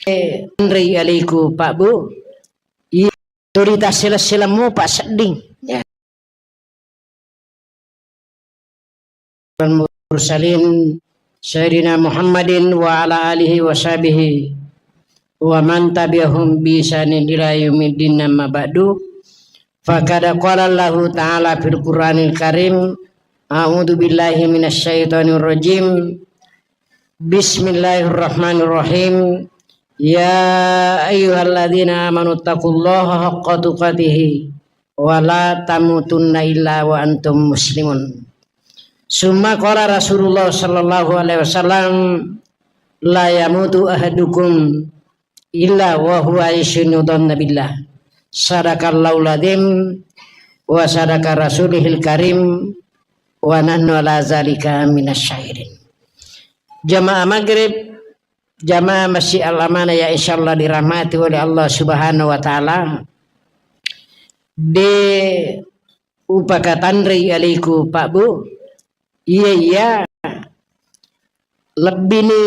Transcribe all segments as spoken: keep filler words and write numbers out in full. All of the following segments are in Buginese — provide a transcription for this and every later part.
Anrei aliku Pak Bu, iya, tuli tassela-sela mupa sedding. Ya. Mursalin Sayyidina Muhammadin wa ala alihi wa sahbihi wa man tabi'ahum bi ihsanin ila yaumiddin, amma ba'du. Faqad qala Allahu ta'ala fil Qur'anil Karim, a'udzu billahi minasy syaithanir rajim. Bismillahirrahmanirrahim. Ya ayyuhalladzina amanu taqullaha haqqa tuqatihi wa la tamutunna illa wa antum muslimun. Summa qala Rasulullah sallallahu alaihi wasallam, la yamutu ahadukum illa wa huwa yusinu dhanna billah. Sadaqallahul adzim wa sadaqa rasulihil karim wa nahnu ala zalika minasy syahidin. Jamaah maghrib, jamaah Masjid Al-Amanah yang insyaallah dirahmati oleh Allah Subhanahu wa Ta'ala, de upakatanrei aliku Pak Bu, iya, iya, lebbini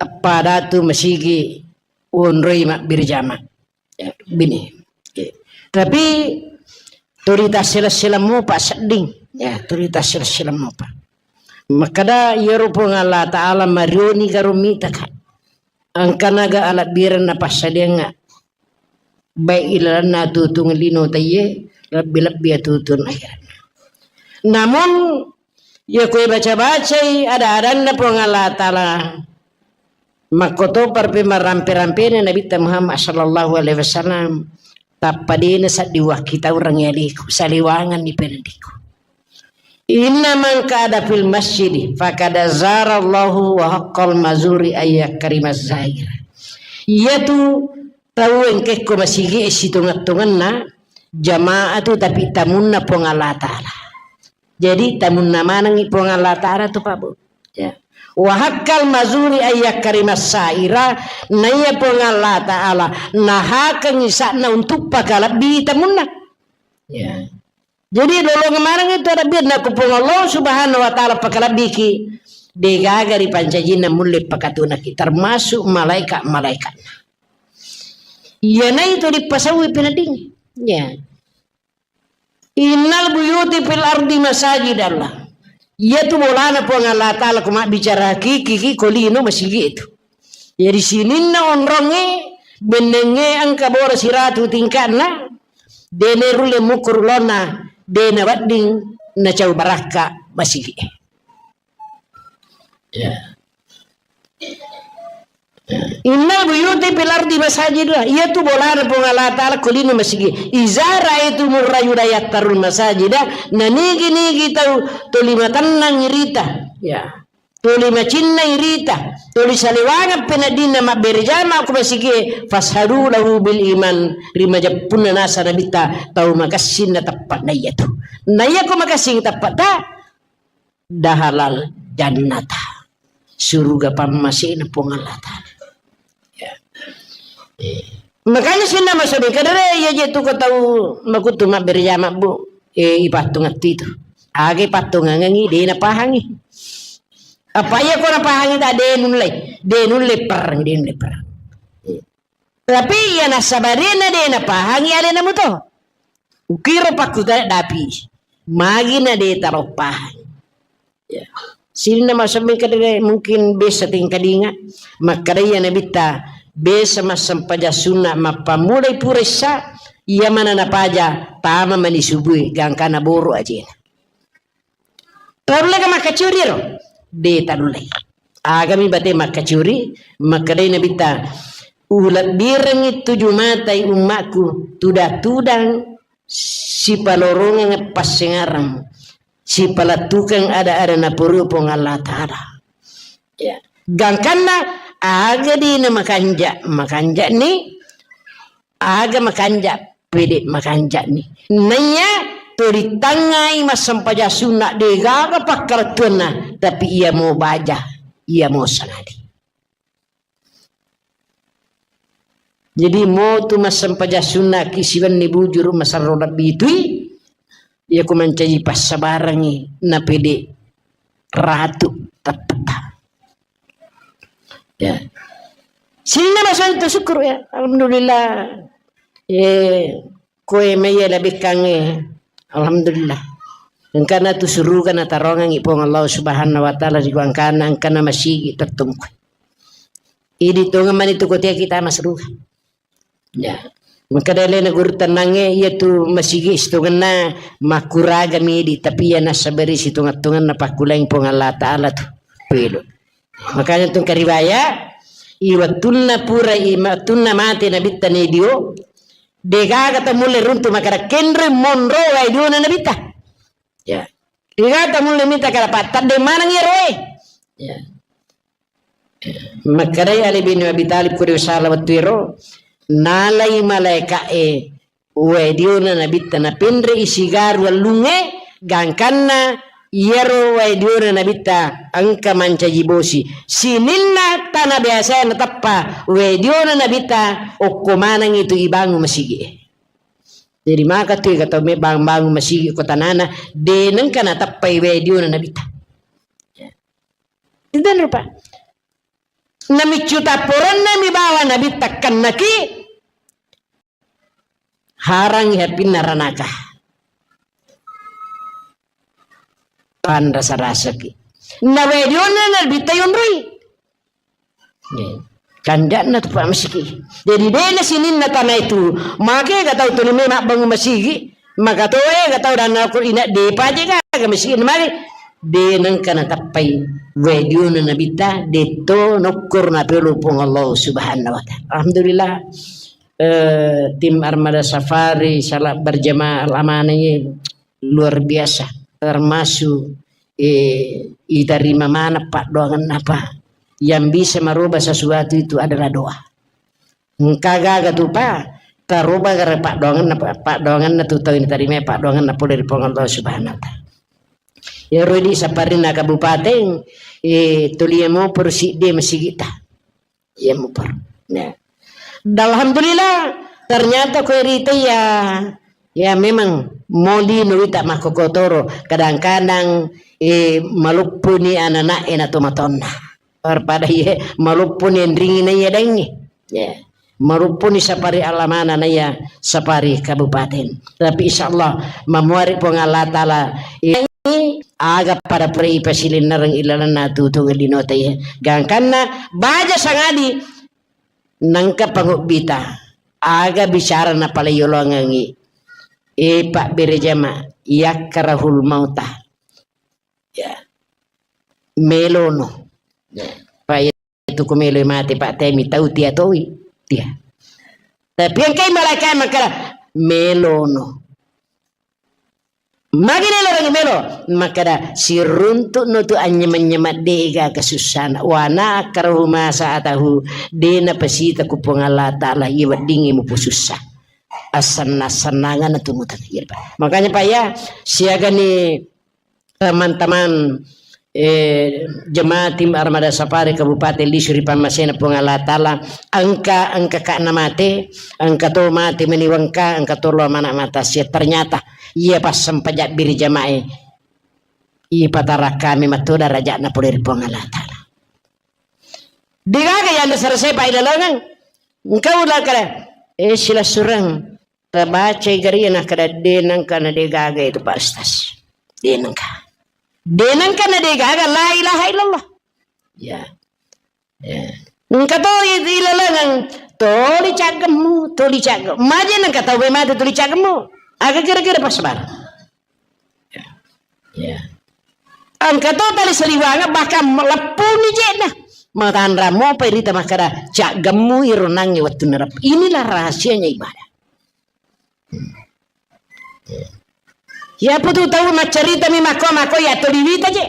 eppa datu masigi wonroi mabbirjama. Ya, bini. Oke. Tapi tuli tassela-sela mupa sedding. Ya, tuli tassela-sela mupa. Makkada iyaro Puang Allah Ta'ala marioni karo mitaka. Engkanaga alabbireng napassadiangnga. Baik ilalenna atutung lino taiye, lebbi-lebbi atutung akhiratna. Namun, iya koe baca-bacai ada-adanna Puang Allah Ta'ala, makkotopar pe marampe-rampena Nabitta Muhammad sallallahu alaihi wasallam, tappa dena saddi wakkitaureng yaliku, saliwanganni pendiku. Inna man qa'ada fil masjidi faqad zarallahu wa haqqal mazuri ayyakrimaz zair. Iyatu tau engkekko masigi e sitongeng-tongenna jamaah tu, tapi tamunna Puang Allah Ta'ala. Jadi tamunna manengngi Puang Allah Ta'ala tu, Pak Bu. Ya. Wa haqqal mazuri ayyakrimas saira, naiya Puang Allah Ta'ala nahakengngi sa'na untuk pakalebbi tamunna. Ya. Jadi lolongeng maneng itu ada biar nakko Puang Allah Subhanahu wa Ta'ala pakalebbiki, degaga ripancajinna mulle pakatunaki, termasuk malaikat-malaikatna. Iyana itu dipasauwi penedding. Ya. Innal buyuti fil ardi masajidallah. Iyatu bolana Puang Allah Ta'ala ko mabbicara hakiki ki ko lino masigi itu. Jadi sininna onrongnge, bennengnge engka bora siratu tingka'na, dene rulle mukkuru lonna, dena wedding nacau barakka masigi. Ya. Innal buyuti fil ardi masajidullah, iyatu bolana Puang Allah Ta'ala ko lino masigi. Iza ra'aitumur rajula yattarul masajida, nanigi-nigi tau tuli matennang irita. Ya. Tuli macinnai rita, tuli saliwangeng peneddinna mabbere jama ko masigi, fashadu lahu bil iman, rimajeppunna nasa Nabitta tau makessing na teppe'na iyatu. Na iyako makessing teppe'ta, dahalal jannata, suruga pammasena Puang Allah Ta'ala. Ya. Eh. Makanya sinna masabing kadere iya je tu ko tau makutu mabbere jama, Bu. Eh, ipattungattu itu. Aga ipattungangengi, de napahangi. Apa iya ko napahangi ta de nulle, de nulle perang, de nulle perang. Eh. Tapi iya nasabarena de napahangi alena muto. Ukiro pakkutana dapi. Magi na de taro pahang. Ya. Sininna masabing kadere mungkin besa tingkadinga. Makkada iya Nabitta besa massempajang sunna mappammulai pura issa, iya mana napaja tama mani subui gangkana boro ajena. Tarulleka makkacuri ro? De tarullei. Agami bate makkacuri, makkedai Nabitta, ulebbirengngi tuju matai ummakku, tudang-tudang sipalorongeng passengareng, sipalettukeng ada-ada napurui Puang Allah Ta'ala. Ya. Gangkanna aga dina makanja, makanjani, aga makanja, pede makanjani. Naiya tuli tangngai massempajang sunna, degaga pakkalettuanna, tapi iya mo baja, iya mo sangadi. Jadi motu massempajang sunna ki siwenni bujuru masarro lebbi tui, iya ko mancaji passabarengngi napede ratu teppetta. Ya. Sininna masuk itu syukur ya. Alhamdulillah. Eh, koe maiya labekkangnge. Alhamdulillah. Engkana tu suruga natarongangngi Puang Allah Subhanahu wa Ta'ala ri gangkanna engkana masigi tettungku. Idi tongeng mani tu kotea kita masruga. Ya. Makkeda alena guru tennangnge, iya tu masigi sitongenna makkuraga midi, tapi iya nassabari sitonget-tongenna pakkuleang Puang Allah Ta'ala tu. Pelo. Makanya tu kariwaya, i wettunna pura, i wettunna mate Nabitta Nabi Dio, degaga tamulle runtu makkeda kenre monro wae diona Nabitta. Ya. Degaga tamulle mita kada pattadde maneng iyaro e. Ya. Makkedai Ali bin Abi Thalib, kuri usala wettu ero, nalai malaeka'e wae diona Nabitta, napenre'i sigaru wellungnge, gangkanna iyaro wae diona Nabitta engka mancaji bosi. Sininna tana biasa nateppa wae diona Nabitta, okko maneng itu ibangun masigi'e. Jadi maka tu ega tau me bangun-bangun masigi ko tanana, de nengka nateppai wae diona Nabitta. Tidak rupa. Namiccu tapporenna mi bawa Nabitta kennaki, harangi hapinna ranaka. Panrasa-rasaki. Na wae diona Nabitta yonroi. Kanja'na tu Pak masigi. Jadi dena sininna tanah itu, make ga tau tuli memang bangun masigi, maka toe ga tau dana ko ina depa je ga masigi mari. De nengka nateppai wae diona Nabitta, detto nokkur na pelu Puang Allah Subhanahu wa Ta'ala. Alhamdulillah. Eh, tim Armada Safari salat berjamaah amanah ini luar biasa. Termasuk, eh, iterima mana paddoangenna apa. Yang bisa merubah sesuatu itu adalah doa. Engka gaga tu pa, taroba gara paddoangenna, paddoangenna tu tau iterima paddoangenna pole ri Puang Allah Subhanahu wa Ta'ala. Iyaro di saparinna kabupaten, eh, tulia mo persidde masigita. Iya mupar. Ya. Dan alhamdulillah, ternyata kue rita ya, ya memang moli nuwita makkokotoro. Kadang-kadang, eh, maluppuni anak-anak ena tomatonna. Daripada iye maluppuni enringi na iya daingi. Ya. Maluppuni sapari alamana na iya sapari kabupaten. Tapi insya Allah, mamuari Puang Allah Ta'ala, eh, aga pada pura ipasilinnereng ilalenna tutunga linota iya. Gangkanna baja sangadi nengka pangubbita. Aga bicara napalai yolongengi. E Pak Berejama, yakkarahul mauta. Ya. Melono. Ya. Pak, itu ku melo mate, Pak, temi tau tia toi. Tia. Tapi engkai malaikat makkeda, melono. Magi nelo rangi melo, makkeda siruntu'no tu anynyema-nyema de'ga kasussana. Wa nakkarahu ma sa'atahu, de napasita ku Puang Allah Ta'ala iya weddingngi mupusussa. Assenna-sennanganna tu mutang. Iya, Pak. Makanya, Pak, ya, siagani teman-teman, eh, jemaah tim Armada Safari Kabupaten Lisu ri pammasena Puang Allah Ta'ala, engka, engka ka na mate, engka to mate meni wengka, engka to lo mana mata sia. Ternyata iya passempajang biri jamae, iya patarakami matto darajatna pole ri Puang Allah Ta'ala. Degaga yang dasar saya Pak ilalengeng. Engka ula kala, eh, silessureng. Tabacai gari nakkeda de nengka na degaga itu Pak Ustaz. De nengka. De nengka na degaga la ilaha illallah. Ya. Ya. Engka to i-, ilalengeng, toli caggemmu, toli caggemmu. Maje nengka tau mate toli caggemmu. Aga kira-kira pas bar. Ya. Ya. Engka to tali saliwanga bahkan leppuni jena. Matanra mopa irita makkeda caggemmu ironangi wettunna rep-. Inilah rahasianya ibadah. Ya putu tau maccarita mi makko, makko ya toliwita je.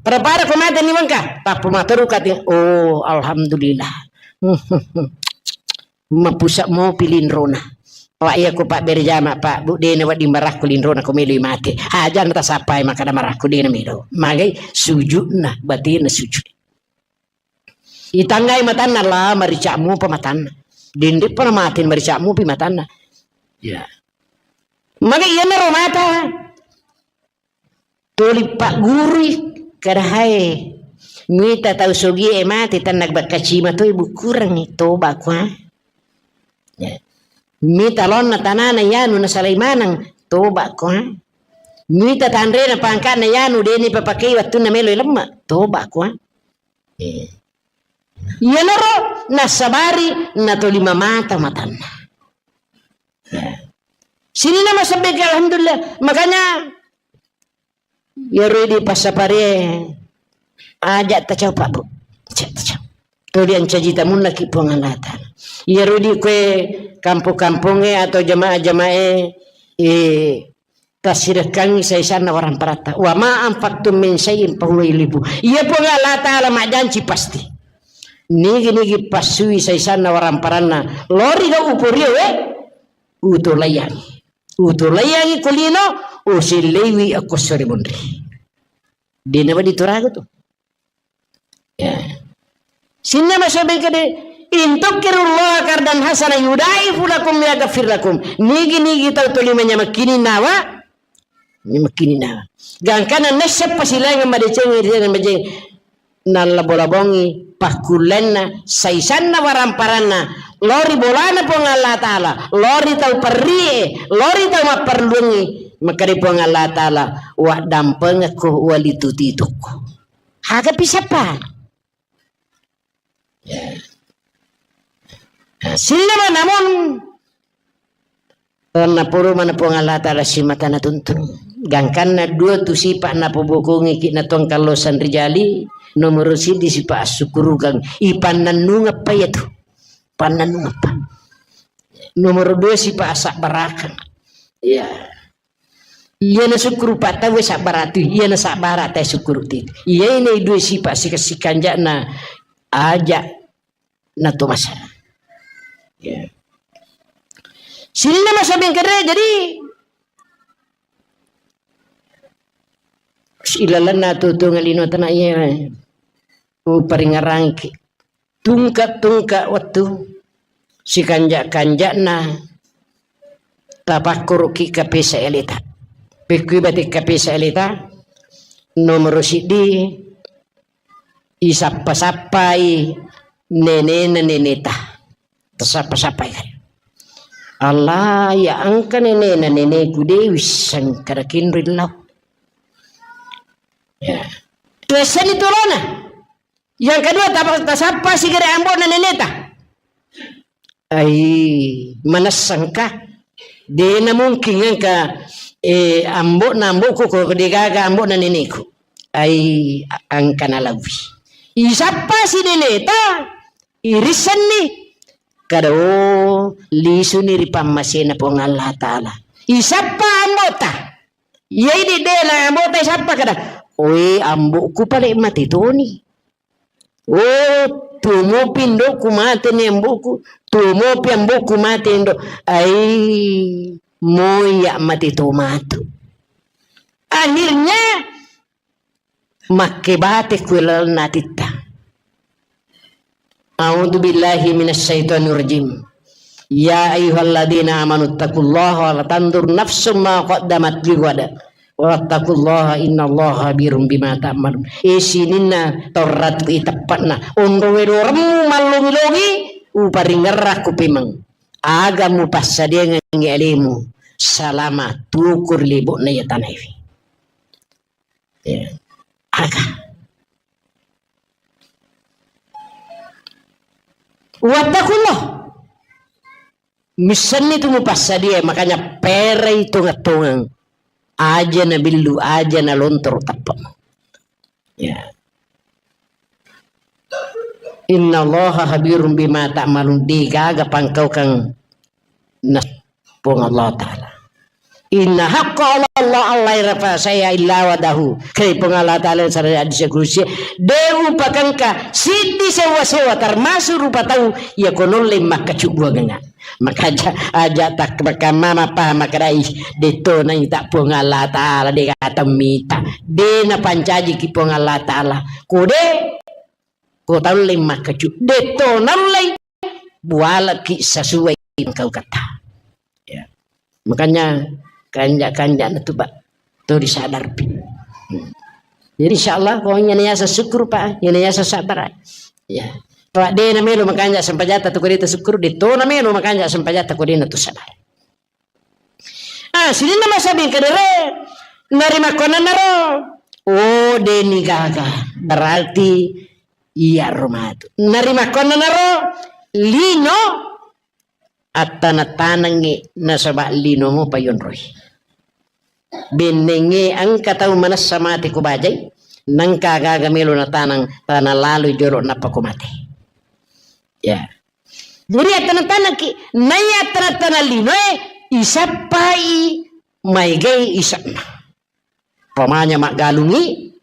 Pada-pada ko mate ni wengka, tappu materu kati. Oh, alhamdulillah. Mapusa mopi linrona. Pak, iya ko Pak Berejama, Pak, Bu, dena wedding marakku linrona ko melo mate. Aja na tasapai makkeda marakku dena melo. Magai sujudna, batina sujud. Itanggai matanna la maricak mupa matanna. Dende pernah mate maricak mupi matanna. Ya. Magai iya naro mata. Tuli paggurui, kada hae. Mita tau sogie mate, tenna bakka cima toi bukurengngi, toba kua. Ya. Mita laonna tanana yanu nasalai maneng, toba kua. Mita tanrena pangkana yanu deni papakei wattunna melo lemma, toba kua. Eh. Iyanaro nassabari natolima mata matanna. Ya. Sininna masebbeke, alhamdulillah. Makanya, iyaro idi passaparie aja tacau, Pak, Bu. Aja tacau. Tuli ancaji tamunnaki Puang Allah Ta'ala. Iyaro idi kue kampung-kampungnge atau jamaah-jamaah e, eh, tassirekkangngi saisanna waramparatta. Wa ma anfaqtum min syai'in fahuwa yukhlifu. Iya Puang Allah Ta'ala majjanci pasti. Nigi-nigi passui saisanna waramparanna. Lori gau uporio, eh? Utolaiyangi. Utolaiyangi kulino, usilleiwi akko sore monri. Dena wadi turaga tu. Ya. Sinna masobeng kede, "In tuqridullaha qardan hasana yudaifu lakum wa yaghfir lakum." Nigi-nigi tau tolima nyamakkini nawa, nyamakkini nawa. Gangkana nesseppa silainga madeceng, ri majeng. Nallabo-labongi pakkullenna, saisanna waramparanna, lori bolana Puang Allah Ta'ala, lori tau perrie, lori tau mapperluangngi, makkeda Puang Allah Ta'ala, "Waddampengekko, walitutikko." Aga pisappa? Ya. Nah, sillama namun, naporo mana Puang Allah Ta'ala simata natuntun. Gangkanna dua tu sipa napobokongi ki natuang kallosan rijali, nomoro siddi sipa assukurukang. Ipannannungeppa iya tu. Pannannungeppa. Nomoro dua sipa asabbarakang. Iya. Iya na sukkuru pattawe sabbaratu, iya na sabbara tae sukkuru ti. Iya ini dua sipa sika-, sikanjana aja na to masa. Ya. Sininna masa bengkere, jadi ilalanna tu, tu ngalino tana iya. Uparingarangki. Tungka-tungka wettu sikanja-kanjana tapakkuruki kapesa eleta. Pekkui bate kapesa eleta, nomoro siddi, isappa-sappai nenena neneta. Tasappa-sappai kan. Allah, ya engka nenena neneku, de wisseng kada kinrillau. Ya. Tuessani tolona. Yang kedua, tapa-, tasappa sigere ambo'na neneta. Ai, manessangka. Dena mungkin engka, eh, ambo'na ambo'ku ko degaga ambo'na neneku. Ai, a-, engka nalawi. Isappa si neneta, irissenni. Kada, oh, lisuni ri pammasena Puang Allah Ta'ala. Isappa ambo'ta. Iyai de-, dena ambo'ta isappa kada. Oe, ambo'ku pale mate toni. Oh, tumopi ndoku mate ni ambo'ku, tumopi ambo'ku mate ndo. Ai, moya mate to matu. Akhirnya, makke bate ku lalenna atitta. A'udzu billahi minasyaitonir rajim. Ya ayyuhalladzina amanu taqullaha wa la tanzur nafsum ma qaddamat lighad. Wattaqullaha innallaha khabirum bima ta'malun. E sininna torrat ku iteppa'na. Onro wedoremmu mallongi-longi, uparingerrakku pemeng. Aga mupassadiangengngi alemu salama tukur lebo'na iya tanaewe. Ya. Aga. Wattakullah. Missenni tu mupassadia, makanya perai tongeng-tongeng. Aja na billu, aja na lontoro tappa. Ya. Innallaha khabirum bima ta'malun, degaga pangkaukang na Puang Allah Ta'ala. Inna haqqa 'ala Allah alla yurafa syai'an illa wa'adahu. Kare Puang Allah Ta'ala sare hadis kursi, de upakengka siddi sewa-sewa termasuk rupa tau iya konolle makkacubbuangenga. Maka aja, aja tak makamma mapaham makkedai, detto naita Puang Allah Ta'ala, de kata mita. De napancajiki Puang Allah Ta'ala. Kode, ko taulle makkacu, detto naullei bualaki sesuai engkau kata. Ya. Makanya kanja-kanja na tu, Pak, to disadarpi. Hmm. Jadi insyaallah ko iyana yaseng sukkuru, Pak, iyana yaseng sabbara. Ya. Pak, de na melo makanja sempajatta tu ko de ta sukkuru, de to na melo makanja sempajatta ko de na tu sabbara. Ah, sininna masabbing kedere, narimakkonanaro, oh, deni gaga, berarti iyaro matu. Narimakkonanaro, lino, attana-tanangngi nasaba linomo payonroi. Bennengnge engka tau manessa mate ko bajai, nengka gaga melo natanang, tana laloi jolo nappa ko mate. Ya. Jadi attana-tanangki, naiya attana-tanang linoe, isappai maegai ise'na. Pamanya maggalungi,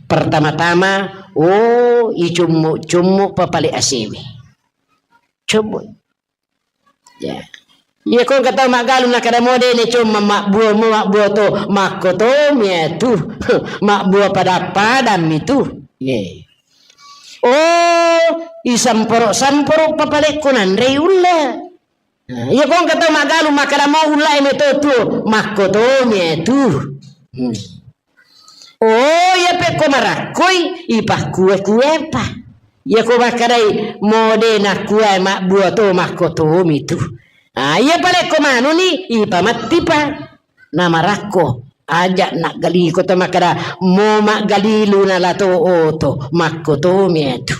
pertama-tama, oh, icummu-cummu papale asewe. Cummu. Ya. Iya ko engka tau maggalung nakada mo de ne cumma mabbua mo mabbua to, makko to miatu. Mabbua pada-pada mitu. Ye. Oh, isamporo-samporo papalekko nanrei ulla. Nah, iya ko engka tau maggalung makkada mau ullae meto tuo, makko tomi tu. Hmm. Oh, iya pekko marakkoi, ipakkue-kuepa. Iya ko makkadai mode nakkua mabbua to, makko tomi tu. Ah, iya palekko manuni, ipamattipa. Namarakko, aja naggaliko to makkada mo maggalilu nalato oto, makko tomi tu.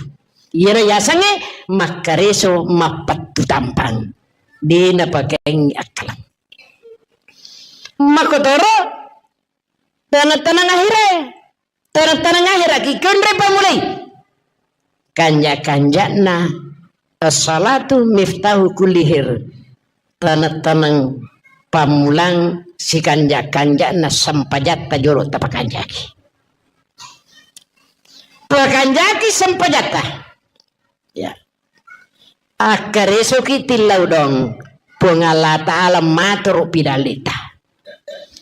Iyaro yasengnge makkareso mappettu tampang. De napakaengngi akkalang. Makkotoro taneng-taneng ahire. Taneng-taneng ahire ki konre pamulai. Kanja-kanjana as-salatu miftahu kulli khair. Taneng-taneng pammulang sikanja-kanjana sempajatta jolo tapakanjaki. Pakanjaki sempajatta. Ya. Akkaresoki tillau dong, Puang Allah Ta'ala matoro pidallita.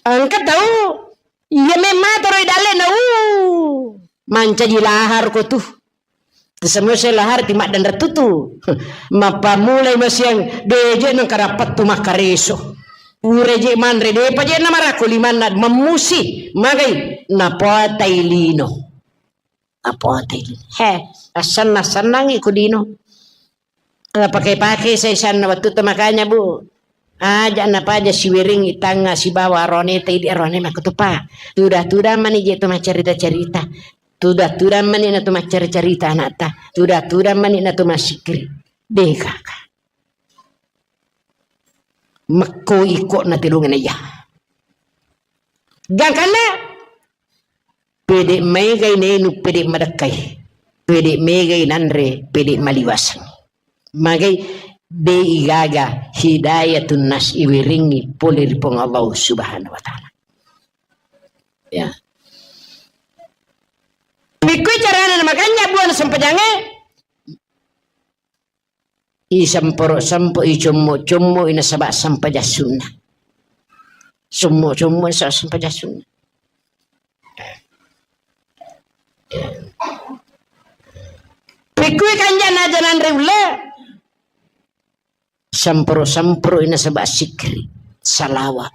Engka tau, iya memmatoro idallena, uh, mancaji lahar ko tu. Semua lahar ti maddanre tutu. Mappamulai masiang, deje nengka dapat tu makkareso. Ureje manre, depa je namarakko limanna, memmusi, magai, napotai lino. Apote. He, assenna-sennangi ku lino. Pakai-pakai saisanna wettu to makanya, Bu. Aja napaja siweringi tangnga sibawa arone ta idi arone makkutupa. Tuda-tuda mani je to maccarita-carita. Tuda-tuda mani na to maccarita-carita anakta. Tuda-tuda mani na to masikri. Degaka. Mekko iko na telungena iya. Gangkanna Pede maegai nainu, pede madekkai. Pede maegai nanre, pede maliwaseng. Magai de igaga hidayatun nas iweringi pole ri Puang Allah Subhanahu wa Ta'ala. Ya. Pikkui carana namakanja buana sempajangnge? Isemporo-sempo, icommo-commo, inasaba sempajang sunna. Sommo-sommo, inasaba sempajang sunna. Pikkui kanjana aja nanre ulle. Semporo-semporo, inasaba sikri. Salawa.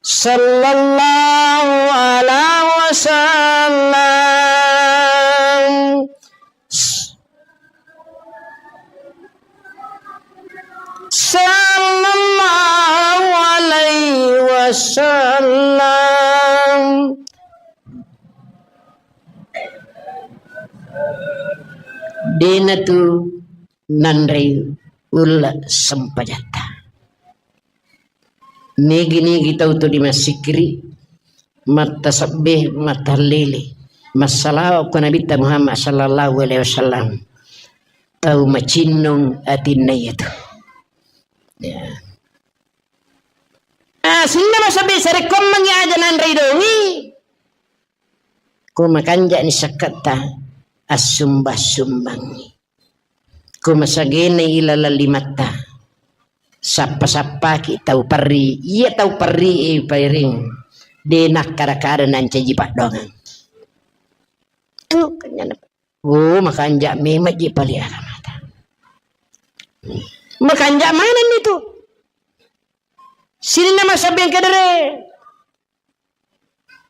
Sallallahu alaihi wasallam. Sallallahu alaihi wasallam. Dena tu nanrei ulle sempajatta. Nigi-nigi tau tu dimassikiri, mattasebbe, mattahallili, massalawa ko Nabitta Muhammad sallallahu alaihi wasallam. Tau macinnung atinna iyatu. Ya. Ah, sininna masebbe sarekkoammengngi aja nanrei dongi. Ko makanjani sakketta, assumba-sumbangngi. Ko masagena ilaleng limatta, sappa-sappaki tau perri, iya tau perri e pairing, de nakkada-kada nancaji paddoangeng. Tu kenyana. Oh, makanja memang ji pale agamata. Makanja manenni tu. Sininna masabeng kedere.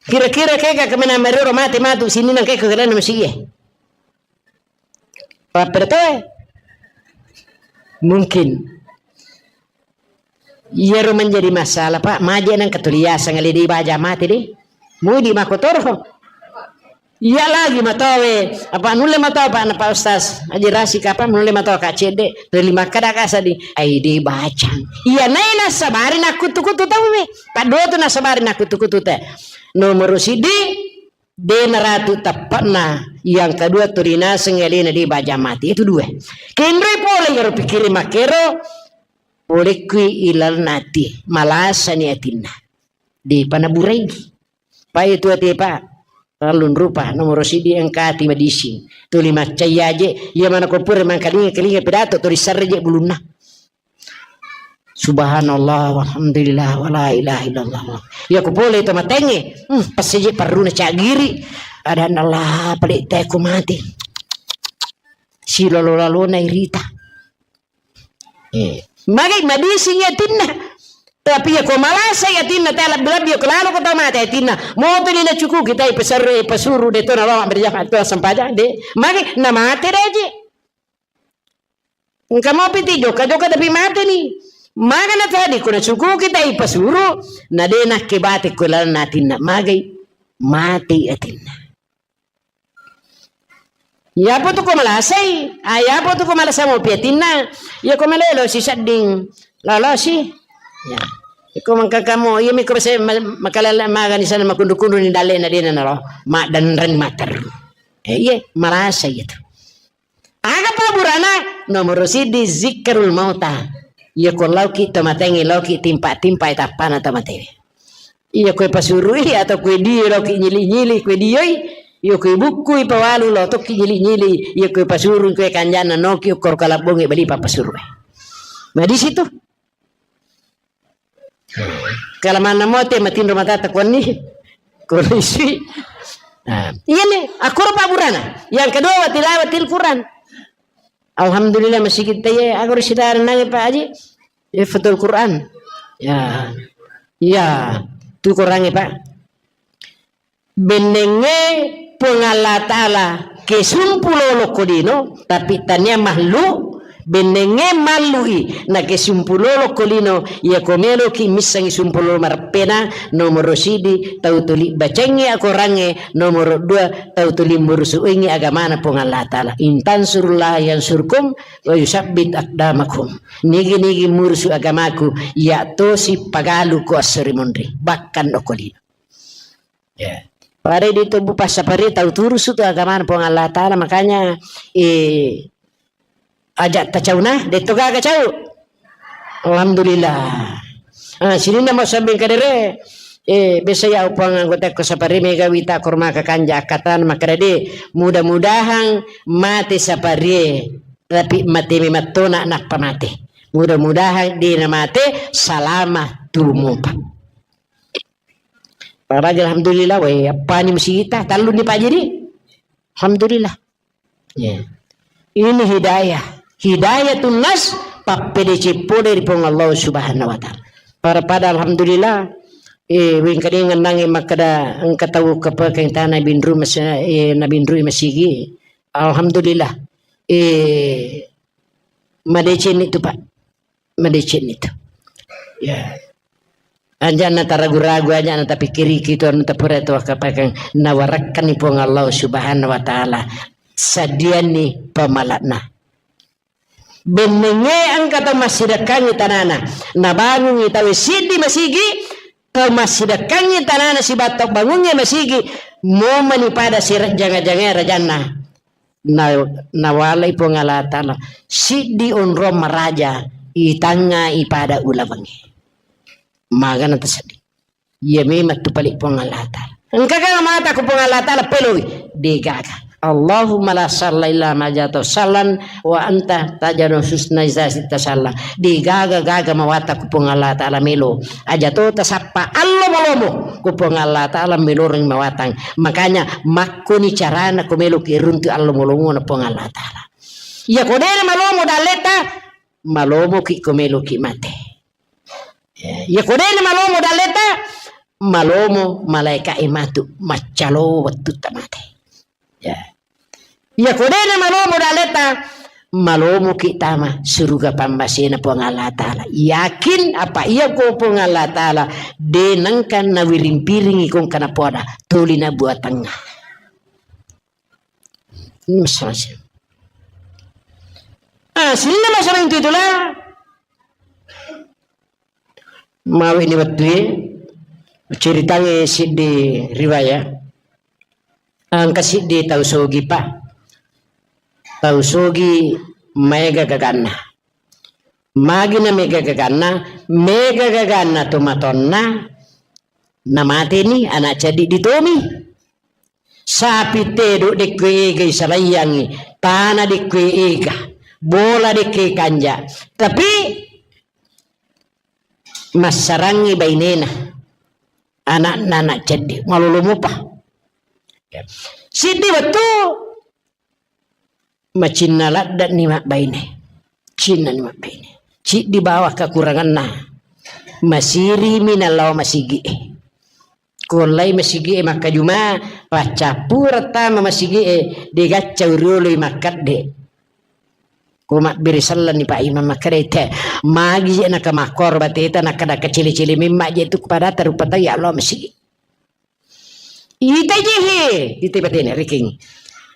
Kira-kira kega kemena merero mate matu sininna kega kelana masigie. Pappedo toe. Mungkin. Iyaro menjadi masalah, Pak. Maje nang ketuliasang le di baja mate deh. Mudi makotoro. Iya lagi matowe, apa nulle matowe, Pak, na Pak Ustaz? Aji rasi kapang nulle matowe ka cedde, tuli makkada ka sadi, ai de bacang. Iya nai nasabari nakkutu-kutu tauwe. Paddo tu nasabari nakkutu-kutu te. Nomoro sidi, de naratu teppana. Yang kedua, tuli naseng alena de baja mate. Itu dua. Kenroi pole iyaro pikkiri makkero, pole kui ilalna ati, malasani atinna. De panaburai. Pai tu ati, Pak. Tallung rupa, nomoro sidi engka ati madising. Tuli maccai aje, iya mana ko pura mangkalinga-kalinga pidato, tuli sarre je bulunna. Subhanallah, walhamdulillah, wala ilaha illallah. Iya ko pole to matenge, hmm, pas je parruna cagiri. Adanna Allah, pale te ko mati. Silolo-lalona irita. Eh, magai madising atinna. Tapi iya ko malasa atinna, ta lebbi-lebbi ko lalo ko tau mate atinna. Moto ni nacukuki tai pasarre, pasuru de to nalama berjamaah to sempajang de. Magai namate de je. Engka mopi ti joka-joka tapi mate ni. Maga na tadi ko nacukuki tai pasuru, na de nakke bate ko lalna atinna. Magai mate atinna. Iyapo tu ko malasai, ah, iyapo tu ko malasa mopi atinna, iya ko malelo si sedding, lolosi. Ya. Iko mangkakamo, iya mi ko bese ma-, makalala magani sana makundu-kundu ni dalena dena nalo, maddanreng mater. Eh, iye, malasa iya tu. Aga paburana? Nomoro sidi zikrul mauta. Iya ko lauki to matengi, lauki timpa-timpa tappana to matewe. Iya koe pasurui atau koe dio loki nyili-nyili koe dioi, iya koe bukkui pawalu lo tokki nyili-nyili, iya koe pasurui koe kanjana noki ukkoro kalabbongi bali papasurui. Nah, di situ. Kalamanna mote matinro matata konni. Kondisi. Nah, iya nih, akkoro paburana. Yang kedua, wa tilawatil Quran. Alhamdulillah, masigi taye, aku ri sidara nange, Pak Haji. Hifdzul Quran. Ya. Ya, tu Qurange, Pak. Bennengnge Puang Allah Ta'ala kesumpu lolo ko lino, tapi tania mallu, bennengnge mallui na kesumpu lolo ko lino, iya ko meloki missengi sumpu lolo mareppena, nomoro sidi, tau tuli bacengi akorangnge, nomoro dua, tau tuli murusuingi agamana Puang Allah Ta'ala. In tansurullah yansurkum, wa yusabbit aqdamakum. Nigi-nigi murusu agamaku, iya tosi pagalu ko esso ri munri, bahkan okko lino. Ya. Pada di tubuh passapari tau turusu tu agamana Puang Allah Ta'ala, makanya, eh, aja tacauna, detto gaga cau. Alhamdulillah. Ah, sininna mau sabbing kadere, eh, biasa ya upang anggota ko sapari mega wita korma kakanja akatan makkada de, mudah-mudahan mate saparie, tapi mate memettona nappa mate. Mudah-mudahan de na mate salama tumupa. Paraja alhamdulillah, weh, appani musigita, talluni pajiri. Alhamdulillah. Ya. Ini hidayah. Hidayatun nas, pappedeceng pole ri Puang Allah Subhanahu wa Ta'ala. Para pada alhamdulillah, eh, wengkadeng nange makkada engka tau kepekeng tana binru mas-, eh, nabinrui masigi. Alhamdulillah. Eh, madeceng itu, Pak. Madeceng itu. Ya. Aja na taragu-ragu, aja na tapikkiriki tu anu tapura tu wakapakang nawarakkanni Puang Allah Subhanahu wa Ta'ala. Sadianni pamala'na. Bennengnge engka tau massidekkangngi tanana. Nabangungngi tau siddi masigi, tau massidekkangngi tanana sibawa tau bangungnge masigi, momani pada sirejjanga-jangae rajanna. Na, nawalai Puang Allah Ta'ala. Siddi onrong maraja, itangnga ipada ulawengnge. Magana taseddi. Iya memang tu pale Puang Allah Ta'ala. Engka gaga mata ku Puang Allah Ta'ala peloi. Degaga. Allahumma la sahla illa ma ja'altahu sahlan wa anta taj'alul huzna idza syi'ta sahla. Degaga gaga mawata ku Puang Allah Ta'ala melo. Aja to tasappa allo molomo ku Puang Allah Ta'ala meloreng mawatang. Makanya makkoni carana ko meloki runtu allo molomo na Puang Allah Ta'ala. Iya ko dena malomo dalleta, malomoki ko meloki mate. Ya, iya ko dena malomo dalleta, malomo malaeka'e matu, maccalo wettutta mate. Ya. Iya ko de'na malomo daleta, malomoki tama suruga pammasena Puang Allah Ta'ala. Yakin apa iya ko Puang Allah Ta'ala de nengka nawiring-piringi kongka napoada, tolina buatangnga. Ini masalah sih. Ah, sininna masalah itu itulah. Mawe ni wettue, ceritangnge siddi riwayat. Engka siddi tau sogi, Pak. Tau sogi maega gaganna. Magi na mega gaganna, mega gaganna to matonna, namateni anak ceddi ditomi. Sapi tedo dekko ega isalaiyangi, tana dekko ega, bola dekko kanja. Tapi massarangi bainena, anakna anak ceddi, malolo mopa. Siddi wettu macinna ladde'ni mabbaine. Cinnani mabbaine. Ciddi bawang kakuranganna. Masirimi nallao masigi'e. Ko ollai masigi'e makkajuma, paccappureng tama masigi'e, de gaccau rioloi makkedde. Ko mabbere sellenni Pak Imam makkeda, "Te, magi je naka makkoro bateta, nakkeda kecele-cele memma je tu padata rupa tau ya Allah masigi." Ita je he, ita batena rekeng.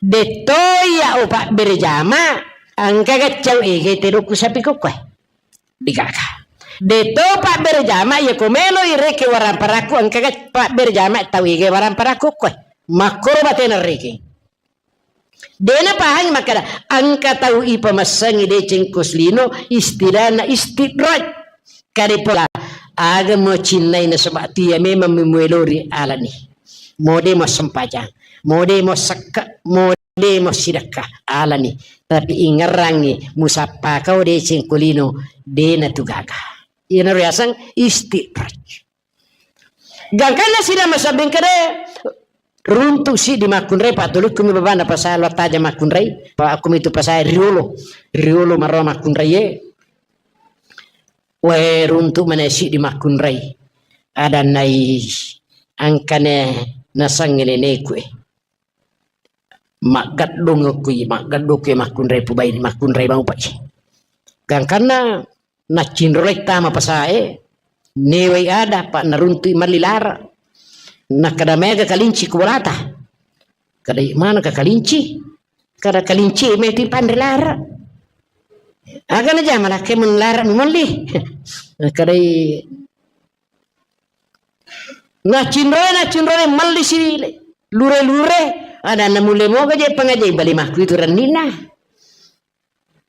Detto ya o pabbere jama, engka gaccau ege tedokku sapi kokkoe. Digaga. Deto pabbere jama, iya ko melo ireke waramparakku, engka ga pabbere jama tau ege waramparakku koe. Makkoro batena rekeng. Dena pahangi makkeda, engka tau ipamassangi deceng ko selino, istilahna istidraj. Kade pola, aga mo cinnai nasaba tia memang memuelori alani. Mode mo sempajang, mode mo sekka, mode mo sidekka alani. Tapi ingerrangi musappa kau deceng ko lino, dena tu gaga. Iyanaro yaseng istidraj. Gangkanna sila masabbing kede, runtu siddi makkunrai, pattulikkumi babana pasai lo taja makkunrai, pa akkumi tu pasai riolo, riolo marro makkunrai e. Wae runtu mana siddi makkunrai. Adannai angkane nasangnge neneku e. Maggeddong okui, maggeddong okui makkunrai pubai, makkunrai mau pai. Gangkanna naccinrolai tama pasae, newai ada, pa naruntui malli lara. Nakkeda mega kalinci ku bolata. Kada mana ka kalinci? Kada kalinci meti panre lara. Aga na jama lakke mun lara mi malli. Kada naccinrolai, naccinrolai malli si lure-lure. Ada na mulle moga je pangajai bali makku itu rennina.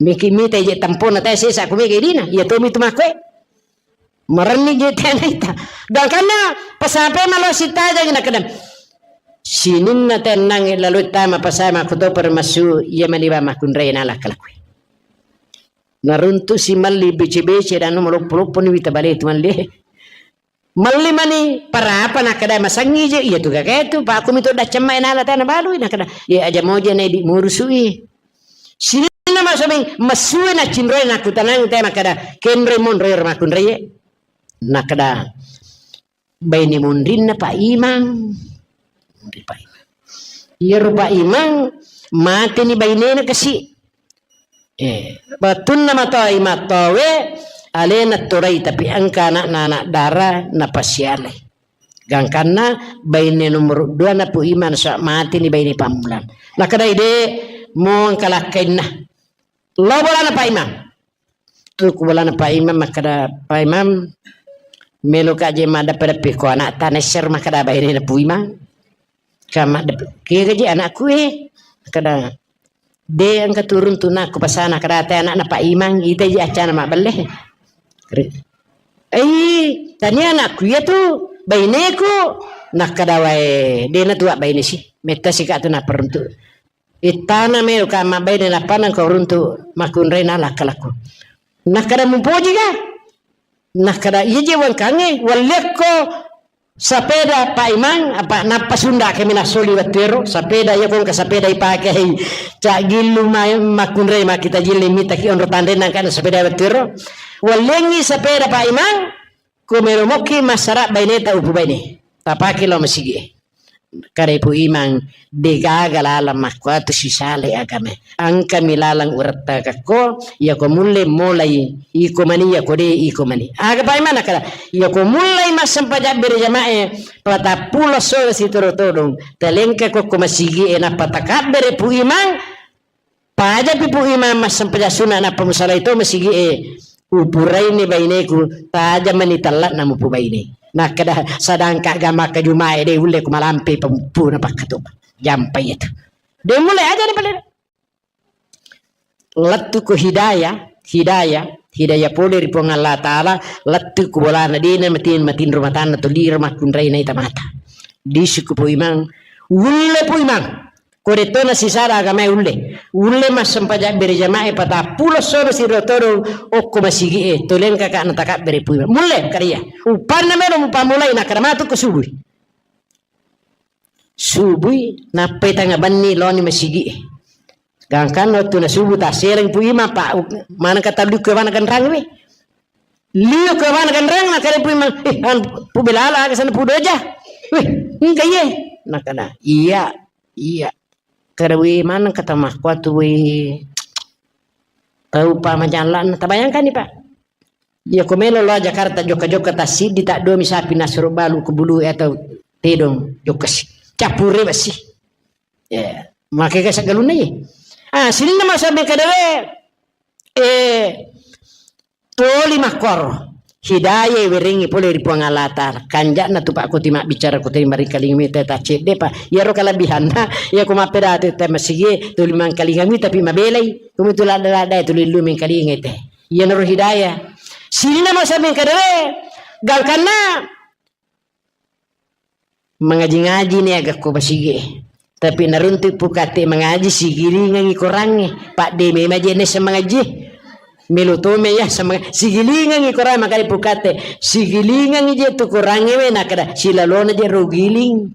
Miki mita je tampona tae sesa ku mega idina. Iya tomi tu makkoe. Marenni je tena ita. Gangkanna pasape malo sitajang nakkeda. Sininna tennang lalo tama pasai makkuto permasu iya maliwa makkunrai nala kalakue. Naruntu si malli bece-bece danu maloppo-loppo ni wita bale tu malli. Malli mani parapa nakkeda masangi je, iya tu gagae tu, pa aku mito daccamma enala tana balui nakkeda, iya aja moja na idi murusui. Sininna masomeng, masue na cinroe nakkutanang te makkeda, kenroi monroi ro makkunraie. Nakkeda, baine monrinna Pak Imang. Monri Pak Imang. Iyaro Pak Imang, mateni bainena kasi. Eh, wettunna matoa imattowe, alena torai, tapi engka anakna anak dara, napasialai. Gangkanna baine nomor dua na Pu Imang, so mateni baine pammulang. Nakkeda ide mo engka lakkainna. Lo bolana Pak Imang. Ku bolana Pak Imang makkeda, "Pak Imang, meloka je maddeppe-deppe ko anakta naisser makkeda bainena Pu Imang." Ka maddeppe, "Kega je anakku e?" Makkeda, "De engka turun tu nakku pasana kada te anakna Pak Imang, ita je accana mabbelle." Ri-, "Ei, tania anakku iya tu, baineku." Nakkeda, "Wae, de na tua baine si. Metta sika tu naperuntu." Ittana melo ka mabbaine nappa nengka uruntu makkunrai nala akkalakku. Nakkeda mupoji ka? Nakkeda iya je wengkangnge, walliakko sapeda Pak Imang, apa nappa sunda kami nasoli wettuero, sapeda iya kongka sapeda ipake hei, cak gillu ma-, makkunrai makkita jilli mitaki onro tanre nangkana sapeda wettuero. Walliangngi sapeda Pak Imang, ko melo mokki massara baineta upu baine. tapake lao masigi'e. Kare Pu Imang, degaga lalang makkuatu sisalai agamae. Engkami lalang urettakekko, iyako mulle molai iko mani, iyako de iko mani. Aga Pak Imang nakkeda, iyako mullei massempajang berjamae patappulo soro sitodong-todong, talengkako ko masigi'e nappa takabbere Pu Imang, pajapi Pu Imang massempajang sunna nappa musalai to masigi'e, upuraini baineku, taja mani tella'na mupubainei. Nakkeda, sedangkan agama ke Jumae de ulle ku malampe pempuna pakkatupa. Jampai itu. De mulle aja ni pale. Lettu ko hidayah, hidayah, hidayah pole ri Puang Allah Ta'ala, lettu ko bolana dena matin, matinro matanna to liro makkunrai naita mata. Disu ko Pu Imang, ulle Pu Imang. Ko de to nasisara agamae ulle. Ulle massempajang berjamae patappulo soro siro todong okko masigi'e, toleng kakak na takabbere Pu Imang. Mulle kariya. Upanna melo mupamulai nakkeda matu ko subui. Subui, nappai tanga benni loni masigi'e. Gangkanna wettu na subuh tassereng Pu Imang, Pak, maneng katallu ko wana ganrang we. Liu ko wana ganrang, nakkeda Pu Imang, "Eh, an, Pu Belala, aga sana Pu Doja?" "Weh, engka iye." Nakkeda, "Iya, iya." Kada we maneng kata makkuatu we. Tau pa majalla'na, tabayangkanni, Pak. Iya ko melo lao Jakarta jokka-jokka tassiddi, taddua mi sapi nasuro balu ko bulu atau tedong jokka si. Cappure besi. Ya, make kasa galunna ye. Ah, sininna masabe kadawe. Eh, toli makkoro. Hidayah werengi pole ri Puang Allah Ta'ala. Kanja'na tu Pak Kuti mabbicara ko teri maringkalinga mita ta cedde, Pak. Iyaro kalebihanna, iya ko mappedati te masigi, tuli mangkalinga mi tapi mabelai. Kumi tu ladda-ladda tuli lu mengkalinga te. Iyanaro hidayah. Sininna masa mengkadawe, galkanna mangaji-ngaji ni aga ko masigi. Tapi naruntu pukate mangaji sigilingangi korangnge. Pak de memang je nessa mangaji. Melo to me ya sama sigilingangi korang makali pukate. Sigilingangi je tu korangnge we nakkeda silalona je ro giling.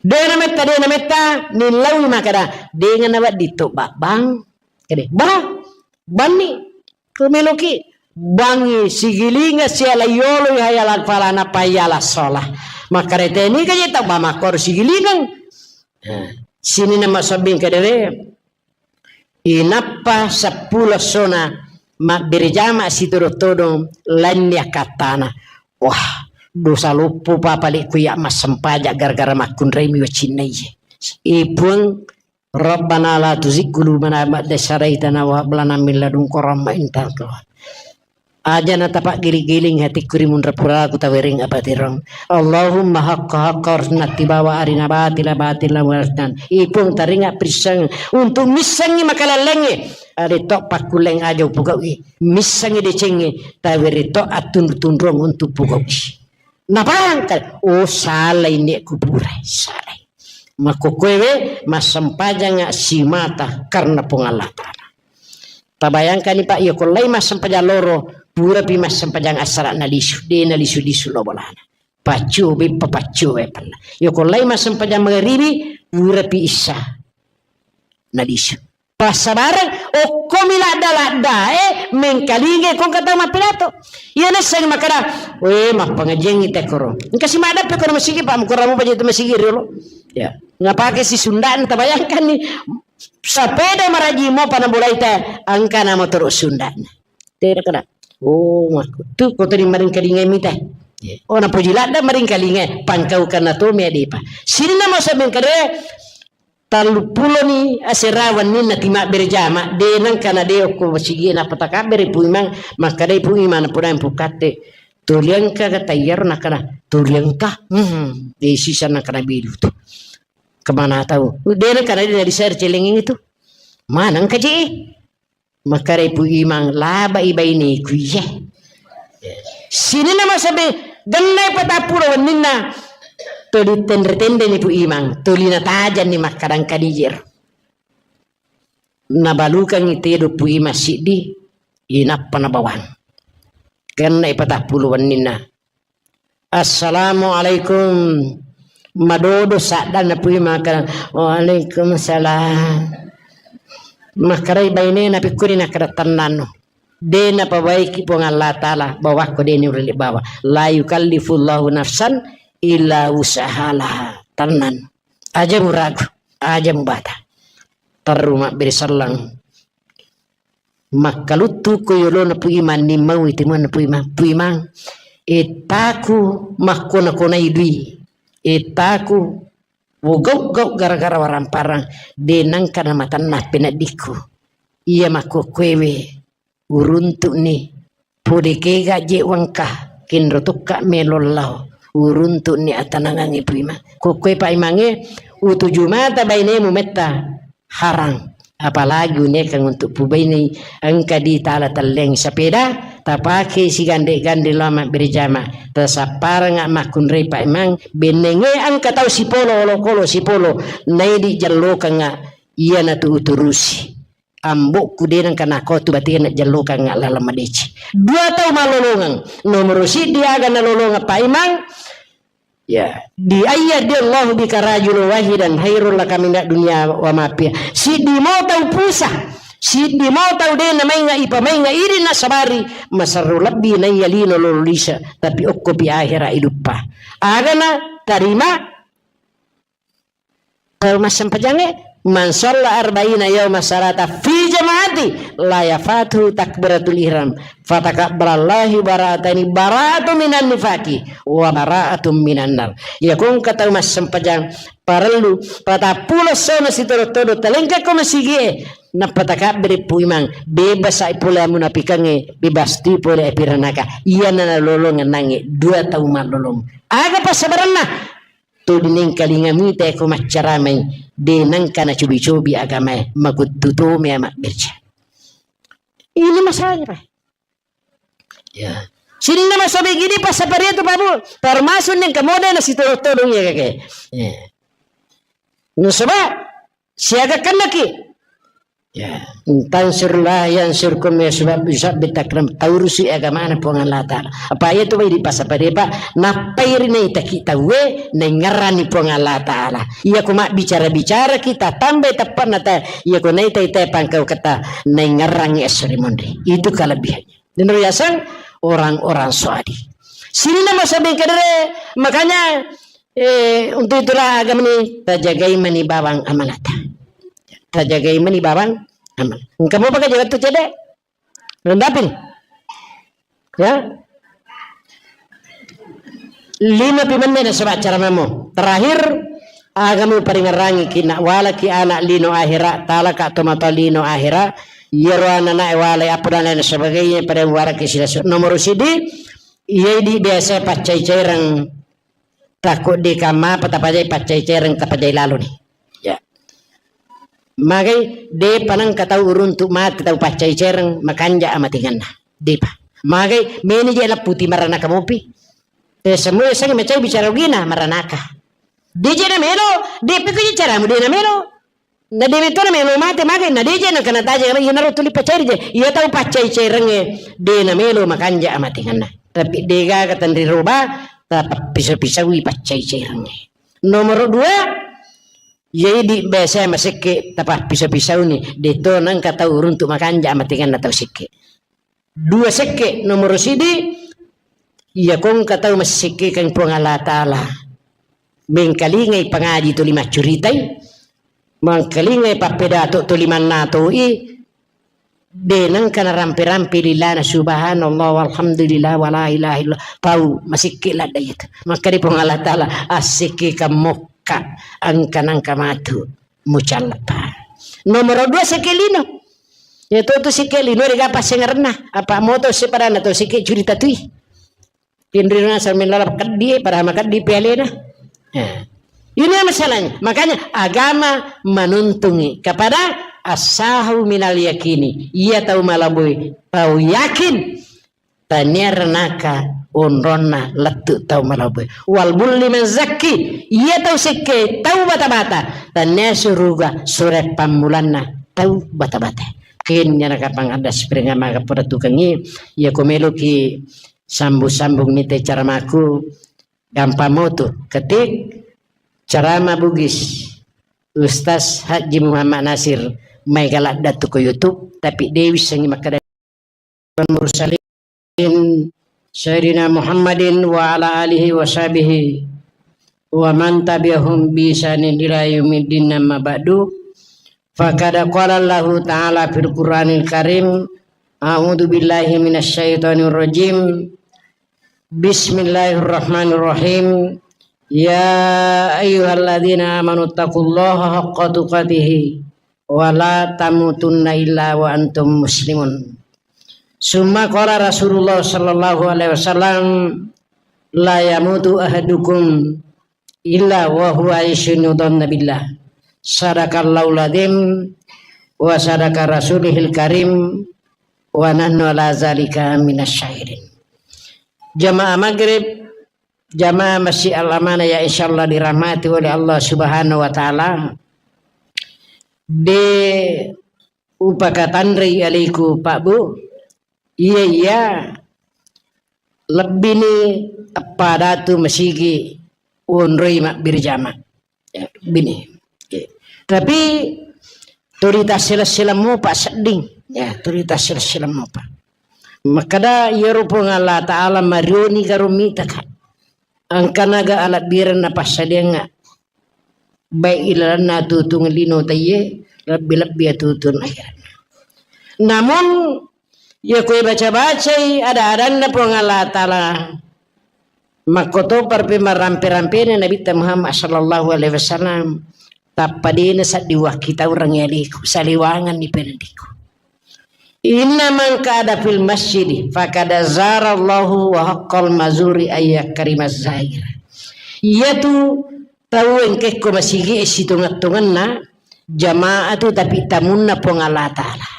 Dena metta, dena metta, nillaui makkeda, dengana wedding to babbang. Kede, bah, banni, kemeloki, bangi, sigilinga, siala yolo, hayala falana, payala sola. Makkeda teni kaje tau ba makkoro sigilingang. Nah, sininna masobbing kedere. Inappa seppulo sona mabbere jama sitodo-todong lainni akkattana. Wah, dosa loppo papa lekku ya massempajak gara-gara makkunrai mi wacinna iye. E Puang, Rabbana la tuzigh qulubana ba'da idh hadaytana wa hab lana min ladunka rahmah innaka antal wahhab. Aja na tapaggiling-giling hatikku ri munra puraku tawereng apatireng. Allahumma haqqa haqqa warzuqna ittiba'a wa arina batila batila warzuqna. Ipung taringa prisseng untuk missengi makalallengnge. Ada to pakkulleng aja upugau'i. Missengi decengnge tawere to attunru-tunrung untuk pugau'i. Napahang kan? Oh, salai nek kuburai, salai. Makkokkoewe massempajanga simata karena Puang Allah Ta'ala. Tabayangkani, Pak, iya ko lai massempajang loro, purapi massempajang assara nalisu, de nalisu-lisu lo bolana. Paccu beppa paccu we penna. Iya ko lai massempajang magaribi, purapi isya nalisu. Passabareng, okkomi ladda-laddae mengkalingai kong kata mappidato. Iya nasseng makkeda, "We, mappangajiangngi tekkoro." Engka si maddappe kono masigi, Pak, mukuramu paja itu masigi riolo. Ya, ngapake si sunda'na, tabayangkanni. Sapeda maraji mopa na bolaita, engka na motoro sunda'na. Tera kena. Oh, makku. Tu ko tadi maringkalingai mita. Ya. Oh, napoji ladda maringkalingai, pangkaukanna to me adepa. Sininna masa mengkade, Tellupuloni asera wenninna timabbere jama, de nengka na de okko masigi nappa takabbere Pu Imang, makkedai Pu Imang, napudaeng Pu Katte, "Tuli engka ga tayyaro?" Nakkeda, "Tuli engka." Hmm, de sisa nakkeda bilu tu. Kemana tau? De nengka na de na disare celengi tu. Mana engka je? Makkedai Pu Imang, "Labai baineku iye." Sininna masabe, gennai patappulo wenninna, tuli tenre-tenreni Pu Imang, tuli natajanni makkadang kadijir. Nabalukangi tedo Pu Imang siddi, inappa nabawang. Gennai patappulo wenninna. "Assalamualaikum." Madodo saddanna Pu Imang, makkeda, "Waalaikumsalam." Makkedai bainena, "Pikkuni?" Nakkeda, "Tennanno." De napabaiki Puang Allah Ta'ala, bawakko de niurele bawa. La yukallifullahu nafsan illa wus'aha laha. Tenang. Aja muragu, aja mubata. Terru mabbere selleng. Makkaluttu ko yolona Pu Imang, nimmau itimuanna Pu Imang. Pu Imang, ettaku makkona-konai dui. Ettaku wogau-gau gara-gara waramparang, de nengka namatanna peneddikku. Iya makkokkoewe uruntu'ni. Pole kega je wengka, kenro tokka melo lao. Uruntu'ni atanangangnge Pu Imang. Kokkoe Pak Imangnge, utuju mata bainemu metta harang. Apalagi unekang untuk pubainei engka di tala telleng sepeda, tapake sigande-gande lao mabbere jama, tasapparengnga makkunrai Pak Imang, bennenge engka tau sipolo olokolo sipolo, naidi jellokengnga iyanatu uturusi. Ambokku de nengka nakotu bate'na jellokengnga laleng madeceng. Dua tau mallolongeng. Nomoro siddi aga nalolongeng Pak Imang, ya, di ayyahdiyallahu bika rajulan wahidan khairul laka minad dunya wa ma fiha. Siddi mo tau pusa, siddi mo tau de namainga ipamainga idi nasabari, maserro lebbi naiya lino lolo lise, tapi okkopi ahera iduppa. Agana tarima Tau massempajangnge, man shalla arba'ina yauma shalata fi jama'ati la yafatuhu takbiratul ihram, fatakabbalallahu bara'ataini, bara'atun minan nifaqi wa bara'atun minan nar. Iya ko engka tau massempajang parellu patappulo essona sitodo-todo talengka ko masigie, nappa takabbiri Pu Imang, bebas ai pole amunapikangnge, bebas tu pole api ranaka. Iyana nalolongeng nangnge dua tau mallolong. Aga passabarenna? Tuli nengkalinga mita ko maccaramai, de nengka nacobi-cobi agamae, makuttu to mea mabberja. Ini masalahnya, Pak. Ya. Sininna masobi gini passaparia tu, Pak Bu, termasuk nengka mode na sitodong-todong ya, kakek. Ya. Nasaba siaga kannaki. Ya, tansurullah yansurkum, ya, sebab bisa bitakram taurusi agamana Puang Allah Ta'ala. Apa iya tu bai di pasapade, Pak, nappai ri naitaki tauwe, naingerrani Puang Allah Ta'ala. Iya ko mabbicara-bicara kita tambai teppanna ta, iya ko naita-ita pangkau kata, naingerrangi esso ri monri. Itu kelebihannya. Nino riaseng orang-orang soadi. Sininna masabeng kedere, makanya, eh, untuk itulah agama ini tajagai mani bawang amalata. Tajagai mani bawang amal. Engka mo baka jaga tu cede. Rendapin. Ya. Lima pi menne nasaba acara mamo. Terakhir, aga muparingerrangi ki na walaki anak lino ahera, talaka tomatoa lino ahera, iyaro ananae walai apa dan lain sebagainya pada waraki silasu. Nomor sidi, iya di biasa paccai-caireng, takut di kamma apa tapajai paccai-caireng tapajai laloni. Ya. Magai, depa nengka tau uruntu mati tau paccai-caireng, makanja amatinganna. Depa. Magai, meni je lapputi maranaka mopi. Eh, semua yang macai bicara ugina, maranaka. Deje na melo, depe ko caramu de na melo. Na de metona melo mate, magai, na deje na kana taja, iya naro tuli paccai je. Iya tau paccai cerengnge, de na melo makanja amatinganna. Tapi degaga tenri roba, tapappiso-pisaui paccai cerengnge. Nomor dua, jadi biasa masekke tapappiso-pisauni, deto nengka tau uruntu makanja amatinganna tau sekke. Dua sekke, nomoro sidi, iya ko engka tau massekkekeng Puang Allah Ta'ala. Mengkalingai pangaji tuli maccuritai, mengkalingai pappedato tuli mannatoi, de nengka narampe-rampe lilana subhanallah walhamdulillah wala ilaha illallah. Tau masekke ladda itu. Maka di Puang Allah Ta'ala, assekkekeng mokka, engka nengka matu. Mucallapa. Nomoro dua sekke lino. Ya to tu sekke lino de ga passengerenna. Apa moto sepadanna to sekke curita tui. Pinrina sambil lalap keddi, eh, padahal makeddi pialena. Ya. Ini masalahnya. Makanya agama menuntungi kepada asahu minal yakini. Iya tau malaboi, tau yakin. Tania renaka onronna lettu tau malaboi. Wal bulli man zakki, iya tau sekke tau bata-bata. Tania suruga sure pammulanna tau bata-bata. Kennya nakapang ada spring amaga pada tukangi, iya ko meloki sambung-sambung mite caramaku, gampang motu. Ketik carama Bugis, Ustaz Haji Muhammad Nasir, mai galak datu ko YouTube, tapi dewi sengi makkada والمرسلين سيدنا محمد وعلى آله وصحبه ومن تبعهم بإحسان إلى يوم الدين، أما بعد. فقد قال الله تعالى في القرآن الكريم: أعوذ بالله من الشيطان الرجيم. بسم الله الرحمن الرحيم. يا أيها الذين آمنوا اتقوا الله حق تقاته ولا تموتن إلا وأنتم مسلمون. ثم قال رسول الله صلى الله عليه وسلم: لا يموت أحدكم إلا وهو يحسن الظن بالله. صدق الله العظيم وصدق رسوله الكريم ونحن على ذلك من الشاهدين. Jamaah maghrib, jamaah Masjid Al-Amanah yang insyaallah dirahmati oleh Allah Subhanahu wa Ta'ala. De upakatanrei aleku, Pak Bu, iya, iya, lebbini eppa datu masigi wonroi mabbirjama. Ya, bini. Oke. Tapi tuli tassila-sila mopa sedding. Ya, tuli tassila-sila mopa. Makkada iyaro Puang Allah Ta'ala marioni garo mitaka. Engkanaga alebbirenna passadiangnga. Baik ilalenna atutung lino taiye, lebbi-lebbi atutung akhiratna. Namun, iya koe baca-bacai ada-adanna Puang Allah Ta'ala, makkotopa pi marampe-rampena Nabitta Muhammad sallallahu alaihi wasallam, tappa dena saddi wakkitaurangngi aleku, saliwanganni pendiku. Inna man qa'ada fil masjidi faqad zarallahu wa haqqal mazuri ayyakrimaz zair. Iyatu tau engkekko masigi e sitongeng-tongenna jamaah tu, tapi tamunna Puang Allah Ta'ala.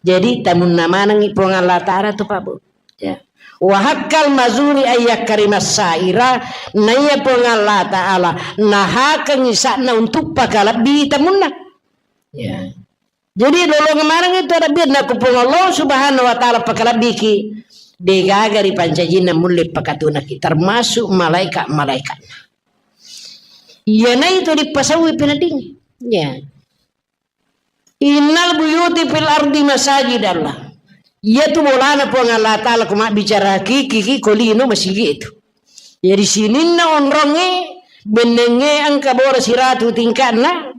Jadi tamunna manengngi Puang Allah Ta'ala tu, Pak Bu. Ya. Wa haqqal mazuri ayyakrimas saira, naiya Puang Allah Ta'ala nahakengngi sa'na untuk pakalebbi tamunna. Ya. Jadi lolongeng maneng itu ada biar nakko Puang Allah Subhanahu wa Ta'ala pakalebbiki, degaga ri pancajinna mulle pakatunaki, termasuk malaikat-malaikatna. Iyana itu dipasaui penedding. Ya. Innal buyuti fil ardi masajidallah. Iyatu bolana Puang Allah Ta'ala ko mabbicara hakiki ki ko lino masigi itu. Jadi sininna onrongnge, bennengnge engka bola siratu tingka'na,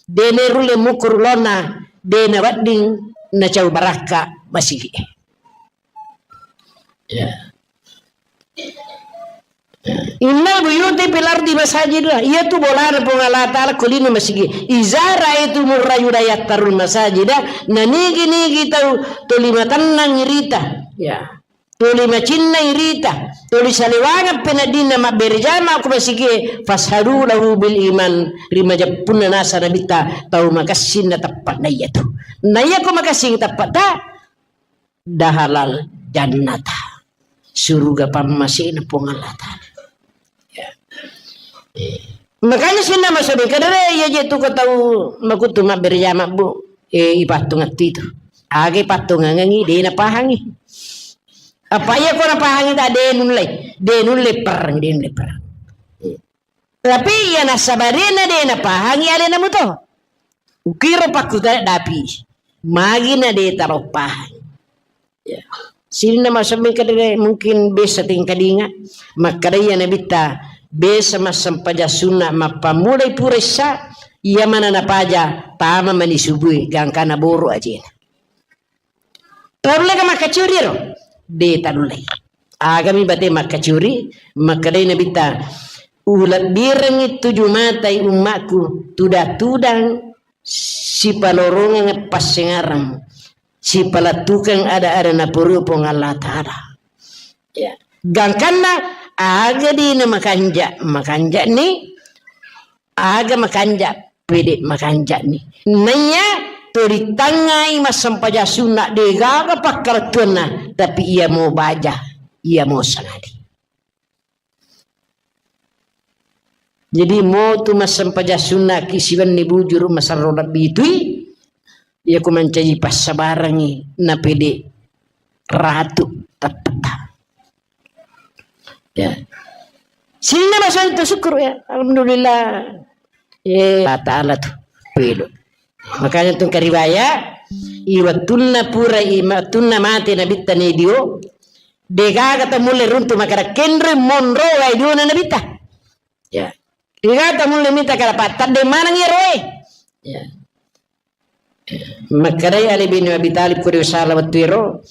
dene rulle mukuru lona, dena wedding nacau barakka masigi. Ya. Innal buyuti fil ardi masajid, iyatu bolana Puang Allah Ta'ala ko lino masigi. Iza ra'aitumur rajula yattarul masajida, nanigi-nigi tau tuli matennang irita. Ya. Tuli macinnai rita, tuli saliwangeng peneddinna mabbere jama ko masigi, fashadu lahu bil iman, rimajeppunna nasa Nabitta tau makessing na teppa'na iyatu. Na iyako makessing teppa'ta, dahalal jannata, suruga pammasena Puang Allah Ta'ala. Ya. Eh. Makanya sinna masobi kadere iya je tu ko tau makutu mabbere jama, Bu. Eh, ipattungeng tu itu. Age pattungengengi, de napahangi. Apa iya ko napahangi ta de nulle, de nulle perang, de nulle perang. Eh. Tapi iya nasabarena de napahangi alena muto. Ukiro pakkutana dapi. Magi na de taro pahang. Ya. Sininna masobi kadere mungkin besa tingkadinga. Makkada iya Nabitta besa massempajang sunna mappamulai pura issa, iya mana napaja tama mani subui gangkana boro ajena. Taulle ka makkacuri ro? De taulle. Agami bate makkacuri, makkedai Nabitta, ulebbirengngi tuju matai ummakku, tudang-tudang sipalorongeng passengarang, sipalettukeng ada-ada napurui Puang Allah Ta'ala. Ya. Gangkanna aga dina makanja, makanja ni, aga makanja, pede makanja ni. Naiya to ritangngai massempajang sunna degaga pakkalettuanna, tapi iya mo baja, iya mo sanadi. Jadi motu massempajang sunnaki siwenni bujuru masarro lebbi tui, iya ko mancaji passabarangi napede ratu teppetta. Ya. Sininna masobi tu syukur ya. Alhamdulillah. Eh, Allah Ta'ala tu. Pelo. Makanya tu kariwaya I wettunna pura, i wettunna mate Nabitta Nadio, degaga tau mulle runtu makkeda kenroi monro wae diona Nabitta. Ya. Degaga tau mulle mita kada pattadde maneng iyaro e. Ya. Makkedai Ali bin Abi Thalib ko riwasala wettu ero,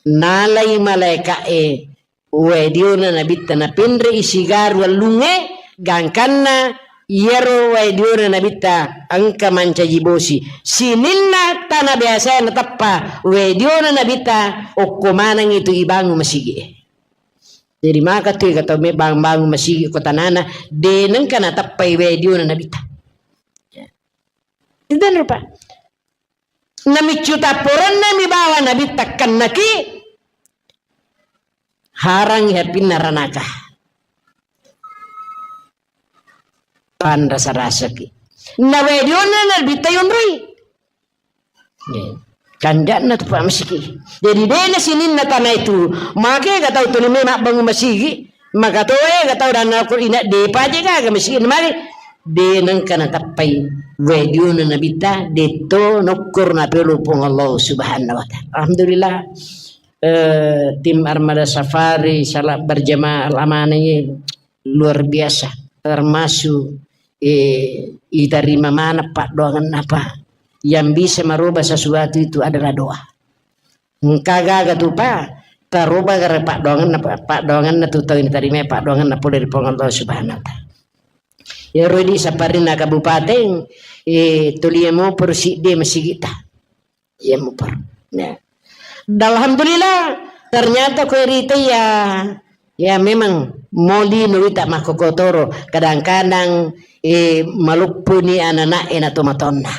nalai malaeka'e wae diona Nabitta napenre'i sigaru wellungnge, gangkanna iyaro wae diona Nabitta engka mancaji bosi. Sininna tana biasae nateppa wae diona Nabitta, okko manengngi tu ibangun masigi'e. Jadi maka tu ega tau me bangun-bangun masigi ko tanana, de nengka nateppai wae diona Nabitta. Itu rupa. Namiccu tapporenna mi bawa Nabitta kennaki, harangi hapinna ranaka. Panrasa-rasaki. Na wae diona Nabitta yonroi. Kanja'na tu pa masigi. Jadi dena sininna tana itu, make ga tau tuli me mabbangun masigi, maka toe ga tau dana ko ina de paje gaga masigi mari. De nengka natappai wae diona Nabitta, detto nokkor na pelo Puang Allah Subhanahu wa Ta'ala. Alhamdulillah. Eh, tim Armada Safari salat berjamaah al-amanah ini luar biasa, termasuk, eh, itarima mana paddoangenna apa. Yang bisa merubah sesuatu itu adalah doa. Engka gaga tu pa, taroba gara paddoangenna, paddoangenna tu tau itarima paddoangenna pole ri Puang Allah Subhanahu wa Ta'ala. Ya rodi saparinna kabupaten, eh, tulia mo persidde masigita. Iya mupar. Ya. Dan alhamdulillah, ternyata kue rita ya, ya memang moli nuwita makkokotoro. Kadang-kadang, eh, maluppuni anak-anak ena tomatonna.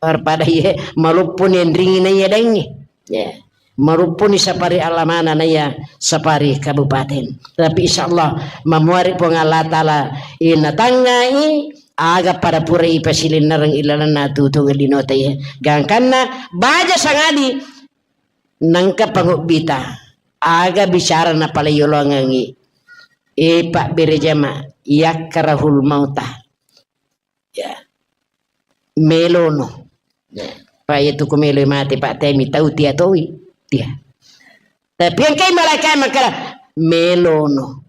Daripada iye maluppuni enringi na iya dengi. Ya. Maluppuni sapari alamana na iya sapari kabupaten. Tapi insyaallah mamuari Puang Allah Ta'ala, eh, natangai aga pada pura ipasilinnereng ilalenna tutu linota iya. Gangkanna baja sangadi nengka pangobbita. Aga bicara napalai yolongengi. E pabbere jama, yakkarahul mauta. Ya. Melono. Ya. Pa iya tu ko meloi mate, pa temi tau tia toi. Tia. Tapi engkai malaikat makkeda melono.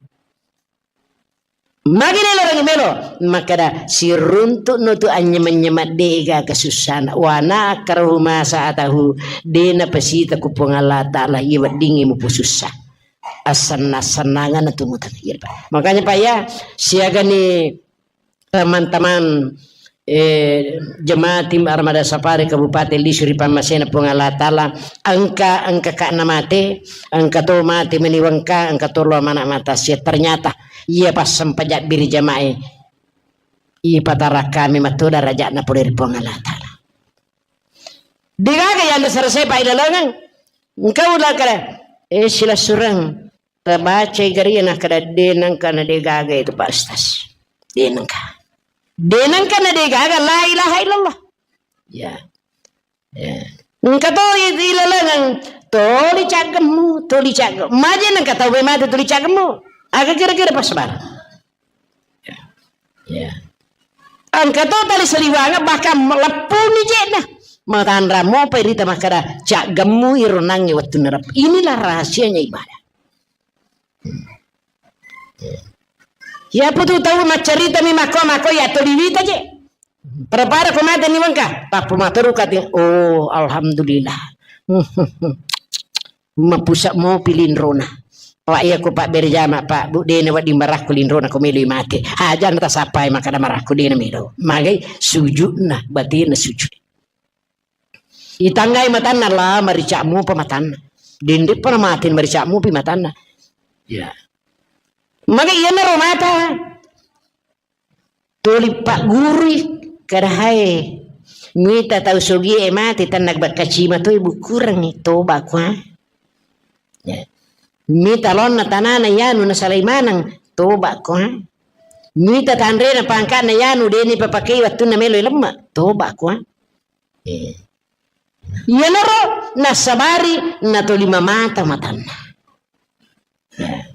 Magi nelo rangi melo, makkeda siruntu'no tu anynyema-nyema de'gaga sussana. Wa na akrahu ma sa'atahu, de napasita ku Puang Allah Ta'ala iya weddingngi mupusussa. Assenna-sennanganna tu mutang. Iya, Pak. Makanya, Pak, ya, siagani teman-teman eh, jemaah tim Armada Safari Kabupaten Lisu ri pammasena Puang Allah Ta'ala, engka, engka ka'na mate, engka to mate meni wengka, engka to lo mana mata sia. Ternyata iya passempajang biri jamae ipatara kami matu darajatna pole ri Puang Allah Ta'ala. Degaga yang dasar saya pai lalengeng. Engka ulang kare, eh, silasureng. Tabacai gari nakkeda, de nengka na de gaga itu, Pak Ustaz. De nengka. De nengka na de gaga, la ilaha illallah. Ya. Ya. Engka to i-, ilalengeng, toli caggemmu, toli caggemmu. Maje nengka tau mate toli caggemmu. Aga kira-kira pas bar. Ya. Ya. Engka to tali saliwanga bahkan meleppuni jena. Matanra mopa irita makkeda, caggemmu iro nangnge wettunna rep-. Inilah rahasianya ibadah. Iya putu tau maccaritami makko-makko ya toli wita je. Pada-pada ko mate ni wengka, tappu materu kati, oh, alhamdulillah. Mapusa mopi linrona. Wa iya ko pabbere jama, Pak, Bu, dena wedding marakku linrona ko meloi mate. Hajana tasappai makkeda marakku dena melo. Magai sujudna, batinna sujud. Itangngai matanna, la marica'mu pa matanna. Dendek pa mate marica'mu pi matanna. Ya. Maka iyanaro mata. Tuli paggurui kada hae. Mita tau sogie mate tanna bakkacima toi bukurengngi, toba kua. Ya. Mita laonna tanana yanu nasalai maneng, toba kua. Mita tanrena pangkana yanu deni papakei wettunna melo lemma, toba kua. Eh. Iyanaro nassabari natolima mata matanna. Ya.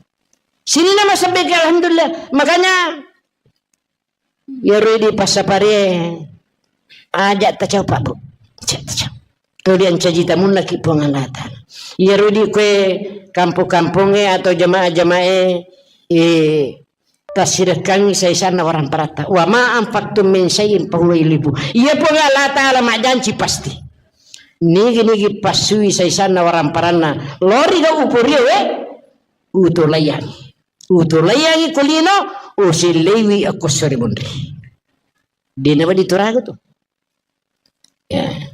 Sininna masebbeki, alhamdulillah. Makanya iyaro idi passapare aja tacau, Pak, Bu. Aja tacau. Tuli ancaji tamunnaki Puang Allah Ta'ala. Iyaro di kue kampong-kampongnge atau jamaah-jamaah e, eh, tassirekkangi saisanna waramparatta. Wa ma anfaqtum min syai'in fahuwa yukhlifu. Iya Puang Allah Ta'ala majjanci pasti. Nigi-nigi passui saisanna waramparanna. Lori ga uporio, eh? Utolaiyangi. Utolaiyangi ko lino, uselleiwi akko sori monri. Dena badi turaga tu. Ya.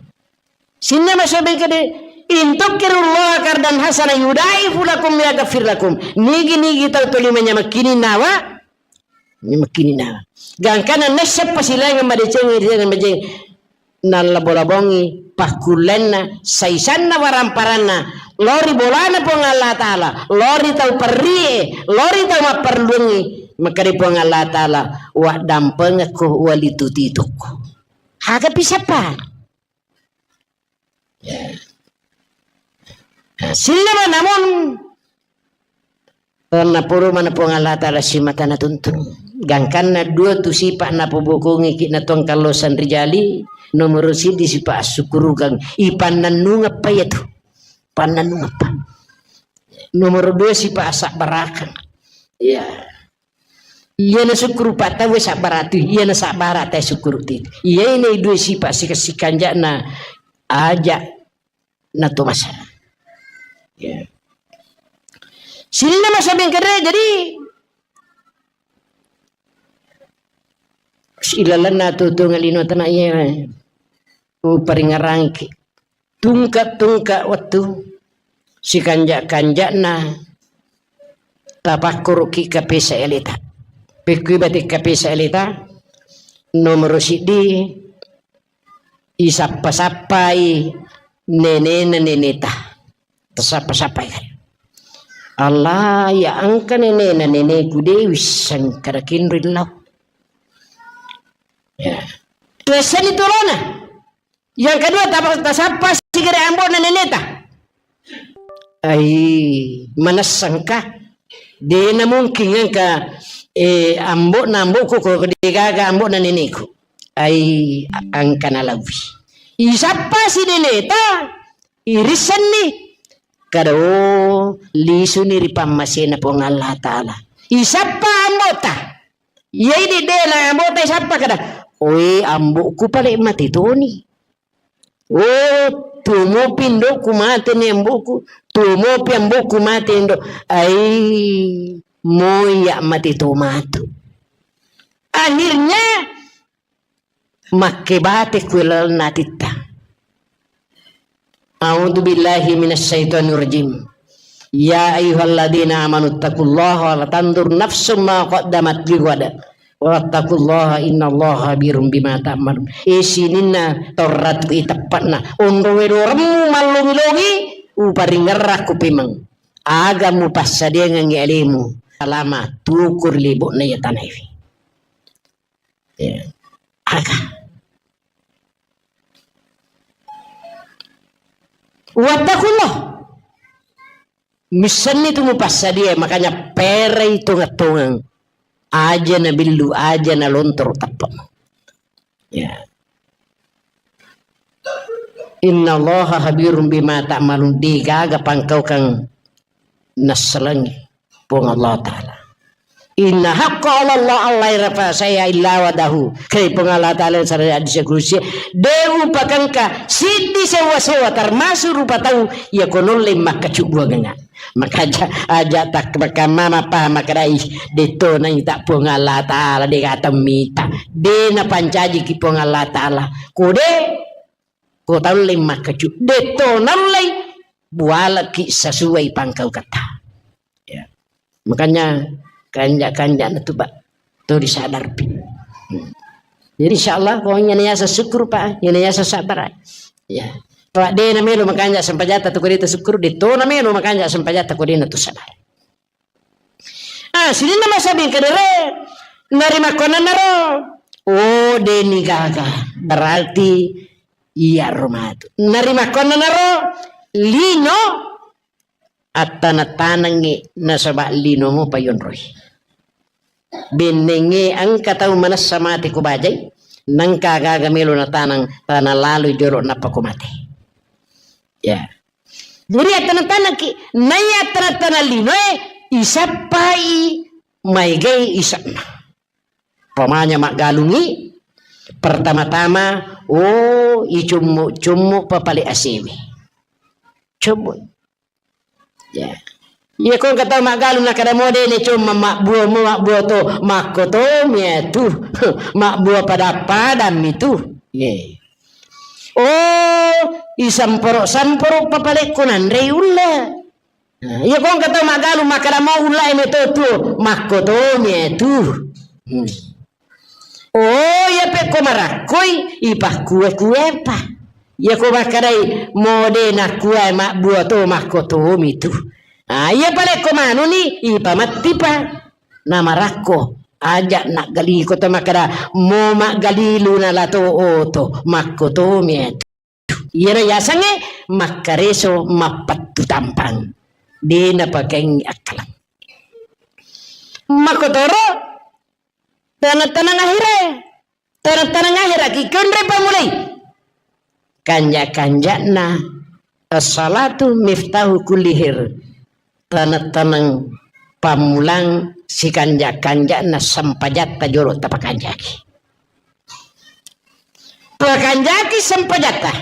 Sinna masobeng kede, "In tuqridullaha qardan hasana yudha'ifu lakum wa yaghfir lakum." Nigi-nigi tau toli manyamakkini nawa, manyamakkini nawa. Gangkana nesseppa silainga madeceng, madeceng. Nallabo-labongi pakkullenna, saisanna waramparanna, lori bolana Puang Allah Ta'ala, lori tau perrie, lori tau mapperluangi, makkeda Puang Allah Ta'ala, "Waddampengekko, walituti-tukko." Aga pisappa? Ya. Nah, sillama namun, naporo mana Puang Allah Ta'ala simata natuntung. Gangkanna dua tu sipa napobokongi ki natuang kallosan rijali, nomoro siddi sipa assukurukang, ipannannungeppa iyatu. Pannannungeppa. Nomoro dua sipa asabbarakang. Iya. Iyana sukkuru pattawe sabbaratu, iyana sabbara tae sukkuru ti. Iyae nei dua sipa sika-, sikanja'na aja natomasa. Ya. Sininna masa bengkere, jadi ilalenna tutunga lino tana iya. Uparingarangki. Tungka-tungka wettu, sikanja-kanjana tapakkuruki kapesa eleta. Pekkui bate kapesa eleta, nomoro siddi, isappa-sappai nenena neneta. Tasappa-sappai kan. Allah, ya engka nenena neneku de wisseng kada kinro illau. Ya. Tuessani tulona. Yang kedua, tapa-, tasappa sigere ambo'na neneta. Ai, manessangka. Dena mungkin engka, eh, ambo'na ambo'ku ko degaga ambo'na neneku. Ai, engka nalauwi. Isappa si neneta, irissenni. Kada, oh, lisuni ri pammasena Puang Allah Ta'ala. Isappa ambo'ta. Iyai de, de na ambo'ta isappa kada, "Oe, ambo'ku pale mate toni. Oh, tumopi indo'ku mate ni ambo'ku. Tumopi ambo'ku mate indo'. Ai, moya mate to matu." Akhirnya, makkebate ku lalenna atitta. A'udzu billahi minasy syaithanir rajim. Ya ayyuhalladzina amanu taqullaha wa la tanzur nafsum ma qaddamat lighad. Wattaqullaha innallaha khabirum bima ta'malun. E sininna torratku iteppa'na. Onro wedoremmu mallongi-longi, uparingerrakku pemeng. Aga mupassadiangengngi alemu. Salama tukur lebo'na iya tanaewe. Ya. Aga. Wattaqullah. Missenni tu mupassadia, makanya perai tongeng-tongeng. Aja na billu, aja na lontoro tappa. Ya. Innallaha khabirum bima ta'malun. Degaga pangkaukang nassalengi Puang Allah Ta'ala. Inna haqqa 'ala Allah alla yurafa syai'a illa wadahu. Kai Puang Allah Ta'ala sareng hadis kudusi, de upakengka siddi sewa-sewa termasuk rupa tau iya konolle makkacubbuangengnga. Maka aja, aja tak makamma mapaham makkedai, de to naita Puang Allah Ta'ala, de gatang mita. De napancajiki Puang Allah Ta'ala. Ko de, ko taulle makkacu, de to naullei bualaki sesuai pangkauketta. Ya. Makanya kanja-kanja na tu, Pak, to disadarpi. Hmm. Jadi insyaallah ko iyana yaseng syukur, Pak, iyana yaseng sabar. Ya. Pak, de na melo makanja sempajatta tu ko de to syukur, de to na melo makanja sempajatta ko de na to sabar. Ah, sininna masabbing kedere, narimakkuannanaro, oh, deni gaga, berarti iyaro matu. Narimakkuannanaro, lino, attana-tanangngi nasaba lino mopa yonroi. Bennengnge engka tau manessa mate ko bajai, nengka gaga melo natanang, tana laloi jolo nappa ko mate. Ya. Jadi, attaneng-tanengki, naiya attaneng-taneng linoe, isappai maegai ise'na. Pamanya maggalungi, pertama-tama, oh, icummu-cummu papale asewe. Cummu. Ya. Iya ko engka tau maggalung nakkeda mo de' ne cumma mabbua mo, mabbua to, makkotomi atu. Mabbua pada-padammi tu. Ye. Oh, isamporo-samporo papalekko nanrei ulla. Nah, iya ko engka tau maggalung makkeda mo ulla e meto tu, makkotomi atu. Hmm. Oh, iya pekko marakkoi, ipakkue-kuepa. Iya ko makkedai mo de' nakkua mabbua to makkotomi tu. Ah, iya palekko manuni, ipamettipa. Namarakko, aja' naggaliko to makkeda mo maggalilu nalato oto, makkotomi atu. Iyaro yasengnge makkareso mappettu tampang. De' napakengngi akkaleng. Makkotoro, taneng-taneng ahera. Taneng-taneng ahera ki konre pamulai. Kanja-kanja'na as-salatu miftahu kulli khair. Taneng-taneng pammulang sikanja-kanja'na sempajatta jolo tapakanjaki. Pakanjaki sempajatta.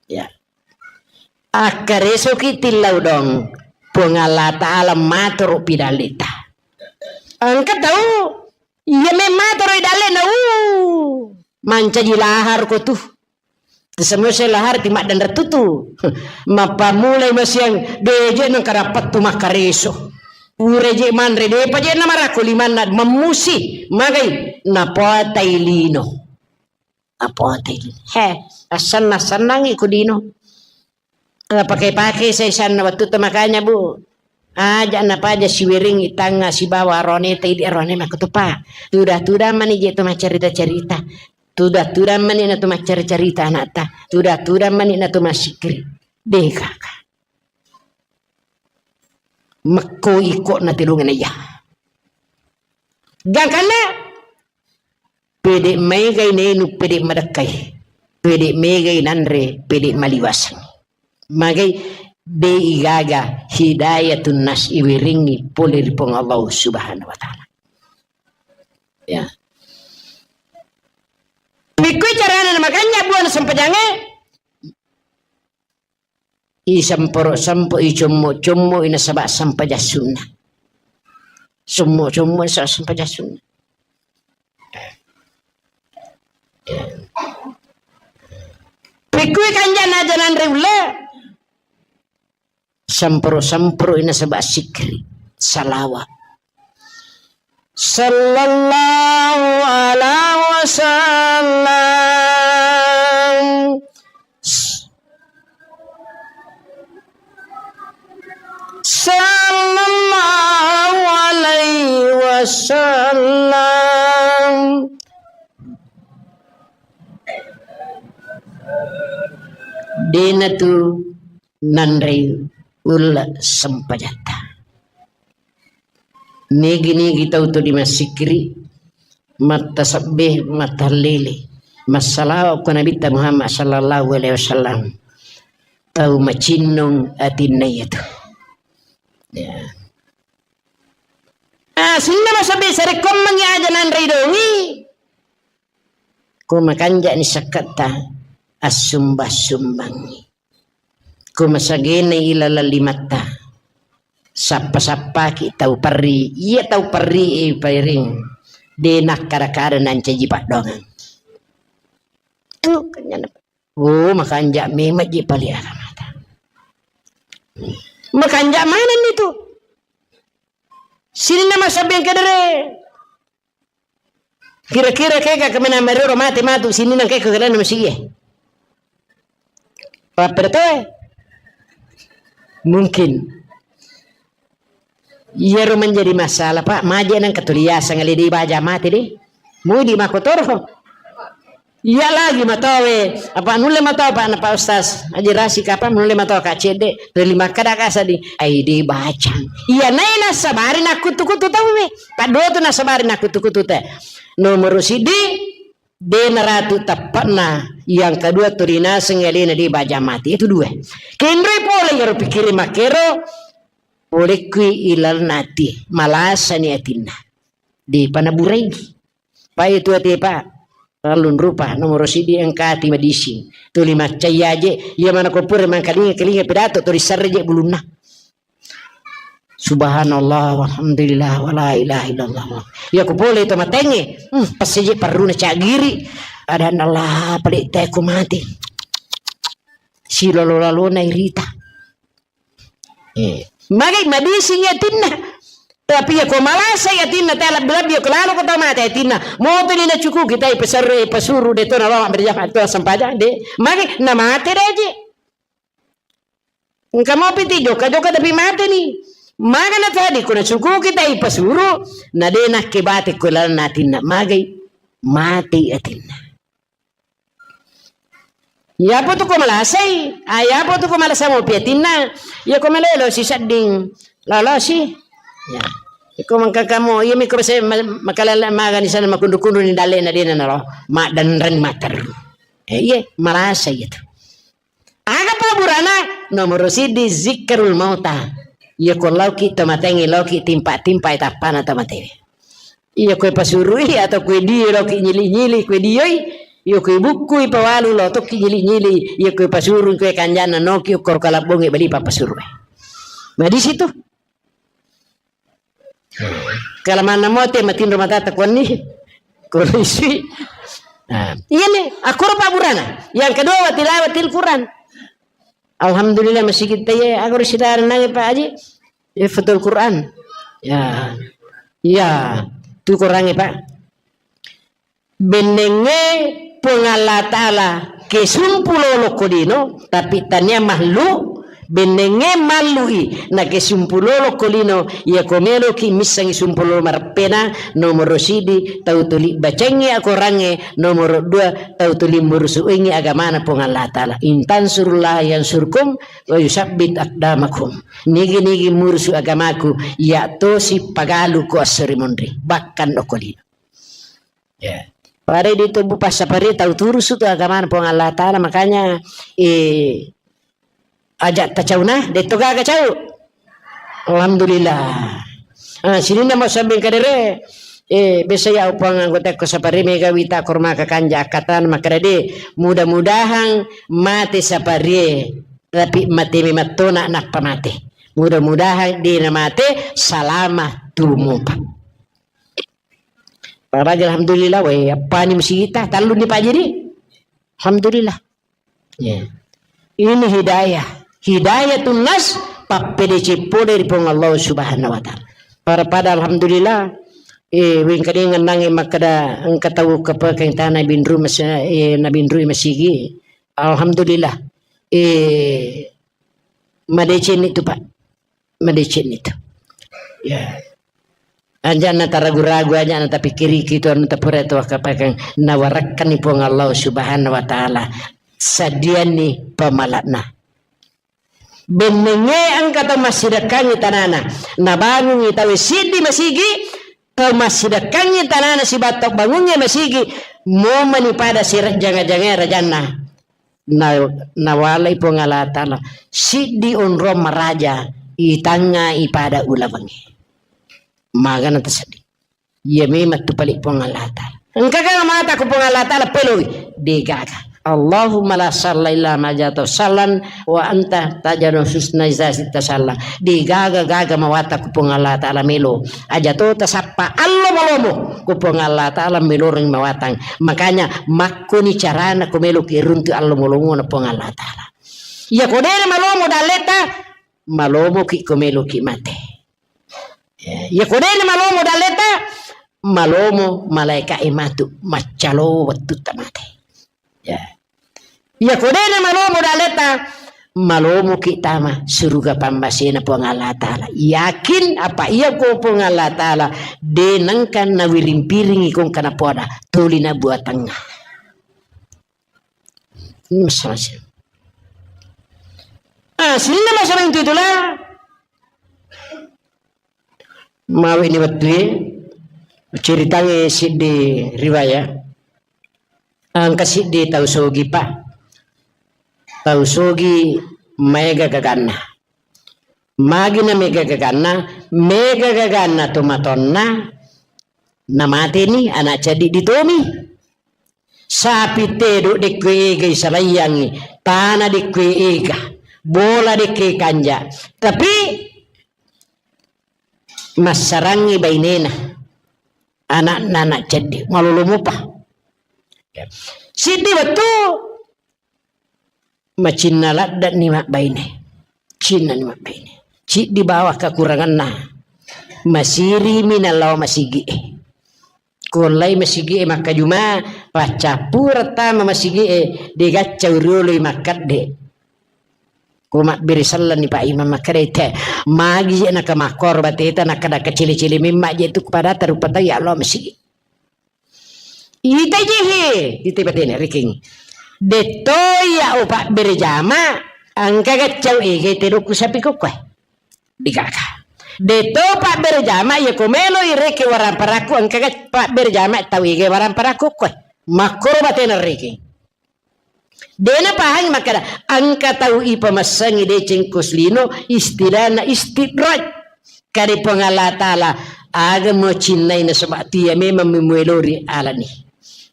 Ya. Akkaresoki tillau dong. Puang Allah Ta'ala matoro pidallita. Engka tau, iya memmatoro idallena, uh, mancaji lahar ko tu. Semua saya lahar ti maddanre tutu. Mappamulai masiang, de' je' nengka dapat tu makkareso. Pura je' manre, de'pa je' namarakko limanna, mammusi, magai, napotai lino. Apote. He, assenna-sennangi ku lino. Napake-pake saisanna wettu to makanya, Bu. Aja napaja siweringi tangnga sibawa aroneta idi arone makkutupa. Tuda-tuda mani je to maccarita-carita. Tuda-tuda mani na to maccarita-carita anakta. Tuda-tuda mani na to massikkiri. Deh kaka. Mekko iko na tilungenna iya. Gangkanna pede' maegai nainu, pede' madekkai, pede' maegai nanre, pede' maliwaseng. Magai de' igaga hidayatun nas iwiringi pole ri Puang Allah Subhanahu wa Ta'ala. Ya. Pikkui carana makanya buana sempajange. Isemporo-sempoi, icommo-commoi nasaba sempajang sunna. Sommo-sommo nasaba sempajang sunna. Pikkui kanjana aja nanre ulle. Semporo-semporoi nasaba sikkiri, salawa. Sallallahu ala wasallam. Sallallahu alaihi wasallam. Dena tu nanrei ulle sempajatta. Nigi-nigi tau tu dimassikkiri, mattasebbe, mattahallili, massalawa ko Nabitta Muhammad sallallahu alaihi wasallam. Tau macinnong atinna iyatu. Ya. Ah, sininna masabbi sarekkoammengngi aja nanrei dongi. Ko makanja'ni sakketta, assumba-sumbangngi. Ko masagenai ilaleng limatta, sappa-sappaki tau perri, iya tau perri e pairing, de nakkada-kada nancaji paddoangeng. Anu, kanyana. Oh, makanja memang ji pali agamata. Makanja manenni tu. Sininna masabbi engka dere. Kira-kira kega kemena merero mate matu sininna engka kegeranna masigie. Pappada toe. Mungkin. Iyaro menjadi masalah, Pak. Maje nang ketuliasang le di baja mate deh. Mudi makotoro. Iya lagi matowe, apa nulle matoa Pak na Pak Ustaz? Aji rasi kapa nulle matoa Kak Cedde, reli makkada Kak Sadi, ai de bacang. Iya nai nasabari nakkutu-kutu tauwe. Paddotu nasabari nakkutu-kutu te. Nomoro siddi, de naratu teppana Yang kedua, tuli naseng alena de baja mate. Itu dua. Kenroi pole iyaro pikkiri makkero, polekkui ilalenna ati, malasani atinna. Depa naburai. Pai tu ati, Pak. Terlalu rupa, nomoro sidi engka ati madising. Tuli maccai aje, iya mana ko pura mangkalinga-kalinga pidato, tuli sarre je bulunna. Subhanallah, walhamdulillah, wala ilaha illallah. Iya ko pole to matengnge, hmm, pas seje parruna cagiri. Ada Allah pale teko mati. Silolo-lalona irita. Eh, magai madising atinna. Tapi iya ko malasa atinna, teh lebbi-lebbi ko lalo ko tau mate atinna. Moto ni nacukuki tai pasarre, pasuru de to nalama berjamaah to sempajang de. Magai namate de aje. Engka mopi ti jokka-jokka tapi mate ni. Magana tadi ko nacukuki tai pasuru, na de nakke bate ko lalenna atinna. Magai mate atinna. Yapo tu ko malasai, ah, yapo tu ko malasa mopi atinna, ya ko malelo si sedding, lolosi. Ya. Iko mangkakamo, iya mi ko se ma-, makalala magani sana makundu-kundu ni dalle na dena nalo, madanreng mater. Eh, iya, malasa iya tu. Aga paburana? Nomoro sidi zikrul mauta. Iya ko lauki to matengnge, lauki timpa-timpa tappana to matewe. Iya koe pasurui atau koe dio loki nyili-nyili koe dioi, iya koe bukkui pawalu lo tokki nyili-nyili, iya koe pasurui koe kanjana noki ukkoro kalabbonge bali papasurui. Nah, di situ. Kalamanna mote matinro matata kuanni. Korisi. Nah, iya nih, akkoro paburana. Yang kedua, watilawatil Quran. Alhamdulillah, masigi taye, aku ri sidara nange, Pak Haji. Hifdzul Quran. Ya. Iya, tu Qurange, Pak. Bennengnge Puang Allah Ta'ala kesumpu lolo ko lino, tapi tania mahlu, bennengnge mallui na kesumpu lolo ko lino, iya ko meloki missangi sumpu lolo mareppena, nomoro sidi tau tuli bacengngi akorangnge, nomoro dua tau tuli murusuengngi agamana Puang Allah Ta'ala. In tansurullah yansurkum wa yusabbit aqdamakum. Nigi-nigi murusu agamaku, iya tosi pagalu ko esso ri monri, bahkan okko lino. Ya. Pada di tubuh passapari tau turusu tu agamana Puang Allah Ta'ala, makanya, eh, aja tacauna, detto gaga cau. Alhamdulillah. Ah, sininna mau sambing kadere, eh, biasa ya upang anggota ko sapari mega wita korma kakanja akatan makkeda de, mudah-mudahan mate sapari, tapi mate memettona nappa mate. Mudah-mudahan de na mate salama tumupa. Paraja alhamdulillah, weh, appani musigita, talluni Pak Haji. Alhamdulillah. Ya. Ini hidayah. Hidayatun nas, pappedeceng pole ri Puang Allah Subhanahu wa Ta'ala. Para pada alhamdulillah, eh, wengkadeng nange makkeda engka tau kepekeng tana binru mas-, eh, na binru masigi. Alhamdulillah. Eh, madeceng itu, Pak. Madeceng itu. Ya. Aja na taragu-ragu, aja na tapikkiriki tu anu tapura tu akapakang nawarakkan ni Puang Allah Subhanahu wa Ta'ala. Sadianni pamalakna. Bennengnge engka tau massidekkangngi tanana. Nabangungngi tau siddi masigi, tau massidekkangngi tanana sibawa tau bangungnge masigi, momani pada sirajanga-jangai rajanna. Na-, nawalai Puang Allah Ta'ala siddi onrong maraja itangnga ipada ulawengnge. Magana taseddi. Iya memang tu pale Puang Allah Ta'ala. Engka ga mata ku Puang Allah Ta'ala peloi? Degaga. Allahumma la salla illa ma ja'altahu sallan wa anta taj'alul husna idza syi'ta salla. Degaga gaga mawata ku Puang Allah Ta'ala melo. Aja to tasappa allo malomo ku Puang Allah Ta'ala meloreng mawatang. Makanya makkoni carana ko meloki runtu allo malomo na Puang Allah Ta'ala. Iya ko dena malomo dalleta, malomoki ko meloki mate. Ya, iya ko dena malomo dalleta, malomo malaika e matu maccalo wettutta mate. Ya. Iya ko dena malomo dalleta, malomoki tama suruga pammasena Puang Allah Ta'ala. Yakin apa iya ko Puang Allah Ta'ala de nengka nawiring-piringi kongka napoada tuli na buatangnga. Ini masalah sih. Ah, sininna masalah itu itulah. Mawe ni wettue, ceritangnge siddi riwayat. Engka siddi tau sogi, Pak. Tau sogi maega gaganna. Magi na mega gaganna, mega gaganna to matonna, namateni anak ceddi ditomi. Sapi tedo dekkue ega isalaiyangi, tana dekkue ega, bola dekke kanja. Tapi massarangi bainena, anakna anak ceddi, malolo mopa. Siddi wettu macinna ladde'ni mabbaine. Cinnani mabbaine. Ciddi bawang kakuranganna. Masirimi nallao masigi'e. Ko ollai masigi'e makkajuma, paccappureng tama masigi'e, degaccau rioloi makkedde. Ko mabbere sellenni Pak Imam makkeda, "Te, magi je naka makkoro bateta, nakkeda kecili-cili memma je tu pada tarupa tau ya Allah masigi." Ita je he, ita batena riking. Detto ya o pabbere jama, engka gaccau ege tedokku sapi kokkoe. Digaga. Detto pabbere jama, ya ko melo ireke waramparakku, engka gac-, pabbere jama tau ege waramparakku koe. Makkoro batena riking. Dena pahangi makkeda, engka tau ipamassangi deceng ko lino, istilahna istidraj. Kade Puang Allah Ta'ala, aga mo cinnai nasaba tia memang memuelori alani.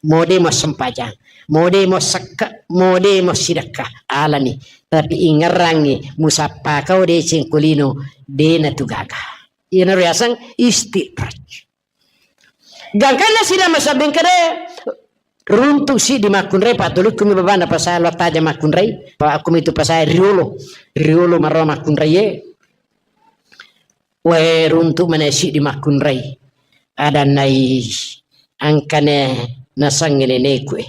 Mode mo sempajang, mode mo sekka, mode mo sidekka alani. Tapi ingerrangi musappa kau deceng ko lino, dena tu gaga. Iyana riaseng istidraj. Gangkanna sila masabbing kede, runtu siddi makkunrai, pattulikkumi babana pasai lo taja makkunrai, pa akkumi tu pasai riolo, riolo marro makkunrai e. Wae runtu mana siddi makkunrai. Ada nai angkane nasangi neneku e.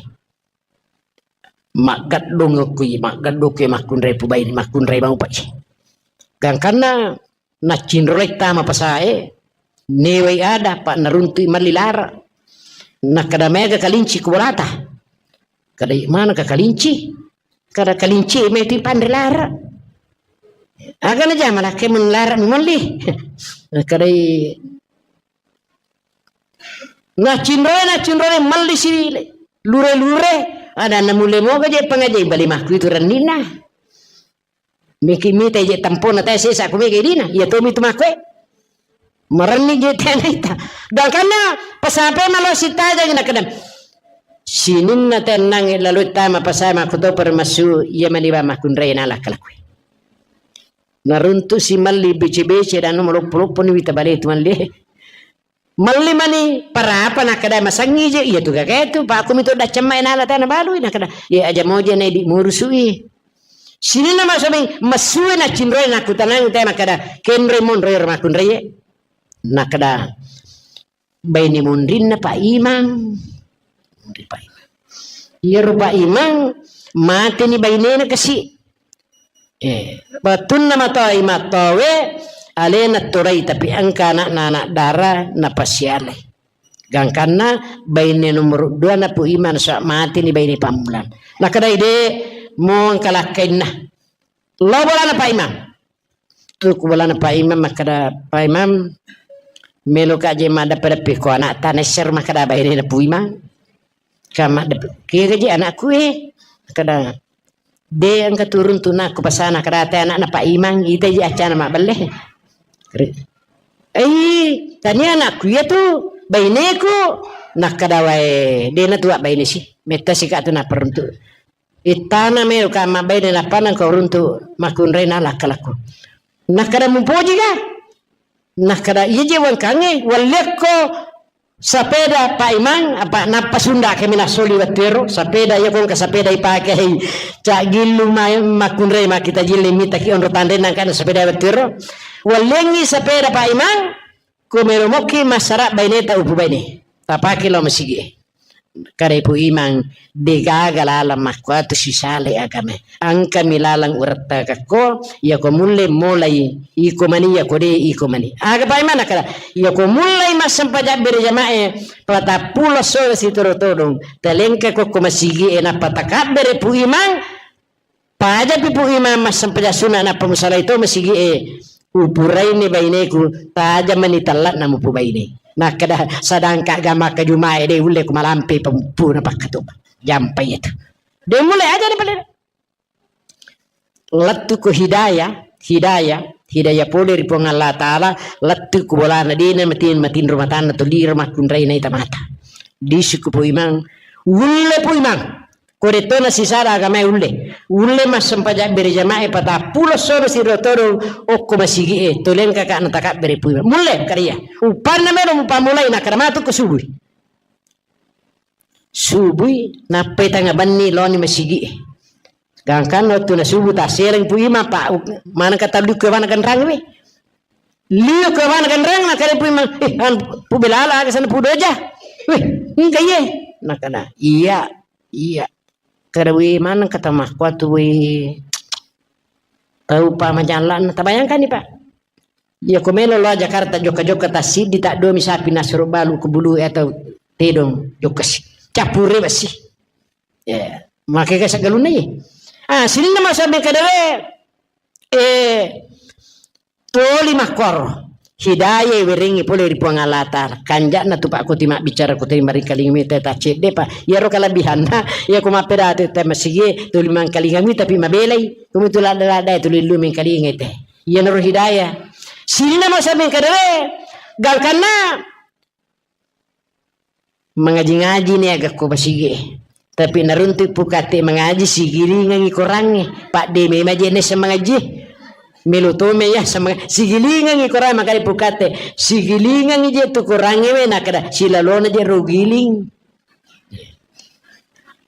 Maggeddong okui, maggeddong okui makkunrai pubai, makkunrai mau pai. Gangkanna naccinrolai tama pasae, newai ada, pa naruntui malli lara. Nakkeda mega kalinci ku bolata. Kada mana ka kalinci? Kada kalinci meti panre lara. Aga na jama lakke mun lara malli. Kada naccinrolai, naccinrolai malli si lure-lure. Ada na mulle moga je pangajai bali makku itu rennina. Miki mita je tampona tae sesa ku mega idina. Iya tomi tu makkue. Marenni je tena ita. Gangkanna pasape malo sitaja na kadang. Sininna tenang lalu tama pasai makku to permasu iya mani ba makkunrai nala kalakue. Naruntu si malli bece-bece dan maloppo-loppo ni wita bale tu malli. Malli mani parapa nakkeda masangi je, iya tu gaga tu, pa aku mitu daccamma nala tana balui nakkeda, ye aja moje na idi murusui. Sininna masameng masue na cinroe nakutanang te makkeda, kenroi monroi ro makkunrai. Nakkeda, baine monrinna Pak Imang. Monri Pak Imang. Iyaro Pak Imang, mateni bainena kasi. Eh, wettunna matoa imattowe, alena torai, tapi engka anakna anak dara napasialai. Gangkanna baine nomor dua na Pu Imang sa mateni baine pammulang. Nakkeda ide mo engka lakkainna. Lo bolana Pak Imang. Tu ku bolana Pak Imang makkeda, "Pak Imang, melo ka je maddeppe-deppe ko anak tana esser," makkeda bainena Pu Imang. Ka maddeppe, "Kega je anakku e?" Makkeda, "De engka turun tu nakku pasana kada te anakna Pak Imang, ita je accana mabbelle." Ri-, "Ei, tania anakku iya tu, baineku." Nakkeda, "Wae, de na tua baine si. Metta si ka tu naperuntu." Ittana melo ka mabbaine nappa nengka uruntu makkunrai nala kalakku. Nakkeda mupoji ka? Nakkeda iya je wangkangnge, walliakko sapeda Pak Imang, apa nappa sunda kami nasoli wettuero, sapeda iya kongka sapeda ipake hei. Cak gillu ma-, makkunrai makkita jilli mitaki onro tanre nangkana sapeda wettuero. Walliangngi sapeda Pak Imang, Ko melo mokki massara baineta upu baine, tapake lao masigi e. Kada Ipu Imang, degaga lalang makkuatu sisale agama. Engkami lalang urettakakko, iyako mulle molai iko mani, iyako de iko mani. Aga Pak Imang nakkeda, iyako mullei massempajang bere jamae, patappulo sore sitoro todong, talengka kokko masigi e, nappa takabbere Pu Imang, Pajapi Pu Imang massempajang sunna nappa musalai to masigi e, upuraini baineku, tajamani tella'na mupubaine. Nakkeda, sedangka gamaka jumae de ulle ku malampe pempuna pakkatupa. jampai itu. De' mulai aja ni pale. Lettu ko hidayah, hidayah, hidayah pole ri Puang Allah Ta'ala, lettu ko bolana, de' na mati-, matinro matanna tuli ro makkunrai naita mata. Lisu ko Pu Imang, ulle Pu Imang. Ko de' to na sisada agamae ulle. Ulle massempajang berjamaah patappulo sono siro todo okko masigi'e, toleng kaka na takabbere Pu Imang. Mulle kariya. Upanna melo mupamulai na kada matu ko subui. Subui, nappai tanga benni loni masigi'e. Gangkanna wettu na subuh tassereng Pu Imang, Pak, maneng kata liu ko bana ganrang we. Liu ko bana ganrang, na kare Pu Imang, "Eh, an, Pu Belala, aga sana Pu Doja." "Weh, engka iye." Nakana, "Iya, iya." Kada we maneng kata makkuatu we. Tau pa majalla'na, tabayangkanni, Pak. Iya ko melo lo Jakarta jokka-jokka tassiddi, taddomi sapi nasuro balu ko bulu atau tedong jokka si. Cappure besi. Ya, make ga sagalunna ye. Ah, sininna masa mengkadere, eh, toli makkoro. Hidayah werengi pole ri Puang Allah Ta'ala. Kanja'na tu Pak, ko ti mabbicara ko teri maringkalinga mita ta cedde, Pak. Iyaro kalebihanna, iya ko mappedati te masigi, tuli mangkalinga mi tapi mabelai. Ko mitu ladda-ladda tuli lu mengkalinga te. Iyanaro hidayah. Sininna masa mengkadere, gangkanna mangaji-ngaji ni aga ko masigi. Tapi naruntu Pu Katte mangaji, sigilingangi korangnge. Padde memang je nessa mangaji. Melo to me ya sama sigilingangi korangnge, makanya Pu Katte. Sigilingangi je tu korangnge we, nakada silalona je ro giling.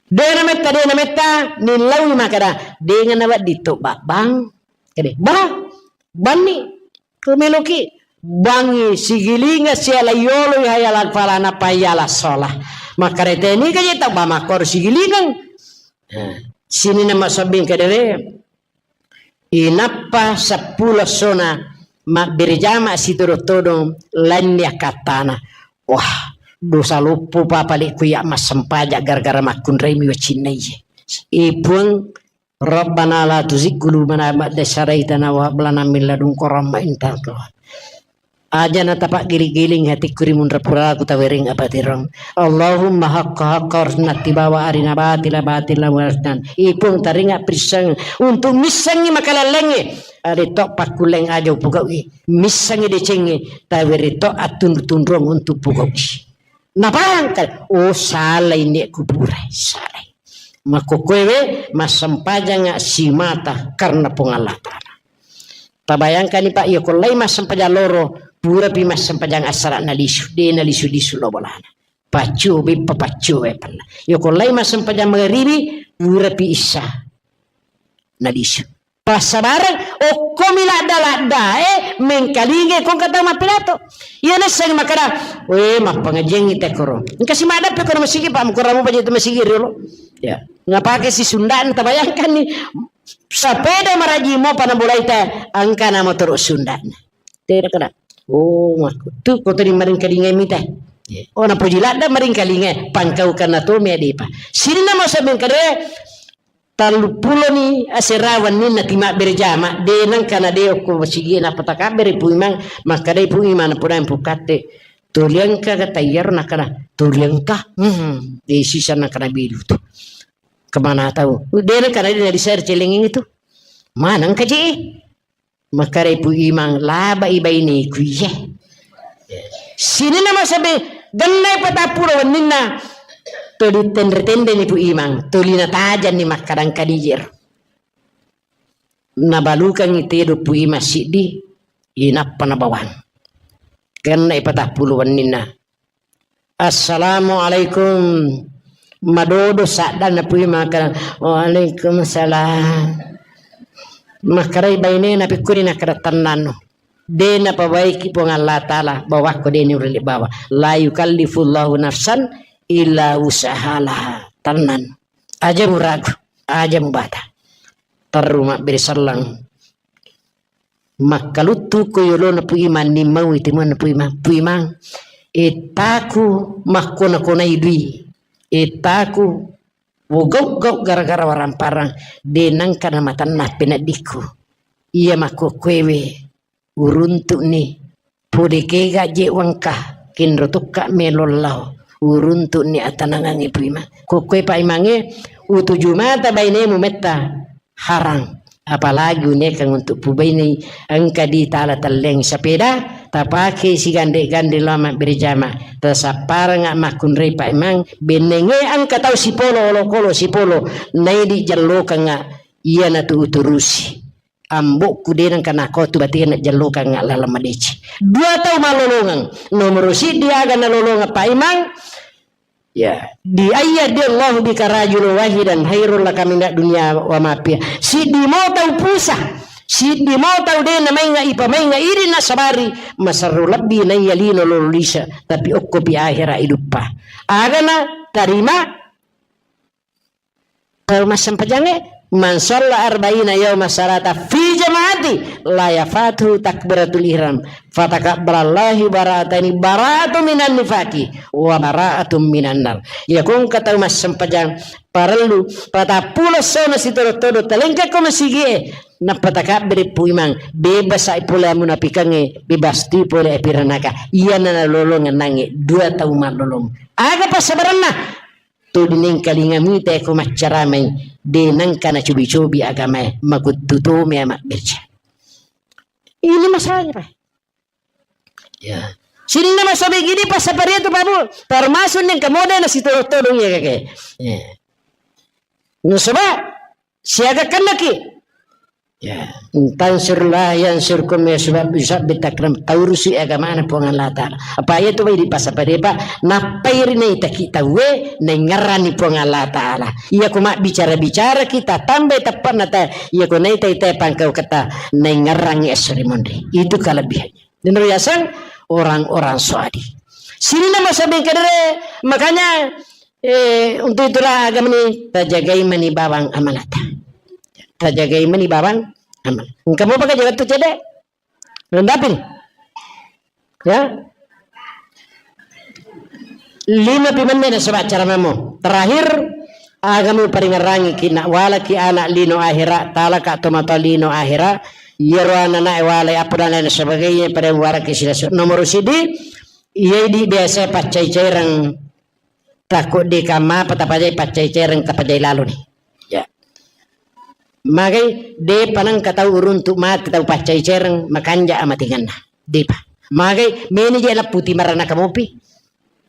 De' nametta, de' nametta, nillaui makada, de' ngana wedding to babbang. Kede, bah, banni, ko meloki, bangi, sigilinga, siala yolo, hayala fala napa hayala sola. Makare teni ka je tau ba makkoro sigilingang. Nah, sininna masabbing kadere, inappa seppulo sona mabbere jama sitodo-todo lainni akkattana. Wah, dosa loppo pa pale ku ya massempajang gara-gara makkunrai mi wacinna iye. E Puang, Rabbana la tuzigh qulubana ba'da idh hadaytana wa hab lana min ladunka rahmah innaka antal wahhab. Aja na tapaggiling-giling hatikku ri munra puraku tawereng apatirong. Allahumma haqqa haqqa warzuqna ittiba'a, arina batila batila warzuqna. Ipung taringa pirisseng untuk missengi makalallengnge. Ari to pakkulleng aja upugau'i. Missengi decengnge, taweri to attunru-tunruang untuk pugau'i. Napahang kale, oh, salai nek kuburai, salai. Makkokkoewe massempajanga simata karena Puang Allah Ta'ala. Tabayangkani, Pak, iya ko lai massempajang loro, purapi massempajang assara nalisu, de nalisu-lisu lo bolana. Paccu beppa, paccu beppa. Iya ko lai massempajang magaribi, purapi issa nalisu. Passabareng, okkomi ladda-laddae mengkalingai kongka tau mappidato. Iya nasseng makkeda, "We, mappangajiangngi tekkoro." Engka si maddeppe kono masigi, Pak, mukuramu paja itu masigi riolo. Ya, ngapake si Sundana, tabayangkanni. Sapeda maraji mopa nabolai te, engkana motoro Sundana. Tera kena. Oh, makku. Tu ko tadi maringkalingai mita. Oh, napoji ladda maringkalingai, pangkaukanna to me adepa. Sininna masa mengkade, tellupuloni asera wenninna timabbere jama, de nengkana de okko masigi napatakabbere Pu Imang, makkadai Pu Imang, napodai Pu Katte, "Tuli engka ga tayyaro?" Nakkana, "Tuli engka." Hmm, de sisa nakkana bilu tu. Kemana tau? De nengkana de nadisare celengeng itu. Maneng ka je? Makkadai Pu Imang, "Labai baineku iye." Sininna masabe, gennai patappulo wenninna, tuli tenre-tenreni Pu Imang, tuli natajanni makkadang kadijero. Nabalukangngi tedo Pu Imang siddi, inappa nabawang. Gennai patappulo wenninna, "Assalamualaikum." Madodo saddanna Pu Imang, makkada, "Waalaikumsalam." Makkedai bainena, "Pikkuni?" Nakkada, "Tennanno. De napabaiki Puang Allah Ta'ala, bawakko de niulle bawa. La yukallifullahu nafsan illa wus'aha." Tennanno. Aja muragu, aja mubata. Terru mabbere selleng. Makkaluttu ko yolona Pu Imang, nimmaui timuanna Pu Imang. "Pu Imang, ettaku makkona-konai dui. Ettaku wogau-gau gara-gara waramparang, de nengka namatanna peneddikku. Iya makkokkoewe uruntu'ni, pole kega je wengka, kenro tokka melo lao. uruntu'ni atanangangnge Puimang. Kokkoe Pak Imangnge, utuju mata bainemu metta harang. Apalagi unikang untuk pubainei engka di tala telleng sepeda, tapake sigande-gande lao mabbere jama, tasapparanga makkunrai Pak Imang, bennenge engka tau sipolo olokolo sipolo, naidi jallokengnga iyanatu uturusi. Ambokku de nengka nakotu batena jallokang laleng madeceng. Dua tau malolongeng. Nomoro siddi aga nalolongeng Pak Imang, ya, di ayya di Allahu bika rajulun wahidan khairul laka minad dunya wa ma fiha. Siddi mo tau pusa. Siddi mo tau de namainga ipamainga idi nasabari masarru lebbi naiya lino lolo lisa. Tapi okkopi ahera iduppa. Agana tarima Tau massempajangnge, man shalla arba'ina yauma salata fi jama'ati la yafatu takbiratul ihram, fatakabbalallahu bara'ataini, bara'atu minan nifaqi wa bara'atun minan nar. Iya kongka tau massempajang parellu patappulo essona sitodo-todo talengka ko masigie, nappa takabbiri Puimang, bebasai pole munafikangnge, bebasti pole api ranaka. Iyana nalolongeng nangnge dua tau mallolong. Aga passabarenna? Tuli nengkalinga mita ko maccaramai, de nengka nacobi-cobi agamae, makuttu to mea mabbirja. Ini masalahnya, Pak. Ya. Sininna masobeng idi passaparia tu, Pak Bu, termasuk nengka mode na sitodong-todong ya, kakek. Ya. Nasaba siaga kennaki. Ya, tansurlah yansurkum, ya, sebab, sebab bitakram taurusi agamana Puang Allah Ta'ala. Apa iya tu bai dipasapade, Pak? Nappai ri naitaki tauwe, naingerrani Puang Allah Ta'ala. Iya ko mabbicara-bicara kita tambai teppanna ta, iya ko naita-ita pangkau kata naingerrangi esso ri monri. Itu kelebihannya. Dan riasang orang-orang soadi. Sininna masabeng kadere, makanya Eh, untuk itulah agama ini, tajagai mani bawang amanata. Tajagai mani bawang amanata. Engka mopa ka jaga tu cede? Rendapin. Ya. Lima pi menne na sebab cara mamo. Terakhir, agama paringerangi ki nak walaki anak lino akhirat, talaka tomatoa lino akhirat, yero anak walai apa dan lain sebagainya pada walaki silasu. Nomor sidi, iya di biasa paccai-caireng. Takko de kamma pa tapajai paccai-caireng tapajai laloni. Ya. Magai de panengka tau uruntu mate tau paccai-caireng makanja amatinganna. Depa. Magai meni je lapputi maranaka mopi.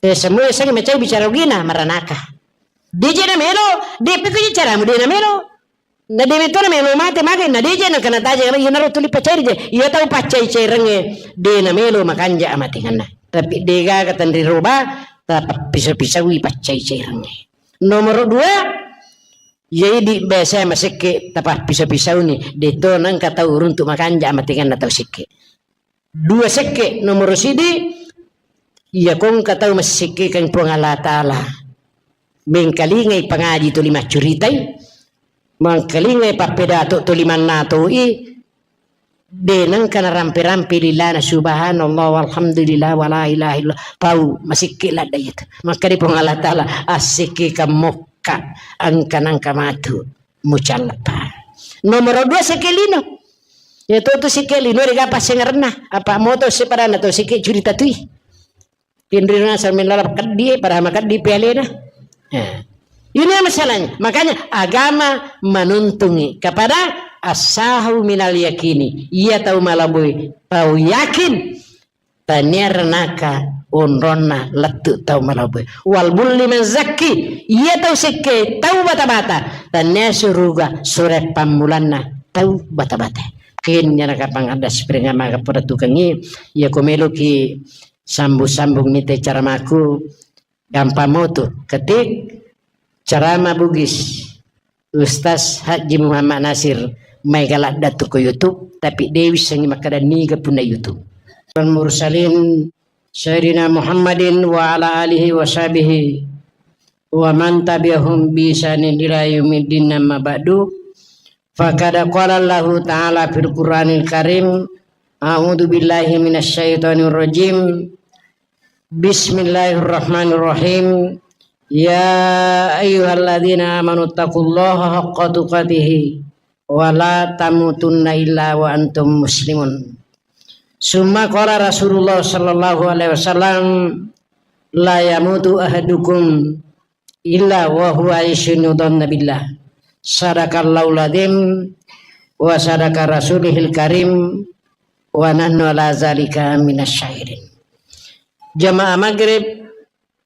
Eh, semua seng macai bicara ugina maranaka. De je na melo, de pe ko je caramu de na melo. Na de metona melo mate, magai na de je na kana taja, iyanaro tuli paccai je. Iya tau paccai-cairengnge de na melo makanja amatinganna. Tapi de gaga tenri roba, tapappiso-pisaui paccai-cairengnge. Nomoro dua, iya idi biasa masekke tapappiso-pisauni, de to nengka tau uruntu makanja amatinganna tau sekke. Dua sekke, nomoro sidi, iya kongka tau massekkekeng Puang Allah Ta'ala. Mengkalingai pangaji tuli maccuritai, mengkalingai pappedato tuli mannatoi, de nengka narampe-rampe lilana subhanallah walhamdulillah wala ilaha illallah. Tau masekke ladda itu. Maka di Puang Allah Ta'ala, assekkekeng mokka, engka nengka matu mucallapa. Nomoro dua sekke lino. Ya to tu sekke lino de ga passengerenna. Apa moto sepadanna to sekke curita tui. Tinrina sambil lalap keddi, padahal makeddi pialena. Ya. Ini masalahnya. Makanya agama menuntungi kepada asahu minal yakini. Iya tau malabui, tau yakin. Tania ranaka onronna lettu tau malabui. Wal bulli man zakki, iya tau sekke tau bata-bata. Tania suruga sure pammulanna tau bata-bata. Kenya nakapang ada spring amaga pada tukangi, iya ko meloki sambung-sambung mite caramaku, gampang motu. Ketik ceramah Bugis Ustaz Haji Muhammad Nasir, mai galadda tu ko YouTube, tapi de wissengi makkeda niga punna YouTube. Mursalin Sayyidina Muhammadin wa ala alihi wa sahbihi wa man tabi'ahum bi ihsanin ila yaumiddin, amma ba'du. Faqad qala Allahu ta'ala fil Qur'anil Karim, a'udzu billahi minasy syaithanir rajim. Bismillahirrahmanirrahim. Ya ayyuhalladzina amanu taqullaha haqqa tuqatihi wa la tamutunna illa wa antum muslimun. Summa qala Rasulullah sallallahu alaihi wasallam, la yamutu ahadukum illa wa huwa yuhsinu dhanna billah. Sadaqallahul adzim wa sadaqa rasulihil karim wa nahnu ala zalika minasy syahidin. Jamaah maghrib,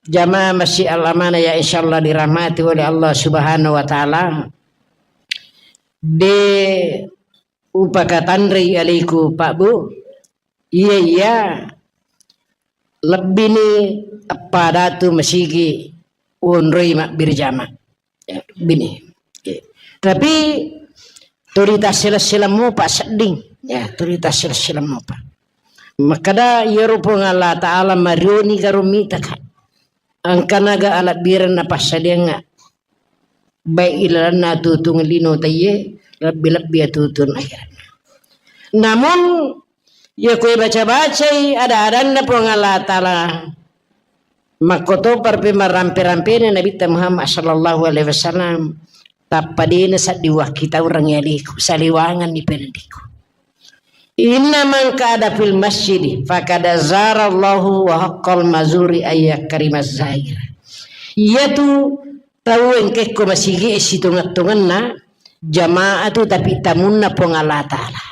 jamaah Masjid Al-Amanah yang insyaallah dirahmati oleh Allah Subhanahu wa Taala. De upakatanrei aliku, Pak, Bu. Iya, iya. Lebbini eppa datu masigi onroi mabbere jama. Ya, bini. Oke. Tapi tuli tassela-sela mopa sedding. Ya, tuli tassela-sela mopa. Makkeda iyaro Puang Allah Taala marioni karo mitaka. Engkanaga alebbirenna passadiangnga. Baik ilalenna atutung lino taiye, lebbi-lebbi atutung akhiratna. Namun, iya koe baca-bacai ada-adanna Puang Allah Taala, makkotopar pe marampe-rampena Nabitta Muhammad sallallahu alaihi wasallam, tappa dena saddi wakkitaureng yaliku, saliwanganni pendiku. Inna man qa'ada fil masjidi faqad zarallahu wa haqqal mazuri ayyakrimaz zair. Iyatu tau engkekko masigi e sitonget-tongenna jamaah tu, tapi tamunna Puang Allah Taala.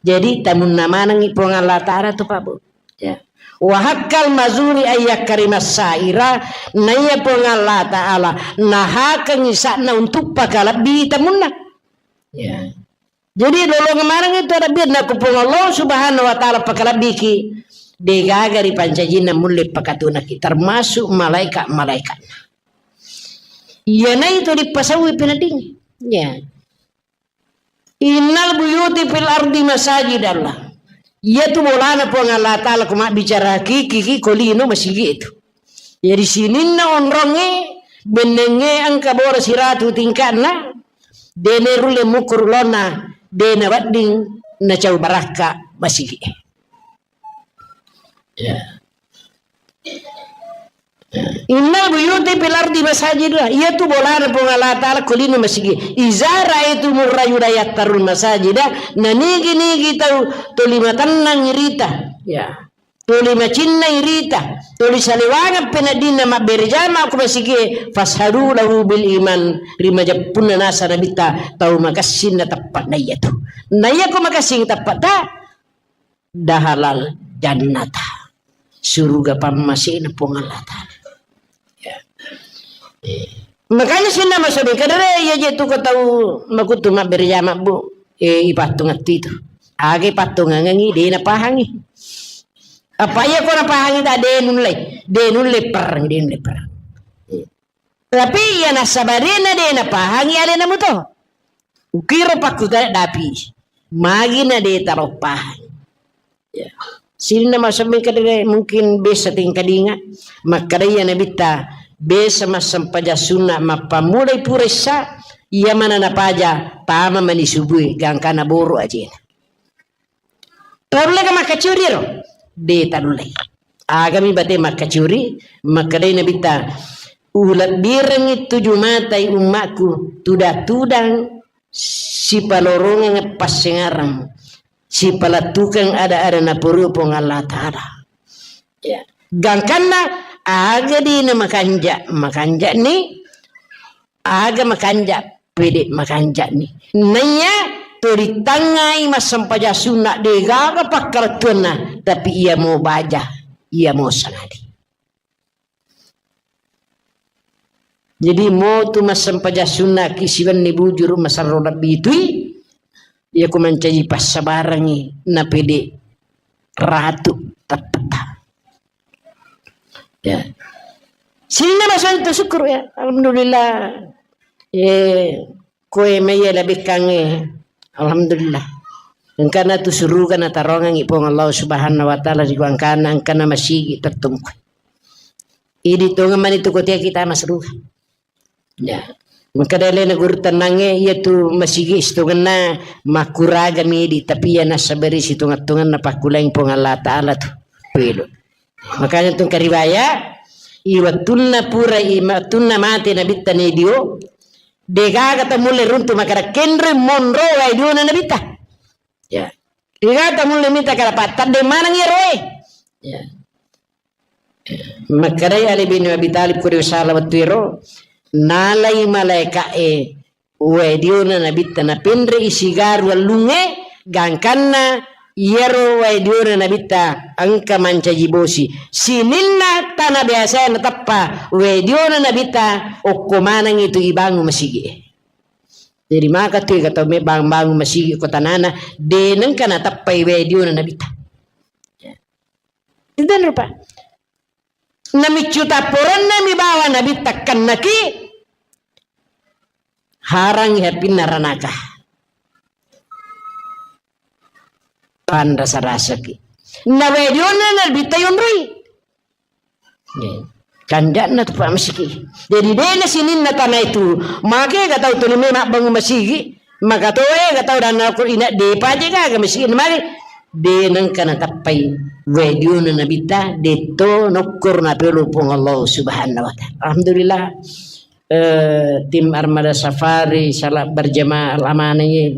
Jadi tamunna manengngi Puang Allah Taala tu, Pak, Bu. Ya. Wa haqqal mazuri ayyakrimas saira, naiya Puang Allah Taala nahakengngi sa'na untuk pakalebbi tamunna. Ya. Jadi lolongeng maneng itu alebbirenna ku Puang Allah Subhanahu wa Taala pakalebbiki, degaga ripancajinna mulle pakatunaki, termasuk malaika-malaikatna. Iyanaitu dipasauwi peneddingngi. Ya. Innal buyuti fil ardi masajidallah. Iyatu bolana Puang Allah Taala ko mabbicara kiki ki ko lino masigi itu. Jadi sininna onrongnge, bennengnge engka bola siratu tingka'na, dene rulle mukuru lona, dena wedding nacau barakka masigi. Ya. Innal buyuti fil ardi masajid, iyatu bolana Puang Allah Taala ko lino masigi. Iza ra'aitumur rajula yattarul masajida, nanigi-nigi tau tuli matennang irita. Ya. Tuli macinnai rita, tuli saliwangeng peneddinna mabbere jama ko masigie, fashadu lahu bil iman, ri majeppunna nasa Nabitta tau makessing na teppe'na iyatu. Na iyako makessing teppe'ta, dahalal jannata. Suruga pammasena Puang Allah Taala. Ya. Eh. Makanya sinna masoding kadere iya je tu ko tau makuttu mabbere jama, Bu. Eh, ipattungettu itu. Aga ipattungangengi, de napahangi. Apa iya ko napahangi ta de nulle, de nulle perang, de nulle perang. Eh. Tapi iya nassabarena de napahangi alena muto. Ukiro pakkutana dapi. Magi na de taroppahangi. Ya. Sininna massempajang kadere mungkin biasa tingkadinga. Makkada iya Nabitta, biasa massempajang sunna mappammulai pura issa, iya mana napaja, tama mani subui, gangkana boro ajena. Tarulleka makkacuri ro? De tarullei. Agami bate makkacuri, makkadai Nabitta, ulebbirengngi tuju matai ummakku, tudang-tudang, sipalorongeng passengareng, sipalettukeng ada-ada napurui Puang Allah Ta'ala. Ya. Gangkanna aga dina makanja, makanjani, aga makanja, pede makanjani. Naiya to ritangngai massempajang sunna, degaga pakkalettuanna, tapi iya mo baja, iya mo sangadi. Jadi, motu massempajang sunnaki siwenni bujuru masarro lebbi tui, iya ku mancaji passabarengngi napede ratu teppetta. Ya. Sininna masang tu syukur ya. Alhamdulillah. Eh, koe maiya labekkangnge. Alhamdulillah. Engkana tu suruga natarongengngi Puang Allah Subhanahu wa Ta'ala ri gangkanna, engkana masigi tettungku. Idi tongeng mani tu kotea kita masruga. Ya. Makkeda alena guru tennangnge, iya tu masigi sitongenna makkuraga midi, tapi iya nassabari sitongeng-tongenna pakkulang Puang Allah Ta'ala tu. Pelo. Makanya tu kariwaya, i wettunna pura, i wettunna mate Nabitta nedio, degaga tamulle runtu makkeda kenre monro wae diona Nabitta. Ya. Degaga tamulle mita kada pattadde maneng iya roe. Ya. Makkedai Ali bin Abi Thalib, kuri usala wettu ero, nalai malaika'e wae diona Nabitta, napenre'i sigaru allungnge, gangkanna iyaro wae diona Nabitta engka mancaji bosi. Sininna tana biasae nateppa wae diona Nabitta, okko manengngi tu ibangun masigi'e. Jadi maka tu ega tau me bang-, bangun masigi ko tanana, de nengka nateppai wae diona Nabitta. Itu rupa. Namiccu tapporenna mi bawa Nabitta kennaki, harangi hapinna ranaka. Panrasa-rasaki. Na wae diona Nabitta yonroi. Kanja'na tu Pak Masiki. Jadi dena sininna tanah itu, make ga tau tuli memang bangun masigi, maka toe ga tau dan aku ina depa je gaga masigi mari. De nengka natappai wae diona Nabitta, detto nokkor na pelu Puang Allah Subhanahu wa Ta'ala. Alhamdulillah. Eh, tim Armada Safari salat berjamaah al-amanah ini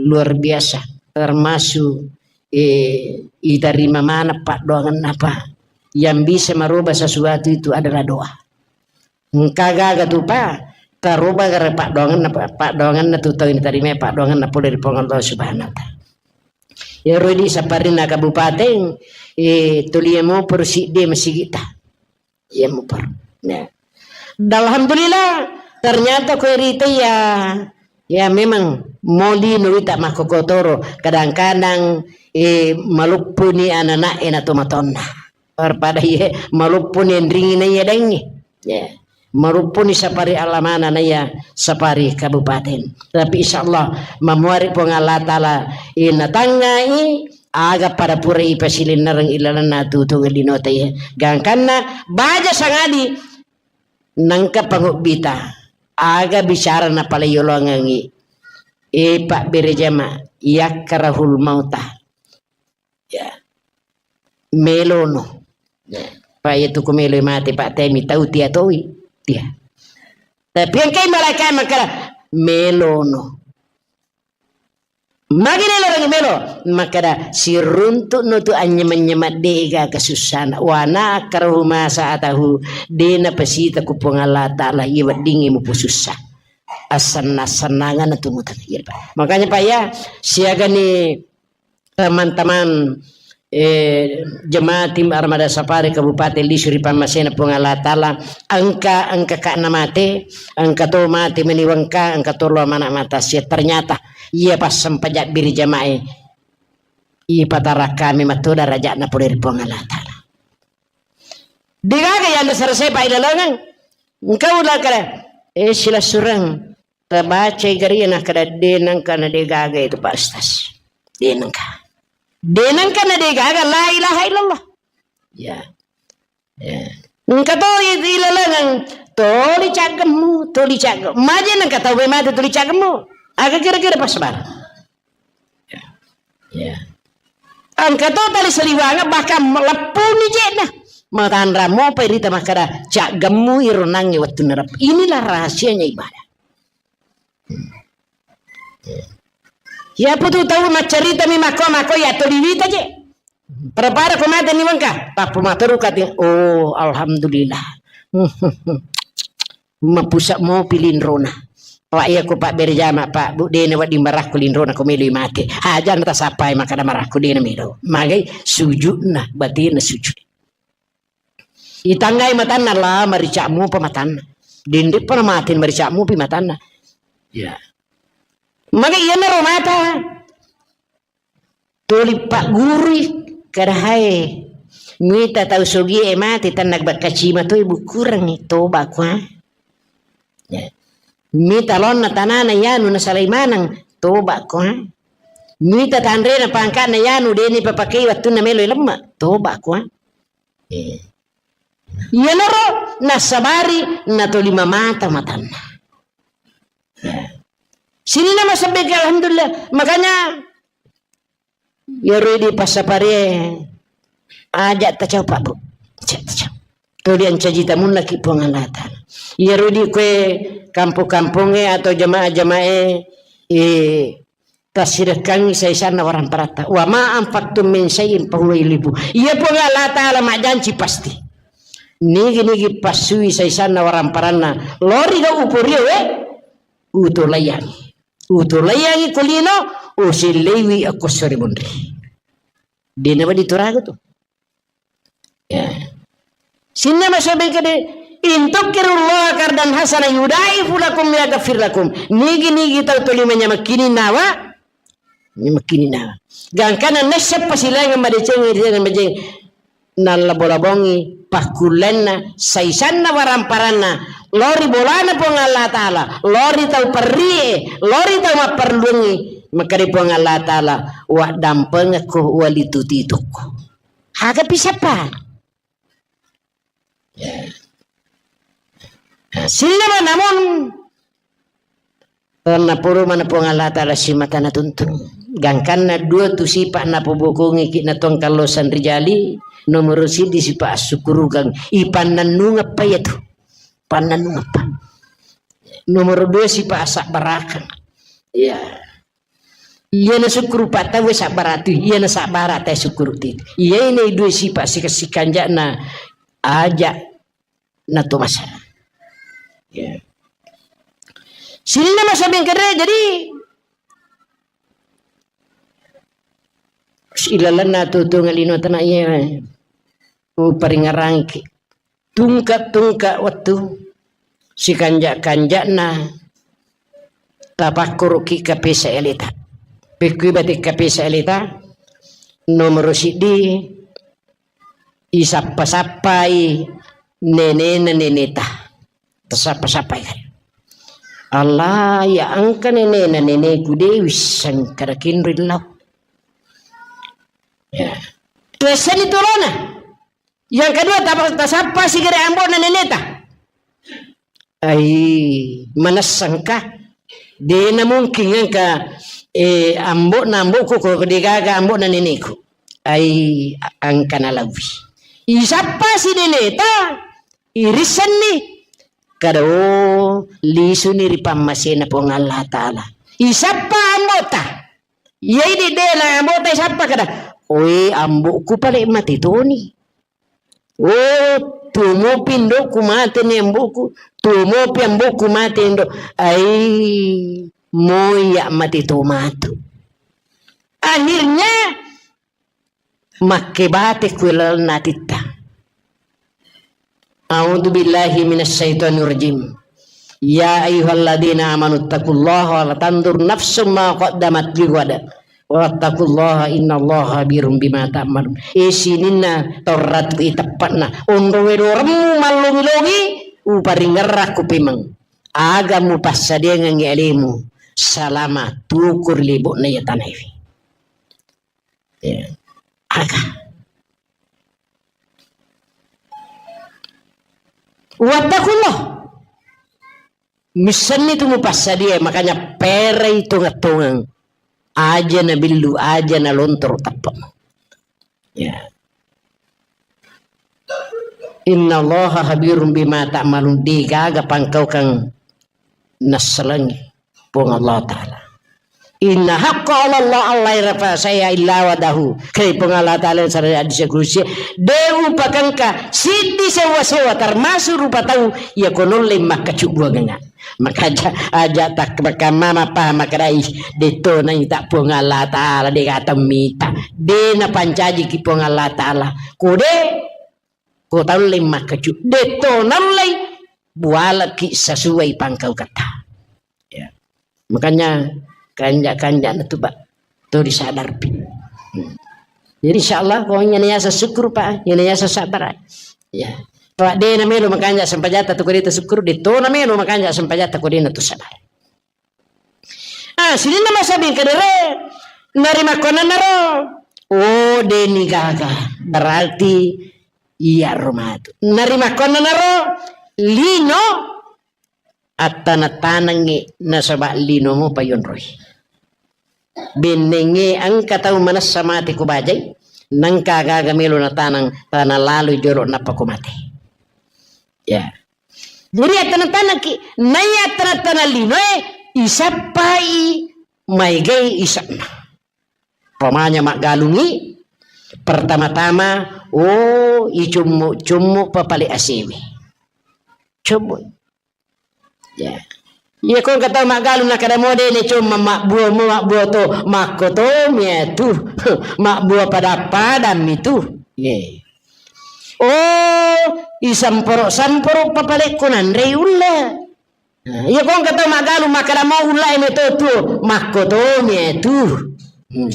luar biasa. Termasuk, eh, itarima mana paddoangenna, Pak. Yang bisa merubah sesuatu itu adalah doa. Engka gaga tu, Pak, taroba gara paddoangenna, Pak, paddoangenna tu tau itarima paddoangenna pole ri Puang Allah Subhanahu wa Ta'ala. Iyaro di saparinna kabupaten, eh, tulia moporo sidde masigita. Iya mupar. Ya. Dan alhamdulillah, ternyata kue rita ya, ya memang moli nuwita makkokotoro. Kadang-kadang, eh, maluppuni anak-anak ena tomatonna. Daripada iya maluppuni enringi na iya dengi. Ya. Maluppuni sapari alamana na iya sapari kabupaten. Tapi insya Allah mamuari Puang Allah Ta'ala, eh, natangai aga pada pura ipasilinnereng ilalenna tutu linota iya. Gangkanna baja sangadi nangka pangobbita. Aga bicara napale yolongengi. E, Pak Bere Jama, yakkarahul mauta. Ya. Melono. Ya. Pak, iya tu ku melo mate, Pak, temi tau tia toi. Tia. Tapi engkai malaikat makkada melono. Magi lelo rangi melo? Makkada, siruntu'no tu anynyameng-nyameng de'gaga sussana. Wa na akrahu ma sa'atahu, de napasita ku Puang Allah Ta'ala, iya weddingngi mupusussa. Assenna-sennanganna tu mutang. Iya, Pak. Makanya, Pak, ya, siagani teman-teman eh, jemaah tim Armada Safari Kabupaten Lisu ri pammasena Puang Allah Ta'ala, engka, engka ka'na mate, engka to mate meni wengka, engka to lo mana mata sia. Ternyata, iya passempajang biri jamae, ipatara kami matto darajatna pole ri Puang Allah Ta'ala. Degaga yang dasar saya Pak ilalengeng, engka ula kala, eh, silasureng, Tabacai gari nakkeda, "De nengka na de gaga itu, Pak Ustaz. De nengka. De nengka na de gaga, la ilaha illallah." Ya. Ya. Engka to i-, ilalengeng, "Toli caggemmu, toli caggemmu." Maje nengka tau mate toli caggemmu. Aga kira-kira pas bar. Ya. Ya. Engka to tali saliwangeng, bahkan leppuni je'na. Matanra mopa irita makkeda, "Caggemmu iro nangnge wettunna rep-." Inilah rahasianya ibadah. Iya putu tau maccarita mi makko-makko ya to diwita je. Pada-pada ko mate ni wengka, tappu materu kati, "Oh, alhamdulillah." Mapusa mopi linrona. Pak, iya ko Pak berjama, Pak, Bu, dena wedding marakku linrona ko melo mate. Aja na tasapai makkeda marakku dena melo. Magai sujudna, batinna sujud. Itanggai matanna, la, maricak mupa matanna. Dendek pernah mati maricak mupi matanna. Ya. Maka iya naro mata. Tuli paggurui, kada hae. Mita tau sogie mati tanna bakka cima toi bukurengngi, toba kua. Ya. Mita lonna tanana yanu nasalai maneng, toba kua. Mita tanrena pangkana yanu deni papakei wattunna melo lemma, toba kua. Eh. Iyanaro nassabari natolima mata matanna. Ya. Sininna masebbeki, alhamdulillah. Makanya, iyaro idi passaparie, aja tacau, Pak, Bu. Aja tacau. Tuli ancaji tamunnaki Puang Allah Ta'ala. Iyaro idi kue kampung-kampungnge atau jamaah-jamaah, eh, tassidekkangngi saisanna waramparatta. "Wa ma anfaqtum min syai'in fahuwa yukhlifu." Iya Puang Allah Ta'ala majjanci pasti. Nigi-nigi passui saisanna waramparanna. Lori gau uporio we. Utolaiyangi. Utolaiyangi kulino. Usilleiwi akko sori munri. Dena wadi turaga tu. Ya. Sinna masobeng kede, "In tuqridullaha qardan hasana yudaifu lakum wa yaghfir lakum." Nigi-nigi tau toli manyamakkini nawa, nyamakkininna. Gangkana nesseppa silaingeng madeceng, ri majeng, nallabo-labongi pakkullenna, saisanna waramparanna, lori bolana Puang Allah Ta'ala, lori tau perrie, lori tau mapperluangi, makkeda Puang Allah Ta'ala, "Waddampengekko, walitutitukko." Aga pisappa? Ya. Nah, sillama namun naporo mana Puang Allah Ta'ala simata natuntung. Gangkanna dua tu sipa napobokongi ki natuang kallosan rijali, nomoro sidi sipa assukurukang. Ipannannungeppa iya tu. Pannannungeppa. Nomoro dua sipa asabbarakang. Iya. Iyana sukkuru pattawe sabbaratu, iyana sabbara tae sukkuru ti. Iyae dua sipa sika-, sikanjana aja natomasa. Ya. Sininna masa bengkere, jadi ilalenna tutunga lino tana iya. Uparingerangki. Tungka-tungka wettu, sikanja-kanjana tapakkuruki kapesa eleta. Pekkui bate kapesa eleta, nomoro siddi, isappa-sappai nenena neneta. Tasappa-sappai. Allah, ya engka nenena neneku de wisseng kada kinro illau. Ya. Tuessani tolona. Yang kedua, tapa-, tasappa sigere ambo'na neneta. Ai, manessangka? Dena mungkin engka, eh, ambo'na ambo'ku ko degaga ambo'na neneku. Ai, engka nalauwi. Isappa si neneta, irissenni. Kada, oh, lisuni ri pammasena Puang Allah Ta'ala. Isappa ambo'ta. Iyai de-, dena ambo'ta isappa kada. Oe, ambo'ku pale mate toni. Oh, tumopi indo'ku mate ni ambo'ku, tumopi ambo'ku mate indo. Ai, moya mate to matu. Akhirnya, makke bate ku lalenna atitta. A'udzu billahi minasy syaithanir rajim. Ya ayyuhalladzina amanu taqullaha wa la tanzur nafsum ma qaddamat lighad. Wattaqullaha innallaha khabirum bima ta'malun. E sininna Taurat ku iteppa'na. Onro wedoremmu mallongi-longi, uparingerrakku pemeng. Aga mupassadiangengngi alemu salama tukur lebo'na iya tanaewe. Ya. Aga. Wattakullah. Missenni tu mupassadia, makanya perai tongeng-tongeng. Aja na billu, aja na lontoro teppa. Ya. Innallaha khabirum bima ta'malun. Degaga pangkaukang nassalengi Puang Allah Ta'ala. Inna haqqa 'ala Allah alla yurafa syai'an illa wadahu. Kei Puang Allah Ta'ala yang sarang hadis kudusi, de upakengka siddi sewa-sewa termasuk rupa tau iya ko nolle makkacubbuangengnga. Maka aja, aja tak makamma mapaham makkedai, de to naita Puang Allah Ta'ala, de gata mita. De napancaji ki Puang Allah Ta'ala. Ko de, ko taulle makkacu. De to naullei, bualaki sesuai pangkauketta. Ya. Makanya kanja-kanja na tu, Pak. To disadar pi. Hmm. Jadi insya Allah, ko iyana yaseng syukur, Pak, iyana yaseng sabar. Ya. Pak, de na melo makanja sempajata tu ko de tu syukur, de to na melo makanja sempajata ko de na tu sabar. Ah, sininna masabing kedere, narimakkonanaro. Oh, de ni gaga. Berarti iya ro matu. Narimakkonanaro, lino, attana-tanangngi nasaba linomo payonroi. Bennengnge engka tau manessa mate ko bajai, nengka gaga melo natanang, tana laloi jolo nappa ko mate. Ya. Jadi attana-tanangki, naiya attana-tanang linoe, isappai maegai isa'na. Pamanya maggalungi, pertama-tama Oh, icummu-cummu papale asewe. Cummu. Ya. Iya ko engka tau maggalung nakkeda mo de ne comma mabbua mo mabbua to, makko to mi tu. Mabbua pada-padang mi tu. Ye. Oh, isamporo-samporo papalekko nanrei ulla. Nah, iya ko engka tau maggalung makkeda mo ulla e meto tuo, makko to mi tu. Hmm.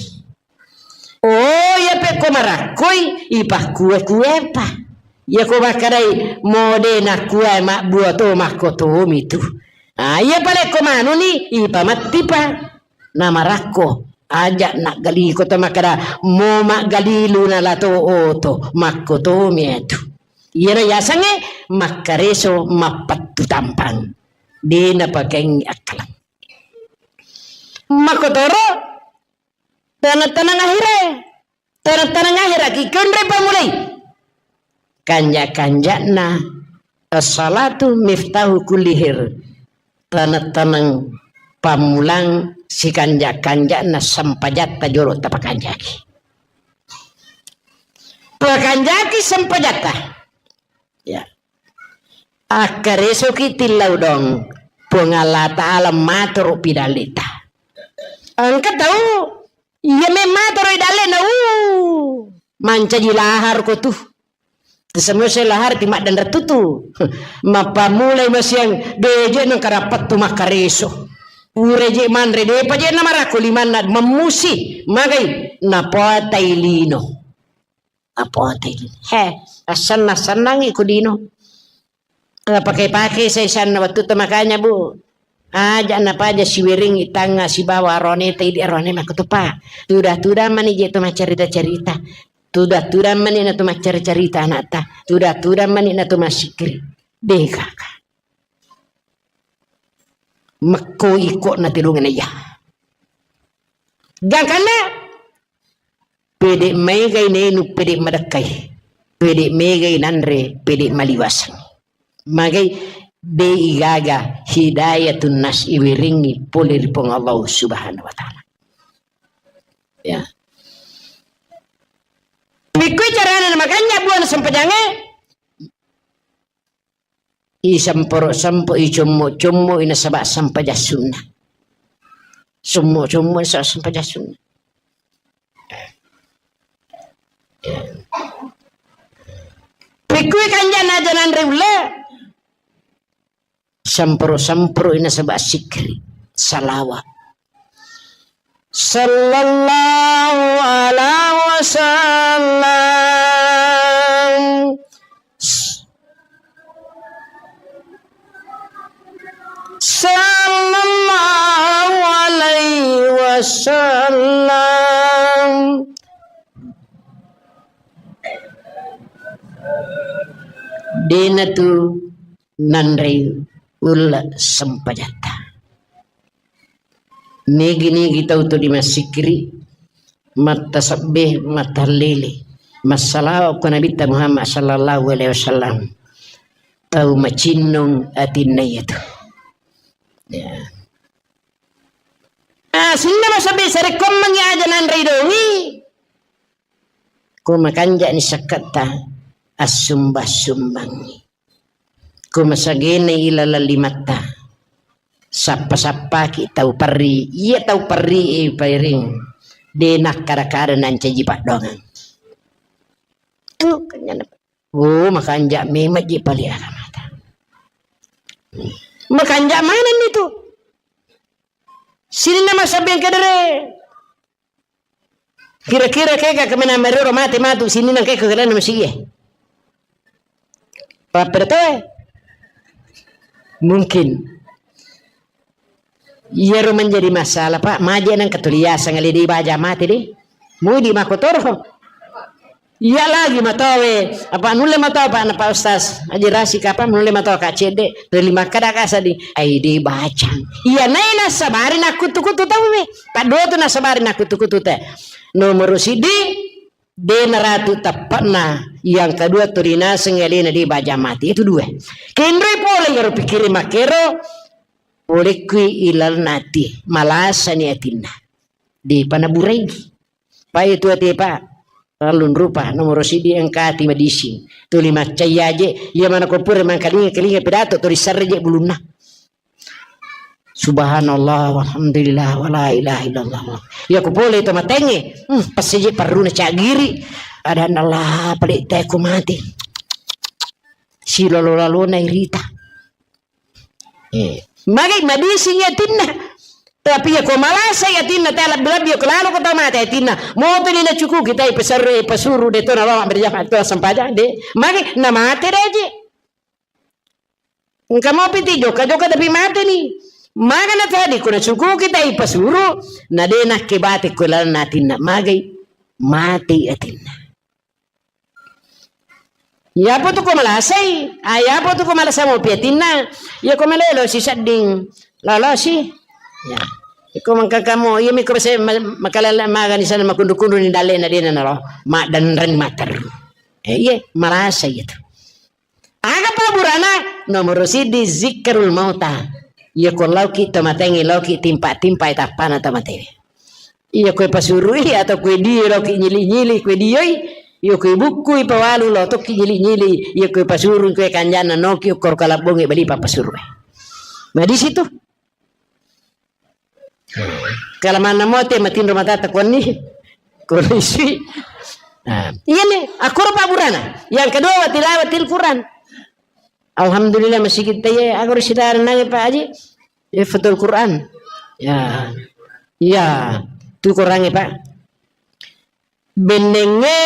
Oh, iya pekko marakkoi, ipakkue-kuepa. Iya ko makkedai mo de nakkua mabbua to makko to mi tu. Ah, iya palekko manuni, ipamattipa. Namarakko, aja naggali ko to makkeda mo maggalilu nala to oto, makko to mi tu. Iyana yasengnge makkareso mappettu tampang. De napakaingi akkalang. Makkotoro, tenang-tenang ahire. Tenang-tenang ahire ki konre pamulai. Kanja-kanjana as-salatu miftahu kulli khair. Tenang-tenang pammulang sikanja-kanjana sempajatta jolo tapakanjaki. Pakanjaki sempajatta. Ya. Akkaresoki tillau dong, Puang Allah Ta'ala matoro pidallita. Engka tau, iya memmatoro idallena, uh, mancaji lahar ko tu. Semua lahar ti maddanra tutu. Mappamulai masiang, beje nang karapattu makkareso. Ureje manre, depa je namarako limanna, mammusi, magai, napotai lino. Apote. He, assenna-sennangi ku lino. Napake-pake sai sanna wettu to makanya, Bu. Aja napaja siweringi tangnga sibawa arone ta idi arone makkutupa. Tuda-tuda mani je to maccarita-carita. Tuda-tuda mani na to maccarita-carita anakta. Tuda-tuda mani na to massikkiri. Deh kaka. Mekko iko na telungena iya. Gangkanna pede megai nenu, pede madekkai, pede megai nanre, pede maliwaseng. Magai de igaga hidayatun nas iwiringi pole ri Puang Allah Subhanahu wa Ta'ala. Ya. Pikkui carana makanja buana sempajange. Isamporo-sampo, icommo-commo, inasaba sampajang sunna. Sommo-sommo, inasaba sampajang sunna. Pikkui kanjana aja nanre ulle. Samporo-samporo, inasaba sikri. Salawa. Sallallahu alaihi wasallam. Sallallahu alaihi wasallam. Dena tu nanrei ulle sempajatta. Nigi-nigi tau tu dimassikiri, mattasebbe, mattallele, massalawa ko Nabitta Muhammad sallallahu alaihi wasallam. Tau macinnong atinna iyatu. Ya. Ah, sinnama sabbi sarekkommengi aja nanrei dongi. Ko makanjani sakketta, assumba-sumbangi. Ko masagena ilaleng limatta, sappa-sappaki tau perri, iya tau perri e pairing, de nakkada-kada nancaji paddoangeng. Oh, makanja memang ji pale agamata. Makanja manenni tu. Sininna masabbeng kedere. Kira-kira kega kemena merero mate matu sininna kega kelana masigie. Papere toe. Mungkin. Iyaro menjadi masalah, Pak. Maje nang ketuliasang ale di baja mate de. Mudi makotoro. Iya lagi matowe, apa nulle matoa Pak na Pak Ustaz? Aji rasi kapa nulle matoa Kak Cedde, tuli makkada kasa di, ai de bacang. Iya nai nasabari nakkutu-kutu tauwe. Paddo tu nasabari nakkutu-kutu te. Nomor sidi, de naratu teppana, yang kedua tuli naseng alena de baja mati. Itu dua. Kenroi pole iyaro pikkiri makkero, pole kui ilalna ati, malasani atinna. De pana burai. Pak itu ati Pak. Tellung rupa, nomoro siddi engka ati madising. Tuli maccai aje, iya mana ko pura mangkalinga-kalinga pidato, tuli sarre je bulunna. Subhanallah, walhamdulillah, wala ilaha illallah. Iya ko pole to matengnge, hmm, passeje parruna cagiri. Adanna Allah, pale te ko mati. Silolo-lalona irita. Eh, magai madising atinna. Tapi iya ko malasai atinna, ta lebbi-lebbi ko lalo ko tau mate atinna. Moto ni nacukuki tai pesarre, pasuru de to na bawa berjamaah to sempajang de. Magai na mate de aje. Engka mopi ti jokka-jokka tapi mate ni. Maga na tadi ko nacukuki tai pasuru, na de nakke bate ko lalenna atinna. Magai mate atinna. Iyapo tu ko malasai, ah, iyapo tu ko malasa mopi atinna, iya ko malelo si sedding, lolosi. Ya. Iko mangkakamo, iya mi ko se ma-, makalala magani sana makundu-kundu ni dalle na dena nalo, ma-, dan ren mater. Eh, iya, malasai itu. Aga paburana, nomoro siddi zikrul mauta. Iya ko lauki to matengi, lauki timpa-timpa tappana to matewe. Iya koe pasurui atau koe dio loki nyili-nyili koe dioi, iya koe bukkui pawalu lo tokki nyili-nyili, iya koe pasurui koe kanjanna noki ukkoro kalabbongi bali papasurui. Nah, di situ. Kalamanna mote matinro matata konni, kondisi. Nah, iya nih, akkoro paburana. Yang kedua, wa tilawatil Quran. Alhamdulillah, masigi taye, aku ro sidara nange, Pak Haji. Ya, foto Al-Quran. Ya. Ya. Tu Qurannya, Pak. Bennengnge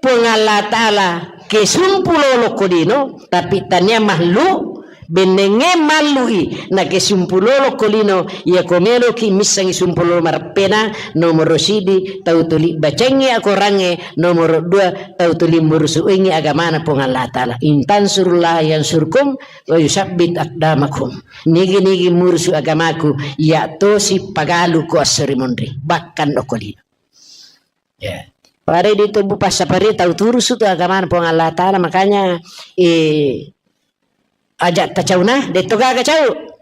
Puang Allah Ta'ala kesumpu lolo ko lino, tapi tania mahlu, bennengnge mallui, na kesumpu lolo ko lino, iya ko meloki missangi sumpu lolo mareppena, nomoro sidi, tau tuli bacengngi akorangnge, nomoro dua, tau tuli murusuingi agamana Puang Allah Ta'ala. In tansurullah yansurkum, wa yusabbit aqdamakum. Nigi-nigi murusu agamaku, iya tosi pagalu ko esso ri monri, bahkan okko lino. Ya. Pada di tubuh passapari tau turusu tu agamana Puang Allah Ta'ala, makanya, eh, aja tacauna, de to gaga cau.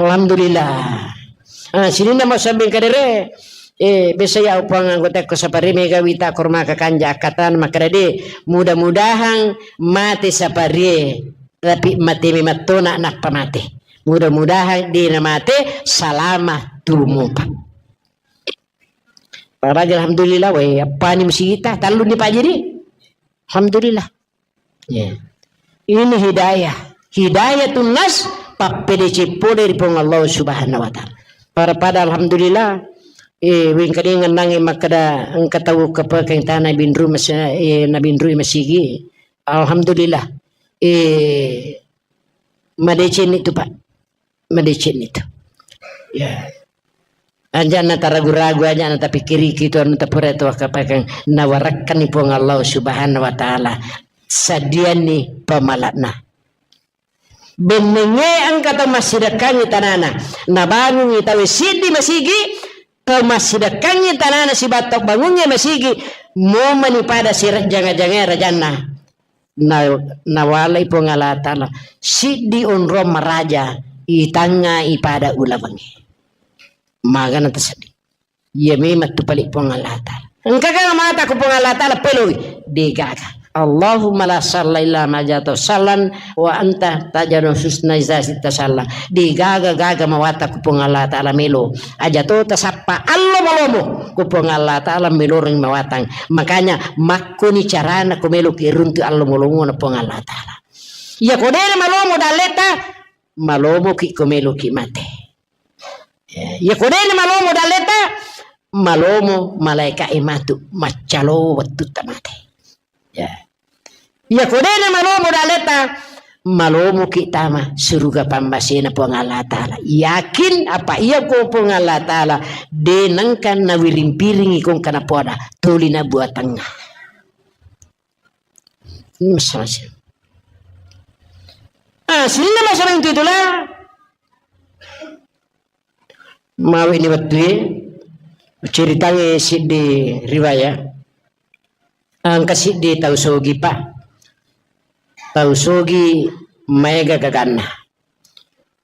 Alhamdulillah. Ah, sininna mau sabbing kadere, eh, biasa ya upang anggota ko sapari mega wita korma kakanja akatan makkada de, mudah-mudahan mate sapari, tapi mate memettona nappa mate. Mudah-mudahan de na mate salama tumupa. Paraja alhamdulillah, weh, appani musigita, talluni pajiri. Alhamdulillah. Ya. Ini hidayah. Hidayatun nas, pappedeceng pole ri Puang Allah Subhanahu wa Ta'ala. Para pada alhamdulillah, eh, wengkalinga nange makkada engka tau kepekeng tana binru mas-, eh, nabinrui masigi. Alhamdulillah. Eh, madeceng itu, Pak. Madeceng itu. Ya. Aja na taragu-ragu, aja na tapikiriki tu anu tapura tu akapakang nawarakkan ni Puang Allah Subhanahu wa Ta'ala. Sadianni pamalakna. Bennengnge engka tau massidekkangngi tanana. Nabangungngi tau siddi masigi, tau massidekkangngi tanana sibawa tau bangungnge masigi, momani pada sirejjanga-jangae rajanna. Na-, nawalai Puang Allah Ta'ala siddi onrong maraja itangnga ipada ulawengnge. Magana taseddi. Iya memang tu pali Puang Allah Ta'ala. Engka ga mata ku Puang Allah Ta'ala peloi? Degaga. Allahumma la salla illa ma ja'altahu sallan wa anta taj'alul husna idza syi'ta salla. Degaga-gaga mawata ku Puang Allah Ta'ala melo. Aja to tasappa allo malomo ku Puang Allah Ta'ala meloreng mawatang. Makanya makkoni carana ko meloki runtu allo malomona Puang Allah Ta'ala. Iya ko dena malomo dalleta, malomoki ko meloki mate. Ya, iya ko dena malomo dalleta, malomo malaika e matu maccalo wettutta mate. Ya. Iya ko dena malomo dalleta, malomoki tama suruga pammasena Puang Allah Ta'ala. Yakin apa iya ko Puang Allah Ta'ala de nengka nawiring-piringi kongka napoada tuli nabuatangnga. Ini masalah sih. Ah, sininna masalah itu itulah. Mawi ni wettue, ceritangi siddi riwayat. Engka siddi tau sogi, Pak. Tau sogi maega gaganna.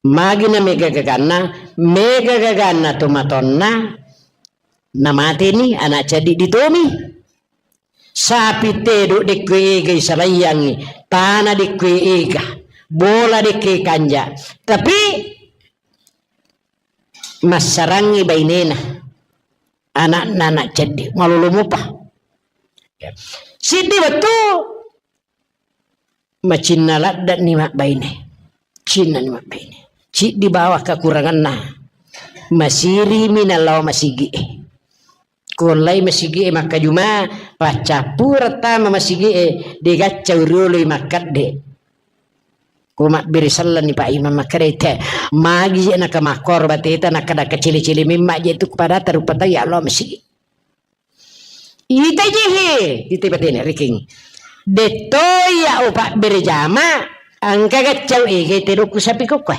Magi na mega gaganna, mega gaganna tomatonna, namateni anak ceddi ditomi. Sapi tedok dekko egai salaiyangngi, tana dekko ega, bola dekko kanja. Tapi massarangngi bainena, anakna anak ceddi, malolo mopa. Siddi wettu macinna ladde'ni mabbaine. Cinnani mabbaine. Ciddi bawang kakuranganna. Masirimi nalao masigi'e. Kuollai masigi'e makkajuma, paccappureng tama masigi'e, degaccau rioloi makkedde. Ko mabbere sellenni Pak Imam makkeda te, magi je naka makkoro bateta, nakkeda kecele-cele memma je tu kepada tarupa tau ya Allah masigi. Ita jehe, ita batena rekeng. Detto iya o pabbere jama, engka gaccau ege tedokku sapi kokkoe.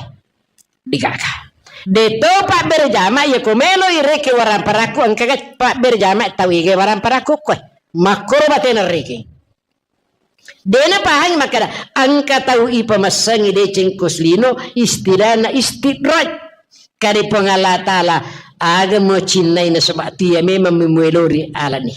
Digaga. Detto pabbere jama, iya ko melo ireke waramparakku, engka gac-, pabbere jama tau ege waramparakku koe. Makkoro batena rekeng. Dena pahangi makkeda, engka tau ipamassangi deceng ko selino, istilahna istidraj. Kade Puang Allah Ta'ala, aga mo cinnai nasaba tu iya memang memuelori alani.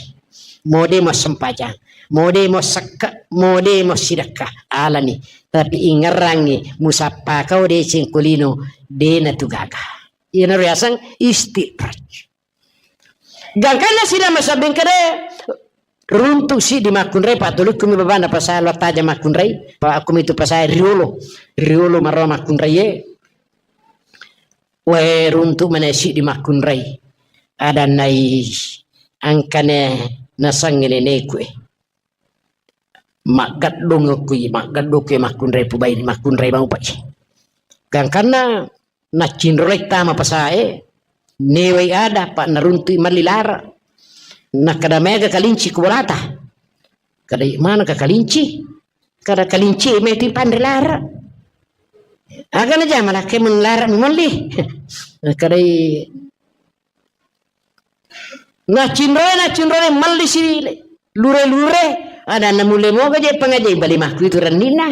Mode mo sempajang, mode mo sekka, mode mo sidekka alani. Tapi ingerangi musappa kau deceng ko lino, dena tu gaga. Iyana riaseng istidraj. Gangkanna sidang masabbing kede, runtu siddi makkunrai, patulukkumi babana pasai lo taja makkunrai, pa akkumi tu pasai riolo, riolo marro makkunrai e. Wae runtu mana siddi makkunrai. Adannai angkane nasangi neneku e. Maggeddong kui, maggeddong kui makkunrai pubai, makkunrai mau pai. Gangkanna naccinrolai tama pasae, newai ada, pa naruntui malli lara. Nakkeda mega kalinci ku bolata. Kada mana ka kalinci? Kada kalinci meti panre lara. Aga na jama lakke mun lara mi malli. Kada naccinrolai, naccinrolai malli si lure-lure. Ada na mulle moga je pengajian bali makku itu rennina.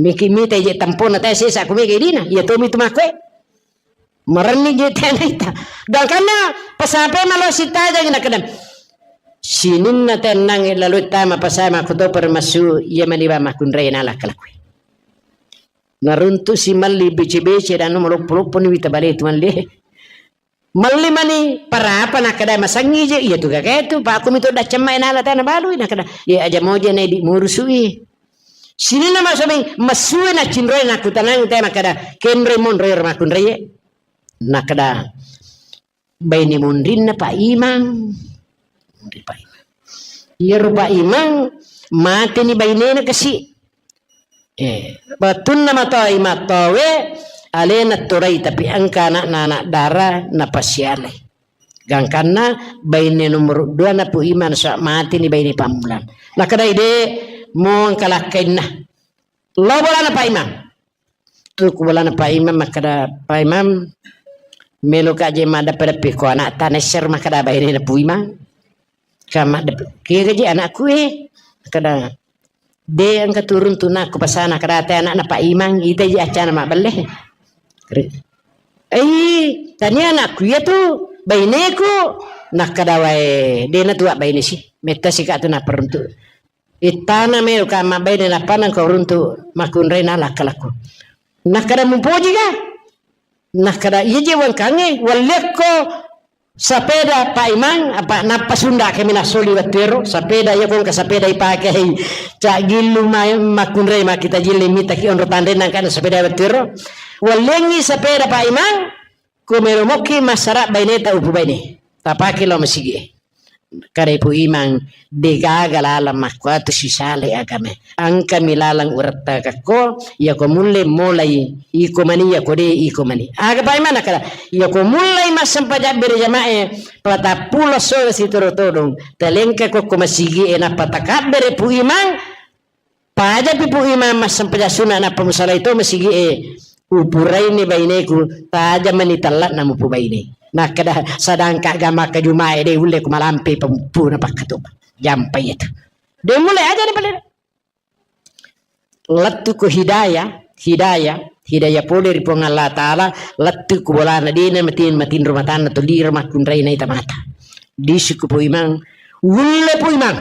Miki mita je tampona tae sesa ku mega dina. Iya tomi tu makkoe. Marenni je tena ita. Gangkanna pasape malo sitaja gina kedam. Sininna tenang lalu tama pasai makku to permasu iya mani ba makkunrai nala kalakui. Naruntu si malli bece-bece dan maloppo-loppo ni wita bale tu malli. Malli mani parapa nakkeda masangi je, iya tu gagae tu, pa aku mito daccamma enala tana balui nakkeda, iya aja moja na idi murusui. Sininna masomi masue na cinroi nakutanang te makkeda, kenroi monroi ro makkunraie. Nakkeda, baine monrinna Pak Imang. Monri Pak Imang. Iyaro Pak Imang, mateni bainena kasi. Eh, wettunna matoa imattowe, alena torai, tapi engka anakna anak dara, napasialai. Gangkanna baine nomor dua na Pu Imang, sa mateni baine pammulang. Nakkedai de, mo engka lakkainna. Lo bolana Pak Imang. Tu ku bolana Pak Imang, makkeda, Pak Imang, melo ka je maddeppe-deppe ko anak tanah ser, makkeda baine na Pu Imang. Ka maddeppe, kega je anakku e? Makkeda, de engka turun tu nakku pasana, kada te anakna Pak Imang, ita je acana mabbelle. Ri-, ei, tania anakku iya tu, baineku, nakkeda wae, de na tua baine si, metta si ka tu naperuntu. Ittana melo ka mabbaine nappa nengka uruntu makkunrai na lakkalakku. Nakkeda mupoji ga? Nakkeda iya je wangkangnge, walliakko sapeda Pak Imang, apa nappa sunda kami nasoli wettu ero, sapeda iya ko engka sapeda ipake hei, cak gillu ma-, makkunrai makkita jilli mitaki onro tanre nangka sapeda wettu ero. Walliangngi sapeda Pak Imang, ko melo mokki massara baineta upu baine. Tapake lao masigi e. Kada Ipu Imang, degaga lalang makkuatu sisale agama. Engkami lalang urettagakko, iyako mulle molai, iko mani, iyako de, iko mani. Aga Pak Imang nakkeda, iyako mullai massempajang berjamae, patappulo sore sitoro todong, talengka kokko masigi e, nappa takabbere Pu Imang, Pajapi Pu Imang massempajang sunna nappa musalai to masigi e, upuraini baineku, taja mani tella'na mupubaine. Nakkeda sadangka ga makkajuma e de ulle ku malampe pemupuna pakkatupa. Jampai itu. De mulai aja ni pale. Lettu ko hidayah, hidayah, hidayah pole ri Puang Allah Ta'ala, lettu ko bolana dena matin, matinro matanna toliro makkunrai naita mata. Disuku Pu Imang, Ulle Pu Imang.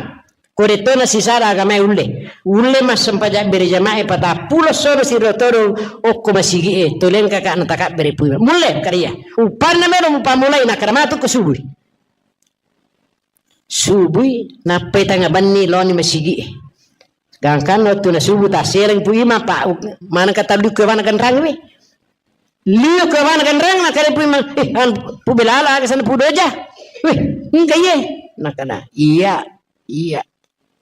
Ko detto nasisara agamae ulle. Ulle massempajang berjamaah e patappulo sono siro todong okko masigi'e. Toleng kakak natakabbere Pu Imang. Mulle kariya. Upanna melo mupamulai nakkada matu ko subui. Subui nappai tanga benni loni masigi'e. Gangkanna wettu na subuh tassereng Pu Imang, Pak, maneng katallu ko wana ganrang we. Liu ko wana ganrang, nakkada Pu Imang, eh, anu, Pu Belala, aga sana Pu Doja. Weh, engka iye. Nakkada, iya, iya.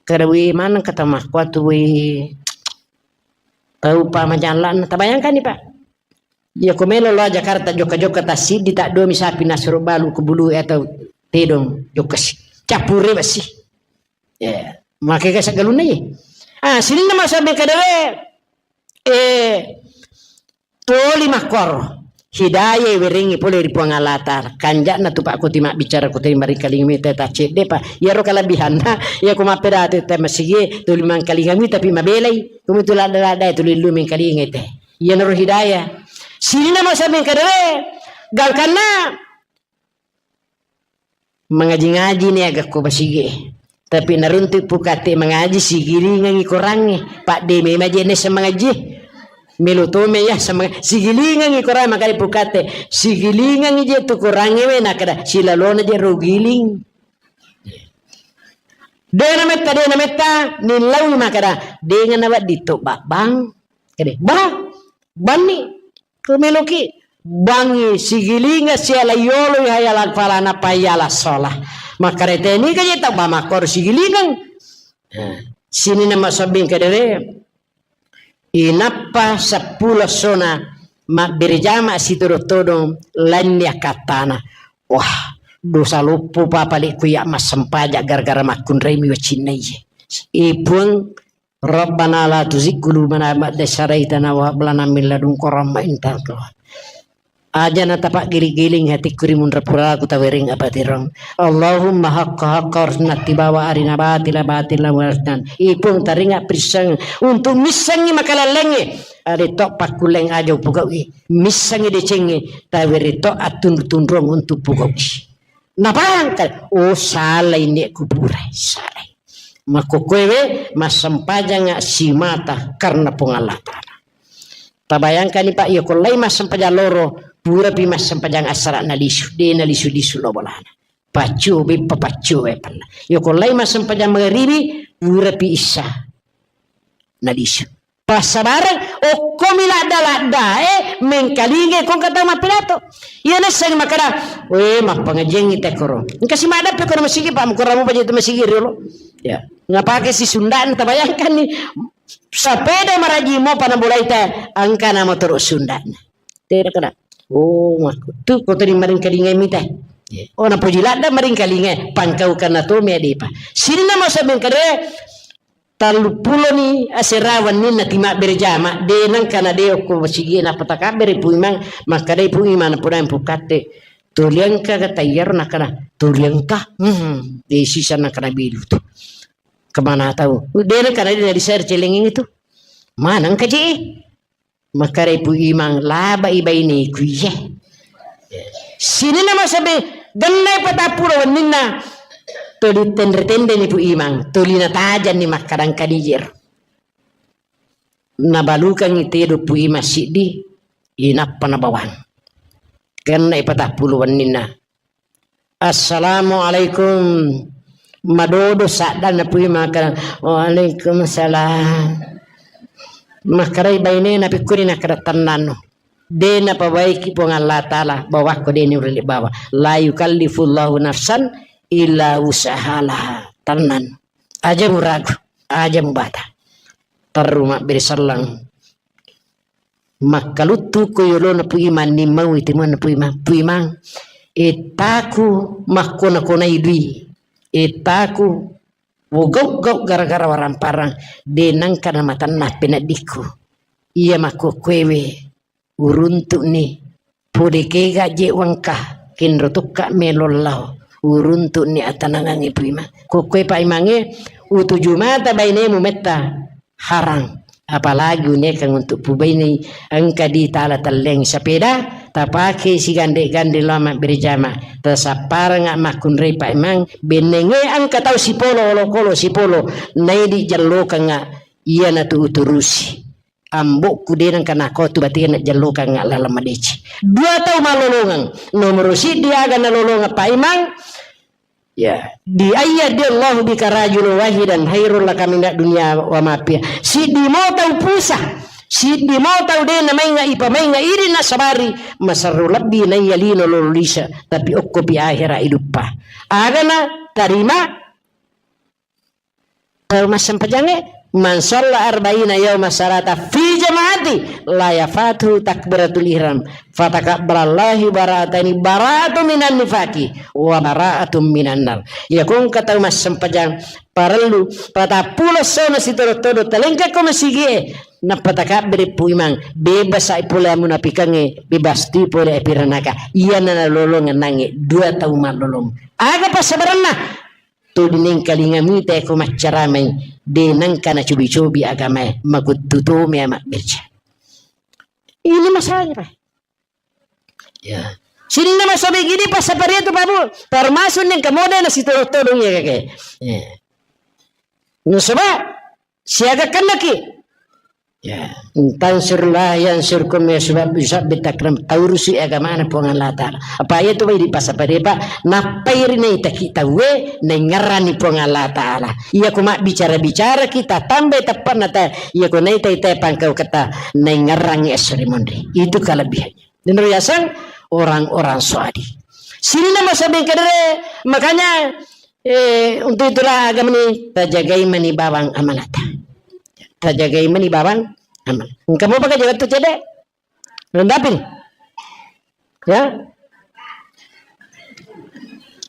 Kada we maneng kata makkuatu we. Tau pa majalla'na, tabayangkanni, Pak. Iya ko melo lao Jakarta jokka-jokka tassiddi, taddomi sapi nasuro balu ko bulu atau tedong jokka si. Cappure besi. Ya, makega saggalunna ye. Ah, sininna masabbing kada we, eh, toli makkoro. Hidayah werengngi pole ri Puang Allah Ta'ala. Kanja'na tu Pak Kuti mabbicara ko teri maringkalinga mita ta cedde pa. Iyaro kalebihanna, iya ko mappedati te masigi toli mangkalinga mita pi mabelai. Kumitu ladda-ladda tuli lu mengkalinga te. Iyanaro hidayah. Sininna masabbing kada we, gangkanna mangaji-ngaji ni aga ko basigi. Tapi naruntu Pu Katte mangaji, sigilingengngi korangnge. Padde memang je nessa mangaji. Melo to me ya sama sigilingengngi korang, makanya Pu Katte. Sigilingengngi je tu korangnge we, nakkada silalona je ro giling. Dena metta, dena metta, nillaui makkada, dengana wedding to babbang. Kede, bah, banni. Ko meloki bangngi sigilinga siala yolo hayala falana payala sola. Makkada teni kaje tau ba makkoro sigilingeng. Nah, sininna masabbing kada we, inappa seppulo sona mabbere jama sitodo-todong lainni akkattana. Wah, dosa loppo pa pale ku ya massempajang gara-gara makkunrai mi wacinna iye. Ipun Rabbana la tuzigh qulubana ba'da idh hadaytana wa hab lana min ladunka rahmah innaka antal wahhab. Aja na tapaggiling-giling hatikku ri munra puraku tawereng apatirong. Allahumma haqqa haqqa warzuqna ittiba'a wa arina batila batila warzuqna. Ipung taringa pirisseng untuk missengi makalallengnge. Ade to pakkulleng aja upugau'i. Missengi decengnge tawere to attunru-tunrung untuk pugau'i. Napahang kan? Oh, salai nek kuburai, salai. Makkokkoe we massempajanga simata karena Puang Allah Ta'ala. Tabayangkani, Pak, iya ko lai massempajang loro, purapi massempajang assara nalisu, de nalisu-lisu lo bolana. Paccio beppa paccio we panna. Iya ko lai massempajang magaribi, purapi issa nalisu. Passabareng, okkomi ladda-ladda, eh, mengkalinga kong kata mappidato. Iya nasseng makkada, "Weh, mappangajiangngi tekkoro." Engka si maddappe kono masigi, Pak, mukuramu paja itu masigi riolo. Ya, ngapake si Sunda'na, tabayangkanni. Sapeda maraji mo pana bolaita, engka na motoro Sunda'na. Tera kena. Oh, makku. Tu kota di maringkalinga mita. Oh, napoji ladda maringkalinga, pangkau kana to me adepa. Sinna mo sabeng kade, Tellupuloni asera wenninna timabbere jama, de nengka na de okko masigi, nappa takabbere Pu Imang, makkedai Pu Imang, napodai Pu Katte, "Toli engka ga tayyaro?" Nakkeda, "Toli engka." Hmm, de sisa nakkeda bilu tu. Kemana tau? De nengka na de na disare celengeng itu. Mana engka je? Makkedai Pu Imang, "Labai baineku iye." Sininna masabe, gennai patappulo wenninna, tuli tenre-tenreni Pu Imang, tuli natajanni makkadang kadijir. Nabalukangngi tedo Pu Imang siddi, inappa nabawang. Gennai patappulo wenninna. "Assalamualaikum." Madodo saddanna Pu Imang makkeda, "Waalaikumsalam." Makkedai bainena, "Pekkuni?" Nakkeda, "Tennanno. De napabaiki Puang Allah Ta'ala bawakko de niulle bawa. La yukallifullahu nafsan illa wus'aha laha." Tennanno. Aja muragu, aja mubata. Terru mabbere selleng. Makkaluttu ko yolona Pu Imang, nimmaui timuanna Pu Imang. "Pu Imang, ettaku makkona-konai dui. Ettaku wogau-gau gara-gara waramparang. De nengka namatenna peneddikku. Iya makkokkoewe uruntu'ni. Pole kega je wengka, kenro tokka melo lao. Uruntu'ni atanangangnge Pu Imang." Kokkoe Pak Imangnge, "Utuju mata bainemu metta." Harang. Apalagi uniaikeng untuk pubainei engka di tala telleng sepeda, tapake sigande-gande lao mabbere jama, tasapparengnga makkunrai paimang, bennengnge engka tau sipolo, olokolo sipolo, naidi jallokengnga iyanatu uturusi. Ambokku de nengka nakotu bate'na jallokengnga laleng madeceng. Dua tau malolongeng. Nomoro siddi aga nalolongeng paimang, ya, di ayya di Allahu bika rajulun wahidan khairul laka minad dunya wa ma fiha. Siddi mo tau pusa, siddi mo tau de namainga ipamainga idi nasabari, maserro lebbi naiya lino lolo lisa, tapi okkopi ahera iduppa. Agana tarima tau massempajangnge, man shalla arba'ina yauma shalata fi jama'ati la yafatuhu takbiratul ihram, fatakabbalallahu bara'ataini, bara'atun minan nifaqi wa bara'atun minan nar. Iya ko engka tau massempajang parellu patappulo essona sitodo-todo talengka ko masigie, nappa takabbere pu imang, bebas ai pole amunapikangnge, bebas tu pole api ranaka. Iyana nalolongeng nangnge dua tau mallolong. Aga passabarenna? Tuli nengkalinga mita ko maccaramai, de nengka nacobi-cobi agamae, makuttu tomi mabbere jama. Ini masalahnya, Pak. Ya. Sininna masobi gini passaparia tu, Pak Bu. Termasuk nengka model nasitodong-todong ya, kakek. Ya. Nasaba siaga kennaki. Ya, in tansurullah yansurkum, ya, sebab bisa bitakrem taurusi agamana Puang Allah Ta'ala. Apa iya tu bai dipasapade, Pak? Nappai ri naitaki tauwe, naingerrani Puang Allah Ta'ala. Iya ku mabbicara-bicara kita tambai teppanna ta, iya ku naitai-tai pangkau keta, naingerrangi esso ri monri. Itu kelebihannya. Dan riaseng orang-orang soadi. Sininna masabing kedere, makanya, eh, untuk itulah agama ini tajagai mani bawang amanata. Tajagai mani bawang aman. Engka mopa ka jaga tu cede? Rendapin. Ya.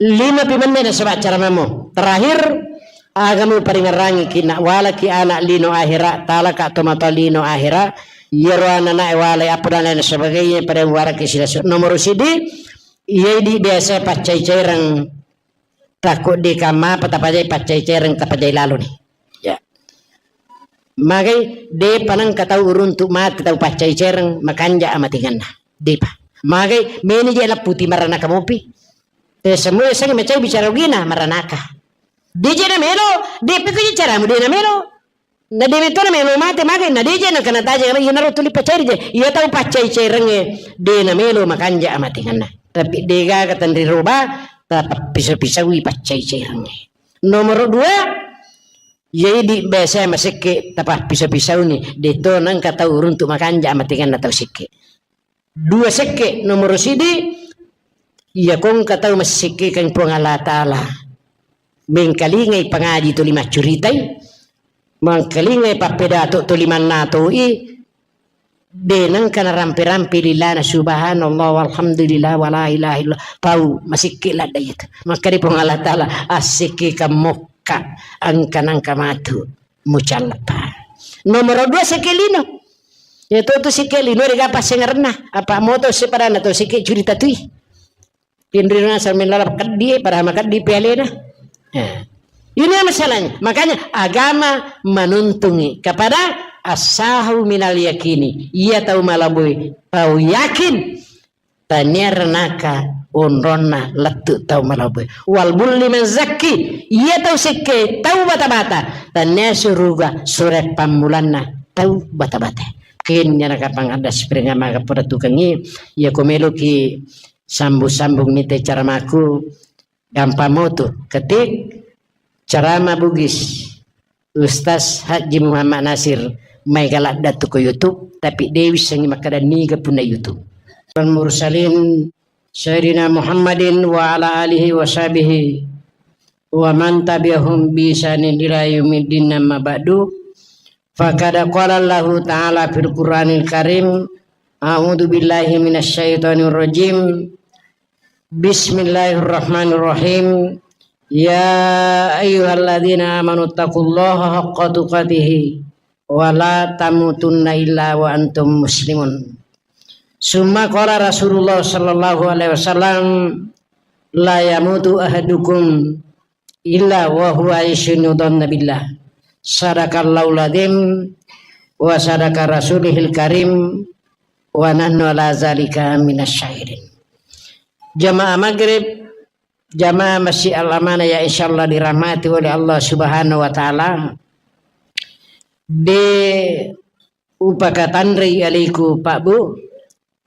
Lima pi menne nasaba acara mamo. Terakhir, aga muparingerrangi ki na walaki anak lino ahera, talaka tomatoa lino ahera, iyaro ananae walai apa dan lain sebagainya pada waraki silasu. Nomor sidi, iya di biasa paccai-caireng. Takko de kamma pa tapajai paccai-caireng tapajai laloni. Ya. Magai de panengka tau uruntu mati tau paccai-caireng makanja amatinganna. Depa. Magai meni je lapputi maranaka mopi. Eh, semua sengi macai bicara ugina maranaka. De je na melo, de piko je caramu de na melo. Na de metona melo mate magai, na de je na kena taja, iyanaro tuli paccai je. Iya tau paccai-cairengnge de na melo makanja amatinganna. Tapi de gaga tenri roba, tapappiso-pisaui paccai-cairengnge. Nomoro dua, iya idi biasa masekke tapappiso-pisauni, de to nengka tau uruntu makanja amatinganna tau sekke. Dua sekke, nomoro sidi, iya kongka tau massekkekeng Puang Allah Ta'ala. Mengkalingai pangaji tuli maccuritai, mengkalingai pappedato tuli mannatoi, de nengka narampe-rampe lilana subhanallah walhamdulillah wala ilaha illallah. Tau masikke ladda itu. Maka di Puang Allah Ta'ala, assekkekeng mokka, engka nengka matu mucallapa. Nomoro dua sekke lino. Ya tu, tu sikke lino de ga passengerenna. Apa moto sepadanna tu sikke curita tui. Pinrina sambil lalap keddi, padahal makeddi pialena. Ya. Ini masalahnya. Makanya agama menuntungi kepada asahu minal yakini. Iya tau malabui, tau yakin. Tania renaka onronna lettu tau malabui. Wal bulli man zakki, iya tau sekke tau bata-bata. Tania suruga sure pammulanna tau bata-bata. Kennya nakapang ada spring maga pada tukangi, iya ko meloki sambung-sambung mite caramaku, gampang motu. Ketik ceramah Bugis. Ustaz Haji Muhammad Nasir, maega ladda tu ko YouTube, tapi de wissengi makkeda niga punna YouTube. Al mursalin Sayyidina Muhammadin wa ala alihi wa sahbihi wa man tabi'ahum bi ihsanin ila yaumiddin, amma ba'du. Faqad qala Allahu ta'ala fil Qur'anil Karim, a'udzu billahi minasy syaithanir rajim. Bismillahirrahmanirrahim. Ya ayyuhalladzina amanu taqullaha haqqa tuqatihi wa la tamutunna illa wa antum muslimun. Summa qala Rasulullah sallallahu alaihi wasallam, la yamutu ahadukum illa wa huwa isyun yudhanna billah. Sadaqallahul adzim wa sadaqa rasulihil karim. wa nahnu ala zalika minasy syahidin. Jamaah maghrib, jamaah Masjid Al-Amanah yang insyaallah dirahmati oleh Allah Subhanahu wa Taala. De upakatanrei alaiku, Pak Bu.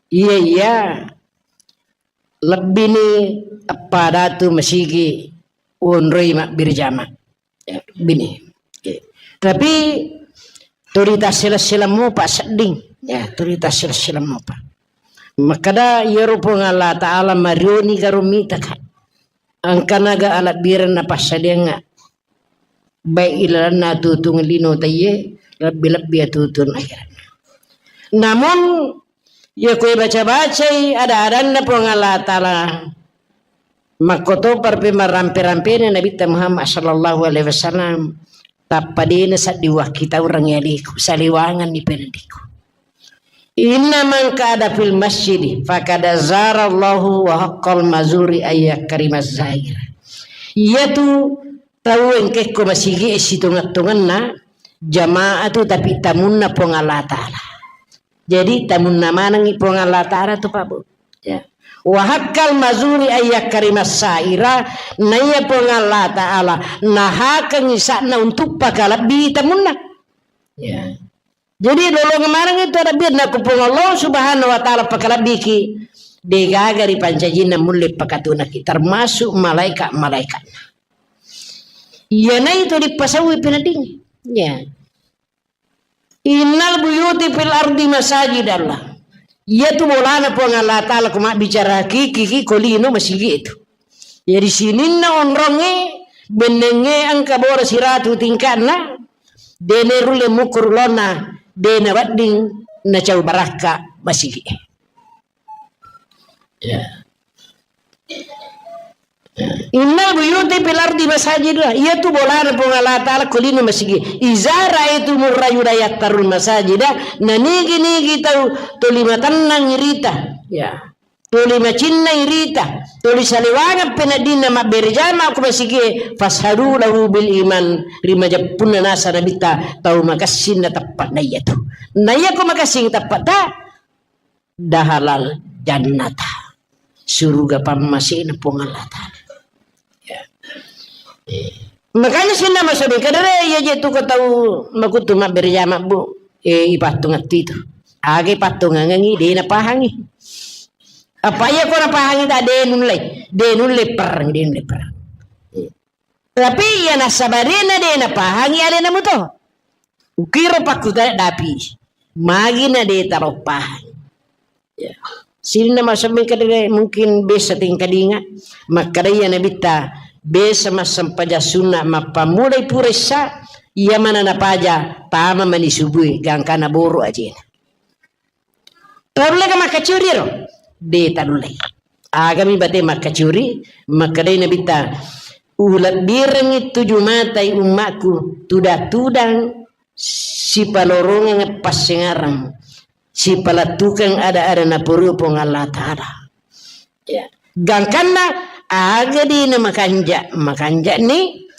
Iya, iya. Lebbini eppa datu masigi wonroi mabbirjama. Ya, bini. Oke. Tapi tuli tasseleng-seleng mopa sedding. Ya, tuli tasseleng-seleng mopa. Makkada iyaro Puang Allah Ta'ala marioni garo mitaka. Engkanaga alebbirenna passadiangnga. Baik ilalenna atutung lino taiye, lebbi-lebbi atutung akhirat. Namun, iya koe baca-bacai ada-adanna Puang Allah Ta'ala, makkotopa pi marampe-rampena Nabitta Muhammad sallallahu alaihi wasallam, tappa dena saddi wakkitaureng yaliku, saliwanganni pendiku. Inna man qa'ada fil masjidi faqad zarallahu wa haqqal mazuri ayyakrimaz zair. Iyatu tau engkekko masigi e sitongeng-tongenna jamaah tu, tapi tamunna Puang Allah Ta'ala. Jadi tamunna manengi Puang Allah Ta'ala tu, Pak Bu. Ya. Wa haqqal mazuri ayyakrimaz zaira, naiya Puang Allah Ta'ala nahakengi sa'na untuk pakalebbi tamunna. Ya. Jadi lolongeng maneng itu ada biar nakku Puang Allah Subhanahu wa Ta'ala pakalabbiki, degaga ri pancajinna mulle pakatunaki, termasuk malaikat-malaikat. Iyana itu dipasauwi peneddingngi. Ya. Innal buyuti fil ardi masajidallah. Iyatu bolana Puang Allah Ta'ala ku mabbicara hakiki ki ko lino masigi itu. Jadi sininna onrongnge, bennengnge engka boro siratu tingkanna, dene rulle mukuru lona, dena wedding nacau barakka masigi. Ya. Innal buyuti fil ardi masajid, iyatu bolana Puang Allah Ta'ala ko lino masigi. Iza ra'aitumur rajula yattarul masajida, na nigi-nigi tau tuli matennang irita. Ya. Tuli macinnai rita, tuli saliwangeng peneddinna mabbere jama ko masigi, fashadu lahu bil iman, ri majeppunna nasa nabitta tau makessing na teppa na iyatu. Na iyako makessing teppa ta, dahalal jannata, suruga pammasena Puang Allah Ta'ala. Ya. Eh. Makanya sinna masobi kadere iya je tu ko tau makutu mabbere jama, Bu. Eh, ipattungattu itu. Age pattungangengi, de napahangi. Apa iya ko napahangi ta de nulle, de nulle perang, de nulle perang. Eh. Tapi iya nassabarena de napahangi alena muto. Ukiro pakkutana dapi. Magina de taro pahang. Ya. Sininna masomi kadere mungkin besa tingkadinga. Makkada iya nabitta besa massempajang sunna mappammulai pura issa, iya mana napaja tama mani subui gangkana boro ajena. Tanulle ka makkacuri ro? De tanulle. Agami bate makkacuri, makkedai nabitta, ulebbirengngi tuju matai ummakku, tudang-tudang sipalorongeng passengarang, sipalettukeng ada-ada napurui Puang Allah Ta'ala. Ya. Gangkanna aga dina makanja, makanjani,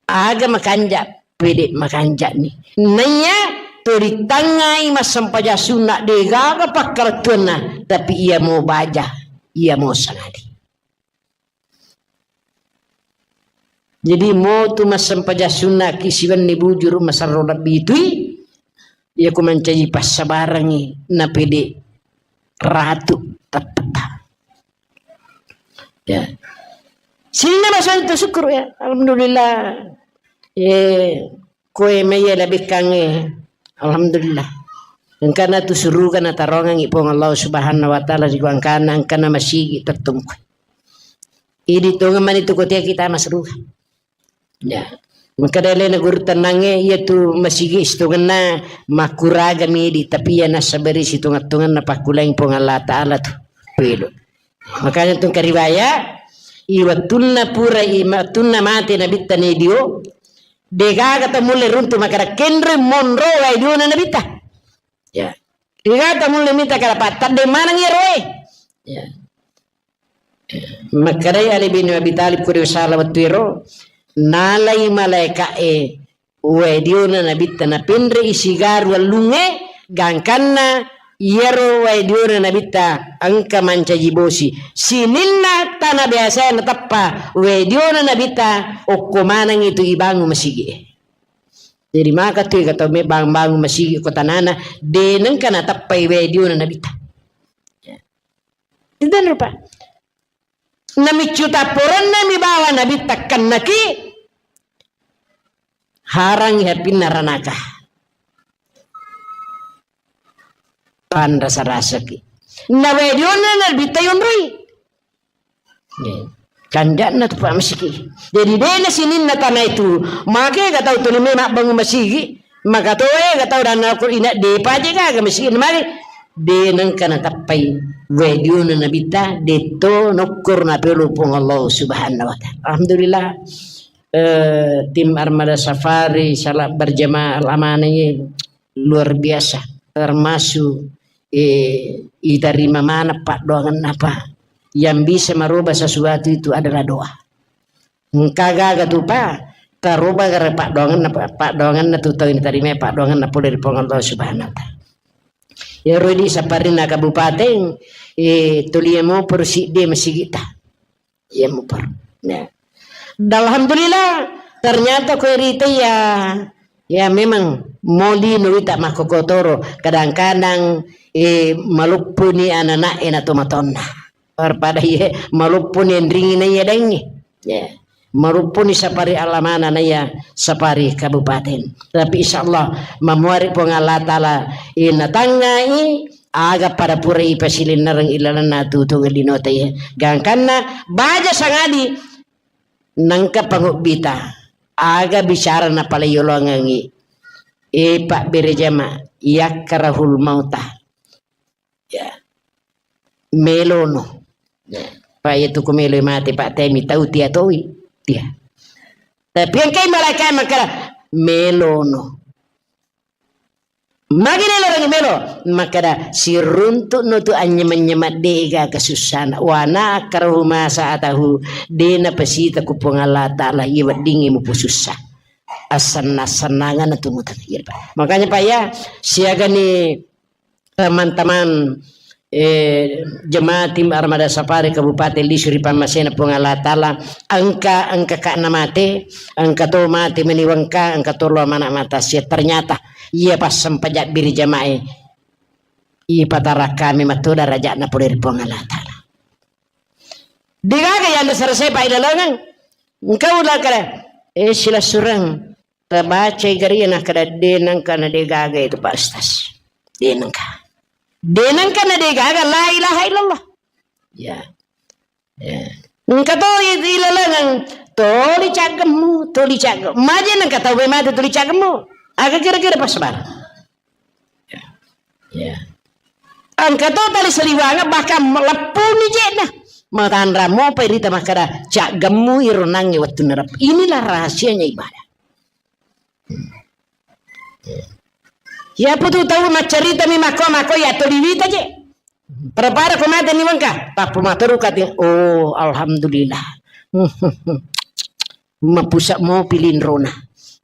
aga makanja, pede makanjani. Naiya to ritangngai massempajang sunna degaga pakkalettuanna, tapi iya mo baja, iya mo sangadi. Jadi motu massempajang sunnaki siwenni bujuru masarro lebbi tui, iya ku mancaji passabarangi napede ratu teppetta. Ya. Sininna masoang tu syukur ya. Alhamdulillah. Eh, koe maiya labekkangnge. Alhamdulillah. Engkana tu suruga natarongangi Puang Allah Subhanahu wa Ta'ala ri gangkanna engkana masigi tettungku. Idi tongeng mani tu kotea kita masruga. Ya. Maka dalena guru tenangnge iya tu masigi sitongenna makkuraga midi, tapi iya nassabari sitongeng-tongenna pakkulang Puang Allah Ta'ala tu. Pelo. Makanya tu kariwaya, i wettunna pura i wettunna mate nabitta nedio, degaga tau mulle runtu makada kenre monro wae diona nabitta. Ya. Degaga tau mulle mita kada pattadde maneng iyaro e. Ya. Makkedai Ali bin Abi Thalib kuri sala wettu ero, nalai malaika e wae diona nabitta napenre i sigaru allungnge gangkanna iyaro wae diona nabitta engka mancaji bosi. Sininna tana biasa nateppa wae diona nabitta, okko maneng itu ibangun masigi. Jadi maka tu ega tau me bang-, bangun masigi ko tanana, de nengka nateppai wae diona nabitta. Itu rupa. Namiccu tapporenna mi bawa nabitta kennaki, harangi hapinna ranaka. Panrasa-rasaki. Na wae diona nabitta yonroi. Kanja'na tu Pak Masiki. Jadi dena sininna tanah itu. Make gak tahu tuli memang bangun masigi. Maka toe gak tahu dan aku ina depa je gaga masigi mari. De nengka natappai wae diona nabitta, detto nokkur napelo Puang Allah Subhanahu wa Ta'ala. Alhamdulillah. Eh, tim Armada Safari salat berjamaah amanah ini luar biasa, termasuk, eh, itarima mana paddoangenna, Pak. Yang bisa merubah sesuatu itu adalah doa. Engka gaga tu, Pak, taroba gara paddoangenna, Pak, paddoangenna tu tau itarima paddoangenna pole ri Puang Allah Subhanahu wa Ta'ala. Iyaro di saparinna kabupaten, eh, tulia mo persidde masigita. Iya mupar. Ya. Dan alhamdulillah, ternyata kue rita ya, ya memang moli nuwita makkokotoro. Kadang-kadang, eh, maluppuni anak-anak ena tomatonna. Daripada iya maluppuni enringi na iya dengi. Ya. Maluppuni sapari alamana na iya sapari kabupaten. Tapi insya Allah, mamuari Puang Allah Ta'ala, eh, natangai, aga pada pura ipasilinnereng ilalenna tutu linota iya. Gangkanna baja sangadi nengka pangobbita. Aga bicara napalai yolongengi. E, Pak Bere Jama, yakkarahul mauta. Ya. Melono. Ya. Pak, iya tu ku melo mate, Pak, temi tau tia toi. Tia. Tapi engkai malaikat makkada melono. Magi nelo rangi melo? Makkada, siruntu'no tu anynyema-nyema de gaga sussana. Wa na akrahu ma sa'atahu, de napasita ku Puang Allah Ta'ala, iya weddingngi mupu sussa. Assenna-sennanganna tu mutang. Iya, Pak. Makanya, Pak, ya, siaga ni teman-teman eh, jemaah tim Armada Safari Kabupaten Lisu ri pammasena Puang Allah Ta'ala, engka, engka ka'na mate, engka to mate meni wengka, engka to lo mana mata sia. Ternyata, iya passempajang biri jamae, ipatarakkami matu darajatna pole ri Puang Allah Ta'ala. Degaga yang dasar saya Pak Ilalongang, engka ula kare, eh, silasureng, Tabacai gari nakkeda, "De nengka na de gaga itu, Pak Ustaz. De nengka. De nengka na de gaga la ilaha illallah." Ya. Ya. Engka to i-, ilalengeng, toli caggemmu, toli caggemmu. Maje nengka tau mate toli caggemmu. Aga kira-kira pas bar. Ya. Ya. Engka to tali saliwanga bahkan meleppuni jena. Matanra mopa irita makkeda, "Caggemmu iro nangnge wettunna rep-." Inilah rahasianya ibadah. Ya putu tau maccarita mi makko, makko ya toli wita je. Prepara ko mate ni wengka, tappu materu kati, "Oh, alhamdulillah." Mapusa mopi linrona.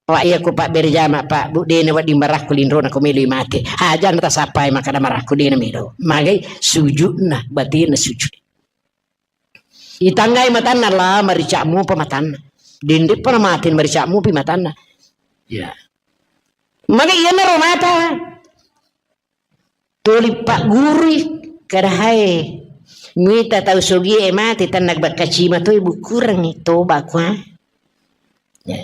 Pak, iya ko Pak berjama, Pak, Bu, dena wedding marakku linrona ko meloi mate. Aja na tasappai makkeda marakku dena melo. Magai sujudna, batinna sujud. Itangai matanna la maricak mupa matanna. Dende pa na mate maricak mupi matanna. Ya. Magai iyanaro mata. Tuli paggurui, kada hae. Mita tau sogie mate, tanna bakka cima toi bukkurengngi, toba kua. Ya.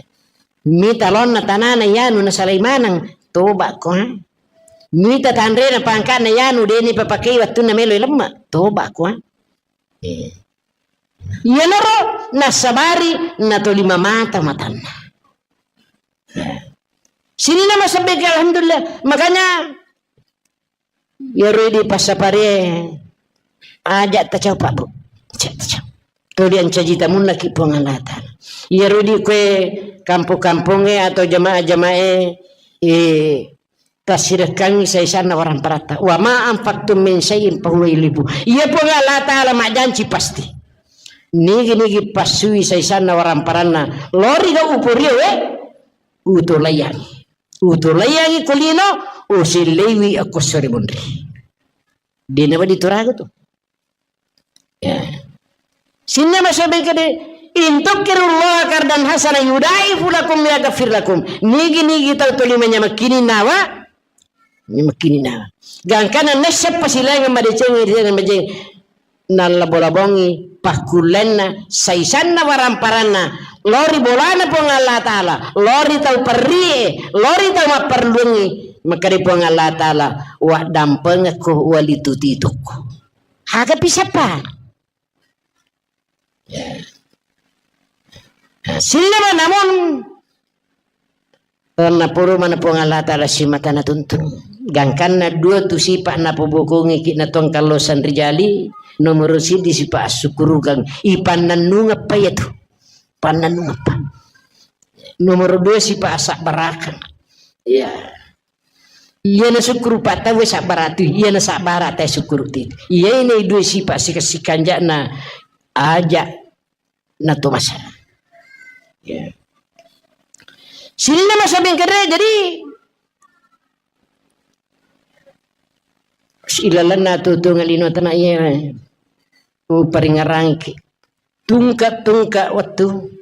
Mita lonna tanana yanu nasalai maneng, toba kua. Mita tanrena pangkana yanu deni papakei wattunna melo lemma, toba kua. Eh. Iyanaro nassabari natolima mata matanna. Ya. Sininna masebbeki, alhamdulillah. Makanya, iyaro idi passapare aja tacau, Pak, Bu. Aja tacau. Tuli ancaji tamunnaki Puang Allah Ta'ala. Iyaro idi kue kampong-kampongnge atau jamaah-jamaah, eh, tassirekkangngi saisanna waramparatta. "Wa ma anfaqtum min syai'in fahuwa yukhlifu." Iya Puang Allah Ta'ala majjanci pasti. Nigi-nigi passui saisanna waramparanna. Lori ga uporio, eh? Utolaiyangi. Utolaiyangi ko lino, usilleiwi akko sore munri. Dena wadi turaga tu. Ya. Sinna masobeng kede, "In tuqridullaha qardan hasana yudha'ifu lakum wa yaghfir lakum." Nigi-nigi tau toli manyamakkini nawa, nyamakkininna. Gangkanna nesseppa silaingeng madeceng, madeceng. Nallabo-labongi pakkullenna, saisanna waramparanna, lao ri bolana Puang Allah Ta'ala, lao ri tau perrie, lao ri tau mapparelluangngi, makkeda Puang Allah Ta'ala, "Waddampengekko, walitu-titukko." Aga pisappa? Ya. Nah, sillama namun naporo mana Puang Allah Ta'ala simata natuntung. Gangkanna dua tu sipa napobokongi ki natongkallosan rijali, nomoro siddi sipa assukurukang, ipannannungeppa iyatu. Pannannungeppa. Nomoro dua sipa asabbarakang. Ya. Iyana sukkuru pa tauwe sabbara tu, iyana sabbara tae sukkuru tu. Iyae na dua sipa sika-, sikanja'na aja natomasa. Ya. Sininna masa bengkere, jadi ilalenna tutunga lino tana iya uparingarangki. Tungka-tungka wettu,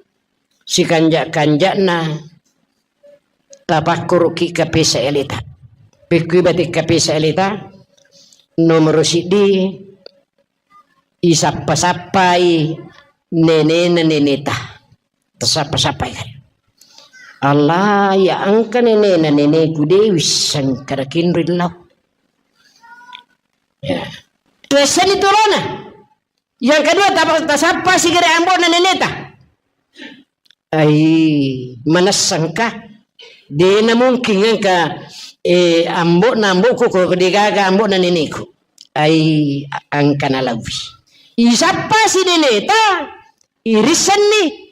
sikanja-kanja'na, tapakkuruki kapesa eleta. Pekkui bate kapesa eleta, nomoro siddi, isappa-sappai nenena neneta. Tasappa-sappai kan. Allah, ya engka nenena neneku de wisseng kada kinroi lao. Ya. Tuessani tolona. Yang kedua, tapa-, tasappa sigere ambo'na neneta. Ai, manessangka? Dena mungkin engka, eh, ambo'na ambo'ku ko degaga ambo'na neneku. Ai, a-, engka nalauwi. Isappa si neneta, irissenni.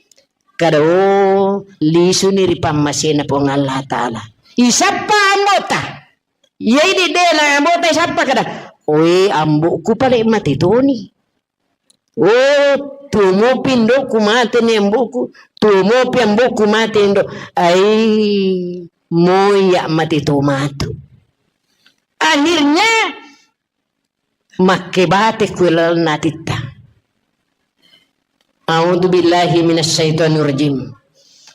Kada, oh, lisuni ri pammasena Puang Allah Ta'ala. Isappa ambo'ta. Iyai de-, dena ambo'ta isappa kada, "Oe, ambo'ku pale mate toni. Oh, tumopi indo'ku mate ni ambo'ku, tumopi ambo'ku mate indo'. Ai, moi ya mate to matu." Akhirnya makkebate ku lalenna atitta. A'udzu billahi minasy syaithanir rajim.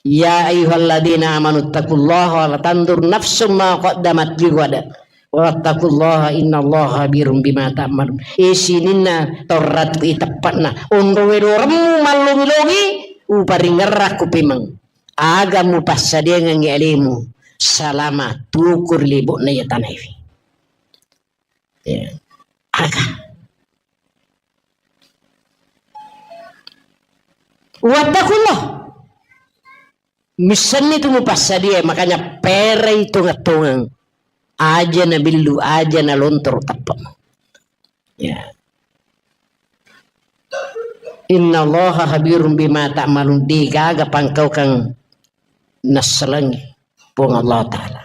Ya ayyuhalladzina amanu taqullaha wa la tanzur nafsum ma qaddamat lighad. Wattaqullaha innallaha khabirum bima ta'malun. E sininna torratku iteppa'na. Onro wedoremmu mallongi-longi, uparingerrakku pemeng. Aga mupassadiangengngi alemu salama tuku ri lebo'na iya tanaewe. Ya. Aga. Wattaqullah. Missenni tu mupassadia, makanya perai tongeng-tongeng. Aja nabillu, aja nalontoro teppemu. Ya. Innallaha khabirum bima ta'malun, degaga pangkaukang nassalengi Puang Allah Ta'ala.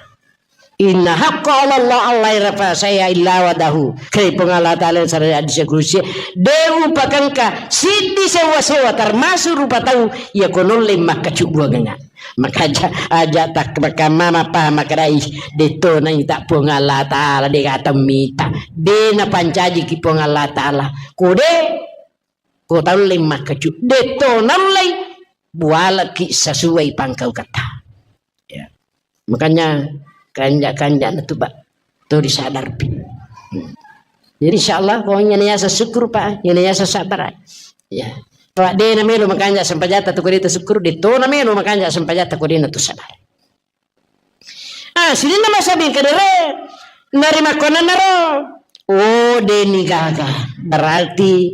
Inna haqqa 'ala Allah alla yurafa syai'a illa wadahu. Kai Puang Allah Ta'ala sareng hadis kudusi, de upakengka siddi sewa-sewa termasuk rupa tau iya ko nolle makkacubbuangengnga. Maka aja, aja tak makamma mapaham makkedai, de to naita Puang Allah Ta'ala, de gatemmita. De napancajiki Puang Allah Ta'ala. Ko de, ko taulle makkacu, de to naullei bualaki sesuai pangkauketta. Ya. Makanya kanja-kanja na tu, Pak, to disadarpi. Hmm. Jadi insya Allah ko iyana yaseng syukur, Pak, iyana yaseng sabar. Ya. Pak, de na melo makanja sempajata tu ko de to syukur, de to na melo makanja sempajata ko de na to sabar. Ah, sininna masa bingkedere, narimakkonanaro, oh, deni gaga, berarti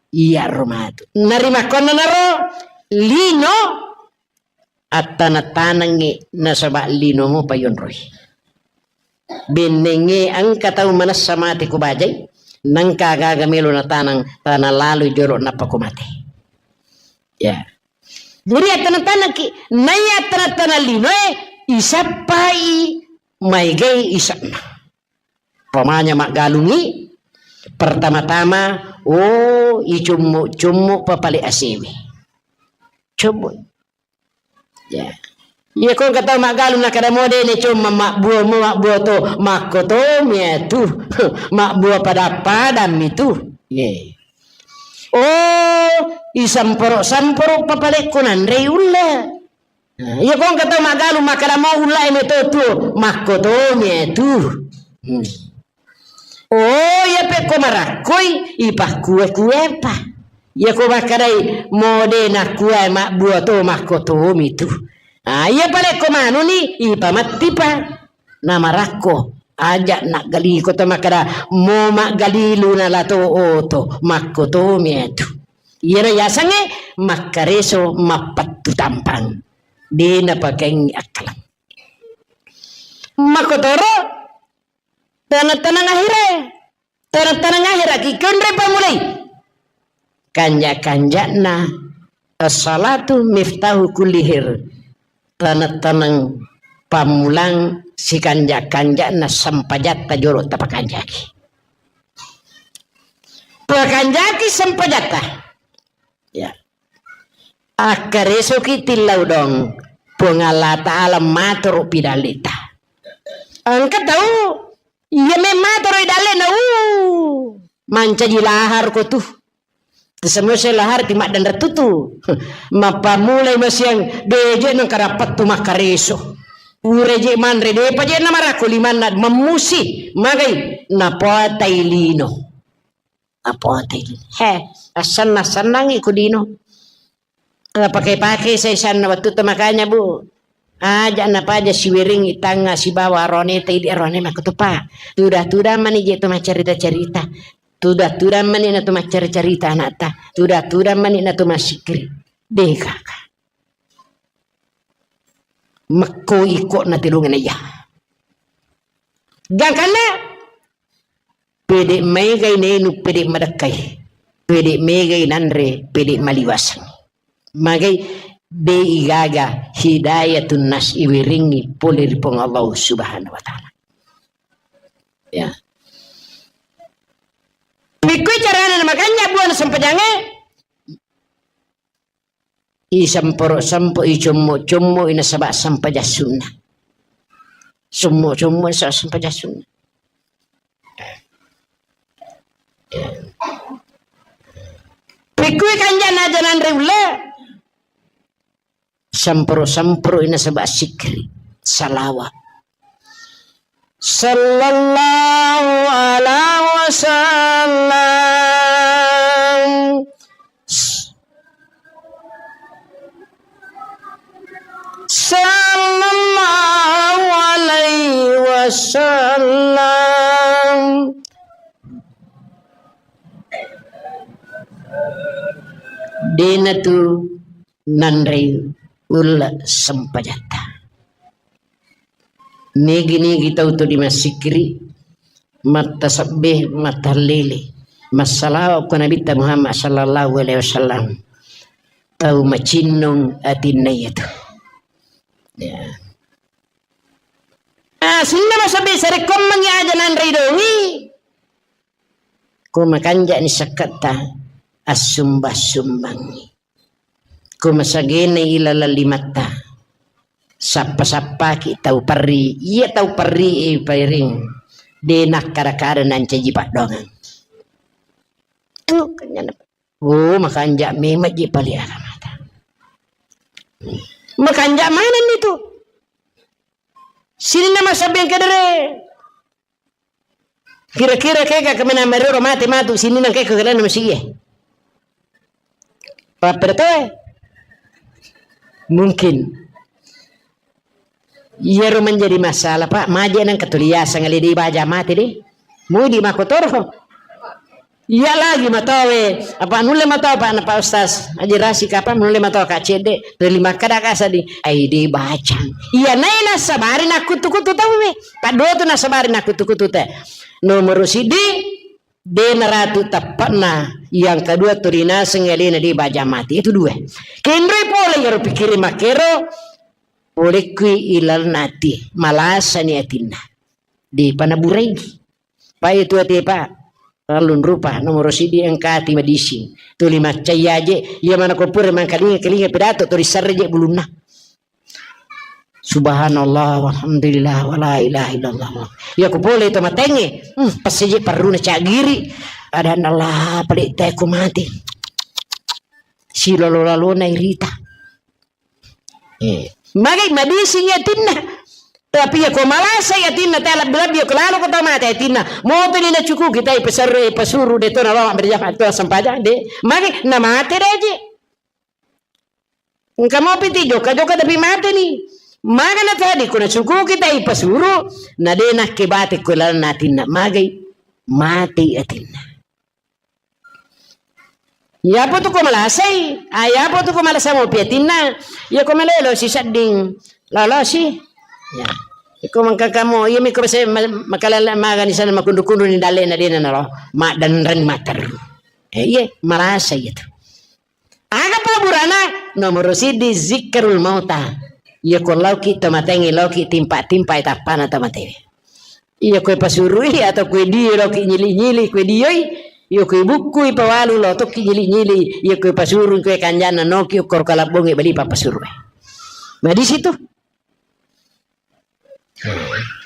iya ro matu. Narimakkonanaro, lino, attana-tanangngi nasaba lino mo payonroi. Bennengnge engka tau manessa mate ko bajai, nengka gaga melo natanang, tana lalu jolo nappa ko mate. Ya. Jadi attana-tanangki, naiya attana-tanang linoe, isappai maegai ise'na. Pamanya maggalungi, pertama-tama, oh, icummu-cummu papale asewe. Cummu. Ya. Iya ko engka tau maggalung nakkeda mo de' ne comma mabbuamo, mabbuo to, makkotomi atu. Mabbua pada-padammi tu. Ye. Oh, isamporo-samporo papalekko nanrei ulla. Nah, iya ko engka tau maggalung makkeda mo ullae meto tuo, makkotomi atu. Hmm. Oh, iya pekko marakkoi, ipakkue-kuepa. Iya ko makkedai mo de' nakkue mabbua to, makkotomi tu. Ah, iya palekko manuni, ipamettipa. Namarakko, aja' naggaliko to makkeda mo maggalilu nala to oto, makkotomi atu. Iyana yasengnge makkareso mappettu tampang. De' napakaingi akkaleng. Makkotoro taneng-taneng ahire. Taneng-taneng ahiraki konre pamulai. Kanja-kanja'na as-salatu miftahu kulli khair. Taneng-taneng pammulang sikanja-kanja'na sempajatta jolo tapakanjaki. Pakanjaki sempajatta. Ya. Akkaresoki tillau dong. Puang Allah Ta'ala matoro pidallita. Engka tau iya memmatoro idallena, uh, mancaji lahar ko tu. Semua lahar ti maddanre tutu. Mappamulai masiang, deje nengka dapat tu makkareso. Ureje manre, depa je namarakko limanna, memusi, magai, napotai lino. Apoati. He, assenna-sennangi ku lino. Pakai-pakai saisanna wettu tu, makanya, Bu, aja napaja siwiringi tangnga sibawa aroneta idi arone makkutupa. Tuda-tuda mani je tu maccarita-carita. Tuda-tuda mani na tu maccarita-carita anakta. Tuda-tuda mani na tu masikri. Deh, kaka. Mekko iko na telungena iya. Gangkanna pede megai nenu, pede madekkai, pede megai nanre, pede maliwaseng. Magai de igaga hidayatun nas iwiringi pole ri Puang Allah Subhanahu wa Ta'ala. Ya. Pikkui carana na makanja buana sempajange? Isamporo-sampo, icommo-commo, inasaba sampajang sunna. Sommo-sommo, inasaba sampajang sunna. Pikkui kanjana aja nanre ulle. Samporo-samporo, inasaba sikri. Salawa. Sallallahu ala wasallam. Sallallahu alaihi wasallam. Dena tu nanrei ulle sempajatta. Nigi-nigi tau tu dimassikiri, mattasebbe, mattahallili, massalawa ko Nabitta Muhammad sallallahu alaihi wasallam, tau macinnung atinna iyatu. Ya. Ah, sininna masebbe sarekkoammengngi aja nanrei dongi. Ko makanja'ni sakketta, assumba-sumbangngi. Ko masagena ilaleng limatta, sappa-sappaki tau perri. Iya tau perri e pairing, de nakkada-kada nancaji paddoangeng. Tu kanyana. Oh, makanja memang ji pale agamata. Makanja manenni tu. Sininna masabbi engka dere. Kira-kira kega kemena merero mate matu sininna engka ko kalian masih iya. Apa betul? Mungkin. Iyaro menjadi masalah, Pak. Maje nang ketuliasang ale di baja mate deh. Mudi makotoro. Iya lagi matowe, apa nulle matoa, Pak, na Pak Ustaz Haji Rasik, apa nulle matoa, Kak Cedde, dari makkada kasa di, ai de bacang. Iya nai nasabari nakkutu-kutu tauwe. Paddotu nasabari nakkutu-kutu te. Nomor sidi, de naratu teppa'na. Yang kedua, tuli naseng alena de baja mati. Itu dua. Kenroi pole iyaro pikkiri makkero, pole kui ilalna ati, malasani atinna. De pana burai. Pai tu ate, Pak. Rallung rupa, nomoro sidi engka ati madising. Tuli maccai aje, iya mana ko pura mangkalinga-kalinga pidato, tuli sarre je bulunna. Subhanallah, walhamdulillah, wala ilaha illallah. Iya ko pole to matengnge, hmm, passeje parruna caggiri. Adanna Allah, pale te ko mate. Silolo-lalona irita. Eh, magai madising atinna. Tapi iya ko malasa atinna, te lebbi-lebbi ko lalo ko to mate atinna. Moto ni nacukuki tai pasarre, pasuru de to nalawa berjamaah to sempajang de. Magai namate de je. Engka mopi ti jokka-jokka tapi mate ni. Maga na tadi ko nacukuki tai pasuru, na de nakke bate ko lalenna atinna. Magai mate atinna. Iyapo tu ko malasai, ah, iyapo tu ko malasa mopi atinna. Iya ko malelo si sedding, lolosi. Ya. Iko mangkakamo, iya mi ko bese ma-, makalala magani sana makundu-kundu ni dalle na dena nalo. Maddanreng materru. Eh, iya, malasa iya tu. Aga paburana? Nomoro siddi zikrul mauta. Iya ko lauki to matengnge, lauki timpa-timpa tappana to matewe. Iya koe pasurui atau koe dio loki nyili-nyili koe dioi, iya koe bukkui pawalu lo tokki nyili-nyili, iya koe pasurui koe kanjana noki okkoro kalabbonge bali papasuru. Nah, di situ.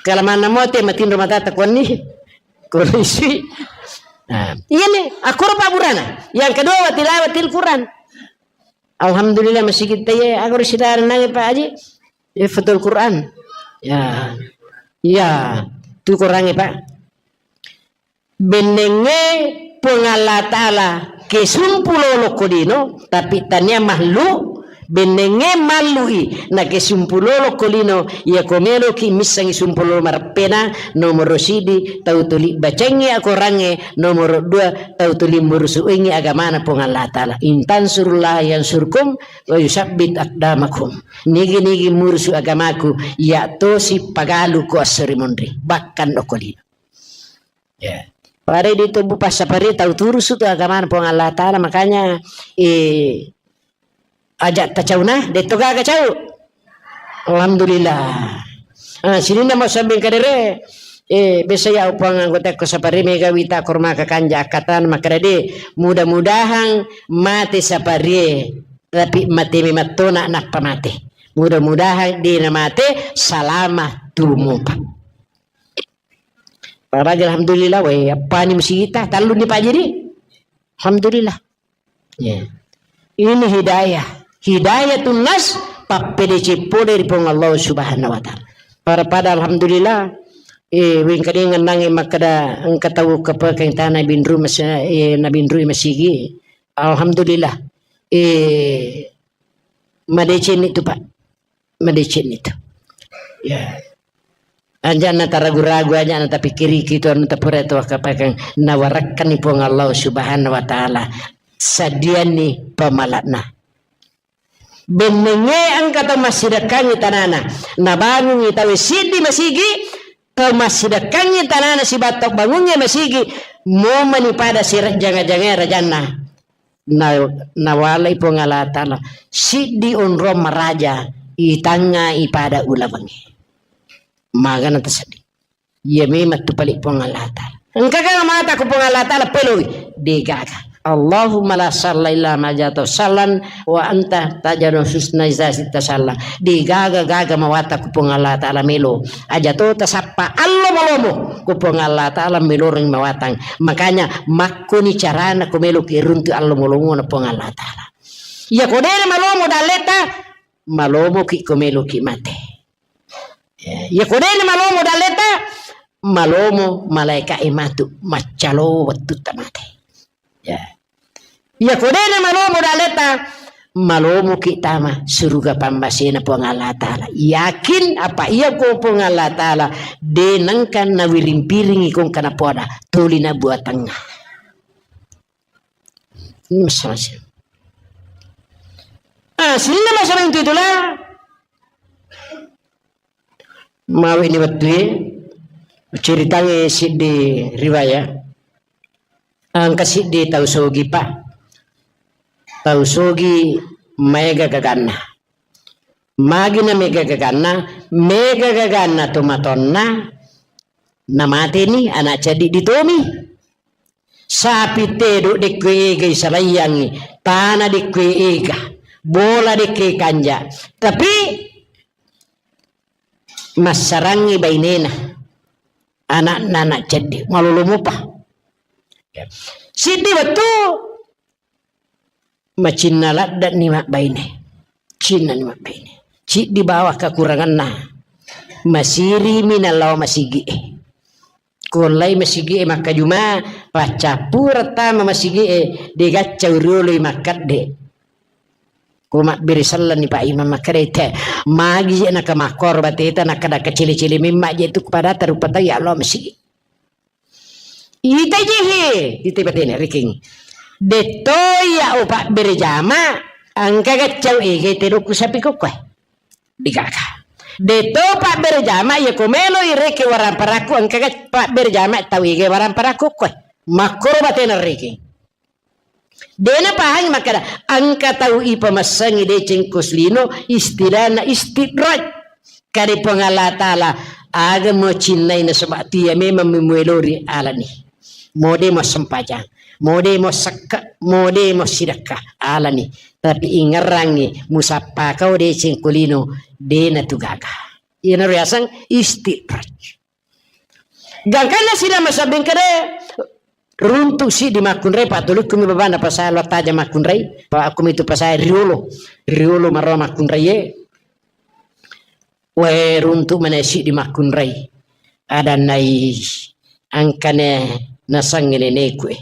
Kalamanna mote matinro matata konni, kondisi. Nah, iya nih, akkoro paburana. Yang kedua, wa tilawatil Quran. Alhamdulillah, masigi taiye, aga ro sidara nange, Pak Haji? Hifdzul Quran. Ya. Iya, tu Qurange, Pak. Bennengnge Puang Allah Ta'ala kesumpu lolo ko lino, tapi tania mallu, bennengnge mallui, na kesumpu lolo ko lino, iya ko meloki missengi sumpu lolo mareppena, nomoro sidi, tau tuli bacengngi akorangnge, nomoro dua, tau tuli murusuengngi agamana Puang Allah Ta'ala. In tansurullaha yansurkum, wa yusabbit aqdamakum. Nigi-nigi murusu agamaku, iya tosi pagalu ko esso ri munri, bahkan okko lino. Ya. Pada di tubuh passaparie tau turusu tu agamana Puang Allah Ta'ala, makanya, eh, aja tacauna, detto gaga cau. Alhamdulillah. Ah, sininna mau sabbing kadere, eh, biasa ya upang anggota ko sapari mega wita korma kakanja akatan makkeda de, mudah-mudahan mate saparie, tapi mate memettona nappa mate. Mudah-mudahan de namate salama tumupa. Paraja alhamdulillah, we, appani musigita, talluni Pak Jiri. Alhamdulillah. Ya. Ini hidayah. Hidayatun nas, pappedeceng pole ri Puang Allah Subhanahu wa Ta'ala. Pada-pada alhamdulillah, eh, wengkadengeng nange makkeda engka tau kepekeng tana binru mas-, eh, nabinrui masigi. Alhamdulillah. Eh, madeceng ni tu, Pak. Madeceng ni tu. Ya. Aja na taragu-ragu, aja na tapikkiriki tu anu tapura tu wakapakang nawarakkan ni Puang Allah Subhanahu wa Ta'ala. Sadianni pamalakna. Bennengnge engka tau massidekkangngi tanana. Nabangungngi tau siddi masigi, tau massidekkangngi tanana sibawa tau bangungnge masigi, momani pada sirejjanga-jangae rajanna. Na, nawalai Puang Allah Ta'ala. Siddi onrong maraja, itangnga ipada ulawengnge. Magana taseddi. Iya memang tu pale Puang Allah Ta'ala. Engka ga mata ku Puang Allah Ta'ala peloi? Degaga. Allahumma la sahla illa ma ja'altahu sahlan wa anta taj'alul huzna idza syi'ta sahla. Degaga gaga mawata ku Puang Allah Ta'ala melo. Aja to tasappa allo malomo ku Puang Allah Ta'ala meloreng mawatang. Makanya makkoni carana ko meloki runtu allo malomo na Puang Allah Ta'ala. Iya ko dena malomo dalleta, malomoki ko meloki mate. Ya, iya ko dena malomo dalleta, malomo malaika e matu maccalo wettutta mate. Ya. Iya ko dena malomo dalleta, malomoki tama suruga pammasena Puang Allah Ta'ala. Yakin apa iya ko Puang Allah Ta'ala de nengka nawiring-piringi kongka napoada tuli na buatangnga. Ini masalah sih. Ah, sininna masalah itu itulah. Mawe ni wettue, ceritangnge siddi riwayat. Engka siddi tau sogi, Pak. Tau sogi maega gaganna. Magi na mega gaganna, mega gaganna to matonna, namateni anak ceddi ditomi. Sapi tedo dekkue ega isalaiyangi, tana dekkue ega, bola dekkue kanja. Tapi massarangngi bainena, ana'na anak cedde, malolo mopa. Siddi wettu macinna ladde'ni mabbaine. Cinnani mabbaine. Ciddi bawang kakuranganna. Masirimi nalao masigi'e. Kuollai masigi'e makkajuma, paccappureng tama masigi'e, degaccau rioloi makkedde. Ko mabbere sellenni Pak Imam makkeda, "Te, magi je naka makkoro bateta, nakkeda kecili-cili memma je tu kepada tarupa tai Allah masigi." Ita je he, ita batena riking. Detto iya o pabbere jama, engka gaccau ege tedokku sapi kokkoe. Digaga. Detto pabbere jama, iya ko melo ireke waramparakku, engka ga pabbere jama tau ege waramparakku koe. Makkoro batena riking. Dena pahang makkeda, engka tau ipamassengi deceng ko selino, istilahna istidraj. Kade Puang Allah Ta'ala, aga mo cinnai nasaba tia memang memuelori alani. Mode mo sempajang, mode mo sekke, mode mo sidekka alani. Tapi ingerrangi musappa kau deceng ko lino, dena tu gaga. Iyana riaseng istidraj. Gangkanna sidang masabbing kede, runtu siddi makkunrai, patulukku mi babana pasai lo taja makkunrai, pa aku mitu pasai riolo, riolo marro makkunrai e. Wae runtu mana siddi makkunrai. Ada nai angkane nasangi neneku e.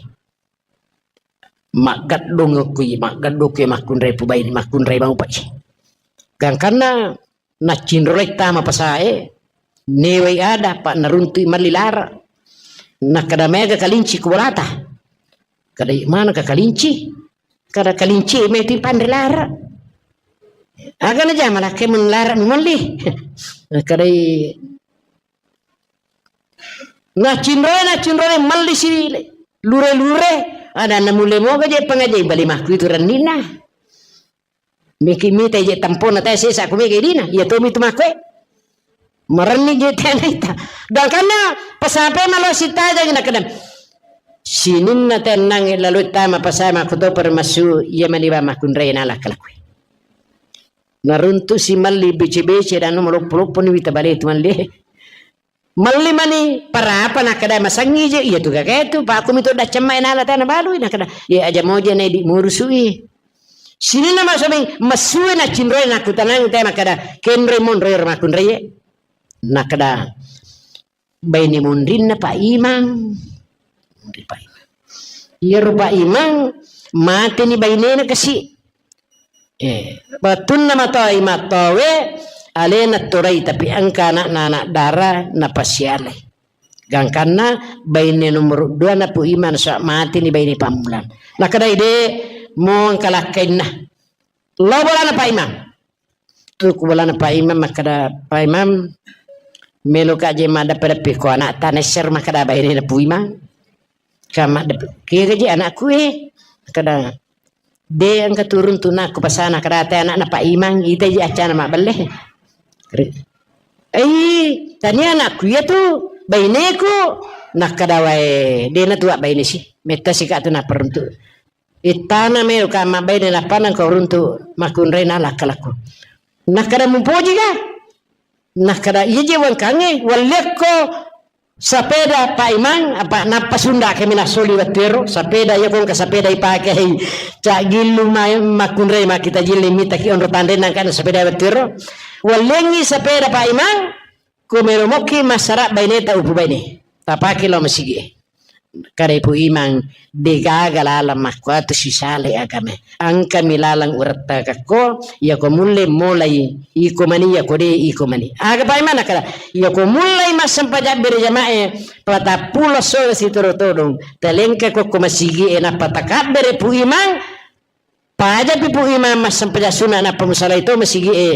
Maggeddong kui, maggeddong kui makkunrai pubai, makkunrai mau pai. Gangkanna naccinrolai tama pasae, newai ada, pa naruntui malli lara. Nakkeda mega kalinci ku bolata. Kada mana ka kalinci? Kada kalinci meti panre lara. Aga na jama lakke mun lara nu malli. Kada naccinrolai, naccinrolai malli si lure-lure. Ada na mulle moga je pangajai bali makku itu rennina. Miki mita je tampona tae sesa ku mega idina. Iya tomi tu makku e. Marenni je tena ita. Gangkanna pasape malo sitajangi nakkeda. Sininna tennang lalo tama pasai makku to permasu iya mani ba makkunrai nala kalakue. Naruntu si malli bece-bece dan maloppo-loppo ni wita bale tu malli. Malli mani parapa nakkeda masangi je, iya tu gaga tu, pa aku mitu daccamma nala tana balui nakkeda, iya aja moja na idi murusui. Sininna masomi masue na cinroi nakutanang te makkeda, kenroi monroi ro makkunrai e. Nakkeda, baine monrinna Pak Imang. Monri Pak Imang. Iyaro Pak Imang, mateni bainena kasi. Eh, wettunna matoa Imang towe, alena torai, tapi engka anakna anak dara, napasialai. Gangkanna baine nomor dua na Pu Imang, sa mateni baine pammulang. Nakkeda ide, mo engka lakkainna. Lo bolana Pak Imang. Tu ku bolana Pak Imam makkeda, "Pak Imam, meloka je maddeppe-deppe ko anakta nesser," makkeda bainena Pu Imang. Ka maddeppe, "Kega je anakku e?" Makkeda, "De engka turun tu nakku pasana," kada te anakna Pak Imang, ita je accana mabbelle. Ri-, "Ei, tania anakku iya tu, baineku." Nakkeda, "Wae, dena tuak baine si. Metta sika tu naperuntu." Ittana melo ka mabbaine nappa nangka uruntu makkunraina lakka-lakku. Nakkeda mupoji ga? Nakkeda iya je wangkangnge, walliakko sapeda Pak Imang, apa nappa sunda kami nasoli wettuero, sapeda iya kongka sapeda ipake hei cak gillu ma-, makkunrai makkita jilli mitaki onro tanre nangka sapeda wettuero. Walliangngi sapeda Pak Imang, ko melo mokki massara baineta upu baine. Tapake lao masigi e. Kada Pu Imang, degaga laleng makkuatu sisale agama. Engkami laleng urettagakko, iyako mulle molai, iko mani, iyako de, iko mani. Aga Pak Imang nakkeda, iyako mullei massempajang bere jamae, patappulo sore sitoro todong, talengka kokko masigi e, nappa takabbere Pu Imang, Pajapi Pu Imang massempajang sunna, nappa musalai to masigi e,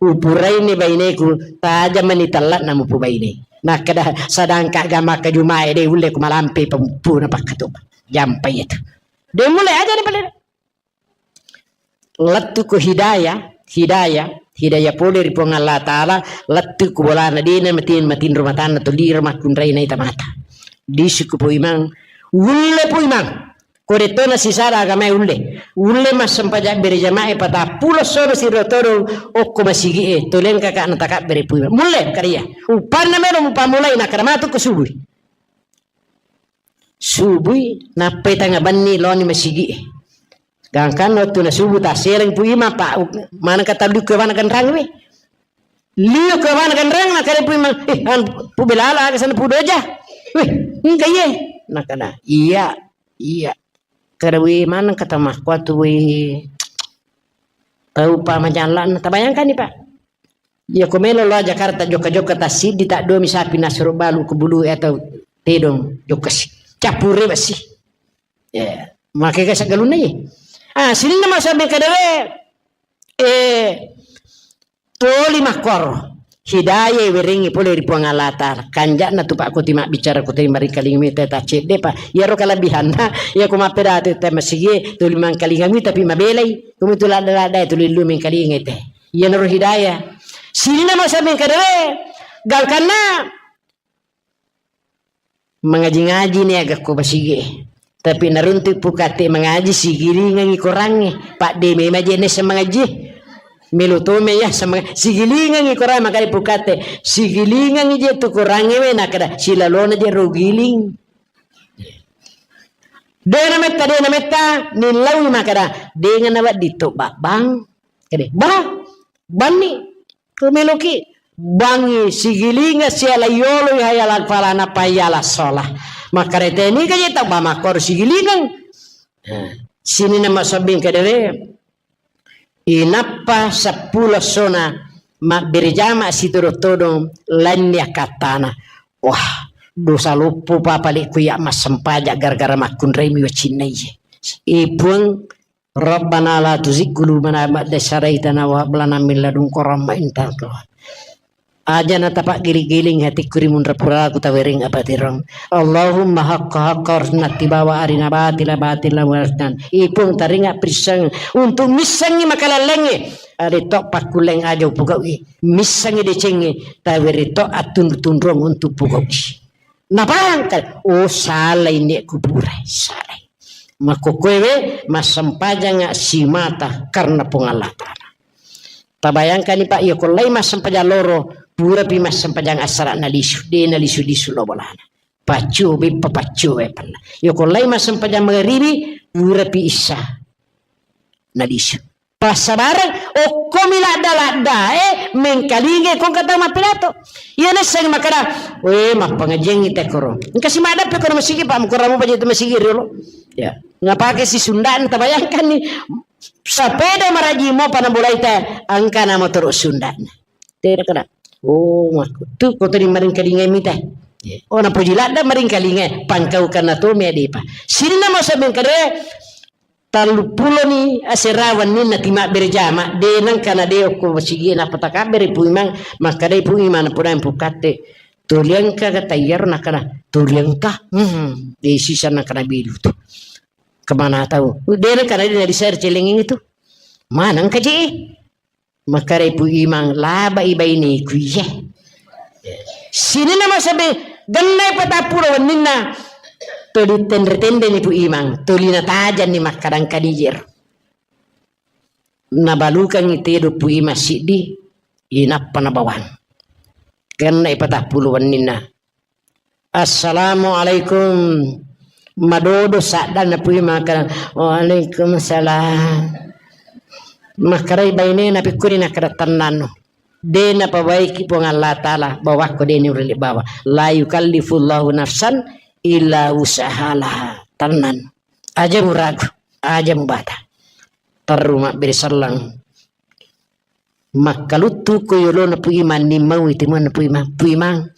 upuraini baineku, tajamani talla'na mupu baine. Nakkeda, sedangka ga makkajuma e de ulle ku malampe pemupuna pakkatuba. Jampai itu. De mulle aja ni pale. Lettu ku hidayah, hidayah, hidayah pole ri Puang Allah Ta'ala, lettu ku bolana dena matin, matinro matanna tuli ro makkunrai naita mata. Disuku Pu Imang, ulle Pu Imang. Ko de' to nasisara agamae ulle. Ulle massempajang bere jamaah e patappulo sono siro todong okko masigi'e. Tolengkaka' natakabbere pui. Mulle kariya. Upanna melo mupamulai nakkeda matu ko subui. Subui nappai tengnga benni loni masigi'e. Gangkanna wettunna subuh tassereng pu imang, pa maneng katallu ko bana ganrang we. Liu ko bana ganrang nakkeda pu imang, "Eh, anu, pu Belala aga sana pu Doja." "Weh, engka iye." Nakkeda, "Iya, iya." Kada we maneng kata makkuatu we. Tau pa majallanna, tabayangkanni, Pak. Iya ko melo lao Jakarta jokka-jokka tassiddi taddomi sapi nasuro balu ko bulu atau tedong jokka si. Cappure besi. Ya, makega saggalunna ye. Ah, sininna masa bengkadere. Eh, toli makkoro. Hidayah werengi pole ri Puang Allah Ta'ala. Kanja'na tu Pak Kuti mabbicara Kuti maringkalinga mita ta cedde pa. Iyaro kalabihanna, iya ko mappedatu te masigi tuli mangkalinga mita pi mabelai. Kumitu ladda-ladda tuli lu mengkalinga te. Iyanaro hidayah. Sininna masa bengkadere. Gangkanna mangaji-ngaji ni aga ko basigie. Tapi naruntu pukate mangaji sigilingangi korangnge. Padde memang je nessa mangaji. Melo tome ya sama sigilingangi korang makade pukate. Sigilingangi je tu korangnge we nakkeda silalona je ro giling. Dena metta, dena metta, nillaui makkeda, dengana wedding to babbang. Kede, bah, banni, kumeloki, bangi, sigilinga, siala yolo, hayala falana, payala sola. Makkeda teni kaje tau ba makkoro sigilingang. Nah, sininna masobbing kedere, inappa seppulo sona mabbere jama sitodo-todong lainni akkattana. Wah, dosa loppo pa pale ku ya massempajang gara-gara makkunrai mi wacinna iye. E Puang, Rabbana la tuzigh qulubana ba'da idh hadaytana wa hab lana min ladunka rahmah innaka antal wahhab. Aja na tapaggiling-giling hatikku ri munra puraku tawereng apatirang. Allahumma haqqa haqqa warzuqna tibawa arina batila batila warzuqna. Ipung taringa prisseng untuk missengi makalallengnge. Ada to pakkulleng aja upugau'i. Missengi decengnge tawere to attunru-tunrung untuk pugau'i. Napangka, oh, salai nek kuburai, salai. Makkokkoewe massempajanga simata karena Puang Allah Ta'ala. Tabayangkani, Pak, iya ko lai massempajang loro, purapi massempajang assara nalisu, de nalisu-lisu lo bolana. Paccio beppa, paccio beppanna. Iya ko lai massempajang magaribi, purapi issa nalisu. Passabareng, okkomi ladda-ladda, eh, mengkalingai kong kata mappidato. Iya nesseng makkeda, "Weh, mappangajiangngi tekkoro." Engka si maddappe kono masigi, Pak, mukuramu paja itu masigi riolo. Ya, ngapake si Sundana, tabayangkanni. Sapeda maraji mo pana bolai te, engka na motoro Sundana. Tera kena. Oh, makku. Tu kota di maringkalingai mita. Ya. Oh, napoji ladda maringkalingai, pangkau kana to me adepa. Sininna masa mengkade, Tellupuloni asera wenninna timabbere jama, de nengka na de okko masigie nappa takabbere Pu Imang, makkedai Pu Imang, napodai Pu Katte, "Tuli engka ga tayyaro?" Nakkeda, "Tuli engka." Hmm, de sisa nakkeda bilu tu. Kemana tahu? De nengka na de na di share celengi itu. Mana engka je? Makkedai Pu Imang, "Labai baineku iye." Sininna masabe, gennai patappulo wenninna. Tuli tenre-tenreni Pu Imang, tuli natajanni makkadang kadijero. Nabalukangi tedo Pu Imang siddi, inappa nabawang. Gennai patappulo wenninna. "Assalamualaikum." Madodo saddanna Pu Imang makkeda, "Waalaikumsalam." Makkedai bainena, "Pikkuni?" Nakkeda, "Tennanno. De napabaiki Puang Allah Ta'ala bawakko, de niulle bawa. La yukallifullahu nafsan illa wus'aha laha." Tennanno. Aja muragu, aja mubata. Terru mabbere selleng. Makkaluttu ko yolona Pu Imang, nimmaui timuanna Pu Imang. "Pu Imang,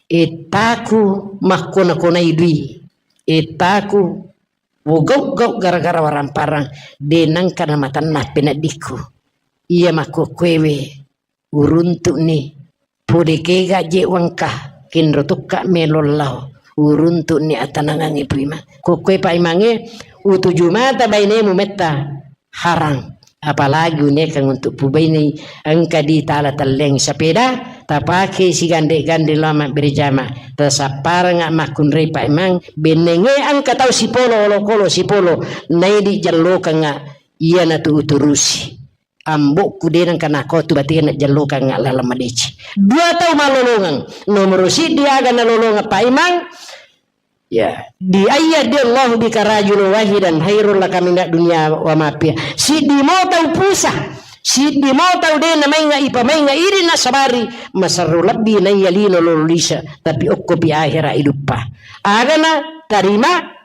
ettaku makkona-konai dui. Ettaku wogau-gau gara-gara waramparang, de nengka namatenna peneddikku. Iya makkokkoewe uruntu'ni. Pole kega je wengka, kenro tokka melo lao. Uruntu'ni atanangangnge Pu Imang." Kokkoe Pak Imangnge, utuju mata bainemu metta harang. Apalagi unikeng untuk pubainai engka di tala telleng sepeda, tapake sigande-gande lao mabbere jama, tasapparanga makkunrai paimang, bennenge engka tau sipolo, olokolo sipolo, naidi jallokengnga, iyanatu uturusi. Ambokku de nengka nakotu batie najallokang laleng madeceng. Dua tau malolongeng. Nomoro siddi aga nalolongeng paimang, ya, di ayyahdiyallahu bika rajulan wahidan khairul laka minad dunya wa ma fiha. Siddi mo tau pusa, siddi mo tau de namainga ipamainga idi nasabari, masarro lebbi naiya lino lolo lisa, tapi okkopi ahera iduppa. Agana tarima,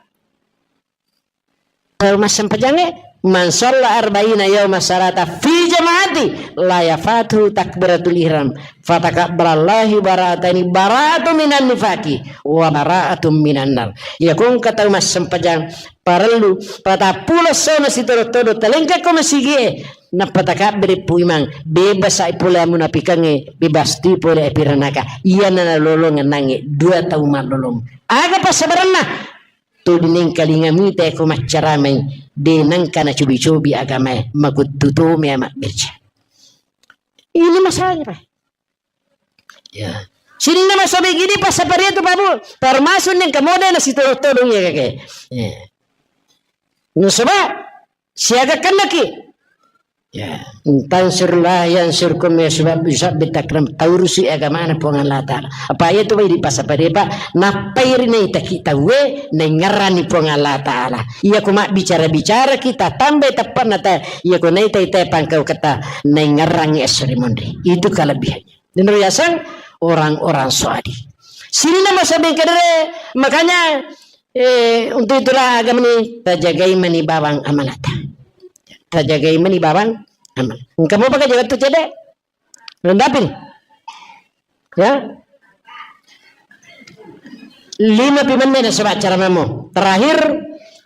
Tau massempajangnge, "Man shalla arba'ina yauma salata fi jama'ati la yafatuhu takbiratul ihram, fatakabbalallahu bara'ataini, bara'atun minan nifaqi wa bara'atun minan nar." Iya ko engka tau massempajang parellu patappulo essona sitodo-todo talengka ko masigie, nappa takabbere pu imang, bebas ai pole amunapikangnge, bebas tu pole api ranaka. Iyana nalolongeng nangnge dua tau mallolong. Aga passabarenna? Tuli nengkalinga mita ko maccaramai, de nengka nacobi-cobi agamae, makuttu tomea mabbece. Ini masalahnya, Pak. Ya. Sininna masobe gini pasapare tu, Pak Bu. Termasuk nengka mode na sitodong-todong ya, kakek. Ya. Nasaba siaga kennaki. Ya. Tansurlah yang surkum ya sebab bisa betakram taurusi agamana Puang Allah Ta'ala. Apa iya tu bai di pasapare, Pak? Nappai ri naitaki tauwe naingerrani Puang Allah Ta'ala. Iya ko mabbicara-bicara kita tambai teppanna ta, iya ko naitai-tai pangkau kata naingerrangi esso ri monri. Itu kelebihannya. Niro yaseng orang-orang soadi. Sininna masobe kedere, makanya, eh, untuk itulah agama ini tajagai mani bawang amanata. Tajagai mani bawang amanata. Engka mo baka jaga tu cede? Rendapin. Ya. Lima pi menne nasaba caramamu. Terakhir,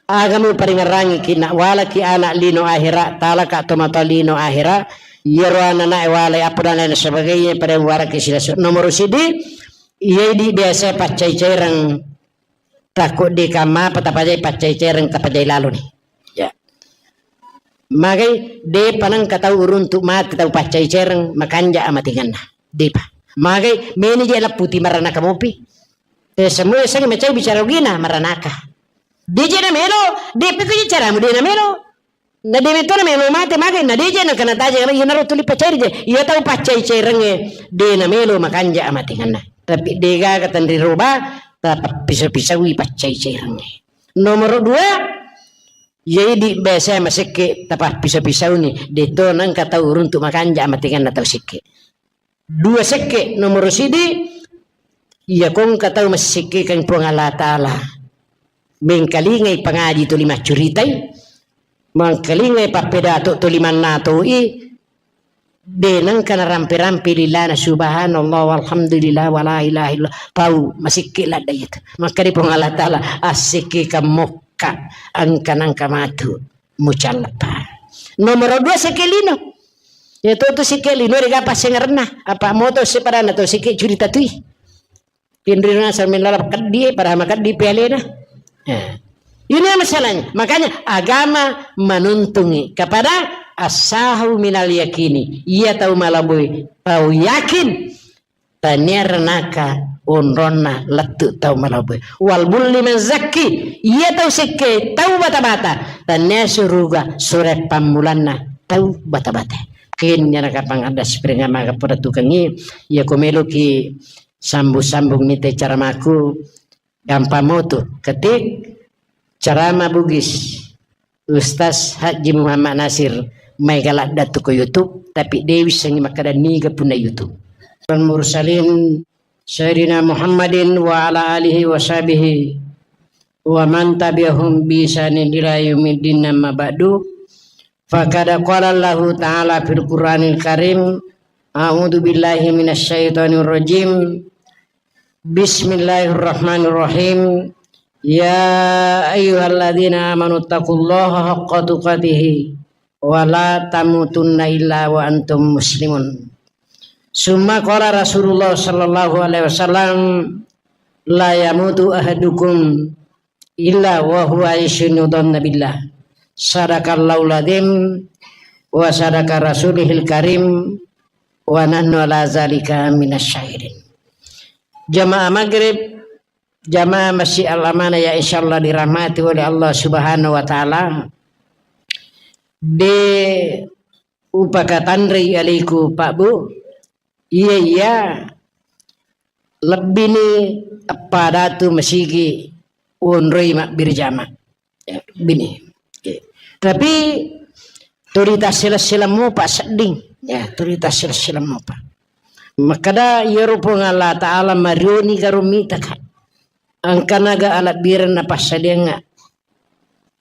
agama paringerangi ki nak walaki anak lino akhira, talaka tomatoa lino akhira, yero anak walai apa dan lain sebagainya pada waraki sila. Nomor sidi, iya di biasa paccai-caireng, takut di kama apa tapajai paccai-caireng tapajai lalu nih. Ya. Magai, depa nengka tau uruntu mati tau paccai-caireng, makanja amatinganna. Depa. Magai, meni je lapputi maranaka mopi. Eh, semua seng macai bicara ugina, maranaka. Deje na melo, depa ko caramu de na melo. Na dewe to na melo mate magai, na deje na kana taja, iya naro tuli paccai je. Iya tau paccai-cairengnge, de na melo makanja amatinganna. Tapi degaga tenri roba, tapappiso-pisaui paccai-cairengnge. Nomor dua, Jadi biasa masekke tapappiso-pisauni, deto nengka tau uruntu makanja amatinganna tau sekke. Dua sekke, nomor sidi, iya ko engka tau massekkekang Puang Allah Ta'ala. Mengkalingai pangaji tuli maccuritai, mengkalingai pappedato tuli mannatoi, De nengka narampe-rampe lilana subhanallah walhamdulillah wala ilaha illallah. Tau masikke ladda itu. Makkeda Puang Allah Ta'ala, assikke kammokka engka nengka matu mucallapa. Nomor dua sikke lino. Ya to tu sikke lino de gaga passengerenna. Apa moto sepadanna to sikke curita tui. Pinrina sambil lalap keddi, padahal makeddi pialena. Ya. Ini masalahnya. Makanya agama menuntungi kepada asahu minal yakini. Iya tau malaboi, tau yakin. Tania renaka onronna lettu tau malaboi. Wal bulli man zakki. Iya tau sekke, tau bata-bata. Tania suruga sure pammulanna tau bata-bata. Kenya nakapang ada spring amaga pada tukangi. Iya ko meloki Sambung-sambung mite caramaku, gampang motu. Ketik carama Bugis, Ustaz Haji Muhammad Nasir, maega ladda tu ko YouTube, tapi de wissengi makkeda niga punna YouTube. Wal mursalin, Sayyidina Muhammadin wa ala alihi wa sahbihi wa man tabi'ahum bi ihsanin ila yaumiddin, amma ba'du. Faqad qala Allahu ta'ala fil Qur'anil Karim, a'udzu billahi minasy syaithanir rajim. Bismillahirrahmanirrahim. Ya ayyuhalladzina amanu taqullaha haqqa tuqatihi wa la tamutunna illa wa antum muslimun. Summa qala Rasulullah sallallahu alaihi wasallam, la yamutu ahadukum illa wa huwa yusinu dhanna billah. Sadaqallahul adzim. wa sadaqa rasulihil karim, wa nahnu ala zalika minasyahidin. Jamaah maghrib, jamaah Masjid Al-Amanah yang insyaallah dirahmati oleh Allah Subhanahu wa Ta'ala, de upakatanrei alaiku, Pak, Bu, iya, iya, lebbini eppa datu masigi wonroi mabbirjama. Ya, bini. Oke. Tapi tuli tassila-sila mopa sedding. Ya, tuli tassila-sila mopa. Makkada iyaro Puang Allah Ta'ala marioni karo mitaka. Engkanaga alabbireng napassadiangnga.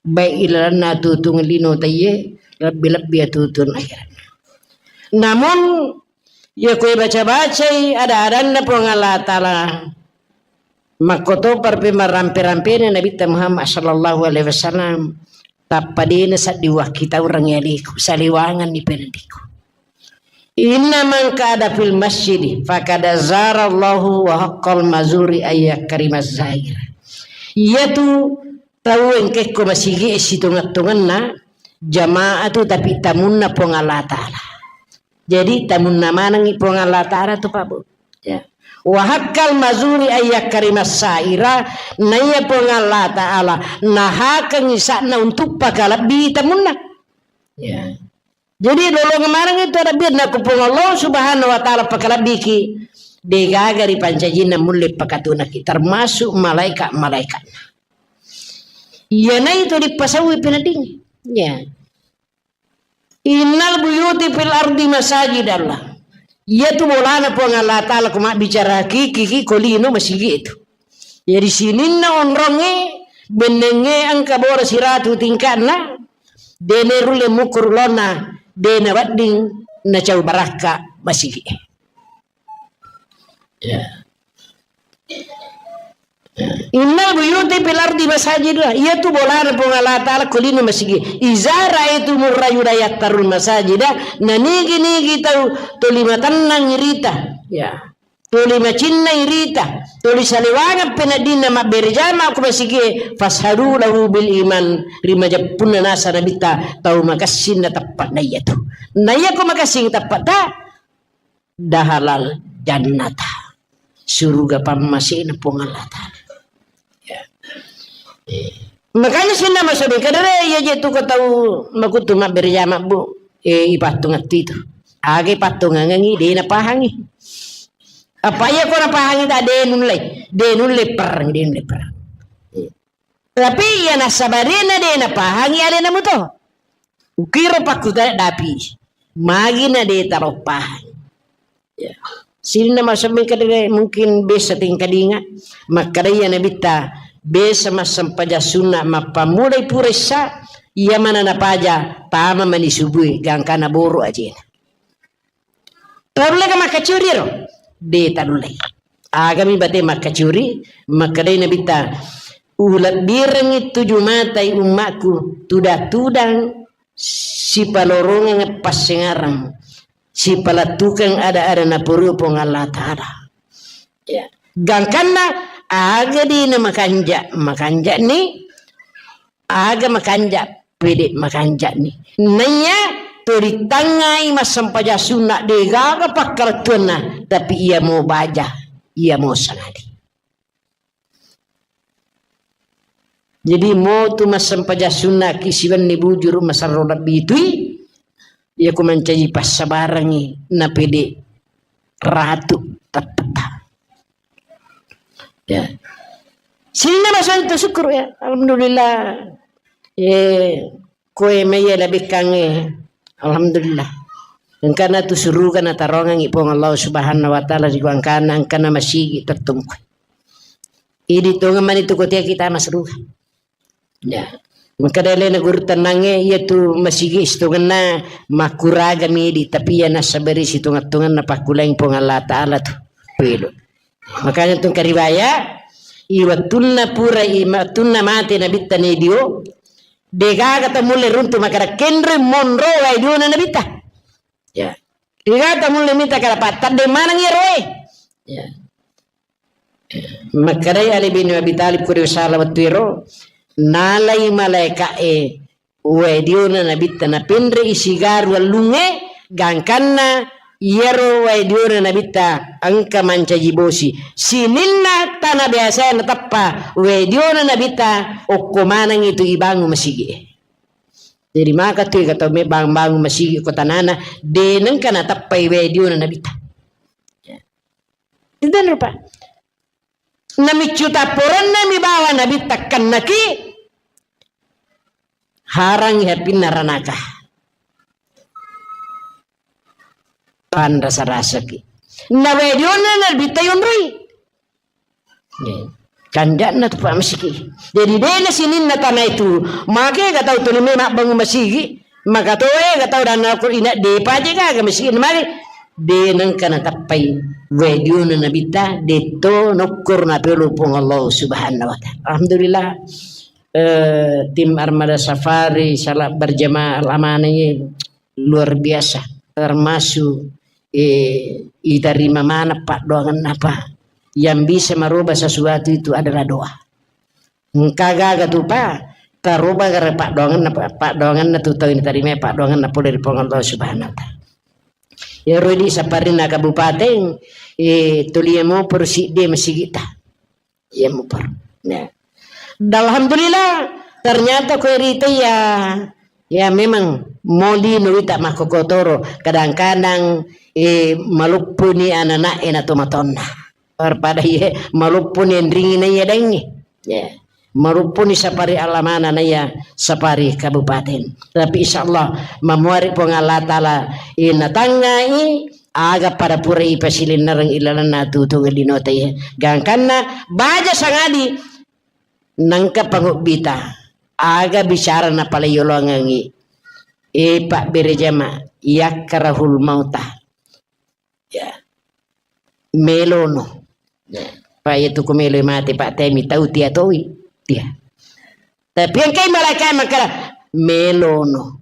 Baik ilalenna tutung lino taiye, lebbi-lebbi atutung akhiratna. Namun, iya koe baca-bacai ada-adanna Puang Allah Ta'ala, makkotopar pe marampe-rampena Nabitta Muhammad sallallahu alaihi wasallam, tappa dena saddi wakkitaurangngi aliku, saliwanganni pendiku. Inna man qa'ada fil masjidi faqad zarallahu wa haqqal mazuri ayyakrimaz zair. Iyatu tau engkekko masigi e sitongeng-tongenna jamaah tu, tapi tamunna Puang Allah Ta'ala. Jadi tamunna manengngi Puang Allah Ta'ala tu, Pak, Bu. Ya. Wa haqqal mazuri ayyakrimas saira, naiya Puang Allah Ta'ala nahakengngi sa'na untuk pakalebbi tamunna. Ya. Jadi lolongeng maneng itu ada birna ku Puang Allah Subhanahu wa Ta'ala pakalebbiki, degaga ri pancajinna mulle pakatunaki, termasuk malaikat-malaikatna. Iyana itu dipasauwi peneddingngi. Ya. Innal buyuti fil ardi masajidallah. Iyatu bolana Puang Allah Ta'ala ko mabbicara hakiki ki ko lino masigi itu. Jadi sininna onrongnge, bennengnge engka boro siratu tingka'na, dene rulle mukuru lona, dena wedding nacau barakka masigi. Ya. Innal buyuti fil ardi masajid, iyatu bolana Puang Allah Ta'ala ko lino masigi. Iza ra'aitumur rajula yattarul masajida, nanigi-nigi tau tuli matennang irita. Ya. Tuli macinnai rita, tuli saliwangeng peneddinna mabbere jama ko masigi, fashadu lahu bil iman, ri majeppunna nasa Nabitta tau makessing na teppe'na iyatu. Na iya ko makessing teppe'ta, dahalal jannata. Suruga pammasena Puang Allah Ta'ala. Ya. Eh. Makanya sininna masobe kadere iya je tu ko tau makutu mabbere jama, Bu. Eh, ipattungattu itu. Aga ipattungangengi, de napahangi. Apa iya ko napahangi ta de nulle, de nulle perang, de nulle perang. Eh. Tapi iya nasabarena de napahangi alena muto. Ukiro pakkutana dapi. Magi na de taro pahang. Ya. Sininna masobe kadere mungkin biasa tingkadinga. Makkada iya Nabitta biasa massempajang sunna mappammulai pura issa, iya mana napaja tama mani subui gangkana boro ajena. Tanulle ka makkacuri ro? De tanulle. Agami bate makkacuri, makkedai Nabitta, ulebbirengngi tuju matai ummakku, tudang-tudang sipalorongeng passengarang, sipalettukeng ada-ada napurui Puang Allah Ta'ala. Ya. Gangkanna aga dina makanja, makanjani, aga makanja, pede makanjani. Naiya to ritangngai massempajang sunna, degaga pakkalettuanna, tapi iya mo baja, iya mo sanadi. Jadi, motu massempajang sunnaki siwenni bujuru masarro lebbi tui, iya ko mancaji passabarangngi napede ratu teppetta. Ya. Sininna masobe tu syukur ya, alhamdulillah. Eh, koe maiya labekkangnge, alhamdulillah. Engkana tu suruga natarongengngi Puang Allah Subhanahu wa Ta'ala ri gangkana engkana masigi tettungku. Idi tongeng mani tu kotea kita masruga. Ya. Makkeda alena guru tennangnge, iya tu masigi sitongenna makkuraga midi, tapi iya nassabari sitongeng-tongenna pakkulang Puang Allah Ta'ala tu. Pelo. Makanya tu kariwaya, i wettunna pura, i wettunna mate Nabitta nedio, degaga tamulle runtu makkeda kenre monro wae diona Nabitta. Ya. Degaga tamulle mita kada pattadde maneng iyaro e. Ya. Makkedai Ali bin Abi Thalib, kuri sala wettu ero, nalai malaika'e wae diona Nabitta napenre'i sigaru wellungnge, gangkanna iyaro wae diona Nabitta engka mancaji bosi. Sininna tana biasa nateppa wae diona Nabitta, okko manengngi tu ibangun masigi'e. Jadi maka tu ega tau me bangun-bangun masigi ko tanana, de nengka nateppai wae diona Nabitta. Itu rupa. Namiccu tapporenna mi bawa Nabitta kennaki, harang hapinna ranaka. Panrasa-rasaki. Na wae diona Nabitta yonroi. Kanja'na tu pa masigi. Jadi dena sininna tana itu, make ga tau tuli me mabbangun masigi, maka toe ga tau dana ko ina de paje gaga masigi mari. De nengka natappai wae diona Nabitta, detto nokkur napelo Puang Allah Subhanahu wa Ta'ala. Alhamdulillah. Eh, tim Armada Safari salat berjamaah amanah ini luar biasa, termasuk, eh, itarima maneng paddoangenna, Pak. Yang bisa merubah sesuatu itu adalah doa. Engka gaga tu, Pak, taroba gara paddoangenna, Pak, paddoangenna tu tau itarima paddoangenna pole ri Puang Allah Subhanahu wa Ta'ala. Iyaro di saparinna kabupaten, eh, tulia moporo sidde masigita. Iya mupar. Ya. Dan alhamdulillah, ternyata ko rita ya, ya memang moli nuwita makkokotoro. Kadang-kadang, eh, maluppuni anak-anak e na tomatonna. Daripada iye maluppuni enringi na iya dengi. Ya. Maluppuni sapari alamana na iya sapari kabupaten. Tapi insyaallah mamuari Puang Allah Ta'ala, eh, natangngai aga pada pura ipasilinnereng ilalenna tutunga linota iya. Gangkanna baja sangadi nengka pangobbita. Aga bicara napaleyolongengi. E pabbere jama, yakkarahul mauta. Ya. Melono. Ya. Pa iya tu ko melo mate, Pak, temi tau tia toi. Tia. Tapi engkai malaikat makkada, melono.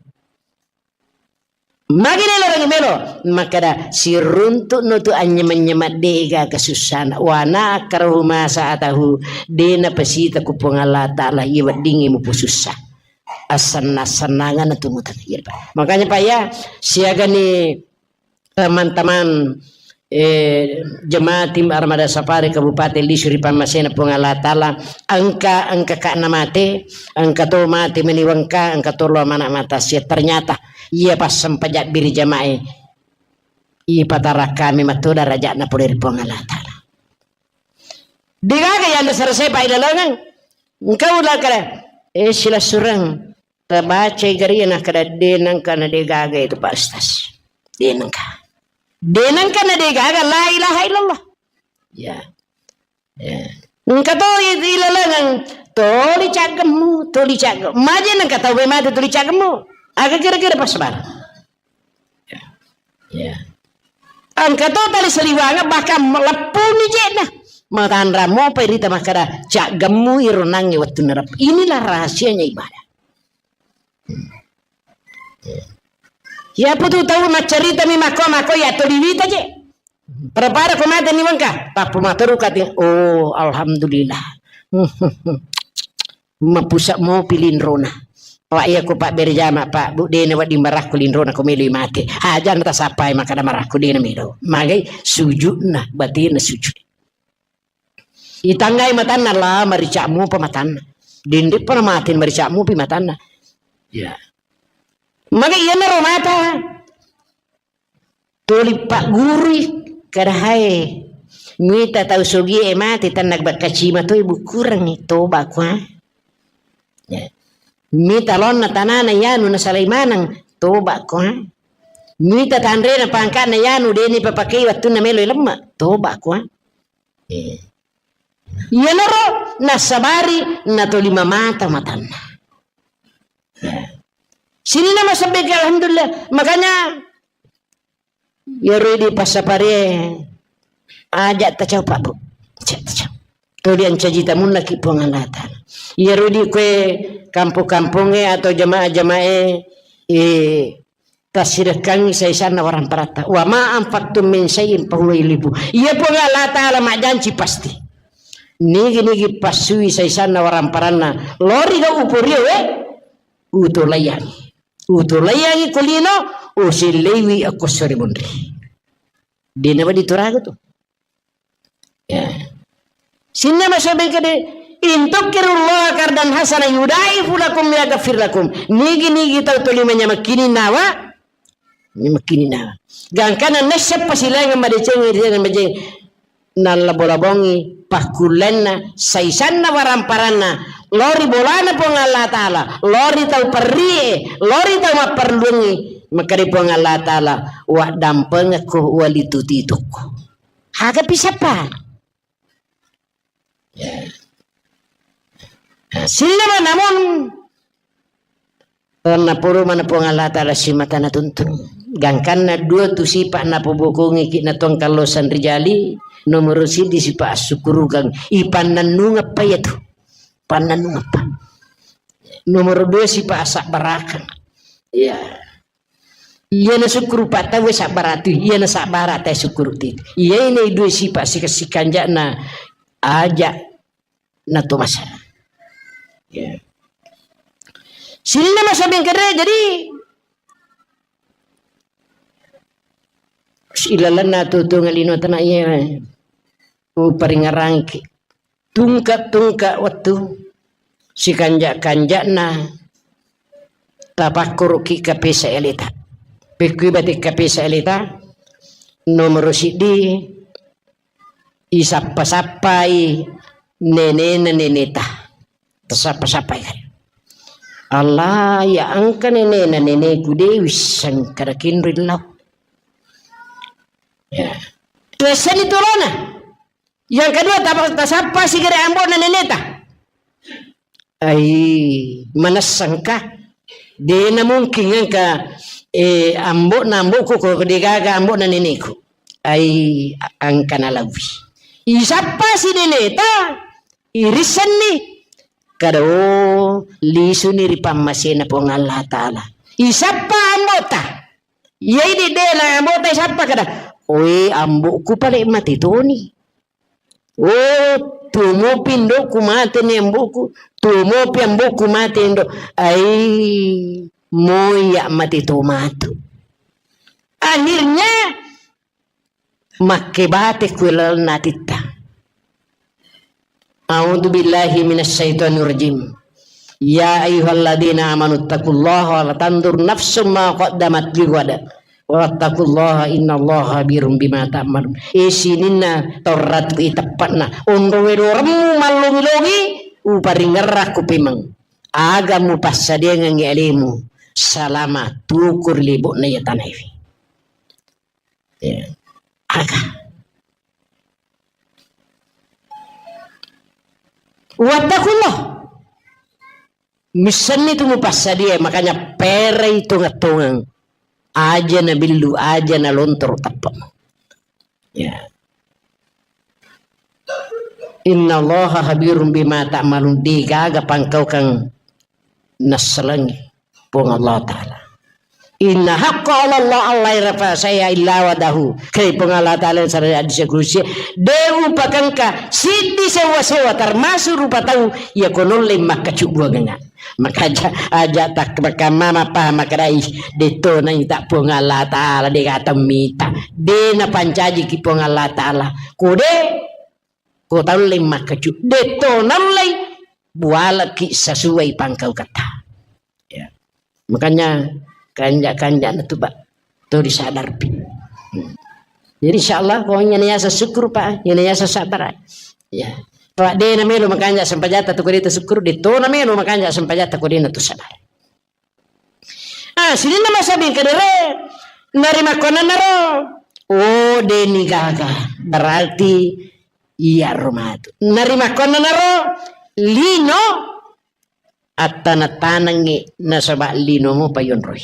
Magi nelo rangi melo, makkada, siruntu'no tu anynyema-nyema de'ga kasussana. Wa na akrahu ma sa'atahu, de napasita ku Puang Allah Ta'ala, iya weddingngi mupusussa. Assenna-sennanganna tu mutang. Iya, Pak. Makanya, Pak, ya, siagani teman-teman, eh, jemaah tim Armada Safari Kabupaten Lisu ri pammasena Puang Allah Ta'ala, engka, engka ka'na mate, engka to mate meni wengka, engka to lo mana mata sia. Ternyata, iya passempajang biri jamae, ipatara kami matu darajatna pole ri Puang Allah Ta'ala. Degaga yang dasar saya Pak ilalengeng. Engkau lah kare, eh, silasureng. Tabacai gari nakkada, de nengka na de gaga itu, Pak Ustaz. De nengka. De nengka na de gaga, la ilaha illallah. Ya. Ya. Engka to i-, ilalengeng, toli caggemmu, toli caggemmu. Maje nengka tau mate toli caggemmu. Aga kira-kira pas bar. Ya. Ya. Engka to tali saliwanga bahkan leppuni jena. Matanra mopa irita makkada, caggemmu ironangi wettunna rep-, inilah rahasianya ibadah. Iya putu tau maccarita mi makko-makko ya toli wita je. Pada-pada ko mate ni wengka, tappu materu kati. Oh, alhamdulillah. Mapusa mopi linrona. Pak iya ko Pak berjama, Pak, Bu, dena wedding marakku linrona ko melo mate. Aja na tasapai makkada marakku dena melo. Magai sujudna, batina sujud. Itanggai matanna la marica'mu pa matanna. Dindippa na mate marica'mu pi matanna. Ya. Maka iyanaro mata. Tuli paggurui kada hae. Mita tau sogie mate tanna bakkacima toi bukurengngi toba kua. Ya. Mita lonna tanana yanu nasalai maneng toba kua. Mita tanrena pangkana yanu deni papakei wattunna melo lemma toba kua. Eh. Iyanaro nassabari natolima mata matanna. Ya. Sininna masebbeke, alhamdulillah. Makanya, iyaro idi passapare aja tacau, Pak, Bu. Aja tacau. Tuli ancaji tamunnaki Puang Allah Ta'ala. Iyaro idi kue kampung-kampungnge atau jamaah-jamaah, eh, tassirekkangngi saisanna waramparatta. Wa ma anfaqtum min syai'in fahuwa yukhlifu. Iya Puang Allah Ta'ala majjanci pasti. Nigi-nigi passui saisanna waramparanna. Lori ga uporio, eh? utolaiyangi. Utolaiyangi ko lino, uselleiwi akko sore monri. Dena wadi toraga tu. Ya. Sinna masobeng kede, "In tuqridullaha qardan hasana yudha'ifu lakum wa yaghfir lakum." Nigi-nigi tau toli manyamakkini nawa, manyamakkini nawa. Gangkana nesseppa silaingeng madeceng, madeceng. Nallabo-labongi pakkullenna, saisanna waramparanna, lao ri bolana Puang Allah Ta'ala, lao ri tau perrie, lao ri tau mapperluangngi, makkeda Puang Allah Ta'ala, "Waddampengekko, walituti tokko." Aga pisappa? Ya. Nah, sillama namun, napuru mana Puang Allah Ta'ala simata natuntung. Gangkanna dua tu sipa napobokongi ki na tuang kallosan rijali, nomoro siddi sipa assukurukang, ipannannungeppa iyatu. Pannannungeppa. Nomoro dua sipa asabbarakang. Iya. Iyana sukkuru pattauwe sabbara tu, iyana sabbara tae sukkuru tu. Iyae na dua sipa sika-, sikanjana aja natomasa. Ya. Sininna masabeng kere, jadi ilalenna tutunga lino tana iya. Uparingarangki. Tungka-tungka wettu, sikanja-kanjana tapakkuruki kapesa eleta. Pekkui bate kapesa eleta, nomoro siddi, isappa-sappai nenena neneta. Tasappa-sappai kan. Allah, ya engka nenena neneku, de wisseng kada kinri lau. Ya. Tuessani tolona. Yang kedua, tapa-, tasappa sigere ambo'na neneta. Ai, manessangka? Dena mungkin engka, eh, ambo'na ambo'ku ko degaga ambo'na neneku. Ai, a-, engka nalauwi. Isappa si neneta, irissenni. Kada, oh, lisuni ri pammasena Puang Allah Ta'ala. Isappa ambo'ta. Iyai de-, dena ambo'ta isappa kada. Oe, ambo'ku pale mate toni. Oh, tuo mopi indo'ku mate ni ambo'ku, tuo mopi ambo'ku mate indo'. Ai, moiya mate to matu. Akhirnya, makke bate ku lalenna atitta. A'udzu billahi minasyaitonir rajim. Ya ayyuhalladzina amanu taqullaha wa la tanzur nafsum ma qaddamat lighad. Wattaqullaha innallaha khabirum bima ta'malun. E sininna torrat iteppa'na. Onro wedoremmu mallongi-longi, uparingerrakku pemeng. Aga mupassadiangengngi alemu salama tukur lebo'na iya tanaewe. Ya. Aga. Wattakullah. Missenni tu mupassadia, makanya perai tongeng-tongeng. Aja na billu, aja na lontoro teppa. Ya. Innallaha khabirum bima ta'malun. Degaga pangkaukang nassalengi Puang Allah Ta'ala. Inna haqqa 'ala Allah alla yurafa syai'a illa wa'adahu. Kei Puang Allah Ta'ala sareng hadis kudusi, de upakengka siddi sewa-sewa termasuk rupa tau iya ko nolle makkacubbuangengnga. Maka aja, aja tak makamma mapaham makkedai, de to naita Puang Allah Ta'ala, de gata mita. De napancajiki Puang Allah Ta'ala. Ko de, ko taulle makkacu, de to naullei bualaki sesuai pangkauketta. Ya. Makanya kanja-kanja na tu, Pak. To disadarpi. Hmm. Jadi insyaallah ko iyana yaseng syukur, Pak, iyana yaseng sabar. Ya. Pak de na melo makanja sempajata tu ko de to syukur, de to na melo makanja sempajata ko de na to sabar. Ah, sininna masabing kedere, narimakkuannanaro, oh, deni gaga, berarti iyaro matu. Narimakkuannanaro, lino, attana-tanangngi nasaba lino mo payonroi.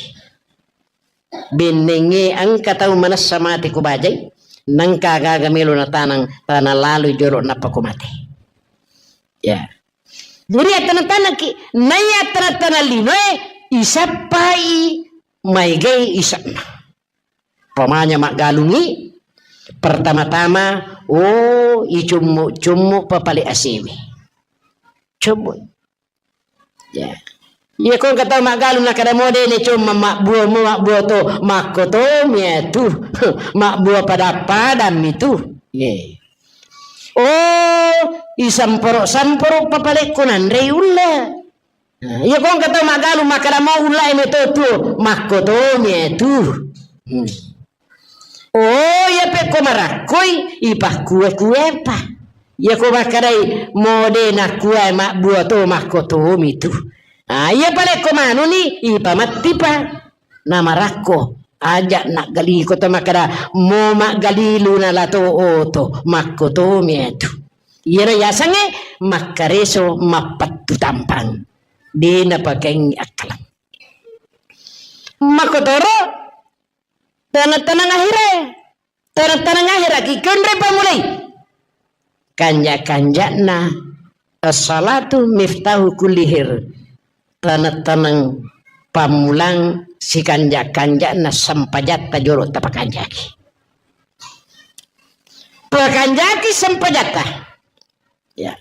Bennengnge engka tau manessa mate ko bajai, nengka gaga melo natanang, tana laloi jolo nappa ko mate. Ya. Jadi, attana-tanaki, naiya attana-tana linoe, isappai maegai ise'na. Pamanya maggalungi, pertama-tama, oh, icummu-cummu papale asewe. Cummu. Ya. Iya ko engka tau maggalung nakkeda mo de' ne comma mabbuo mo mabbuo to, makkotomi tu. Mabbuo pada-padammi tu. Ye. Oh, isamporo-samporo papalekko nanrei ulla. Nah, iya ko engka tau maggalung makkeda mo ulla e meto tuo, makkotomi tu. Hmm. Oh, iya pekko marakkoi, ipakkue-kuepa. Iya ko makkedai mo de' nakkua mabbuo to, makkotomi tu. Ah, iya palekko manuni, ipamettipa. Namarakko, aja' naggaliko to makkeda mo maggalilu nalato oto, makkotomi tu. Iyana yasengnge makkareso mappettu tampang. De' napakaingi akkaleng. Makkotoro taneng-taneng ahire. Taneng-taneng ahiraki konre pamulai. Kanja-kanja'na as-salatu miftahu kulli khair. Taneng-taneng pammulang sikanja-kanja'na sempajatta jolo tapakanjaki. Pakanjaki sempajatta. Ya.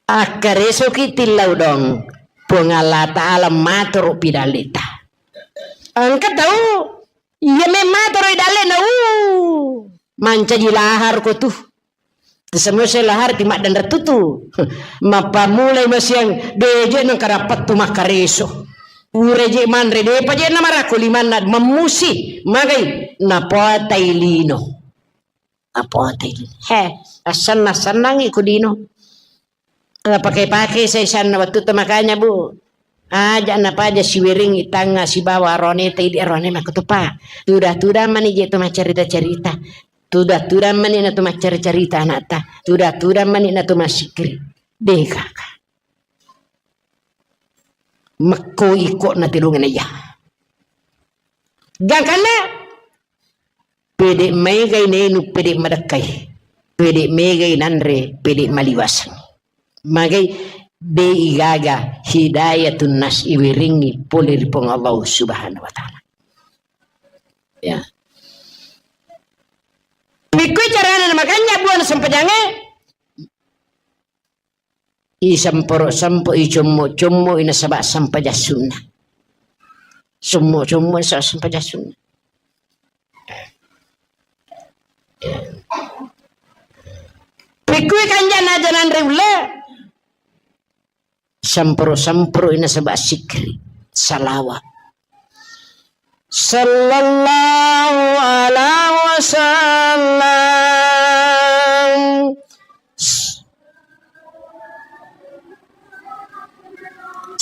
Akkaresoki tillau dong. Puang Allah Ta'ala matoro pidallita. Engka tau Iya memmatoro i dallena, uh, mancaji lahar ko tu. Semua lahar ti maddanre tutu. Mappamulai masiang beje nang karapat tu makkareso. Pura je manre depa je na marakko limanna memmusi magai napotai lino. Apote. He, assenna-sennangi ku dino. Napake-pake saisanna wettu to makanya, Bu. Aja napaja siweringi tangnga sibawa aroneta idi arone makkutupa. Tuda-tuda mani je tu maccarita-carita. Tuda-tuda mani na tu maccarita-carita anakta. Tuda-tuda mani na tu massikkiri. Deh kaka. Mekko iko na tilungena iya. Gangkanna pede megai nenu, pede madekkai, pede megai nanre, pede maliwaseng. Magai de igaga hidayatun nas iwiringi pole ri Puang Allah Subhanahu wa Ta'ala. Ya. Pikkui carana makanya buana sempajange. Isamporo-sampo, icommo-commo, inasaba sampajang sunna. Sommo-sommo, inasaba sampajang sunna. Pikkui kanjana aja nanre ulle. Samporo-samporo, inasaba sikri. Salawa. Sallallahu alaihi wasallam.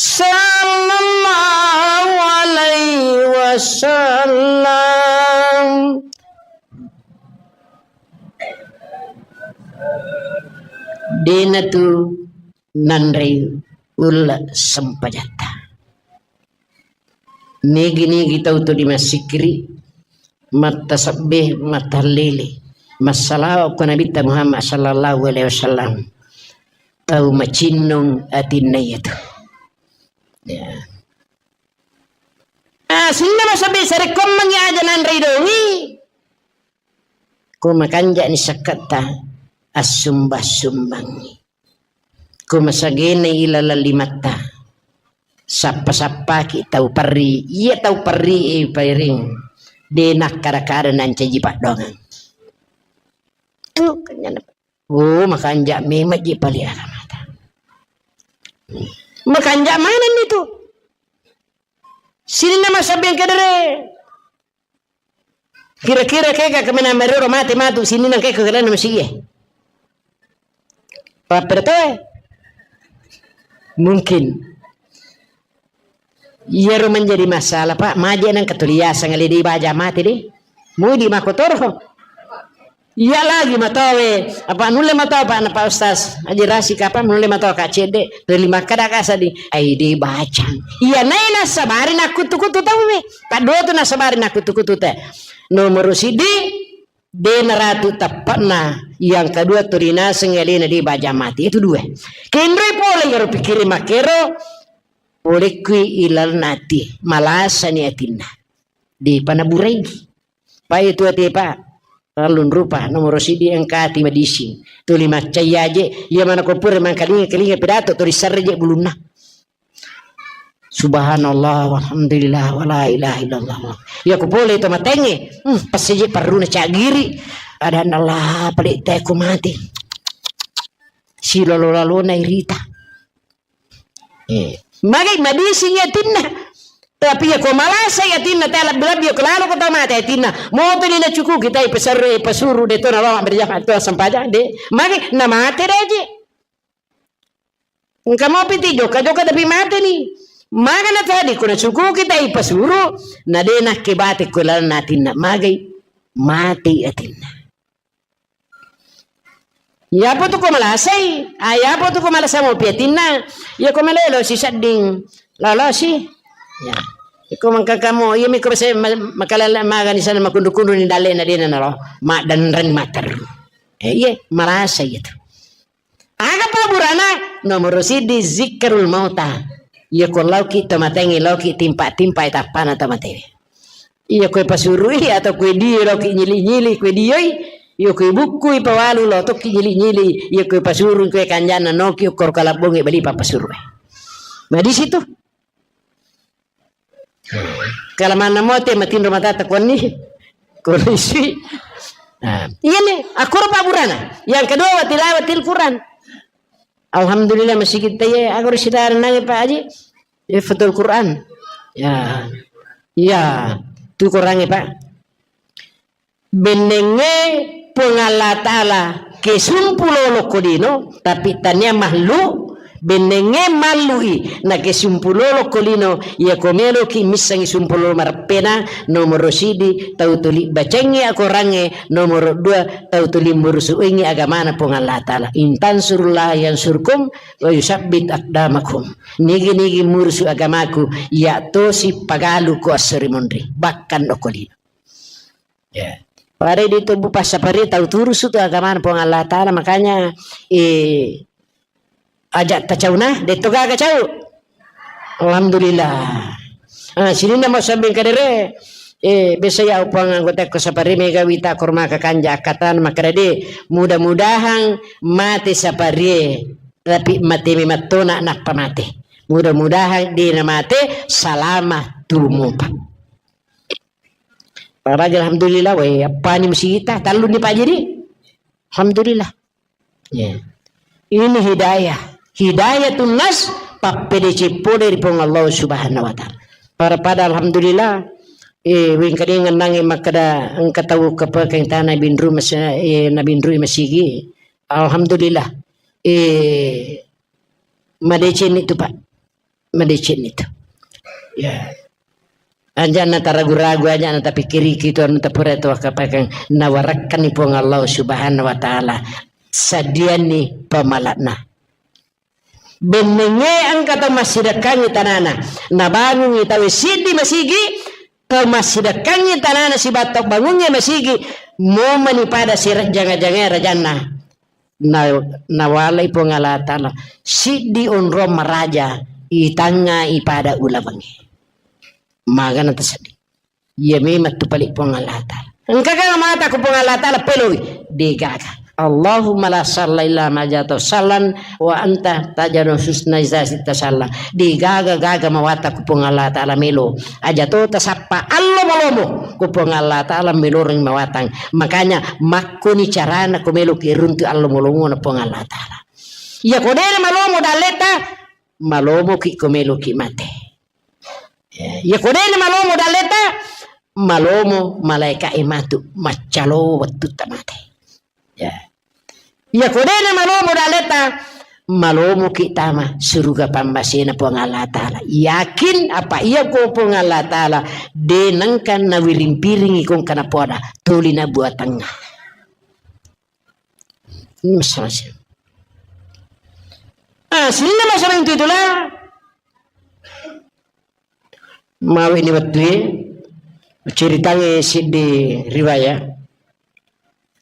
Sallallahu alaihi wasallam. Dena tu nanrei ulle sempajatta. Nigi-nigi tau tuli massikiri, mattasebbe, mattallele, massalawa ko Nabitta Muhammad sallallahu alaihi wasallam. Tau macinnong atinna iyatu. Ya. Ah, sininna masabbi sarekkoammengngi aja nanrei dongi. Ko makanja'ni sakketta, assumba-sumbangngi. Ko masagena ilaleng limatta, sappa-sappaki tau perri. Iya tau perri e pairing, de nakkada-kada nancaji paddoangeng. Anu, kanyana. Oh, makanja memang ji pali agamata. Makanja manenni tu. Sininna masabbi engka dere. Kira-kira kega kemena merero mate matu sininna engka ko kelana masigie. Papere toe. Mungkin. Iyaro menjadi masalah, Pak. Maje nang ketuliasang ale de baja mate de. Mudi makotoro. Iya lagi matowe, apa nulle matoa, Pak, na Pak Ustaz Haji Rasik, apa nulle matoa ka cedde, reli makkada ka sadi, ai de bacang. Iya nai nasabari nakkutu-kutu tauwe. Padua tu nasabari nakkutu-kutu te. Nomor sidi, de naratu teppana, yang kedua tu rinaseng alena de baja mati. Itu dua. Kenroi pole iyaro pikkiri makkero, pole kui ilalna ati, malasani atinna. De pana buraigi. Pai tu ati, Pak. Terlalu rupa nomor sidi engka ati madising. Tuli maccai aje, iya mana ko pura mangkalinga-kalinga pidato tuli sarre je bulunna. Subhanallah, walhamdulillah, wala ilaha illallah. Iya ko pole to matengnge, hmm, passiji parruna caggiri. Adanna Allah, pale te ko mati. Silolo-lalona irita. Eh, magai madising atinna. Tapi iya ko malasai atinna, te labbi-labbi iya ko lalo ko tau mate atinna. Moto ni nacukuki tai pasarre, pasuru de to nalao berjamaah to sempajang de. Magai namate de aje. Engka mopi ti jokka-jokka tapi mate ni. Maga na tadi ko nacukuki tai pasuru, na de nakke bate ko lalenna atinna. Magai mate atinna. Iyapa tu ko malasai, ah, iyapa tu ko malasa mopi atinna, iya ko malelo si sedding, lolosi. Ya. Iko mangkakamo, iya miko se ma-, makalala magani sana makundu-kundu ni dalle na dena nalo, maddanreng mater. Eh, iya, malasa iya tu. Aga paburana? Nomoro siddi zikrul mauta. Iya ko lauki to matengnge, lauki timpa-timpa tappana to matewe. Iya koe pasurui atau koe dio loki nyili-nyili koe dioi, iya koe bukkui pawalu lotoki nyili-nyili, iya koe pasurui koe kanjana noki ukkoro kalabbonge bali papasurui. Nah, di situ. Kalamanna mote matinro matata konni, kondisi. Nah, iya nih, akkoro paburana. Yang kedua, wa tilawatil Quran. Alhamdulillah, masigi taye, aku ri sidara nange Pak Haji. Hifdzul Quran. Ya. Iya, tu Qurange, Pak. Bennengnge Puang Allah Ta'ala ke sumpu lolo ko lino, tapi tania mahlu, bennengnge mallui, na ke sumpu lolo ko lino, iya ko meloki missangi sumpu lolo mareppena, nomoro sidi, tau tuli bacengngi akorangnge, nomoro dua, tau tuli murusuengngi agamana Puang Allah Ta'ala. In tansurullah yansurkum, wa yusabbit aqdamakum. Nigi-nigi murusu agamaku, iya tosi pagalu ko esso ri monri, bahkan okko lino. Ya. Pada di tubuh passapari tau turusu tu agamana Puang Allah Ta'ala, makanya, eh, aja tacauna, de to gaga cau. Alhamdulillah. Ah, sininna mau sambing kadere, eh, biasa ya upang anggota ko sapari mega wita korma kakanja akatan makkeda de, mudah-mudahan mate sapari. Tapi mate memettona nappa mate. Mudah-mudahan de na mate salama tumupa. Paraja alhamdulillah, we, appani musigita, talluni Pak Haji. Alhamdulillah. Ya. Ini hidayah. Hidayatun nas, pappedeceng pole ri Puang Allah Subhanahu wa Ta'ala. Para pada alhamdulillah, eh, wengkadengeng nange makkeda engka tau kepekeng tana binru mas-, eh, nabinrui masigi. Alhamdulillah. Eh, madeceng itu, Pak. Madeceng itu. Ya. Aja na taragu-ragu, aja na tapikkiriki tu anu tapura tu akapakang nawarakkan ni Puang Allah Subhanahu wa Ta'ala. Sadianni pamalakna. Bennengnge engka tau massidekkangngi tanana. Nabangungngi tau siddi masigi, tau massidekkangngi tanana sibawa bangungnge masigi, momani pada sirejjanga-jangae rajanna. Na-, nawalai Puang Allah Ta'ala siddi onrong maraja itangnga ipada ulawengnge. Magana taseddi. Iya memang tu pali Puang Allah Ta'ala. Engka ga mata ku Puang Allah Ta'ala peloi? Degaga. Allahumma la sahla illa ma ja'altahu sahlan wa anta taj'alul huzna idza syi'ta sahla. Degaga-gaga mawata ku Puang Allah Ta'ala melo. Aja to tasappa allo malomo ku Puang Allah Ta'ala meloreng mawatang. Makanya makkoni carana ko meloki runtu allo malomona Puang Allah Ta'ala. Iya ko dena malomo dalleta, malomoki ko meloki mate. Ya, iya ko dena malomo dalleta, malomo malaika e matu maccalo wettutta mate. Ya. Iya ko dena malomo dalleta, malomoki tama suruga pammasena Puang Allah Ta'ala. Yakin apa iya ko Puang Allah Ta'ala de nengka nawiring-piringi kongka napoada tuli na buatangnga. Ini masalah sih. Ah, sininna masalah itu itulah. Mawe ni wettue, ceritangnge siddi riwayat.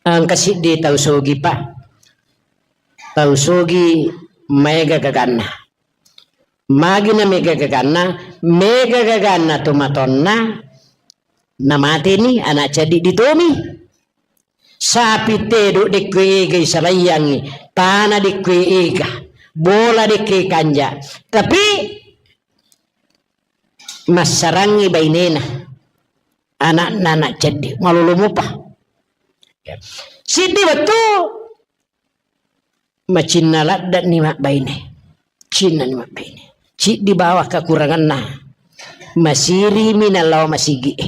Engka siddi tau sogi, Pak. Tau sogi maega gaganna. Magi na mega gaganna, mega gaganna tomatonna, namateni anak ceddi ditomi. Sapi tedo dekkue ega isalaiyangi, tana dekkue ega, bola dekke kanja. Tapi massarangngi bainena, ana'na anak ceddi, malolo mopa. Siddi wettu macinna ladde'ni mabbaine. Cinnani mabbaine. Ciddi bawang kakuranganna. Masirimi nalao masigi'e.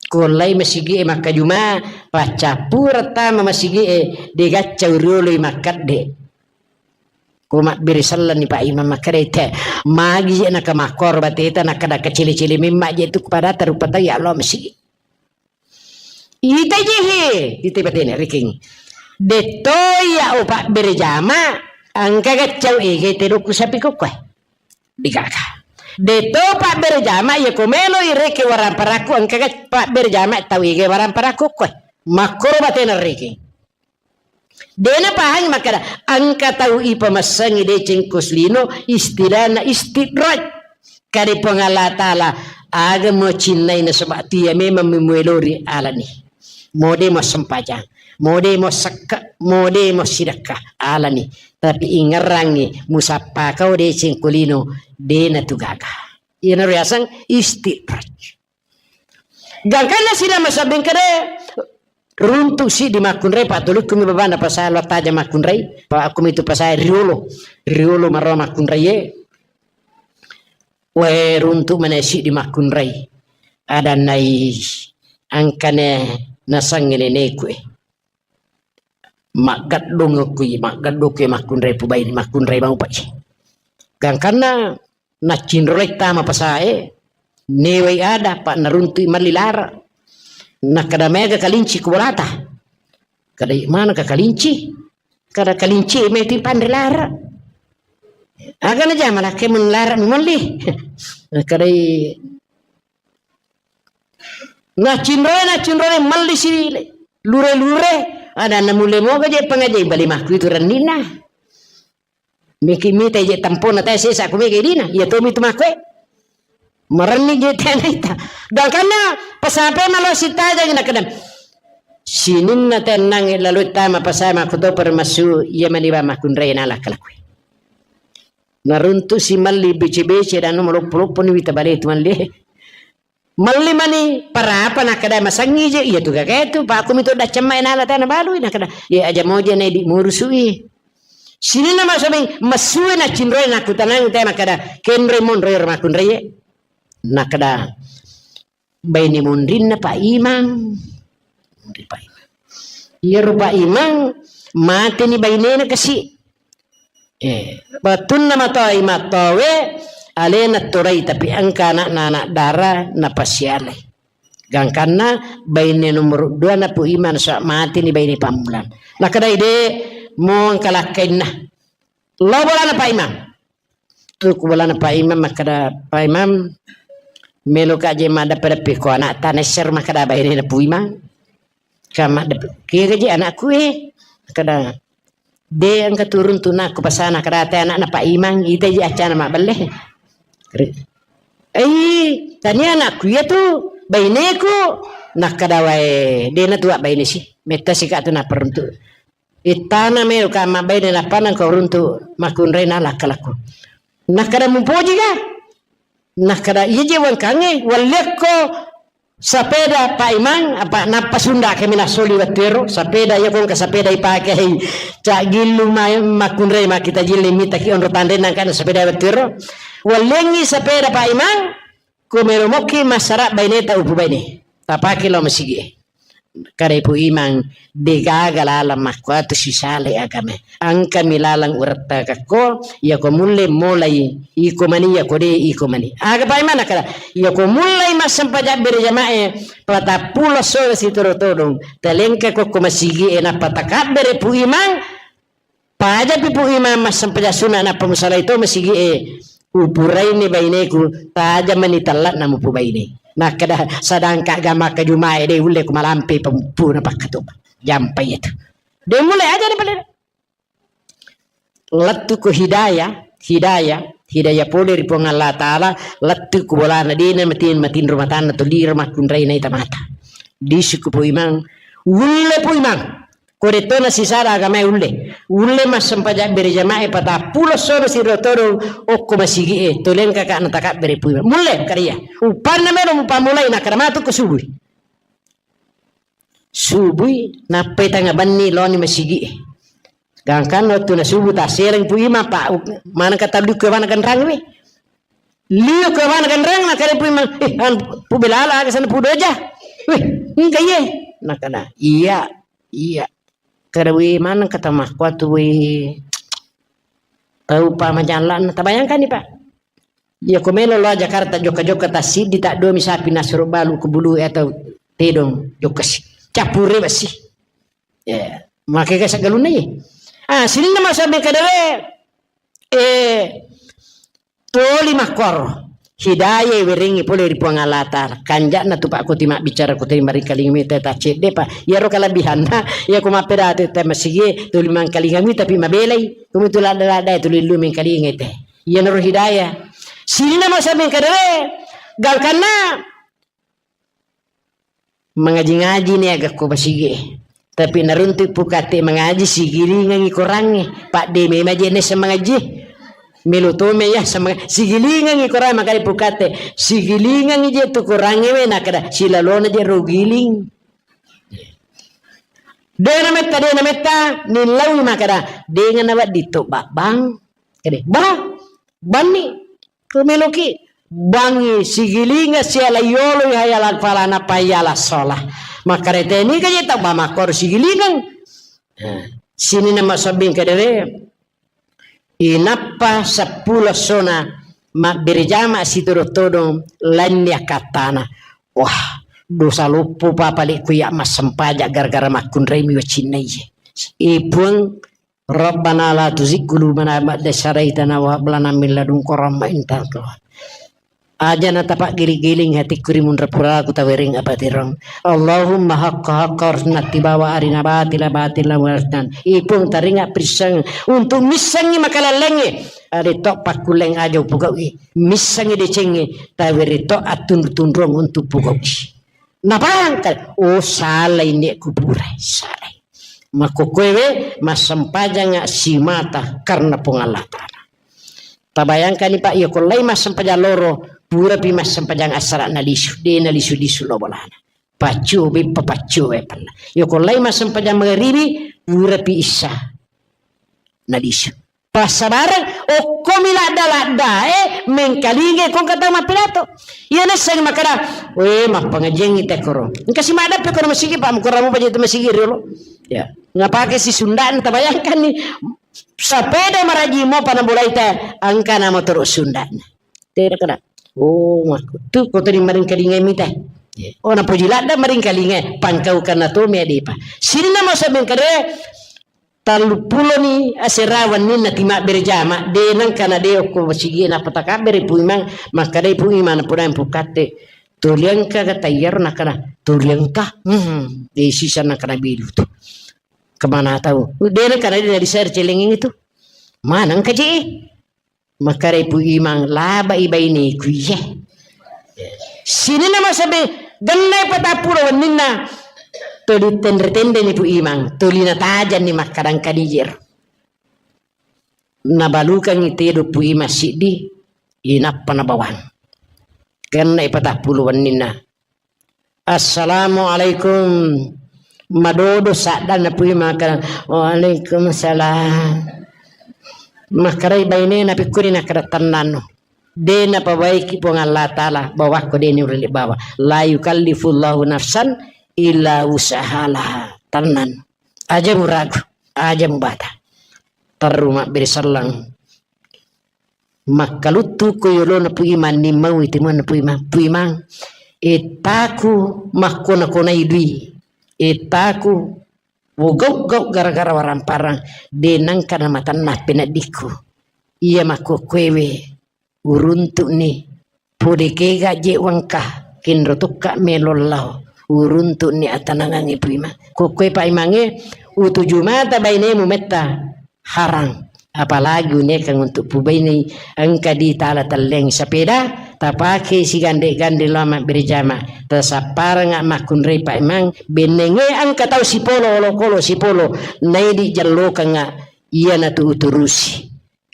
Kuollai masigi'e makkajuma, paccappureng tama masigi'e, degaccau rioloi makkedde. Ko mabbere sellenni Pak Imam makkeda, "Te, magi je naka makkoro bateta, nakkeda kecili-cili memma je tu pada tarupa tau ya Allah masigi." Ita je he, ita batena riking. Detto ya o pabbere jama, engka gaccau ege tedokku sapi kokkoe. Digaga. Deto pabbere jama, iya ko melo ireke waramparakku, engka ga pabbere jama tau ege waramparakku koe. Makkoro batena reke. Dena pahangi makkeda, engka tau ipamassangi deceng ko selino, istilahna istidraj. Kade Puang Allah Ta'ala, aga mo cinnai nasaba tu iya memang memuelori alani. Mode mo sempajang, mode mo sekka, mode mo sidekka, alani. Tapi ingerrangi, musappa kau deceng ko lino, dena tu gaga. Iyana riaseng istidraj. Gangkanna sida masabbing kede, runtu siddi makkunrai, patulukkumi babana pasai lo taja makkunrai, pa akkumi tu pasai riolo, riolo marro makkunrai e. Wae runtu mane siddi makkunrai. Ada nai angkane nasangnge neneku e. Maggaddung kui, maggaddung kui makkunrai pubai, makkunrai mau pai. Gangkanna naccinrolai tama pasae, newai ada, pa naruntui malli lara. Nakkeda mega kalinci ku bolata. Kada mana ka kalinci? Kada kalinci meti panre lara. Aga na jama lakke mun lara mi malli. Kada naccinrolai, naccinrolai malli si lure-lure. Ada na mulle moga je pangajai bali makku itu rennina. Miki mita je tampona tae sesa ku mega idina. Iya tomi tu makku e. Marenni je tena ita. Gangkanna pasape malo sitaja na kadang. Sininna tennang lalu tama pasai makku to permasu iya mani ba makkunrai nala kalakui. Naruntu si malli bece-bece dan maloppo-loppo ni wita bale tu malli. Malli mani parapa nakkeda masangi je, iya tu gaga tu, pa aku mito daccamma enala tana balui nakkeda, ye aja moja na idi murusui. Sininna masameng masue na cinroe nakutanang te makkeda, kenroi monroi ro makkunraie. Nakkeda, baine monrinna Pak Imang. Monri Pak Imang. Iyaro Pak Imang, mateni bainena kasi. Eh, wettunna matoa imattowe, alena torai, tapi engka anakna anak dara napasialai. Gangkanna baine nomor dua na Pu Imang, so mateni baine pammulang. Nakkeda ide mo engka lakkainna. Lo bolana Pak Imang. Tu ku bolana Pak Imang makkeda, "Pak Imang, melo ka je maddeppe-deppe ko anak tana ser makkeda baine na Pu Imang." Ka maddeppe, "Kega je anakku e?" Makkeda, "De engka turun tu nakku pasana kada te anakna Pak Imang, ita je acana mabbelle." Re-, "Ei, tania anakku iya tu, baineku." Nakkeda, "Wae, de na tua baine si. Metta si ka tu naperuntu." Ittana melo ka mabbaine nappa nangka uruntu makkunrai na lakkalakku. Nakkeda mupoji ka? Nakkeda iya je wangkangnge, walliakko sapeda Pak Imang, apa nappa sunda kami nasoli wettuero, sapeda iya kongka sapeda ipake hei. Cak gillu ma-, makkunrai makkita jilli mitaki onro tanre nangkana sapeda wettuero. Walliangngi sapeda Pak Imang, ko melo mokki massara baineta upu baine. Tapake lao masigi e. Kada Ipu Imang, degaga lalang makkuatu sisale agama. Engkami lalang urettakakko, iyako mulle molai, iko mani, iyako de, iko mani. Aga Pak Imang nakkeda, iyako mullai massempajang bere jamae, patappulo sore sitoro todong, talengka kokko masigi e, nappa takabbere Pu Imang, Pajapi Pu Imang massempajang sunna nappa musalai to masigi e, upuraini baineku, taja mani talla'na mupu baine. Nakkeda sadangka agama ka jumae de ulle ku malampe pempu na pakkatupa. Jampai itu. De mulai aja ni pale. Lettu ku hidayah, hidayah, hidayah pole ri Puang Allah Ta'ala, lettu ku bolana dena matin, matinro matanna toliro makkunrai naita mata. Disuku Pu Imang, ulle Pu Imang. Ko detto nasisara agamae ulle. Ulle massempajang bere jamae patappulo sono siro todong okko masigi'e. Tolengkaka natakabbere pui. Mulle kariya. Upanna melo mupamulai nakkada matu ko subui. Subui nappai tanga banni loni masigi'e. Gangkanna wettu na subuh tassereng pu imang, Pak, maneng kata liu ke mana genrang we. Liu ke mana genrang, nakkada pu imang, "Eh, an, pu Belala aga sana pu Doja." "Weh, engka iye." Nakkada, "Iya, iya." Kada we maneng kata makkuatu we. Tau pa majalla'na, tabayangkanni, Pak. Iya ko melo lo Jakarta jokka-jokka tassiddi taddomi sapi nasuro balu ke bulu atau tedong jokka si. Cappure besi. Ya, make ga saggalunna ye. Ah, sininna masabbing kadere, eh, toli makkoro. Hidayah werengi pole ri Puang Allah Ta'ala. Kanja'na tu Pak Kuti mabbicara ko teri maringkalinga mita ta cedde, Pak. Iyaro kalebihanna, iya ko mappedati te masigi, tuli mangkalinga mi tapi mabelai. Kumitu ladda-ladda tuli lu mengkalinga te. Iyanaro hidayah. Sininna masabbing kadere, gangkanna mangaji-ngaji ni aga ko masigi. Tapi naruntu pukatte mangaji sigilingengi korangnge. Padde memang je nessa mangaji. Melo tome ya sama sigilingengi korang makali pukatte. Sigilingengi je tu korangnge we nakkada silalona je ro giling. Dena metta, dena metta, nillaui makkada, dengana wedding to babbang. Kede, bah, banni, kumeloki, bangi, sigilinga, siala yolo, hayala falana, payala sola. Makkada teni kaje tau ba makkoro sigilingang. Eh, sininna masabbing kadere, inappa seppulo sona mabbere jama sitodo-todong lainni akkattana. Wah, dosa loppo pa palikku ya massempajang gara-gara makkunraimi wacinna iye. E Puang, Rabbana la tuzigh qulubana ba'da idh hadaytana wa hab lana min ladunka rahmah innaka antal wahhab. Aja na tapaggiling-giling hatikku ri munra puraku tawereng apatirang. Allahumma haqqa haqqa warzuqna ittiba'a wa arina batila batila warzuqna. Ipung taringa prisseng untuk missengi makalallengnge. Ada to pakkulleng aja upugau'i. Missengi decengnge tawere to attunru-tunruang untuk pugau'i. Napahang kan? Oh, salah ini kuburai. Salah. Makkokkoewe massempajanga simata karena Puang Allah Ta'ala. Tabayangkani, Pak, iya ko lai massempajang loro, purapi massempajang assara nalisu, de nalisu-lisu lo bolana. Paccio beppa, paccio beppa. Iya ko lai massempajang magaribi, purapi issa nalisu. Passabareng, okkomi ladda-laddae, mengkalingai kongka tau mappidato. Iya nasseng makkada, "We, mappangajiangngi tekkoro." Engka si maddappe kono masigi, Pak, mukoramu paja itu masigi riolo. Ya, ngapake si Sunda'na, tabayangkanni. Sepeda maraji mopa na bolaita, engkana motoro Sunda'na. Tena kada. Oh, makku. Tu ko tadi maringkalingai mita. Oh, napoji ladda maringkalingai, pangkaukanna to me adepa. Sininna masa mengkade, tellupuloni asera wenninna timabbere jama, de nengkana de okko masigi nappa takabbere Pu Imang, makkadai Pu Imang, napodai Pu Katte, "Toliangka ga tayyaro?" Nakkana, "Toliangka." Hmm, de sisa nakkana bilu tu. Kemana tahu? De nengkana de nadi saya celengeng itu. Maneng kaji? Makkadai Pu Imang, "Labai baineku iye." Sininna masabe, gennai patappulo wenninna, tuli tenre-tenreni Pu Imang, tuli natajanni makkadang kadijero. Nabalukangngi tedo Pu Imang siddi, inappa nabawang. Gennai patappulo wenninna. "Assalamualaikum." Madodo saddanna Pu Imang makkada, "Waalaikumsalam." Makkarai bainena pikkuni nakkada, "Tennanno. De napabaiki Puang Allah Ta'ala, bawakko de niulle bawa. La yukallifullahu nafsan illa wus'aha laha." Tennan. Aja muragu, aja mubata. Terru mabbere sellang. Makkaluttu ko yolona Pu Imang, nimmaui timuanna Pu Imang. "Pu Imang, ettaku makkona-konai dui. Ettaku wogau-gau gara-gara waramparang, de nengka namatanna peneddikku. Iya makkokkoewe uruntu'ni. Pole kega je wengka, kenro tokka melo lao. Uruntu'ni atanangangnge Pu Imang." Kokkoe Pak Imangnge, "Utuju mata bainemu metta." Harang. Apalagi uniaikeng untuk pubainei, engka di tala telleng sepeda, tapake sigande-gande lao mabbere jama, tasapparengnga makkunrai paimang, bennengnge engka tau sipolo olokolo sipolo, naidi jallokengnga iyanatu uturusi.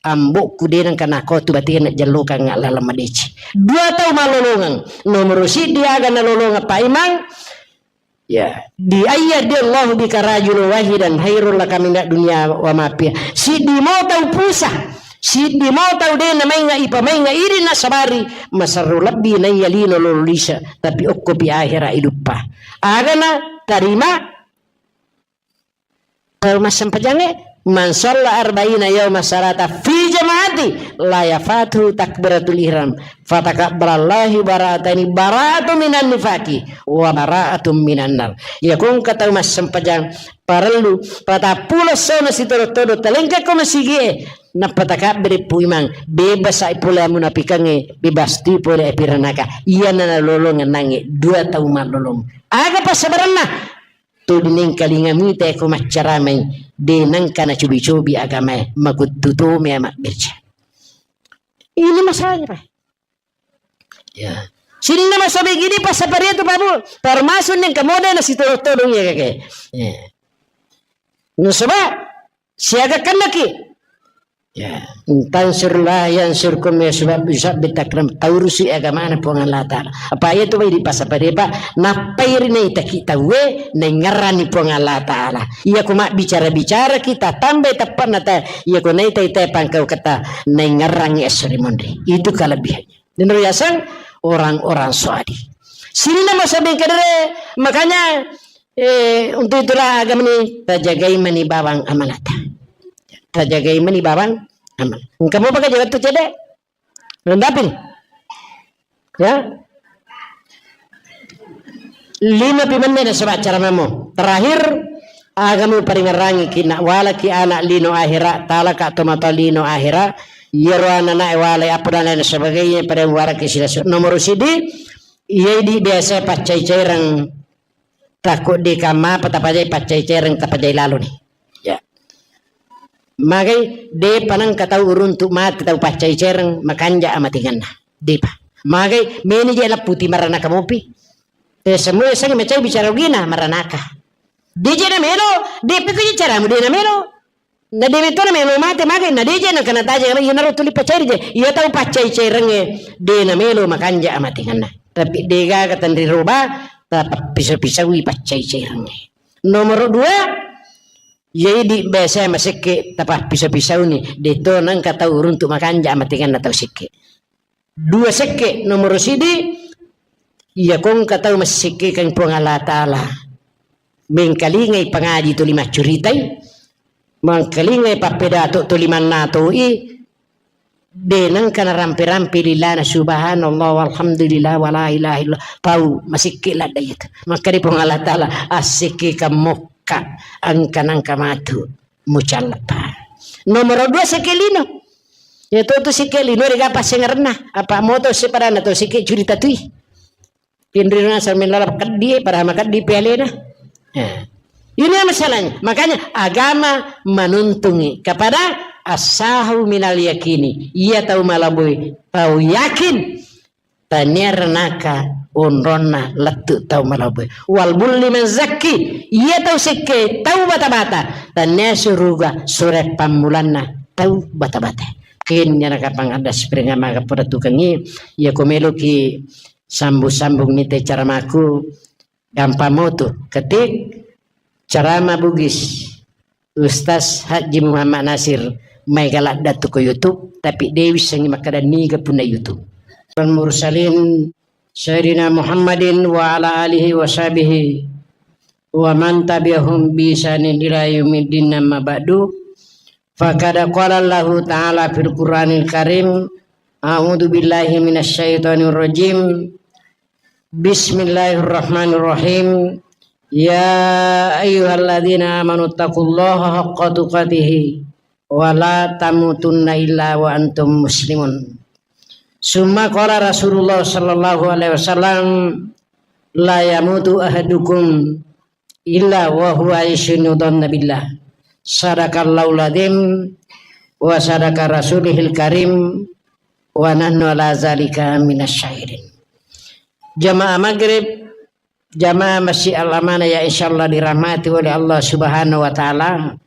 Ambokku de nengka nakotu batena jallokengnga laleng madeceng. Dua tau malolongeng. Nomoro siddi aga nalolongeng paimang, ya, di ayya di Allahu bika rajulun wahidan khairul laka minad dunya wa ma fiha. Siddi mo tau pusa, siddi mo tau de namainga ipamainga idi nasabari, masarru lebbi naiya lino lolo lisa, tapi okkopi ahera iduppa. Agana tarima tau massempajangnge, man shalla arba'ina yauma salata fi jama'ati la yafatu takbiratul ihram, fatakabbalallahu bara'atani, bara'atu minan nifaki wa bara'atu minan nar. Iya kongka tau massempajang parellu patappulo essona sitodo-todo talengka ko masigie, nappa takabbere pu imang, bebas ai pole munafikangnge, bebas ti pole api ranaka. Iyana nalolongeng nangnge dua tau mallolong. Aga passabarenna? Tuli nengkalinga mita ko maccaramai, de nengka nacobi-cobi agamae, makuttu to mea mabbirja. Ini masalahnya, Pak. Ya. Sininna masobeng idi passaparia tu, Pak Bu. Termasuk nengka mode na sitodong-todong ya, kakek. Ya. Nasaba siaga kennaki. Ya, tansurlah yansurkum ya, sebab bisa bitakram taurusi agamana Puang Allah Ta'ala. Apa iya tu bai di pasapade, Pak? Nappai ri naitaki tauwe, naingerrani Puang Allah Ta'ala. Iya ko mabbicara-bicara kita tambai teppanna ta, iya ko naitai-tai pangkau kata, naingerrangi esso ri monri. Itu kelebihannya. Dan riasang orang-orang soadi. Sininna masabeng kadere, makanya, eh, untuk itulah agama ini tajagai mani bawang amanata. Tajagai mani bawang aman. Engka mopa ka jaga tu cede? Rendapin. Ya. Lima pi menne na sebab cara mamo. Terakhir, agama paringerangi ki nak walaki anak lino akhira, talaka to mata lino akhira, yero anak walai apa dan lain sebagainya pada waraki silasu. Nomor sidi, iya di biasa paccai-caireng Takko de kamma pa tapajai paccai cereng tapajai lalo ni. Ya. Magai de panengka tau uruntu mate tau paccai cereng makanja amatinganna. Depa. Magai meni je lapputi maranaka mopi. Eh, semua sengi macai bicara ugina maranaka. De je na melo, de piko je caramu de na melo. Na de metona melo mate magai, na de je na kena taja, iyanaro tuli paccai je. Iya tau paccai cerengnge, de na melo makanja amatinganna. Tapi de gaga tenri roba, tapappiso-pisaui paccai cerengnge. Nomoro dua, iya idi biasa masekke tapappiso-pisauni, de to nengka tau uruntu makanja amatinganna tau sekke. Dua sekke, nomoro sidi, iya kongka tau massekkekeng Puang Allah Ta'ala. Mengkalingai pangaji tuli maccuritai, mengkalingai pappedato tuli mannatoi, de nengka narampe-rampe lilana subhanallah walhamdulillah wala ilaha illallah. Tau masekke ladda itu. Maka di Puang Allah Ta'ala, assekkekeng mokka, engka nengka matu. Mucallapa. Nomoro dua sekke lino. Ya to tu sekke lino de ga passengerenna. Apa moto sepadanna to sekke curita tui. Pinrina sambil lalap keddi, padahal makeddi pialena. Ya. Ini masalahnya. Makanya agama menuntungi kepada asahu minal yakini. Iya tau malabui, tau yakin. Tania ranaka onronna lettu tau malabbu. Wal bulli man zakki, iya tau sekke tau bata-bata. Tania suruga sure pammulanna tau bata-bata. Ken nyana kapang ada spring maga pada tukangi, iya ko meloki sambung-sambung mite cara maku. Gampang motu, ketik ceramah Bugis Ustaz Haji Muhammad Nasir, maega ladda tu ko YouTube, tapi de wissengi makkeda niga punna YouTube. Al mursalin Sayyidina Muhammadin wa ala alihi wa sahbihi wa man tabi'ahum bi ihsanin ila yaumiddin, amma ba'du. Faqad qala Allahu ta'ala fil Qur'anil Karim, a'udzu billahi minasy syaithanir rajim. Bismillahirrahmanirrahim. Ya ayyuhalladzina amanu taqullaha haqqa tuqatihi wa la tamutunna illa wa antum muslimun. Summa qala Rasulullah sallallahu alaihi wasallam, la yamutu ahadukum illa wa huwa yusinu dhanna billah. Sadaqallahul adzim wa sadaqa rasulihil karim. wa nahnu ala zalika minasy syahidin. Jamaah maghrib, jamaah Masjid Al-Amanah yang insyaallah dirahmati oleh Allah Subhanahu wa Taala.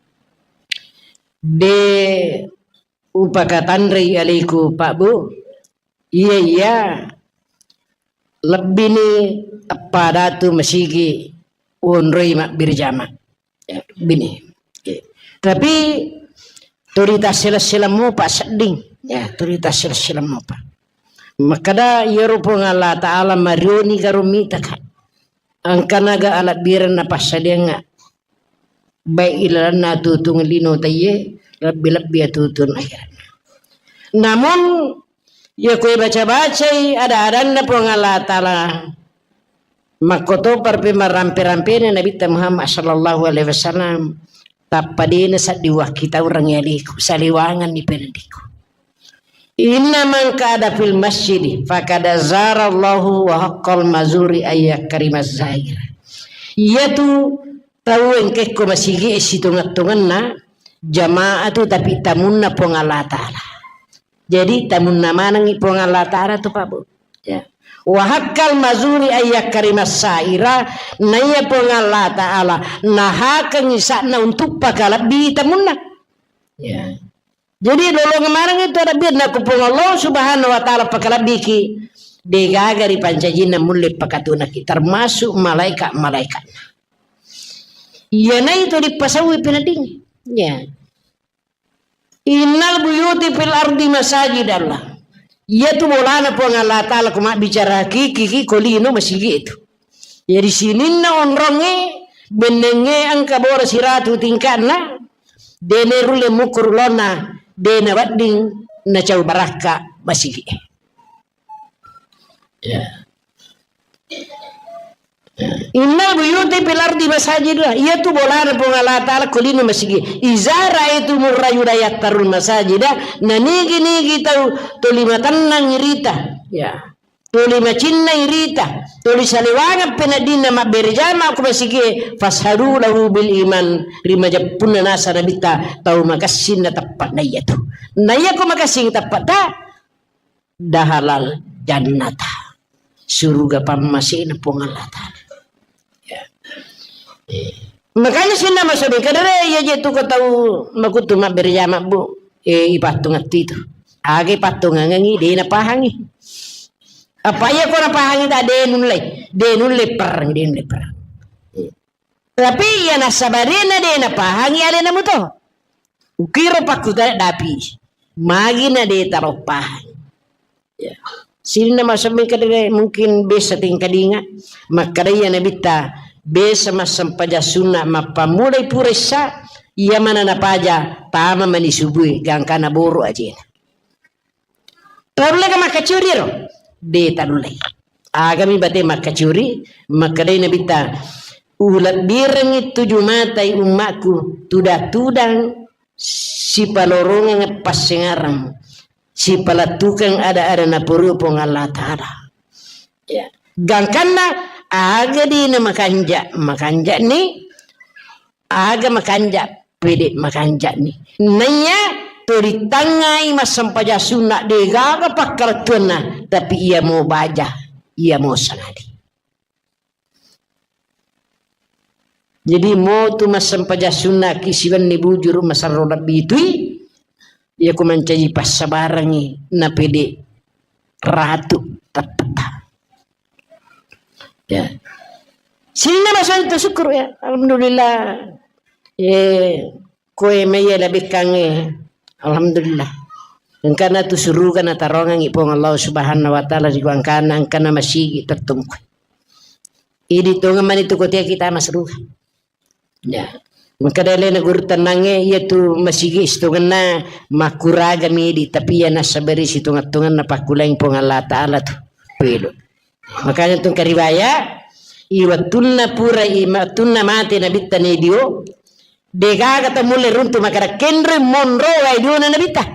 De upakatanrei aliku, Pak Bu. Iya, iya. Lebbini eppa datu masigi onroi mabbirjama. Ya, bini. Ya. Tapi tuli tassela-sela mopa sedding. Ya, tuli tassela-sela mopa. Makkada iyaro Puang Allah Ta'ala marioni karo mitaka. Engkanaga alabbirenna passadiangnga. Baik ilalenna atutung lino taiye, lebbi-lebbi atutung akhiratna. Namun, iya koe baca-bacai ada-adanna Puang Allah Ta'ala, makkotopar pe marampe-rampena Nabitta Muhammad sallallahu alaihi wasallam, tappa dena saddi wakkitaureng yaliku, saliwanganni pendiku. Inna man qa'ada fil masjidi faqad zarallahu wa haqqal mazuri ayyakrima zair. Iyatu tau engkekko masigi sitongettongenna jamaah tu, tapi tamunna Puang Allah Ta'ala. Jadi tamunna manengi Puang Allah Ta'ala tu, Pak Bu. Ya. Wa haqqal mazuri ayyakrima saira, naiya Puang Allah Ta'ala nahakengi sa'na untuk pakalebbi tamunna. Ya. Jadi lolongeng maneng itu ada biar naku Puang Allah Subhanahu wa Ta'ala pakalabbiki, degaga ri pancajinna mulle pakatunaki, termasuk malaikat-malaikatna. Iyana itu dipasaui peneddingngi. Ya. Innal buyuti fil ardi masajidallah. Iyatu bolana Puang Allah Ta'ala ko mabbicara hakiki ki ko lino masigi itu. Jadi sininna onrongnge, bennengnge engka boro siratu tingka'na, dene rulle mukuru lona, dena wedding nacau barakka masigi. Ya. Innal buyuti fil ardi masajid. Iyatu bolana Puang Allah Ta'ala ko lino masigi. Iza ra'aitumur rajula yattarul masajida, nanigi-nigi tau tuli matennang irita. Ya. Tuli macinnai rita, tuli saliwangeng peneddinna mabbere jama ko masigie, fashadu lahu bil iman, ri majeppunna nasa Nabitta tau makessing na teppe'na iyatu. Na iyako makessing teppe'ta, dahalal jannata. Suruga pammasena Puang Allah Ta'ala. Ya. Eh. Makanya sinna masobi kadere iya je tu ko tau makutu mabbere jama, Bu. Eh, ipattungattu itu. Aga ipattungangengi, de napahangi. Apa iya ko napahangi ta de nulle, de nulle perang, de nulle perang. Eh. Tapi iya nasabarena de napahangi alena muto. Ukiro pakkutana dapi. Magina de taro pahang. Ya. Sininna masemmi kadere mungkin besa tingkadinga. Makkada iya Nabitta besa massempajang sunna mappammulai pura issa, iya mana napaja tama mani subui gangkana boro ajena. Tanulleka makkacuri ro? De tanullei. Agami bate makkacuri, makkedai Nabitta, ulebbirengngi tuju matai ummakku, tudang-tudang sipalorongeng passengareng, sipalettukeng ada-ada napurui Puang Allah Ta'ala. Ya. Gangkanna aga dina makanja, makanjani, aga makanja, pede makanjani. Naiya to ritangngai massempajang sunna, degaga pakkalettuanna, tapi iya mo baja, iya mo sangadi. Jadi mo tu massempajang sunna ki siwenni bujuru masarro lebbi tui, iya ku mancaji passabarangi napede ratu teppetta. Ya. Sininna masoang tu syukur ya. Alhamdulillah. Eh, koe maiya labekkangnge. Alhamdulillah. Engkana tu suruga natarongangi Puang Allah Subhanahu wa Ta'ala ri gangkanna engkana masigi tettungku. Idi tongeng mani tu kotea kita masruga. Ya. Makkeda alena guru tennangnge, iya tu masigi sitongenna makkuraga midi, tapi iya nassabari sitonget-tongenna pakkulangi Puang Allah Ta'ala tu. Pelo. Makanya tu kariwaya, i wettunna pura, i wettunna mate Nabitta nedio, degaga tamulle runtu makkeda kenre monro wae diona Nabitta.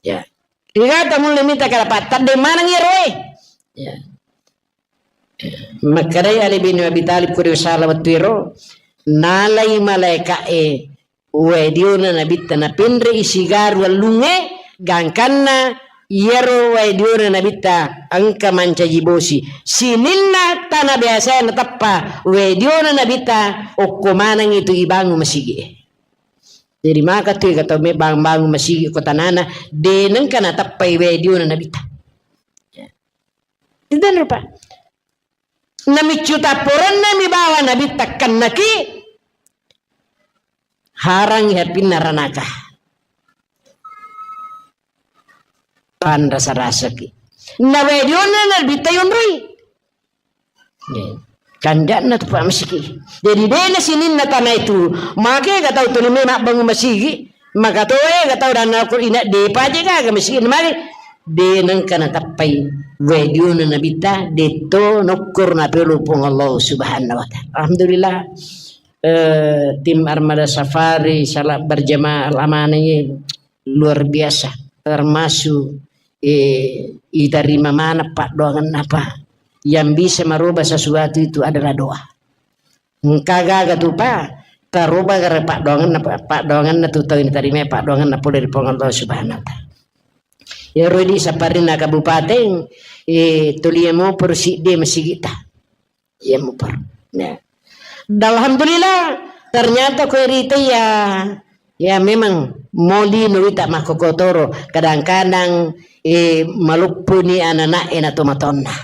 Ya. Degaga tamulle mita kada pattadde maneng iyaro e. Ya. Makkedai Ali bin Abi Thalib kuri sala wettu ero, nalai malaeka'e wae diona Nabitta napenre'i sigaru allungnge, gangkanna Iyaro wae diona Nabitta engka mancaji bosi. Sininna tana biasa nateppa wae diona Nabitta, okko maneng itu ibangun masigi. Jadi maka tu kata me bang-, bangun masigi ko tanana, de nengka nateppai wae diona Nabitta. Itu rupa. Namiccu tapporenna mi bawa Nabitta kennaki, harangi hapinna ranaka. Panrasa-rasaki. Na wae diona Nabitta yonroi. Kanja'na tu Pak Masiki. Jadi dena sininna tanah itu, make ga tau tuli memang bangun masigi, maka toe ga tau dan aku ina de paje ga masigi mari. De nengka natappai wae diona Nabitta, detto nokkur na pelu Puang Allah Subhanahu wa Ta'ala. Alhamdulillah. Eh, tim Armada Safari salat berjamaah al-amanah ini luar biasa, termasuk, eh, itarima maneng paddoangenna, Pak. Yang bisa merubah sesuatu itu adalah doa. Engka gaga tu, Pak, taroba gara paddoangenna, Pak, paddoangenna tu tau itarima paddoangenna pole ri Puang Allah Subhanahu wa Ta'ala. Iyaro di saparinna kabupaten, eh, tuli moporo sidde masigita. Iya mupar. Ya. Dan alhamdulillah, ternyata kue rita ya, ya memang moli nuwita makkokotoro. Kadang-kadang, eh, maluppuni anak-anak ena tomatonna.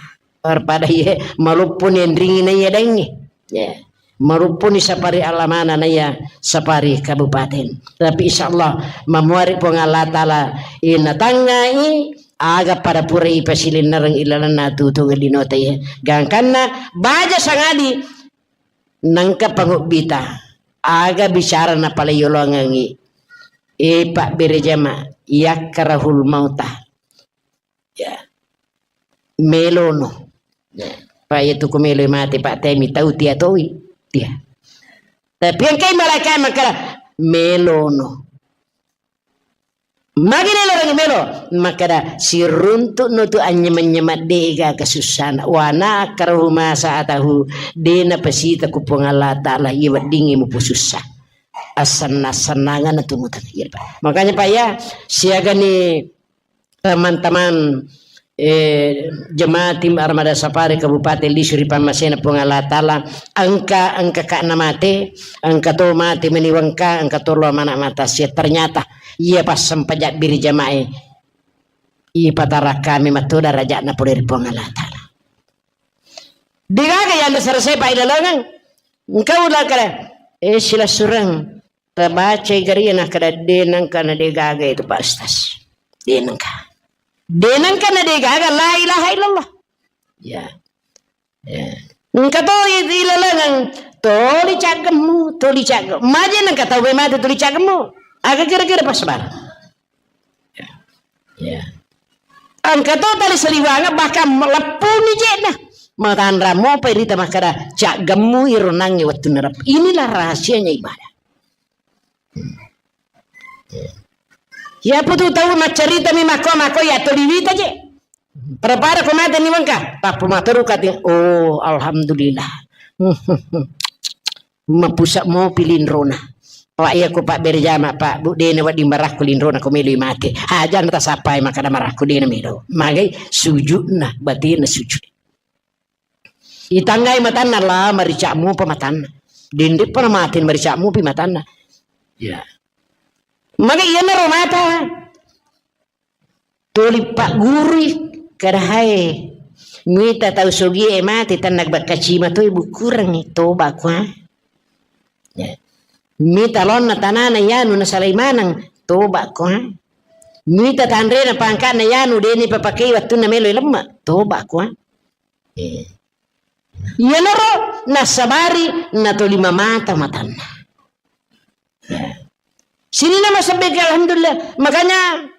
Daripada ye maluppuni endringi na iya dengi. Ya. Maluppuni sapari alamana na iya sapari kabupaten. Tapi insya Allah, mamuari Puang Allah Ta'ala, eh, natangai, aga pada pura ipasilinnereng ilalenna tutunga linote. Gangkanna baja sangadi nengka pangobbita. Aga bicara napaleyolongengi. E, Pak Bere Jama, yakkarahul mauta. Ya. Melono. Ya. Pak, iya tu ku melo mate, Pak, temi tau tia toi. Tia. Tapi engkai malaikat makkada, melono. Magi nelo rangi melo, makkada, siruntu'no tu anynyameng-nyameng de'gaga sussana. Wa nakkarahu ma sa'atahu, de napasita ku Puang Allah Ta'ala, iya weddingngi mupusussa. Assenna-sennanganna tu mutang. Iya, Pak. Makanya, Pak, ya, siagani teman-teman, eh, jemaah tim Armada Safari Kabupaten Lisu ri pammasena Puang Allah Ta'ala, engka, engka ka na mate, engka to mate meni wengka, engka to lo mana mata sia. Ternyata, iya passempajang biri jamae, ipatara kami matu darajatna pole ri Puang Allah Ta'ala. Degaga yang dasar saya Pak ilalengeng. Engkau lah kala, eh, silasureng. Tabacai gari nakkada, de nengka na de gaga itu, Pak Ustaz. De nengka. De nengka na de gaga, la ilaha illallah. Ya. Ya. Engka to i-, ilalengeng, toli caggemmu, toli caggemmu. Maje nengka tau mate toli caggemmu. Aga kira-kira pas bar. Ya. Ya. Engka to tali saliwangeng bahkan leppuni je'na. Matanra mopa irita makkada, caggemmu iro nangnge wettunna rep-. Inilah rahasianya ibadah. Ya, putu tau maccarita mi makko, makko ya toli wita je. Pada-pada ko mate ni wengka, tappa materu kati, oh, alhamdulillah. Mapusa mopi linrona. Pak, iya ko Pak Bere Jama, Pak, Bu, dena wedding marakku linrona ko melo mate. Aja na tasappai makkada marakku dena melo. Magai sujudna, batinna sujud. Itanggai matanna la marica'mu pa matanna. Dende pa na mate marica'mu pi matanna. Ya. Magai iya naro mata. Tuli paggurui, kada hae. Mita tau sogie mate, tanna bakka cima toi bukurengngi, toba kua. Ya. Mita lonna tanana yanu nasalai maneng, toba kua. Mita tanrena pangkana yanu deni papakei wattunna melo lemma, toba kua. Eh. Iyanaro nasabari natolima mata matanna. Ya. Sininna masebbeke, alhamdulillah. Makanya,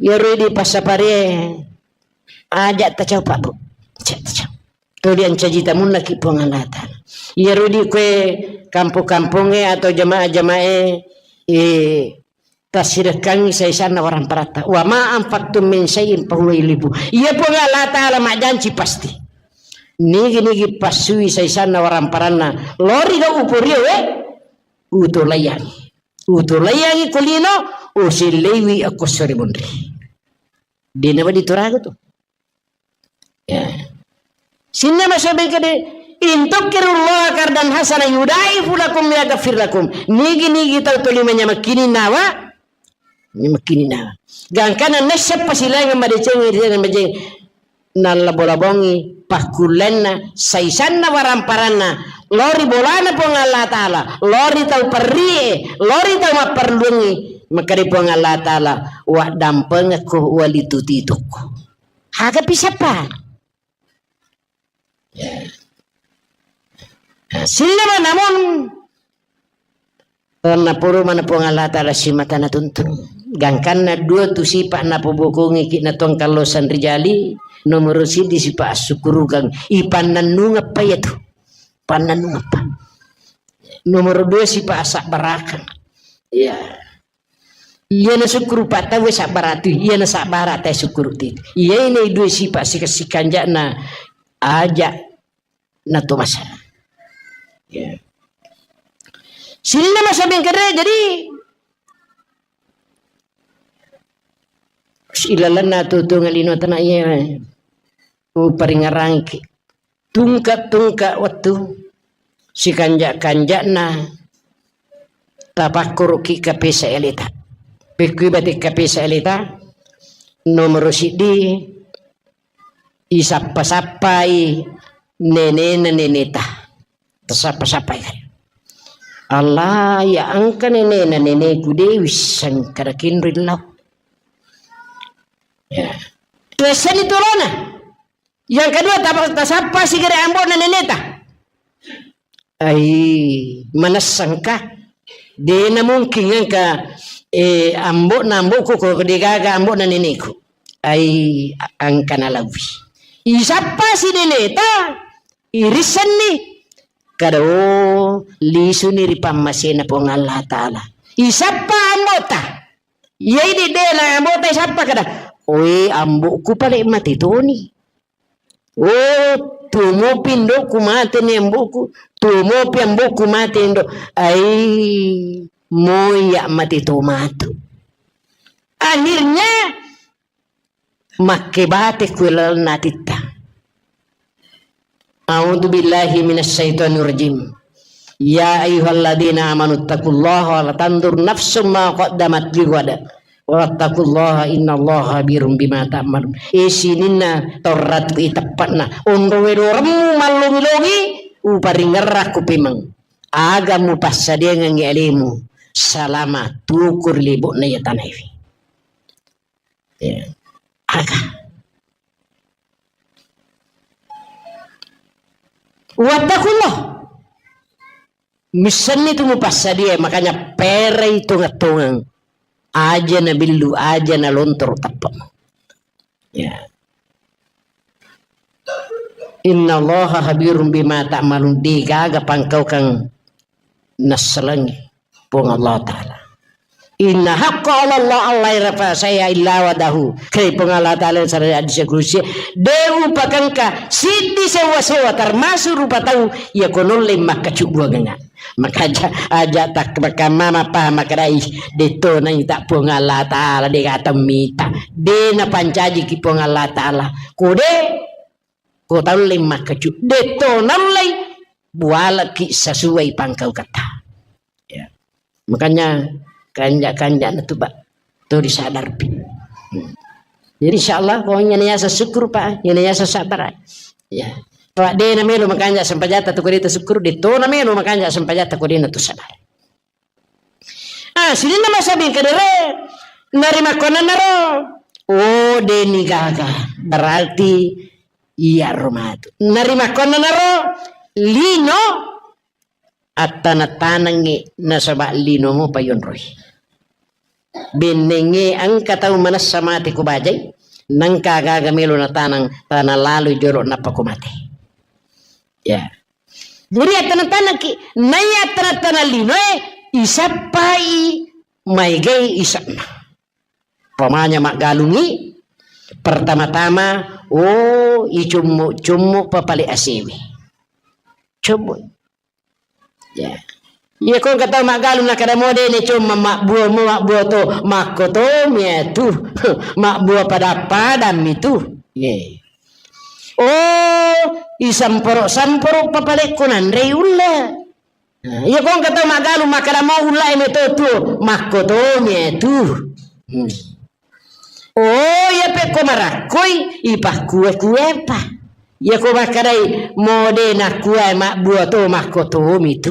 iyaro idi passapare aja tacau, Pak, Bu. Aja tacau. Tuli ancaji tamunnaki Puang Allah Ta'ala. Iyaro idi kue kampung-kampungnge atau jamaah-jamaah, eh, tassirekkangngi saisanna waramparatta. Wa ma anfaqtum min syai'in fahuwa yukhlifu. Iya Puang Allah Ta'ala majjanci pasti. Nigi-nigi passui saisanna waramparanna. Lori ga uporio, eh? Utolaiyangi. Utolaiyangi ko lino, usilleiwi akko sore munri. Dena wadi turaga tu. Ya. Sinna masabe kede, "In tuqridullaha qardan hasana yudaifu lakum wa yaghfir lakum." Nigi-nigi tau toli manyamakkini nawa, manyamakkini nawa. Gangkana nessa pasilainga madeceng, madeceng. Nallabo-labongi pakkullenna, saisanna, waramparanna, lao ri bolana Puang Allah Ta'ala, lao ri tau perrie, lao ri tau mapperluangngi, makkeda Puang Allah Ta'ala, "Waddampengekko walitu-titukku." Aga pisappa? Ya. Nah, sillama namun Naporo mana Puang Allah Ta'ala simata natuntung. Gangkanna dua tu sipa napobokongi ki na tongkallo sanrijali, nomoro siddi sipa assukurukang, ipannannungeppa iyatu. Pannannungeppa. Nomoro dua sipa asabbarakang. Iya. Iya na sukkuru pa tau sabbaratu, iya na sabbara ta sukkuru ti. Iya ini dua sipa sika-, sikanjana aja na to masa. Ya. Sininna masa bengkere, jadi ilalenna tu, tu ngalino tana iya. Uparingerangki. Tungka-tungka wettu, sikanja-kanjana tapakkuruki kapesa eleta. Pekkui bate kapesa eleta, nomoro siddi, isappa-sappai nenena neneta. Tasappa-sappai. Allah, ya engka nenena neneku de wisseng kada kinroi lao. Ya. Tuessani tolona. Yang kedua, tapa-, tasappa sigere ambo'na neneta. Ai, manessangka? Dena mungkin engka, eh, ambo'na ambo'ku ko degaga ambo'na neneku. Ai, a-, engka nalauwi. Isappa si neneta, irissenni. Kada, oh, lisuni ri pammasena Puang Allah Ta'ala. Isappa ambo'ta. Iyai de-, dena ambo'ta isappa kada. Oe, ambo'ku pale mate toni. Oh, tumopi indo'ku mate ni ambo'ku, tumopi ambo'ku mate indo. Ai, moya mate to matu. Akhirnya, makkebate ku lalenna atitta. A'udzu billahi minasy syaithanir rajim. Ya ayyuhalladzina amanu taqullaha wa la tanzur nafsum ma qaddamat lighad. Wattaqullaha innallaha khabirum bima ta'malun. E sininna torratku iteppa'na. Onro wedoremmu mallongi-longi, uparingerrakku pemeng. Aga mupassadiangengngi alemu salama tukur lebo'na iya tanaewe. Ya. Aga. Wattakullah. Missenni tu mupassadia, makanya perai tongeng-tongeng. Aja na billu, aja na lontoro teppa. Ya. Innallaha khabirum bima ta'malun, degaga pangkaukang nassalengi. Puang Allah Ta'ala. Inna haqqa 'ala Allah alla yurafa syai'an illa wa'adahu. Kei Puang Allah Ta'ala yang sarang hadis kudusi, de upakengka siddi sewa-sewa termasuk rupa tau iya ko nolle makkacubbuangengnga. Maka aja, aja tak makamma mapaham makadai, de to naita Puang Allah Ta'ala, de gaga temmita. De napancajiki Puang Allah Ta'ala. Ko de, ko taulle makkacu-, de to naullei bualaki sesuai pangkauketta. Ya. Makanya kanja-kanja na tu, Pak, to disadarpi. Hmm. Jadi insya Allah, pokoknya niasa syukur, Pak, niasa sabar. Ya. Pak, de na melo makanja sempajata tu ko de ta syukur, de to na melo makanja sempajata ko de na tu sabar. Ah, sininna masabbing kedere, narimakkonanaro, oh, deni gaga, berarti iya ro matu. Narimakkonanaro, lino, attana-tanangngi nasaba lino mo payonroi. Bennengnge engka tau manessa mate ko bajai, nengka gaga melo natanang, tana laloi jolo nappa ko mate. Ya. Jadi attana-tanangki, naiya attana-tanang linoe, isappai maegai ise'na. Pamanya maggalungi, pertama-tama, oh, icummu-cummu papale asewe. Cummu. Ya. Iya ko engka tau maggalung nakkeda mo de' ne comma mabbuo mo mabbuo to, makkotomi atu. Mabbuo pada-padammi tu. Ye. Oh, isamporo-samporo papalekko nanrei ulla. Nah, iya ko engka tau maggalung makkeda mo ulla e meto tuo, makkotomi atu. Hmm. Oh, iya pekko marakkoi, ipakkue-kuepa. Iya ko makkedai mo de' nakkua mabbuo to, makkotomi tu.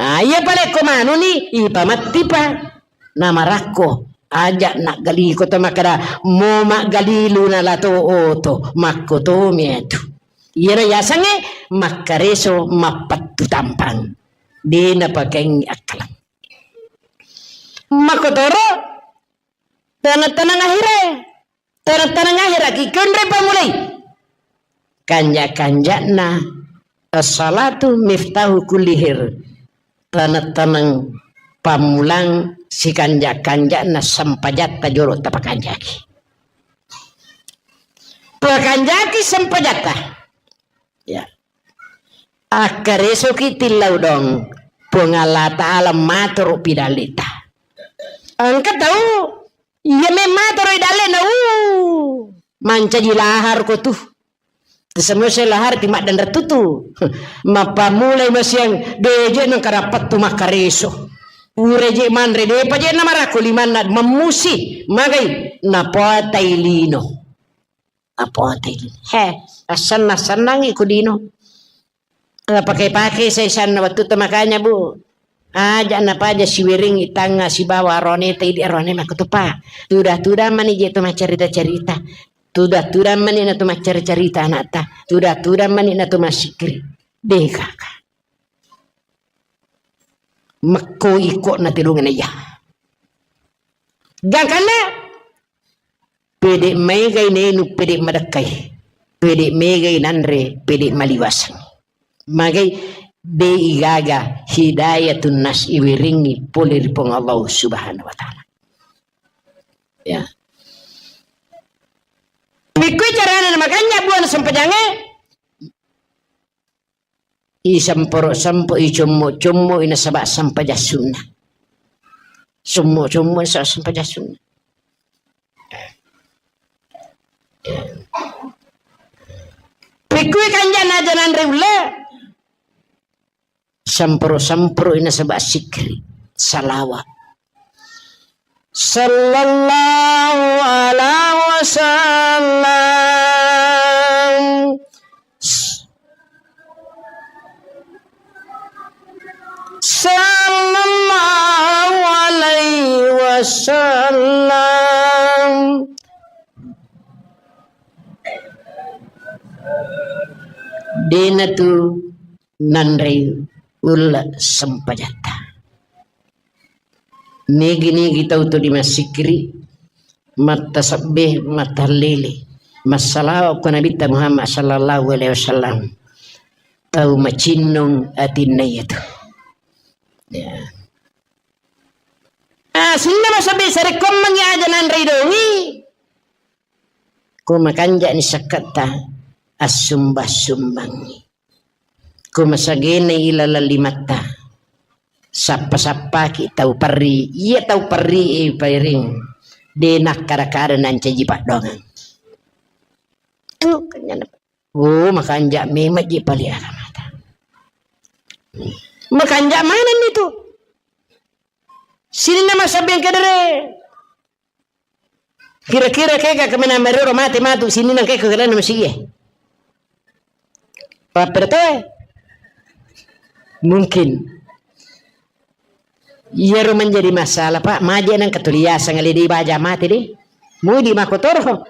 Ah, iya palekko manuni, ipamettipa. Namarakko, aja' naggaliko to makkeda mo maggalilu nala to oto, makkotomi atu. Iyana yasengnge makkareso mappettu tampang. De' napakaingi akkaleng. Makkotoro taneng-taneng ahirae. Taneng-taneng ahiraki konre pamulai. Kanja-kanja'na as-salatu miftahu kulli khair. Taneng-taneng pammulang sikanja-kanja'na sempajatta jolo tapakanjaki. Pakanjaki sempajatta. Ya. Akkaresoki tillau dong. Puang Allah Ta'ala maturu pidallita. Engka tau Iya memang toro idallena, uh, mancaji lahar ko tu. Semua lahar ti maddanre tutu. Mappamulai masiang, de' je' nengka dapat tu makkareso. Pura je' manre, de'pa je' namarakko limanna, mammusi, magai, napoatai lino. Napoatai lino. He, assanna-sannangi ko lino. Napake-pake saisanna wettutta, makanya, Bu, aja' napaja siwiringngi tangnga sibawa aroneta idi' arone makkutupa. Tuda-tuda mani je' tu maccarita-carita. Tuda-tuda mani na tu maccarita-carita ana'ta. Tuda-tuda mani na tu massikkiri. Degaka. Mekko iko na telungenna iya. Gangkanna pede' maegai nainu, pede' madekkai, pede' maegai nanre, pede' maliwaseng. Magai de' igaga hidayatun nas iwiringngi pole ri Puang Allah Subhanahu wa Ta'ala. Ya. Pikkui carana namakanja' buana sempajangnge? Isamporo-sampoi, icommo-commo, inasaba' sampajang sunna. Sommo-sommo nasaba' sampajang sunna. Pikkui kanja'na aja nanre ulle. Samporo-samporo inasaba' sikri, salawa. Sallallahu ala wasallam. Sallallahu alaihi wasallam. Dena tu nanrei ulle sempajatta. Nigi-nigi tau tu dimassikiri, mattasebbe, mattahallili, massalawa ko Nabitta Muhammad sallallahu alaihi wasallam, tau macinnung atinna iyatu. Ya. Ah, sininna masebbe sarekkoammengngi aja nanrei dongi. Ko makanja'ni sakketta, assumba-sumbangngi. Ko masagena ilaleng limatta, sappa-sappaki tau perri. Iya tau perri e pairing, de nakkada-kada nancaji paddoangeng. Tu kanyana. Oh, makanja' memang ji pale agamata. Makanja' manenni tu. Sininna masabeng kedere. Kira-kira kega kemena merero mate matu sininna kega kelana masigie. Pappertoe. Mungkin. Iyaro menjadi masalah, Pak. Maje nang ketuliasang le di baja mate deh. Mudi makotoro.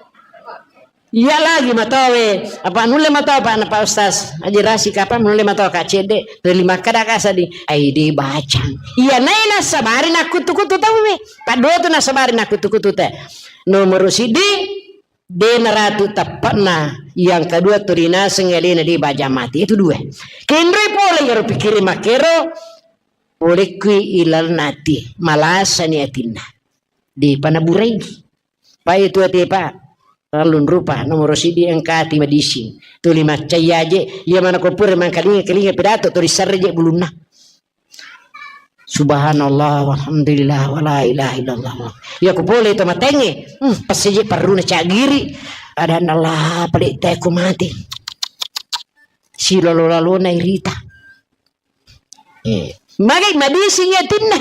Iya lagi matowe, apa nulle matoa, Pak, na Pak Ustaz Haji Rasik, apa nulle matoa, Kak Cedde, tuli makkeda kasadi, ai de bacang. Iya nai nasabari nakkutu-kutu tauwe. Padua tu nasabari nakkutu-kutu te. Nomor siddi, de naratu teppa'na. Yang kedua tu rinaseng alena de baja mati. Itu dua. Kenroi pole iyaro pikkiri makkero, pole kui ilalna ati, malasani atinna. De panaburai. Pai tu ati, Pak. Terlalu rupa, nomor siddi engka ati madising. Tuli maccai aje, iya mana ko pura mangkalinga-kalinga pidato, tuli serre je bulunna. Subhanallah, walhamdulillah, wala ilaha illallah. Iya ko pole to matengnge, hmm, passeje parruna cagiri. Adanna Allah, pale teko mati. Silolo-lalona irita. Eh, magai madising atinna.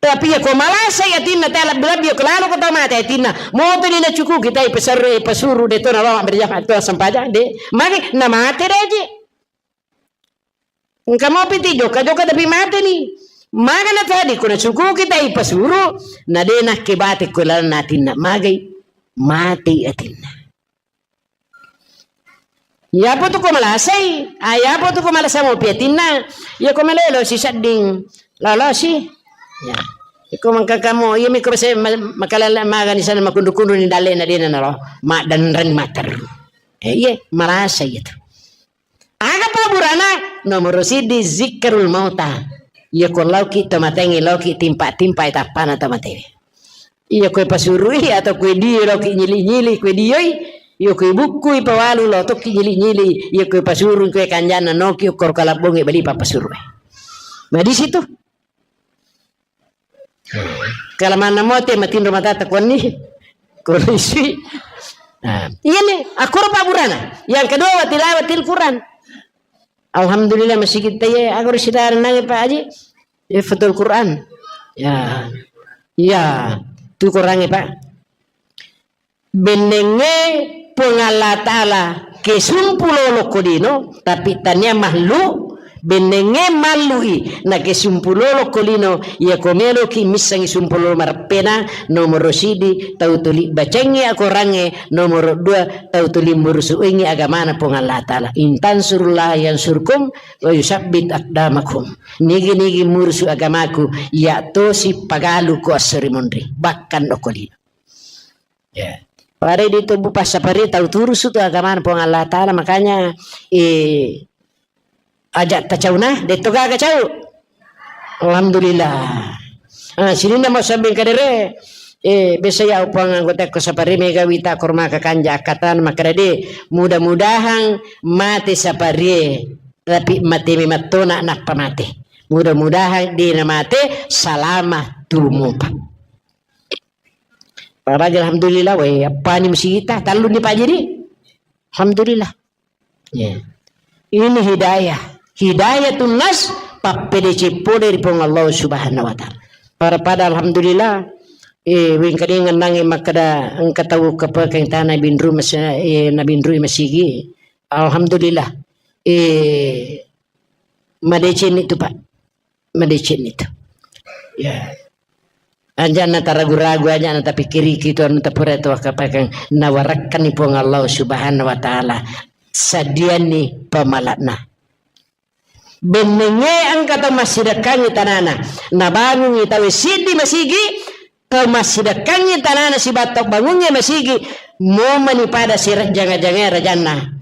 Tapi iya ko malasa atinna, tala lebbi-lebbi ko lalo ko tau mate atinna. Moto ni nacukuki tai pasarre, pasuru de to nalama berjamaah to sempajang de. Magai namate de je. Engka mopi ti joka-joka tapi mate ni. Maga na tadi ko nacukuki tai pasuru, na de nakke bate ko lalenna atinna. Magai mate atinna. Iyapo tu ko malasai, ah, iyapo tu ko malasa mopi atinna. Iya ko malelo si sedding, lolosi. Ya. Iko mangkakamo, iya mi ko bese ma-, makalala magani sana makundu-kundu ni dalena dena nalo. Maddanreng mater. Eh, iya, malasa iya tu. Aga paburana? Nomoro siddi zikrul mauta. Iya ko lauki to matengi, lauki timpa-timpa tappana to matewe. Iya koe pasurui atau koe dio loki nyili-nyili koe dioi. Iya koe bukkui pawalu lotoki nyili-nyili. Iya koe pasurui koe kanjana noki ukkoro kalabbongi bali papasuru. Nah, di situ. Kalamanna mote matinro matata konni. Kondisi. Nah, iya nih, akkoro paburana. Yang kedua, wa tilawatil Quran. Alhamdulillah, masigi taye, aku ri sidara nange, Pak Haji. Hifdzul Quran. Ya. Iya, tu Qurange, Pak. Bennengnge Puang Allah Ta'ala kesumpu lolo ko lino, tapi tania mallu, bennengnge mallui, na kesumpu lolo ko lino, iya ko meloki missengi sumpu lolo mareppena, nomoro sidi, tau tuli bacengngi akorangnge, nomoro dua, tau tuli murusuingi agamana Puang Allah Ta'ala. In tansurullaha yansurkum, wa yusabbit aqdamakum. Nigi-nigi murusu agamaku, iya tosi pagalu ko esso ri munri, bahkan okko lino. Ya. Pada di tubuh passapari tau turusu tu agamana Puang Allah Ta'ala, makanya, eh, aja tacauna, detto gaga cau. Alhamdulillah. Ah, sininna mau sabbing kadere, eh, biasa ya upang anggota ko sapari mega wita korma kakanja akatan makkeda de, mudah-mudahan mate sapari. Tapi mate memettona nappa mate. Mudah-mudahan de namate salama tumupa. Paraja alhamdulillah, we, appani musigita, talluni pajiri. Alhamdulillah. Ya. Ini hidayah. Hidayatun nas, pappedece pole ri Puang Allah Subhanahu wa Ta'ala. Pada-pada alhamdulillah, eh, wingkadingan nange makkeda engka tau kepekeng tana binru mas-, eh, nabinrui masigi. Alhamdulillah. Eh, madeceng itu, Pak. Madeceng itu. Ya. Aja na taragu-ragu, aja na tapikiriki tu anu tapura tu wakapakang nawarakkan ni Puang Allah Subhanahu wa Ta'ala. Sadianni pamalakna. Bennengnge engka tau massidekkangngi tanana. Nabangungngi tau siddi masigi, tau massidekkangngi tanana sibattau bangungnge masigi, momani pada sirejjanga-jangae rajanna.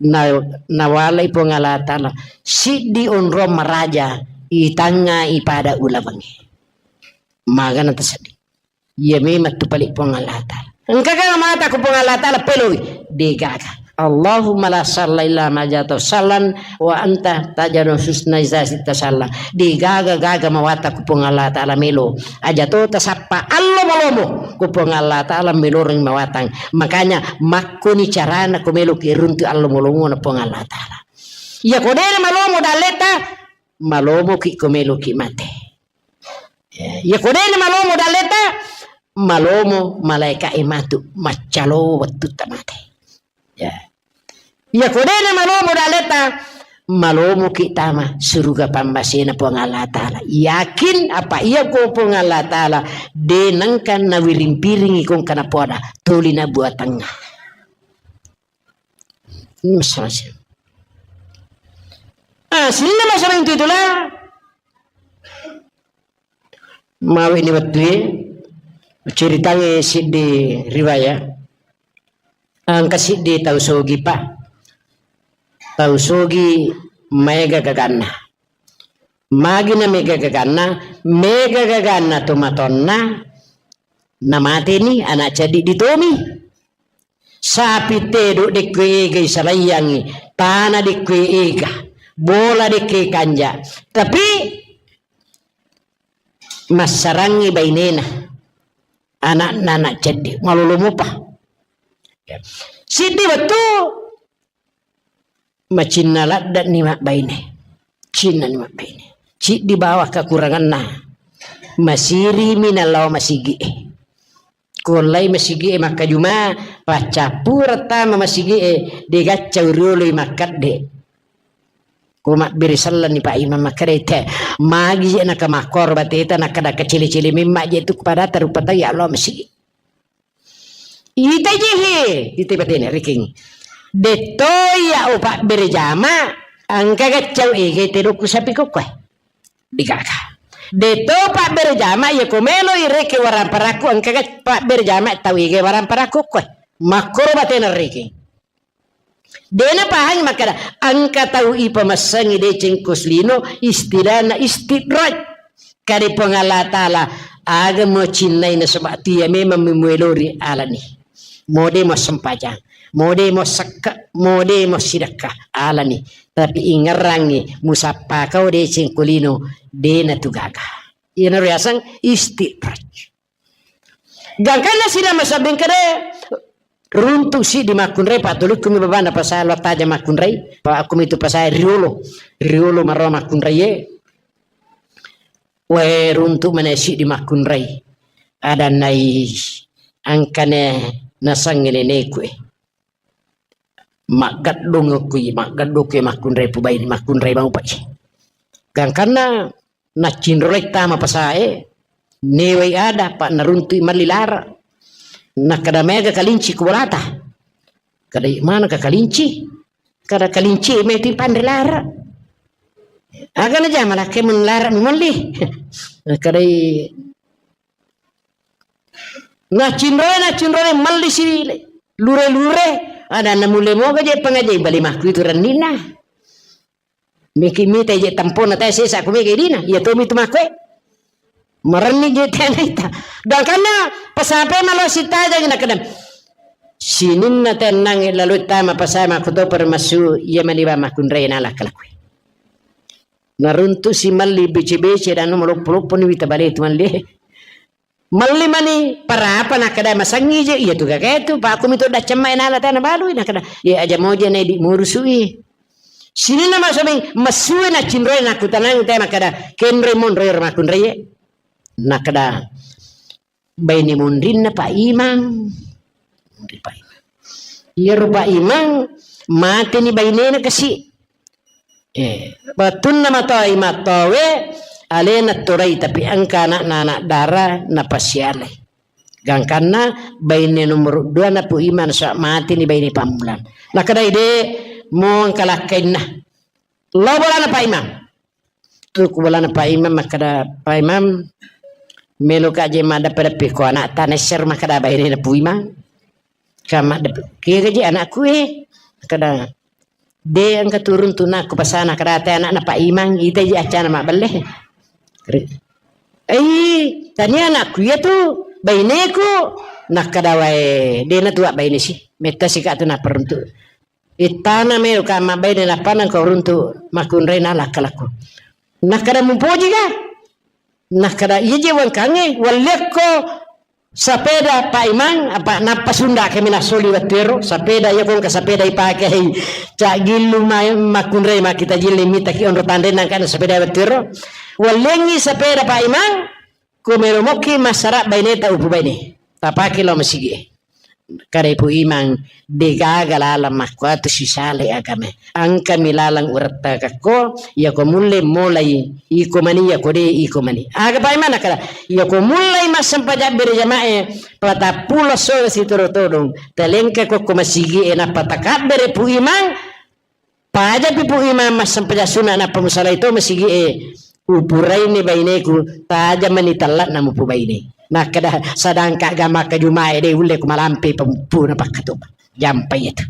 Na, nawalai Puang Allah Ta'ala siddi onrong maraja itangnga ipada ulawengnge. Magana taseddi. Iya memang tu pali Puang Allah Ta'ala. Engka ga mata ku Puang Allah Ta'ala peloi? Degaga. Allahumma la sahla illa ma ja'altahu sahlan wa anta taj'alul huzna idza syi'ta sahla. Degaga-gaga mawata ku Puang Allah Ta'ala melo. Aja to tasappa allo malomo ku Puang Allah Ta'ala meloreng mawatang. Makanya makkoni carana ko meloki runtu allo malomo na Puang Allah Ta'ala. Iya ko dena malomo dalleta, malomoki ko meloki mate. Ya, iya ko dena malomo dalleta, malomo malaika e matu maccalo wettu tamate. Ya. Iya ko dena malomo dalleta, malomoki tama suruga pambasena Puang Allah Ta'ala. Yakin apa iya ko Puang Allah Ta'ala de nengka nawiring-piringi kongka napoada toli na buatangnga. Ini masalah sih. Ah, sininna masalah itu itulah. Mawe ni wettue, ceritangnge siddi riwayat. Engka siddi tau sogi, Pak. Tau sogi maega gaganna. Magi na mega gaganna, mega gaganna tomatonna, namateni anak caddi ditomi. Sapi tedo dekko ega isalaiyangi, tana dekko ega, bola dekko kanja. Tapi massarangngi bainena, ana'na anak ceddi, malolo mopa. Siddi wettu macinna ladde'ni mabbaine. Cinnani mabbaine. Ciddi bawang kakuranganna. Masirimi nalao masigi'e. Kuollai masigi'e makkajuma, paccappureng tama masigi'e, de gaccau rioloi makkedde. Ko mabbere sellani Pak Imam makkeda, "Te, magi je naka makkoro bateta, nakkeda kecele-cele memma je tu pada tarupa tai Allah masigi." Ita je he, ita batena riking. Detto iya o pabbere jama, engka gaccau ege tedokku sapi kokkoe. Digaga. Detto pabbere jama, iya ko melo ireke waramparakku, engka ga pabbere jama tau ege waramparakku koe. Makkoro batena riking. Dena pahang makkeda, engka tau ipamassengi deceng ko selino, istilahna istidraj. Kade Puang Allah Ta'ala, aga mo cinnai nasaba tu iya memang memuelori alani. Mode mo sempajang, mode mo sekke, mode mo sidekka alani. Tapi ingerrangi musappa kau deceng ko lino, dena tu gaga. Iyana riaseng istidraj. Gangkanna sidang masabbing kede, runtu siddi makkunrai, patulukkumi babana pasai lo taja makkunrai, pa aku mitu pasai riolo, riolo maro makkunrai e. Wae runtu mana siddi makkunrai. Ada nai angkane nasangi neneku e. Maggaddung kui, maggaddung kui makkunrai pubai, makkunrai mau pai. Gangkanna naccinrolai tama pasae, newai ada, pa naruntui malli lara. Nakkeda mega kalinci ku bolata. Kada mana ka kalinci? Kada kalinci meti panre lara. Aga na jama lakke mun lara mi malli. Kada naccinrolai, naccinrolai malli si lure-lure. Ada na mulle moga je pengajian bali makku itu rennina. Miki mita je tampona tae sesa ku mega idina. Iya tomi tu makkoe. Marenni je tena ita. Gangkanna pasape malo sitajang na kadang. Sininna tennang lalo tama pasai makku to permasu iya mani ba makkunrai nala kalakue. Naruntu si malli bece-bece dan maloppo-loppo ni wita bale tu malli. Malli mani parapa nakkeda masangi je, iya tu gaga tu, pa aku mitu daccamma e nala tana balui nakkeda, iya aja moja na idi murusui. Sininna masomi masue na cinroi nakutanang te makkeda, kenre monroi ro makkunrai e. Nakkeda, baine monrinna Pak Imang. Monri Pak Imang. Iyaro Pak Imang, mateni bainena kasi. Eh, wettunna matoa imattowe, alena torai, tapi engka anakna anak dara napasialai. Gangkanna baine nomor dua na Pu Imang, sa mateni baine pammulang. Nakkeda ide mo engka lakkainna. Lo bolana Pak Imang. Tu ku bolana Pak Imang makkeda, "Pak Imang, melo ka je maddeppe-deppe ko anak tanessero," makkeda baine na Pu Imang. Ka maddeppe, "Kega je anakku e?" Makkeda, "De engka turun tu nakku pasana," kada te anakna Pak Imang, ita je acana mabbelle. Ri-, "Ei, tania anakku iya tu, baineku." Nakkeda wae, "De na tua baine si, metta si ka tu naperuntu." Ittana melo ka mabbaine nappa nangka uruntu makkunrai na lakkalakku. Nakkeda mupoji ga? Nakkeda iya je wangkangnge, walliakko sapeda Pak Imang, apa nappa sunda kami nasoli wettuero, sapeda iya kongka sapeda ipake hei, cak gillu ma-, makkunrai makita jilli mitaki onro tanre nangka sapeda wettuero. Walliangngi sapeda Pak Imang, ko melo mokki massara baineta upu baine. Tapake lao masigi e. Kada Pu Imang, degaga lalang makkuatu sisale agama. Engkami lalang urettagakko, iyako mulle molai iko mani, iyako de iko mani. Aga Pak Imang nakkeda, iyako mullai massempajang bere jamae, patappulo sore sitoro todong, talengka kokko masigi e, nappa takabbere Pu Imang, Pajapi Pu Imang massempajang sunna nappa musalai to masigi e, upuraini baineku, tajamani talla'na mupu baine. Nakkeda sadangka ga makkajuma e de ulle ku malampe pempu na pakkatuba. Jampai itu.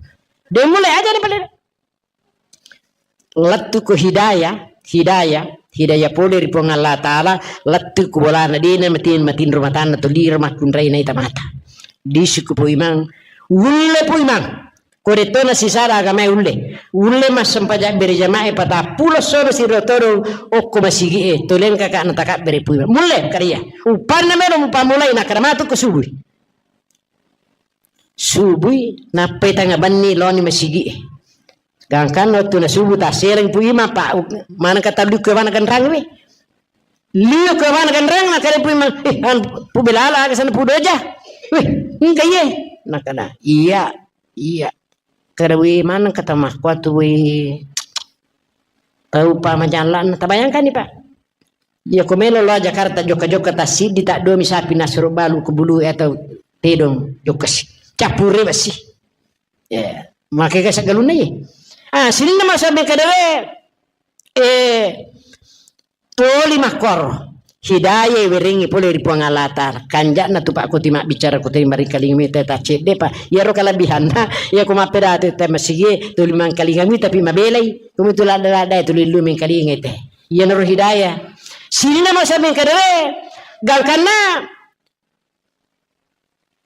De mulai aja ni pale. Lettu ku hidayah, hidayah, hidayah pole ri Puang Allah Ta'ala, lettu ku bolana dena matin, matinro matanna toliro makkunrai naita mata. Disuku Pu Imang, ulle Pu Imang. Ko de' to nasisara agamae ulle. Ulle massempajang berjamaah e patappulo sono siro todong okko masigi'e. Toleng kakak na takabbere pui. Mulle kariya. Upanna melo mupamulai na kada matu ko subui. Subui nappai tanga banni loni masigi'e. Gangkanna wettu na subuh tassereng Pu Imang, Pak, maneng katallu ko mana ganrang we. Liu ko mana ganrang, na kare Pu Imang, "Eh, an, Pu Belala aga sana Pu Doja." "Weh, engka iye." Nakana, "Iya, iya." Kada we maneng kata makkuatu we. Tau pa majallana, tabayangkanni, Pak. Iya ko melo lo Jakarta jokka-jokka tassiddi, taddomi sapi nasuro balu ko bulu atau tedong jokka si. Cappure besi. Ya, makkega saggalunna iye. Ah, sininna masabbing kada we, eh, toli makkoro. Hidayah werengngi pole ri Puang Allah Ta'ala. Kanja'na tu Pak kuti mabbicara kuti maringkalinga mita ta cedde pa. Iyaro kalabihanna, iya ko mappedati te masigie tuli mangkalinga mi tapi mabelai. Kumitu ladda-ladda tuli lu mengkalinga te. Iyanaro hidayah. Sininna masabbing kada we, galkanna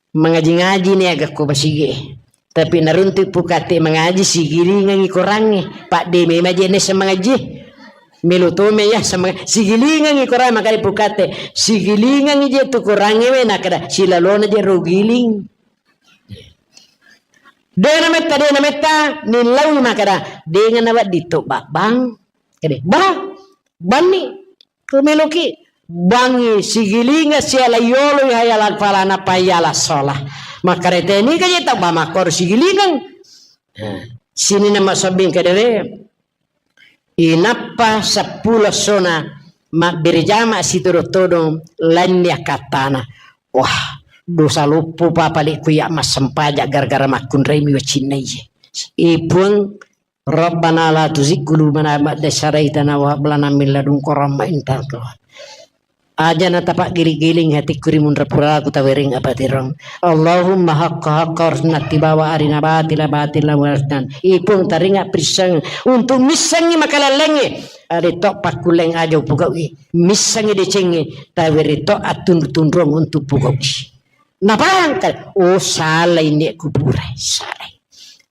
mangaji-ngaji ni aga ko masigi. Tapi naruntu pukate mangaji, sigilingangi korangnge. Padde memang je nessa mangaji. Melo tome ya sama sigilingangi korang makanya pukate. Sigilingangi je tu korangnge we nakada silalona je rogiling. Dena metta, dena metta, nillaui makada. Dengan nawa dito babang. Kade, bah, banni. Kumeloki bangi sigilinga siala yolo hayala falana payala sola. Makkarete ni kaje tau ba makkoro sigilingang. Nah, sininna masabbing kadere inappa seppulo sona mabbere jama sitodo-todong lainni akkattana. Wah, dosa loppo pa pale kuya massempajang gara-gara makkunrai mi wacinna iye. E Puang, Rabbana la tuzigh qulubana ba'da idh hadaytana wa hab lana min ladunka rahmah innaka antal wahhab. Aja na tapagiling-giling hatikku ri munra puraku tawereng apatirong. Allahumma haqqa haqqa warzuqna ittiba'a wa arina batila batila warzuqna. Ipung taringa prisseng untuk missengi makalallengnge. Ade to pakkulleng aja upugau'i. Missengi decengnge tawere to attunru-tunrung untuk pugau'i. Napahang kale, oh, salai nek kuburai, salai.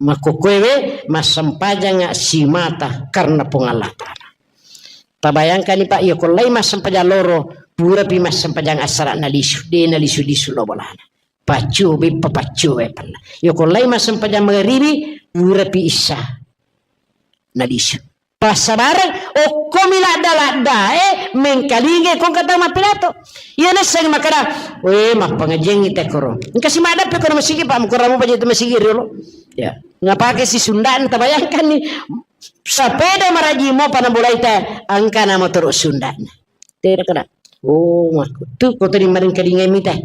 Makkokkoe we massempajanga simata karena Puang Allah Ta'ala. Tabayangkani Pak, iya ko lai massempajang loro, purapi massempajang assara nalisu, de nalisu-lisu lo bolana. Paccio beppa paccio we panna. Iya ko lai massempajang magaribi, purapi issa nalisu. Passabareng, okkomi ladda-laddae mengkalingai kongka tau mappidato. Iya nasseng makkeda, "We, mappangajiangngi tekkoro." Engka si maddappe kono masigi, Pak, mukurang mupaja tu masigi riolo. Ya, ngapake si Sundana, tabayangkanni. Sapeda maraji mopa nabolai te, engka na motoro Sundana. Tera kada. Oh, makku. Tu kotoni maringkalingai mita.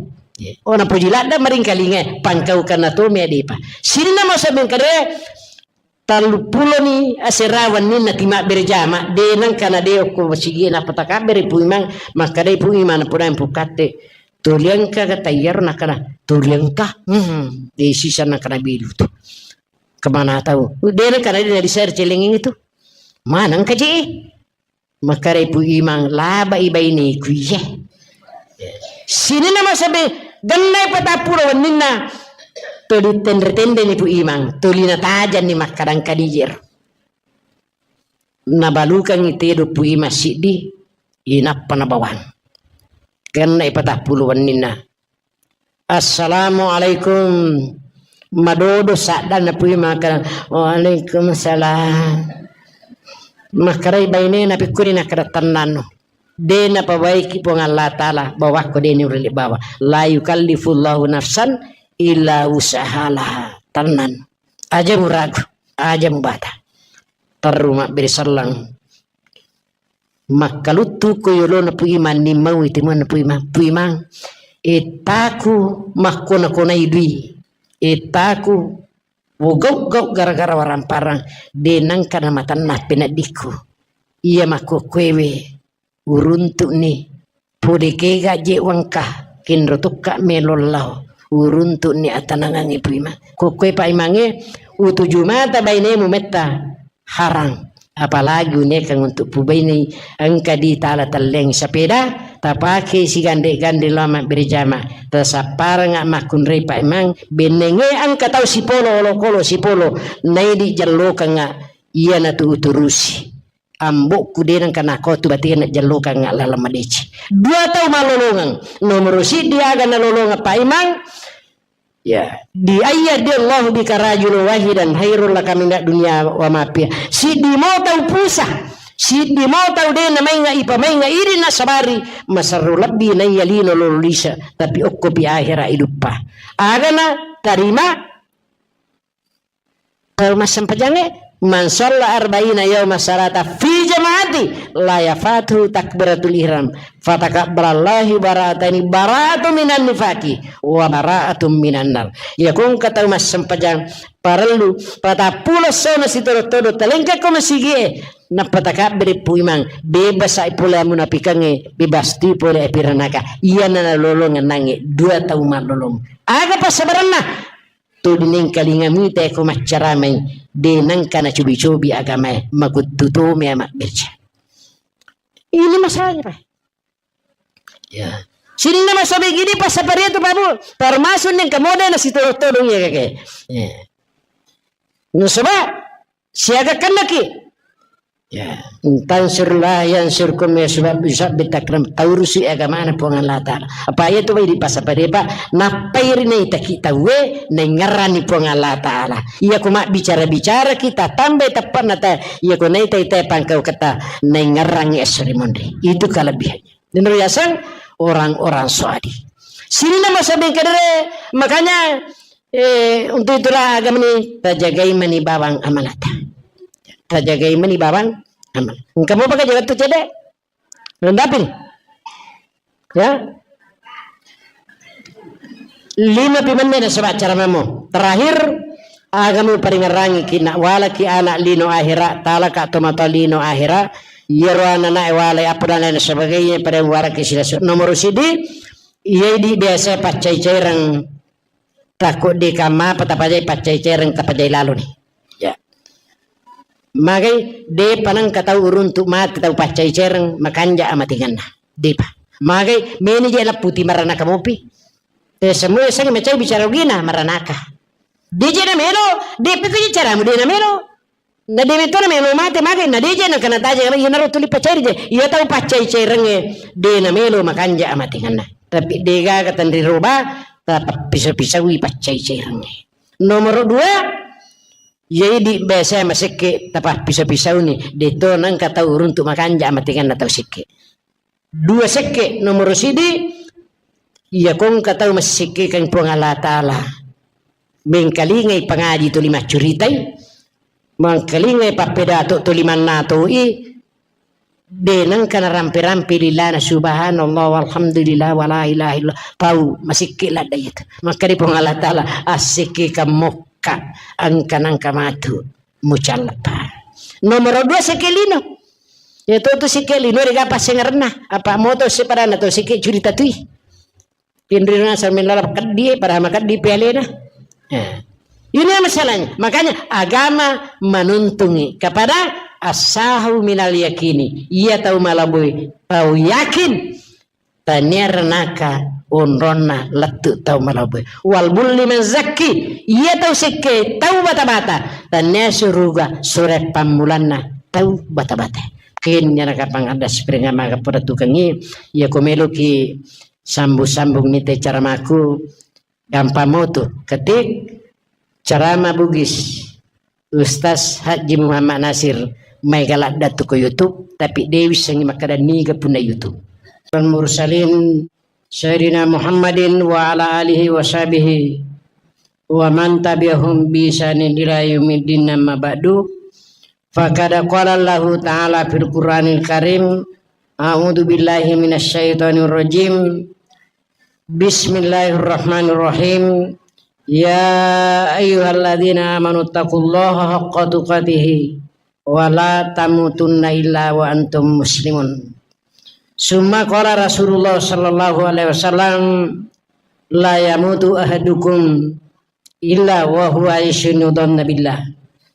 Oh, napoji ladda maringkalingai, pangkaukanna to medepa. Sininna masa mengkade, Tellupuloni asera wenninna timabbere jama, de nengka na de okko masigie nappa takabbere Pu Imang, makkedai Pu Imang, napodai Pu Katte, "Toli engka ga tayyaro?" Nakkana, "Toli engka." Hmm, de sisa nakkana belu tu. Kemana tahu? De nengka na de na disare celengi tu. Mana engka je? Makkedai Pu Imang, "Labai baineku iye." Sininna masabe, gennai patappulo wenninna, tuli tenre-tenreni Pu Imang, tuli natajanni makkadang kadijir. Nabalukangngi tedo Pu Imang siddi, inappa nabawang. Gennai patappulo wenninna. "Assalamualaikum." Madodo saddanna Pu Imang, makkeda, "Waalaikumsalam." Makkedai bainena, "Pikkuni?" Nakkeda, "Tennanno. De napabaiki Puang Allah Ta'ala, bawakko de niulle bawa. La yukallifullahu nafsan illa wus'aha laha." Tennanno. Aja muragu, aja mubata. Terru mabbere sallang. Makkaluttu ko yolona Pu Imang, nimmaui timuanna Pu Imang. "Pu Imang, ettaku makkona-konai dui. Ettaku wogau-gau gara-gara waramparang, de nengka na matanna peneddikku. Iya makkokkoewe uruntu'ni. Pole kega je wengka, kenro tokka melo lao. Uruntu'ni atanangangnge Pu Imang. Kokkoe Pak Imangnge, utuju mata bainemu metta harang." Apalagi unikeng untuk pubainai engka di tala telleng sepeda, tapake sigande-gande lao mabbere jama, tasapparengnga makkunrai paimang, bennenge engka tau sipolo, olokolo sipolo, naidi jallokengnga iyanatu uturusi. Ambokku de nengka nakotu batena jallokengnga laleng madeceng. Dua tau malolongeng. Nomoro siddi aga nalolongeng paimang, Ya, di ayyahdiyallahu bika rajulan wahidan khairul laka minad dunya wa ma fiha. Siddi mo tau pusa, siddi mo tau de namainga ipamainga idi nasabari, maserro lebbi naiya lino lolo lise, tapi okkopi ahera iduppa. Agana tarima tau massempajangnge, man shalla arba'ina yauma salata fi jama'ati la yafatuhu takbiratul ihram. Fatakabbalallahu bara'ataini, bara'atun minan nifaqi wa bara'atun minan nar. Iya ko engka tau massempajang parellu patappulo essona sitodo-todo talengka ko masigie, nappa takabbere pu imang, bebas ai pole amunapikangnge, bebas tu pole api ranaka. Iyana nalolongeng nangnge dua tau mallolong. Aga passabarenna? Tuli nengkalinga mita ko maccaramai, de nengka nacobi-cobi agamae, makuttu tomea mabbece. Ini masalahnya, Pak. Ya. Sininna masobi gini passaparia tu, Pak Bu, termasuk nengka mode na sitodong-todong ya, kakek. Ya. Nasaba siaga kennaki. Ya. Tansurlah yang surkum ya sebab bisa betakram taurusi agamana Puang Allah Ta'ala. Apa iya tu bai di passaparia, Pak, nappai ri naitaki tauwe naingerrani Puang Allah Ta'ala. Iya ko mabbicara-bicara kita tambai teppanna ta, iya ko naitai-tai pangkau kata naingerrangi esso ri monri. Itu kelebihannya. Niro yaseng orang-orang soadi. Sininna masobi kedere, makanya, eh, untuk itulah agama ini tajagai mani bawang amanata. Tajagai mani bawang amanata. Engka mo pakai jaga tu cede. Rendapin. Ya. Lima pi menne nasaba caramamu. Terakhir, agamu paringerrangi ki nak walaki anak lino akhira, talaka tomatoa lino akhira, yero anak walai apa dan lain sebagainya pada waraki sila. Nomor sidi, iya di biasa paccai-caireng, takut di kamma apa tapajai paccai-caireng tapajai lalu ni. Ya. Magai, depa nengka tau uruntu mati tau paccai-caireng, makanja amatinganna. Depa. Magai, meni je lapputi maranaka mopi. Eh, semua seng macai bicara ugina maranaka. Deje na melo, depa tu caramu de na melo. Na de metona melo mate magai, na deje na kana taja, iya naro tuli paccai je. Iya tau paccai-cairengnge, de na melo makanja amatinganna. Tapi degaga tenri roba, tapappiso-pisaui paccai-cairengnge. Nomor dua, Iya idi biasa masekke tapappiso-pisauni, deto nengka tau uruntu makanja amatinganna tau sekke. Dua sekke, nomor sidi, iya ko engka tau massekkekeng Puang Allah Ta'ala. Mengkalingai pangaji tuli maccuritai, mengkalingai pappedato tuli mannatoi, De nengka narampe-rampe lilana, subhanallah, walhamdulillah, wala ilaha illallah. Pau, masikke ladda itu. Makkeda Puang Allah Ta'ala, assekke kamokka, engka nengka matu, mucallapa. Nomor dua, sekke lino. Ya tu, tu sekke lino, de gaga passengerenna. Apa moto sepadanna tu sekke curita tui. Pinrina sambil lalap keddi, padahal makeddi pialena. Ya. Ini masalahnya. Makanya agama menuntungi kepada asahu minal yakini. Iya tau malaboi, tau yakin. Tania renaka onronna lettu tau malaboi. Wal bulli man zakki. Iya tau sekke tau bata-bata. Tania suruga sore pammulanna tau bata-bata. Kennya nakapang ada spring amaga pada tukangi. Iya ko meloki sambung-sambung mite caramaku, gampang motu. Ketik carama Bugis, Ustaz Haji Muhammad Nasir, mai galadda tu ko YouTube, tapi de wissengi makkeda niga punna YouTube. Al mursalin Sayyidina Muhammadin wa ala alihi wa sahbihi wa man tabi'ahum bi ihsanin ila yaumiddin, amma ba'du. Faqad qala Allahu ta'ala fil Qur'anil Karim, a'udzu billahi minasy syaithanir rajim. Bismillahirrahmanirrahim. Ya ayyuhalladzina amanu taqullaha haqqa tuqatihi wa la tamutunna illa wa antum muslimun. Summa qala Rasulullah sallallahu alaihi wasallam, la yamutu ahadukum illa wa huwa yusinu dhanna billah.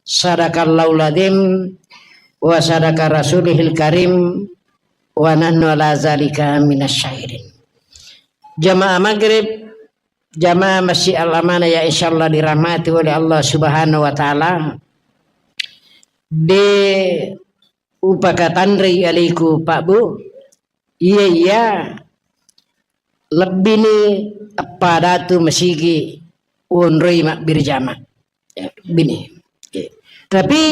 Sadaqallahul adzim. wa sadaqa rasulihil karim, wa nahnu ala zalika minasyahidin. Jamaah maghrib, jamaah Masjid Al-Amanah yang insyaallah dirahmati oleh Allah Subhanahu wa Ta'ala, de upakatanrei alaiku, Pak, Bu. Iya, iya. Lebbini eppa datu masigi wonroi mabbirjama. Ya, bini. Oke. Tapi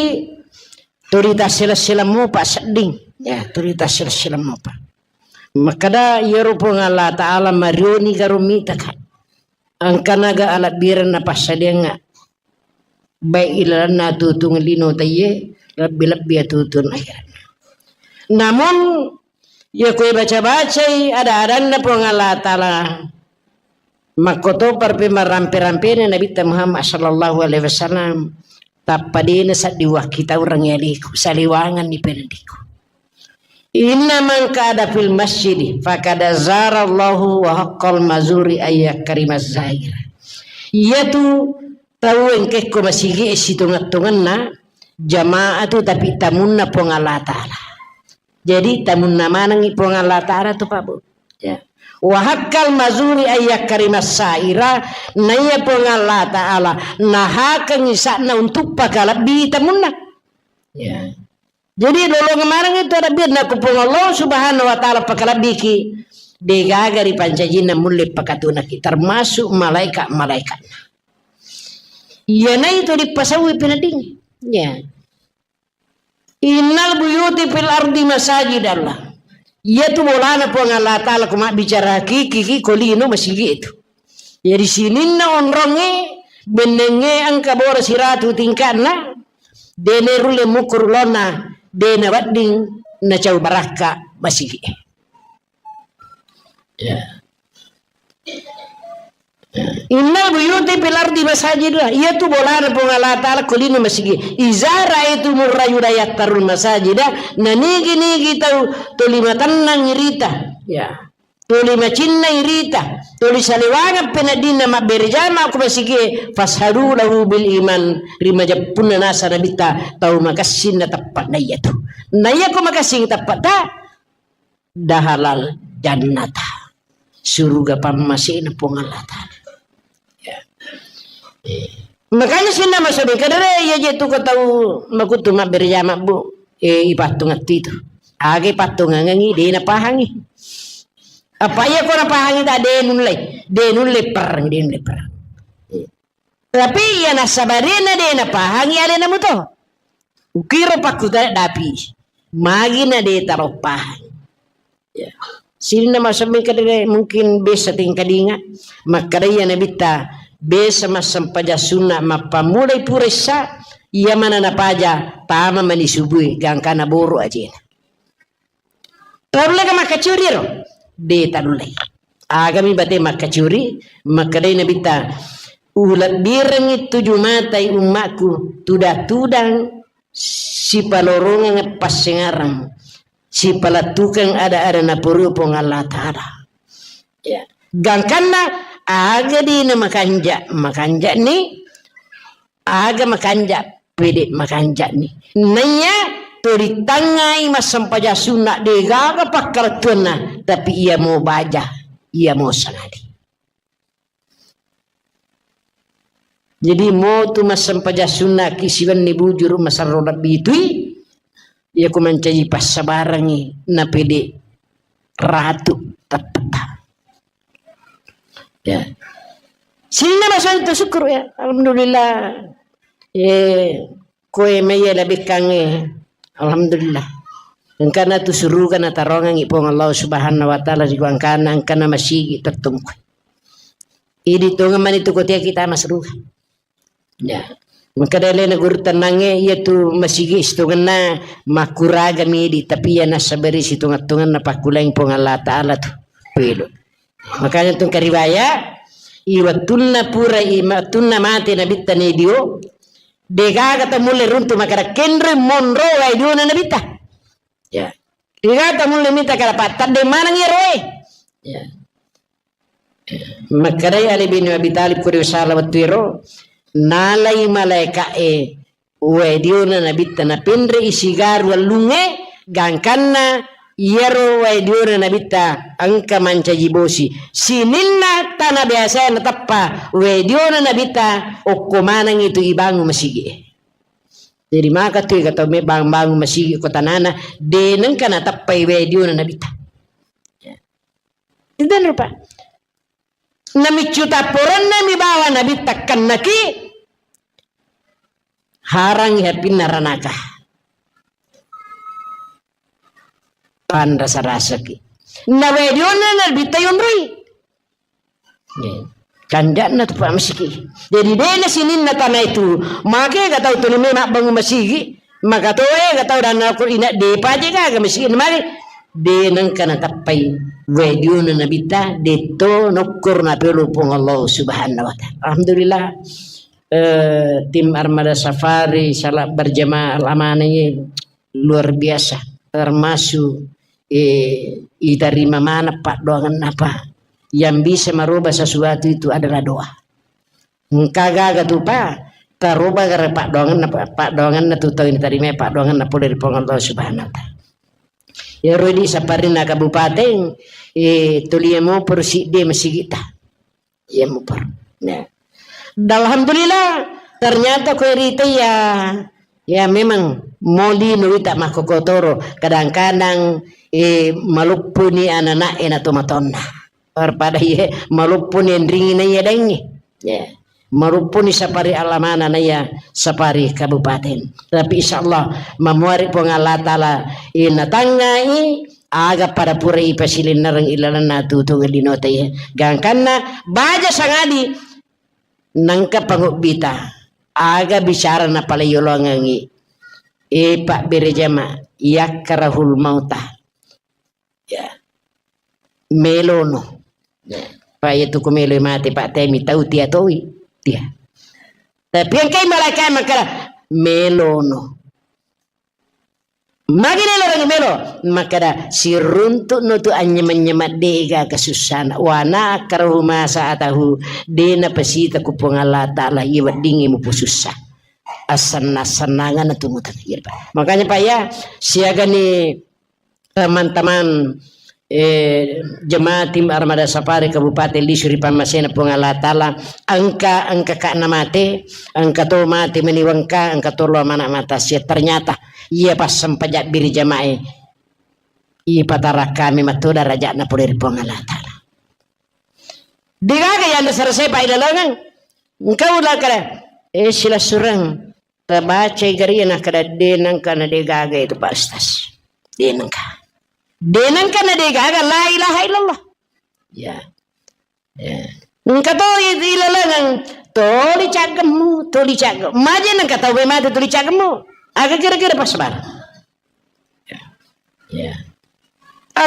tuli tassileng-sileng mopa sedding. Ya, tuli tassileng-sileng mopa. Makkada iyaro Puang Allah Ta'ala marioni garo mitaka. Engkanaga alebbirenna napassadiangnga. Baik ilalenna atutung lino taiye, lebbi-lebbi atutung akhiratna. Namun, iya koe baca-bacai ada-adanna Puang Allah Ta'ala, makkotopa pi marampe-rampena Nabitta Muhammad sallallahu alaihi wasallam, tappa dena saddi wakkitaureng yaliku, saliwanganni pendiku. Inna man qa'ada fil masjidi faqad zarallahu wa haqqal mazuri ayyakrimaz zair. Iyatu tau engkekko masigi e sitongeng-tongenna jamaah tu, tapi tamunna Puang Allah Ta'ala. Jadi tamunna manengngi Puang Allah Ta'ala tu, Pak, Bu. Ya. Wa haqqal mazuri ayyakrimaz zaira, naiya Puang Allah Ta'ala nahakengngi sa'na untuk pakalebbi tamunna. Ya. Jadi lolongeng maneng itu ada biar nakku Puang Allah Subhanahu wa Ta'ala pakalebbiki, degaga ri pancajinna mulle pakatunaki, termasuk malaikat-malaikatna. Iyana itu dipasaui penedding. Ya. Innal buyuti fil ardi masajidallah. Iyatu bolana Puang Allah Ta'ala ku mabbicara hakiki ki ko lino masigi itu. Jadi sininna onrongnge, bennengnge engka boro siratu tingka'na, dene rulle mukkuru lonna, dena wedding nacau barakka masigi. Ya. Innal buyuti fil ardi masajid, iyatu bolana Puang Allah Ta'ala ko lino masigi. Iza ra'aitumur rajula yattarul masajida, nanigi-nigi tau tuli matennang irita. Ya. Tuli macinnai rita, tuli saliwangeng peneddinna mabbere jama ko masigie, fashadu lahu bil iman, rimajeppunna nasa nabitta tau makessing na teppa na iyatu. Na iya ko makessing teppa ta, dahalal jannata. Suruga pammasena Puang Allah Ta'ala. Ya. Eh. Makanya sinna masobe kadere iya je tu ko tau makutu mabbere jama, Bu. Eh, ipattungattu itu. Age pattungangengi, de napahangi. Apa iya ko napahangi ta de nulle, de nulle perang, de nulle perang. Eh. Tapi iya nasabarena de napahangi alena muto. Ukiro pakkutana dapi. Magi na de taro pahang. Ya. Sininna massempajang kadere mungkin biasa tingkadinga. Makkada iya nabitta biasa massempajang sunna mappammulai pura issa, iya mana napaja tama mani subui gangkana boro ajena. Tarulle ka makkacuri ro? De tarulle. Agami bate makkacuri, makkadai nabitta, ulebbirengngi tuju matai ummakku, tudang-tudang sipalorongeng passengarang, sipalettukeng ada-ada napurui Puang Allah Ta'ala. Ya. Gangkanna aga dina makanja, makanjani, aga makanja, pede makanjani. Naiya to ritangngai massempajang sunna degaga pakkalettuanna, tapi iya mo baja, iya mo sanadi. Jadi motu massempajang sunnaki siwenni bujuru masarro lebbi tui, iya ku mancaji passabarangi napede ratu teppetta. Ya. Sininna masanto syukur ya, alhamdulillah. Eh, koe maiya labekkangnge, alhamdulillah. Engkana tu suruga natarongangi Puang Allah Subhanahu wa Ta'ala ri gangkana engkana masigi tettungku. Idi tongeng mani tu kotea kita masruga. Ya. Makkeda alena guru tennangnge, iya tu masigi sitongenna makkuraga midi, tapi iya nassabari sitonget-tongenna pakkulang Puang Allah Ta'ala tu. Pelo. Makanya tu kariwaya, i wettunna pura, i wettunna mate nabitta nedio, degaga tamulle runtu makkeda kenre monro wae diona nabitta. Ya. Degaga tamulle mita kada pattadde maneng iyaro e. Ya. Makkedai Ali bin Abi Thalib ko riwasala wettu ero, nalai malaeka'e wae diona nabitta napenre'i sigaru wellungnge, gangkanna iyaro wae diona nabitta engka mancaji bosi. Sininna tana biasae nateppa wae diona nabitta, okko manengngi tu ibangun masigi'e. Jadi maka tu ega tau me bangun-bangun masigi ko tanana, de nengka nateppai wae diona nabitta. Itu rupa. Namiccu tapporenna mi bawa nabitta kennaki, harangi hapinna ranaka. Panrasa-rasaki. Na wae diona nabitta yonroi. Kanja'na tu pa masigi. Jadi dena sininna tana itu. Make ga tau tuli me mabbangun masigi. Maka to e ga tau dana ko ina de paje gaga masigi mari. De nengka natappai wae diona nabitta, detto nokkor na pelo Puang Allah Subhanahu wa Ta'ala. Alhamdulillah. Eh, tim Armada Safari salat berjamaah al-amanah ini luar biasa, termasuk, eh, itarima mana paddoangenna apa yang bisa merubah sesuatu itu adalah doa. Engka gaga tu pa taroba gara paddoangenna, paddoangenna tu tau itarima paddoangenna pole ri Puang Allah Subhanahu wa Ta'ala. Ya rodi saparinna kabupaten, eh, tulia mo persidde masigita. Iya mupar. Ya. Dan alhamdulillah, ternyata kue rita ya, ya memang moli nuwita makkokotoro. Kadang-kadang, eh, maluppuni anak-anak e na tomatonna. Daripada iye maluppuni enringi na iya daingi. Ya. Maluppuni sapari alamana na iya sapari kabupaten. Tapi insyaallah mamuari Puang Allah Ta'ala, eh, natangngai aga pada pura ipasilinnereng ilalenna tutunge linota iya. Gangkanna baja sangadi nengka pangobbita. Aga bicara napale yolongengi. E pabbere jama, yakkarahul mauta. Ya. Melono. Ya. Pa iya tu ko melo mate pa temi tau tia toi. Tia. Tapi engkai malaikat makkada melono. Magi nelo rangi melo, makkada, siruntu'no tu anynyema-nyema de'gaga sussana. Wa na akrahu ma sa'atahu, de napasita ku Puang Allah Ta'ala, iya weddingngi mupusussa. Assenna-, assennanganna tu mutang. Iya, Pak. Makanya, Pak, ya, siagani teman-teman eh, jemaah tim Armada Safari Kabupaten Lisu ri pammasena Puang Allah Ta'ala, engka, engka ka'na mate, engka to mate meni wengka, engka to lo mana mata sia. Ternyata iya passempajang biri jamae, ipatara kami matu darajatna pole ri Puang Allah Ta'ala. Degaga yang dasar saya pai lalengeng. Engka ulang kare, eh, silasureng. Tabacai gari nakkeda, de nengka na de gaga itu Pak Ustaz. De nengka. De nengka na de gaga la ilaha illallah. Ya. Ya. Engka to i-, ilalengeng, toli caggemmu, toli caggemmu. Maje nengka tau mate toli caggemmu. Aga kira-kira pas bar. Ya. Ya.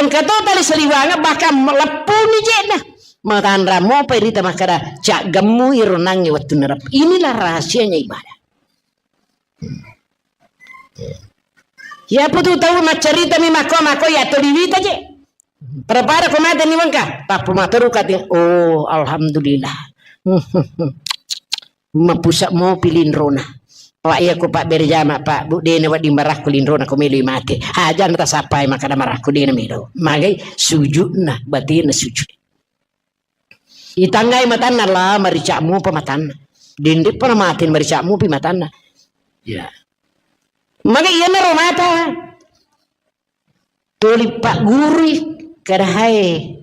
Engka to tali saliwanga bahkan meleppuni jena. Matanra mopa irita makkada caggemmu iro nangnge wettunna rep-. Inilah rahasianya ibadah. Iya putu tau maccaritami makko-makko ya toliwita je. Pada-pada ko mate ni wengka, tappu matoru kati, oh alhamdulillah. Mapusa mopi linrona. Wa iya ko Pak berjama Pak, Bu dena wedding marakku linrona ko melo mate. Haja na tasappai makkada marakku dena melo. Magai sujudna, batinna sujud. Itangngai matanna la marica'mu pa matanna. Dindippa na mate marica'mu pi matanna. Ya. Maka iyanaro mata. Tuli paggurui kada hae.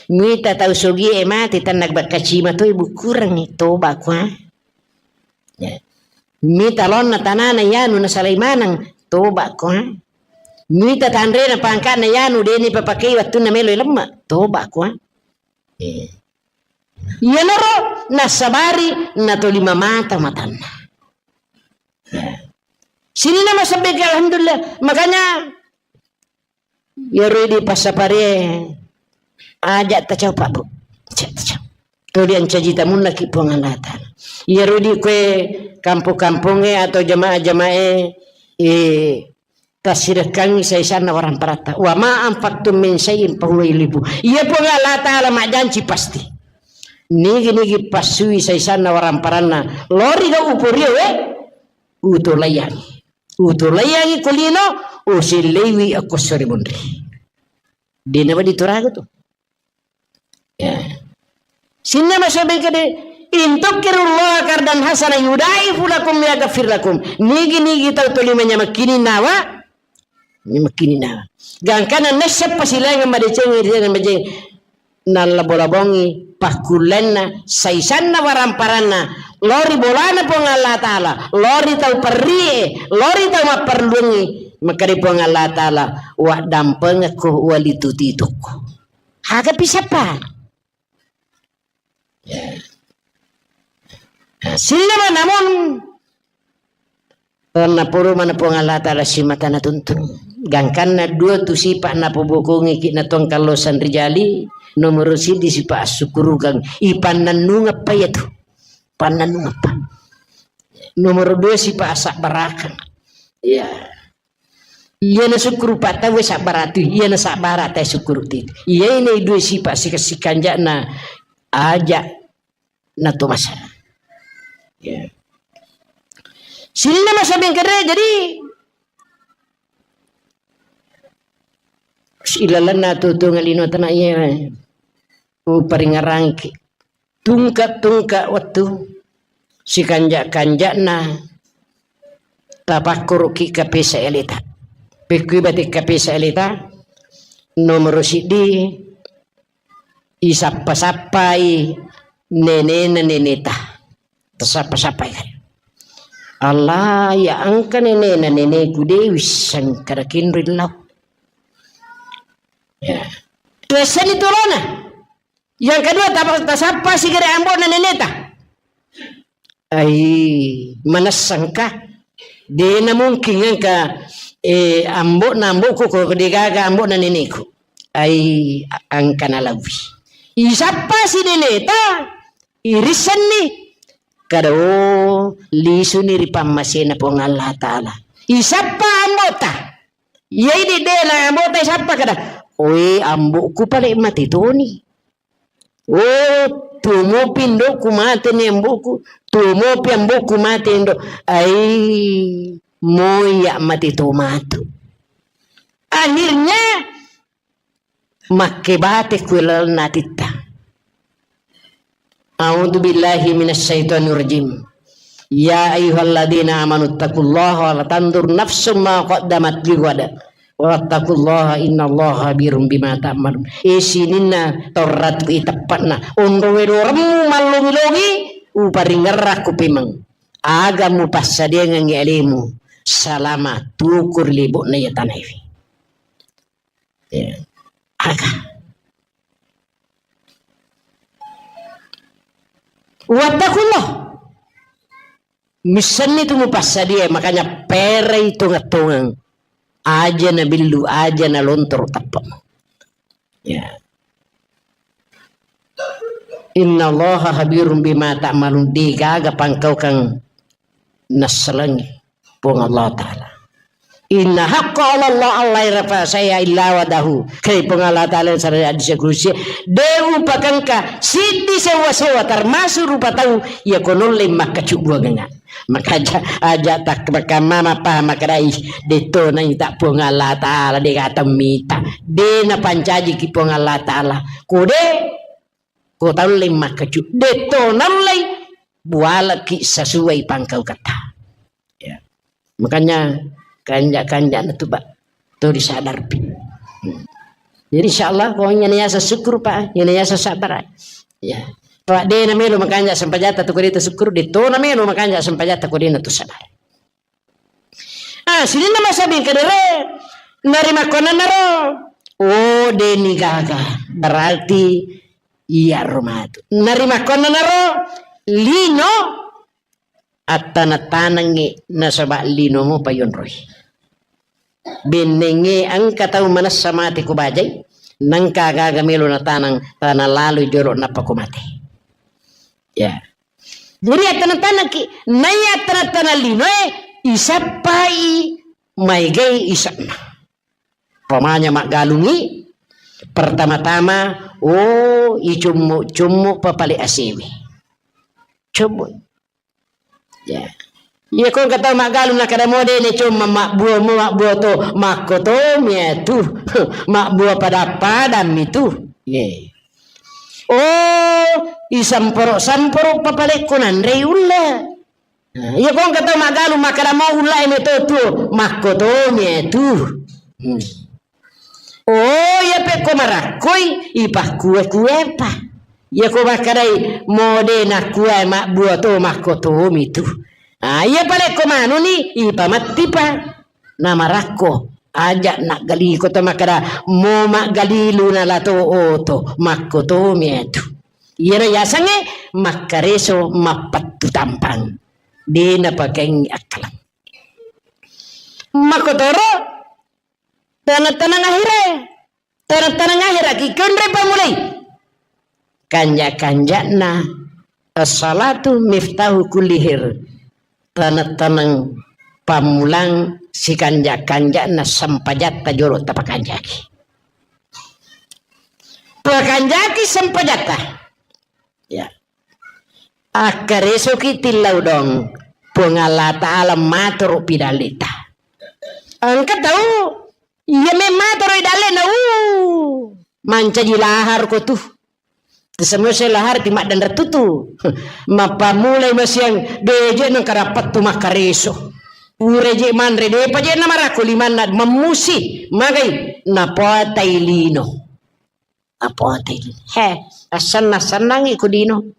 Mita tau sogie mate tanna bakkacima toi bukurengngi toba kwa. Ya. Mita lonna tanana yanu nasalai maneng toba kwa. Mita tanrena pangkana yanu deni papakei wattunna melo lemma toba kwa. Eh. Iyanaro nassabari natolima mata matanna. Ya. Sininna masebbeke, alhamdulillah. Makanya, iyaro di passapare aja tacau, Pak, Bu. Aja tacau. Tuli ancaji tamunnaki Puang Allah Ta'ala. Iyaro di kue kampung-kampungnge atau jamaah-jamaah, eh, tassirekkangngi saisanna waramparatta. Wa ma anfaqtum min syai'in fahuwa yukhlifu. Iya Puang Allah Ta'ala majjanci pasti. Nigi-nigi passui saisanna waramparanna. Lori ga uporio, eh? Utolaiyangi. Utolaiyangi ko lino, uselleiwi akko sori monri. Dena wadi torago tu. Ya. Sinna masobeng kede, "In tuqridullaha qardan hasana yudha'ifu lakum wa yaghfir lakum." Nigi-nigi tau toli manyamakkini nawa, nyamakkininna. Gangkana nesseppa silaingeng madeceng, madeceng. Nallabo-labongi pakkullenna, saisanna waramparanna, lao ri bolana Puang Allah Ta'ala, lao ri tau perrie, lao ri tau mapparelluangngi, makkeda Puang Allah Ta'ala, "Waddampengekko, walituti-tukko." Aga pisappa? Ya. Nah, sillama namun, naporo mana Puang Allah Ta'ala simata natuntung. Gangkanna dua tu sipa napobokongi ki natongkallo sanrijali, nomoro siddi sipa assukurukang, ipannannungeppa iyatu. Pannannungeppa. Nomoro dua sipa asabbarakang. Iya. Iyana sukkuru pa tauwe sabbara tu, iyana sabbara tae sukkuru tu. Iyae na dua sipa sika-, sikanja'na aja' na to masa. Ya. Sininna masa bengkere, jadi ilalenna tu, tu ngalino tana iya. Uparingerangki. Tungka-tungka wettu, sikanja-kanja'na tapakkuruki kapesa eleta. Pekkui bate kapesa eleta, nomoro siddi, isappa-sappai nenena neneta. Tasappa-sappai kan. Allah, ya engka nenena neneku de wisseng kada kinri lau. Ya. Tuessani tolona. Yang kedua, tapa-, tasappa sigere ambo'na neneta. Ai, manessangka? Dena mungkin engka, eh, ambo'na ambo'ku ko degaga ambo'na neneku. Ai, a-, engka nalauwi. Isappa si neneta, irissenni. Kada, oh, lisuni ri pammasena Puang Allah Ta'ala. Isappa ambo'ta. Iyai di dena ambo'ta isappa kada. Oe, ambo'ku pale mate toni. Oh, tuo mopi indo'ku mate ni ambo'ku, tuo mopi ambo'ku mate indo'. Ai, moiya' mate to matu. Akhirnya, makkebate ku lalenna atitta. A'udzu billahi minasy syaithanir rajim. Ya ayyuhalladzina amanu taqullaha wa la tanzur nafsum ma qaddamat lighad. Wattaqullaha innallaha khabirum bima ta'malun. E sininna torratu iteppa'na. Onro wedoremmu mallongi-longi, uparingerrakku pemeng. Aga mupassadiangengngi alemu salama tuku ri lebo'na iya tanaewe. Ya. Aga. Wattakullah. Missenni tu mupassadia, makanya perai tongeng-tongeng. Aja na billu, aja na lontoro tappemu. Ya. Innallaha khabirum bima ta'malun. Degaga pangkaukang nassalengi Puang Allah Ta'ala. Inna haqqa 'ala Allah alla yurafa syai'a illa wadahu. Kai Puang Allah Ta'ala sareng hadis kudusi, de upakengka siddi sewa-sewa termasuk rupa tau iya konolle makkacubbuangengnga. Maka aja, aja tak makamma mapaham makkedai, detto naita Puang Allah Ta'ala, de gatemmita. De napancajiki Puang Allah Ta'ala. Kode, ko taulle makkacu, detto nallei bualaki sesuai pangkauketta. Ya. Makanya kanja-kanja na tu, Pak. Tu disadarpi. Hmm. Jadi insyaallah ko iyana yaseng syukur, Pak, iyana yaseng sabar. Ya. Pak de na melo makanja sempajata tu ko de tu syukur, detto na melo makanja sempajata ko de na tu sabar. Ah, sininna masabbing kedere, narimakkonanaro, oh, deni gaga, berarti iya romatu. Narimakkonanaro, lino, attana-tanangngi nasaba lino mopa yonroi. Bennengnge engka tau manessa mate ko bajai, nengka gaga melo natanang, tana laloi jolo nappa ko mate. Ya. Jadi, attana-tanaki, naiya attana-tana linoe, isappai maegai ise'na. Pamanya maggalungi, pertama-tama, oh, icummu-cummu papale asewe. Cummu. Ya. Iya ko engka tau maggalung nakkeda mo de' na comma mabbuamo, mabbuo to, makkotomi atu. Mabbuo pada-padammi tu. Ye. Oh, isamporo-samporo papalekko nanrei ulla. Nah, iya ko engka tau maggalung makkeda mo ulla e meto tuo, makkotomi atu. Hmm. Oh, iya pekko marakkoi, ipakkue-kuepa. Iya ko makkedai mo de' nakkua mabbuo to, makkotomi tu. Ah, iya palekko manuni, ipamettipa. Namarakko, aja' naggaliko to makkeda mo maggalilu nalato oto, makkotomi atu. Iyaro yasengnge makkareso mappettu tampang. De' napakaingi akkaleng. Makkotoro taneng-taneng ahire. Taneng-taneng ahiraki konre pamulai. Kanja-kanja'na as-salatu miftahu kulli khair. Taneng-taneng pammulang sikanja-kanja'na sempajatta jolo tapakanjaki. Pakanjaki sempajatta. Ya. Akkaresoki tillau dong. Puang Allah Ta'ala matoro pidallita. Engka tau iya memmatoro idallena, uh, mancaji lahar ko tu. Semua lahar ti maddanre tutu. Mappamulai masiang beje nang karappattu makkareso. Ureje manre depa je na marakko limanna memmusi magai napotai lino. Apotai. He, assenna-sennangi ku lino.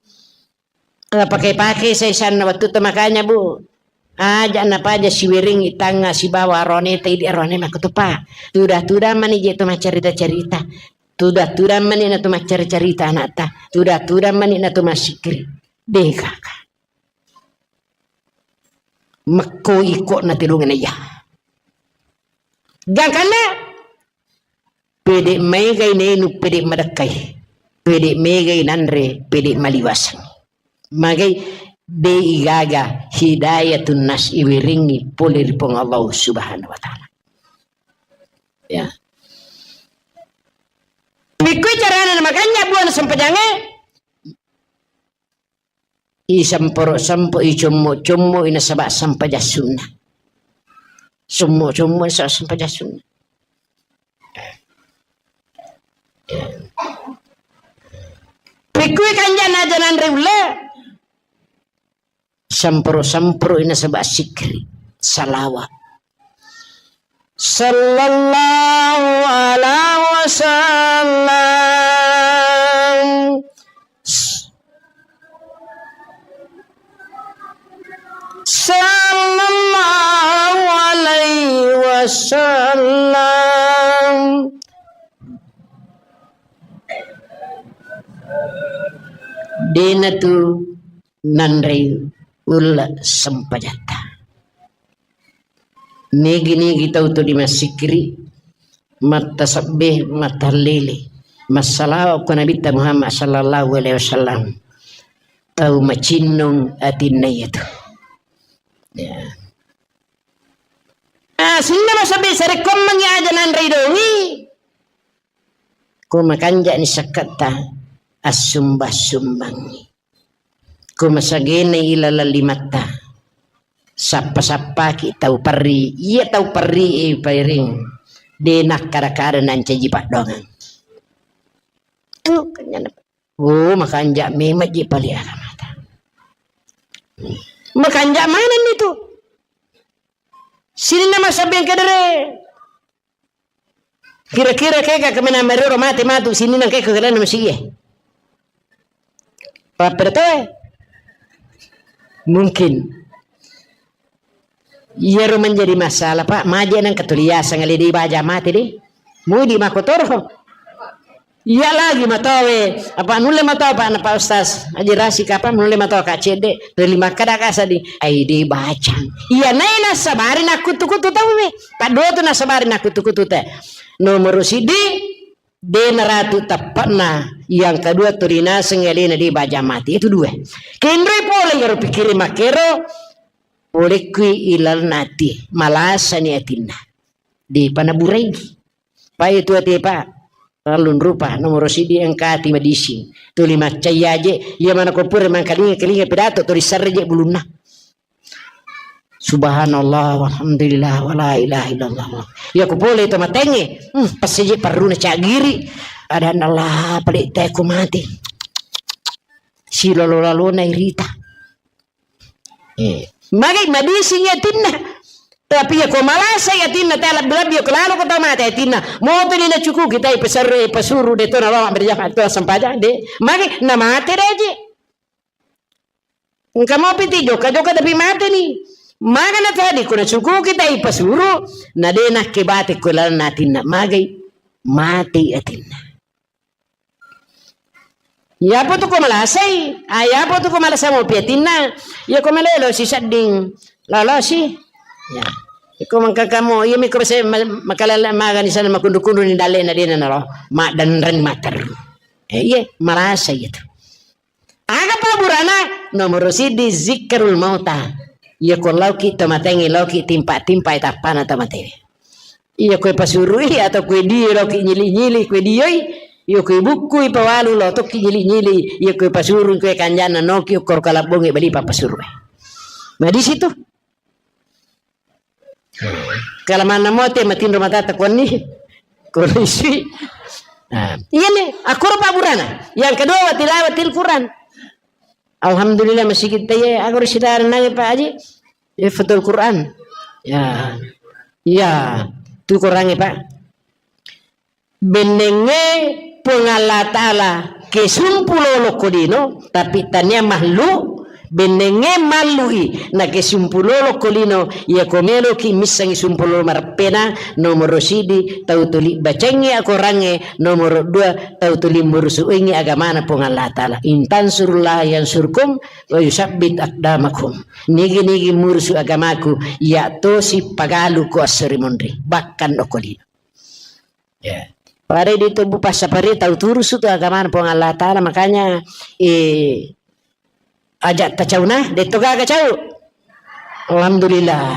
Eh, pakai-pakai saisanna wettu to makanya, Bu. Aja napaja siweringi tangnga sibawa arone ta idi arone makkutupa. Tuda-tuda mani je to maccarita-carita. Tuda-tuda mani na to maccari-carita anakta. Tuda-tuda mani na to massikkiri. Deh kaka. Mekko iko na telungan iya. Gangkanna pede' maegai nainu, pede' madekkai, pede' maegai nanre, pede' maliwaseng. Magai de' igaga hidayatun nas iwiringi pole ri Puang Allah Subhanahu wa Ta'ala. Ya. Pikkui carana makanya buana sempajange. Isamporo-sampoi, icommo-commoi nasaba sempajang sunna. Sommo-sommo nasaba sempajang sunna. Pikkui kanjana aja nanre ulle. Samporo-samporoi nasaba sikri, salawa. Sallallahu ala wasallam. Sallallahu alaihi wasallam. Dena tu nanrei ulle sempajatta. Nigi-nigi tau tuli massikiri, mattasebbe, mattallele, massalawa ko Nabitta Muhammad sallallahu alaihi wasallam. Tau macinnong atinna iyatu. Ya. Ah, sininna masabbi sarekkoammengngi aja nanrei dongi. Ko makanja'ni sakketta, assumba-sumbangngi. Ko masagenai ilaleng limatta, sappa-sappaki tau perri. Iya tau perri e pairing, de nakkada-kada nancaji paddoangeng. Anu, kanyana. Oh, makanja memang ji pale agamata. Makanja manenni tu. Sininna masabbi engka dere. Kira-kira kega kemena merero mate matu sininna engka ko kelana masiye. Pappeda toe. Mungkin. Iyaro menjadi masalah, Pak. Maje nang ketuliasang ale de baja mate de. Mudi makotoro. Iya lagi matowe, apa nulle matoa, Pak, na, Pak Ustaz Haji Rasik, apa nulle matoa, Kak Cedde, tuli makkeda kasadi, ai de bacang. Iya nai nasabari nakkutu-kutu tauwe. Paddotu nasabari nakkutu-kutu te. Nomoro siddi, de naratu teppa'na. Yang kedua, tuli naseng alena de baja mati. Itu dua. Kenroi pole iyaro pikkiri makkero, pole kui ilalna ati, malasani atinna. De pana burai. Pai tu ate, Pak. Terlalu rupa, nomoro siddi engka ati madising. Tuli maccai aje, iya mana ko pura mangkalinga-kalinga pidato, tuli serre je bulunna. Subhanallah, walhamdulillah, wala ilaha illallah. Iya ko pole to matengnge, hmm, passiji perruna cagiri. Adanna Allah, pale te ko mati. Silolo-lalona irita. Eh, magai madising atinna. Tapi iya ko malasai atinna, te lebbi-lebbi iya ko lalo ko tau mate atinna. Moto ni nacukuki tai pesarre, pasuru de to nalawa berjamaah to sempajang de. Magai namate de aje. Engka mopi ti jokka-jokka tapi mate ni. Maga na tadi ko nacukuki tai pasuru, na de nakke bate ko lalenna atinna. Magai mate atinna. Iyapa tu ko malasai, ah, iyapa tu ko malasa mopi atinna, iya ko malelo si sedding lolosi. Ya. Iko mangkakamo, iya mi ko se ma-, makalala magani sana makundu-kundu ni dalle na dena nalo, maddanreng materru. Eh, iya, malasa iya tu. Aga paburana? Nomoro siddi zikrul mauta. Iya ko lauki to matengnge, lauki timpa-timpa tappana to matewe. Iya koe pasurui atau koe dio loki nyili-nyili koe dioi. Iya koe bukkui pawalu lo tokki nyili-nyili. Iya koe pasurui koe kanjana noki ukkoro kalabbonge bali papasuru. Nah, di situ. Kalamanna mote matinro matata konni. Kondisi. Nah, iya nih, akkoro paburana. Yang kedua, wa tilawatil Quran. Alhamdulillah, masigi taiye, agaro sidara nange, Pak Haji. Hifdzul Quran. Ya. Iya, tu Qurange, Pak. Bennengnge Puang Allah Ta'ala ke sumpu lolo ko lino, tapi tania mallu, bennengnge mallui, na ke sumpu lolo ko lino, iya ko meloki missangi sumpu lolo mareppena, nomoro sidi, tau tuli bacengngi akorangnge, nomoro dua, tau tuli murusuengngi agamana Puang Allah Ta'ala. In tansurullaha yansurkum wa yusabbit aqdamakum. Nigi-nigi murusu agamaku, iya tosi pagalu ko esso ri monri, bahkan okko lino. Ya. Pada di tubuh passapari tau turusu tu agamana Puang Allah Ta'ala, makanya, eh, aja tacauna, de to gaga cau. Alhamdulillah.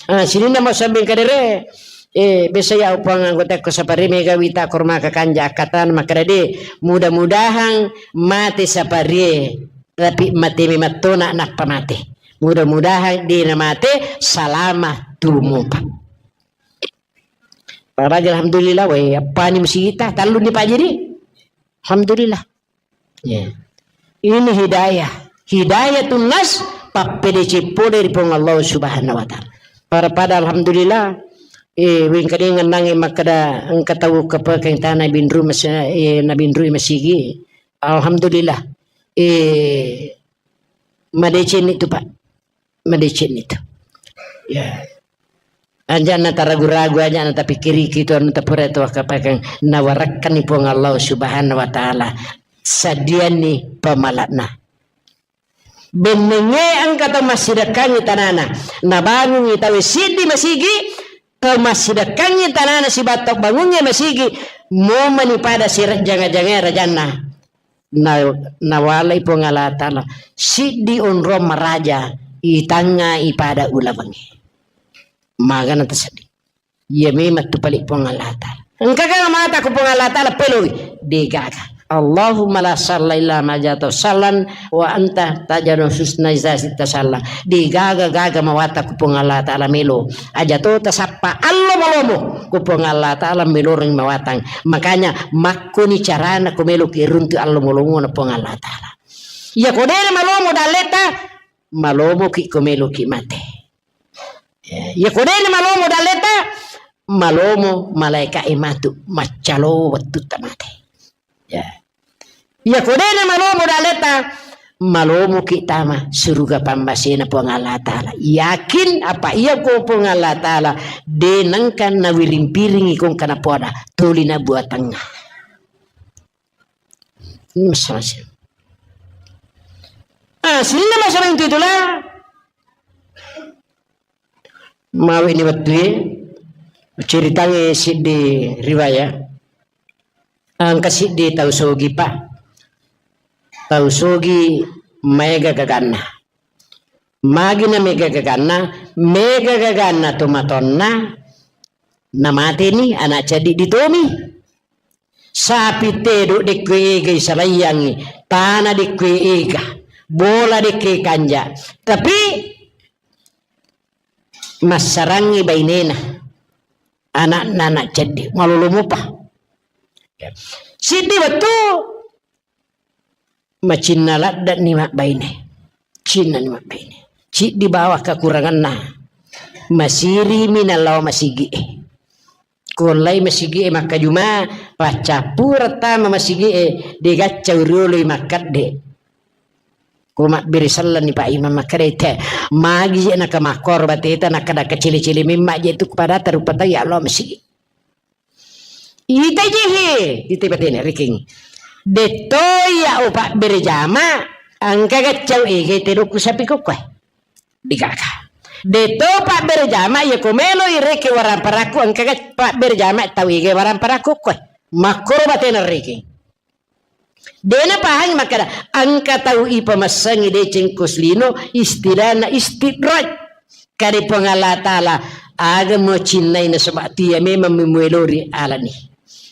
Ah, sininna mau sambing kadere, eh, biasa ya upang anggota ko sapari mega wita korma kakanja akatan makkeda de, mudah-mudahan mate sapari, tapi mate memettona nappa mate. Mudah-mudahan de na mate salama tumupa. Paraja alhamdulillah, we, appani musigita, talluni pajiri. Alhamdulillah. Ya. Ini hidayah. Hidayatun nas, pappedeceng pole ri Puang Allah Subhanahu wa Ta'ala. Pada-pada alhamdulillah, eh, wengkadengeng nange makkeda engka tau kepekeng tana binru mas-, eh, na binrui masigi. Alhamdulillah. Eh, madeceng itu, Pak. Madeceng itu. Ya. Aja na taragu-ragu, aja na tapikkiriki tu anu tapura tu akapakang nawarakkanni Puang Allah Subhanahu wa Ta'ala. Sadianni pamala'na. Bennengnge engka tau massidekkangngi tanana. Nabangungngi tau siddi masigi, tau massidekkangngi tanana sibawa tau bangungnge masigi, momani pada sirajanga-jangai rajanna. Na-, nawalai Puang Allah Ta'ala. Siddi onrong maraja, itangngai pada ulawengnge. Magana taseddi. Iya memang tu pale Puang Allah Ta'ala. Engkaga mata ku Puang Allah Ta'ala peloi? Degaga. Allahumma la sahla illa ma ja'altahu sahlan wa anta taj'alul huzna idza syi'ta sahla. Degaga-gaga mawata ku Puang Allah Ta'ala melo. Aja to tasappa allo malomo ku Puang Allah Ta'ala meloreng mawatang. Makanya makkoni carana ko meloki runtu allo malomona Puang Allah Ta'ala. Iya ko dena malomo dalleta, malomoki ko meloki mate. Ya, iya ko dena malomo dalleta, malomo malaika e matu maccalo wettutta mate. Ya. Iya ko dena malomo dalleta, malomoki tama suruga pammasena Puang Allah Ta'ala. Yakin apa iya ko Puang Allah Ta'ala de nengka nawiring-piringi kongka napoada toli na buatangnga. Ini masalah sih. Ah, sininna masalah itu itulah. Mawe ni wettue, ceritangnge siddi riwayat. Engka siddi tau sogi, Pak. Tau sogi maega gaganna. Magi na mega gaganna, mega gaganna to matonna, namateni anak ceddi ditomi. Sapi tedo dekkue ega isalaiyangi, tana dekkue ega, bola dekke kanja. Tapi massarangngi bainena, ana'na anak ceddi, malolo mopa. Siddi wettu macinna ladde'ni mabbaine. Cinnani mabbaine. Ciddi bawang kakuranganna. Masirimi nalao masigi'e. Kuollai masigi'e makkajuma, paccappureng tama masigi'e, degaccau rioloi makkedde. Ko mabbere sellenni Pak Imam makkeda, "Te, magi je naka makkoro bateta, nakkeda kecele-cele memma je tu kepada tarupa tau ya Allah masigi." Ita je he, ita batena rekeng. Detto ya o pabbere jama, engka gaccau ege tedokku sapi kokkoe. Digaga. Detto pabbere jama, ya ko melo ireke waramparakku, engka ga pabbere jama tau ege waramparakku koe. Makkoro batena rekeng. Dena pahangi makkeda, engka tau ipamassangi deceng ko selino, istilahna istidraj. Kade Puang Allah Ta'ala, aga mo cinnai nasaba tia memang memuelori alani.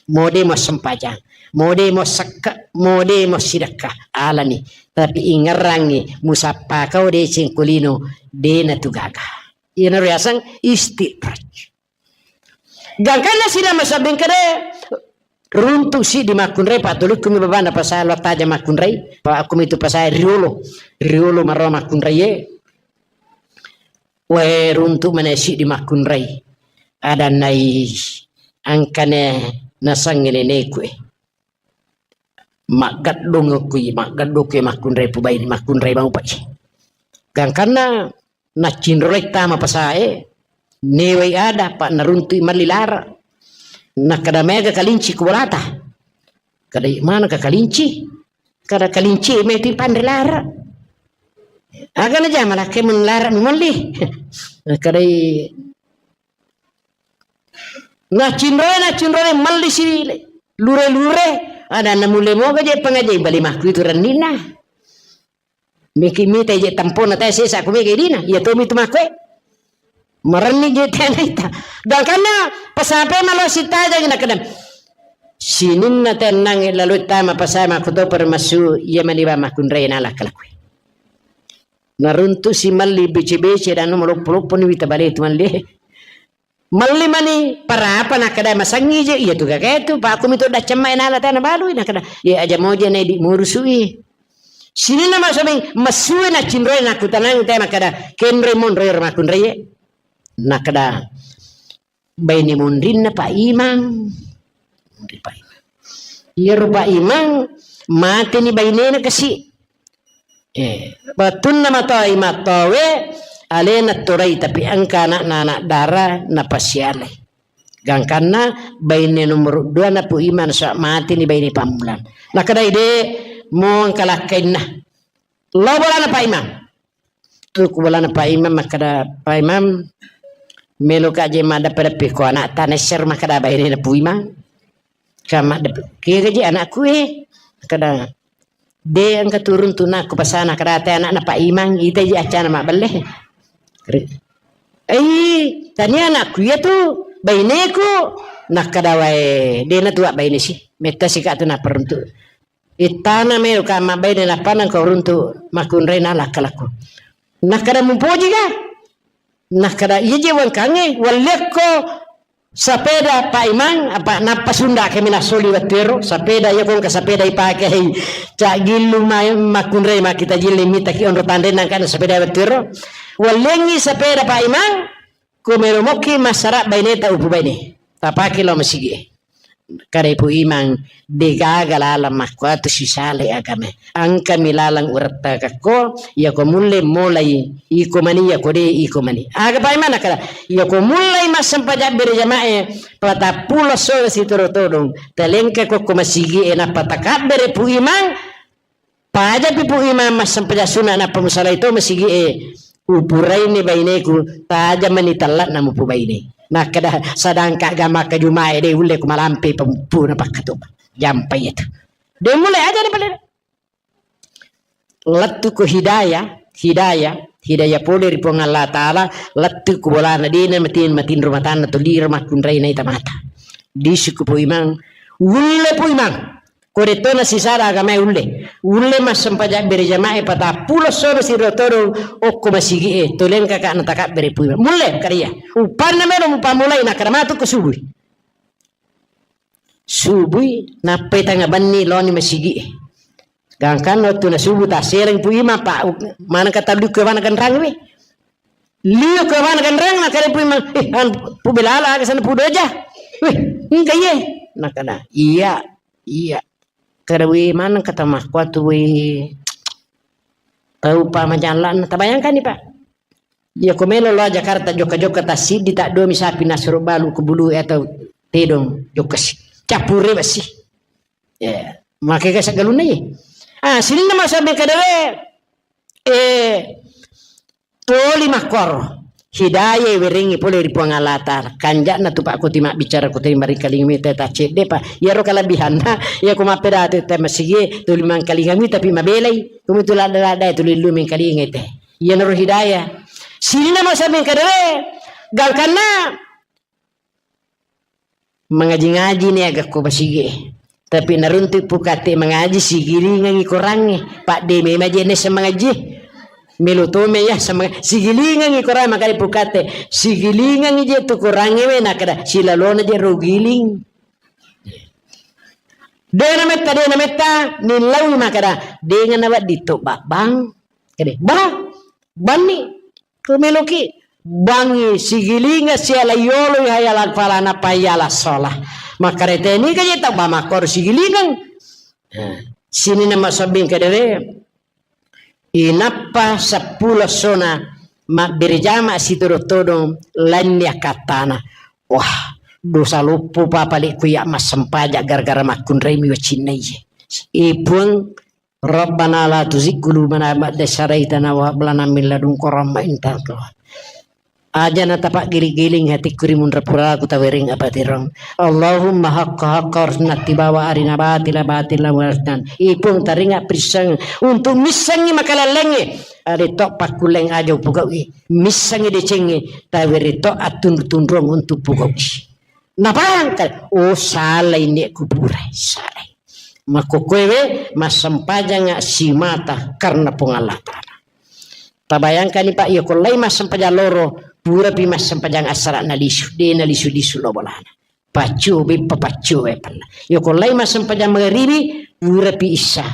Mode mo sempajang, mode mo sekke, mode mo sidekka alani. Tapi ingerangi musappa kau deceng ko lino, dena tu gaga. Iyana riaseng istidraj. Gangkanna sila masabbing kede, runtu siddi makkunrai, patulukkumi babana pasai lo taja makkunrai, pa akkumi tu pasai riolo, riolo maro makkunrai e. Wae runtu mana siddi makkunrai. Ada nai angkane nasangi neneku e. Maggaddung kui, maggaddung kui makkunrai pubai, makkunrai mau pai. Gangkanna naccinrolai tama pasae, newai ada, pa naruntui malli lara. Nakkeda mega kalinci ku bolata. Kada mana ka kalinci? Kada kalinci meti panre lara. Aga na jama lakke mun lara mi malli. Kada naccinrolai, naccinrolai malli si lure-lure. Ada na mulle moga je pengaji bali makku itu rennina. Miki mita je tampona tae sesa ku mega idina. Iya tomi tu makku e. Marenni je tena ita. Gangkanna pasape malo sitaja gina kedam. Sininna tennang lalo tama pasai makku to permasu iya mani ba makkunrai nala kalakui. Naruntu si malli bece-bece dan maloppo-loppo ni wita bale tu malli. Malli mani parapa nakkeda masangi je, iya tu gagae tu, pa aku mitu daccamma enala tana balui nakkeda, ye aja moja na idi murusui. Sininna maksudnya masue na cinroe nakutanang te makkeda, kenroi monroi ro makkunraie. Nakkeda, baine monrinna Pak Imang. Monri Pak Imang. Iyaro Pak Imang, mateni bainena kasi. Eh, wettunna matoi mattowe, alena torai, tapi engka anakna anak dara napasialai. Gangkanna baine nomor dua na Pu Imang, so mateni baine pammulang. Nakkeda ide mo engka lakkainna. Lo bolana Pak Imang. Tu ku bolana Pak Imang makkeda, "Pak Imang, melo ka je maddeppe-deppe ko anak tana ser makkeda baine na Pu Imang." Ka maddeppe, "Kega je anakku e?" Makkeda, De, engka turun tu nakku pasana kadate anakna Pak Imang, ita ji accana mabbelle. Re-, ei, tania anakku iya tu, baineku, nakkada wae, dena tuwa baine si, metta sika tu naperuntu. Ittana melo ka mabbaine nappa nangka uruntu makkunrai na lakkalakku. Nakkada mupoji ga? Nakkada iya je wangkange, walliakko Sapeda Pak Imang, apa nappa sunda kami nasoli wettuero, sapeda iya kongka sapeda ipake hei, cak gillu ma-, makkunrai makkita jilli mitaki onro tanre nangkana sapeda wettuero. Wallengi sapeda Pak Imang, ko melo mokki massara baineta upu baine. Tapake lo masigi. Kada Ipu Imang, degaga laleng makkuatu sisale agame. Engkami laleng urettakekko, iyako mulle molai iko mani, iyako de iko mani. Aga Pak Imang nakkada, iyako mullai massempajang bere jamae, patappulo sore sitoro todong, talengka kokko masigi e, nappa takabbere Pu Imang, pajapi Pu Imang massempajang sunna, nappa musalai to masigi e, upuraini baineku, tajamani tallakna mupu baine. Nakkada, sadangka gamaka jumae de ulle ku malampe pempuna pakkatupa. Jampai itu. De mulle aja ni pale. Lettu ko hidayah, hidayah, hidayah pole ri Puang Allah Ta'ala, lettu ko bolana dena matin, matinro matanna tuli ro makkunrai naita mata. Disuku Pu Imang, ulle Pu Imang, Ko de' to nasisara agamae ulle. Ulle massempajang berjamaah e patappulo sono siro todong okko masigi'e. Toleng kaka' natakabbere pui. Mulle kariya. Upanna melo mupamulai nakkada matu ko subui. Subui nappai tengnga benni loni masigi'e. Gangkanna wettunna subuh tassereng Pu Imang, Pak, maneng ka tallu ko bana ganrang we. Lio ko bana ganrang, nakkada Pu Imang, "Eh, anu, Pu Belala aga sana Pu Doja." "Weh, engka iye." Nakkada, "Iya, iya." Kada we maneng kata makkuatu we. Tau pa majalla'na, tabayangkanni, Pak. Iya ko melo lo Jakarta jokka-jokka tassiddi taddomi sapi nasuro balu ko bulu atau tedong jokka si. Cappure besi. Ya, makega saggalunna ye. Ah, sininna masa mengkada we, eh, toli makkoro. Hidayah werengi pole ri Puang Allah Ta'ala. Kanja'na tu Pak Kuti mabbicara Kuti maringkalinga mita ta cedde pa. Iyaro kalebihanna, iya ko mappedatu te masigi tuli mangkalinga mita pi mabelai. Kumitu ladda-ladda tuli lu mengkalinga te. Iyanaro hidayah. Sininna masa mengkada we, gangkanna mangaji-ngaji ni aga ko basigi. Tapi naruntu pukate mangaji sigilingangi korangnge. Padde memang je nessa mangaji. Melo tome ya sama sigilingangi korang makade pukate. Sigilingangi je tu korangnge we nakkada silalona je rogiling. Dena metta, dena metta, nillaui makkada, dengana wedding to babbang. Kade, bah, banni, kumeloki, bangi, sigilinga, siala yolo, hayala falana, payala sola. Makkada teni kaje tau ba makkoro sigilingang. Nah, sininna masabbing kadere, inappa seppulo sona mabbere jama sitodo-todong lainni akkattana. Wah, dosa loppo pa pale ku ya massempajang gara-gara makkunrai mi wacinna iye. E Puang, Rabbana la tuzigh qulubana ba'da idh hadaitana wa hab lana min ladunka rahmah innaka antal wahhab. Aja na tapaggiling-giling hatikku ri munra puraku tawereng apatirong. Allahumma haqqa haqqa warzuqna tibawa arina batila batila warzuqna. Ipung taringa prisseng untuk missengi makalallengnge. Ade to pakkulleng aja upugau'i. Missengi decengnge tawere to attunru-tunrung untuk pugau'i. Napangka, oh, salai nek kuburai, salai. Makkokkoewe massempajanga simata karena Puang Allah Ta'ala. Tabayangkani, Pak, iya ko lai massempajang loro, purapi massempajang assara nalisu, de nalisu-lisu lo bolana. Paccio beppa, paccio beppa. Iya ko lai massempajang magaribi, purapi isya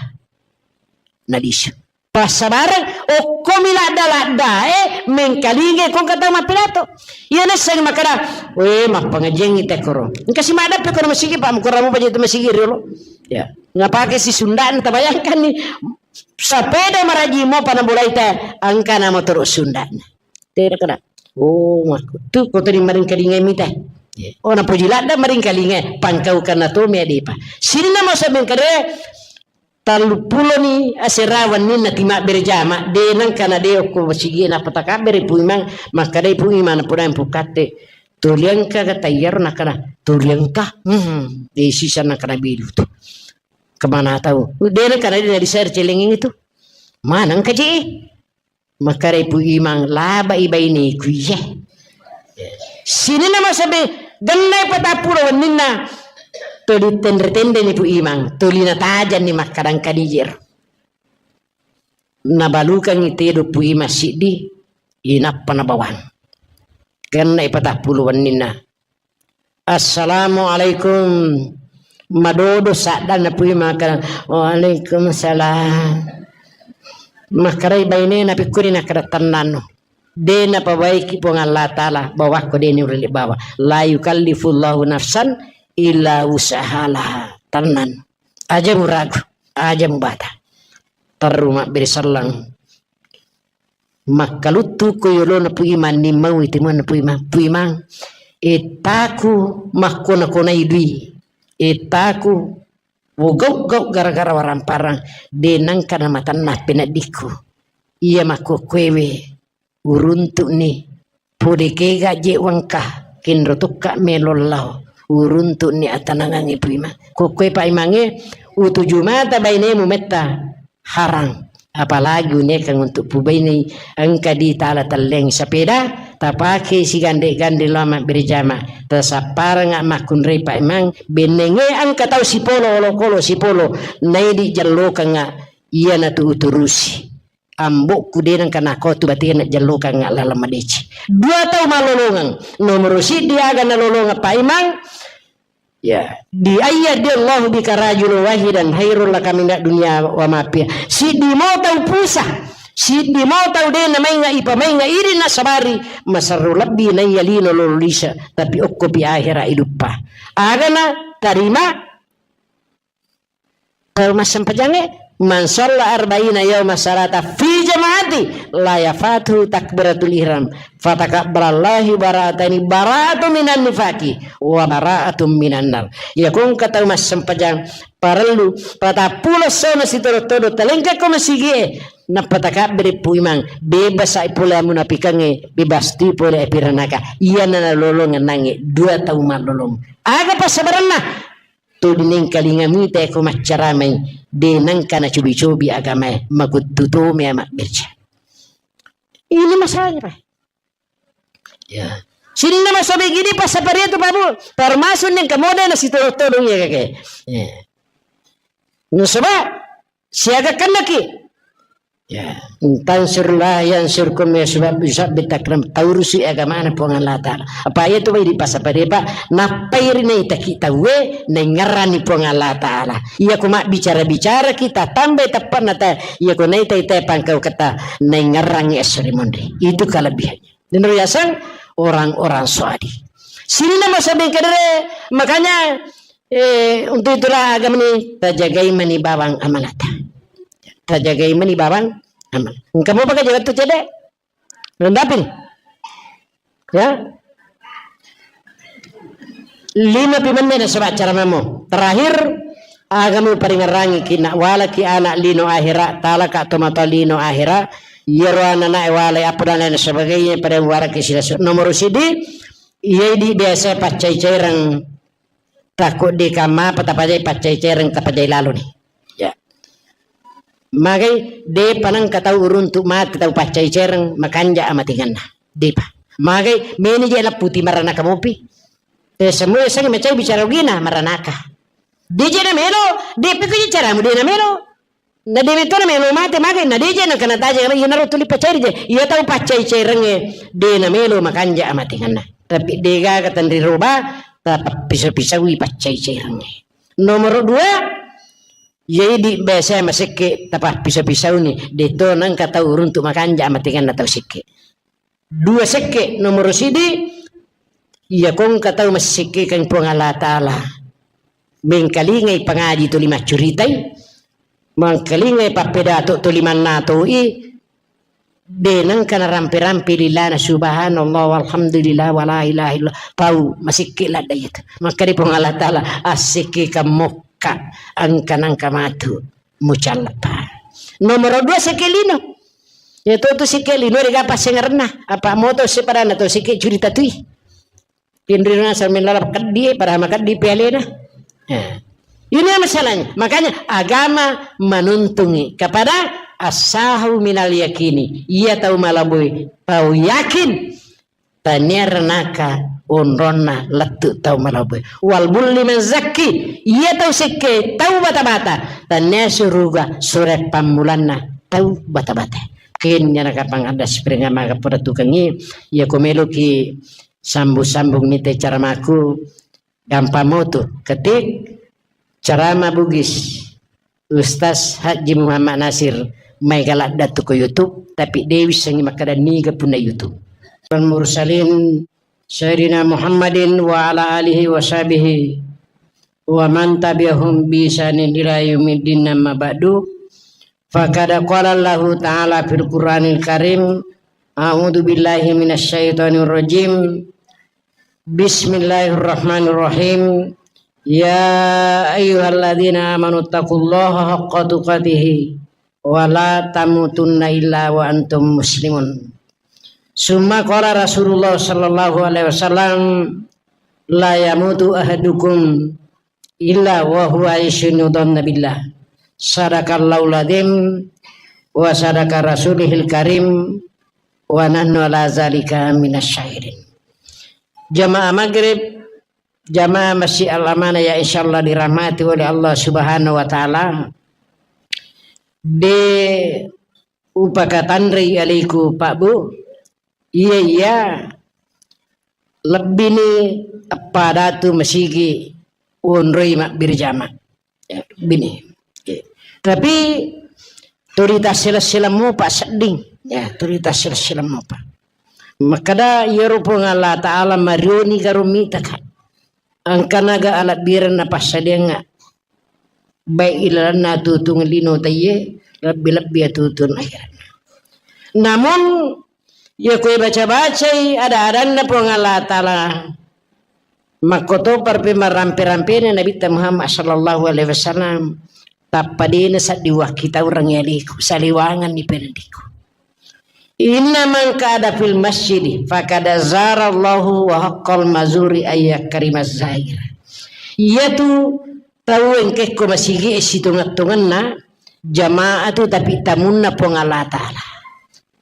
nalisu. Passabareng, okkomi ladda-laddae, mengkalingai ko engka tau mappidato. Iya nasseng makkeda, "We, mappangajiangngi tekkoro." Engka si maddappe ko masigi, Pak, mukurang mupaja tu masigi riolo. Ya, ngapake si Sunda'na, tabayangkanni. Sapeda maraji mopa nabolai te, engka na motoro Sunda'na. Tena kena. Oh, makku. Tu ko tadi maringkalingai mita. Oh, napoji ladda maringkalingai, pangkaukanna to me adepa. Sininna masa mengkade, tellupuloni asera wenninna timabbere jama, de nengka na de okko masigi nappa takabbere Pu Imang, makkadai Pu Imang, napodai Pu Katte, "Tuli engka ga tayyaro?" Nakkana, "Tuli engka." Hmm, de sisa nakkana bilu tu. Kemana tau? De nengka na de na di share celengi tu. Mana engka je? Makkedai Pu Imang, "Labai baineku iye." Sininna masabe, gennai patappulo wenninna, tuli tenre-tenreni Pu Imang, tuli natajanni makkadang kadijero. Nabalukangngi tedo Pu Imang siddi, inappa nabawang. Gennai patappulo wenninna. "Assalamualaikum." Madodo saddanna Pu Imang makkeda, "Waalaikumsalam." Makkedai bainena, "Pikkuni?" Nakkeda, "Tennanno. De napabaiki Puang Allah Ta'ala, bawakko de niulle bawa. La yukallifullahu nafsan illa wus'aha laha." Tennanno. Aja muragu, aja mubata. Terru mabbere selleng. Makkaluttu ko yolona Pu Imang, nimmaui timuanna Pu Imang. "Pu Imang, ettaku makkona-konai dui. Ettaku wogau-gau gara-gara waramparang. De nengka namatenna peneddikku. Iya makkokkoewe uruntu'ni. Pole kega je wengka, kenro tokka melo lao. Uruntu'ni atanangangnge Pu Imang." Kokkoe Pak Imangnge, utuju mata bainemu metta. Harang. Apalagi unikang untuk pubainai engka di tala telleng sapeda, Tapake sigande-gande lao mabbere jama, tasapparengnga makkunrai paimang, bennenge engka tau sipolo olokolo sipolo, naidi jellokengnga iyanatu uturusi. Ambokku de nengka nakotu batena jellokengnga laleng madeceng. Dua tau malolongeng. Nomoro siddi aga nalolongeng paimang, ya, di ayya di Allahu bika rajulan wahidan khairul laka minad dunya wa ma fiha. Siddi mo tau pusa, siddi mo tau de namainga ipamainga idi nasabari, masarro lebbi naiya lino lolo lisa, tapi okkopi ahera iduppa. Agana tarima tau massempajangnge, man shalla arba'ina yauma salata fi jama'ati la yafatuhu takbiratul ihram, fatakabbalallahu bara'ataini, bara'atun minan nifaqi wa bara'atun minan nar. Iya ko engka tau massempajang parellu patappulo essona sitodo-todo talengka ko masigie, nappa takabbiri pu imang, bebas ai pole amunapikangnge, bebas tu pole api ranaka. Iyana nalolongeng nangnge dua tau mallolong. Aga passabarenna? Tuli nengkalinga mita ko maccaramai, de nengka nacobi-cobi agamae, makuttu to mea mabbirja. Ini masalahnya, Pak. Ya. Sininna masobeng idi passaparia tu, Pak Bu, termasuk nengka mode na sitodong-todong ya, kakek. Ya. Nasaba siaga kennaki. Ya. Tansurlah yansurkum ya, sebab bisa bitakram taurusi agamana Puang Allah Ta'ala. Apa iya tu bai dipasapari, Pak? Nappai ri naitaki tauwe, naingerrani Puang Allah Ta'ala. Iya ko mabbicara-bicara kita tambai teppanna ta, iya ko naitai-tai pangkau keta, naingerrangi esso ri monri. Itu kelebihannya. Dan riasang orang-orang soadi. Sininna masobeng kedere, makanya, eh, untuk itulah agama ini tajagai mani bawang amanata. Tajagai mani bawang aman. Engka mopa ka jaga tu cede? Rendapin. Ya. Lima pi menne nasaba acara mamo. Terakhir, agamu paringerrangi ki nak walaki anak lino ahera, talaka tomatoa lino ahera, yero anak-anak walai apa dan lain sebagainya pada waraki silasu. Nomor sidi, iya idi biasa paccai-caireng. Takko de kamma pa tapajai paccai-caireng tapajai laloni. Ya. Magai, depa nengka tau uruntu mate tau paccai-caireng makanja amatinganna. Depa. Magai, meni je lapputi maranaka mopi. Eh, semua seng macai bicara ugina maranaka. De je na melo, depa ko caramu de na melo. Na dewe to na melo mate magai, na deje na kana taja, iyanaro tuli paccai je. Iya tau paccai-cairengnge, de na melo makanja amatinganna. Tapi degaga tenri roba, tapappiso-pisaui paccai-cairengnge. Nomoro dua, iya idi biasa masekke tapappiso-pisauni, de to nengka tau uruntu makanja amatinganna tau sekke. Dua sekke, nomoro sidi, iya kongka tau massikkekeng Puang Allah Ta'ala. Mengkalingai pangaji tuli maccuritai, mengkalingai pappedato tuli mannatoi, de nengka narampe-rampe lilana subhanallah walhamdulillah wala ilaha illallah. Tau masikke ladda itu. Maka di Puang Allah Ta'ala assikke kammokka engka nengka matu. Mucallapa. Nomoro dua sekke lino. Iya to tu sekke lino riga passengerenna. Apa moto sepadanna to sekke curita tui. Tinrina sambil lalap keddi, padahal makeddi pialena. Ya. Ini masalahnya. Makanya agama menuntungi kepada asahu minal yakini. Iya tau malabui, tau yakin. Tania ranaka onronna lettu tau malabue. Wal bulli man zakki, iya tau sekke tau bata-bata. Tania suruga sure pammulanna tau bata-bata. Ken nyana kapang ada spring amaga poda tukangi, iya ko meloki sambung-sambung mite caramaku, gampang motu. Ketik carama Bugis. Ustaz Haji Muhammad Nasir, maega ladda tu ko YouTube, tapi de wissengi makkeda niga punna YouTube. Wal mursalin, Sayyidina Muhammadin wa ala alihi wa sahbihi wa man tabi'ahum bi ihsanin ila yaumiddin, amma ba'du. Faqad qala Allahu ta'ala fil Qur'anil Karim, a'udzu billahi minasy syaithanir rajim. Bismillahirrahmanirrahim. Ya ayyuhalladzina amanu taqullaha haqqa tuqatihi wa la tamutunna illa wa antum muslimun. Summa qala Rasulullah sallallahu alaihi wasallam, la yamutu ahadukum illa wa huwa yusinu dhanna billah. Sadaqallahul adzim wa sadaqa rasulihil karim. wa nahnu ala zalika minasy syahidin. Jamaah maghrib, jamaah Masjid Al-Amanah yang insyaallah dirahmati oleh Allah Subhanahu wa Taala. De upakatanrei aliku, Pak, Bu. Iya, iya. Lebbini eppa datu masigi onroi mabbere jama. Ya, bini. Oke. Tapi tuli tassila-sila mopa sedding. Ya, tuli tassila-sila mopa. Makkeda iyaro Puang Allah Ta'ala marioni garo mitaka. Engkanaga alebbirenna passadiangnga. Baik ilalenna atutung lino taiye, lebbi-lebbi atutung akhiratna. Namun, iya koe baca-bacai ada-adanna Puang Allah Ta'ala, makkotopar pe marampe-rampena Nabitta Muhammad sallallahu alaihi wasallam, tappa dena saddi wakkitaureng yaliku, saliwanganni pendiku. Inna man qa'ada fil masjidi faqad zarallahu wa haqqal mazuri ayyakrimaz zair. Iyatu tau engkekko masigi e sitongeng-tongenna jamaah tu, tapi tamunna Puang Allah Ta'ala.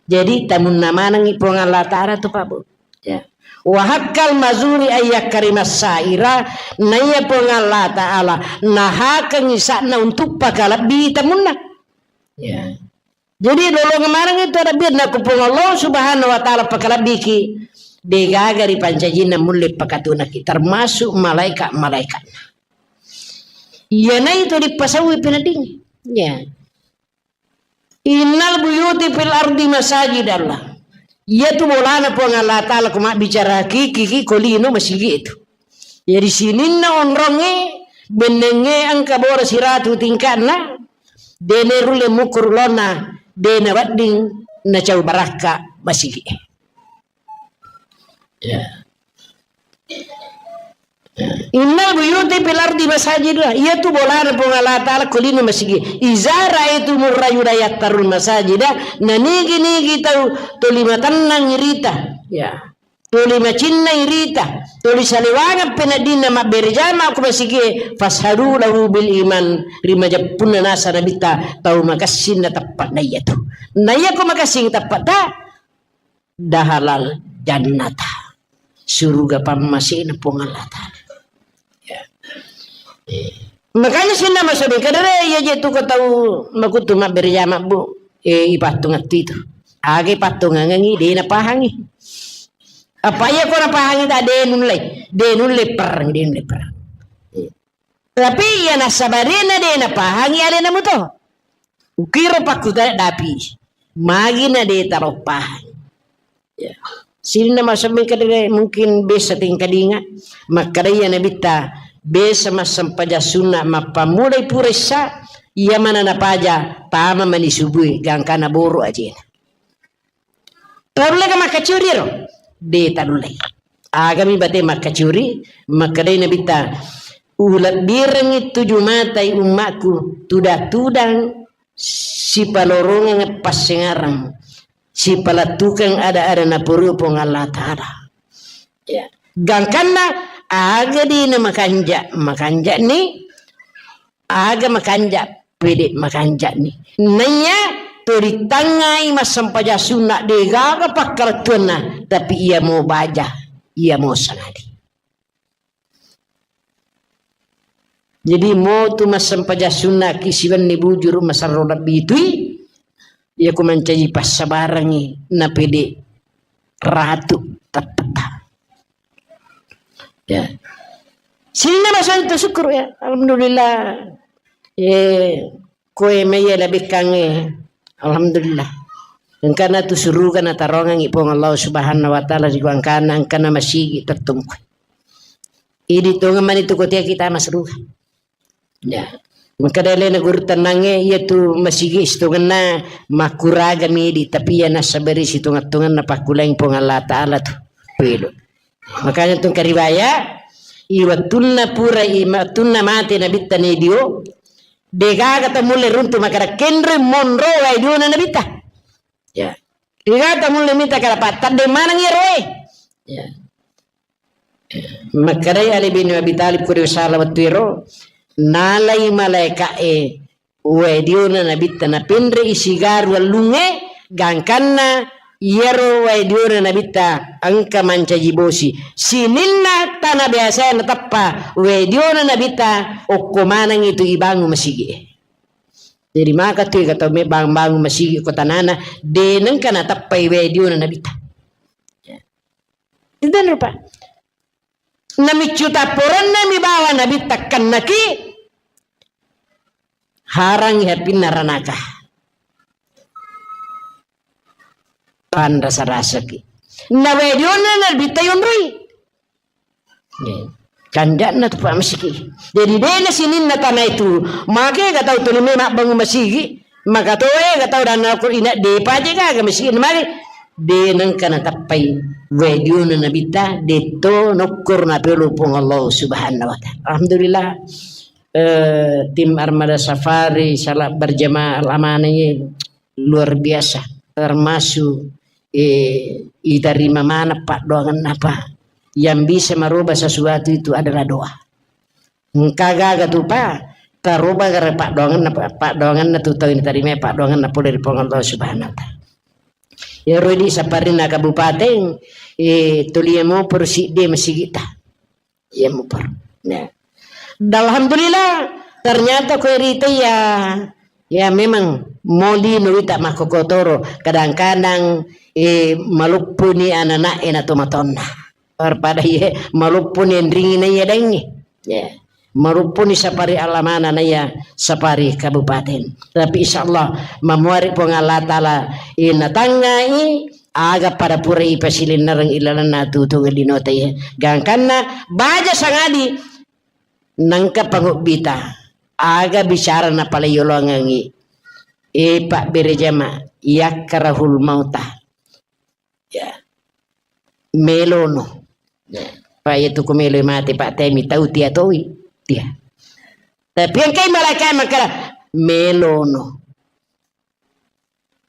Jadi tamunna manengi Puang Allah Ta'ala tu, Pak, Bu. Ya. Wa haqqal mazuri ayyakrimas saira, naiya Puang Allah Ta'ala nahakengi sa'na untuk pakalebbi tamunna. Ya. Jadi lolongeng maneng itu ada birna ku Puang Allah Subhanahu wa Ta'ala pakalebbiki, degaga ripancajinna mulle pakatunaki, termasuk malaika-malaikatna. Iyana itu dipasauwi peneddingi. Ya. Innal buyuti fil ardi masajidallah. Iyatu bolana Puang Allah Ta'ala ko mabbicara hakiki ki ko lino masigi itu. Jadi sininna onrongnge, bennengnge engka boro siratu tingka'na, dene rulle mukuru lona, dena wedding nacau barakka masigi. Ya. Innal buyuti fil ardi masajidullah. Iyatu bolana Puang Allah Ta'ala ko lino masigi. Iza ra'aitumur rajula yattarul masajida, nanigi-nigi tau tuli matennang irita. Ya. Tuli macinnai rita, tuli saliwangeng peneddinna mabbere jama ko masigie, fashadu lahu bil iman, ri majeppunna nasa Nabitta tau makessing na teppe'na iyatu. Na iyako makessing teppe'ta, dahalal jannata. Suruga pammasena Puang Allah Ta'ala. Ya. Eh. Makanya sinna masoding kadere iya je tu ko tau makutu mabbere jama, Bu. Eh, ipattungattu itu. Aga ipattungangengi, de napahangi. Apa iya ko napahangi ta de nulle, de nulle perang, de nulle perang. Eh. Tapi iya nassabarena de napahangi alena muto. Ukiro pakkutana dapi. Magi na de taro pahang. Ya. Sininna massempajang kadere mungkin biasa tingkadinga. Makkada iya Nabitta biasa massempajang sunna mappammulai pura issa, iya mana napaja tama mani subui gangkana boro ajena. Tarulleka makkacuri ro? De tarullei. Agami bate makkacuri, makkedai Nabitta, ulebbirengngi tuju matai ummakku, tudang-tudang sipalorongeng passengareng, sipalettukeng ada-ada napurui Puang Allah Ta'ala. Ya. Gangkanna aga dina makanja, makanjani, aga makanja, pede makanjani. Naiya to ritangngai massempajang sunna degaga pakkalettuanna, tapi iya mo baja, iya mo sangadi. Jadi mo tu massempajang sunna ki siwenni bujuru masarro lebbi tui, iya ku mancaji passabarangi napede ratu teppeta. Ya. Sininna masang tu syukur ya. Alhamdulillah. Eh, koe maiya labekkangnge. Alhamdulillah. Engkana tu suruga natarongangi Puang Allah Subhanahu wa Ta'ala ri gangkanna engkana masigi tettungku. Idi tongeng mani tu kotea kita masuruga. Ya. Makkeda alena guru tennangnge, iya tu masigi sitongenna makkuraga midi, tapi iya nassabari sitonga-tonganna pakkulang Puang Allah Ta'ala tu. Pelo. Makanya tu kariwaya, i wettunna pura, i wettunna mate Nabitta nedio, degaga tamulle runtu makkeda kenre monro wae diona Nabitta. Ya. Degaga tamulle mita kada pattadde maneng iyaro e. Ya. Makkedai Ali bin Abi Thalib ko riwasala wettu ero, nalai malaeka'e wae diona Nabitta napenre'i sigaru wellungnge, gangkanna Iyaro wae diona Nabitta engka mancaji bosi. Sininna tana biasa nateppa wae diona Nabitta, okko maneng itu ibangun masigi. Jadi maka tu ega tau me bang-, bangun masigi ko tanana, de nengka nateppai wae diona Nabitta. Tidak lupa. Namiccu tapporenna mi bawa Nabitta kennaki, harangi hapinna ranaka. Panrasa-rasaki. Na wae diona Nabitta yonroi. Kanja'na tu Pak Masiki. Jadi dena sininna tanah itu, make ga tau tuli memang bangun masigi, maka toe ga tau dan aku ina depa je ga masigi mari. De nengka natappai wae diona Nabitta, detto nokkor na pelu Puang Allah Subhanahu wa Ta'ala. Alhamdulillah. Eh, tim Armada Safari salat berjamaah al-amanah ini luar biasa, termasuk, eh, itarima maneng paddoangenna, Pak. Yang bisa merubah sesuatu itu adalah doa. Engka gaga tu, Pak, taroba gara paddoangenna, Pak, paddoangenna tu tau itarima paddoangenna pole ri Puang Allah Subhanahu wa Ta'ala. Iyaro di saparinna kabupaten, eh, tulia mopo ro sidde masigita. Iya, mupar. Ya. Dan alhamdulillah, ternyata ko rita ya, ya memang moli nuwita makkokotoro. Kadang-kadang, eh, maluppuni anak-anak ena tomatonna. Daripada iya maluppuni enringi na iya dengi. Ya. Maluppuni sapari alamana na iya sapari kabupaten. Tapi insya Allah, mamuari Puang Allah Ta'ala, eh, natangai, aga pada pura ipasilinnereng ilalenna tutu linota iya. Gangkanna baja sangadi nengka pangobbita. Aga bicara napaleyolongengi. E, Pak Bere Jama, yakkarahul mauta. Ya. Melono. Ya. Pak, iya tu ku melo mate, Pak, temi tau tia toi. Tia. Tapi engkai malaikat makkada, melono.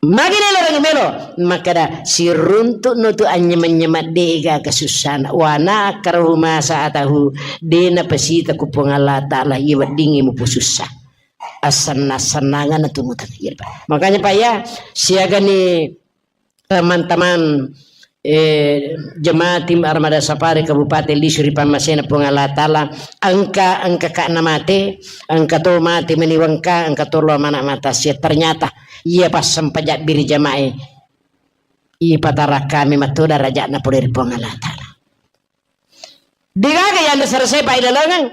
Magi leloreng melo, makkada, siruntu'no tu anynyameng-nyameng de'gaga sussana. Wa nakkarahu ma sa'atahu, de napasita ku Puang Allah Ta'ala, iya weddingngi mupu sussa. Assenna-, sennanganna tu mutang. Iya, Pak. Makanya, Pak, ya, siagani teman-teman, eh, jemaah tim Armada Safari Kabupaten Lisu ri pammasena Puang Allah Ta'ala, engka, engka ka na mate, engka to mate meni wengka, engka to lo mana mata sia. Ternyata iya passempajang biri jamae, ipatara kami matto darajatna pole ri Puang Allah Ta'ala. Degaga yang dasar saya Pak ilalengeng.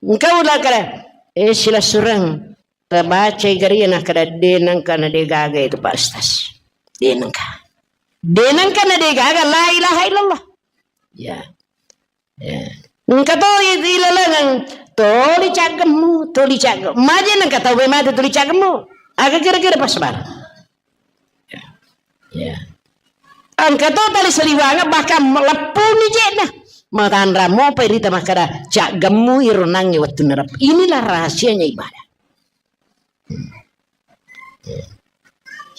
Engkau lah kada, eh, silessureng. Tabacai gari nakkada, de nengka na de gaga itu, Pak Ustaz. De nengka. De nengka na de gaga, la ilaha illallah. Ya. Ya. Engka to i-, ilalengeng, toli caggemmu, toli caggemmu. Maje nengka tau mate toli caggemmu. Aga kira-kira pas bar. Ya. Ya. Engka to tali saliwangeng, bahkan leppuni je'na. Matanra mopa irita makkada, caggemmu iro nangnge wettunna rep-. Inilah rahasianya ibadah.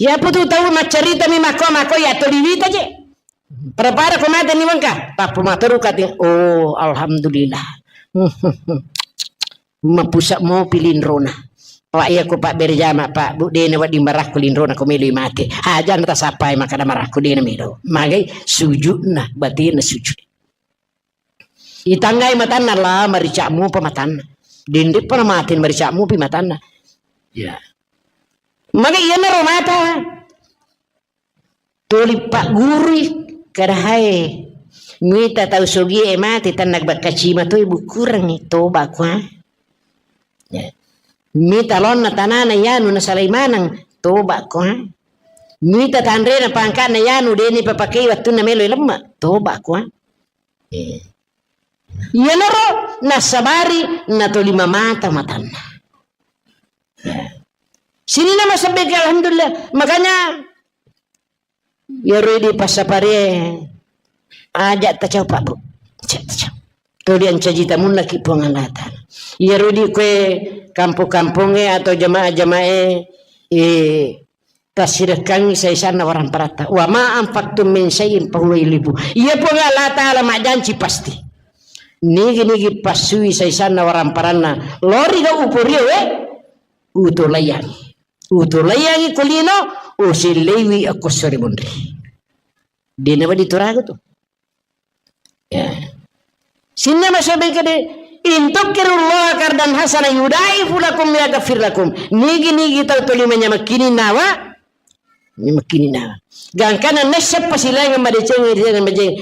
Ya, putu tau maccaritami makko, makko ya toli wita je. Pada-pada ko mate ni wengka, tappu materu kati. Oh, alhamdulillah. Mapusa mopi linrona. Pak, iya ko Pak Bere Jama, Pak, Bu, dena wedding marakku linrona ko melo mate. Aja na tasapai makkada marakku dena melo. Magai sujudna, batinna sujud. Itanggai matanna la maricak mupa matanna. Dende pa na mate maricak mupi matanna. Ya. Magai iyanaro mata. Tuli paggurui, kada hae. Mita tau sogie mate, tanna bakka cima toi bukurengngi, toba kua. Ya. Mita lonna tanana yanu nasalai maneng, toba kua. Mita tanrena pangkana yanu deni papakei wattunna melo lemma, toba kua. Eh. Iyanaro nasabari natolima mata matanna. Ya. Sininna masabbe, alhamdulillah. Makanya Iyaro idi passapare aja tacau, Pak, Bu. Aja tacau. Tuli ancaji tamunnaki Puang Allah Ta'ala. Iyaro idi kue kampong-kampongnge atau jamaah-jamaah, eh, tassirekkangi saisanna waramparatta. Wa ma anfaqtum min syai'in fahuwa yukhlifu. Iya Puang Allah Ta'ala majanci pasti. Nigi-nigi passui saisanna waramparanna. Lori ga uporio, eh? Utolaiyangi. Utolaiyangi ko lino, usilleiwi akko sori monri. Dena wadi turaga tu. Ya. Sinna masobeng kede, "In tuqridullaha qardan hasana yudaifu lakum wa yaghfir lakum." Nigi-nigi tau toli manyamakkini nawa, nyamakkininna. Gangkana nesseppa silaingeng madeceng, ri majeng.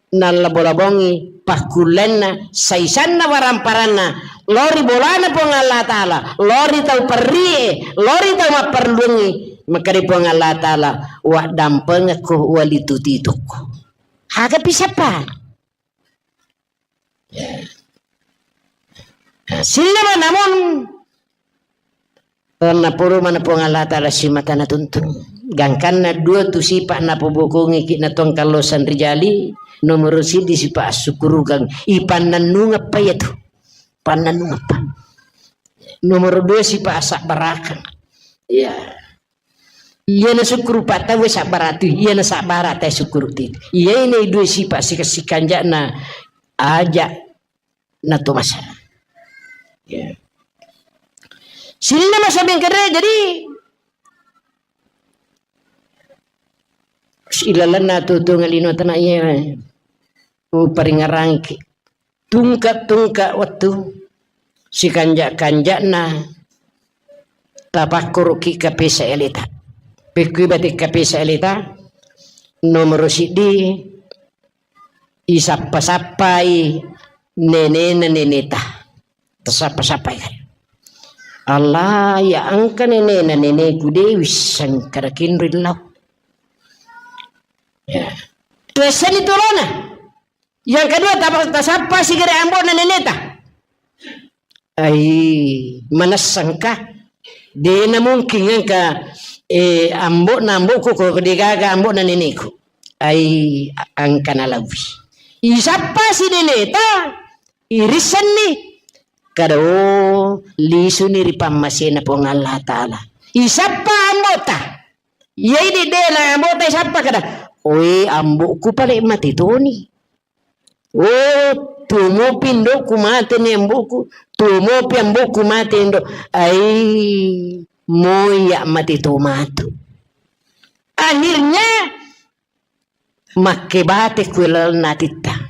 Nallabo-labongi pakkullenna, saisanna, waramparanna, lao ri bolana Puang Allah Ta'ala, lao ri tau perrie, lao ri tau mapperluangngi, makkeda Puang Allah Ta'ala, "Waddampengekko wali tutitukku." Aga pisappa? Ya. Nah, sillama namun Karena pura mana Puang Allah Ta'ala simata natuntung. Gangkanna dua tu sipa napobokongi ki na tongkallo sanrijali, nomor sidi sipa assukurukang, ipannannungeppa iya tu. Pannannungeppa. Nomor dua sipa asabbarakang. Iya. Iya na sukkuru pa tau sabbaratu, iya na sabbara tai sukkuru ti. Iya ini dua sipa sika-, sikanjana aja na to masa. Ya. Sininna masa bengkere, jadi ilalenna tu, tu ngalino tana iya. Uparingarangki. Tungka-tungka wettu, sikanja-kanjana tapakkuruki kapesa eleta. Pekkui bate kapesa eleta, nomoro siddi, isappa-sappai nenena neneta. Tasappa-sappai kan. Allah, ya engka nenena neneku, de wisseng kada kinro illau. Ya. Tuessani tolona. Yang kedua, tapa-, tasappa sigere ambo'na neneta. Ai, manessangka? Dena mungkin engka, eh, ambo'na ambo'ku ko degaga ambo'na neneku. Ai, a-, engka nalawi. Isappa si neneta, irissenni. Kada, oh, lisuni ri pammasena Puang Allah Ta'ala. Isappa ambo'ta. Iyai de-, dena ambo'ta isappa kada, "Oe, ambo'ku pale mate toni. Oh, tumopi indo'ku mate ni ambo'ku, tumopi ambo'ku mate indo'. Ai, moya mate to matu." Akhirnya makkebate kuelalna atitta.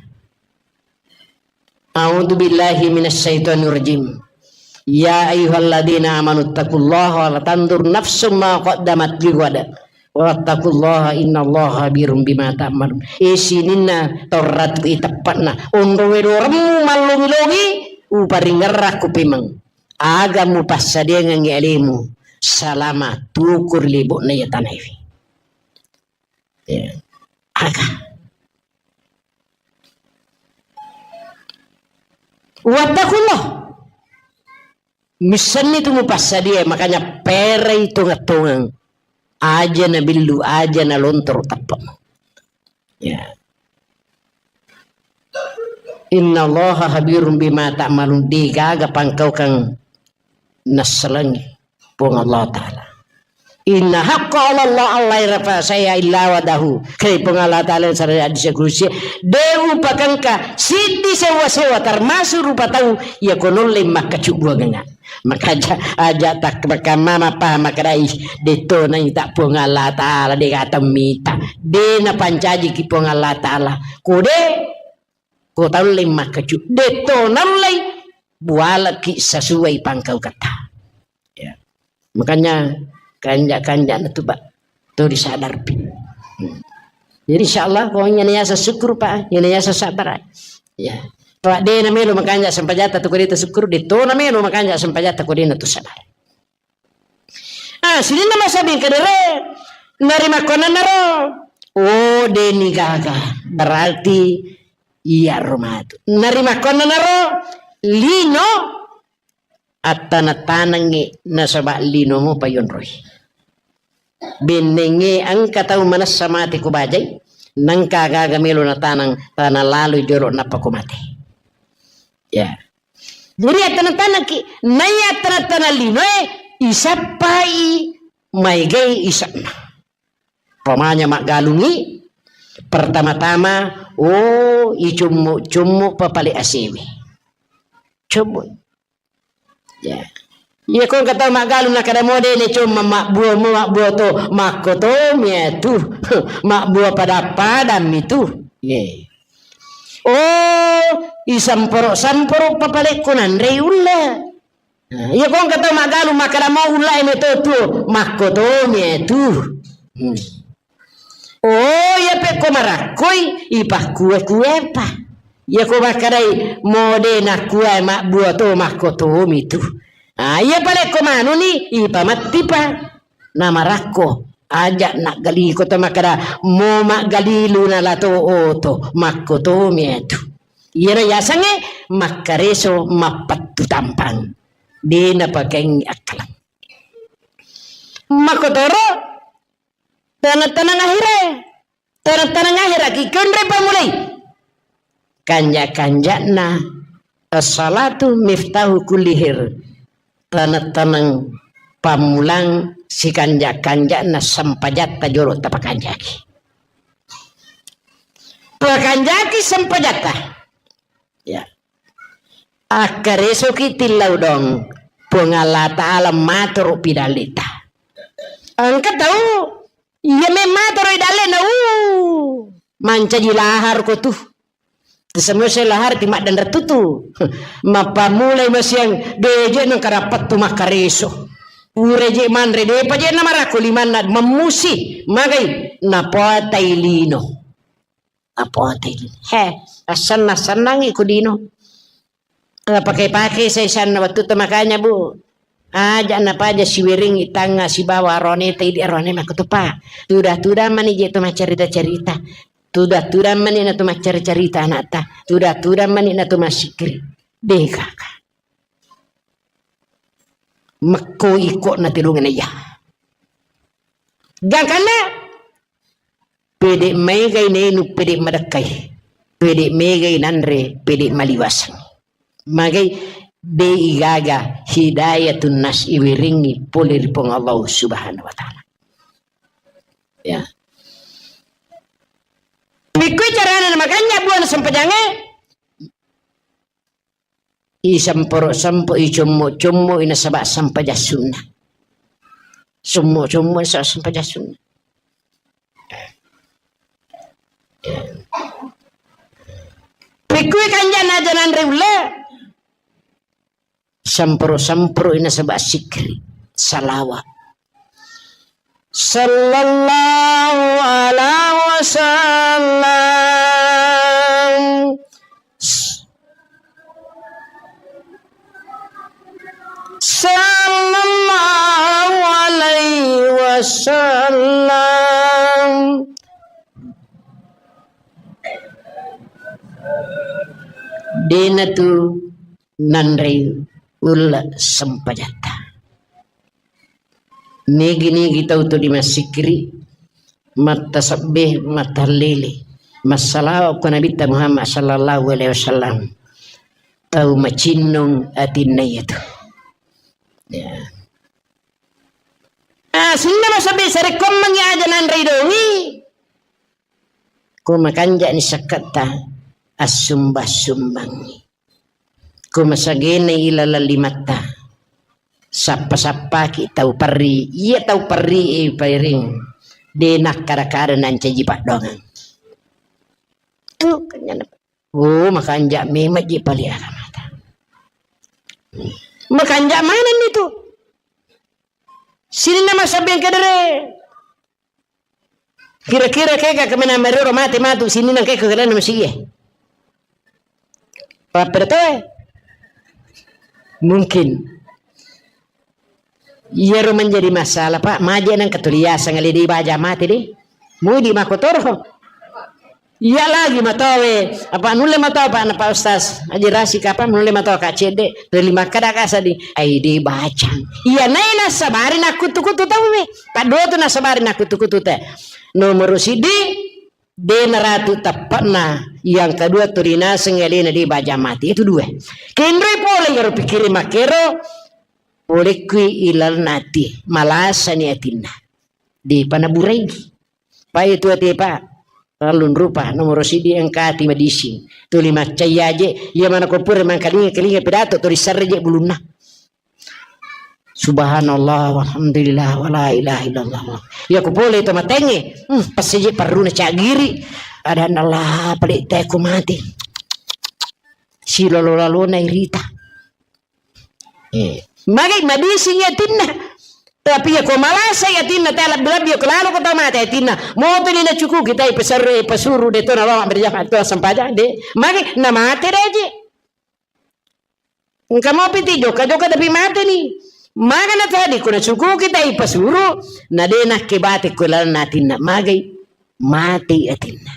A'udzu billahi minasy syaithanir rajim. Ya ayyuhalladzina amanu taqullaha wa la tanzur nafsum ma qaddamat lighad. Wattaqullaha innallaha khabirum bima ta'malun. E sininna Taurat ku iteppa'na. Onro wedoremmu mallongi-longi, uparingerrakku pemeng. Aga mupassadiangengngi alemu salama tukur lebo'na iya tanaewe. Ya. Aga. Wattaqullah. Missenni tu mupassadia, makanya perai tongeng-tongeng. Aja na billu, aja na lontoro teppa. Ya. Innallaha khabirum bima ta'malun, degaga pangkaukang nassalengi Puang Allah Ta'ala. Inna haqqa 'ala Allah alla yurafa syai'an illa wa'adahu. Kali Puang Allah Ta'ala yang sarang hadis kursi, de upakengka siddi sewa-sewa termasuk rupa tau iya ko nolle makkacubbuangengnga. Maka aja, aja tak makamma paham makadai, de to naita Puang Allah Ta'ala, de gata mita. De napancaji ki Puang Allah Ta'ala. Ko de, ko taulle makkacu. De to naullei bualaki sesuai pangkauketta. Ya. Makanya kanja-kanja na tu, Pak. To disadarpi. Hmm. Jadi insya Allah, pokoknya niasa syukur, Pak. Ini niasa sabar. Ya. Pak, de na melo makanja sempajatta tu ko de ta syukur, de to na melo makanja sempajatta ko de na tu sabar. Ah, sininna masabing kedere, narimakkonanaro. Oh, de ni gaga. Berarti iya ro matu. Narimakkonanaro lino, attana-tanangngi nasaba linomo payonroi. Bennengnge engka tau manessa mate ko bajai, nengka gaga melo natanang, tana laloi jolo nappa ko mate. Ya. Jadi attana-tanangki, naiya attana-tanang linoe, isappai maegai ise'na. Pamanya maggalungi, pertama-tama, oh, icummu-cummu papale asewe. Cummu. Ya. Iya ko engka tau maggalung nakkeda mo de' ne comma mabbuo mo mabbuo to, makkotomi atu. Mabbuo pada-padammi tu. Ye. Oh, isamporo-samporo papalekko nanrei ulla. Nah, iya ko engka tau maggalung makkeda mo ulla e meto tuo, makkotomi atu. Hmm. Oh, iya pekko marakkoi, ipakkue-kuepa. Iya ko makkedai mo de' nakkua mabbuo to, makkotomi tu. Ah, iya palekko manuni, ipamattipa. Namarakko, aja' naggali ko to makkeda mo maggalilu nala to oto, makkotomi atu. Iyaro yasengnge makkareso mappettu tampang. De' napakaingi akkaleng. Makkotoro Taneng-taneng ahera, taneng-taneng ahera ki konre pamulai. Kanja-kanjana as-salatu miftahu kulli khair. Taneng-taneng pammulang sikanja-kanjana sempajatta jolo tapakanjaki. Pakanjaki sempajatta. Ya. Akkaresoki tillau dong, Puang Allah Ta'ala matoro pidallita. Engka tau iya memmatoro idallena, uh, mancaji lahar ko tu. Semua lahar ti maddanre tutu. Mappamulai masiang beje nang karapat tu makkareso. Ureje manre depa je na marako limanna mamusi magai napotai lino. Apoati. He, assenna-sennangi ku dino. Napake-pake saisanna wettu tu makanya, Bu. Aja napaja siweringi tangnga sibawa aroneta idi arone makkutupa. Tuda-tuda mani je tu maccarita-carita. Tuda-tuda mani na tu maccarita-carita anakta. Tuda-tuda mani na tu massikkiri. Deh kaka. Mekko iko na tilungena iya. Gangkanna Pede' maegai nainu, pede' madekkai. Pede' maegai nanre, pede' maliwaseng. Magai de' igaga hidayatun nas iwerengngi pole ri Puang Allah Subhanahu wa Ta'ala. Ya. Pikkui carana namakanja buana sempajangnge? Isamporo-sampoi, commo-commoi nasaba sempajang sunna. Sommo-sommo nasaba sempajang sunna. Pikkui kanjana aja nanre ulle. Samporo-samporoi nasaba sikkiri, salawa. Sallallahu alaihi wasallam. Sallallahu alaihi wasallam. Dena tu nanrei ulle sempajatta. Nigi-nigi tau tu dimassikkiri, mattasebbe, mattallele, massalawa ko Nabitta Muhammad sallallahu alaihi wasallam, tau macinnong atinna iyatu. Ya. Ah, sininna masebbe sarekkoammengngi aja nanrei dongi. Ko makanja'ni sakketta, assumbang-sumbangngi. Ko masagena ilaleng limatta, sappa-sappaki tau perri. Iya tau perri e pairing, de nakkada-kada nancaji paddoangeng. Anu, kanyana. Oh, makanja memang ji pali agamata. Makanja manenni tu. Sininna masabeng kedere. Kira-kira kega kemena merero mate matu sininna keko kelana masigie. Pappeda toe. Mungkin. Iyaro menjadi masalah, Pak. Maje nang ketuliasang ale di baja mate deh. Mudi makotoro. Iya lagi matowe, apa nulle matoa, Pak, na Pak Ustaz Haji Rasik, apa nulle matoa, Kak Cedde, tuli makkeda, Kak, seddi, ai de bacang. Iya, nai nassabari nakkutu-kutu tauwe. Paddoa tu nassabari nakkutu-kutu te. Nomoro siddi, de naratu teppe'na. Yang kedua, tuli naseng alena de bacang mati. Itu dua. Kenroi pole iyaro pikkiri makkero, polekkui ilalna ati, malasani atinna. De panaburai. Pai tu ate, Pak. Terlalu rupa, nomoro siddi engka ati madising. Tuli maccai aje, iya mana ko pura mangkalinga-kalinga pidato, tuli serre je bulunna. Subhanallah, walhamdulillah, wala ilaha illallah. Iya ko pole to matengnge, hmm, passiji parruna cagiri. Adanna Allah, pale te ko mati. Silolo-lalona irita. Eh, magai madising atinna. Tapi iya ko malasai atinna, te lebbi-lebbi ko lalo ko tau mate atinna. Moto ni nacukuki tai pesarre, pasuru de to nalao berjamaah to sempajang de. Magai namate de aje. Engka mopi ti jokka-jokka tapi mate ni. Magana tadi ko nacukuki tai pasuru, na de nakke bate ko lalenna atinna. Magai mate atinna.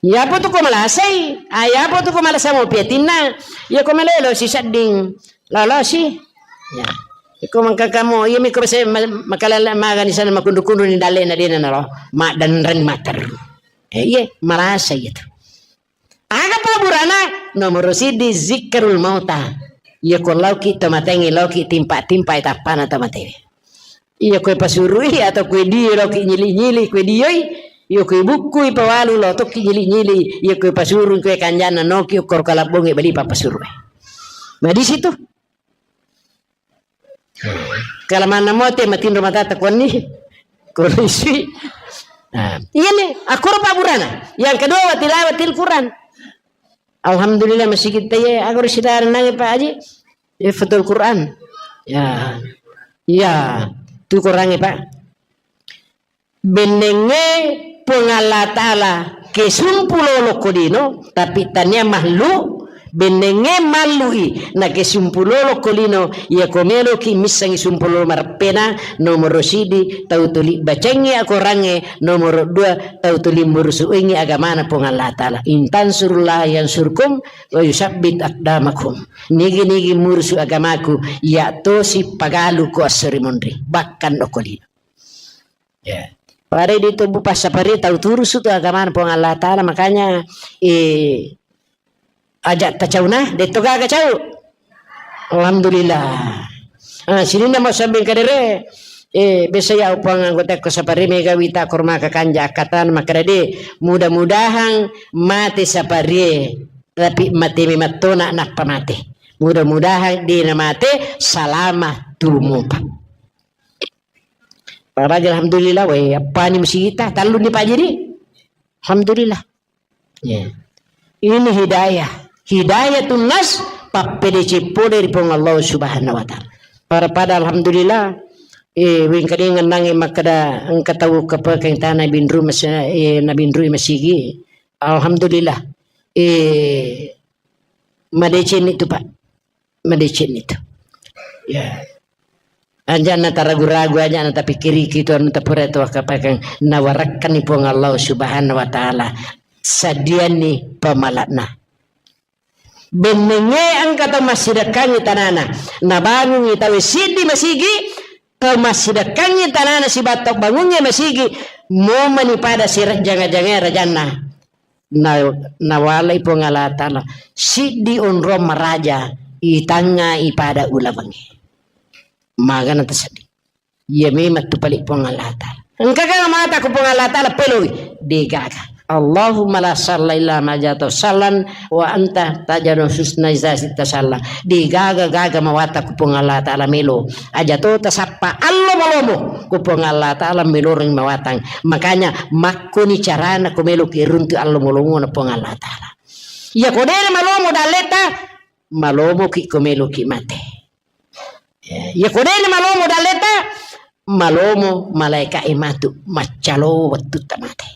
Iyapo tu ko malasai, ah, iyapo tu ko malasa mopi atinna. Iya ko malelo si sedding, lolosi. Ya. Iko mangkakamo, iya miko se ma-, makalala magani sana makundu-kundu ni dalle na dena nalo. Maddanreng mater. Eh, iya, malasa iya tu. Aga paburana? Nomoro siddi zikrul mauta. Iya ko lauki to matengi, lauki timpa-timpa tappana to matewe. Iya koe pasurui atau koe dio loki nyili-nyili koe dioi. Iya koe bukkui pawalu lo tokki nyili-nyili. Iya koe pasurui koe kanjana noki ukkoro kalabbongi bali papasurui. Nah, di situ. Kalamanna mote matinro matata konni. Korisi. Nah, iya nih, akoro paburana. Yang kedua, wa tilawatil Quran. Alhamdulillah, masigi taye, aku ro sidara nange, Pak Haji. Hifdzul Quran. Ya. Ya, tu Qurange, Pak. Bennengnge Puang Allah Ta'ala kesumpu lolo ko lino, tapi tania mahlu, bennengnge mallui, na kesumpu lolo ko lino, iya ko meloki missangi sumpu lolo mareppena, nomoro sidi, tau tuli bacengngi akorangnge, nomoro dua, tau tuli murusuingi agamana Puang Allah Ta'ala. In tansurullah yansurkum, wa yusabbit aqdamakum. Nigi-nigi murusu agamaku, iya tosi pagalu ko esso ri monri, bahkan okko lino. Ya. Pada di tubuh passapari tau turusu tu agamana Puang Allah Ta'ala, makanya, eh, aja tacauna, de to gaga cau. Alhamdulillah. Ah, sininna mau sambing kadere, eh, biasa ya upang anggota ko sapari mega wita korma kakanja akatan makkeda de, mudah-mudahan mate sapari, tapi mate memettona nappa mate. Mudah-mudahan de na mate salama tumupa. Paraja alhamdulillah, weh, appani musigita, talluni pajiri. Alhamdulillah. Ya. Ini hidayah. Hidayatun nas, pappedeceng pole ri Puang Allah Subhanahu wa Ta'ala. Pada-pada alhamdulillah, eh, wengkadeng nange makkeda engka tau kepekeng tana binru mas-, eh, nabinrui masigi. Alhamdulillah. Eh, madeceng itu, Pak. Madeceng itu. Ya. Aja na taragu-ragu, aja na tapikkiriki tu anu tapura tu akapakang nawarakkanni Puang Allah Subhanahu wa Ta'ala. Sadianni pamala'na. Bennengnge engka tau massidekkangngi tanana. Nabangungngi tau siddi masigi, tau massidekkangngi tanana sibawa bangungnge masigi, momani pada sirejjanga-jangae rajanna. Na-, nawalai Puang Allah Ta'ala siddi onrong maraja itangnga ipada ulawengnge. Magana taseddi. Iya memang tu pali Puang Allah Ta'ala. Engkaga mata ku Puang Allah Ta'ala peloi? Degaga. Allahumma la sahla illa ma ja'altahu sahlan wa anta taj'alul huzna idza syi'ta sahla. Degaga-gaga mawata ku Puang Allah Ta'ala melo. Aja to tasappa allo malomo ku Puang Allah Ta'ala meloreng mawatang. Makanya makkoni carana ko meloki runtu allo malomona Puang Allah Ta'ala. Iya ko dena malomo dalleta, malomoki ko meloki mate. Ya, iya ko dena malomo dalleta, malomo malaika e matu maccalo wettutta mate.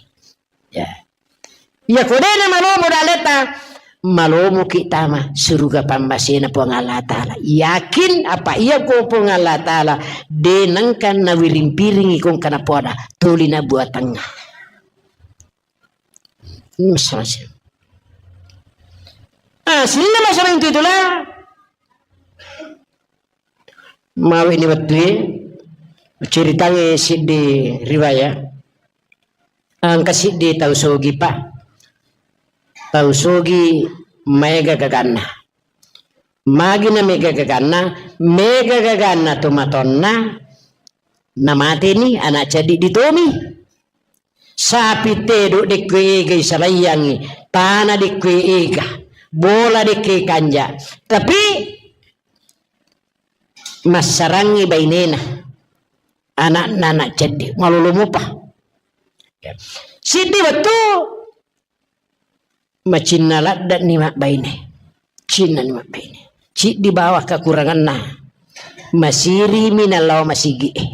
Ya. Iya ko dena malomo dalleta, malomoki tama suruga pammasena Puang Allah Ta'ala. Yakin apa iya ko Puang Allah Ta'ala de nengka nawiring-piringi kongka napoada tuli nabuatangnga. Ini masalah sih. Ah, sininna masalah itu itulah. Mawe ni wettue, ceritangnge siddi riwayat. Engka siddi tau sogi, Pak. Tau sogi maega gaganna. Magi na mega gaganna, mega gaganna tomatonna, namateni anak ceddi ditomi. Sapi tedok dekko ega isalaiyangi, tana dekko ega, bola dekko kanja. Tapi massarangngi bainena, ana'na anak ceddi, malolo mopa. Siddi wettu macinna ladde'ni mabbaine. Cinnani mabbaine. Ciddi bawang kakuranganna. Masirimi nalao masigi'e.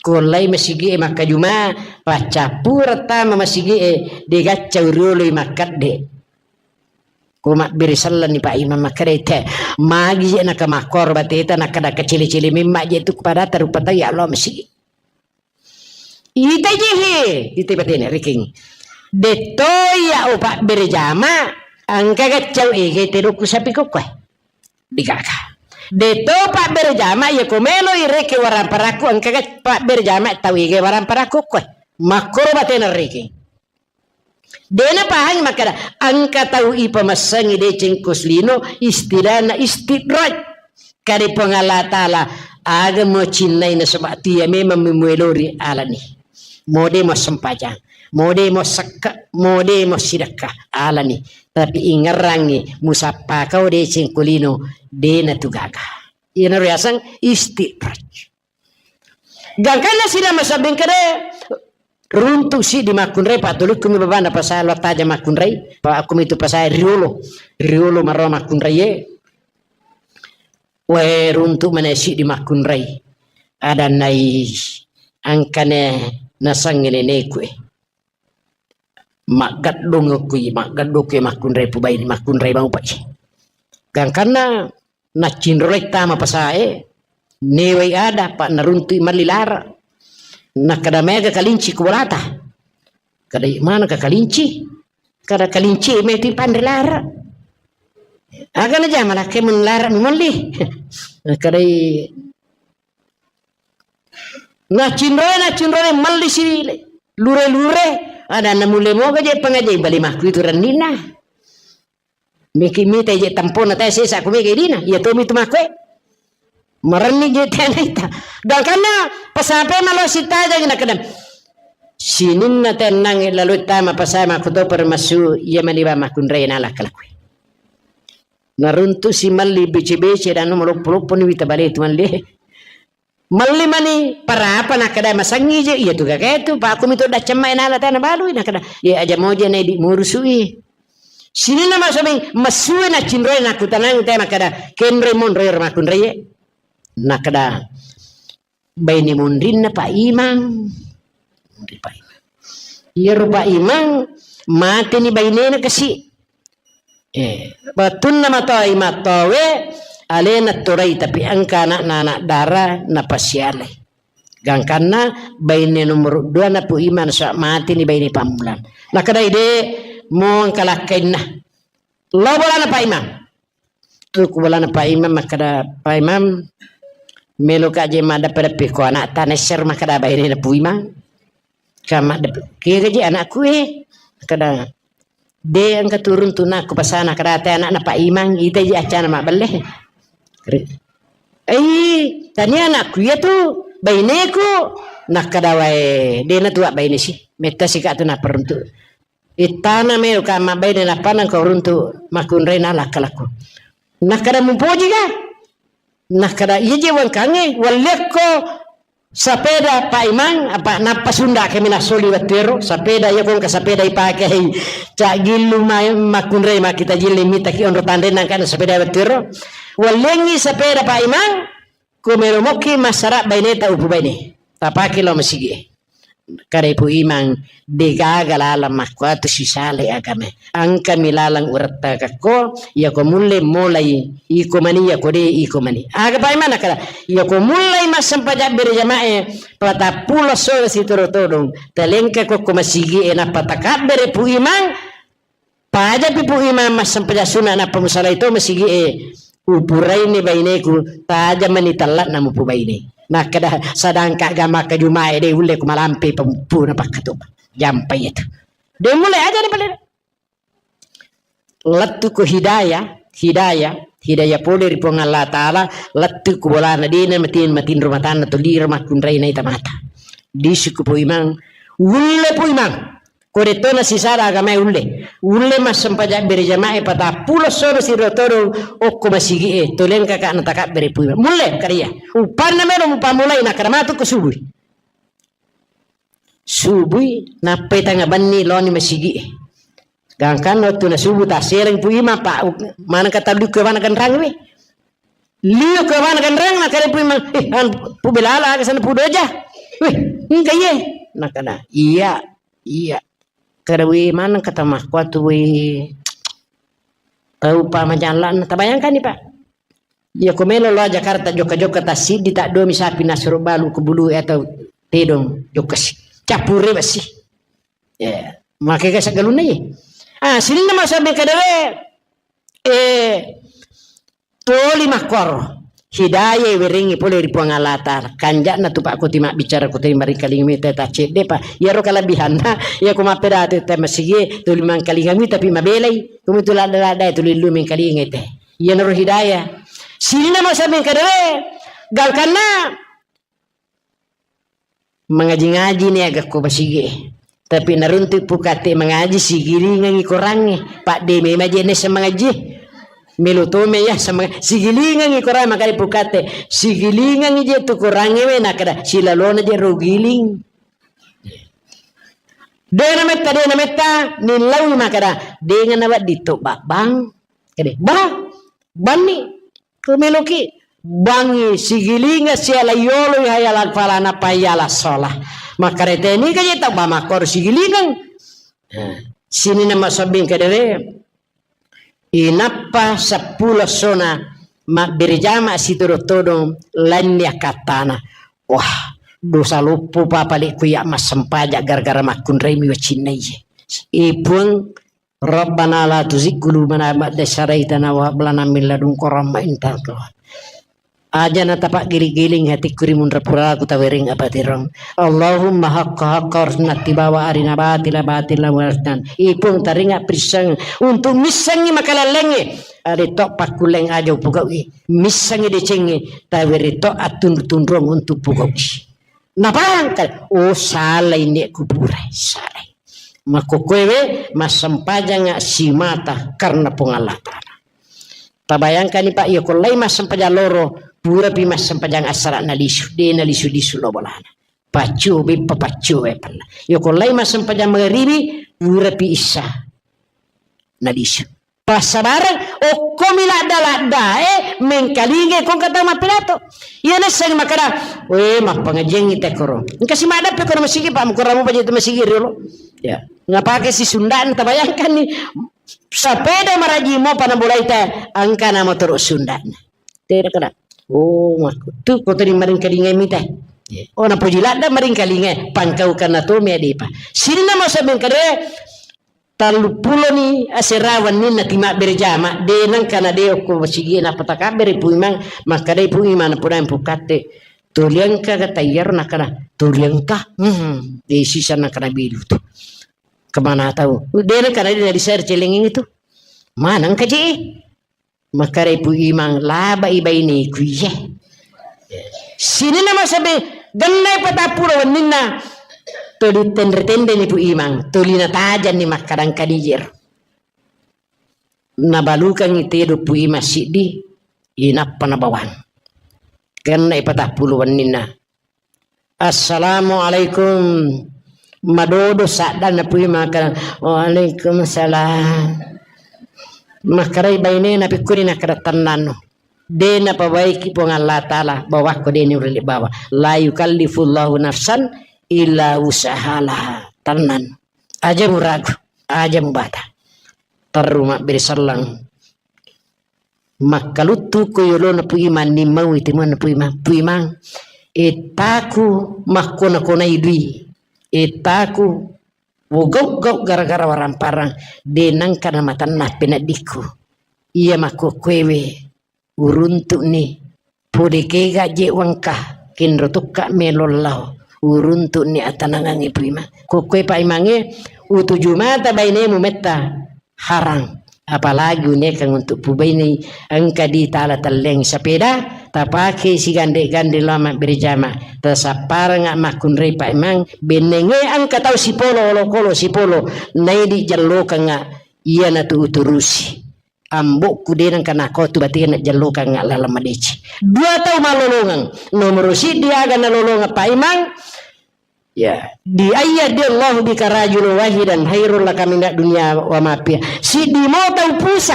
Kuollai masigi'e makkajuma, paccappureng tama masigi'e, degaccau rioloi makkedde. Ko mabbere sellenni Pak Imam makkeda, "Te, magi je naka makkoro bateta, nakkeda kecele-cele memma je tu kepada tarupa tau ya Allah masigi." Ita je he, ita batena rekeng. Detto ya o pabbere jama, engka gaccau ege tedokku sapi kokkoe. Digaga. Deto pabbere jama, iya ko melo ireke waramparakku, engka ga pabbere jama tau ege waramparakku koe. Makkoro batena reke. Dena pahangi makkeda, engka tau ipamassangi deceng ko selino, istilahna istidraj. Kade Puang Allah Ta'ala, aga mo cinnai nasaba tu iya memang memuelori alani. Mode mo sempajang, mode mo sekka, mode mo sidekka, alani. Tapi ingerrangi, musappa kau deceng ko lino, dena tu gaga. Iyana riaseng istidraj. Gangkanna sila masabbing kede, runtu siddi makkunrai, patulukkumi babana pasai lo taja makkunrai, pa aku mitu pasai riolo, riolo marro makkunrai ye. Wae runtu mana siddi makkunrai. Ada nai angkane nasangi neneku e. Maggaddung kui, maggaddung kui makkunrai pubaini, makkunrai mau pai. Gangkanna naccinrolai tama pasae, newai ada, pa naruntui malli lara. Nakkeda mega kalinci ku bolata. Kada mana ka kalinci? Kada kalinci meti panre lara. Aga na jama lakke mun lara mi molli. Kada naccinrolai, naccinrolai malli si lure-lure. Ada na mulle moga je pangaja bali makku itu rannina. Miki mita je tampona tae sesa ku mega dina. Iya tomi tu makku e. Marenni je tena ita. Gangkanna pasape malo sitaja gina kedam. Sininna tennang lalu tama pasai makku to permasu iya mani ba makkunrai nala kalakui. Naruntu si malli bece-bece dan maloppo-loppo ni wita bale tu malli. Malli mani parapa nakkeda masangi je, iya tu gagae tu, pa aku mito daccamma e nala tana balui nakkeda, ye aja moja na idi murusui. Sininna masameng masue na cinroe nakkutanang te makkeda, kenre monroe makkunraie. Nakkeda, baine monrinna Pak Imang. Monri Pak Imang. Iyaro Pak Imang, mateni bainena kasi. Eh, wettunna matoa imattowe, alena torai, tapi engka anakna anak dara napasialai. Gangkanna baine nomor dua na Pu Imang, sa mateni baine pammulang. Nakkeda ide mo engka lakkainna. Lo bolana Pak Imang. Tu ku bolana Pak Imang makkeda, "Pak Imang, melo ka je maddeppe-deppe ko anak ta nesser," makkeda baine na Pu Imang. Ka maddeppe, "Kega je anakku e?" Makkeda, "De engka turun tu nakku pasana," kada te anakna Pak Imang, ita je accana mabbelle. Re-, "Ei, tania anakku iya tu, baineku." Nakkeda, "Wae, de na tua baine si. Metta si ka tu naperuntu." Ittana melo ka mabbaine nappa nengka uruntu makkunrai na lakkalakku. Nakkeda mupoji ka? Nakkeda iya je wengkangnge, walliakko sapeda Pak Imang, apa nappa sunda kami nasoli wettu ero, sapeda iya ko engka sapeda ipake hei, cak gillu ma-, makkunrai makkita jilli mitaki onro tanre nangka sapeda wettu ero. Walliangngi sapeda Pak Imang, ko melo mokki massara baineta upu baine. Tapake lao masigi e. Kada Ipu Imang, degaga lalang makkuatu sisale agama. Engkami lalang urettagakko, iyako mulle molai iko mani, iyako de iko mani. Aga Pak Imang nakkeda, iyako mullai massempajang berjamae, patappulo sole sitoro todong, talengka kokko masigi e, nappa takabbere Pu Imang, Pajapi Pu Imang massempajang sunna nappa musalai to masigi e, upuraini baineku, taja mani talla'na mupu baine. Nakkeda sadangka ga makkajuma e de ulle ku malampe pempu na pakkatuba. Jampai itu. De mulai aja ni pale. Lettu ko hidayah, hidayah, hidayah pole ri Puang Allah Ta'ala, lettu ko bolana de na matin-, matinro matanna to liro makkunrai naita mata. Disuku Pu Imang, ulle Pu Imang. Ko detto nasisara agamae ulle. Ulle massempajang berjamaah e patappulo sono siro todong okko masigi'e. Toleng kakak natakabbere pui. Mulle kariya. Upanna mero mupamulai nakkada matu ko subui. Subui nappai tanga benni loni masigi'e. Gangkanna wettu na subuh tassereng Pu Imang, Pak, maneng katallu ko wana ganrang we. Liu ko wana ganrang, nakkada Pu Imang, "Eh, anu, Pu Belala aga sana Pu Doja." "Weh, engka iye?" Nakkada, "Iya, iya." Kada we maneng kata makkuatu we. Tau pa majalla'na, tabayangkanni, Pak. Iya ko melo lo Jakarta jokka-jokka tassiddi, taddomi sapi nasuro balu ko bulu atau tedong jokka si. Cappure besi. Ya, makega saggalunna ye. Ah, sininna masabbing kada we, eh, toli makkoro. Hidayah werengi pole ri Puang Allah Ta'ala. Kanja'na tu Pak ko ti mabbicara ko teri maringkalinga mita ta cedde pa. Iyaro kalebihanna, iya ko mappedati te masigie toli mangkalinga mita pi mabelai. Kumi tu ladda-ladda tuli lu mengkalinga te. Iyanaro hidayah. Sininna masabbing kada we, gangkanna mangaji-ngaji ni aga ko basigi. Tapi naruntu pukate mangaji sigilingangi korangnge. Padde memang je nessa mangaji. Melo tome ya sama sigilingangi korang makanya pukate. Sigilingangi je tu korangnge we nakkada silalona je ro giling. Dena metta, dena metta, nillaui makkada, dengana wedding to babbang. Kede, bah, banni, kemeloki, bangi, sigilinga, siala yolo, hayala falana, payala sola. Makkada teni kaje tau ba makkoro sigilingang. Nah, sininna masabbing kedere, inappa seppulo sona mabbere jama sitodo-todong lainni akkattana. Wah, dosa loppo pa pale kuya massempajang gara-gara makkunrai mi wacinna iye. E Puang, Rabbana la tuzigh qulubana ba'da idh hadaytana wa hab lana min ladunka rahmah innaka antal wahhab. Aja na tapaggiling-giling hatikku ri munra puraku tawereng apatirong. Allahumma haqqa haqqa warzuqna ittiba'a wa arina batila batila warzuqna. Ipung taringa prisseng untuk missengi makalallengnge. Ada to pakkulleng aja upugau'i. Missengi decengnge tawere to attunru-tunrung untuk pugau'i. Napahang kali, oh, salai nek kuburai, salai. Makkokkoe we massempajanga simata karena Puang Allah Ta'ala. Tabayangkani, Pak, iya ko lai massempajang loro, purapi massempajang assara nalisu, de nalisu-lisu lo bolana. Paccio beppa, paccio we panna. Iya ko lai massempajang magaribi, purapi issa nalisu. Passabareng, okkomi ladda-ladda, eh, mengkalinga kong kata mappidato. Iya nesseng makkada, "Weh, mappangajiangngi tekkoro." Engka si maddappe kono masigi, Pak, mukuramu paja itu masigi riolo. Ya, ngapake si Sunda'na, tabayangkanni. Sapeda maraji mo pana bolaita, engka na motoro Sunda'na. Tera kada. Oh, makku. Tu ko tadi maringkalinga mita. Oh, napoji ladda maringkalinga, pangkau kana to me adepa. Sinna masa mengkade, tellupuloni asera wenninna timabbere jama, de nengka na de okko masigi nappa takabbere Pu Imang, makkadai Pu Imang, napodaeng Pu Katte, "Toliangka ga tayyaro?" Nakkada, "Toliangka." Hmm, de sisa nakkada bilu tu. Kemana tahu? De nengka na de na disare celengeng itu. Maneng ka je. Makkadai Pu Imang, "Labai baineku iye." Sininna masabe, gennai patappulo wenninna, tuli tenre-tenreni Pu Imang, tuli natajanni makkadang kadijir. Nabalukangi tedo Pu Imang siddi, inappa nabawang. Gennai patappulo wenninna. "Assalamualaikum." Madodo saddanna Pu Imang makkada, "Waalaikumsalam." Makkarai bainena pikkuni nakkada, "Tennanno. De napabaiki Puang Allah Ta'ala bawakko de niulle bawa. La yukallifullahu nafsan illa wus'aha laha." Tennanno. Aja muragu, aja mubata. Terru mabbere sallang. Makkaluttu ko yolona Pu Imang, nimmaui timuanna Pu Imang. "Pu Imang, ettaku makkona-konai dui. Ettaku wogau-gau gara-gara waramparang, de nangka namatanna peneddikku. Iya makkokkoewe uruntu'ni. Pole kega je wengka, kenro tokka melo lao. Uruntu'ni atanangangnge Pu Imang." Kokkoe Pak Imangnge, "Utuju mata bainemu metta harang." Apalagi unikeng untuk pubaini engka di tala telleng sepeda, tapake sigande-gande lao mabbere jama, tasappareng makkunrai Pak Imang, bennenge engka tau sipolo, olokolo sipolo, naidi jallokeng iyanatu uturusi. Ambokku de nengka nakotu batena jallokeng laleng madeceng. Dua tau malolongeng. Nomoro siddi aga nalolongeng Pak Imang, Ya, di ayya di Allahu bika rajulun wahidan khairul laka minad dunya wa ma fiha. Siddi mo tau pusa,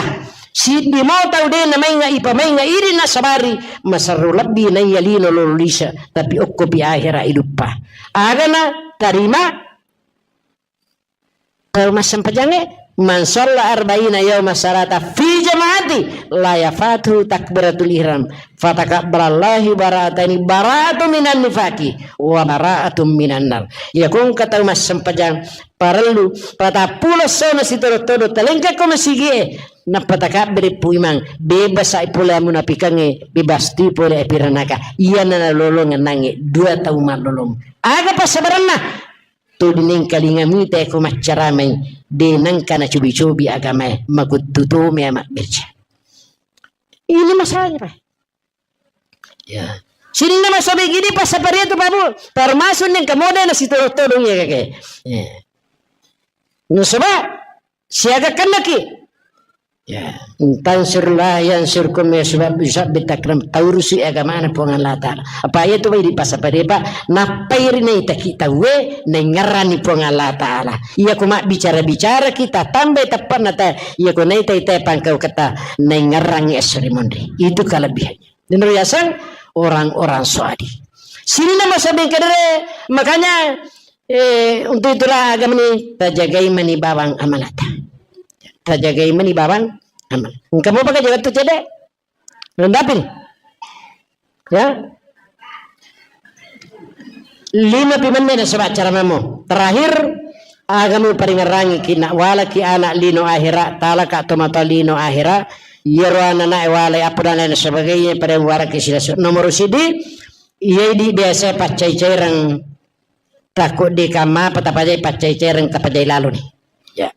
siddi mo tau de namainga ipamainga idi nasabari, maserru lebbi naiya lino lolo lisa, tapi okkopi ahera iduppa. Agana tarima tau massempajangnge, man shalla arba'ina yauma shalata fi jama'ati la yafatu takbiratul ihram. Fatakabbalallahu bara'ataini, bara'atun minan nifaqi wa bara'atun minan nar. Iya ko engka tau massempajang parellu patappulo essona sitodo-todo talengka ko masigie, nappa takabbere Pu Imang, bebas ai pole munafikangnge, bebas tu pole api ranaka. Iyana nalolongeng nangnge dua tau mallolong. Aga passabarenna? Tuli nengkalinga mita ko maccaramai, de nengka nacobi-cobi agamae, makuttu tomi mabbere. Ini masalahnya, Pak. Ya. Sininna masobi gidi passaparia tu, Pak Bu. Termasuk nengka model nasitodong-todong ya, kakek. Ya. Nasaba siaga kennaki. Ya. Tansurullah yansurkum ya, sebab bisa bitakram taurusi agamana Puang Allah Ta'ala. Apa iya tu bai di passaparia, Pak. Nappai ri naitaki tauwe naingerrani Puang Allah Ta'ala. Iya ko mabbicara-bicara kita tambai teppanna ta, iya ko naitai-tai pangkau kata naingerrangi esso ri monri. Itu kelebihannya. Denro yaseng orang-orang soadi. Sininna masobi kedere, makanya, eh, untuk itulah agama ini tajagai mani bawang amalata. Tajagai mani bawang amal. Engka mopa ka jaga tu cede? Lendapin. Ya. Lima pi menne nasaba acara mamo. Terakhir, aga muparingerrangi ki na walaki anak lino ahera, talaka tomatoa lino ahera, iyaro ananae walai apa dan lain sebagainya pada waraki silasu. Nomor sidi, iya di biasa paccai-caireng. Takko de kamma apa tapajai paccai-caireng tapajai laloni. Ya.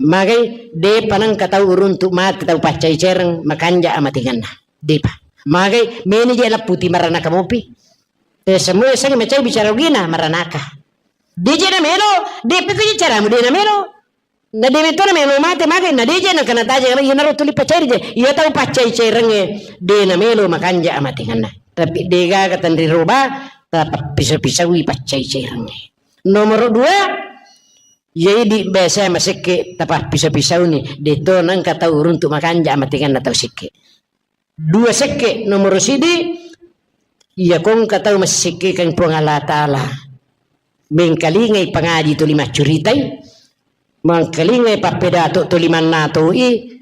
Magai depa nengka tau uruntu mati tau paccai-caireng makanja amatinganna. Depa. Magai meni je lapputi maranaka mopi. Eh, semua yasengnge macai bicara ugina maranaka. De je namelo, depa ko caramu de namelo. Na de metona melo mate magai, na de je nengka nataja, iyanaro tuli paccai je. Iya tau paccai-cairengnge de namelo makanja amatinganna. Tapi degaga tenri roba, tapappiso-pisaui paccai-cairengnge. Nomoro dua, iya idi biasa masekke tapappiso-pisauni, deto nengka tau uruntu makanja amatinganna tau sekke. Dua sekke, nomoro sidi, iya ko engka tau massekkekeng Puang Allah Ta'ala. Mengkalingai pangaji tuli maccuritai, mengkalingai pappedato tuli mannatoi,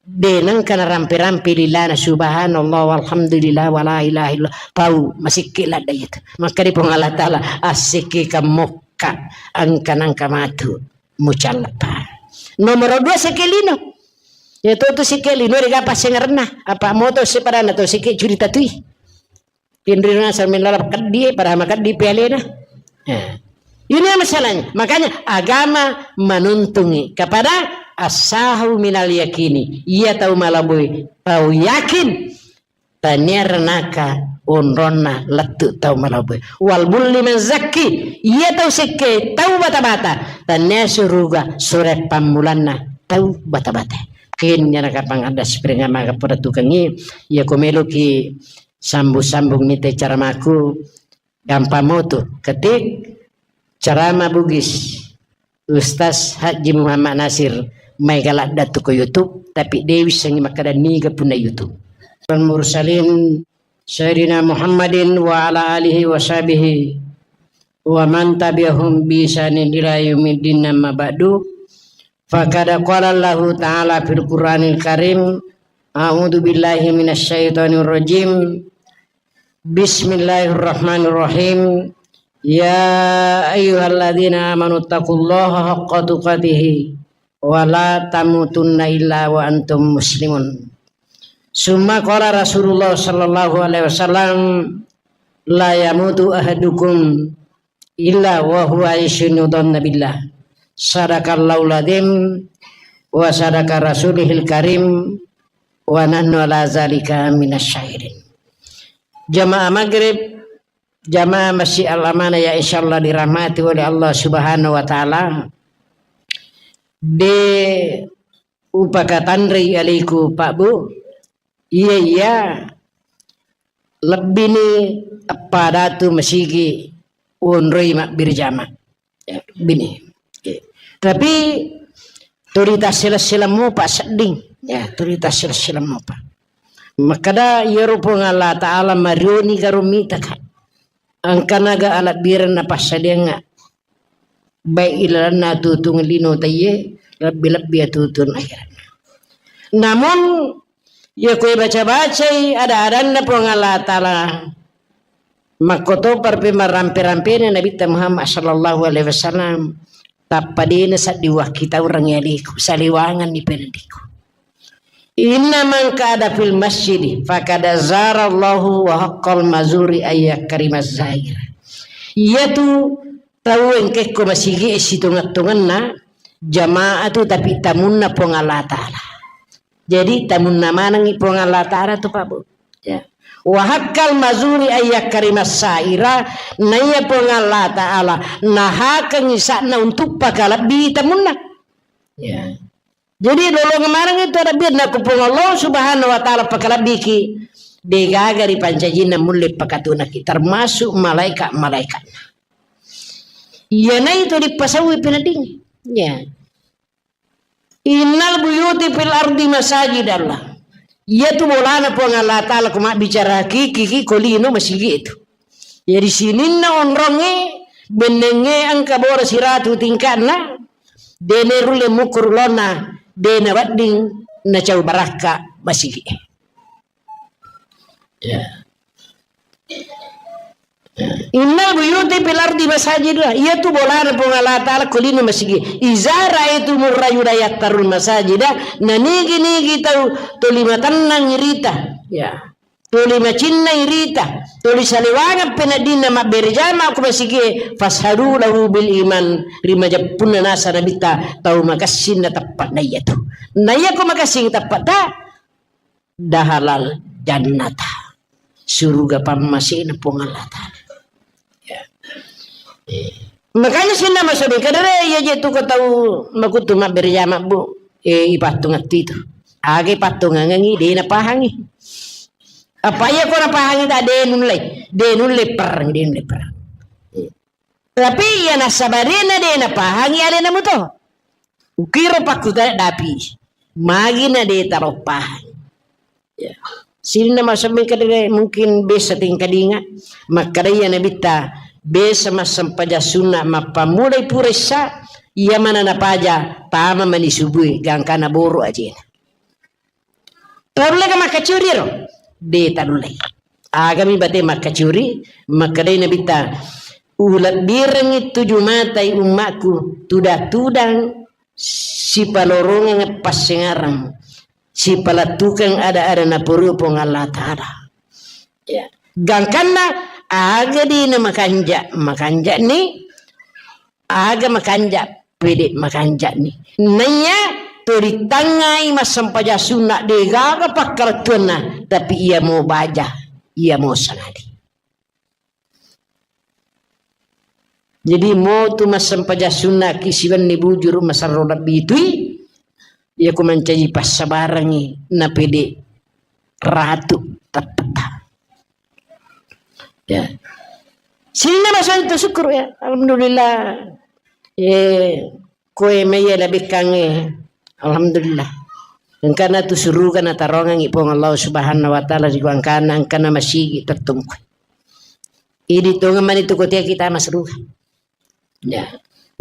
de nengka narampe-rampe lilana subhanallah walhamdulillah wala ilaha illallah. Pau masekke ladda itu. Maka di Puang Allah Ta'ala assekkekeng mokka engka nengka matu mucallapa. Nomoro dua sekke lino. Ya tu, tu sikke lino dega passengerenna. Apa moto sepadanna tu sikke curita tui. Pinrina sambil lalap keddi, padahal makeddi pialena. Ya. Ini masalahnya. Makanya agama menuntungi kepada asahu minal yakini. Iya tau malaboi, tau yakin. Tania renaka onronna lettu tau malaboi. Wal bulli man zakki, iya tau sekke tau bata-bata. Tania suruga sure pammulanna tau bata-bata. Kennya nakapang ada spring amaga pada tukangi, iya ko meloki sambung-sambung nite caramaku, gampang motu. Ketik Carama Bugis, Ustaz Haji Muhammad Nasir, maega ladda tu ko YouTube, tapi de wissengi makkeda niga punna YouTube. Wal mursalin, Sayyidina Muhammadin wa ala alihi wa sahbihi wa man tabi'ahum bi ihsanin ila yaumiddin, amma ba'du. Faqad qala Allahu ta'ala fil Qur'anil Karim, a'udzu billahi minasy syaithanir rajim. Bismillahirrahmanirrahim. Ya ayyuhalladzina amanu taqullaha haqqa tuqatihi wa la tamutunna illa wa antum muslimun. Summa qala Rasulullah sallallahu alaihi wasallam, la yamutu ahadukum illa wa huwa yusinu dhanna billah. Sadaqallahul adzim. wa sadaqa rasulihil karim wa nahnu ala zalika minasy syahidin. Jamaah maghrib, jamaah Masjid Al Amanah yang insyaallah dirahmati oleh Allah Subhanahu wa Ta'ala, de upakatanrei alaiku, Pak, Bu, iya, iya, lebbini eppa datu masigi wonroi mabbirjama. Ya, bini. Oke. Tapi tuli tassila-sila mopa sedding. Ya, tuli tassila-sila mopa. Makkada iyaro Puang Allah Ta'ala marioni garo mitaka. Engkanaga alebbireng napassadiangnga. Baik ilalenna tutungeng lino taiye, lebbi-lebbi tutungeng akhirat. Namun, iya koe baca-bacai ada-adanna Puang Allah Ta'ala, makkotopa pi marampe-rampena Nabitta Muhammad sallallahu alaihi wasallam, tappa dena saddi wakkitaureng yaliku, saliwanganni pendiku. Inna man qa'ada fil masjidi faqad zarallahu wa haqqal mazuri ayyakrimaz zair. Iyatu tau engkekko masigi e sitongeng-tongenna jamaah tu, tapi tamunna Puang Allah Ta'ala. Jadi tamunna manengngi Puang Allah Ta'ala tu, Pak, Bu. Ya. Wa haqqal mazuri ayyakrimas saira, naiya Puang Allah Ta'ala nahakengngi sa'na untuk pakalebbi tamunna. Ya. Jadi lolongeng maneng itu ada biar nakku Puang Allah Subhanahu wa Ta'ala pakalebbiki, degaga ri pancajinna mulle pakatunaki, termasuk malaika-malaikatna. Iyana itu dipasaui penedding. Ya. Innal buyuti fil ardi masajidallah. Iyatu bolana Puang Allah Ta'ala ko mabbicara hakiki ki ko lino masigi itu. Jadi sininna onrongnge, bennengnge engka boro siratu tingka'na, dene rulle mukkuru lona, dena wedding nacau barakka masigi. Ya. Innal buyuti fil ardi masajid, iyatu bolana Puang Allah Ta'ala ko lino masigi. Iza ra'aitumur rajula yattarul masajida, nanigi-nigi tau tuli matennang irita. Ya. Tuli macinna irita, tuli saliwangeng peneddinna mabbere jama ko masigi, fashadu lahu bil iman, rimajeppunna nasa nabitta tau makessing na teppa na iyatu. Na iyako makessing teppa ta, dahalal jannata, suruga pammasena Puang Allah Ta'ala. Ya. Eh. Makanya sinna masodi kadere iya je tu ko tau makutu mabbere jama, Bu. Eh, ipattungattu itu. Age pattungangengi de napahangi. Apa iya ko napahangi ta de nulle, de nulle perang, de nulle perang. Eh. Tapi iya nasabarena de napahangi alena muto. Ukiro pakkutana dapi. Magi na de taroppahang. Ya. Sininna massempajang kadere mungkin biasa tingkadinga. Makkada iya nabitta biasa massempajang sunna mappammulai pura issa, iya mana napaja tama mani subui gangkana boro ajena. Tanulle ka makkacuri ro? De tanulle. Agami bate makkacuri, makkadai nabitta, ulebbirengngi tuju matai ummakku, tudang-tudang sipalorongeng passengarang, sipalettukeng ada-ada napurui Puang Allah Ta'ala. Ya. Gangkanna aga dina makanja, makanjani, aga makanja, pede makanjani. Naiya to ritangngai massempajang sunna degaga pakkalettuanna, tapi iya mo baja, iya mo sanadi. Jadi motu massempajang sunnaki siwenni bujuru masarro lebbi tui, iya ko mancaji passabarangi napede ratu teppetta. Ya. Sininna masalah itu syukur ya. Alhamdulillah. Eh, koe maiya labekkangnge. Alhamdulillah. Engkana tu suruga natarongengi Puang Allah Subhanahu wa Ta'ala ri gangkana engkana masigi tettungku. Idi tongeng mani tu kotea kita masruga. Ya.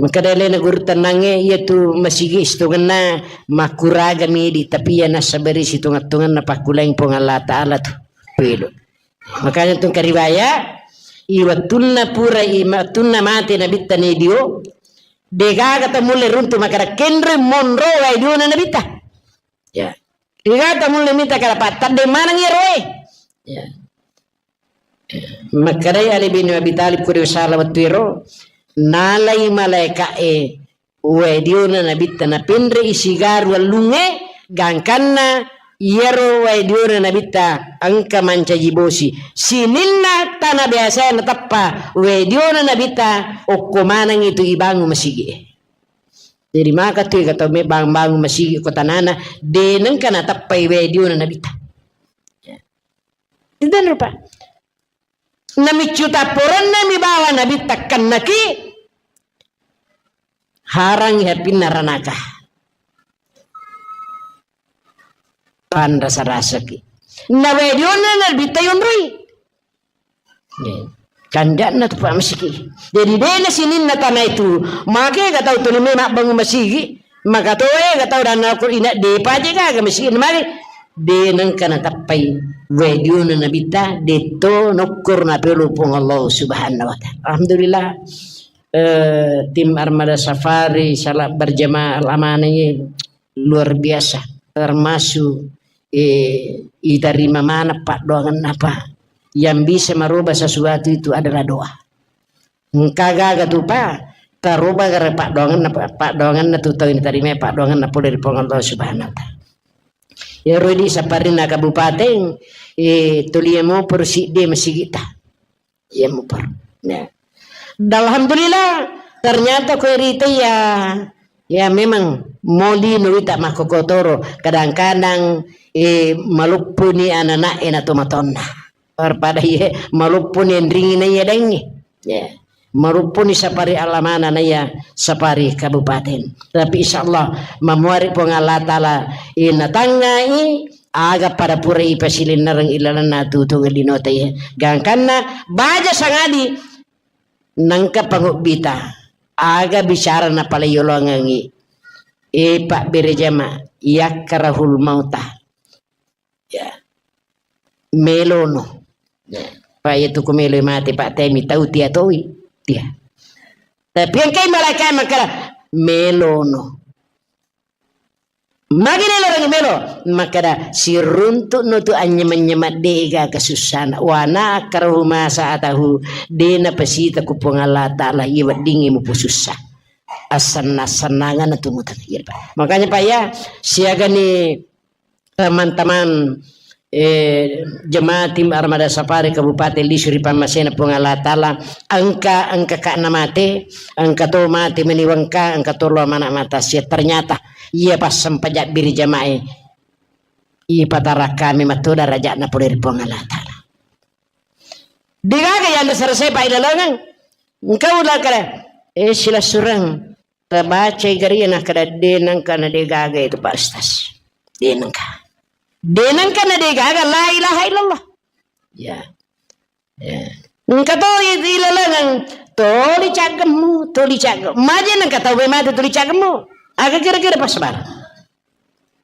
Maka dalena guru tenangnge iya tu masigi sitongenna makkuraga midi tapi iya nasabari sitonget-tongenna pakkulang Puang Allah Ta'ala tu. Pelo. Makanya tu kariwaya i wettunna pura i wettunna mate nabitta nedio degaga tamulle runtu makada kenre monro wae diona nabitta. Ya. Degaga tamulle mita kada pattadde maneng iya roe. Ya. Makkedai Ali bin Abi Thalib, kuri usala wettuero, nalai malaeka'e wae diona nabitta napenre'i sigaru wellungnge, gangkanna iyaro wae diona nabitta engka mancaji bosi. Sininna tana biasae nateppa wae diona nabitta, okko manengngi tu ibangun masigi'e. Jadi maka tu ega tau me bang-, bangun masigi ko tanana, de nengka nateppai wae diona nabitta. Ya. Itu rupa. Namiccu tapporenna mi bawa nabitta kennaki, harangi hapinna ranaka. Panrasa-rasaki. Na wae diona nabitta yonroi. Iya. Kanja'na tu Pak masigi. Jadi dena sininna tanah itu. Make ga tau tuli memang bangun masigi. Maka toe ga tau dan aku ina depa je gaga masigi. Mari de nengka nateppai wae diona nabitta, detto nokkur na pelu Puang Allah Subhanahu wa Ta'ala. Alhamdulillah. Eh, tim Armada Safari salat berjamaah amanah ini luar biasa, termasuk, eh, iterima mana paddoangenna, Pak. Yang bisa merubah sesuatu itu adalah doa. Engka gaga tu, Pak, taroba gara paddoangenna, Pak, paddoangenna tu tau iterima paddoangenna pole ri Puang Allah Subhanahu wa Ta'ala. Ya rodi saparinna kabupaten, eh, tulia mo persidde masigita. Iya mupar. Ya. Dan alhamdulillah, ternyata kue rita ya, ya memang moli nuwita makkokotoro. Kadang-kadang, eh, maluppuni anak-anak ena tomatonna. Daripada iye maluppuni enringi na iya dengi. Ya. Maluppuni sapari alamana na iya sapari kabupaten. Tapi insya Allah, mamuari Puang Allah Ta'ala, eh, natangngai, aga pada pura ipasilinnereng ilalenna tutunge linote. Gangkanna baja sangadi nengka pangobbita. Aga bicara napaleyolongengi. E, Pak Bere Jama, yakkarahul mauta. Ya. Melono. Ya. Pak, iya tu ku melo mati, Pak, temi tau tia toi. Tia. Tapi engkai malaikat makkada, melono. Magi nelo rangi melo, makkada, siruntu'no tu anynyema-nyema de'gaga sussana. Wa na akrahu ma sa'atahu, de napasita ku Puang Allah Ta'ala, iya weddingngi mupu sussa. Assenna-, assennanganna tu mutang. Iya, Pak. Makanya, Pak, ya, siagani teman-teman eh, jemaah tim Armada Safari Kabupaten Lisu ri pammasena Puang Allah Ta'ala, engka, engka ka'na mate, engka to mate meni wengka, engka to lo mana mata sia. Ternyata, iya passempajang biri jamae, ipatarakkami matto darajatna pole ri Puang Allah Ta'ala. Degaga yang selesai pa ilalengeng. Engka ula kare, eh, silasureng. Tabacai gari nakkeda, de nengka na de gaga itu, Pak Ustaz. De nengka. De nengka na de gaga, la ilaha illallah. Ya. Ya. Engka to i-, ilalengeng, toli caggemmu, toli caggemmu. Maje nengka tau mate toli caggemmu. Aga kira-kira pas bar.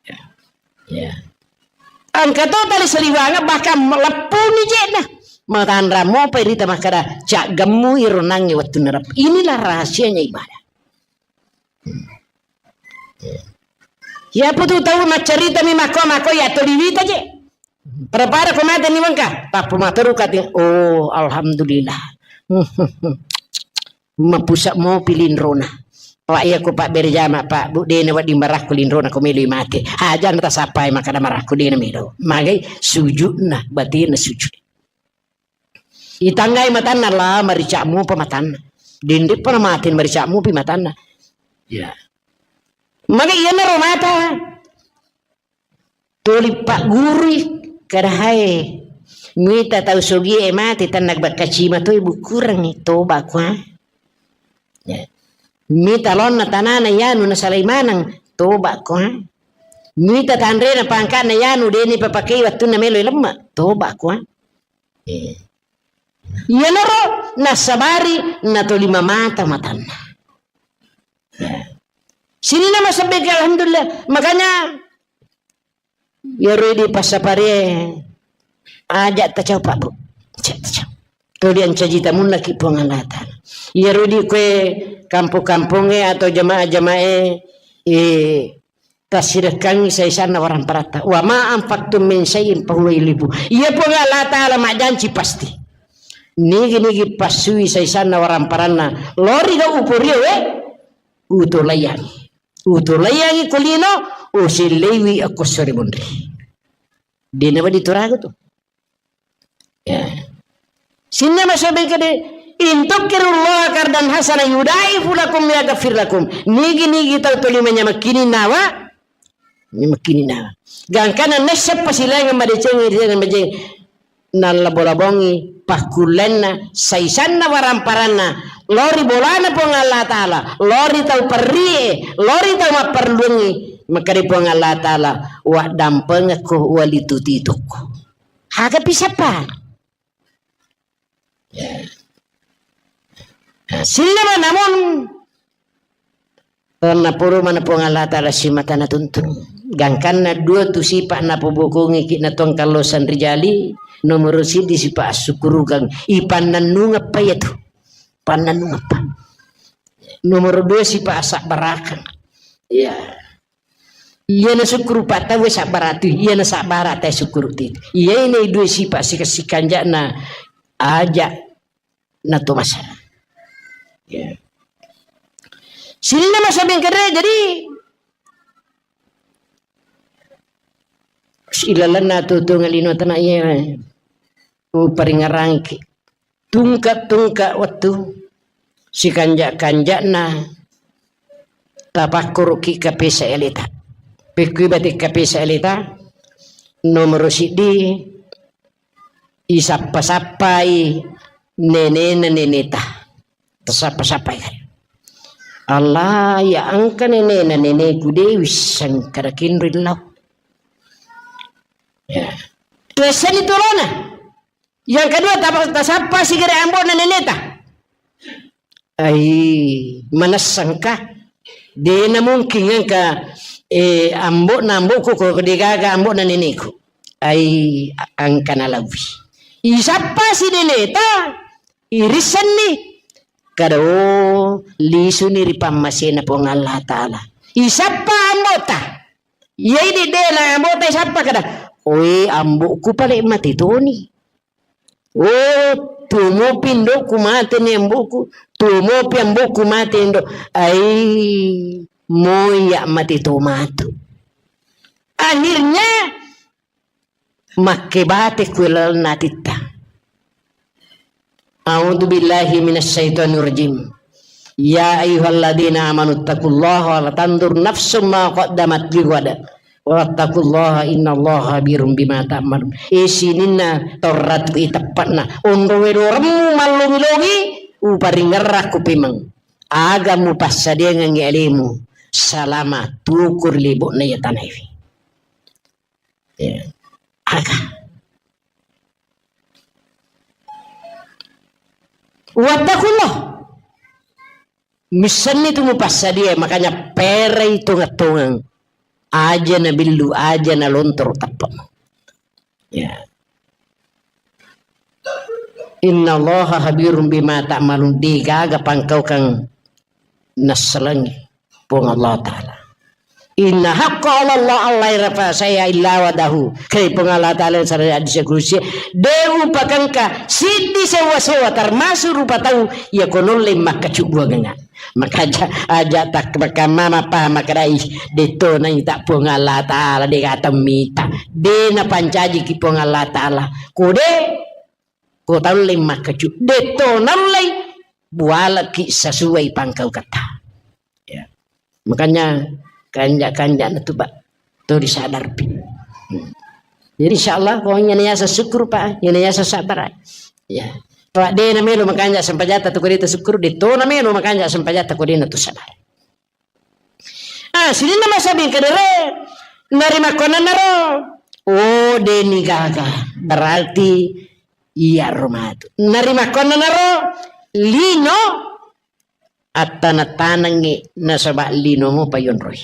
Ya. Ya. Engka to tali saliwanga bahkan meleppuni jena. Matanra mopa irita makkada, caggemmu iro nangnge wettunna rep-. Inilah rahasianya ibadah. Ya putu tau maccarita mi makko-makko ya toliwita je. Pada-pada ko mate ni wengka, tappu materu kati, oh, alhamdulillah. Mapusa mopi linrona. Wa iya ko Pak Berjama, Pak, Bu, dena wedding marakku linrona ko meloi mate. Hajana tasappai makkada marakku dena melo. Magai sujudna, batinna sujud. Itangngai matanna, la marica'mu pa matanna. Dende pa na mate marica'mu pi matanna. Ya. Magai iyanaro mata. Tuli paggurui, kada hae. Mita tau sogie mate, tanna bakkacima toi bukurengngi, toba kua. Ya. Mita laonna tanana yanu nasalai maneng, toba kua. Mita tanrena pangkana yanu deni papakei wettunna melo lemma, toba kua. Eh. Iyanaro nassabari natolima mata matanna. Ya. Sininna masebbeki, alhamdulillah. Makanya, iyaro idi passapare aja tacau, Pak, Bu. Aja tacau. Tuli ancaji tamunnaki Puang Allah Ta'ala. Iyaro idi kue kampong-kampongnge atau jamaah-jamaah, eh, tassirekkangngi saisanna waramparatta. Wa ma anfaqtum min syai'in fahuwa yukhlifu. Iya Puang Allah Ta'ala majjanci pasti. Nigi-nigi passui saisanna waramparanna. Lori ga uporio, eh? Utolaiyangi. Utolaiyangi ko lino, uselleiwi akko sore monri. Dena wadi turaga tu. Ya. Sinna masobeng kede, "In tuqridullaha qardan hasana yudha'ifu lakum wa yaghfir lakum." Nigi-nigi tau toli manyamakkini nawa, manyamakkini nawa. Gangkana nesseppa silaingeng madeceng, madeceng, nallabo-labongi pakkullenna, saisanna waramparanna, lao ri bolana Puang Allah Ta'ala, lao ri tau perrie, lao ri tau mapparelluangngi, makkeda Puang Allah Ta'ala, "Waddampengekko, walitu-titokko." Aga pisappa? Ya. Nah, sillama namun, naporo mana Puang Allah Ta'ala simata natuntung. Gangkanna dua tu sipa napobokongi ki natongkallosan rijali, nomoro siddi sipa assukurukang, ipannannungeppa iyatu. Pannannungeppa. Nomoro dua sipa asabbarakang. Ya. Iyana sukkuru pa tauwe sabbara tu, iyana sabbara tae sukkuru tu. Iyae na dua sipa sika-, sikanjana aja nato masa. Ya. Sininna masa bengkere, jadi ilalenna tu, tu ngalino tana iya. Uparingerangki. Tungka-tungka wettu, sikanja-kanjana tapakkoroki kapesa eleta. Pekkui bate kapesa eleta, nomoro siddi, isappa-sappai nenena neneta. Tasappa-sappai kan. Allah, ya engka nenena neneku de wisseng kada kinro illau. Ya. Tuessani tolona. Yang kedua, tapa-, tasappa sigere ambo'na neneta. Ai, manessangka. Dena mungkin engka, eh, ambo'na ambo'ku ko degaga ambo'na neneku. Ai, a-, engka nalauwi. Isappa si neneta, irissenni. Kada, oh, lisuni ri pammasena Puang Allah Ta'ala. Isappa ambo'ta. Iyai de-, dena ambo'ta isappa kada. Oe, ambo'ku pale mate toni. Oh, tuo mopi indo'ku mate ni ambo'ku, tuo mopi ambo'ku mate indo'. Ai, moi ya' mate to matu. Akhirnya, makkebate ku lalenna atitta. A'udzu billahi minasy syaithanir rajim. Ya ayyuhalladzina amanu taqullaha wa la tanzur nafsum ma qaddamat lighad. Wattaqullaha innallaha khabirum bima ta'malun. E sininna torratku iteppa'na. Onro wedoremmu mallongi-longi, uparingerrakku pemeng. Aga mupassadiangengngi alemu salama tuku ri lebo'na iya tanaewe. Ya. Aga. Wattaqullah. Missenni tu mupassadia, makanya perai tongeng-tongeng. Aja nabillu, aja nalontoro teppemu. Ya. Innallaha khabirum bima ta'malun. Degaga pangkaukang nassalengi Puang Allah Ta'ala. Inna haqqa 'ala Allah alla yurafa syai'a illa wadahu. Kai Puang Allah Ta'ala sareng hadis kudusi, de upakengka siddi sewa-sewa termasuk rupa tau iya ko nolle makkacubbuangengnga. Maka aja, aja tak makamma mapaham makkedai, de to naita Puang Allah Ta'ala, de gatemmita. De napancajiki Puang Allah Ta'ala. Ko de, ko taulle makkacu, de to naullei bualaki sesuai pangkauketta. Ya. Makanya kanja-kanja na tu, Pak. To disadarpi. Hmm. Jadi insyaallah ko iyana yaseng syukur, Pak, iyana yaseng sabar. Ya. Pak de na melo makanja sempajata tu ko de to syukur, de to na melo makanja sempajata ko de na to sabar. Ah, sininna masabbing kedere, narimakkonanaro, oh, deni gaga, berarti iya ro matu. Narimakkonanaro, lino, attana-tanangngi nasaba linomo payonroi.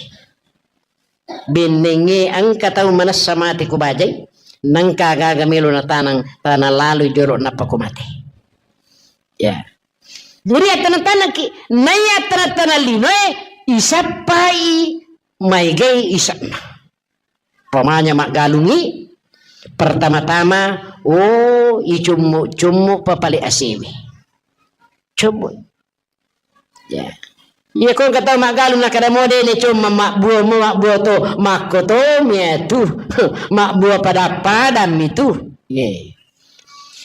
Bennengnge engka tau manessa mate ko bajai, nengka gaga melo natanang, tana lalu jolo nappa ko mate. Ya. Jadi, attana-tanaki, naiya attana-tana linoe, isappai maegai ise'na. Pamanya maggalungi, pertama-tama, oh, icummu-cummu papale asewe. Cummu. Ya. Iya ko engka tau maggalung nakkeda mo de' ne comma mabbuo mo mabbuo to, makkotomi atu. Mabbuo pada-padammi tu. Ye.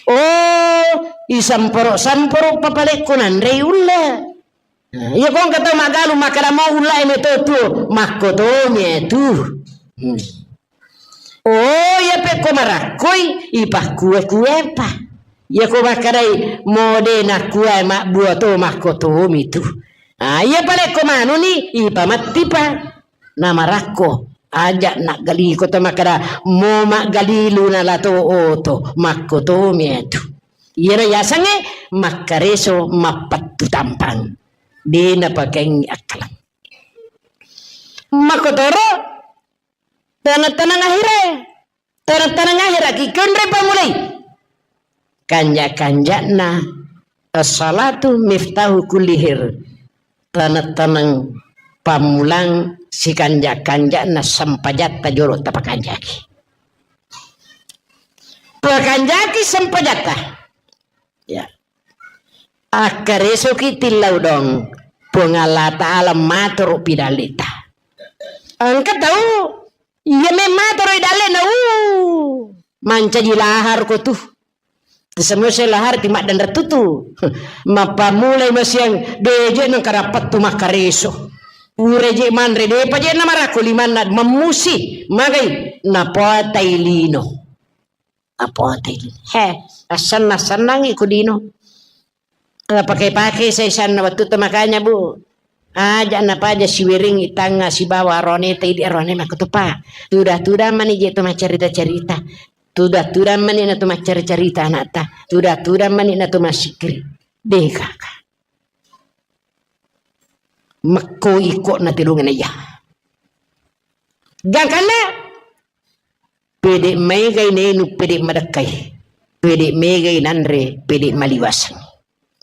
Oh, isamporo-samporo papalekko nanrei ulla. Nah, iya ko engka tau maggalung makkeda mo ullae meto tuo, makkotomi atu. Hmm. Oh, iya pekko marakkoi, ipakkue-kuepa. Iya ko makkedai mo de' nakkua mabbuo to, makkotomi tu. Ah, iya palekko manuni, ipamettipa. Namarakko, aja' naggaliko to makkeda mo maggalilu nala to oto, makkotomi atu. Iyaro yasengnge makkareso mappettu tampang. De' napakaingi akkaleng. Makkotoro taneng-taneng ahire. Taneng-taneng ahiraki konre pamulai. Kanja-kanja'na as-salatu miftahu kulli khair. Taneng-taneng pammulang sikanja-kanja'na sempajatta jolo tapakanjaki. Pakanjaki sempajatta. Ya. Akkaresoki tillau dong. Puang Allah Ta'ala matoro pidallita. Engka tau iya memmatoro idallena, uh, mancaji lahar ko tu. Semua lahar ti maddanre tutu. Mappamulai masiang, deje nengka dapat tu makkareso. Ureje manre, depa je namarakko limanna, memmusi, magai, napotai lino. Apoati. He, assenna-sennangi ku dino. Eh, pakai-pakai saisanna wettu tu, makanya, Bu, aja napaja siwiring tangnga sibawa arone ta idi arone makkutupa. Tuda-tuda mani je tu maccarita-carita. Tuda-tuda mani na tu maccarita-carita anakta. Tuda-tuda mani na tu masikri. Deh, kaka. Mekko iko na telungan iya. Gangkanna pede' maegai nainu, pede' madekkai, pede' maegai nanre, pede' maliwaseng.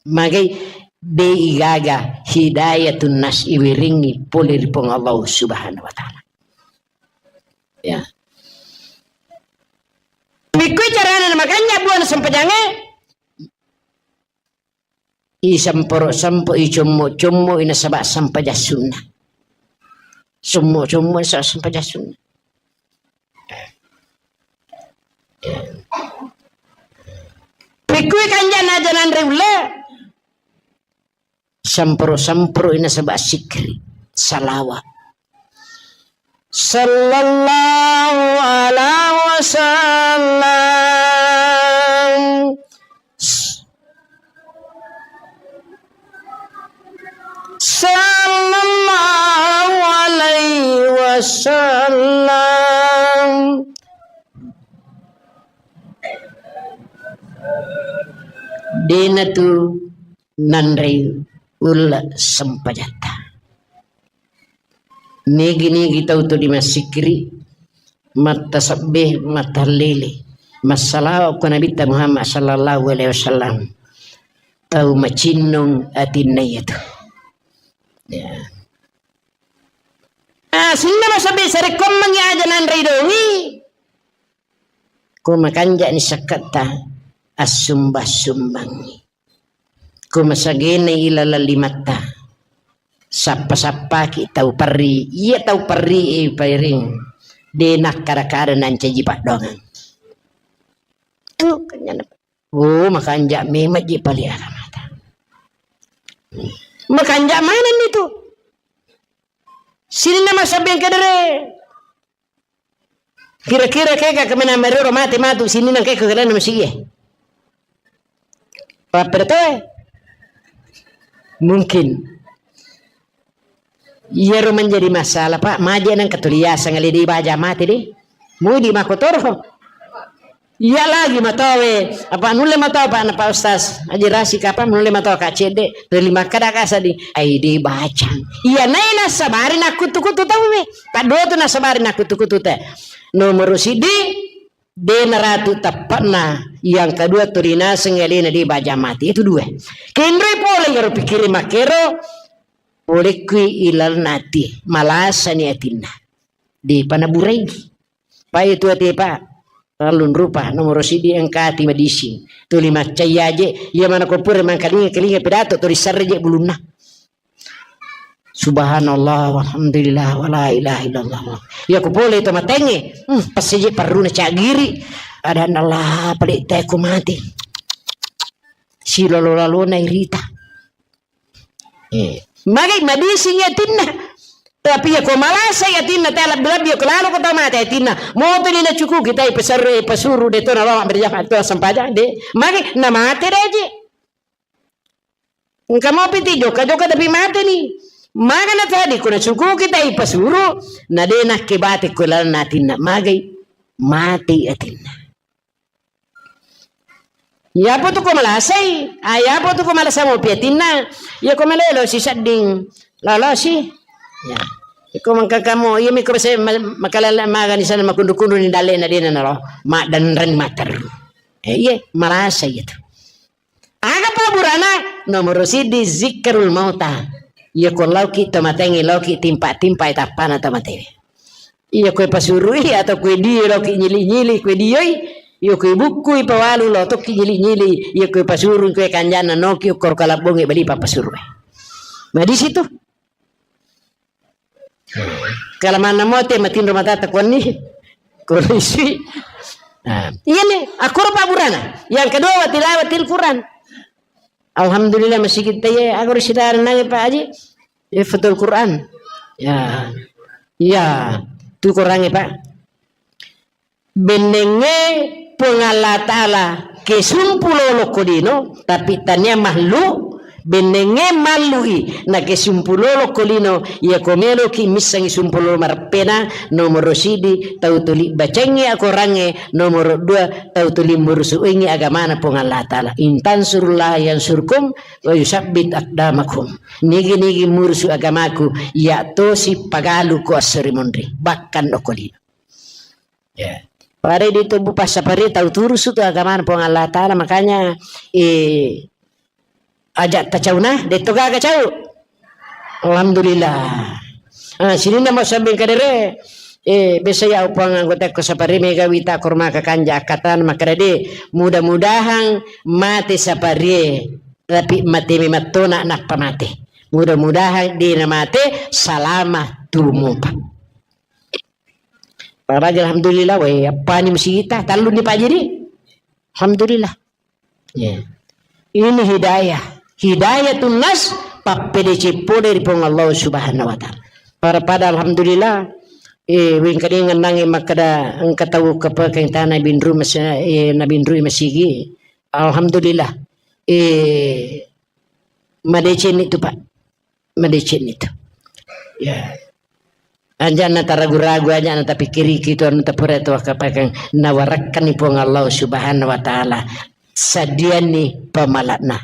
Magai de' igaga hidayatun nas iwiringngi pole ri Puang Allah Subhanahu wa Ta'ala. Ya. Pikkui carana na makanja buana sempajangnge? Isamporo-sampoi, icommo-commoi nasaba sempajang sunna. Sommo-sommo nasaba sempajang sunna. Pikkui kanjana aja nanre ulle. Samporo-samporoi nasaba sikri, salawa. Sallallahu ala wasallam. Sallallahu alaihi wasallam. Dena tu nanrei ulle sempajatta. Nigi-nigi tau tu dimassikiri, mattasebbe, mattallele, massalawa ko Nabitta Muhammad sallallahu alaihi wasallam. Tau macinnong atinna iyatu. Ya. Ah, sininna masebbe sarekkoammengngi aja nanrei dongi. Ko makanja'ni sakketta, assumba-sumbangngi. Ko masagena ilaleng limatta, sappa-sappaki tau perri. Iya tau perri e pairing, de nakkada-kada nancaji paddoangeng. Tu kanyana. Oh, makanja memang ji pale agamata. Makanja manenni tu. Sininna masabbe kedere. Kira-kira kega kemena merero mate matu sininna kega kena masiye. Pappertoe. Mungkin. Iyaro menjadi masalah, Pak. Maje nang ketuliasang le di baja mate deh. Mudi makotoro. Iya lagi matowe, apa nulle matowe, Pak, na Pak Ustaz Haji Rasik, apa nulle matowe, Kak Cedde, dari makkada kasa di, ai de bacang. Iya nai nasabari nakkutu-kutu tauwe. Paddo tu nasabari nakkutu-kutu te. Nomor sidi, de naratu teppana. Yang kedua tu rinaseng alena de baja mati. Itu dua. Kenroi pole iyaro pikkiri makkero, pole kui ilalna ati, malasani atinna. De pana burai. Pai tu ate, Pak. Rallung rupa, nomoro sidi engka ati madising. Tuli maccai aje, iya mana ko pura mangkalinga-kalinga pidato, tuli sarre je bulunna. Subhanallah, walhamdulillah, wala ilaha illallah. Iya ko pole to matengnge, hmm, passeje parruna caggiri. Adanna Allah, pale te ko mati. Silolo-lalona irita. Eh, magai madising atinna. Tapi iya ko malasa atinna, te lebbi-lebbi ko lalo ko tau mate atinna. Moto ni nacukuki tai pasarre, pasuru de to nalawa berjamaah to sempajang de. Magai namate de je. Engka mopi ti jokka-jokka tapi mate ni. Maga na tadi ko nacukuki tai pasuru, na de nakke bate ko lalenna atinna. Magai mate atinna. Iyapo tu ko malasai, ah, iyapo tu ko malasa mopi atinna. Iya ko malelo si sedding, lolosi. Ya. Iko mangkakamo, iya mi ko se-, ma-, makalala magani sana makundu-kundu ni dalle na dena nalo, maddanreng materru. Eh, iya, malasa iya tu. Aga paburana? Nomoro siddi zikrul mauta. Iya ko lauki to matengnge, lauki timpa-timpa tappana to matewe. Iya koe pasurui atau koe dio loki nyili-nyili koe dioi, iya koe bukkui pawalu lo tokki nyili-nyili, iya koe pasurui koe kanjana noki ukkoro kalabbonge bali papasuru. Nah, di situ. Kalamanna mote matinro matata kuanni. Kondisi. Nah, iya nih, akor paburana. Yang kedua, wa tilawatil Quran. Alhamdulillah, masigi taiye, aga ro sidaranangnge, Pak Haji? Hifdzul Quran. Ya. Iya, tu Qurangnge, Pak. Bennengnge Puang Allah Ta'ala kesumpu lolo ko lino, tapi tania mallu, bennengnge mallui, na kesumpu lolo ko lino, iya ko meloki missengi sumpu lolo mareppena, nomoro sidi, tau tuli bacengngi akorangnge, nomoro dua, tau tuli murusuingngi agamana Puang Allah Ta'ala. In tansurullaha yansurkum, wa yusabbit aqdamakum. Nigi-nigi murusu agamaku, iya tosi pagalu ko esso ri munri, bahkan okko lino. Ya. Pada di tubuh passaparie tau turusu tu agamana Puang Allah Ta'ala, makanya, eh, aja tacauna, detto gaga cau. Alhamdulillah. Ah, sininna mau sabbing kadere, eh, biasa ya upang anggota ko sapari mega wita korma kakanja akatan makkeda de, mudah-mudahan mate saparie. Tapi mate memettona nappa mate. Mudah-mudahan dena mate salama tumupa. Paraja alhamdulillah, we, appani musigita, talluni Pak Jiri. Alhamdulillah. Ya. Ini hidayah. Hidayatun nas, pappedeceng pole ri Puang Allah Subhanahu wa Ta'ala. Pada-pada alhamdulillah, eh, wengkadengeng nange makkeda engka tau kepekeng tana binru mas-, eh, nabinrui masigi. Alhamdulillah. Eh, madecenni tu, Pak. Madecenni tu. Ya. Aja na taragu-ragu, aja na tapikkiriki tu anu tapura tu wakapakang nawarakkanni Puang Allah Subhanahu wa Ta'ala. Sadianni pamala'na.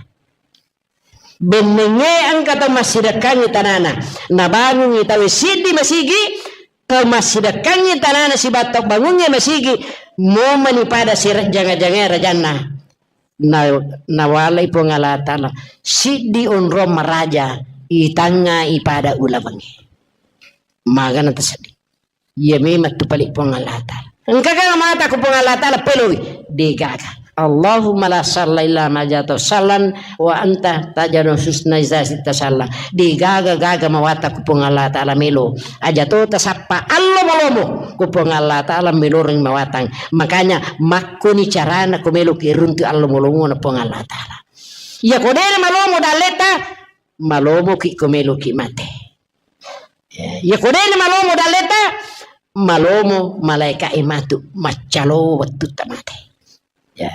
Bennengnge engka tau massidekkangngi tanana. Nabangungngi tau siddi masigi, tau massidekkangngi tanana sibawa tau bangungnge masigi, momani pada sirejjanga-jangae rajanna. Na-, nawalai Puang Allah Ta'ala siddi onrong maraja itangnga ipada ulawengnge. Magana taseddi. Iya memang tu pali Puang Allah Ta'ala. Engka ga mata ku Puang Allah Ta'ala peloi? Degaga. Allahumma la sahla illa ma ja'altahu sahlan wa anta taj'alul huzna idza syi'ta sahla. Degaga gaga mawata ku Puang Allah Ta'ala melo. Aja to tasappa allo malomo ku Puang Allah Ta'ala meloreng mawatang. Makanya makkoni carana ko meloki runtu allo malomo na Puang Allah Ta'ala. Iya ko dena malomo dalleta, malomoki ko meloki mate. Ya, iya ko dena malomo dalleta, malomo malaika e matu maccalo wettutta mate. Ya.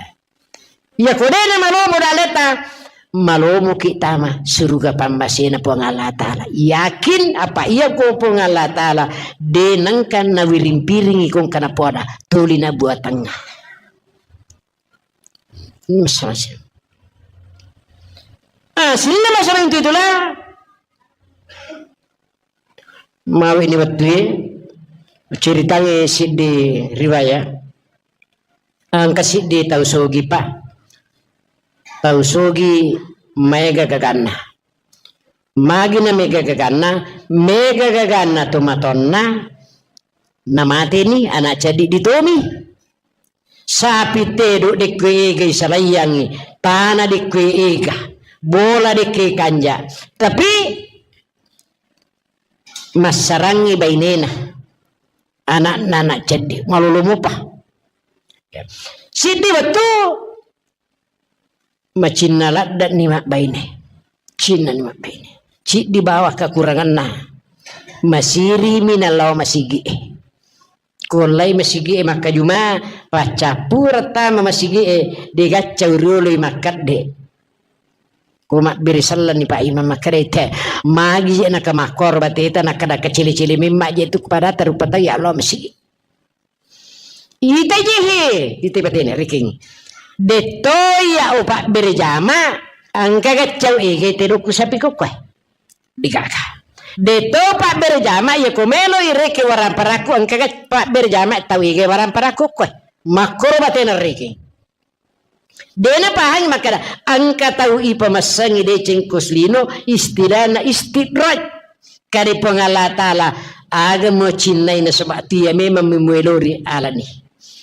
Iya ko dena malomo dalleta, malomoki tama suruga pambasena Puang Allah Ta'ala. Yakin apa iya ko Puang Allah Ta'ala, de nengka nawiring-piringi kongka napoada, tuli nabuatengnga. Ini masalah sih. Ah, sininna masalah itu itulah. Mawe ni wettue, ceritangnge siddi riwaya. Engka siddi tau sogi, Pak. Tau sogi maega gaganna. Magi na mega gaganna, mega gaganna to matonna, namateni ana caddi ditomi. Sapi tedo dekko ega isalaiyangi, tana dekko ega, bola dekko kanja. Tapi massarangngi bainena, ana'na anak ceddi, malolo mopa. Siddi wettu macinna ladde'ni mabbaine. Cinnani mabbaine. Ciddi bawang kakuranganna. Masirimi nalao masigi'e. Kuollai masigi'e makkajuma, paccappureng tama masigi'e, degaccau rioloi makkedde. Ko mabbere sellenni Pak Imam makkedai te, magi je nakamakkoro bateta, nakkeda kecili-cili memma je tu padata rupa tau ya Allah masigi. Ita je he, ita batena riking. Detto ya o pabbere jama, engka gaccau ege tedokku sapi kokkoe. Digaga. Detto pabbere jama, ya ko melo ireke waramparakku, engka ga pabbere jama tau ege waramparakku koe. Makkoro batena riking. Dena pahang makkeda, engka tau ipamassengi deceng ko selino, istilahna istidraj. Kade Puang Allah Ta'ala, aga mo cinnai nasaba tia memang memuelori alani.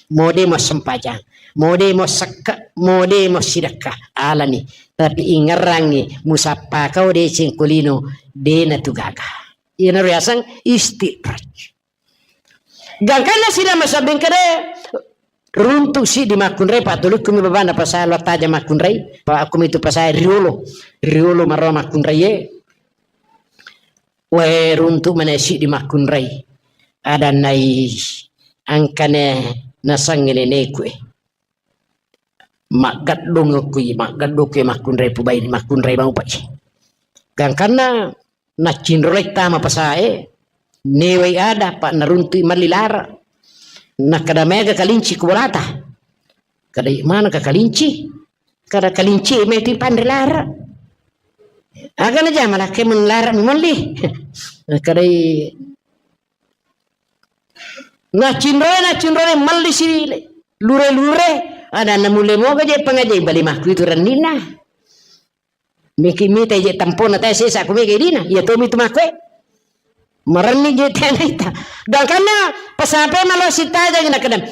Mode mo sempajang, mode mo sekke, mode mo sidekka alani. Tapi ingerrangi musappa kau deceng ko lino, dena tu gaga. Iyana riaseng istidraj. Gangkanna sila masabbing kede, runtu siddi makkunrai, patulukku mi babana pasai lo taja makkunrai, pa aku mitu pasai riolo, riolo marro makkunrai e. Wae runtu mana siddi makkunrai. Ada nai angkane nasangi neneku e. Maggeddung kui, maggeddung kui makkunrai pubai, makkunrai mau pai. Gangkanna naccinrolai tama pasae, newai ada, pa naruntui malli lara. Nakkeda mega kalinci ku bolata. Kada mana ka kalinci? Kada kalinci meti panre lara. Aga na jama lakke mun lara mi malli. Kada naccinrolai, naccinrolai malli si lure-lure. Ada namulle moga je pengaje bali makku itu rennina. Miki mita je tampona tae sesa ku mega dina. Iya tomi tu makku e. Marenni je tena ita. Gangkanna pasape malo sitajang na kadang.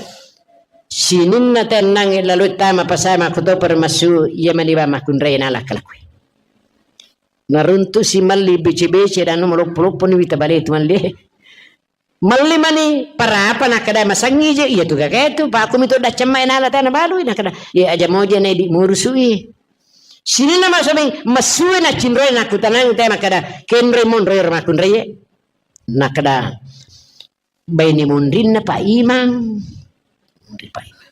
Sininna tennang lalo tama pasai makku to permasu iya mani ba makkunrai na lakkalakku. Naruntu si malli bece-bece dan maloppo-loppo ni wita bale tu malli. Malli mani parapa nakkeda masangi je, iya tu gaga tu, pa aku mitu daccamma e nala tana balui nakkeda, iya aja moja na idi murusui. Sininna maksudnya masue na cinroi nakutanang te makkeda, kenroi monroi ro makkunrai e. Nakkeda, baine monrinna Pak Imang. Monri Pak Imang.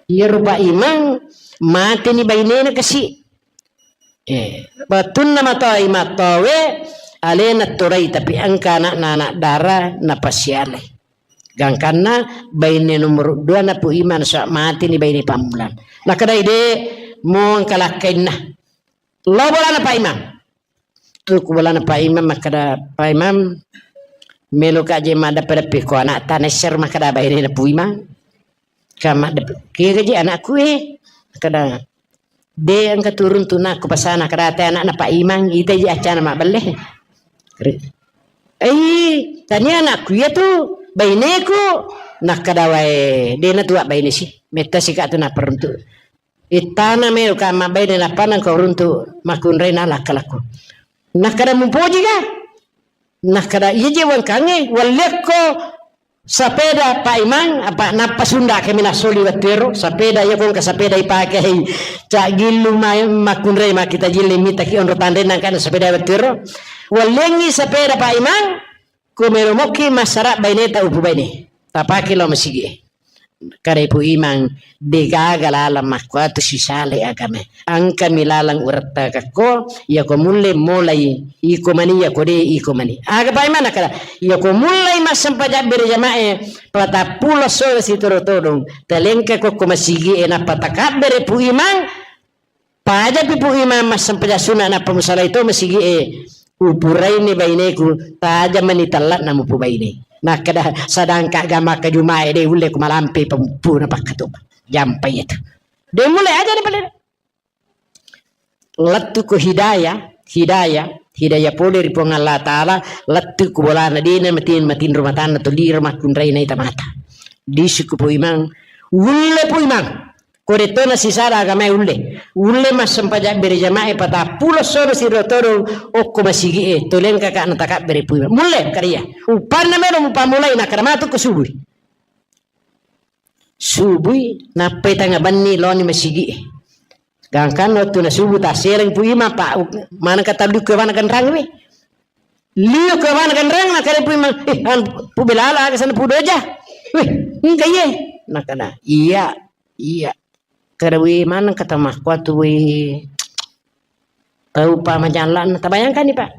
Iya ro Pak Imang, mate ni bainena kasi. Eh, wettunna matoa imattowe, alena torai, tapi engka anakna anak dara napasialai. Gangkanna baine nomor dua na Pu Imang, so mati ni baine pammulang. Nakkeda ide mo engka lakkainna. Lo bolana Pak Imang. Tu ku bolana Pak Imang makkeda, Pak Imang, melo ka je maddeppe-deppe ko anak tanesser makkeda baine na Pu Imang. Ka maddeppe, kega je anakku e? Makkeda, de engka turun tu nakku pasana kada te anakna Pak Imang, ita je acana mabbelle. Re-, ei, tania anakku iya tu, baineku. Nakkeda wae, dena tuak baine si. Metta sika tu naperuntu. Ittana melo ka mabbaine nappa nangka uruntu makkunrai na lakkalakku. Nakkeda mupoji ga? Nakkeda iya je wangkangnge, walliakko sapeda Pak Imang, apa nappa sunda kami nasoli wettuero, sapeda iya kongka sapeda ipake hei, cak gillu ma-, makkunrai makkita jille mitaki onro tanre nangka sapeda wettuero. Walliangngi sapeda Pak Imang, ko melo mokki massara baineta upu baine. Tapake lao masigi e. Kada Ipu Imang, degaga laleng makkuatu sisale agama. Engkami laleng urettakekko, iyako mulle molai iko mani, iyako de iko mani. Aga Pak Imang nakkeda, iyako mullai massempajang bere jamae, patappulo sole sitoro todong, talengka kokko masigi e nappa takabbere Pu Imang, Pajapi Pu Imang massempajang sunna nappa musalai to masigi e. Upuraini baineku, tajamani talla'na mupu baine. Nakkeda sadangka ga makkajuma e de ulle ku malampe pempu na pakkatuba. Jampai itu. De mulle aja ni pale. Lettu ku hidayah, hidayah, hidayah pole ri Puang Allah Taala, lettu ku bolana dena matin, matinro matanna tuli ro makkunrai naita mata. Disuku Pu Imang, ulle Pu Imang. Ko de' to nasisara agamae ulle. Ulle massempajang bere jamaah e patappulo sono siro todong okko masigi'e. Tolengkaka' natakabbere pui. Mulle kariya. Upanna melo mupamulai nakkeda matu ko subui. Subui nappai tengnga benni loni masigi'e. Gangkanna wettunna subuh tassereng Pu Imang, Pak, maneng katallu ko bana ganrang we. Liu ko bana ganrang, nakkeda Pu Imang, "Eh, anu, Pu Belala, aga sana Pu Doja?" "Weh, engka iye." Nakkeda, "Iya, iya." Kada we maneng kata makkuatu we. Tau pa majallanna, tabayangkanni, Pak.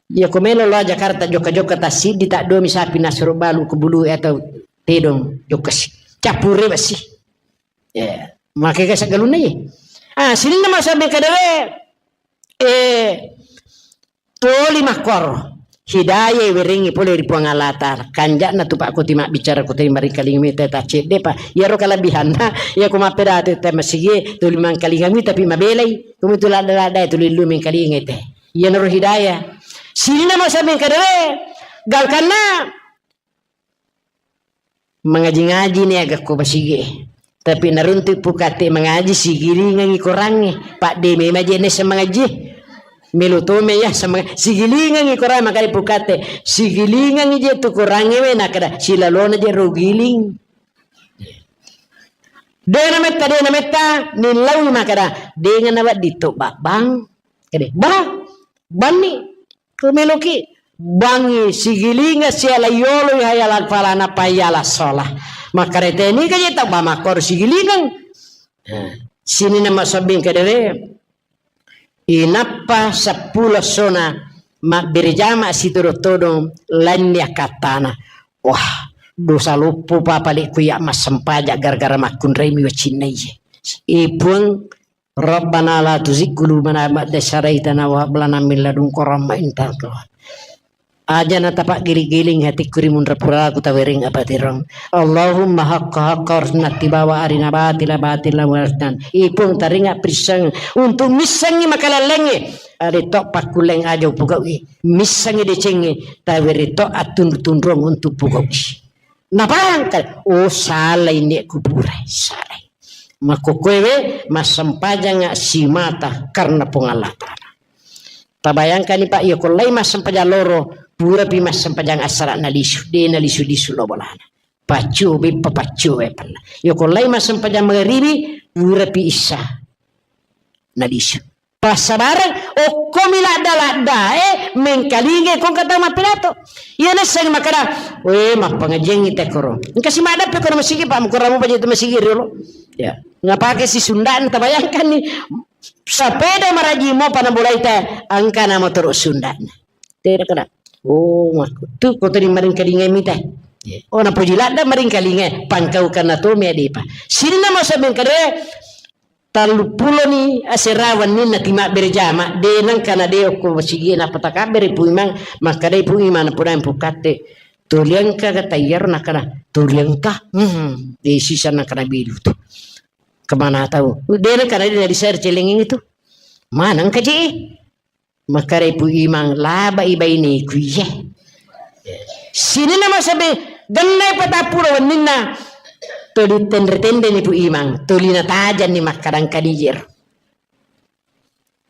Iya ko melo lao Jakarta jokka-jokka tassiddi taddomi sapi nasuro balu ko bulu atau tedong jokka si. Cappure besi. Ya, makega saggalunna ye. Ah, sininna masa bengkadere, eh, toli makkoro. Hidayah werengi pole ri Puang Allah Ta'ala. Kanja'na tu Pak Kuti mabbicara ko teri maringkalinga mita ta cedde pa. Iyaro kalabihanna, iya ko mappedatu te masigi tuli mangkalinga mi tapi mabelai. Kumitu ladda-ladda tuli lu mengkalinga te. Iyanaro hidayah. Sininna masa bengkadere, gangkanna mangaji-ngaji ni aga ko masigi. Tapi naruntu pukate mangaji sigilingangi korangnge. Padde memang je nessa mangaji. Melo tome ya sama sigilingangi korang makade pukate. Sigilingangi je tu korangnge we nakkeda silalona je ro giling. Dena metta, dena metta, nillaui makkeda, dengana wedding to babbang. Kede, bah, banni, ko meloki, bangi sigilinga siala yolo hayala falana payala sola. Makkeda teni kaje tau ba makkoro sigilingang. Nah, sininna masobbing kedere, inappa seppulo essona mabbere jama situru todong lainni akkattana. Wah, dosa loppo pa pale ku ya massempajang gara-gara makkunrai mi wacinna iye. E Puang, Rabbana la tuzigh qulubana ba'da idh hadaytana wa hab lana min ladunka rahmah innaka antal wahhab. Aja na tapaggiling-giling hatikku ri munra puraku tawereng apatirong. Allahumma haqqa haqqa warzuqna tibawa arina batila batila warzuqna. Ipung taringa prisseng untuk missengi makalallengnge. Ada to pakkulleng aja upugau'i. Missengi decengnge tawere to attunru-tunrung untuk pugau'i. Napangka, oh, salai nek kuburai, salai. Makkokkoewe massempajanga simata karena Puang Allah Ta'ala. Tabayangkani, Pak, iya ko lai massempajang loro, purapi massempajang assara nalisu, de nalisu-lisu lo bolana. Paccu beppa paccu we pella. Iya ko lai massempajang magaribi, purapi issa nalisu. Passabareng, okkomi ladda-laddae mengkalingai ko engka tau mappidato. Iya nasseng makkeda, "We, mappangajiangngi tekkoro." Engka si maddappe kono masigi, Pak, mukurang mupaja tu masigi riolo. Ya, ngapake si Sunda'na, tabayangkanni. Sapeda maraji mopa nabolai te, engka na motoro Sunda'na. Tena kena. Oh, makku. Tu ko tadi maringkalingai mita. Oh, napoji ladda maringkalingai, pangkaukanna to me adepa. Sininna masa mengkade, Tellupuloni asera wenninna timabbere jama, de nengka na de okko masigie nappa takabbere Pu Imang, makkedai Pu Imang, napodai Pu Katte, "Tuli engka ga tayyaro?" Nakkeda, "Tuli engka." Hmm, de sisa nakkeda bilu tu. Kemana tahu? De nengka na de na di share celengi itu. Mana engka je? Makkedai Pu Imang, "Labai baineku iye." Sininna masabe, gennai patappulo wenninna. Tuli tenre-tenreni Pu Imang, tuli natajanni makkadang kadijir.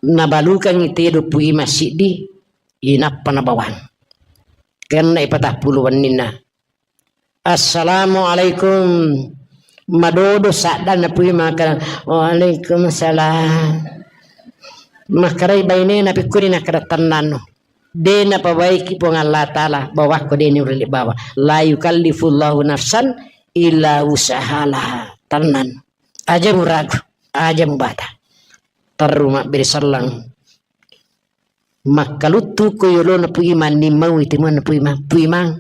Nabalukangi tedo Pu Imang siddi, inappa nabawang. Gennai patappulo wenninna. "Assalamualaikum." Madodo saddanna Pu Imang makkeda, "Waalaikumsalam." Makkedai bainena, "Pikkuni?" Nakkeda, "Tennanno. De napabaiki Puang Allah Ta'ala, bawakko de niulle bawa. La yukallifullahu nafsan illa wus'aha laha." Tennanno. Aja muragu, aja mubata. Terru mabbere selleng. Makkaluttu ko yolona Pu Imang, nimmaui timuanna Pu Imang. "Pu Imang,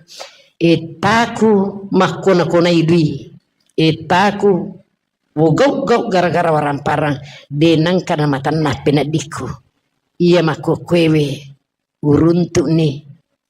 ettaku makkona-konai dui. Ettaku wogau-gau gara-gara waramparang. De nengka na matanna peneddikku. Iya makkokkoewe uruntu'ni.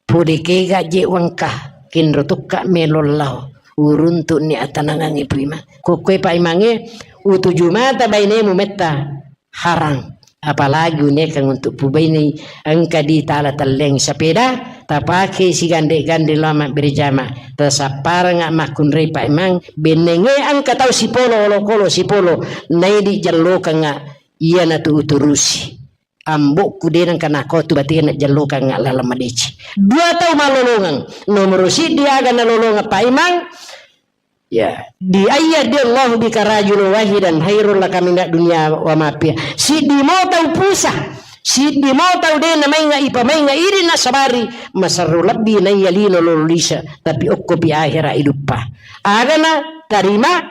Pole kega je wengka, kenro tokka melo lao. Uruntu'ni atanangangnge Pu Imang." Kokkoe Pak Imangnge, utuju mata bainemu metta harang. Apalagi unaikeng untuk pubainai, engka di tala telleng sepeda, tapake sigande-gande lao mabbere jama, tasapparanga makkunrai paimang, bennenge engka tau sipolo, olokolo sipolo, naidi jallokengnga, iyanatu uturusi. Ambokku de nengka nakotu batena jallokengnga laleng madeceng. Dua tau malolongeng, nomoro siddi aga nalolongeng paimang, Ya, di ayyahdiyallahu bika rajulan wahidan khairul laka minad dunya wa ma fiha. Siddi mo tau pusa, siddi mo tau de namainga ipamainga idi nasabari, masarro lebbi naiya lino lolo lisa, tapi okkopi ahera iduppa. Agana tarima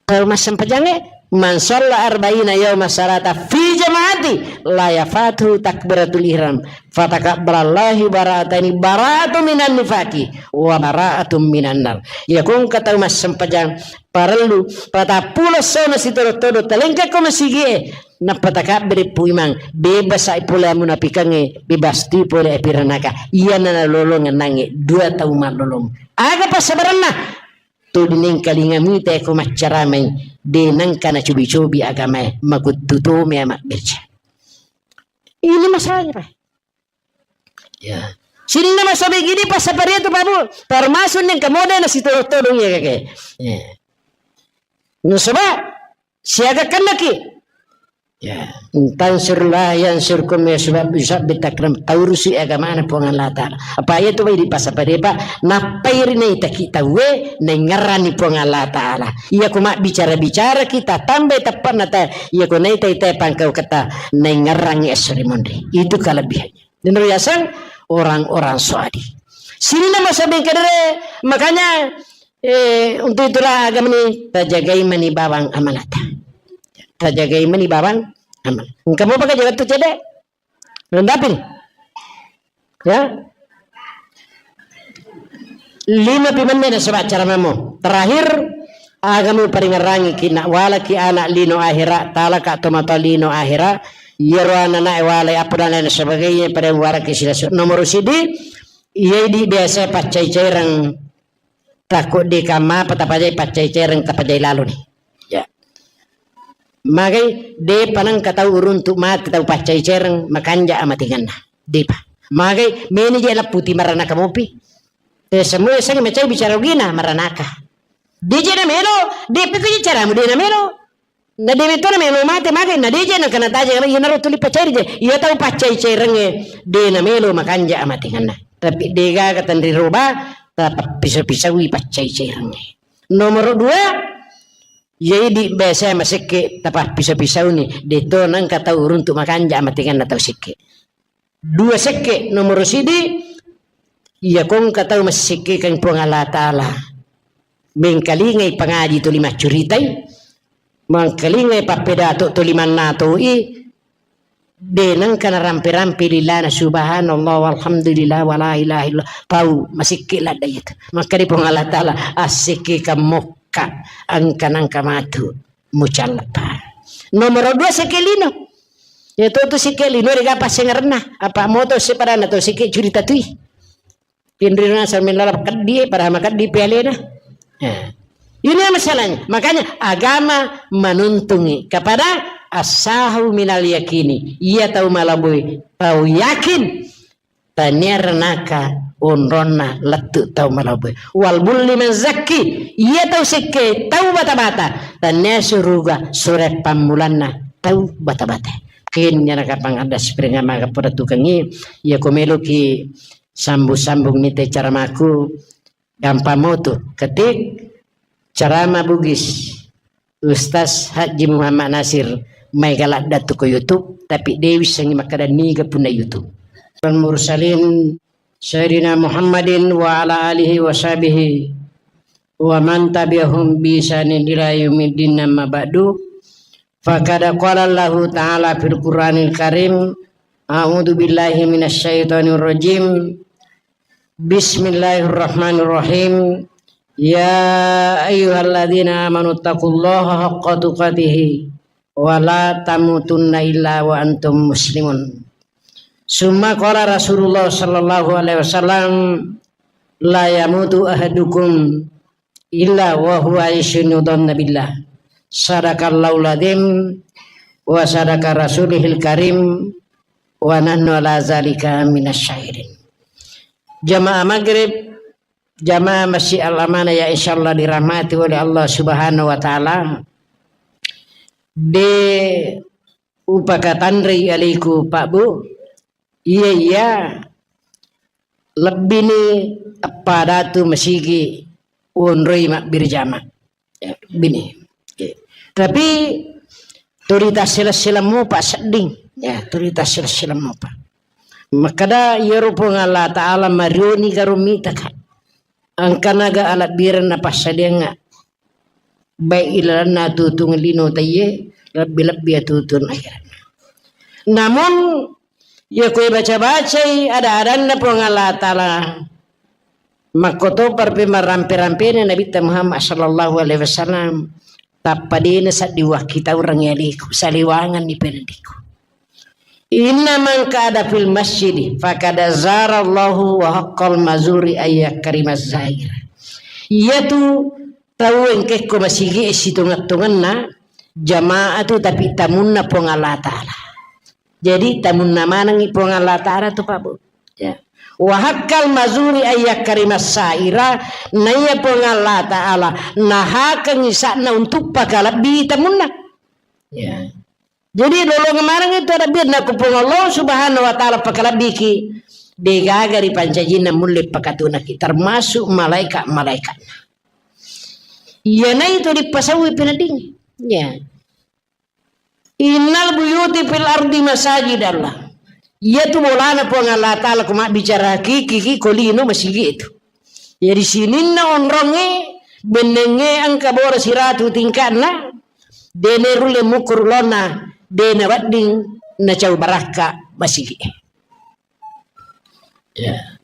tau massempajangnge, man shalla arba'ina yauma salata fi jama'ati la yafatuhu takbiratul ihram. Fatakabbalallahu bara'ataini, bara'atun minan nifaqi wa bara'atun minan nar. Iya ko engka tau massempajang parellu patappulo essona sitodo-todo talengka ko masigie, nappa takabbere pu imang, bebas ai pole munafikangnge, bebas tu pole api ranaka. Iyana nalolongeng nangnge dua tau mallolong. Aga passabarenna? Tuli nengkalinga mita ko maccaramai, de nengka nacobi-cobi agamae, makuttu tomea mabbece. Ini masalahnya, Pak. Ya. Sininna masobe gidi passaparia tu, Pak Bu. Termasuk nengka moda na sitodong-todong ya, kakek. Ya. Nasaba siaga kennaki. Ya. Tansurlah yansurkum ya, sebab bisa betakram taurusi agamana Puang Allah Ta'ala. Apa iya tu bai di passaparia, Pak. Nappai ri naitaki tauwe naingerrani Puang Allah Ta'ala. Iya ko mabbicara-bicara kita tambai teppanna ta, iya ko naitai-tai pangkau kata naingerrangi esso ri monri. Itu kelebihannya. Nero yaseng orang-orang soadi. Sininna masobe kedere, makanya, eh, untuk itulah agama ini tajagai mani bawang amanata. Tajagai mani bawang amanata. Engka mo pakai jaga tu cede. Rendapin. Ya. Lima pi menne nasaba caramamu. Terakhir, agama paringerangi ki nak walaki anak lino akhira, talaka tomatoa lino akhira, yero anak walai apa dan lain sebagainya pada waraki sila. Nomor sidi, iya di biasa paccai-caireng, takut di kama apa tapajai paccai-caireng tapajai lalu nih. Ya. Magai, depa nengka tau uruntu mati tau paccai-caireng, makanja amatinganna. Depa. Magai, meni je lapputi maranaka mopi. Eh, semua seng macai bicara ugina, maranaka. Deje na melo, depa ko caramu de na melo. Na dewe to na melo mate magai, na deje na kana taja, iya naro tuli paccai je. Iya tau paccai-cairengnge, de na melo makanja amatinganna. Tapi degaga tenri roba, tapappiso-pisaui paccai-cairengnge. Nomor dua, Jadi biasa masekke tapappiso-pisauni, deto nengka tau uruntu makanja amatinganna tau sekke. Dua sekke, nomor sidi, iya ko engka tau massekkekeng Puang Allah Ta'ala. Mengkalingai pangaji tuli maccuritai, mengkalingai pappedato tuli mannatoi, De nengka narampe-rampe lilana subhanallah walhamdulillah wala ilaha illallah. Pau masikke ladda itu. Maka di Puang Allah Ta'ala assikke kamokka engka nengka matu mucallapa. Nomor dua sikke lino. Ya tu tu sikke lino de ga passengerenna. Apa moto sepadanna tu sikke curita tui. Pinrina sambil lalap keddi, padahal makeddi pialena. Ya. Ini masalahnya. Makanya agama menuntungi kepada asahu minal yakini. Iya tau malabui, tau yakin. Tania renaka onronna lettu tau malabui. Wal bulli man zakki. Iya tau sekke, tau bata-bata. Tania suruga sure pammulanna tau bata-bata. Kin nyana kapang ada spring ama kapura tukangi. Iya ko meloki Sambung-sambung mite caramaku, gampang motu. Ketik carama Bugis, Ustaz Haji Muhammad Nasir, mai galadda tu ko YouTube, tapi de wissengi makkeda niga punna YouTube. Wal mursalin, Sayyidina Muhammadin wa ala alihi wa sahbihi wa man tabi'ahum bi ihsanin ila yaumiddin, amma ba'du. Faqad qala Allahu ta'ala fil Qur'anil Karim, a'udzu billahi minasy syaithanir rajim. Bismillahirrahmanirrahim. Ya ayyuhalladzina amanu taqullaha haqqa tuqatihi wa la tamutunna illa wa antum muslimun. Summa qala Rasulullah sallallahu alaihi wasallam, la yamutu ahadukum illa wa huwa yusinu dhanna billah. Sadaqallahul adzim. wa sadaqa rasulihil karim, wa nahnu ala zalika minasyahidin. Jamaah maghrib, jamaah Masjid Al-Amanah yang insyaallah dirahmati oleh Allah Subhanahu wa Ta'ala, de upakatanrei alaiku, Pak, Bu, iya, iya, lebbini eppa datu masigi wonroi mabbirjama. Ya, bini. Oke. Tapi tuli tassila-sila mopa sedding. Ya, tuli tassila-sila mopa. Makkada iyaro Puang Allah Ta'ala marioni karo mitaka. Engkanaga alebbirenna napassadiangnga. Baik ilalenna tutung lino taiye, lebbi-lebbi atutung akhiratna. Namun, iya koe baca-bacai ada-adanna Puang Allah Ta'ala, makkotopar pe marampe-rampena Nabitta Muhammad sallallahu alaihi wasallam, tappa dena saddi wakkitaureng yaliku, saliwanganni pendiku. Inna man qa'ada fil masjidi faqad zarallahu wa haqqal mazuri ayyakrimaz zair. Iyatu tau engkekko masigi e sitongeng-tongenna jamaah tu, tapi tamunna Puang Allah Ta'ala. Jadi tamunna manengngi Puang Allah Ta'ala tu, Pak, Bu. Ya. Wa haqqal mazuri ayyakrimas saira, naiya Puang Allah Ta'ala nahakengngi sa'na untuk pakalebbi tamunna. Ya. Jadi lolongeng maneng itu ada birna ku Puang Allah Subhanahu wa Ta'ala pakalebbiki. Degaga ri pancajinna mulle pakatunaki, termasuk malaikat-malaikatna. Iyana itu dipasauwi peneddingngi. Ya. Innal buyuti fil ardi masajidallah. Iyatu bolana Puang Allah Ta'ala ko mabbicara hakiki ki ko lino masigi itu. Jadi sininna onrongnge, bennengnge engka boro siratu tingka'na, dene rulle mukuru lona, dena wedding nacau barakka masigi. Ya.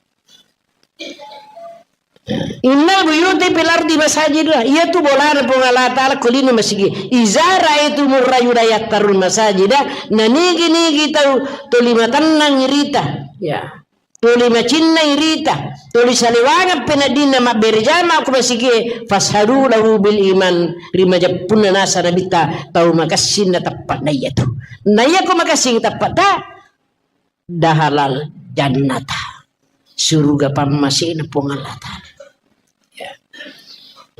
Innal buyuti fil ardi masajid, iyatu bolana Puang Allah Ta'ala ko lino masigi. Iza ra'aitumur rajula yattarul masajida, nanigi-nigi tau tuli matennang irita. Ya. Tuli macinnai rita, tuli saliwangeng peneddinna mabbere jama ko masigie, fashadu lahu bil iman, ri majeppunna nasa Nabitta tau makessing na teppe'na iyatu. Na iyako makessing teppe'ta, dahalal jannata, suruga pammasena Puang Allah Ta'ala. Ya.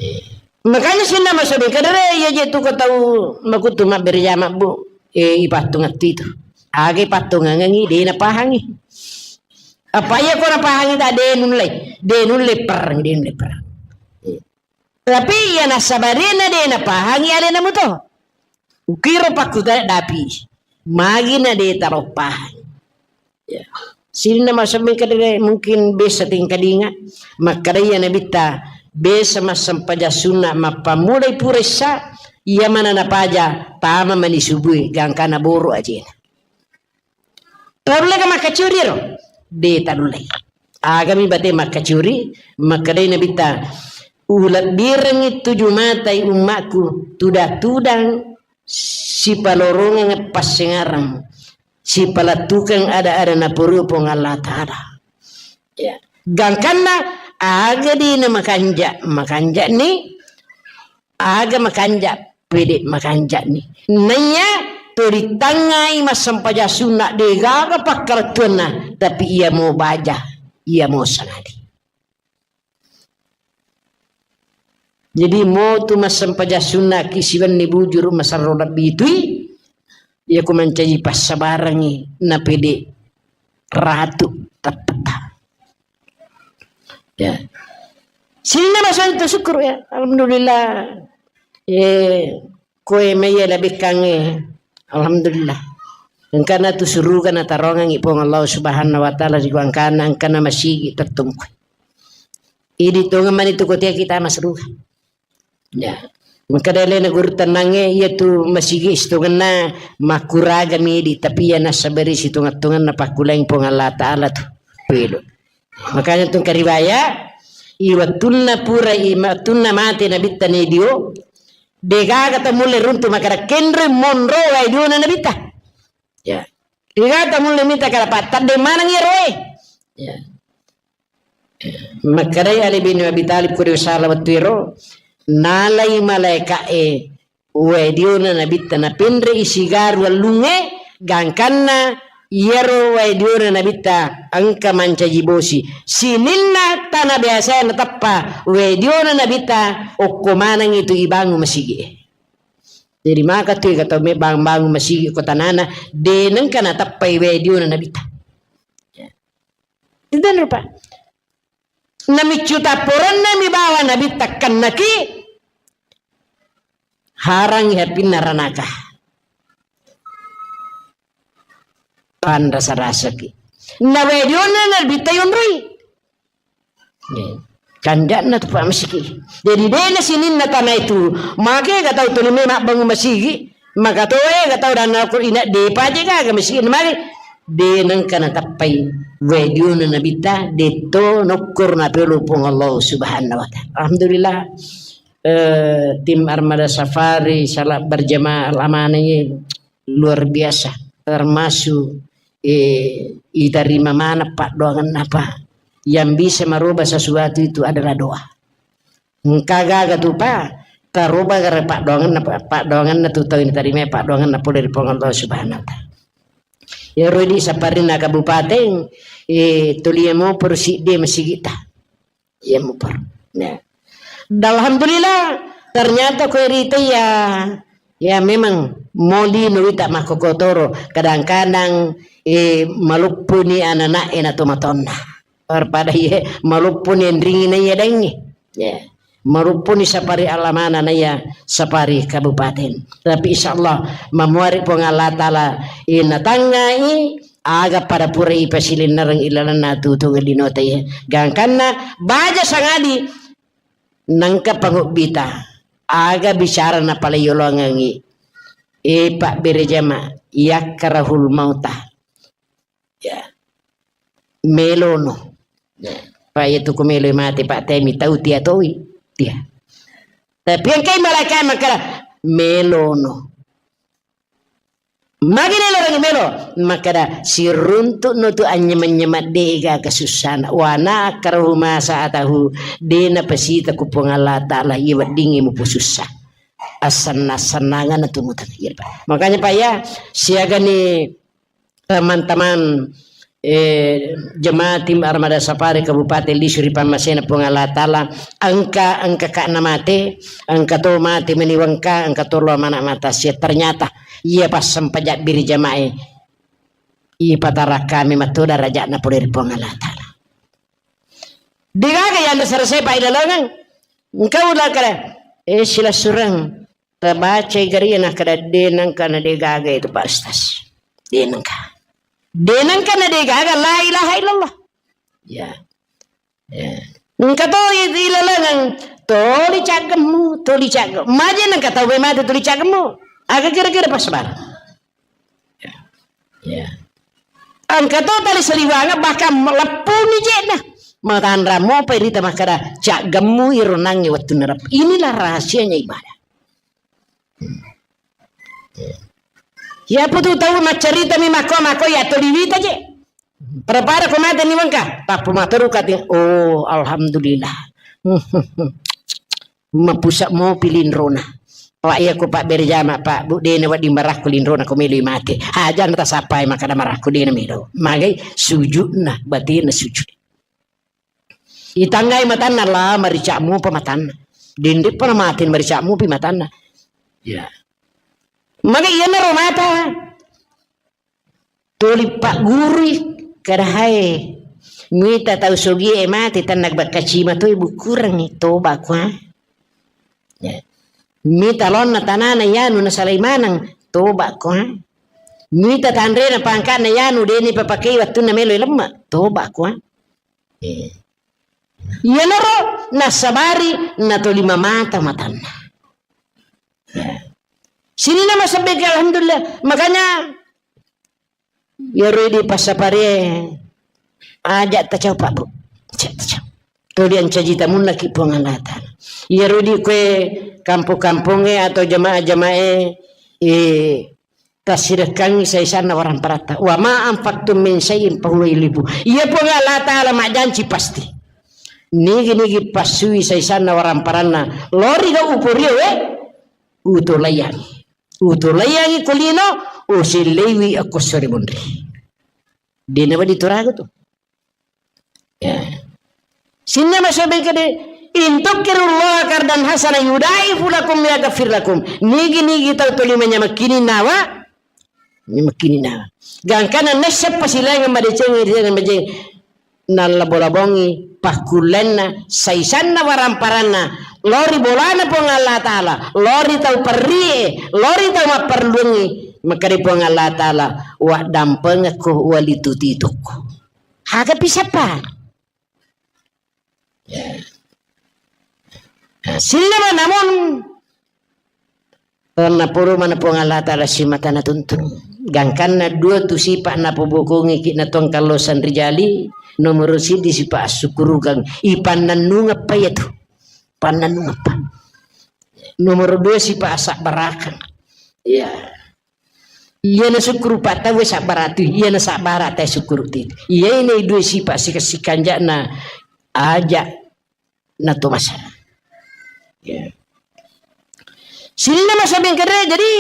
Eh. Makanya sinna masobi kadere iya je tu ko tau makutu mabbere jama, Bu. Eh, ipattungeng tu itu. Aga ipattungengengi, de napahangi. Apa iya ko napahangi ta de nulle, de nulle perang, de nulle perang. Eh. Tapi iya nasabarena de napahangi alena muto. Ukiro pakkutana dapi. Magi na de taroppahang. Ya. Sininna massempajang kadere mungkin biasa tingkadinga. Makkada iya Nabitta biasa massempajang sunna mappammulai pura issa, iya mana napaja tama mani subui gangkana boro ajena. Tanulle ka makkacuri ro? De tanulle. Agami bate makkacuri, makkadai Nabitta, ulebbirengngi tuju matai ummakku, tudang-tudang sipalorongeng passengarang, sipalettukeng ada-ada napurui Puang Allah Ta'ala. Ya. Gangkanna aga dina makanja, makanjani, aga makanja, pede makanjani. Naiya to ritangngai massempajang sunna, degaga pakkalettuanna, tapi iya mo baja, iya mo sanadi. Jadi, motu massempajang sunnaki siwenni bujuru masarro lebbi tui, iya ko mancaji passabarangngi napede ratu teppetta. Ya. Sininna masanto syukur ya, alhamdulillah. Eh, koe maiya labekkangnge, alhamdulillah. Engkana tu suruga natarongengngi Puang Allah Subhanahu wa Ta'ala ri gangkana engkana masigi tettungku. Idi tongeng mani tu kotea kita masruga. Ya. Makkada alena guru tennangnge, iya tu masigi sitongenna makkuraga midi, tapi iya nassabari sitongeng-tongenna pakkulang Puang Allah Ta'ala tu. Pelo. Makanya tu kariwaya, i wettunna pura, i wettunna mate Nabitta nedio, degaga tamulle runtu makkada kenre monro wae diona Nabitta. Ya. Degaga tamulle mita kada pattadde maneng iyaro e. Ya. Makkedai Ali bin Abi Thalib, kuri sala wettu ero, nalai malaeka'e wae diona Nabitta napenre'i sigaru wellungnge, gangkanna iyaro wae diona Nabitta engka mancaji bosi. Sininna tana biasa nateppa wae diona Nabitta, okko manengngi tu ibangun masigi'e. Jadi maka tu ega tau me bangun-bangun masigi ko tanana, de nengka nateppai wae diona Nabitta. Itu rupa. Namiccu tapporenna mi bawa Nabitta kennaki, harangi hapinna ranaka. Panrasa-rasaki. Na wae diona Nabitta yonroi. Kanja'na tu pa masigi. Jadi dena sininna tana itu. Make ga tau tuli me mabbangun masigi. Maka toe ga tau dana kur ina depa je gaga masigi. Mari de nengka nateppai wae diona Nabitta, detto nokkur napelo Puang Allah Subhanahu wa Ta'ala. Alhamdulillah. Eh, tim Armada Safari salat berjamaah amanah ini luar biasa. Termasuk, eh, itarima mana paddoangenna, Pak. Yang bisa merubah sesuatu itu adalah doa. Engka gaga tu, Pak, taroba gara paddoangenna, Pak, paddoangenna tu tau itarima paddoangenna pole ri Puang Allah Subhanahu wa Ta'ala. Ya rodi saparinna kabupaten, eh, tulia mo persidde masigita. Iya mupar. Ya. Dan alhamdulillah, ternyata kue rita ya, ya memang moli nuwita makkokotoro. Kadang-kadang, eh, maluppuni anak-anak ena tomatonna. Daripada iye maluppuni enringi na iya dengi. Ya. Maluppuni sapari alamana na iya sapari kabupaten. Tapi insyaallah mamuari Puang Allah Ta'ala ina tangai aga pada pura ipasilinnereng ilalenna tutu linota iya. Gangkanna baja sangadi nengka pangubbita aga bicara napaleyolongengi. E pabbere jama yakkarahul mauta. Ya. Melono. Ya. Pa iya tu ko melo mate, Pak, temi tau tia toi. Tia. Tapi engkai malaikat makkada, melono. Magi nelo rangi melo? Makkada, siruntuk no tu anyema-nyema dega kasussana. Wana akrahu masa atahu, dena pasita ku Puang Allah Ta'ala, iya weddingi mupusussa. Asenna-sennangan tu mutang. Iya, Pak. Makanya, Pak, ya, siaga ni teman-teman, eh, jemaah tim Armada Safari Kabupaten Lisu ri pammasena Puang Allah Ta'ala, engka, engka ka'na mate, engka to mate meni wengka, engka to lo mana mata sia. Ternyata, iya passempajang biri jamae, ipatara kami matu darajatna pole ri Puang Allah Ta'ala. Degaga yang selesai Pak ilalengeng. Engka ula kare, eh, silasureng. Tabacai gari nakkada, de nengka na de gaga itu, Pak Ustaz. De nengka. De nengka na de gaga, la ilaha illallah. Ya. Ya. Engka to i-, ilalengeng, toli caggemmu, toli caggemmu. Maje nengka tau mate toli caggemmu. Aga kira-kira pas bar. Ya. Ya. Engka to tali saliwanga bahkan leppuni jena. Matanra mopa irita makkada, caggemmu iro nangi wettunna rep-, inilah rahasianya ibadah. Iya putu tau maccarita mi makko-makko ya toli wita je. Pada-pada ko mate ni wengka, tappu materu kati. Oh, alhamdulillah. Mapusa mopi linrona. Pak iya ko Pak berjama, Pak, Bu, dena wedding marakku linrona ko melo mate. Aja na tasapai makkada marakku dena melo. Magai sujudna, batina sujud. Itanggai matanna, la marica'mu pa matanna. Dende pa na mate marica'mu pi matanna. Ya. Maka iya naro mata. Tuli paggurui kada hae. Mita tau sogie mate tanna bakkacima toi bukurengngi toba kwa. Ya. Mita lonna tanana yanu nasalai maneng toba kwa. Mita tanrena pangkana yanu deni papakei wattunna melo lemma toba kwa. Eh. Iyanaro nassabari natolima mata matanna. Ya. Sininna masebbeke, alhamdulillah. Makanya, iyaro idi passapare aja tacau, Pak, Bu. Aja tacau. Tuli ancaji tamunnaki Puang Allah Ta'ala. Iyaro idi kue kampung-kampungnge atau jamaah-jamaah, eh, tassirekkangngi saisanna waramparatta. Wa ma anfaqtum min syai'in fahuwa yukhlifu. Iya Puang Allah Ta'ala majjanci pasti. Nigi-nigi passui saisanna waramparanna. Lori ga uporio, eh? utolaiyangi. Utolaiyangi ko lino, uselleiwi akko sore monri. Dena wadi toraga tu. Ya. Sinna masobeng kede, "In tuqridullaha qardan hasana yudha'ifu lakum wa yaghfir lakum." Nigi-nigi tau toli manyamakkini nawa, manyamakkini nawa. Gangkana nesseppa silaingeng madeceng, madeceng. Nallabo-labongi pakkullenna, saisanna waramparanna, lao ri bolana Puang Allah Ta'ala, lao ri tau perrie, lao ri tau mapperluangngi, makkeda Puang Allah Ta'ala, "Waddampengekko, walituti tokko." Aga pisappa? Ya. Nah, sillama namun, napuru mana Puang Allah Ta'ala simata natuntung. Gangkanna dua tu sipa napobokongi ki na tongkallosan rijali, nomoro siddi sipa assukurukang, ipannannungeppa iyatu. Pannannungeppa. Nomoro dua sipa asabbarakang. Iya. Iyana sukkuru pattauwe sabbaratu, iyana sabbara tae sukkuru titu. Iyae na dua sipa sika-, sikanjana aja natomasa. Ya. Sininna masabeng kere, jadi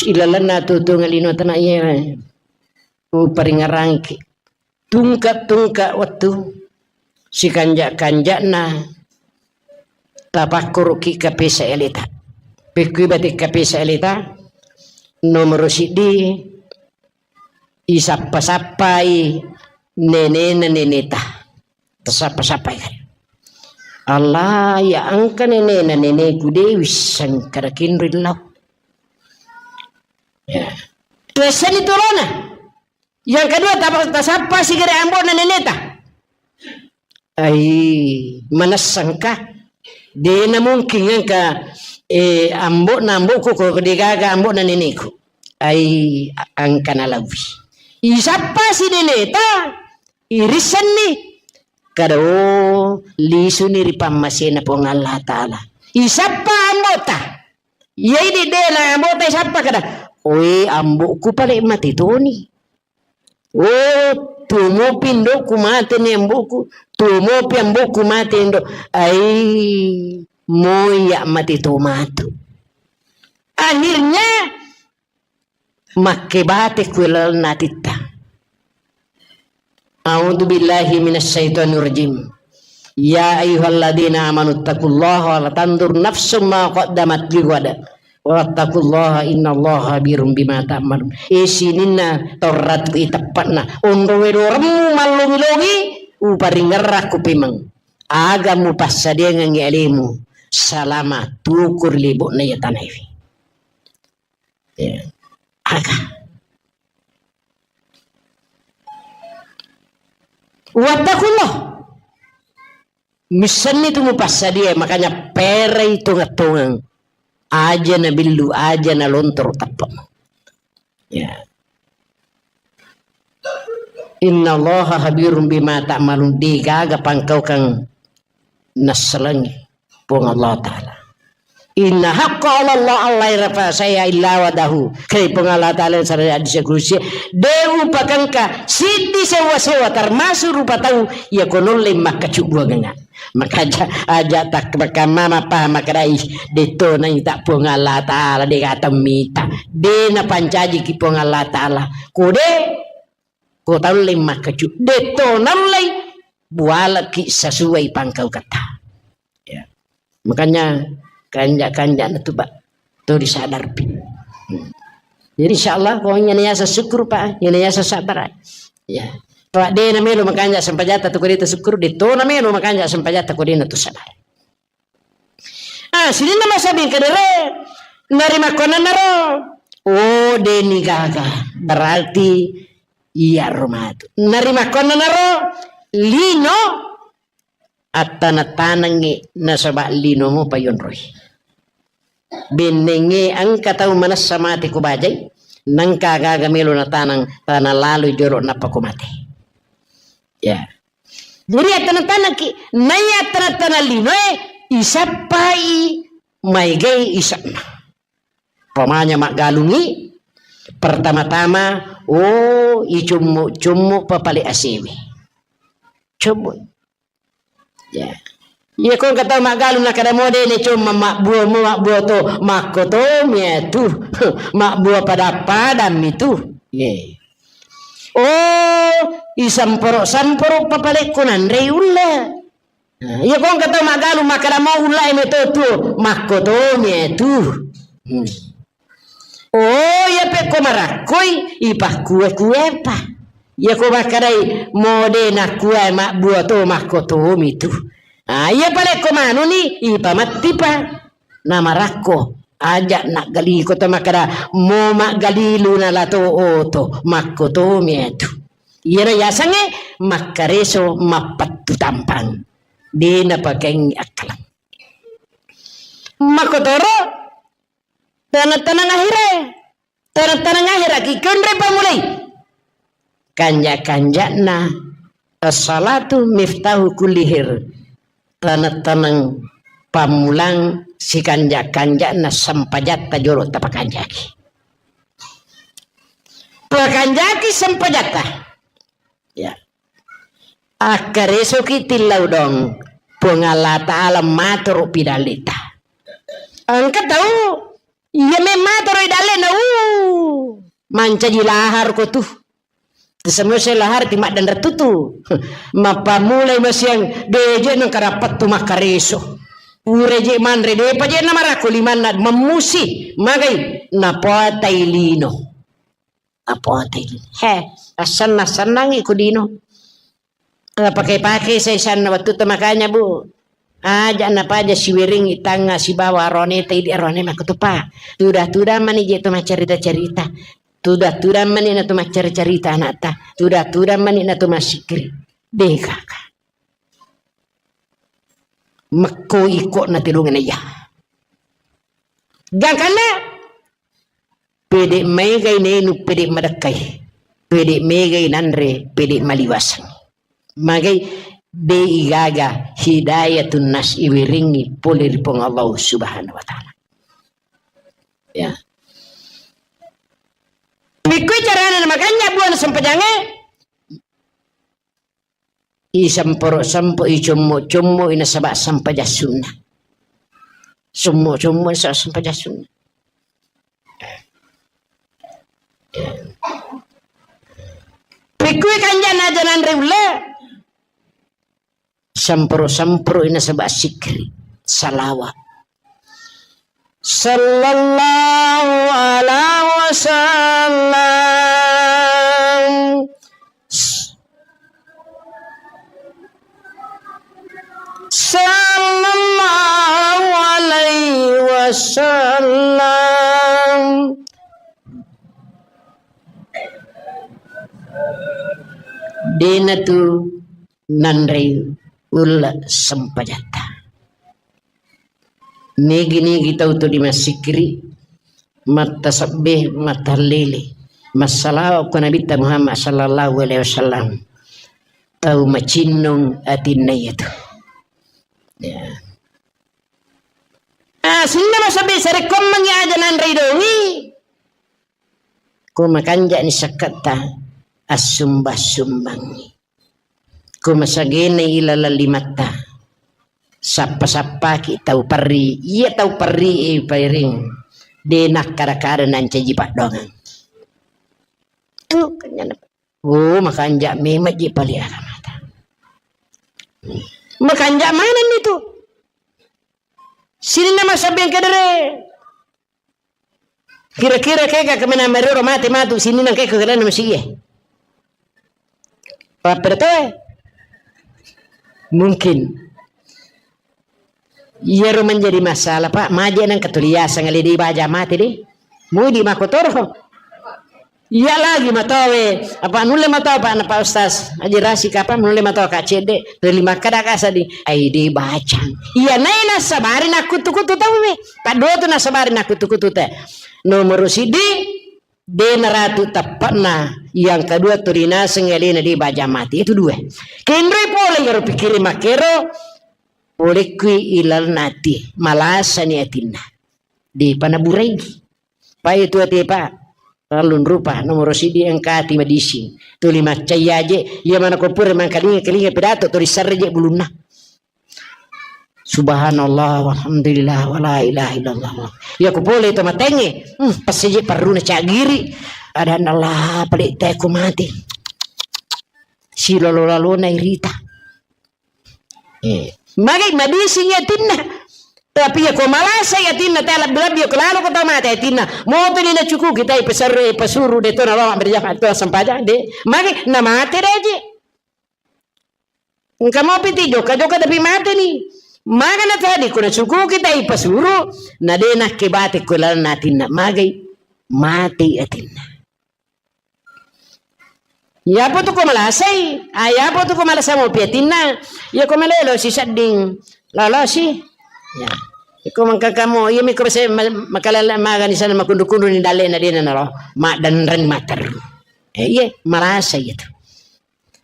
ilalenna tutunga lino tana iya. Uparingarangki. Tungka-tungka wettu, sikanja-kanjana tapakkuruki kapesa eleta. Pekkui bate kapesa eleta, nomoro siddi, isappa-sappai nenena neneta. Tasappa-sappai kan. Allah, ya engka nenena neneku de wisseng kada kinri lau. Ya. Tuessani tolona. Yang kedua, tapa-, tasappa sigere ambo'na neneta. Ai, manessangka. Dena mungkin engka, eh, ambo'na ambo'ku ko degaga ambo'na neneku. Ai, a-, engka nalawi. Isappa si neneta, irissenni. Kada, oh, lisuni ri pammasena Puang Allah Ta'ala. Isappa ambo'ta. Iyai di dena ambo'ta isappa kada. Oi, ambo'ku pale mate toni. Oh, tuo mopi indo'ku mate ni ambo'ku, tuo mopi ambo'ku mate indo'. Ai, moya mate to matu. Akhirnya, makke bate ku lalenna atitta. A'udzu billahi minasy syaithanir rajim. Ya ayyuhalladzina amanu taqullaha wa la tanzur nafsum ma qaddamat lighad. Wattaqullaha innallaha khabirum bima ta'malun. E sininna torrat iteppa'na. Onro wedoremmu mallogi-logi, uparingerrakku pemeng. Aga mupassadiangengngi alemu salama tukur lebo'na iya tanaewe. Ya. Aga. Wattakullah. Missenni tu mupassadia, makanya perai tongeng-tongeng. Aja na billu, aja na lontoro tappa. Ya. Innallaha khabirum bima ta'malun. Degaga pangkaukang nassalengi Puang Allah Ta'ala. Inna haqqa 'ala Allah alla yurafa syai'an illa wa'adahu. Kei Puang Allah Ta'ala sareng hadis kudusi, de upakengka siddi sewa-sewa termasuk rupa tau iya ko nolle makkacubbuangengnga. Maka aja, aja tak makamma mapaham makkedai, de to naita Puang Allah Ta'ala, de gata mita. De napancajiki Puang Allah Ta'ala. Ko de, ko taulle makkacu, de to naullei bualaki sesuai pangkauketta. Ya. Makanya kanja-kanja na tu, Pak. To disadarpi. Hmm. Jadi insyaallah ko iyana yaseng syukur, Pak, iyana yaseng sabar. Ya. Pak de na melo makanja sempajata tu ko de ta syukur, de to na melo makanja sempajata ko de na tu sabar. Ah, sininna masabing kedere, narimakkonanaro, oh, deni gaga, berarti iya romatu. Narimakkonanaro, lino, attana-tanangngi nasaba linomo payonroi. Bennengnge engka tau manessa mate ko bajai, nengka gaga melo natanang, tana laloi jolo nappa ko mate. Ya. Jadi attana-tanangki, naiya attana-tanang linoe, isappai maegai ise'na. Pamanya maggalungi, pertama-tama, oh, icummu-cummu papale asewe. Cummu. Ya. Iya ko engka tau maggalung nakkeda mo de' ne comma mabbuo mo mabbuo to, makkotomi tu. Mabbuo pada-padammi tu. Ye. Oh, isamporo-samporo papalekko nanrei ulla. Nah, iya ko engka tau maggalung makkeda mau ullae meto tuo, makkotomi tu. Hmm. Oh, iya pekko marakkoi, ipakkue-kuepa. Iya ko makkedai mo de' nakkue mabbuo to, makkotomi tu. Ah, iya palekko manuni, ipamettipa. Namarakko, aja' naggaliko to makkeda mo maggalilu nalato oto, makkotomi tu. Iyana yasengnge makkareso mappettu tampang. De' napakaingi akkaleng. Makkotoro taneng-taneng ahirae. Taneng-taneng ahiraki konre pamulai. Kanja-kanja'na as-salatu miftahu kulli khair. Taneng-taneng pammulang sikanja-kanja'na sempajatta jolo tapakanjaki. Pakanjaki sempajatta. Ya. Akkaresoki tillau dong, Puang Allah Ta'ala matoro pidallita. Engka tau, iya memmatoro idallena, uh, mancaji lahar ko tu. Semua lahar ti maddanre tutu. Mappamulai masiang, beje nengka dapat tu makkareso. Pura je manre, depa je namarakko limanna, memmusi, magai, napotai lino. Apoati. He, assenna-sennangi ku dino. Napake-pake saisanna wettu to makanya, Bu. Aja napaja siwiringi tangnga sibawa aroneta idi arone makkutupa. Tuda-tuda mani je tu maccarita-carita. Tuda-tuda mani na tu maccarita-carita anakta. Tuda-tuda mani na tu massikkiri. Deh kaka. Mekko iko na tilungan iya. Gangkanna pede megai nenu, pede madekkai, pede megai nanre, pede maliwaseng. Magai de igaga hidayatun nas iwiringi pole ri Puang Allah Subhanahu wa Ta'ala. Ya. Pikkui carana makanya buana sempajange. Isamporo-sampo, icommo-commo, inasaba sampajang sunna. Sommo-sommo, inasaba sampajang sunna. Pikkui kanjana aja nanre ulle. Samporo-samporo, inasaba sikri, salawa. Sallallahu alaihi wasallam. Sallallahu alaihi wasallam. Dena tu nanrei ulle sempajatta. Nigi-nigi tau tuli massikiri, mattasebbe, mattallele, massalawa ko Nabitta Muhammad sallallahu alaihi wasallam. Tau macinnong atinna iyatu. Ya. Ah, sininna masabbi sarekkoammengngi aja nanrei dongi. Ko makanja'ni sakketta, assumba-sumbangngi. Ko masagenai ilaleng limatta, sappa-sappaki tau perri. Iya tau perri e, pairing, de nakkada-kada nancaji paddoangeng. Anu, kanyana. Oh, makanja memang ji pali agamata. Makanja manenni tu. Sininna masabbi engka dere. Kira-kira kega kemena merero mate matu sininna engka ko kena masigie. Apa betul? Mungkin. Iyaro menjadi masalah, Pak. Maje nang ketuliasang le de baja mate de. Mudi makotoro. Iya lagi matowe, apa nulle matoa, Pak, na Pak Ustaz Haji Rasik, apa nulle matoa, Kak Cedde, tuli makkeda, Kak, sadi, ai de bacang. Iya nai nasabari nakkutu-kutu tauwe. Padua tu nasabari nakkutu-kutu te. Nomor sidi, de naratu teppa'na. Yang kedua, tuli naseng alena de baja mati. Itu dua. Kenroi pole iyaro pikkiri makkero, pole kui ilalna ati, malasani atinna. De pana buraigi. Pai tu ati, Pak. Terlalu rupa, nomor sidi engka ati madising. Tuli maccai aje, iya mana ko pura mangkalinga-kalinga pidato, tuli sarre je bulunna. Subhanallah, walhamdulillah, wala ilaha illallah. Iya ko pole to matengnge, hmm, passiji parruna cagiri. Adanna Allah, pale te ko mati. Silolo-lalona irita. Eh, magai madising atinna. Tapi iya ko malasai atinna, te labbi-labbi ko lalo ko tau mate atinna. Moto ni nacukuki tai pasarre, pasuru de to nalao berjamaah to sempajang de. Magai namate de aje. Engka mopi ti jokka-jokka tapi mate ni. Maga na tadi ko nacukuki tai pasuru, na de nakke bate ko lalenna atinna. Magai mate atinna. Iyapo tu ko malasai, ah, iyapo tu ko malasa mopi atinna. Iya ko malelo si sedding, lolosi. Ya. Iko mangkakamo, iya miko se ma-, makalala magani sana makundu-kundu ni dalle na dena nalo. Maddanreng mater. Eh, iya, malasa iya tu.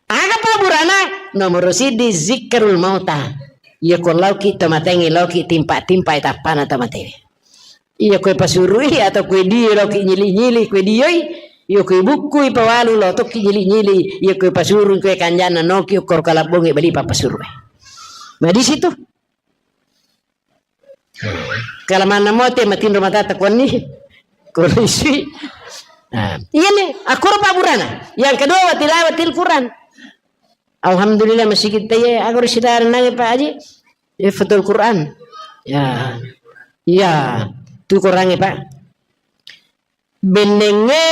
Aga paburana? Nomoro siddi zikrul mauta. Iya ko lauki to matengnge, lauki timpa-timpa tappana to matewe. Iya koe pasurui atau koe dio loki nyili-nyili koe dioi. Iya koe bukkui pawalu lo tokki nyili-nyili. Iya koe pasurui koe kanjana noki ukkoro kalabbonge bali papasurui. Nah, di situ. Kalamanna mote matinro matata konni. Korisi. Nah, iya nih, akkoro paburana. Yang kedua, wa tilawatil Quran. Alhamdulillah, masigi taye, aku ri sidara nange, Pak Haji. Hifdzul Quran. Ya. Iya, tu Qurange, Pak. Bennengnge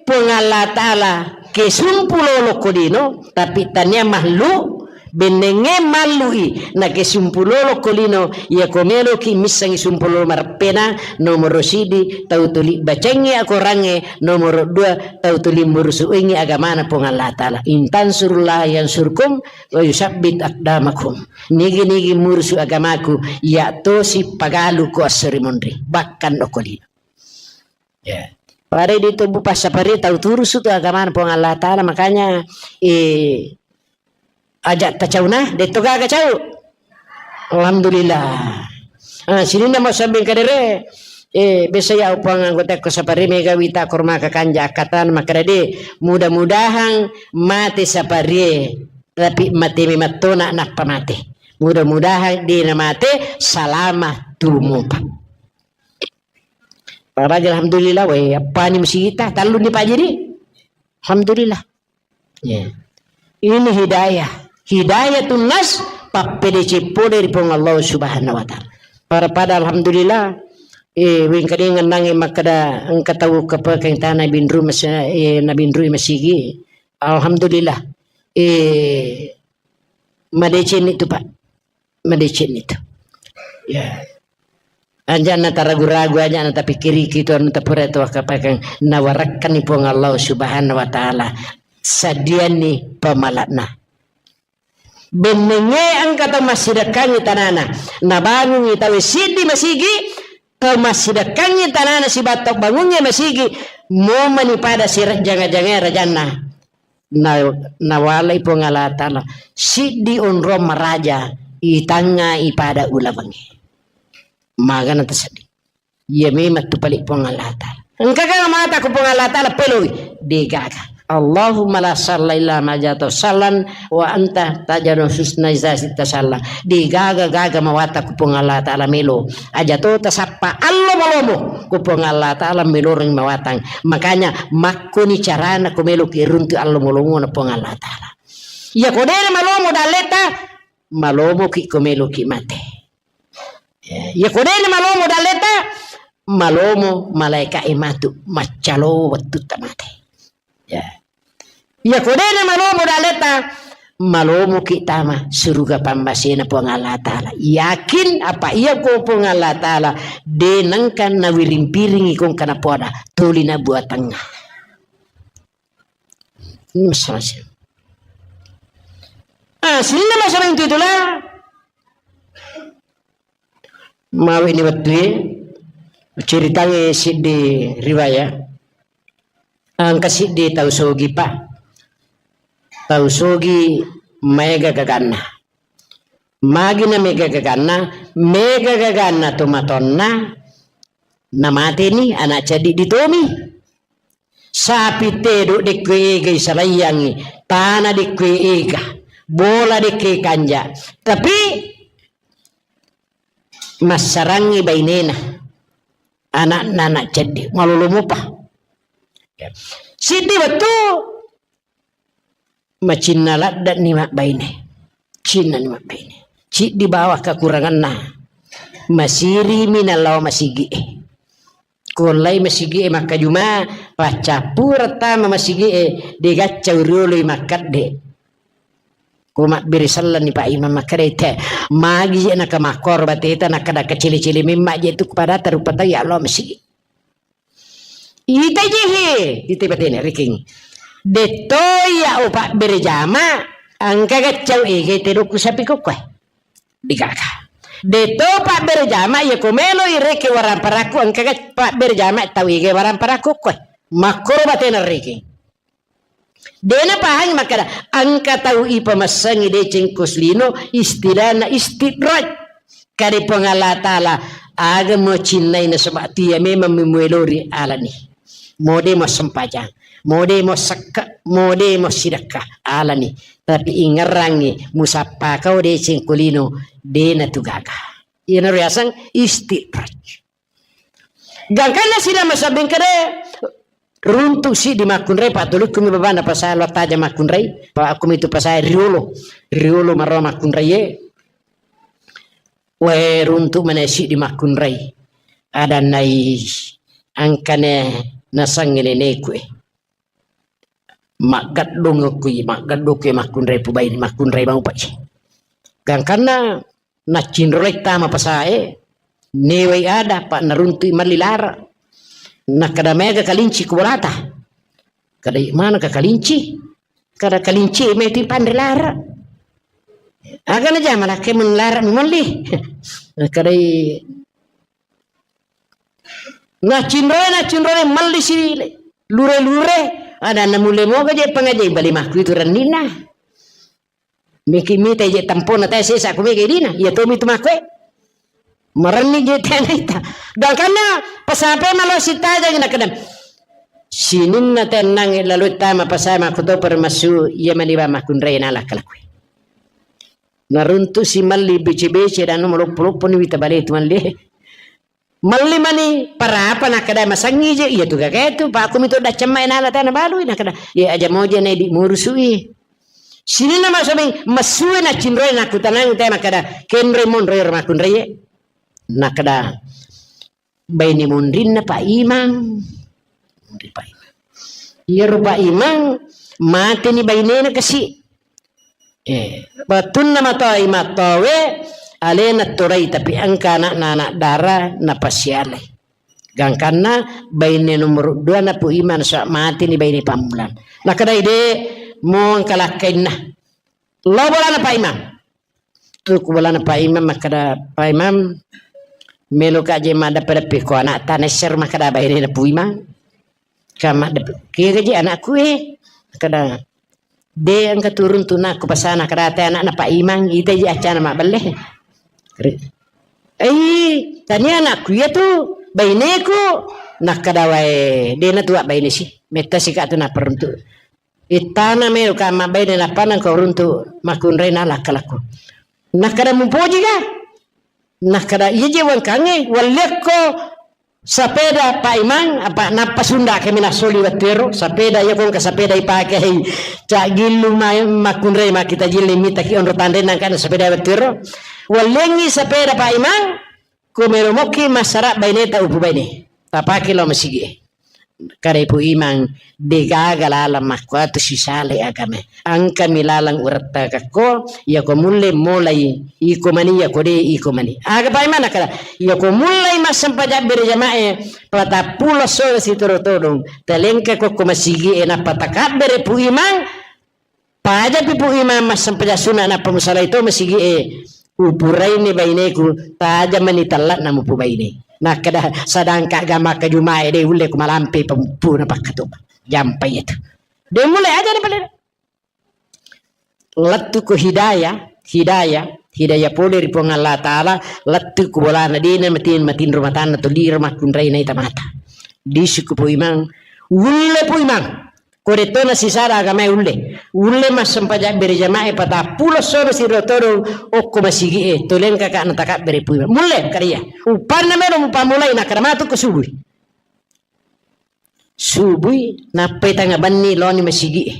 Puang Allah Ta'ala ke sumpu lolo ko lino, tapi tania mahlu, bennengnge mallu'i, na ke sumpu lolo ko lino, iya ko meloki missangi sumpu lolo mareppena, nomoro sidi, tau tuli bacengngi akorangnge, nomoro dua, tau tuli murusu'engngi agamana Puang Allah Ta'ala. In tansurullah yansurkum, wa yusabbit aqdamakum. Nigi-nigi murusu agamaku, iya tosi pagalu ko esso ri monri, bahkan okko lino. Ya. Pada di tubuh passapari tau turusu tu agamana Puang Allah Ta'ala, makanya, eh, aja tacauna, de to gaga cau. Alhamdulillah. Ah, sininna mau sambing kadere, eh, biasa ya upang anggota ko sapari mega wita korma kakanja akatan makadade, mudah-mudahan mate sapari. Tapi mate memettona nappa mate. Mudah-mudahan de namate salama tumupa. Paraja alhamdulillah, we, appani musigita, talluni pajiri. Alhamdulillah. Ya. Ini hidayah. Hidayatun nas, pappedece pole ri Puang Allah Subhanahu wa Ta'ala. Para pada alhamdulillah, eh, wengkadengeng nange makkada engka tau kepekeng tana binru mas-, eh, nabinrui masigi. Alhamdulillah. Eh, madeceng itu, Pak. Madeceng itu. Ya. Anjana taragu-ragu, anjana tapikkiriki tu anu tapura tu wakapakang nawarakkanni Puang Allah Subhanahu wa Ta'ala. Sadianni pamalakna. Bennengnge engka tau massidekkangngi tanana. Nabangungngi tau siddi masigi, tau massidekkangngi tanana sibattau bangungnge masigi, momani pada sirejjanga-jangae rajanna. Na-, nawalai Puang Allah Ta'ala siddi onrong maraja itangnga ipada ulawengnge. Magana taseddi. Iya memang tu palik Puang Allah Ta'ala. Engka ga mata ku Puang Allah Ta'ala peloi? Degaga. Allahumma la sahla illa ma ja'altahu sahlan wa anta taj'alul huzna idza syi'ta sahla. Degaga-gaga mawata ku Puang Allah Ta'ala melo. Aja to tasappa allo malomo ku Puang Allah Ta'ala meloreng mawatang. Makanya makkoni carana ko meloki runtu allo malomona Puang Allah Ta'ala. Iya ko dena malomo dalleta, malomoki ko meloki mate. Ya, iya ko dena malomo dalleta, malomo malaika e matu maccalo wettutta mate. Ya. Iya ko dena malomo dalleta, malomoki tama suruga pammasena Puang Allah Ta'ala. Yakin apa iya ko Puang Allah Ta'ala de nengka nawiring-piringi kongka napoada tuli na buatangnga. Ini masalah sih. Ah, sininna masalah itu itulah. Mawe ni wettue, ceritangnge siddi riwayat. Engka siddi tau sogi, Pak. Tau sogi maega gaganna. Magi na mega gaganna, mega gaganna tomatonna, namateni anak ceddi ditomi. Sapi tedo dekkue ega isalaiyangi, tana dekkue ega, bola dekke kanja. Tapi massarangngi bainena, ana'na anak ceddi, malolo mopa. Siddi wettu macinna ladde'ni mabbaine. Cinnani mabbaine. Ciddi bawang kakuranganna. Masirimi nallao masigi'e. Kuollai masigi'e makkajuma, paccappureng tama masigi'e, degaccau rioloi makkedde. Ko mabbere sellenni Pak Imam makkeda, "Te, magi je naka makkoro bateta, nakkeda kecili-cili memma je tu padata rupa tau ya Allah masigi." Ita je he, ita batena rekeng. Detto ya o pabbere jama, engka gaccau ege tedokku sapi kokkoe. Degaga. Deto pabbere jama, iya ko melo ireke waramparakku, engkaga pabbere jama tau ige waramparakku koe. Makkoro batena reke. Dena pahangi makkada, engka tau ipamassangi deceng ko selino, istilahna istidraj. Kade Puang Allah Ta'ala, aga mo cinnai nasaba tia memang memuelori alani. Mode mo sempajang, mode mo sekka, mode mo sidakka, alani. Tapi ingerrangi, musappa kau deceng kulino, dena tu gaga. Iyana riaseng istidraj. Gangkanna sila masabbing kade, runtu si di makkunrai, patulukku mi babana pasai lo taja makkunrai, pa aku mi tu pasai riolo, riolo marro makkunrai ye. Wae runtu mana si di makkunrai. Ada nai angkane nasangi neneku e. Maggaddung kui, maggaddung kui makkunrai pubai, makkunrai mau pai. Gangkanna naccinrolai tama pasae, newai ada, pa naruntui malli lara. Nakkada mega kalinci ku bolata. Kada mana ka kalinci? Kada kalinci meti panre lara. Aga na jama lakke mun lara mi malli. Kadai Nacinroe, nacinroe, melli si lure-lure, ada namulle moga je pangajai bali makku itu rennina. Miki mita je tampona tae sesa ku mega dina, iya tomi tu makku e. Marenni je tena ita. Gangkanna pasape malo sitaja na kadam. Sininna tennang lalu tama pasai makku to permasu, iya mani ba makkunrai nala kalakue. Naruntu si malli bece-bece dan maloppo-loppo ni wita bale tu malli. Melli mani parapa nakkeda masangi je, iya tu gagae tu, pa aku mito daccamma enala tana balui nakkeda, ye aja moja na idi murusui. Sininna maksudnya, masue na cinroe nakutanang te makkeda, kenroi monroi ro makkunraie. Nakkeda, baine monrinna Pak Imang. Monri Pak Imang. Iyaro Pak Imang, mateni bainena kasi. Eh, wettunna matoa imattowe, alena torai, tapi engka anakna anak dara napasialai. Gangkanna baine nomor dua na Pu Imang, so mateni baine pammulang. Nakkeda ide mo engka lakkainna. Lo bolana Pak Imang. Tu ku bolana Pak Imang makkeda, Pak Imang, melo ka je maddeppe-deppe ko anak tana ser makkeda baine na Pu Imang. Ka maddeppe, kega je anakku e? Makkeda, de engka turun tu nakku pasana kada te anakna Pak Imang, ita je acana mabbelle. Re-, ei, tania anakku iya tu, baineku. Nakkeda wae, dena tuwa baine si. Metta si ka tu naperuntu. Ittana melo ka mabbaine nappa nangka uruntu makkunrai na lakkalakku. Nakkeda mupoji ka? Nakkeda iya je wangkangnge, walliakko sapeda Pak Imang, apa nappa sunda kami nasoli wettuero, sapeda iya kongka sapeda ipake hei, cak gillu ma-, makkunrai makkita jilli mitaki onro tanre nangka sapeda wettuero. Walliangngi sapeda Pak Imang, Ko melo mokki massara baineta upu baine, tapake lao masigi e. Kada Ipu Imang, degaga laleng makkuatu sisale agama. Engkami laleng urettakakko, iyako mulle molai iko mani, iyako de iko mani. Aga Pak Imang nakkeda, iyako mullai massempajang berjamae, patappulo sore sitoro todong, talengka kokko masigi e, nappa takabbere Pu Imang, Pajapi Pu Imang massempajang sunna nappa musalai to masigi e, upuraini baineku, taja mani talla'na mupu baine. Nakkeda sadangka ga makkajuma e de ulle ku malampe pemupuna pakkatuba. Jampai itu. De mulle aja ni pale. Lettu ko hidayah, hidayah, hidayah pole ri Puang Allah Ta'ala, lettu ko bolana dena matin, matinro matanna to liro makkunrai naita mata. Disuku Pu Imang, ulle Pu Imang. Ko detto na sisara agamae ulle. Ulle massempajang bere jamae patappulo sono siro todong okko masigi'e. Toleng kaka na takabbere pui. Mulle kariya. Upanna melo mupamulai na kada matu ko subui. Subui nappai tanga banni loni masigi'e.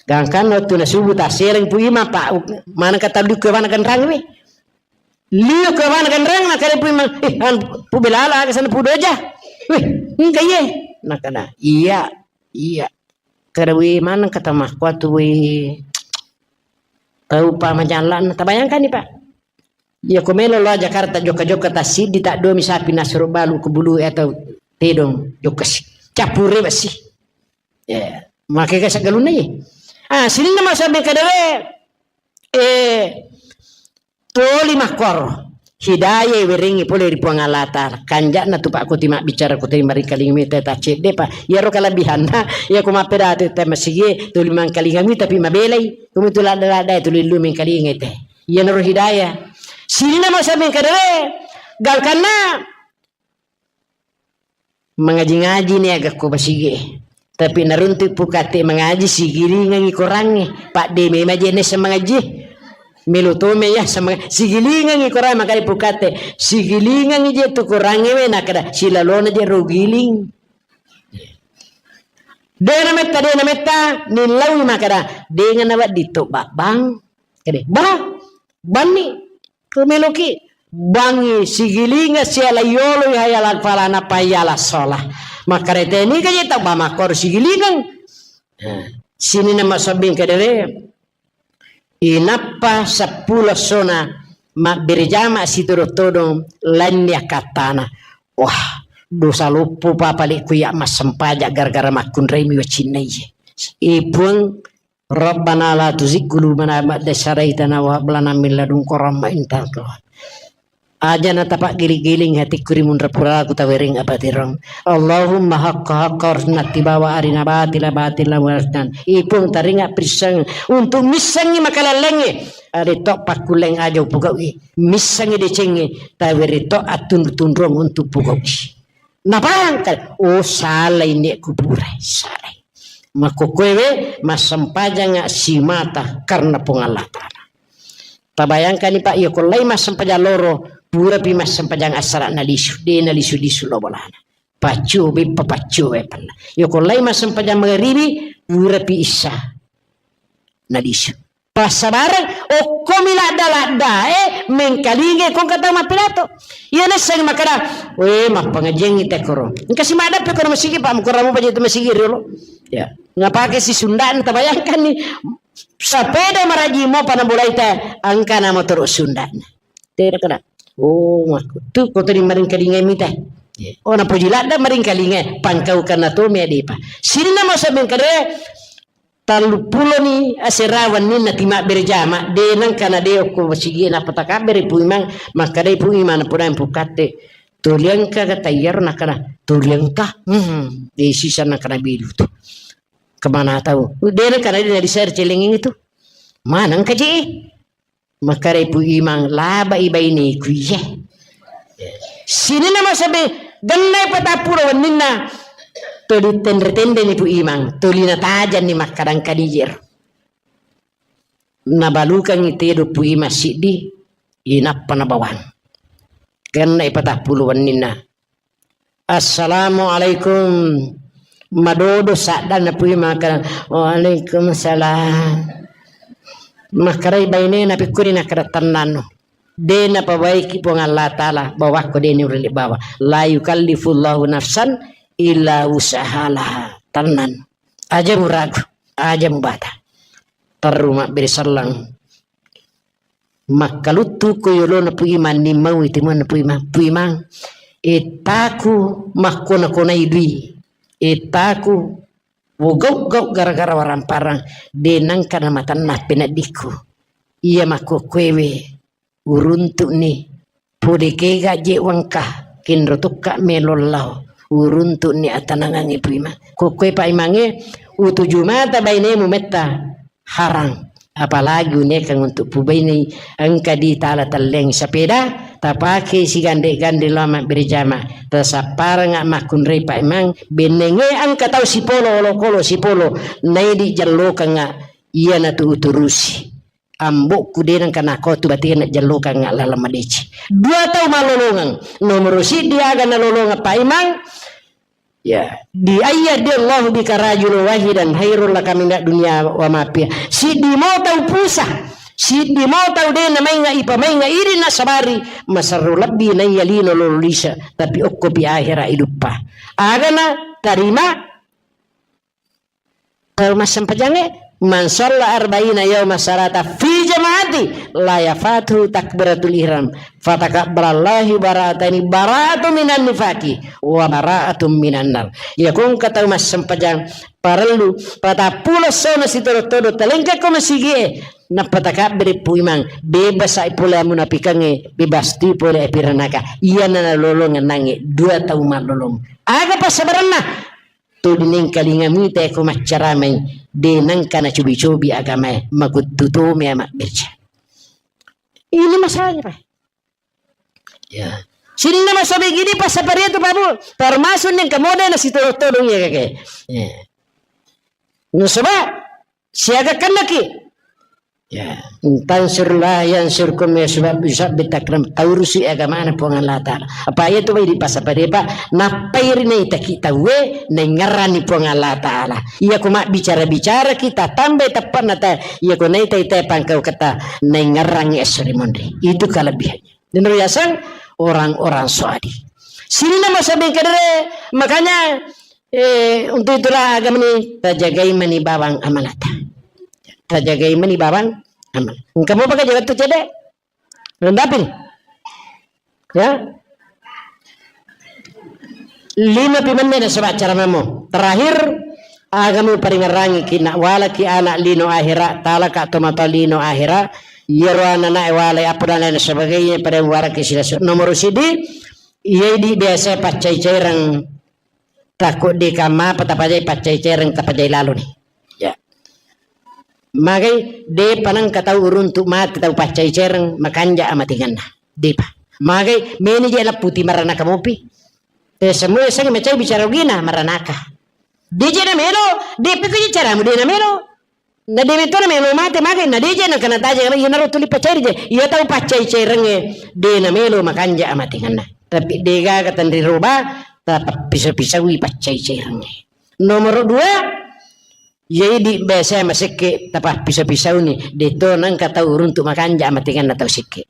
Gangkanna wettu na subuh tassereng pui mappa maneng kata dukku mana kenrang we. Liu ke mana kenrang na kare pui mang. Eh, an pu belala aga sana pu doja. Weh, engka iye. Na kada. Iya. Iya. Kada we maneng kata makkuatu we. Tau pa majallanna. Tabayangkanni, Pak. Iya ko melo lo Jakarta jokka-jokka tassiddi tak domi sapi nasuro balu ke bulu atau tedong jokka si. Cappure besi. Ya, make ka sagalunna ye. Ah, sininna masabe kadare. Eh, Toli makkoro. Hidayah werengngi pole ri Puang Allah Ta'ala. Kanja'na tu Pak Kuti mabbicara ko teri maringkalinga mita ta cedde pa. Iyaro kalebihanna, iya ko mappedati te masigi tuli mangkalinga mita pi mabelai. Kumitu ladda-ladda tuli lu mengkalinga te. Iyanaro hidayah. Sininna masa mengkadere. Gangkanna mangaji-ngaji ni aga ko basigi. Tapi naruntu pukatte mangaji sigilingengi korangnge. Padde memang je nessa mangaji. Melo tome ya sama sigilingengi korang makali pukatte. Sigilingengi je tu korangnge we nakada silalona je rogiling. Dena metta, dena metta, nillaui makada, dengan nawa ditto babbang. Kade, bah, banni. Kumeloki bangngi sigilinga siala yolo hayala falana payala sola. Makkarete ni kaje tau ba makkoro sigilingeng. Nah, sini nama sobbing kedere. Inappa seppulo sona mabbere jama sitodo-todong lainni akkattana. Wah, dosa loppo pa palikku ya massempajak gara-gara makkunrai mi wacinna iye. Ipuang Rabbana la tuzigh qulubana ba'da idh hadaytana wa hab lana min ladunka rahmah innaka antal wahhab. Aja na tapaggiling-giling hatikku ri munra puraku tawereng apatirong. Allahumma haqqa haqqa warzuqna ittiba'a wa arina batila batila warzuqna. Ipung taringa prisseng untuk missengi makalallengnge. Ada to pakkulleng aja upugau'i. Missengi decengnge tawere to attunru-tunrung untuk pugau'i. Napahang kan, oh, salai nek kuburai, salai. Makkokkoewe massempajanga simata karena Puang Allah Ta'ala. Tabayangkani, Pak, iya ko lai massempajang loro, purapi massempajang assara nalisu, de nalisu-lisu lo bolana. Paccu beppa paccu we pella. Iya ko lai massempajang magaribi, purapi issa nalisu. Passabareng, okkomi ladda-laddae mengkalingai kongka tau mappidato. Iya nasseng makkada, "We, mappangajiangngi tekkoro." Engka si maddappe kono masigi, Pak, mukoramu paja itu masigi riolo. Ya, ngapake si Sundana, tabayangkanni. Sapeda maraji mo pana bolaita, engka na motoro Sundana. Tera kada. Oh, makku. Tu ko tadi maringkalingai mita. Oh, napoji ladda maringkalingai, pangkaukanna to mi adepa. Sinna mo sabengkade, Tellupuloni asera wenninna timabbere jama, de nengka na de okko masigie nappa takabbere Pu Imang, makkedai Pu Imang, napodai Pu Katte, "Toli engka ga tayyaro?" Nakkeda, "Toli engka." Hmm, de sisa nakkeda bilu tu. Kemana tau? De nengka na de na disere celengeng itu. Mana engka je? Makkedai Pu Imang, "Labai baineku iye." Sininna masabe, gennai patappulo wenninna, tuli tenre-tenreni Pu Imang, tuli natajanni makkadang kadijero. Nabalukangngi tedo Pu Imang siddi, inappa nabawang. Gennai patappulo wenninna, "Assalamualaikum." Madodo saddanna Pu Imang, makkeda, "Waalaikumsalam." Makkedai bainena, "Pekkuni?" Nakkeda, "Tennanno. De napabaiki Puang Allah Ta'ala bawakko, de niulle bawa. La yukallifullahu nafsan illa wus'aha laha." Tennanno. Aja muragu, aja mubata. Terru mabbere selleng. Makkaluttu ko yolona Pu Imang, nimmaui timuanna Pu Imang. "Pu Imang, ettaku makkona-konai dui. Ettaku wogau-gau gara-gara waramparang, de nengka namatanna peneddikku. Iya makkokkoewe uruntu'ni. Pole kega je wengka, kenro tokka melo lao. Uruntu'ni atanangangnge Pu Imang." Kokkoe Pak Imangnge, "Utuju mata bainemu metta." Harang. Apalagi uniaikeng untuk pubainei, engka di tala telleng sapeda, tapake sigande-gande lao mabbere jama, tasapparengnga makkunrai paimang, bennengnge engka tau sipolo olokolo sipolo, naidi jallokengnga iyanatu uturusi. Ambokku de nengka nakotu batena jallokengnga laleng madeceng. Dua tau malolongeng. Nomoro siddi aga nalolongeng paimang, ya, di ayya di Allahu bika rajulun wahidan khairul laka minad dunya wa ma fiha. Siddi mo tau pusa, siddi mo tau de namainga ipamainga idi nasabari, masarro lebbi naiya lino lolo lisa, tapi okkopi ahera iduppa. Agana tarima tau massempajangnge, man shalla arba'ina yauma salata fi jama'ati la yafatuhu takbiratul ihram, fatakabbalallahu bara'ataini, bara'atun minan nifaqi wa bara'atun minan nar. Iya ko engka tau massempajang parellu patappulo essona sitodo-todo talengka ko masigie, nappa takabbiri pu imang, bebas ai pole amunapikangnge, bebas tu pole api ranaka. Iyana nalolongeng nangnge dua tau mallolong. Aga passabarenna? Tuli nengkalinga mita ko maccaramai, de nengka nacobi-cobi agamae, makuttu to mea mabbirja. Ini masalahnya, Pak. Ya. Sininna masobeng idi passaparia tu, Pak Bu. Termasuk nengka mode na sitodong-todong ya, kakek. Ya. Nasaba siaga kennaki. Ya, in tansurullah yansurkum, ya, sebab, sebab bitakram taurusi agamana Puang Allah Ta'ala. Apa iya tu bai di pasapade, Pak? Nappai ri naitaki tauwe, naingerrani Puang Allah Ta'ala. Iya ko mabbicara-bicara kita tambai teppanna ta, iya ko naitai-tai pangkau kata, naingerrangi esso ri monri. Itu kelebihannya. Dan riaseng orang-orang soadi. Sininna masabeng kadere, makanya, eh, untuk itulah agama ini, tajagai mani bawang amalata. Tajagai mani bawang amal. Engka mopa ka jaga tu cede? Rendapin. Ya. Lima pi menne nasaba acara mamo. Terakhir, agama paringerrangi ki nak walaki anak lino akhira, talaka to mata lino akhira, yero anak walai apa dan lain sebagainya pada waraki silasu. Nomor sidi, iya di biasa paccai-caireng. Takko de kamma pa tapajai paccai-caireng tapajai laloni. Ya. Magai, depa nengka tau uruntu mate tau paccai-caireng, makanja amatinganna. Depa. Magai, meni je lapputi maranaka mopi. Eh, semua seng macai bicara ugina maranaka. De je na melo, depa ko je caramu de na melo. Na de metona melo mate, magai na de je na kana taja, iyanaro tuli paccai je. Iya tau paccai-cairengnge, de na melo makanja amatinganna. Tapi de gaga tenri roba, tapappiso-pisaui paccai-cairengnge. Nomor dua, iya idi biasa masekke tapappiso-pisauni, de to nengka tau uruntu makanja amatinganna tau sekke.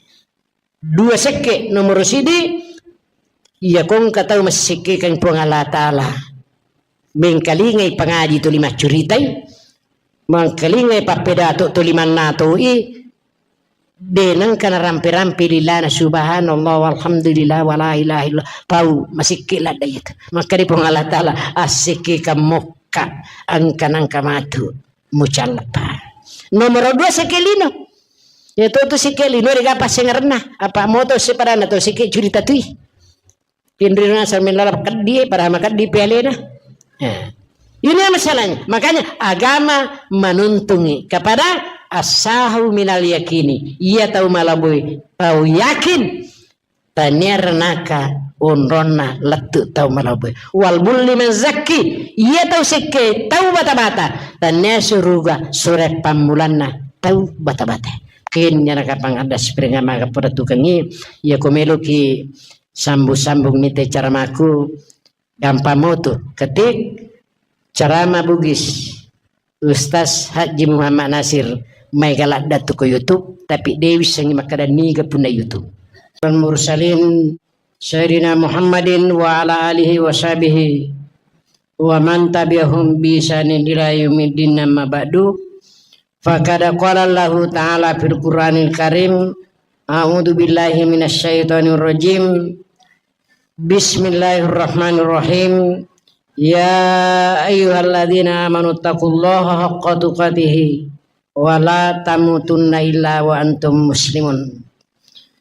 Dua sekke, nomoro sidi, iya ko engka tau massekkekeng Puang Allah Ta'ala. Mengkalingai pangaji tuli maccuritai, mengkalingai pappedato tuli mannatoi, de nengka narampe-rampe lilana subhanallah walhamdulillah wala ilaha illallah. Tau masekke ladda itu. Maka di Puang Allah Ta'ala, assekkekeng mokka, engka nengka matu mucallapa. Nomoro dua sekke lino. Ya to tu sekke lino de ga passengerenna. Apa moto sepadanna to sekke curita tui. Pinrina sambil lalap keddi, padahal makeddi pialena. Ya. Ini masalahnya. Makanya agama menuntungi kepada asahu minal yakini. Iya tau malabui, tau yakin. Tania renaka onronna lettu tau malabue. Wal bulli man zakki, iya tau sekke tau bata-bata. Tania suruga sure pammulanna tau bata-bata. Kenya nakapang ada spring maga pada tukangi, iya ko meloki sambung-sambung mite caramaku, gampang motu. Ketik carama Bugis Ustaz Haji Muhammad Nasir, maega ladda tu ko YouTube, tapi de wissengi makkeda niga punna YouTube. Al mursalin Sayyidina Muhammadin wa ala alihi wa sahbihi wa man tabi'ahum bi ihsanin ila yaumiddin, amma ba'du. Faqad qala Allahu ta'ala fil Qur'anil Karim, a'udzu billahi minasy syaithanir rajim. Bismillahirrahmanirrahim. Ya ayyuhalladzina amanu taqullaha haqqa tuqatihi wa la tamutunna illa wa antum muslimun.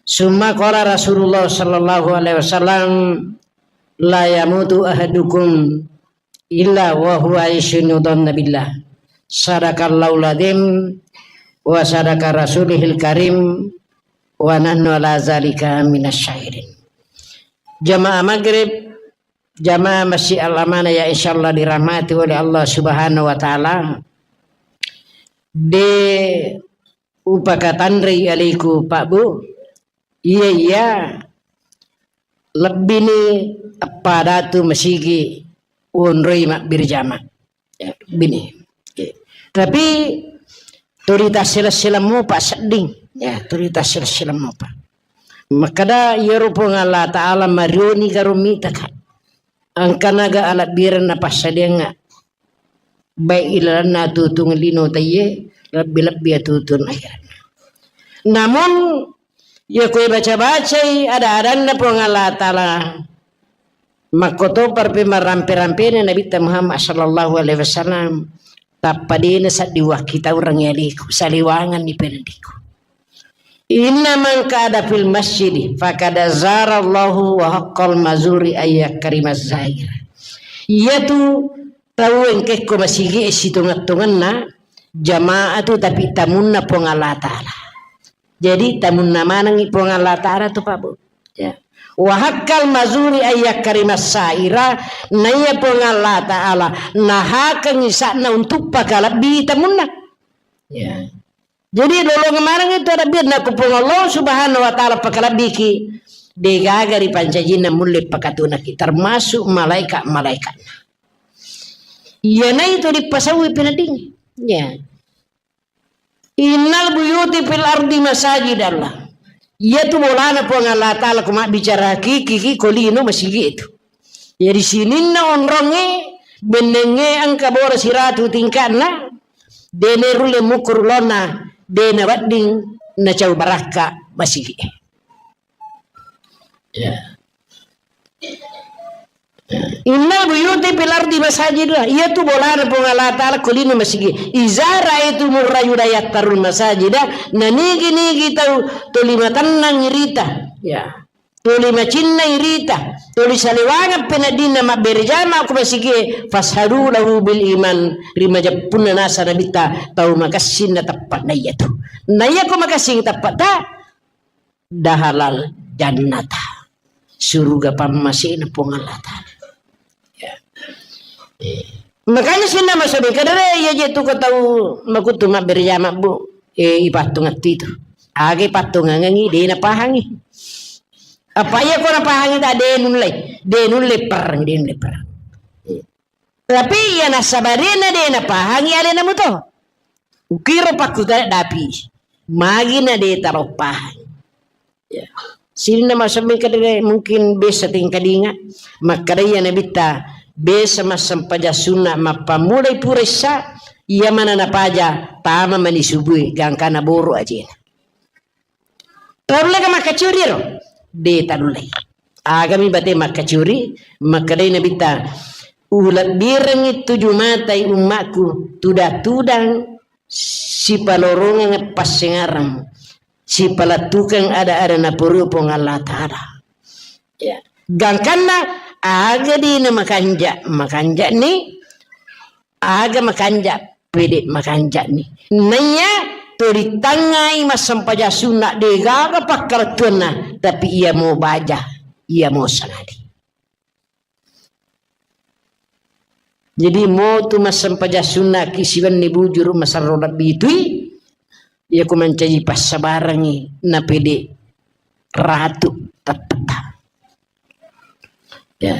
Summa qala Rasulullah sallallahu alaihi wasallam, la yamutu ahadukum illa wa huwa yusinu dhanna billah. Sadaqallahul adzim wa sadaqa rasulihil karim. wa nahnu ala zalika minasy syahirin. Jamaah maghrib, jamaah Masjid Al-Amanah yang insyaallah dirahmati oleh Allah Subhanahu wa Taala. De upakatanrei aliku, Pak Bu. Iya, iya. Lebbini eppa datu masigi onroi mabbirjama. Ya, bini. Ya. Tapi tuli tassila-sila mopa sedding. Ya, tuli tassila-sila mopa. Makkada iyaro Puang Allah Ta'ala marioni karo mitaka. Engkanaga alabbirenna passadiangnga. Baik ilalenna atutung lino taiye, lebbi-lebbi atutung akhiratna. Namun, iya koe baca-bacai ada-adanna Puang Allah Ta'ala, makkotoparpi marampe-rampena Nabitta Muhammad sallallahu alaihi wasallam, tappa dena saddi wakkitaureng yaliku, saliwanganni pendiku. Inna man qa'ada fil masjidi faqad zarallahu wa haqqal mazuri ayyakrimaz zair. Iyatu tau engkekko masigi e sitongeng-tongenna jamaah tu, tapi tamunna Puang Allah Ta'ala. Jadi tamunna manengi Puang Allah Ta'ala tu, Pak Bu. Ya. Wa haqqal mazuri ayyakrimas saira, naiya Puang Allah Ta'ala nahakengi sa'na untuk pakalebbi tamunna. Ya. Jadi lolongeng maneng itu ada biar nakko Puang Allah Subhanahu wa Ta'ala pakalabbiki, degaga ri pancajinna mulle pakatunaki, termasuk malaika-malaikatna. Iyana itu dipasaui peneddingngi. Ya. Innal buyuti fil ardi masajidallah. Iyatu bolana Puang Allah Ta'ala ko mabbicara hakiki ki ko lino masigi itu. Jadi sininna onrongnge, bennengnge engka boro siratu tingka'na, dene rulle mukuru lona, dena wedding nacau barakka masigi. Ya. Innal buyuti fil ardi masajid, iyatu bolana Puang Allah Ta'ala ko lino masigi. Iza ra'aitumur rajula yattarul masajida, nanigi-nigi tau tuli matennang irita. Ya. Tuli macinnai rita, tuli saliwangeng peneddinna mabbere jama ko masigie, fashadu lahu bil iman, ri majeppunna nasa nabitta tau makessing na teppa na iyatu. Na iyako makessing teppa ta, dahalal jannata. Suruga pammasena Puang Allah Ta'ala. Ya. Eh. Makanya sinna masobi kadere iya je tu ko tau makutu mabbere jama bu, eh, ipattungattu itu. Age pattungangengi, de napahangi. Apa iya ko napahangi ta de nulle, de nulle perang, de nulle perang. Tapi iya nasabarena de napahangi alena muto. Ukiro pakkutana dapi. Magina de taro pahang. Ya. Sininna massempajang kadere mungkin biasa tingkadinga. Makkada iya nabitta biasa massempajang sunna mappammulai pura issa, iya mana napaja tama mani subui gangkana boro ajena. Tanulle ka makkacuri ro? De tanulle. Agami bate makkacuri, makkedai nabitta, ulebbirengngi tuju matai ummakku, tudang-tudang sipalorongeng passengarang, sipalettukeng ada-ada napurui Puang Allah Ta'ala. Ya. Gangkanna aga dina makanja, makanja ni, aga makanja, pede makanja ni. Naiya to ritangngai massempajang sunna, degaga pakkalettuanna, tapi iya mo baja, iya mo sangadi. Jadi, motu massempajang sunnaki siwenni bujuru masarro lebbi tui, iya ku mancaji passabarangi napede ratu tettetta. Ya.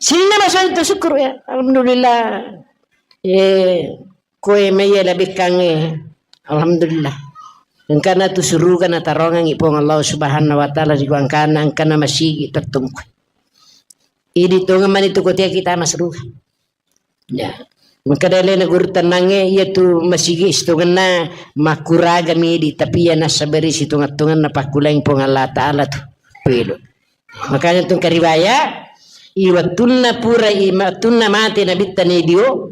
Sininna masang tu syukur ya. Alhamdulillah. Eh, koe maiya labekkangnge. Alhamdulillah. Engkana tu suruga natarongangi Puang Allah Subhanahu wa Ta'ala ri gangkanna engkana masigi tettungku. Idi tongeng mani tu kotea kita masruga. Ya. Maka dalena guru tenangnge iya tu masigi sitongenna makkuraga midi, tapi iya nasabari sitonga-tonganna pakkulang Puang Allah Ta'ala tu. Pelo. Makanya tu kariwaya, i wettunna pura i wettunna mate nabitta nedio,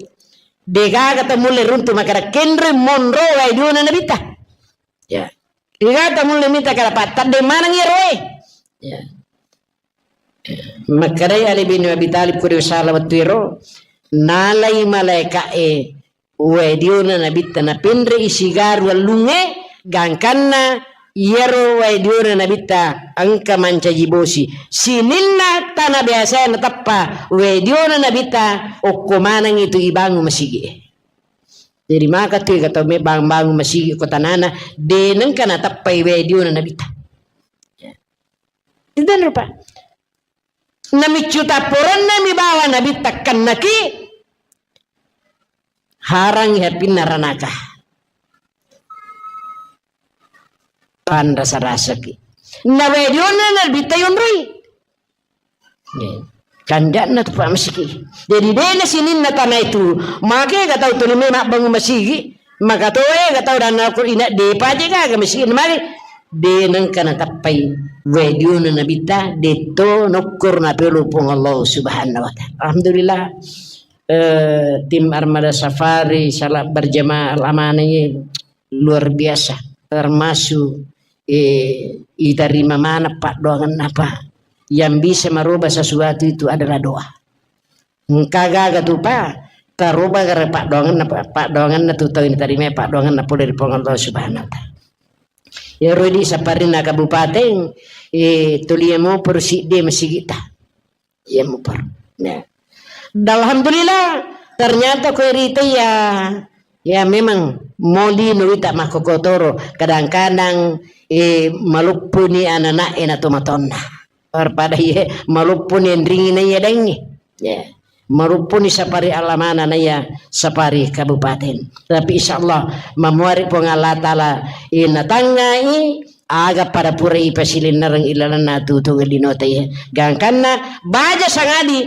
degaga tamulle runtu makada kenre monro wae diona nabitta. Ya. Degaga tamulle mita kada pattadde maneng iya roe. Ya. Makkedai Ali bin Abi Thalib kuri sala wettu ero, nalai malaika'e wae diona nabitta napenre'i sigaru allungnge, gangkanna Iyaro wae diona nabitta engka mancaji bosi. Sininna tana biasa nateppa wae diona nabitta okko maneng itu ibangun masigi. Jadi maka tu kata me bang-, bangun masigi ko tanana, de nengka nateppai wae diona nabitta. Itu rupa. Namiccu tapporenna mi bawa nabitta kennaki, harang hapinna ranaka. Panrasa-rasaki. Na wae diona nabitta yonroi. Kanja'na tu Pak Masiki. Jadi dena sininna tanah itu, make ga tau tuli memang bangun masigi, maka toe ga tau dan aku ina de paje ga masigi mari. De nengka natappai wae diona nabitta, detto nokkur na pelu Puang Allah Subhanahu wa Ta'ala. Alhamdulillah. Eh, tim Armada Safari salat berjamaah al-amanah ini luar biasa, termasuk, eh, itarima mana paddoangenna, Pak. Yang bisa merubah sesuatu itu adalah doa. Engka gaga tu, Pak, taroba gara paddoangenna, Pak, paddoangenna tu tau itarima paddoangenna pole ri Puang Allah Subhanahu wa Ta'ala. Iyaro di saparinna kabupaten, eh, tulia mo persidde masigita. Iya mupar. Ya. Dan alhamdulillah, ternyata kue rita ya, ya memang moli nuwita makkokotoro. Kadang-kadang, eh, maluppuni anak-anak ena tomatonna. Daripada ye maluppuni endringi na iya dengi. Ya. Maluppuni sapari alamana na iya sapari kabupaten. Tapi insya Allah, mamuari Puang Allah Ta'ala, eh, natangai, aga pada pura ipasilinnereng ilalenna tutunga linote. Gangkanna baja sangadi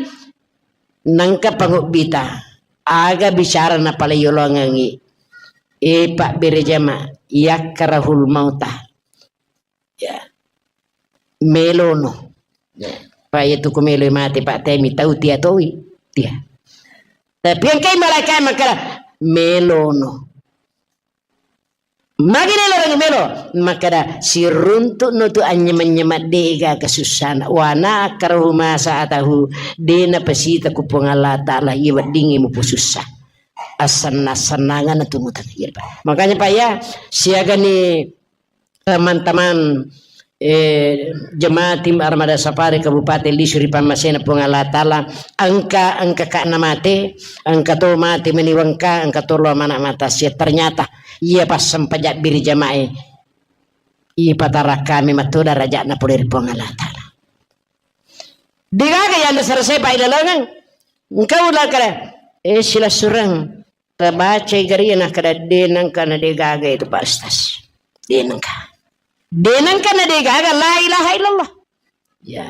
nengka pangobbita. Aga bicara napale yolongengi. E, Pak Bere Jama, yakkarahul mauta. Ya. Melono. Ya. Pak, itu ku melo mate, Pak, temi tau tia toi. Tia. Tapi engkai malaikat makkada melono. Magi nelo rangi melo? Makkada, siruntu'no tu anynyameng-nyameng de'gaga sussana. Wa na akrahu ma sa'atahu, de napasita ku Puang Allah Ta'ala, iya weddingngi mupu sussa. Assenna-sennanganna tu mutang. Iya, Pak. Makanya, Pak, ya, siagani teman-teman, eh, jemaah tim Armada Safari Kabupaten Lisu ri pammasena Puang Allah Ta'ala, engka, engka ka na mate, engka to mate meni wengka, engka to lo mana mata sia. Ternyata, iya passempajang biri jamae, ipatara kami matu darajatna pole ri Puang Allah Ta'ala. Degaga yang dasar saya Pak ilalengeng. Engkau lah kala, eh, silasureng. Tabacai gari nakkeda, de nengka na de gaga itu, Pak Ustaz. De nengka. De nengka na de gaga, la ilaha illallah. Ya.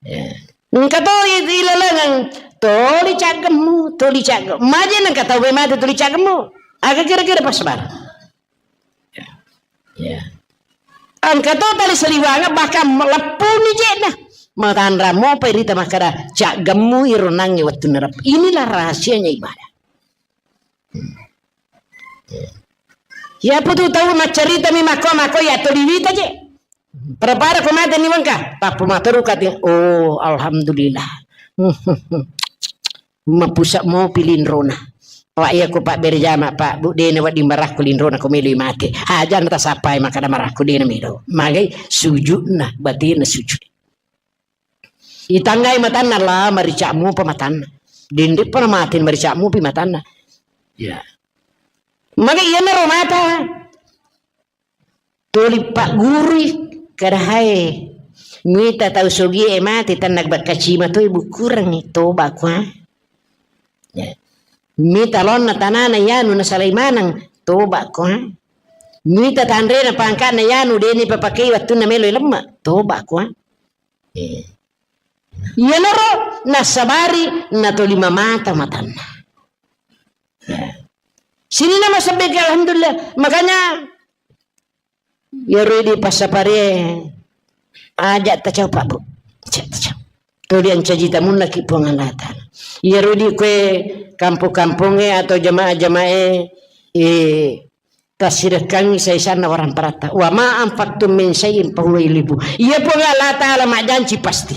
Ya. Engka to i-, ilalengeng, toli caggemmu, toli caggemmu. Maje nengka tau mate toli caggemmu. Aga kira-kira pas bar. Ya. Ya. Engka to tali saliwanga bahkan leppuni je'na. Matanra mopa irita makkada, caggemmu iro nangnge wettunna rep-. Inilah rahasianya ibadah. Ya, putu tau maccarita mi makko, makko ya toliwita je. Pada-pada ko mate ni wengka, tappu materu kati, oh, alhamdulillah. Mapusa mopi linrona. Pak, iya ko Pak Berjama, Pak, Bu, dena wedding marakku linrona ko melo mate. Aja na tasapai makkada marakku dena melo. Magai sujudna, batinna sujud. Itanggai matanna, la, marica'mu pa matanna. Dende pa mate marica'mu pi matanna. Ya. Maka iyanaro mata. Tuli paggurui, kada hae. Mita tau sogie mate tanna bakkacima toi bukkurengngi, toba kua. Ya. Mita lonna tanana yanu nasalai maneng, toba kua. Mita tanrena pangkana yanu deni papakei wattunna melo lemma, toba kua. Eh. Iyanaro nassabari natolima mata matanna. Ya. Sininna masebbeke, alhamdulillah. Makanya, iyaro idi passapare aja tacau, Pak, Bu. Aja tacau. Tuli ancaji tamunnaki Puang Allah Ta'ala. Iyaro idi kue kampung-kampungnge atau jamaah-jamaah, eh, tassirekkangngi saisanna waramparatta. Wa ma anfaqtum min syai'in fahuwa yukhlifu. Iya Puang Allah Ta'ala majjanci pasti.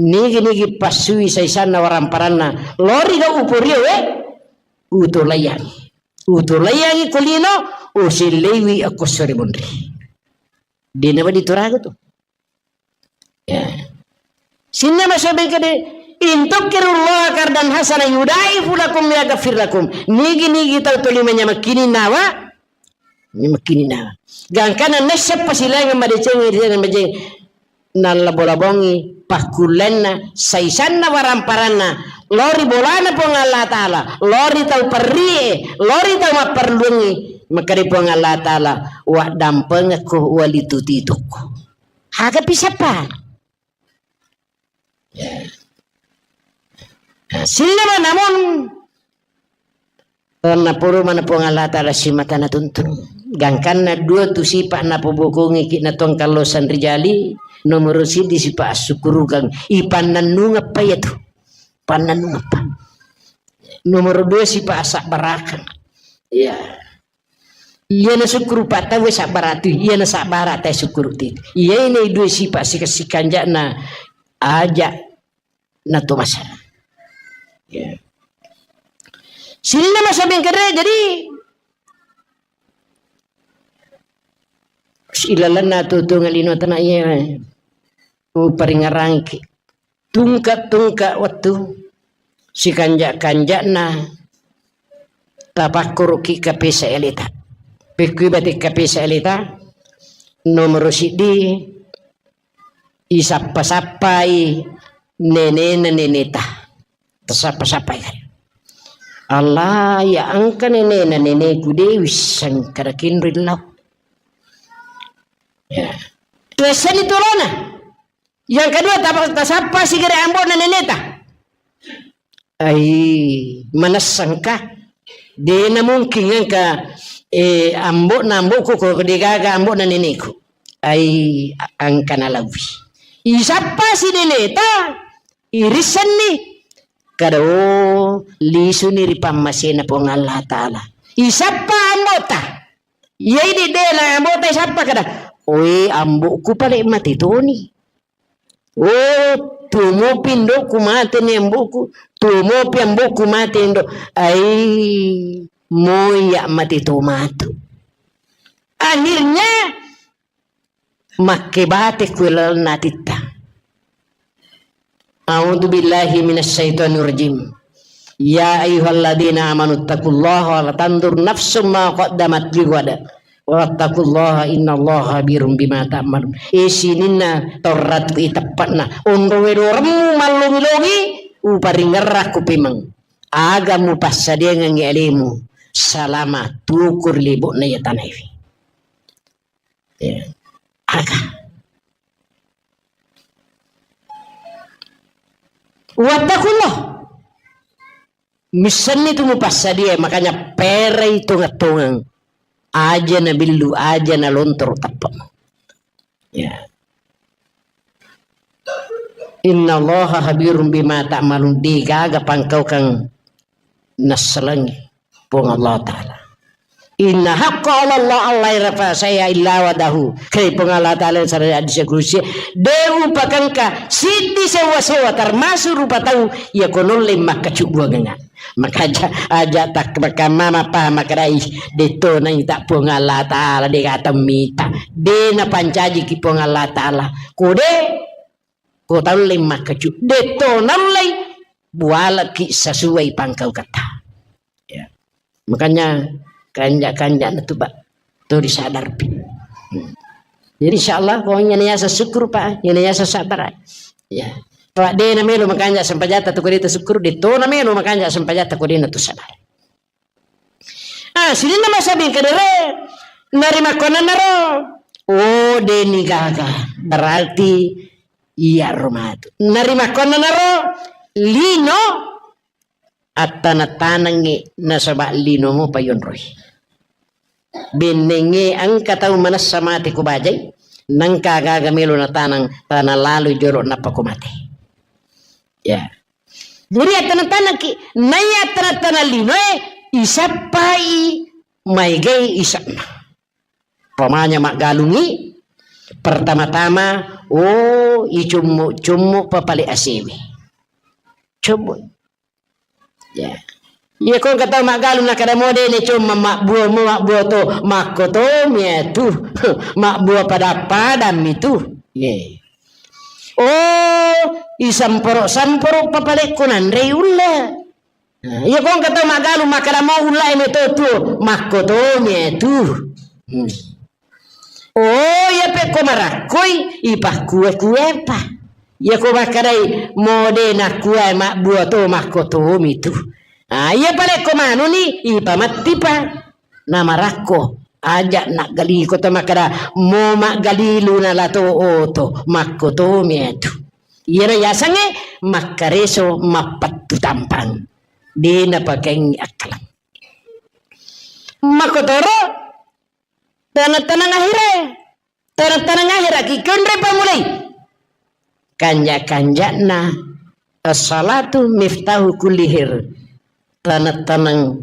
Nigi-nigi passui saisanna waramparanna. Lori ga uporio, eh? Utolaiyangi. Utolaiyangi ko lino, usilleiwi akko sore monri. Dena wadi turaga tu. Ya. Sinna masobeng kede, "In tuqridullaha qardan hasana yudha'ifu lakum wa yaghfir lakum." Nigi-nigi tau toli manyamakkini nawa, mamakkini nawa. Gangkana nesseppa silengeng madeceng, madeceng. Nallabo-labongi pakkullenna, saisanna, waramparanna, lao ri bolana Puang Allah Ta'ala, lao ri tau perrie, lao ri tau mapperluangngi, makkeda Puang Allah Ta'ala, "Waddampengekko walitu-titukku." Aga pisappa? Ya. Nah, sillama namun Naporo mana Puang Allah Ta'ala simata natuntung. Gangkanna dua tu sipa napobokongi ki natuang kallosang rijali, nomoro siddi sipa assukurukang, ipannannungeppa iyatu. Pannannungeppa. Nomoro dua sipa asabbarakang. Iya. Iya na sukkuru pa tau sabbaratu, iya na sabbara tai sukkuru ti. Iya ini dua sipa sika-, sikanjana aja na to masa. Ya. Sininna masa bengkere, jadi ilalenna tu, tu ngalino tana iya. Uparingerangki. Tungka-tungka wettu, sikanja-kanjana tapakkuruki kapesa eleta. Pekkui bate kapesa eleta, nomoro siddi, isappa-sappai nenena neneta. Tasappa-sappai. Allah, ya engka nenena neneku de wisseng kada kinroi lao. Ya. Tuessani tolona. Yang kedua, tapa-, tasappa sigere ambo'na neneta. Ai, manessangka? Dena mungkin engka, eh, ambo'na ambo'ku ko degaga ambo'na neneku. Ai, a-, engka nalauwi. Isappa si neneta, irissenni. Kada, oh, lisuni ri pammasena Puang Allah Ta'ala. Isappa ambo'ta. Iyai de-, dena ambo'ta isappa kada. Oi, ambo'ku pale mate toni. Oh, tumopi indo'ku mate ni ambo'ku, tumopi ambo'ku mate indo. Ai, moya mate to matu. Akhirnya makke bate ku lalenna atitta. A'udzu billahi minasy syaithanir rajim. Ya ayyuhalladzina amanu taqullaha wa la tanzur nafsum ma qaddamat lighad. Wattaqullaha innallaha khabirum bima ta'malun. E sininna toratu iteppa'na. Onro wedoremmu mallongi-longi, uparingerrakku pemeng. Aga mupassadiangengngi alemu salama tukur lebo'na iya tanaewe. Ya. Aga. Wattakullah. Missenni tu mupassadia, makanya perai tongeng-tongeng. Aja na billu, aja na lontoro teppemu. Ya. Innallaha khabirum bima ta'malun, degaga pangkaukang nassalengi. Puang Allah Ta'ala. Inna haqqa 'ala Allah alla yurafa syai'a illa wadahu. Kai Puang Allah Ta'ala yang sadari hadis kudusi, de upakengka siddi sewa-sewa termasuk rupa tau iya ko nolle makkacubbuangenga. Maka aja, aja tak makamma mapaham makadai, de to naita Puang Allah Ta'ala, de gata mita. De napancajiki Puang Allah Ta'ala. Ko de, ko taulle makkacu, de to naullei bualaki sesuai pangkauketta. Ya. Makanya kanja-kanja na tu, Pak, to disadarpi. Hmm. Jadi insya Allah, pokoknya niasa syukur, Pak, niasa sabar. Ya. Pak, de na melo makanja sempajata tu kodeta syukur, de to na melo makanja sempajata kodena tu sabar. Ah, sininna masabbing kedere, narimakkonanaro, oh, deni gaga, berarti iya ro matu. Narimakkonanaro, lino, attana-tanangngi nasaba linomo payonroi. Bennengnge engka tau manessa mate ko bajai, nengka gaga melo natanang, tana laloi jolo nappa ko mate. Ya. Jadi attana-tanangki, naiya attana-tanang linoe, isappai maegai isa'na. Pamanya maggalungi, pertama-tama, oh, icummu-cummu papale asewe. Cummu. Ya. Iya ko engka tau maggalung nakkeda mo de' ne comma mabbua mo mabbua to, makkotomi atu. Mabbua pada-padammi tu. Ye. Oh, isamporo-samporo papalekko nanrei ulla. Nah, iya ko engka tau maggalung makkeda mo ulla e meto tuo, makkotomi atu. Hmm. Oh, iya pekko marakkoi, ipakkue-kuepa. Iya ko makkedai mo de' nakkua mabbua to, makkotomi tu. Ah, iya palekko manuni, ipamattipa. Namarakko, aja' naggaliko to makkeda mo maggalilu nala to oto, makkotomi atu. Iyana yasengnge makkareso mappettu tampang. De' napakaingi akkalang. Makkotoro taneng-taneng ahire. Taneng-taneng ahiraki konre pamulai. Kanja-kanja'na as-salatu miftahu kulli khair. Taneng-taneng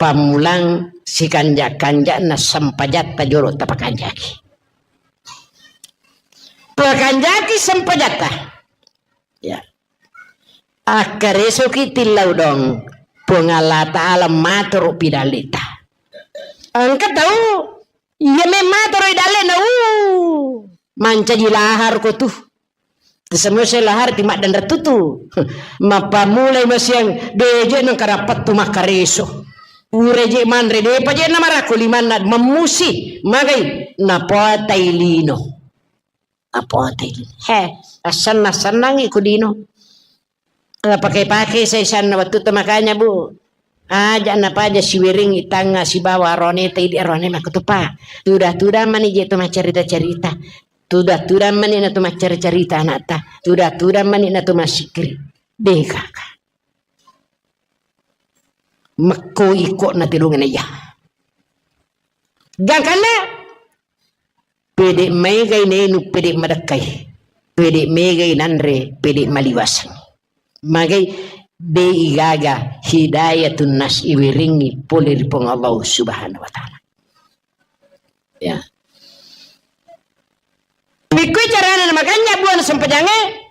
pammulang sikanja-kanja'na sempajatta jolo tapakanjaki. Pakanjaki sempajatta. Ya. Akkaresoki tillau dong. Puang Allah Ta'ala matoro pidallita. Engka tau Iya memang toro idallena, uh, mancaji lahar ko tu. Semua lahar ti maddanre tutu. Mappamulai masiang deje nang karapat tu makkareso. Ureje manre depa je na marakko limanna memusi magai napotai lino. Napotai lino. He, assanna-sannangi ku lino. Napake-pake saisanna wettutta, makanya, Bu, aja napaja siwiringi tangnga sibawa aroneta idi arone makkutupa. Tuda-tuda mani je tu maccarita-carita. Tuda-tuda mani na tu maccarita-carita anakta. Tuda-tuda mani na tu massikkiri. Degaka. Mekko iko na telungena iya. Gangkanna Pede' maegai nainu, pede' madekkai, pede' megai nanre, pede' maliwaseng. Magai de' igaga hidayatun nas iwiringi pole ri Puang Allah Subhanahu wa Ta'ala. Ya. Pikkui carana namakanja buana sempajangnge?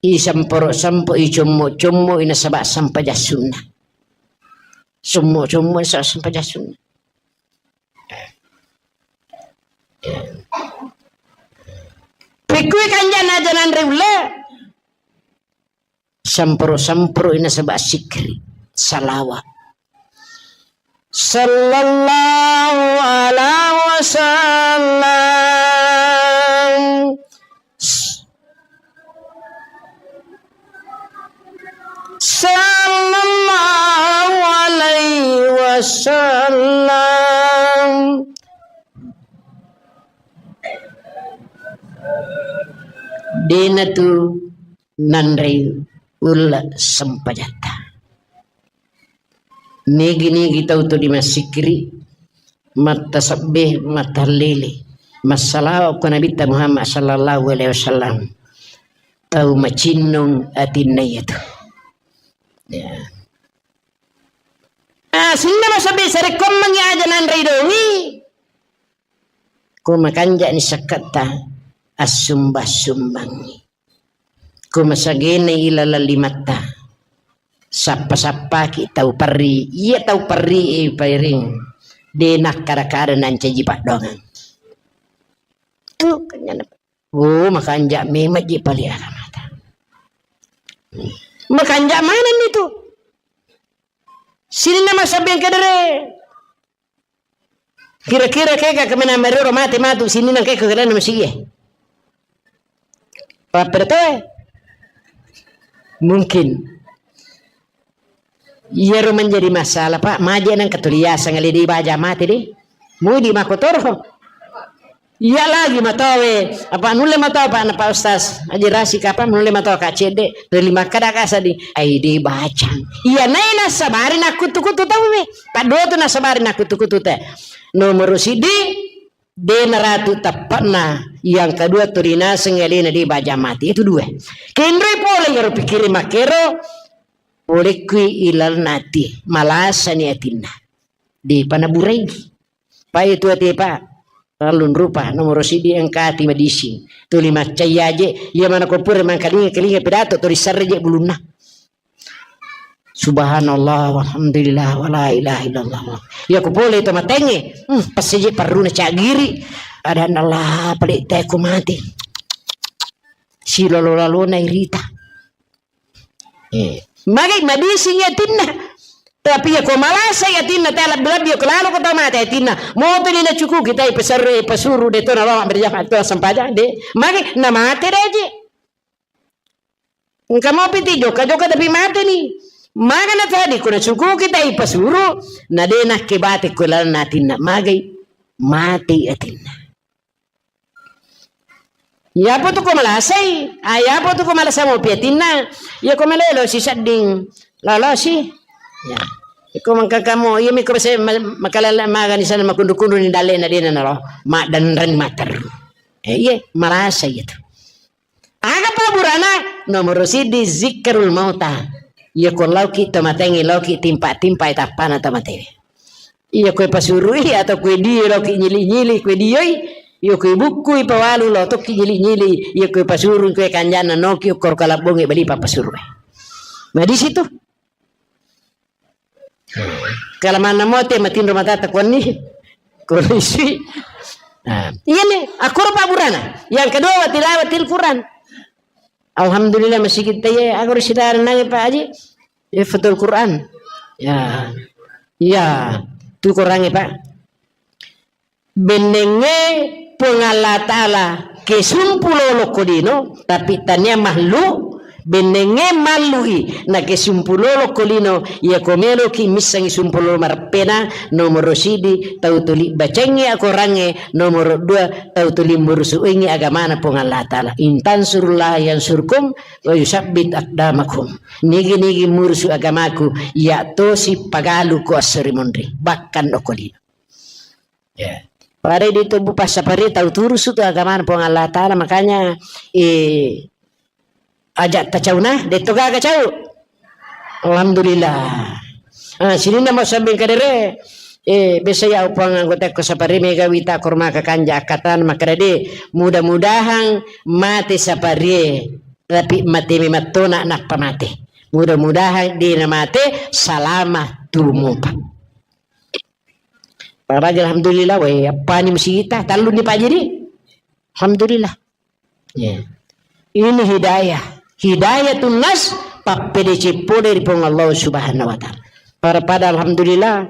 Isamporo-sampo, icommo-commo, inasaba sampajang sunna. Sommo-sommo, inasaba sampajang sunna. Pikkui kanjana aja nanre ulle. Samporo-samporo, inasaba sikri. Salawa. Sallallahu ala wasallam. Sallallahu alaihi wasallam. Dena tu nanrei ulle sempajatta. Nigi-nigi tau tu dimassikiri, mattasebbe, mattallili, massalawa ko Nabitta Muhammad sallallahu alaihi wasallam, tau macinnung atinna iyatu. Ya. Ah, sininna masebbe sarekkoammengngi aja nanrei dongi. Ko makanja'ni sekketta, assumba-sumbangngi. Ko masagena ilaleng limatta, sappa-sappaki tau perri, iya tau perri e pairing, de nakkada-kada nancaji paddoangeng. Tu, kenyana. Oh, makanja memang ji pale agamata. Makanja manenni tu. Sininna masabeng kedere. Kira-kira kega kemena merero mate matu sininna kega kelana masigie. Pappertoe. Mungkin. Iyaro menjadi masalah, Pak. Maje nang ketuliasang le di baja mate deh. Mudi makotoro. Iya lagi matawe, apa nulle matawa Pak, na Pak Ustaz Haji Rasik, apa nulle matawa Kak Cedde, dari makkada kasadi, ai de bacang. Iya nai nasabari nakkutu-kutu tauwe. Padua tu nasabari nakkutu-kutu te. Nomor sidi, de naratu teppana. Yang kedua tu rinaseng alena de baja mati. Itu dua. Kenroi pole iyaro pikkiri makkero, pole kui ilalna ati, malasani atinna. De panaburai. Pai tu ati, Pak. Terlalu rupa, nomor sidi engka ati madising. Tuli maccai aje, iya mana ko pura mangkalinga-kalinga pidato, tuli sarre je bulunna. Subhanallah, walhamdulillah, wala ilaha illallah. Iya ko pole to matengnge, hmm, passeje parruna caggiri. Adanna Allah, pale te ko mate. Silolo-lalona irita. Eh, magai madising atinna. Tapi iya ko malasa atinna, tala lebbi-lebbi ko lalo ko to mate atinna. Moto ni nacukuki tai pasarre, pasuru de to nalama berjamaah to sempajang de. Magai namate de je. Engka mopi ti jokka-jokka tapi mate ni. Maga na tadi ko nacukuki tai pasuru, na de nakke bate ko lalenna atinna. Magai mate atinna. Iyapa tu ko malasai, ah, iyapa tu ko malasa mopi atinna. Iya ko malelo si sedding, lolosi. Ya. Iko mangkakamo, iya mi ko bese ma-, makalala magani sana makundu-kundu ni dalle na dena nalo. Maddanreng mater. Eh, iya, malasa iya tu. Aga paburana? Nomoro siddi zikrul mauta. Iya ko lauki to matengngi, lauki timpa-timpa tappana to matewe. Iya koe pasurui atau koe dio loki nyili-nyili koe dioi, iya koe bukkui pawalu lo tokki nyili-nyili, iya koe pasurui koe kanjana noki okkoro kalabbonge bali papasuru. Nah, di situ. Kalamanna mote matinro matata kuanni. Korisi. Nah, iya nih, akor paburana. Yang kedua, wa tilawatil Quran. Alhamdulillah, masigi taiye, aku ri sidara nange, Pak Haji. Hifdzul Quran. Ya. Iya, tu Qurange, Pak. Bennengnge Puang Allah Ta'ala kesumpu lolo ko lino, tapi tania mahlu, bennengnge mallui, na kesumpu lolo ko lino, iya ko meloki missangi sumpu lolo mareppena, nomoro sidi, tau tuli bacengngi akorangnge, nomoro dua, tau tuli murusuingi agamana Puang Allah Ta'ala. In tansurullaha yansurkum, wa yusabbit aqdamakum. Nigi-nigi murusu agamaku, iya tosi pagalu ko esso ri munri, bahkan okko lino. Ya. Pada di tubuh passapari tau turusu tu agamana Puang Allah Ta'ala, makanya, eh, aja tacauna, detto gaga cau. Alhamdulillah. Ah, sininna mau sabbing kadere, eh, biasa ya upang anggota ko sapari mega wita korma kakanja akatan makadade, mudah-mudahan mate sapari. Tapi mate memettona nappa mate. Mudah-mudahan dena mate salama tumupa. Paraja alhamdulillah, we, appani musita, talluni pajiri. Alhamdulillah. Ya. Ini hidayah. Hidayatun nas, pappedeceng pole ri Puang Allah Subhanahu wa Ta'ala. Pada-pada alhamdulillah,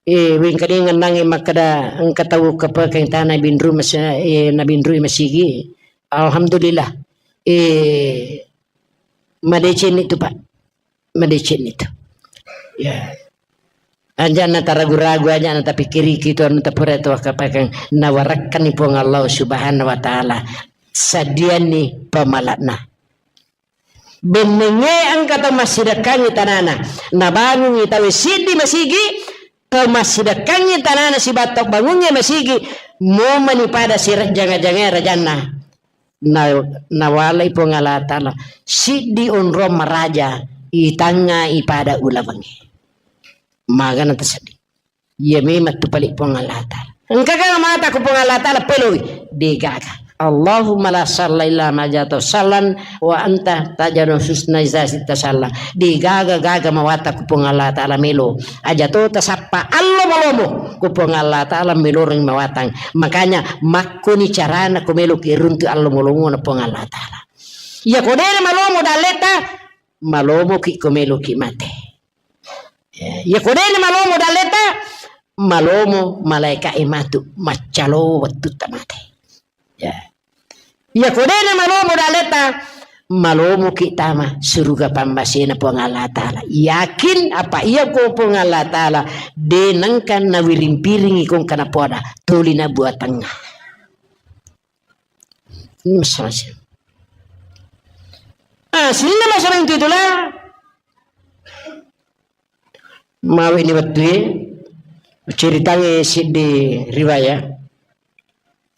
eh, wengkadeng nange makkada engka tau kepekeng tana binru mas-, eh, nabinrui masigi. Alhamdulillah. Eh, madeceng itu, Pak. Madeceng itu. Ya. Aja na taragu-ragu, aja na tapikiriki tu anu tapura tu wakapakang nawarakkan ni Puang Allah Subhanahu wa Ta'ala. Sadianni pamalakna. Bennengnge engka tau massidekkangngi tanana. Nabangungngi tau siddi masigi, tau massidekkangngi tanana sibattau bangungnge masigi, momani pada sirejjanga-jangae rajanna. Na, nawalai Puang Allah Ta'ala siddi onrong maraja itangnga ipada ulawengnge. Magana taseddi. Iya memang tu pali Puang Allah Ta'ala. Engka ga mata ku Puang Allah Ta'ala peloi? Degaga. Allahumma la sahla illa ma ja'altahu sahlan wa anta taj'alul huzna idza syi'ta sahla. Degaga gaga mawata ku Puang Allah Ta'ala melo. Aja to tasappa allo malomo ku Puang Allah Ta'ala meloreng mawatang. Makanya makkoni carana ko meloki runtu allo malomo na Puang Allah Ta'ala. Iya ko dena malomo dalleta, malomoki ko meloki mate. Ya, iya ko dena malomo dalleta, malomo malaika e matu maccalo wettutta mate. Ya. Iya ko dena malomo dalleta, malomoki tama suruga pammasena Puang Allah Ta'ala. Yakin apa iya ko Puang Allah Ta'ala de nengka nawiring-piringi kongka napoada tuli na buatengnga. Ini masalah sih. Ah, sininna masalah itu itulah. Mawe ni wettue, ceritangnge siddi riwaya.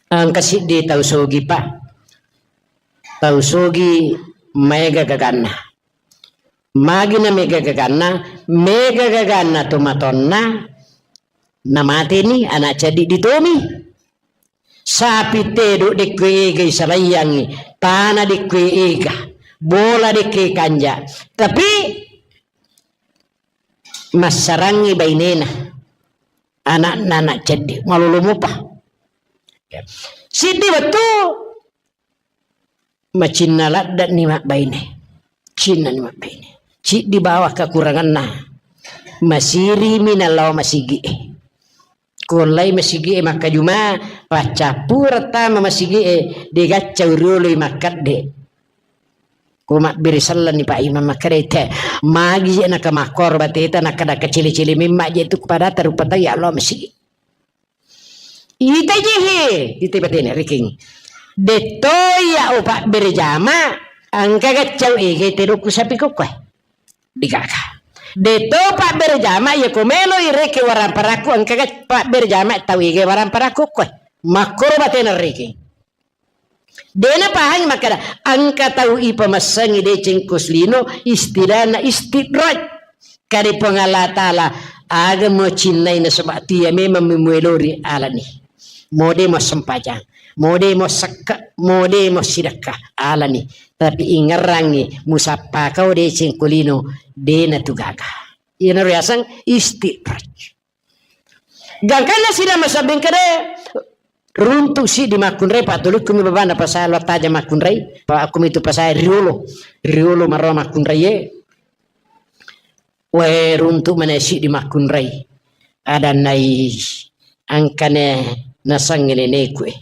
Engka siddi tau sogi, Pak. Tau sogi maega gaganna. Magi na mega gaganna, mega gaganna to matonna, namateni anak ceddi ditomi. Sapi tedo dekko ega isalaiyangi, tana dekko ega, bola dekko kanja. Tapi massarangngi bainena, ana'na anak ceddi, malolo mopa. Siddi wettu macinna ladde'ni mabbaine. Cinnani mabbaine. Ciddi bawang kakuranganna. Masirimi nalao masigi'e. Kuollai masigi'e makkajuma, paccappureng tama masigi'e, de gaccau rioloi makkedde. Ko mabbere sellani Pak Imam makkeda, "Te, magi je naka makkoro bateta, nakkeda kacili-cili memma je tu padata rupa tai ya Allah masigi." Ita je he, ita batena riking. Detto ya o pabbere jama, engka gaccau ege tedokku sapi kokkoe. Digaga. Detto pabbere jama, ya ko melo ireke waramparakku, engka ga pabbere jama tau ege waramparakku koe. Makkoro batena riking. Dena pahangi makkeda, engka tau ipamassengi deceng ko selino, istilahna istidraj. Kade Puang Allah Ta'ala, aga mo cinnai nasaba tu ya memang memuelori alani. Mode mo sempajang, mode mo sekka, mode mo sidekka alani. Tapi ingerrangi musappa kau deceng ko lino, dena tu gaga. Iyana riaseng istidraj. Gangkanna sidang masabbing kede, runtu siddi makkunrai, pa tulikkumi babana pasai lo taja makkunrai, pa aku mitu pasai riolo, riolo maro makkunrai e. Wae runtu mana siddi makkunrai. Adannai angkane nasangnge neneku e.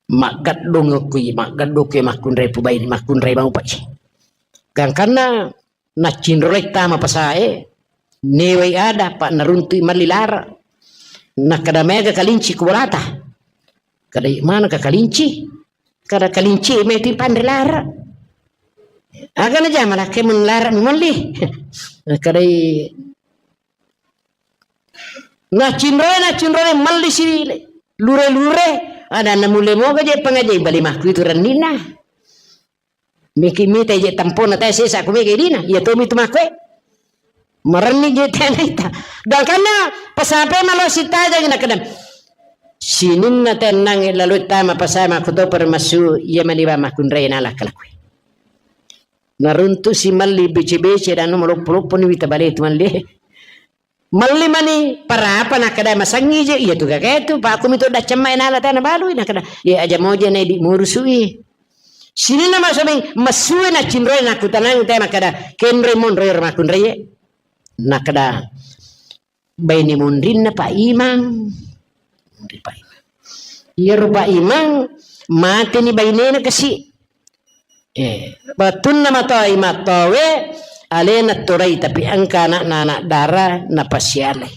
Maggaddung kui, maggaddung kui makkunrai pubai, makkunrai mau paci. Gangkanna naccinrolai tama pasae, newai ada, pa naruntui malli lara. Nakkeda mega kalinci ku bolata. Kada mana ka kalinci? Kada kalinci meti panre lara. Aga na jama lakke mun lara mi malli. Kada naccinrolai, naccinrolai malli si lure-lure. Ada na mulle moga je pengajian bali makku itu rennina. Miki mita je tampona tae sesa ku mega dina. Iya tomi tu makku e. Marenni je tena ita. Gangkanna pasape malo sitajang na kadang. Sininna tennang lalo tama pasai makku to permasu iya mani ba makkunrai nala kalakui. Naruntu si malli bece-bece dan maloppo-loppo ni wita bale tu malli. Malli mani parapa nakkeda masangi je, iya tu gaga tu, pa aku mitu daccamma e nala tana balui nakkeda, iya aja moja na idi murusui. Sininna masomi masue na cinroi nakutanang te makkeda, kenre monroi ro makkunrai e. Nakkeda, baine monrinna Pak Imang. Monri Pak Imang. Iyaro Pak Imang, mateni bainena kasi. Eh, wettunna matoa imattowe, alena torai, tapi engka anakna anak dara napasialai.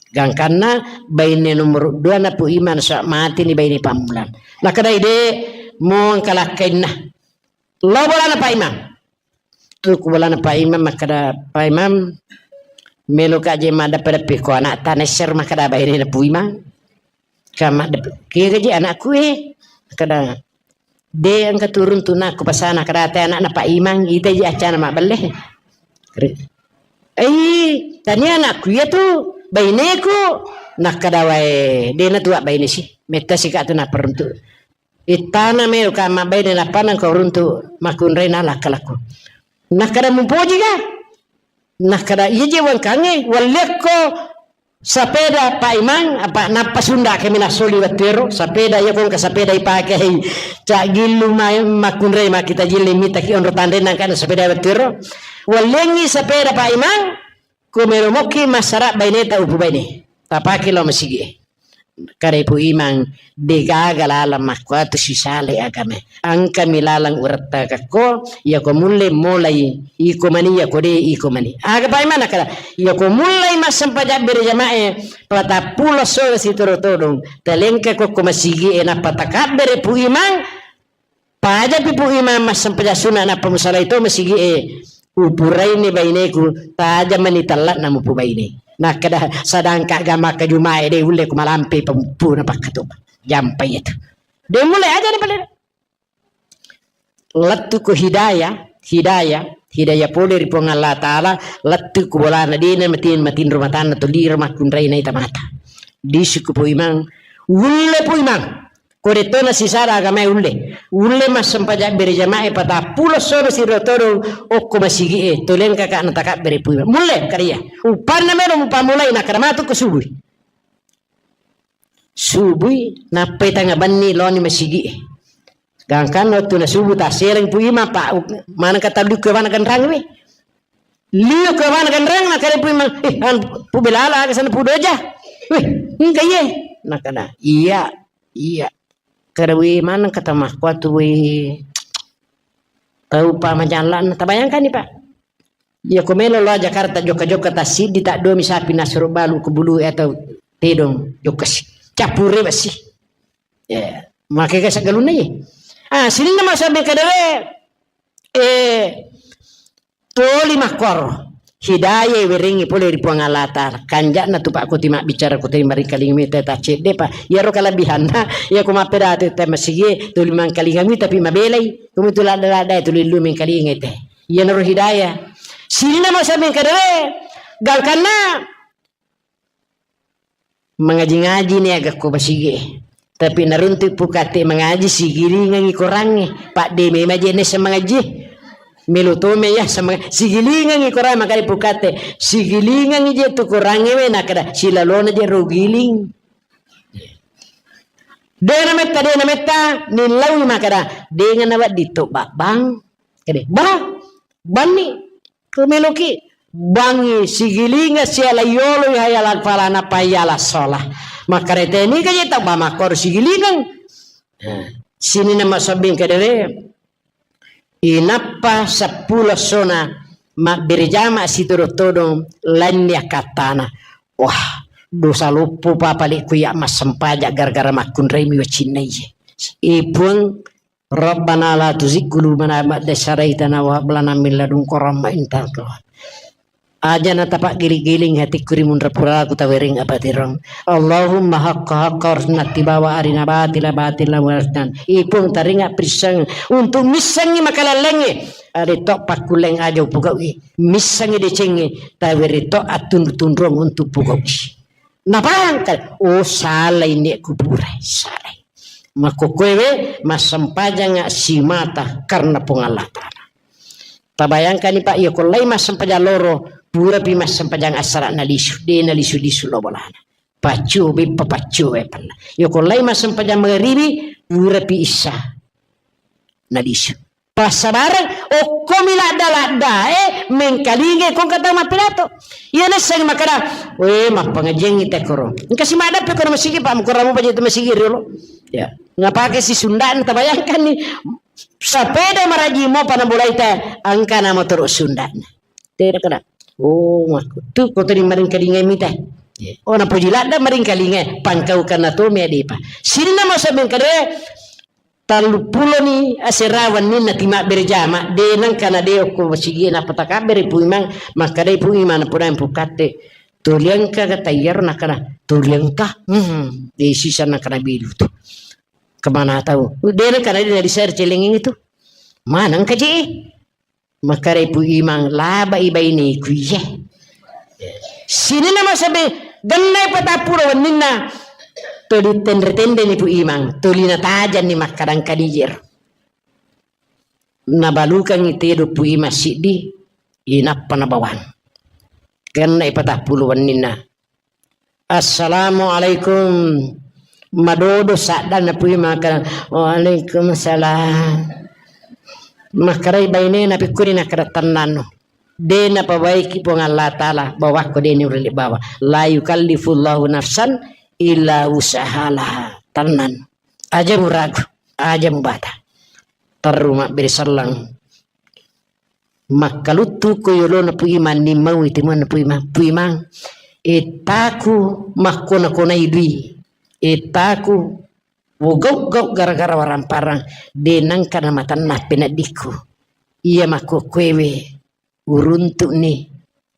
Gangkanna baine nomor dua na Pu Imang, sa mateni baine pammulang. Nakkeda ide mo engka lakkainna. Lo bolana Pak Imang. Tu ku bolana Pak Imang makkeda, "Pak Imang, melo ka je maddeppe-deppe ko anak ta nesser," makkeda baine na Pu Imang. Ka maddeppe, "Kega je anakku e?" Makkeda, "De engka turun tu nakku pasana," kada te anakna Pak Imang, ita je acana mabbelle. Re-, "Ei, tania anakku iya tu, baineku." Nakkeda wae, "De na tua baine si, metta si ka tu naperuntu." Ittana melo ka mabbaine nappa nangka uruntu makkunrai na lakkalakku. Nakkeda mupoji ga? Nakkeda iya je wangkangnge, walliakko sapeda Pak Imang, apa nappa sunda kami nasoli wettuero, sapeda iya kongka sapeda ipake hei cak gillu ma-, makkunrai makkita jilli mitaki onro tanre nangka sapeda wettuero. Walliangngi sapeda Pak Imang, ko melo mokki massara baineta upu baine. Tapake lao masigi e. Kada Pu Imang, degaga lalang makkuatu sisale agama. Engkami lalang urettagakko, iyako mulle molai iko mani, iyako de iko mani. Aga Pak Imang nakkeda, iyako mullai massempajang bere jamae, patappulo sore sitoro todong, talengka kokko masigi e, nappa takabbere Pu Imang, Pajapi Pu Imang massempajang sunna nappa musalai to masigi e, upuraini baineku, tajamani talla'na mupu baine. Nakkeda sadangka ga makkajuma e de ulle ku malampe pempu na pakkatuba. Jampai itu. De mulai aja ni pale. Lettu ku hidayah, hidayah, hidayah pole ri Puang Allah Ta'ala, lettu ku bolana dena matin, matinro matanna toliro makkunrai naita mata. Disuku Pu Imang, ulle Pu Imang. Ko de' to nasisara agamae ulle. Ulle massempajang berjamaah e patappulo sono siro todong okko masigi'e. Toleng kakak natakabbere pui. Mulle kariya. Upanna melo mupamulai nakkada matu ko subui. Subui nappai tanga benni loni masigi'e. Gangkanna wettu na subuh tassereng Pu Imang, Pak, maneng katallu ko mana ganrang we. Liu ko mana ganrang, nakkada Pu Imang, "Eh, an, Pu Belala, aga sana Pu Doja?" "Weh, engka iye." Nakkada, "Iya, iya." Kada we maneng kata makkuatu we. Tau pa majallanna, tabayangkanni, Pak. Iya ko melo lao Jakarta jokka-jokka tassiddi, taddua mi sapi nasuro balu ko bulu atau tedong jokka si. Cappure besi. Ya, makega saggalunna ye. Ah, sininna masabbing kada we, eh, toli makkoro. Hidayah werengi pole ri Puang Allah Ta'ala. Kanja'na tu Pak kuti mabbicara kuti maringkalinga mita ta cedde pa. Iyaro kalabihanna, iya ko mappedati te masigi tuli mangkalinga mi tapi mabelai. Kumitu ladda-ladda tuli lu mengkalinga te. Iyanaro hidayah. Sininna masabbing kada we, gangkanna mangaji-ngaji ni aga ko masigi. Tapi naruntu pukate mangaji, sigilingangi korangnge. Padde memang je nessa mangaji. Melo tome ya sama sigilingangi korang, makanya pukate sigilingangi je tu korangnge we, nakkada silalona je ro giling. Dena metta, dena metta, nillaui makkada, dengana wedding to babbang. Kede, bah, banni, kumeloki, bangi, sigilinga, siala yolo, hayala falana, payala sola. Makkada teni kaje tau, bah, makkoro sigilingang. Nah, sininna masabbing kadere, inappa seppulo essona mabbere jama sitodo-todong lainni akkattana. Wah, dosa loppo pa pale ku iya massempajang gara-gara makkunrai mi wacinna iye. E Puang, Rabbana la tuzigh qulubana ba'da idh hadaytana wa hab lana min ladunka rahmah innaka antal wahhab. Aja na tapagiling-giling hatikku ri munra puraku tawereng apatirong. Allahumma haqqa haqqa warzuqna ittiba'a wa arina batila batila warzuqna. Ipung taringa prisseng untuk missengi makalallengnge. Ada to pakkulleng aja upugau'i. Missengi decengnge tawere to attunru-tunrung untuk pugau'i. Napahangka, oh, salai nek kupurai, salai. Makkokkoe we massempajanga simata karena Puang Allah Ta'ala. Tabayangkani, Pak, iya ko lai massempajang loro, purapi massempajang assara nalisu, de nalisu-lisu lo bolana. Paccio beppa, paccio we panna. Iya ko lai massempajang magaribi, purapi issa nalisu. Passabareng, okkomi ladda-laddae mengkalingai kongka tau mappidato. Iya nasseng makkada, "We, mappangajiangngi tekkoro." Engka si maddappe kono masigi, Pak, mukurang mupaja tu masigi riolo. Ya, ngapake si Sundana, tabayangkanni. Sapeda maraji mopa nabolai te, engka na motoro Sundana. Tera kada. Oh, makku. Tu ko tadi maringkalingai mita. Ya. Oh, napoji ladda maringkalingai, pangkaukanna to me adepa. Sininna masa mengkade, Tellupuloni asera wenninna timabbere jama, de nengka na de okko masigie, nappa takabbere Pu Imang, makkedai Pu Imang, napodai Pu Katte, "Toli engka ga tayyaro?" Nakkana, "Toli engka." Hmm, de sisa nakkana bilu tu. Kemana tahu? De nengka na de na disare celengi tu. Mana engka je? Makkedai Pu Imang, "Labai baineku iye." Sininna masabe, gennai patappulo wenninna, tuli tenre-tenreni Pu Imang, tuli natajanni makkadang kadijero. Nabalukangngi tedo Pu Imang siddi, inappa nabawang. Gennai patappulo wenninna. "Assalamualaikum." Madodo saddanna Pu Imang makkada, "Waalaikumsalam." Makkedai bainena, "Pikkuni?" Nakkada, "Tennanno. De napabaiki Puang Allah Ta'ala bawakko, de niulle bawa. La yukallifullahu nafsan illa wus'aha laha." Tennanno. Aja muragu, aja mubata. Terru mabbere selleng. Makkaluttu ko yolona Pu Imang, nimmaui timuanna Pu Imang. "Pu Imang, ettaku makkona-konai dui. Ettaku wogau-gau gara-gara waramparang, de nengka na matanna peneddikku. Iya makkokkoewe uruntu'ni.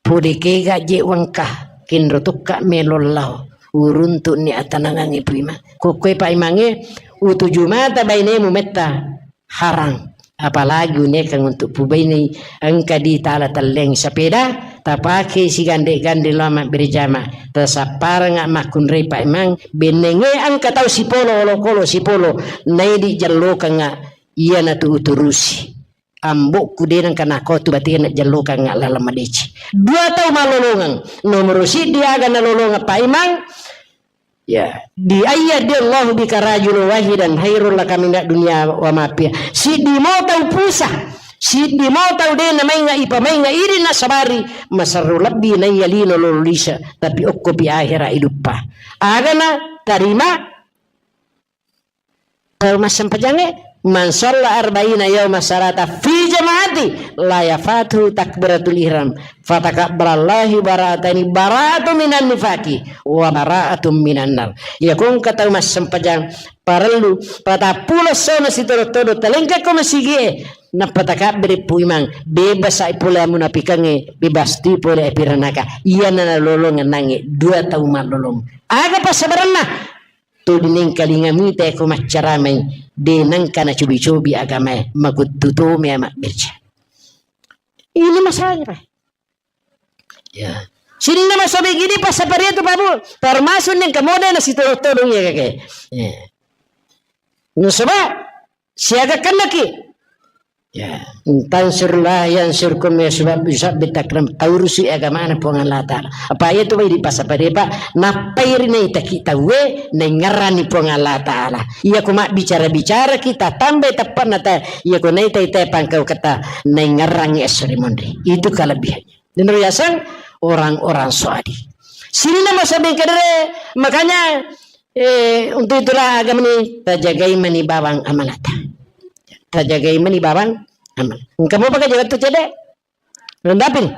Pole kega je wengka, kenro tokka melo lao. Uruntu'ni atanangangnge Pu Imang. Kokkoe Pak Imangnge, utuju mata bainemu metta harang." Apalagi unikeng untuk pubainai engka di tala telleng sepeda, tapake sigande-gande lao mabbere jama, tasapparanga makkunrai paimang, bennenge engka tau sipolo, olokolo sipolo, naidi jallokengnga iyanatu uturusi. Ambokku de nengka nakotu batena jallokengnga laleng madeceng. Dua tau malolongeng. Nomoro siddi aga nalolongeng paimang, Ya, di ayyahdiyallahu bika rajulan wahidan khairul laka minad dunya wa ma fiha. Siddi mo tau pusa, siddi mo tau de namainga ipamainga idi nasabari, maserro lebbi naiya lino lolo lise, tapi okkopi ahera iduppa. Agana tarima tau massempajangnge, man shalla arba'ina yauma salata fi jama'ati la yafatuhu takbiratul ihram. Fatakabbalallahu bara'ataini, bara'atun minan nifaqi wa bara'atun minan nar. Iya ko engka tau massempajang parellu patappulo essona sitodo-todo talengka ko masigie, nappa takabbere pu imang, bebas ai pole amunapikangnge, bebas tu pole api ranaka. Iyana nalolongeng nangnge dua tau mallolong. Aga passabarenna? Tuli nengkalinga mita ko maccaramai, de nengka nacobi-cobi agamae, makuttu tomea mabberja. Ini masalahnya, Pak. Ya. Sininna masobi gini passaparia tu, Pak Bu. Termasuk nengka mode na sitodong-todong ya, kakek. Ya. Nasaba siaga kennaki. Ya. Tansurlah yang surkum ya sebab bisa betakram taurusi agamana Puang Allah Ta'ala. Apa iya tu bai di passaparia, Pak. Nappai ri naitaki tauwe naingerrani Puang Allah Ta'ala. Iya ko mabbicara-bicara kita tambai teppanna ta, iya ko naitai-tai pangkau kata naingerrangi esso ri monri. Itu kelebihannya. Niro yaseng orang-orang soadi. Sininna masabbing kedere, makanya, eh, untuk itulah agama ini tajagai mani bawang amanata. Tajagai mani bawang amanata. Engka mo baka jaga tu cede? Rendapin.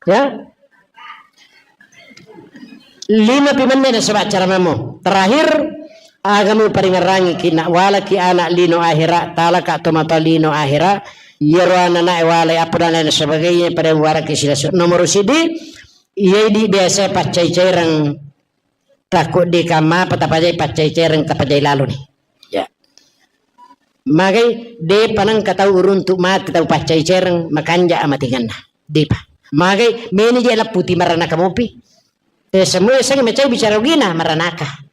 Ya. Lima pi menne nasaba caramamu. Terakhir, agamu paringerrangi ki nak walaki anak lino akhira, talaka tomatoa lino akhira, yero anak-anak walai apa dan lain sebagainya pada waraki sila. Nomor sidi, iya di biasa paccai-caireng, takut di kamma apa tapajai paccai-caireng tapajai lalu nih. Ya. Magai, de panang katau uruntu mati tau paccai-caireng, makanja amatinganna. Depa. Magai, meni je lapputi maranaka mopi. Eh, semua seng macai bicara ugina maranaka.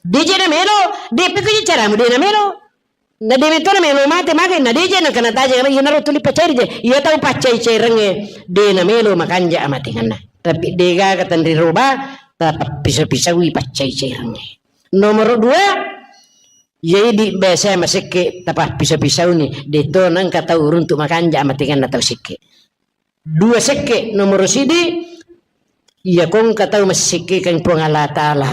De je na melo, de pe ko je caramu de na melo. Na de metona melo mate magai, na de je na kana taja, iya naro tuli paccai je. Iya tau paccai-cairengnge, de na melo makanja amatinganna. Tapi de gaga tenri roba, tapappiso-pisaui paccai-cairengnge. Nomor dua, Jadi biasa masekke tapappiso-pisauni, de to nengka tau uruntu makanja amatinganna tau sekke. Dua sekke, nomor sidi, iya ko engka tau massekkekeng Puang Allah Ta'ala.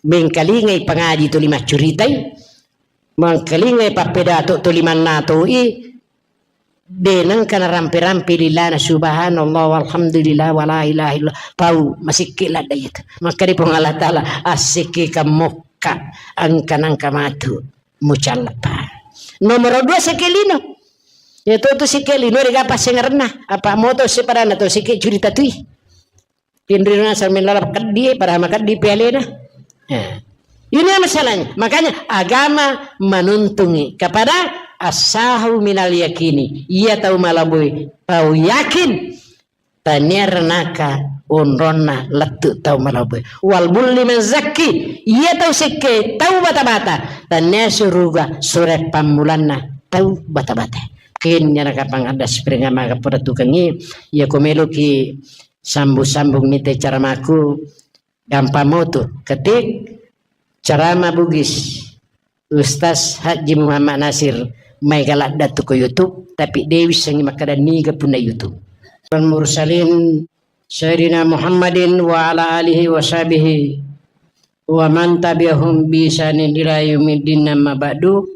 Mengkalingai pangaji tuli maccuritai, mengkalingai pappedato tuli mannatoi, de nengka narampe-rampe lilana subhanallah walhamdulillah wala ilaha illallah. Tau masekke ladda itu. Makkeda Puang Allah Ta'ala, assekkekeng mokka engka nengka matu mucallapa. Nomor dua sekke lino. Ya to tu sekke lino de ga passengerenna. Apa moto sepadanna to sekke curita tui. Pinrina sambil lalap keddi, padahal makeddi pialena. Ya. Ini masalahnya. Makanya agama menuntungi kepada asahu minal yakini. Iya tau malabui, tau yakin. Tania renaka onronna lettu tau malabui. Wal bulli man zakki. Iya tau sekke tau bata-bata. Tania suruga sure pammulanna tau bata-bata. Kennya nakapang ada spring amaga pada tukengi. Iya ko meloki sambung-sambung mite caramaku, gampang motu. Ketik carama Bugis Ustaz Haji Muhammad Nasir, mai galadda tu ko YouTube, tapi de wissengi makkeda niga punna YouTube. Wal mursalin Sayyidina Muhammadin wa ala alihi wa sahbihi wa man tabi'ahum bi ihsanin ila yaumiddin, amma ba'du.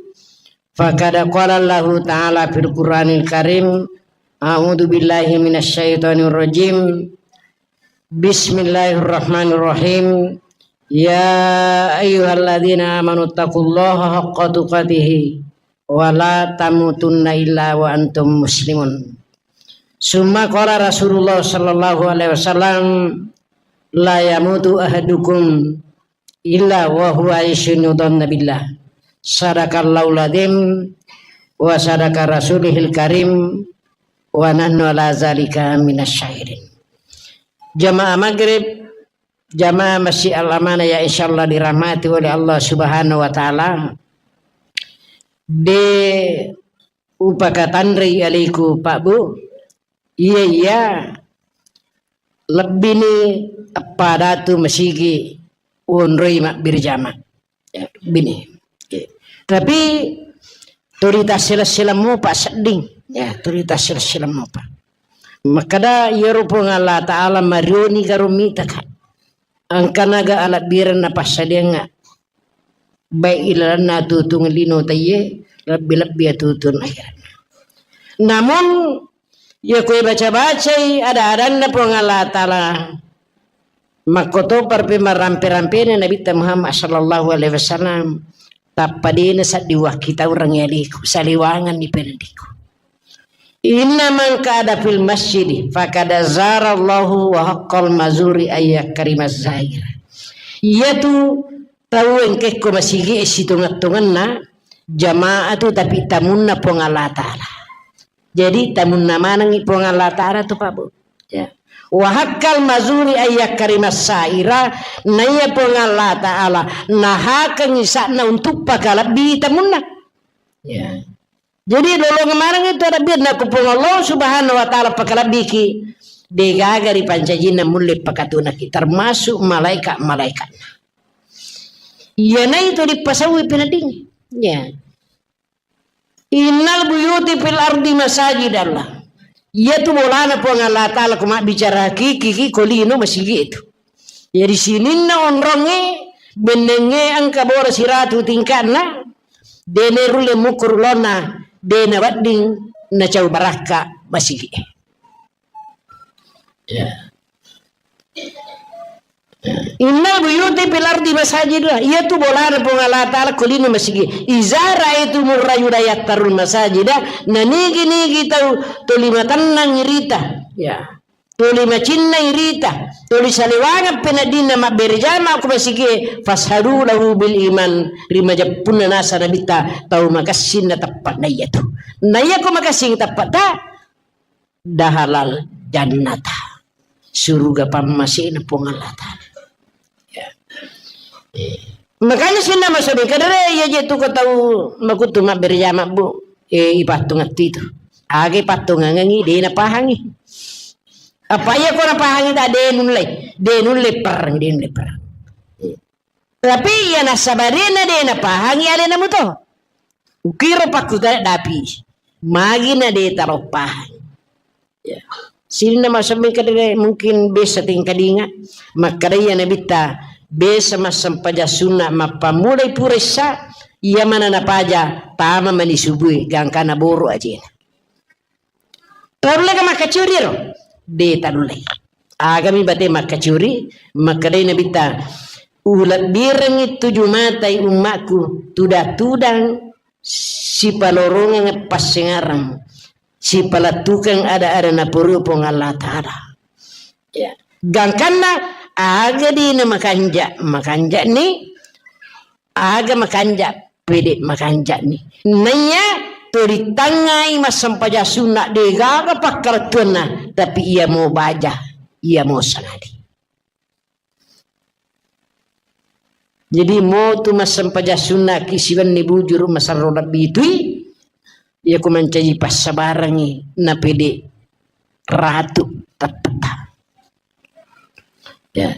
Faqad qala Allahu ta'ala fil Qur'anil Karim, a'udzu billahi minasy syaithanir rajim. Bismillahirrahmanirrahim. Ya ayyuhalladzina amanu taqullaha haqqa tuqatihi wa la tamutunna illa wa antum muslimun. Summa qala Rasulullah sallallahu alaihi wasallam, la yamutu ahadukum illa wa huwa yusinu dhanna billah. Sadaqallahul adzim. wa sadaqa rasulihil karim wa nahnu ala zalika minasy syahidin. Jamaah maghrib, jamaah Masjid Al Amanah yang insyaallah dirahmati oleh Allah Subhanahu wa Ta'ala, de upakatanrei alaiku, Pak, Bu, iya, iya, lebbini eppa datu masigi wonroi mabbirjama. Ya, bini. Oke. Tapi tuli tassila-sila mopa sedding. Ya, tuli tassila-sila mopa. Makkada iyaro Puang Allah Ta'ala marioni karo mitaka. Engkanaga alebbiren napassadiangnga. Baik ilalenna atutung lino taiye, lebbi-lebbi atutung akhiratna. Namun, iya koe baca-bacai ada-adanna Puang Allah Ta'ala, makkotopa pi marampe-rampena Nabitta Muhammad sallallahu alaihi wasallam, tappa dena saddi wakkitaureng yaliku, saliwanganni pendiku. Inna man qa'ada fil masjidi faqad zarallahu wa haqqal mazuri ayyakrimaz zair. Iyatu tau engkekko masigi e sitongeng-tongenna jamaah tu, tapi tamunna Puang Allah Ta'ala. Jadi tamunna manengngi Puang Allah Ta'ala tu, Pak, Bu. Ya. Wa haqqal mazuri ayyakrimas saira, naiya Puang Allah Ta'ala nahakengngi sa'na untuk pakalebbi tamunna. Ya. Jadi lolongeng maneng itu ada biar nakku Puang Allah Subhanahu wa Ta'ala pakalebbiki, degaga ri pancajinna mulle pakatunaki, termasuk malaikat-malaikatna. Iyana itu dipasauwi peneddingngi. Ya. Innal buyuti fil ardi masajidallah. Iyatu bolana Puang Allah Ta'ala ko mabbicara hakiki ki ko lino masigi itu. Jadi sininna onrongnge, bennengnge engka bola siratu tingka'na, dene rulle mukuru lona, dena wedding nacau barakka masigi. Ya. Innal buyuti fil ardi masajid, iyatu bolana Puang Allah Ta'ala ko lino masigi. Iza ra'aitumur rajula yattarul masajida, nanigi-nigi tau tuli matennang irita. Ya. Tuli macinna irita, tuli saliwangeng peneddinna mabbere jama ko masigi, fashadu lahu bil iman, rimajeppunna nasa Nabitta tau makessing na teppa na iyatu. Na iya ko makessing teppa ta, dahalal jannata. Suruga pammasena Puang Allah Ta'ala. Ya. Eh. Makanya sinna masobi kadere iya je tu ko tau makutu mabbere jama, Bu. Eh, ipattungetti tu. Age pattungangengi, de napahangi. Apa iya ko napahangi ta de nulle, de nulle perang, de nulle perang. Eh. Tapi iya nasabarena de napahangi alena muto. Ukiro pakkutana dapi. Magi na de taroppahang. Ya. Sininna massempajang kadere mungkin biasa tingkadinga. Makkada iya Nabitta biasa massempajang sunna mappammulai pura issa, iya mana napaja tama mani subui gangkana boro ajena. Tanulle ka makkacuri ro? De tanulle. Agami bate makkacuri, makkadai Nabitta, ulebbirengngi tuju matai ummakku, tudang-tudang sipalorongeng passengarang, sipalettukeng ada-ada napurui Puang Allah Ta'ala. Ya. Gangkanna aga dina makanja, makanjani, aga makanja, pede makanjani. Naiya to ditangngai massempajang sunna degaga pakkalettuanna, tapi iya mo baja, iya mo sanadi. Jadi motu massempajang sunnaki siwenni bujuru masarro lebbi tui, iya ku mancaji passabarangi napede ratu teppetta. Ya.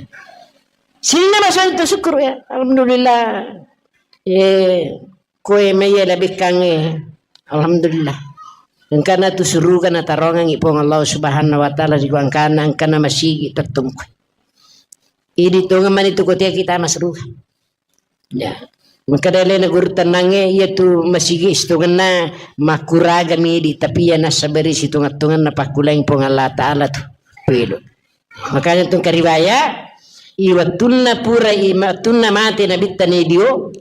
Sininna masoitu syukur ya, alhamdulillah. Eh, koe maiya labekkangnge, alhamdulillah. Engkana tu suruga natarongengi Puang Allah Subhanahu wa Ta'ala ri gangkana engkana masigi tettungku. Idi tongeng mani tu kotea kita masruga. Ya. Makkeda alena guru tennangnge, iya tu masigi sitongenna makkuraga midi, tapi iya nassabari sitongeng-tongenna pakkulang Puang Allah Ta'ala tu. Pelo. Makanya tu kariwaya, i wettunna pura, i wettunna mate Nabitta nedio,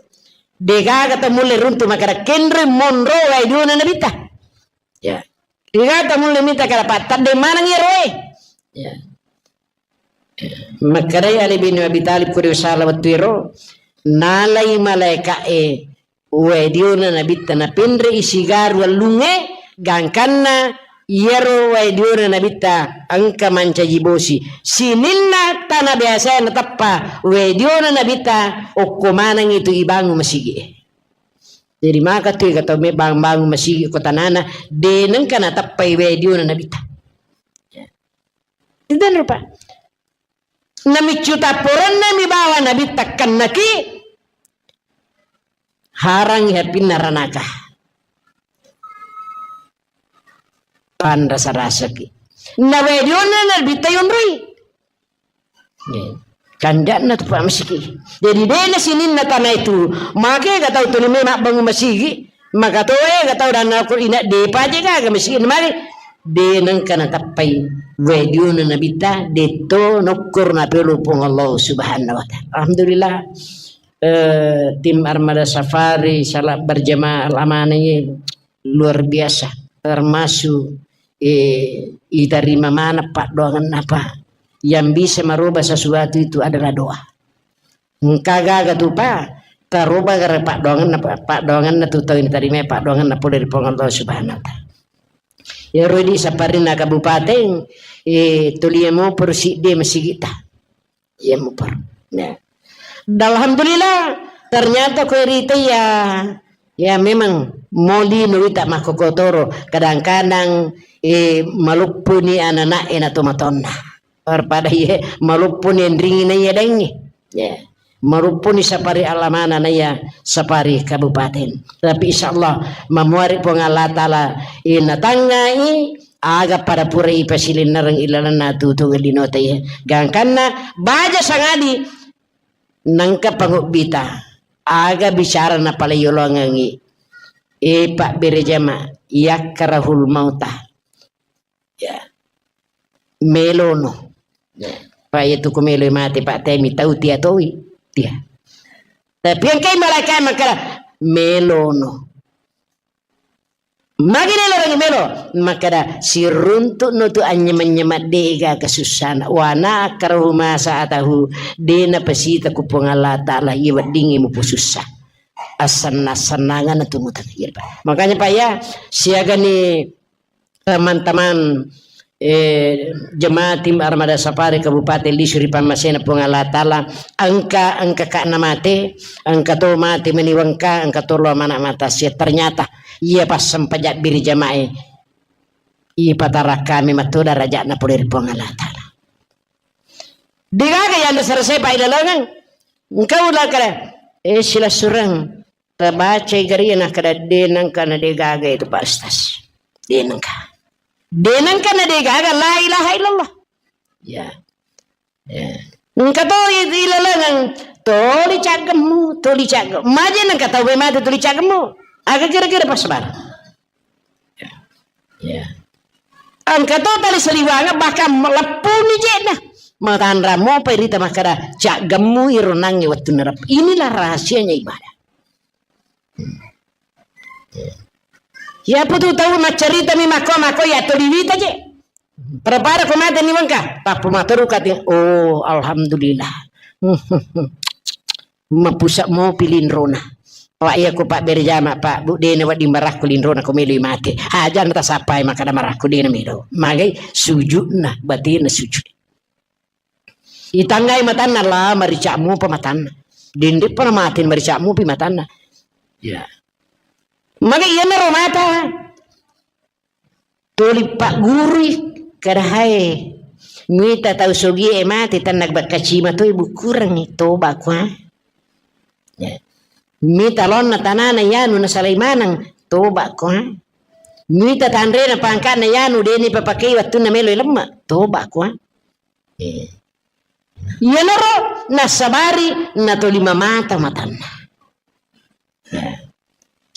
degaga tamulle runtu makkeda kenre monro wae diona Nabitta. Ya. Degaga tamulle mita kada pattadde maneng iya roe. Ya. Makkedai Ali bin Abi Thalib ko riwasala wettu ero, nalai malaeka'e wae diona Nabitta, napenre'i sigaru wellungnge, gangkanna iyaro wae diona Nabitta engka mancaji bosi. Sininna tana biasae nateppa wae diona Nabitta, okko manengngi tu ibangun masigi'e. Jadi maka tu ega tau me bang-, bangun masigi ko tanana, de nengka nateppai wae diona Nabitta. Itu rupa. Namiccu tapporenna mi bawa Nabitta kennaki, harangi hapinna ranaka. Panrasa-rasaki. Na wae diona Nabitta yonroi. Kandakna tu pa masigi. Jadi dena sininna tana itu. Make ga tau tuli me mabbangun masigi. Maka to e ga tau dana ko ina de paje gaga masigi mari. De nengka natappai wae diona Nabitta, de to nokkur napelo Puang Allah Subhanahu wa Ta'ala. Alhamdulillah. Eh, tim Armada Safari salat berjamaah al-amanah ini luar biasa. Termasuk, eh, iterima mana paddoangenna, Pak. Yang bisa merubah sesuatu itu adalah doa. Engka gaga tu, Pak, taroba gara paddoangenna, Pak, paddoangenna tu tau iterima paddoangenna pole ri Puang Allah Subhanahu wa Ta'ala. Ya rodi saparinna kabupaten, eh, tulia mo persidde masigita. Iya mupar. Ya. Dan alhamdulillah, ternyata ko rita ya, ya memang moli nuwita makkokotoro. Kadang-kadang, eh, maluppuni anak-anak e na tomatonna. Daripada iye maluppuni enringi na iya dengi. Ya. Maluppuni sapari alamana na iya sapari kabupaten. Tapi insyaallah mamuari Puang Allah Ta'ala, eh, natangngai aga pada pura ipasilinnereng ilalenna tutu linota iya. Gangkanna baja sangadi nengka pangobbita. Aga bicara napaleyolongengi. E pabbere jama, yakkarahul mauta. Ya. Melono. Ya. Pa iya tu ko meloi mate, Pak, temi tau tia toi. Tia. Tapi engkai malaikat makkada, melono. Magi nelo rangi melo, makkada, siruntu'no tu anynyema-nyema de gaga sussana. Wa na akrahu ma sa'atahu, de napasita ku Puang Allah Ta'ala, iya weddingngi mupu sussa. Assenna-, assennanganna tu mutang. Iya, Pak. Makanya, Pak, ya, siagani teman-teman, eh, jemaah tim Armada Safari Kabupaten Lisu ri pammasena Puang Allah Ta'ala, engka, engka ka na mate, engka to mate meni wengka, engka to lo mana mata sia. Ternyata, iya passempajang biri jamae, ipatara kami matu darajatna pole ri Puang Allah Ta'ala. Degaga yang dasar saya Pak ilalengeng. Engkau lah kare, eh, silasureng. Tabacai gari nakkada, de nengka na de gaga itu, Pak Ustaz. De nengka. De nengka na de gaga, la ilaha illallah. Ya. Ya. Engka to i-, ilalengeng, toli caggemmu, toli caggemmu. Maje nengka tau mate toli caggemmu. Aga kira-kira pas bar. Ya. Ya. Engka to tali saliwanga bahkan meleppuni jena. Matanra mopa irita makkada, caggemmu iro nangnge wettunna rep-. Inilah rahasianya ibadah. Iya putu tau maccaritami makko-makko ya toliwita je. Prepara ko mate ni wengka, tappu materu kati. Oh, alhamdulillah. Mapusa mopi linrona. Wa iya ko Pak berjama, Pak, Bu, dena wedding marakku linrona ko meloi mate. Aja na tasappai makkada marakku dena melo. Magai sujudna, batina sujud. Itangngai matanna, la marica'mu pa matanna. Dindippa na mate marica'mu pi matanna. Ya. Maka iyanaro mata. Tuli paggurui kada hae. Mita tau sogie mate tanna bakkacima toi bukurengngi toba kua. Ya. Mita laonna tanana yanu nasalai maneng toba kua. Mita tanrena pangkana yanu deni papakei wattunna melo lemma toba kua. Eh. Iyanaro nassabari natolima mata matanna. Ya.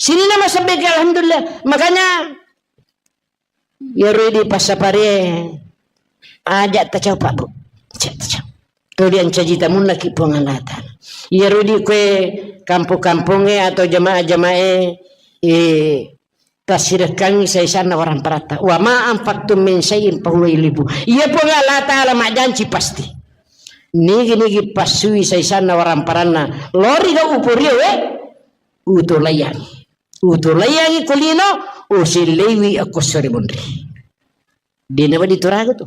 Sininna masabbe ke, alhamdulillah. Makanya, iyaro di passapare aja tacau, Pak, Bu. Aja tacau. Tuli ancaji tamunnaki Puang Allah Ta'ala. Iyaro di kue kampung-kampungnge atau jamaah-jamaah, eh, tassirekkangngi saisanna waramparatta. Wa ma anfaqtum min syai'in fahuwa yukhlifu. Iya Puang Allah Ta'ala majjanci pasti. Nigi-nigi passui saisanna waramparanna. Lori ga uporio, eh? utolaiyangi. Utolaiyangi ko lino, uselleiwi akko sore monri. Dena badi turaga tu.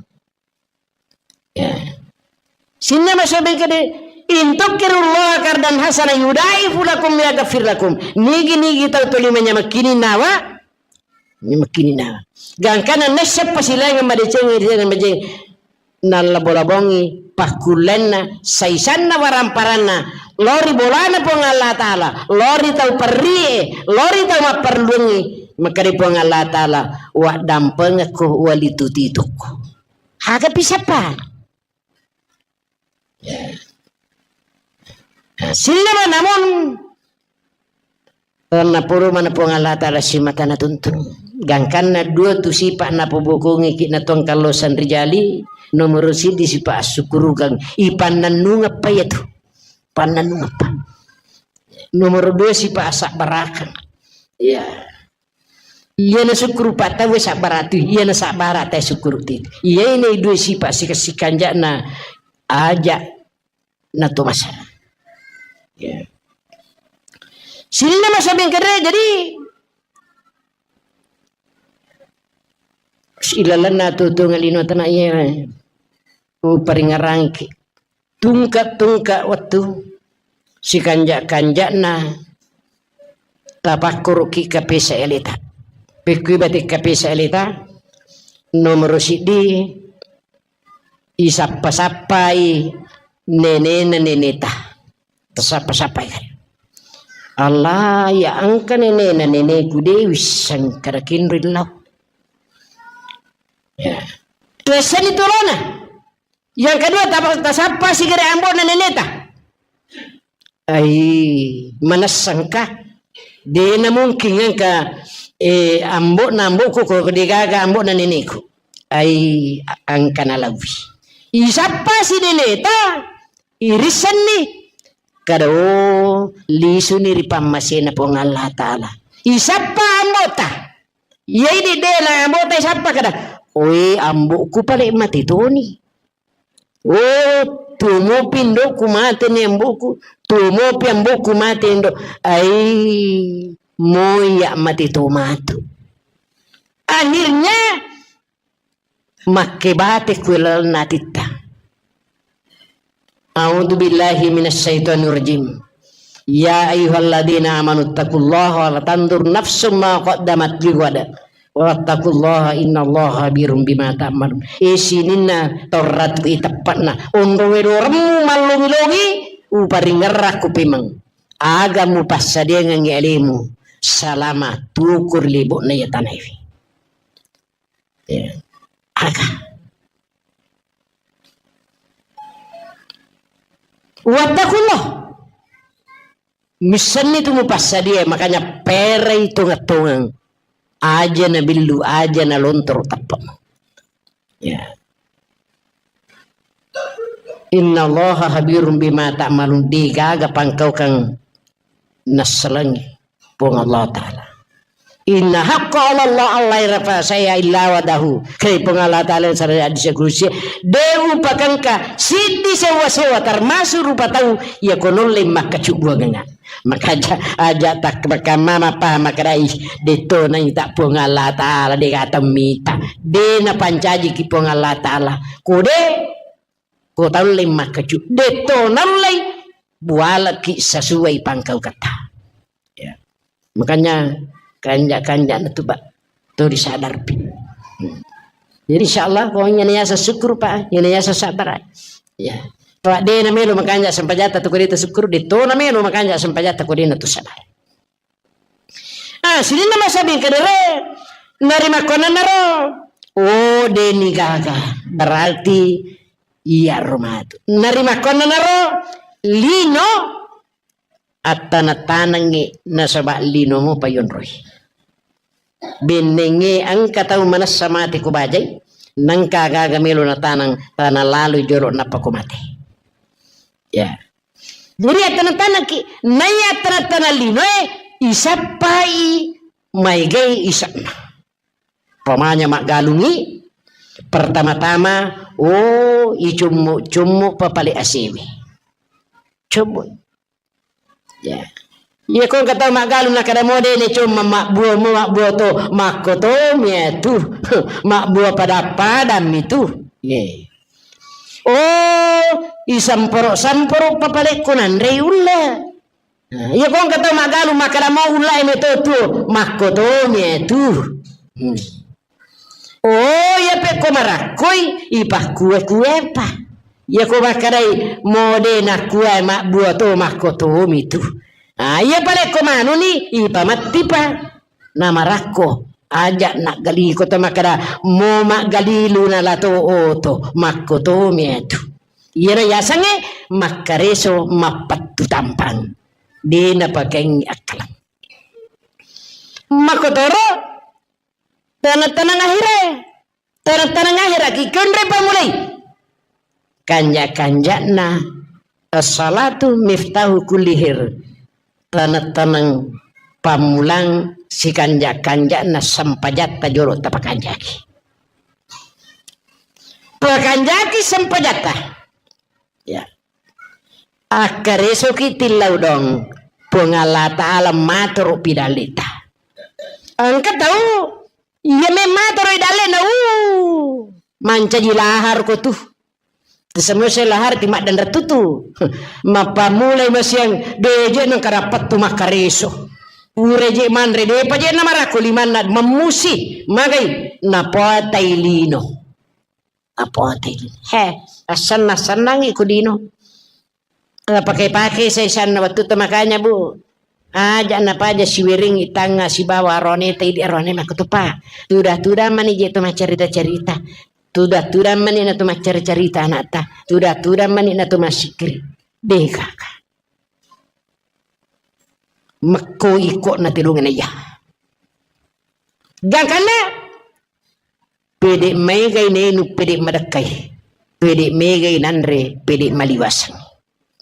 Ya. Sinna masobeng kede, "In tuqridullaha qardan hasana yudha'ifu lakum wa yaghfir lakum." Nigi-nigi tau toli manyamakkini nawa, manyamakkini nawa. Gangkana nesseppa silaingeng madeceng, madeceng. Nallabo-labongi pakkullenna, saisanna waramparanna, lao ri bolana Puang Allah Ta'ala, lao ri tau perrie, lao ri tau mapparelluangngi, makkeda Puang Allah Ta'ala, "Waddampengekko, walitututukko." Aga pisappa? Ya. Nah, sillama namun, napuru mana Puang Allah Ta'ala simata natuntung. Gangkanna dua tu sipa napobokongi ki natuang kallosang rijali, nomoro siddi sipa assukurukang, ipannannungeppa iyatu. Pannannungeppa. Nomoro dua sipa asabbarakang. Iya. Iyana sukkuru pattauwe sabbaratu, iyana sabbara tae sukkuru ti. Iyae nei dua sipa sika-, sikanja'na aja natomasa. Ya. Sininna masabeng kere, jadi ilalenna tutunga lino tana iya. Uparingarangki. Tungka-tungka wettu, sikanja-kanjana tapakkuruki kapesa eleta. Pekkui bate kapesa eleta, nomoro siddi, isappa-sappai nenena neneta. Tasappa-sappai kan. Allah, ya engka nenena neneku de wisseng kada kinri lau. Ya. Tuessani tolona. Yang kedua, tapa-, tasappa sigere ambo'na neneta. Ai, manessangka? Dena mungkin engka, eh, ambo'na ambo'ku ko degaga ambo'na neneku. Ai, a-, engka nalawi. Isappa si neneta, irissenni. Kada, oh, lisuni ri pammasena Puang Allah Ta'ala. Isappa ambo'ta. Iya idi dela ambo'ta isappa kada. Oe, ambo'ku pale mate toni. Oh, tuo mopi indo'ku mate ni ambo'ku, tuo mopi ambo'ku mate indo'. Ai, moya' mate to matu. Akhirnya, makkebate ku lalenna atitta. A'udzu billahi minasy syaithanir rajim. Ya ayyuhalladzina amanu taqullaha wa la tanzur nafsum ma qaddamat lighad. Wattaqullaha innallaha khabirum bima ta'malun. E sininna torratu iteppa'na. Onro wedoremmu mallongi-longi, uparingerrakku pemeng. Aga mupassadiangengngi alemu salama tukur lebo'na iya tanaewe. Ya. Aga. Wattakullah. Missenni tu mupassadia, makanya perai tongeng-tongeng. Aja na billu, aja na lontoro tappa. Ya. Innallaha khabirum bima ta'malun. Degaga pangkaukang nassalangi Puang Allah Ta'ala. Inna haqqa 'ala Allah alla yurafa syai'a illa wadahu. Kai Puang Allah Ta'ala yang sarang hadis kudusi, de upakengka siddi sewa-sewa termasuk rupa tau iya konolle makkacubbuangenga. Maka aja, aja tak makamma mapaham makadai, detto naita Puang Allah Ta'ala, de gatemmita, de napancajiki Puang Allah Ta'ala. Kode, ko taulle makkacu, detto nallei bualaki sasuai pangkauketta. Ya. Makanya kanja-kanja na tu, Pak. Tu disadarpi. Hmm. Jadi insyaallah ko iyana yaseng syukur, Pak, iyana yaseng sabar. Ya. Pak de na melo makanja sempajata tu ko de ta syukur, de to na melo makanja sempajata ko de na tu sabar. Ah, sininna masabi kadere narimakkonanaro. Oh, de ni gaga. Berarti iya romatu. Narimakkonanaro lino Attaneng-tanengngi nasaba lino mopa yonroi. Bennengnge engka tau manessa mate ko bajai, nengka aga-aga melo nataneng, tana laloi jolo nappa ko mate. Ya. Jadi attaneng-tanengki, naiya attaneng-taneng linoe, isappai maegai ise'na. Pamanya maggalungi, pertama-tama, oh, icummu-cummu papale asewe. Cummu. Ya. Iya ko engka tau maggalung nakkeda mo de' ne comma mabbuo mo mabbuo to, makkotomi atu. Mabbuo pada-padammi tu. Ye. Oh, isamporo-samporo papalekko nanrei ulla. Nah, iya ko engka tau maggalung makkeda mo ulla e meto tuo, makkotomi atu. Hmm. Oh, iya pekko marakkoi, ipakkue-kuepa. Iya ko makkedai mo de' nakkue mabbuo to, makkotomi tu. Ah, iya palekko manuni, ipamettipa. Namarakko, aja' naggali ko to makkeda mo maggalilu nalato oto, makkotomi atu. Iyana yasengnge makkareso mappettu tampang. De' napakaingi akkaleng. Makkotoro taneng-taneng ahire. Taneng-taneng ahiraki konre pamulai. Kanja-kanja'na as-salatu miftahu kulli khair. Taneng-taneng pammulang sikanja-kanja'na sempajatta jolo tapakanjaki. Pakanjaki sempajatta. Ya. Akkaresoki tillau dong. Puang Allah Ta'ala matoro pidallita. Engka tau iya memmatoro idallena, uh, mancaji lahar ko tu. Semua saya lahar ti maddanra tutu. Mappamulai masiang beje nang karappattu makkareso. Pura je manre, depa je namarakko limanna, mammusi, magai, napoatai lino. Napoatai lino. He, assanna-sannangi ko lino. Napake-pake saisanna wettu to, makanya, Bu, aja napaja siweringi tangnga sibawa aroneta idi arone makkutupa. Tuda-tuda mani je to maccarita-carita. Tuda-tuda mani na to maccari-carita anakta. Tuda-tuda mani na to massikkiri. Degaka. Mekko iko na telungena iya. Gangkanna pede megai nenu, pede madekkai, pede megai nanre, pede maliwaseng.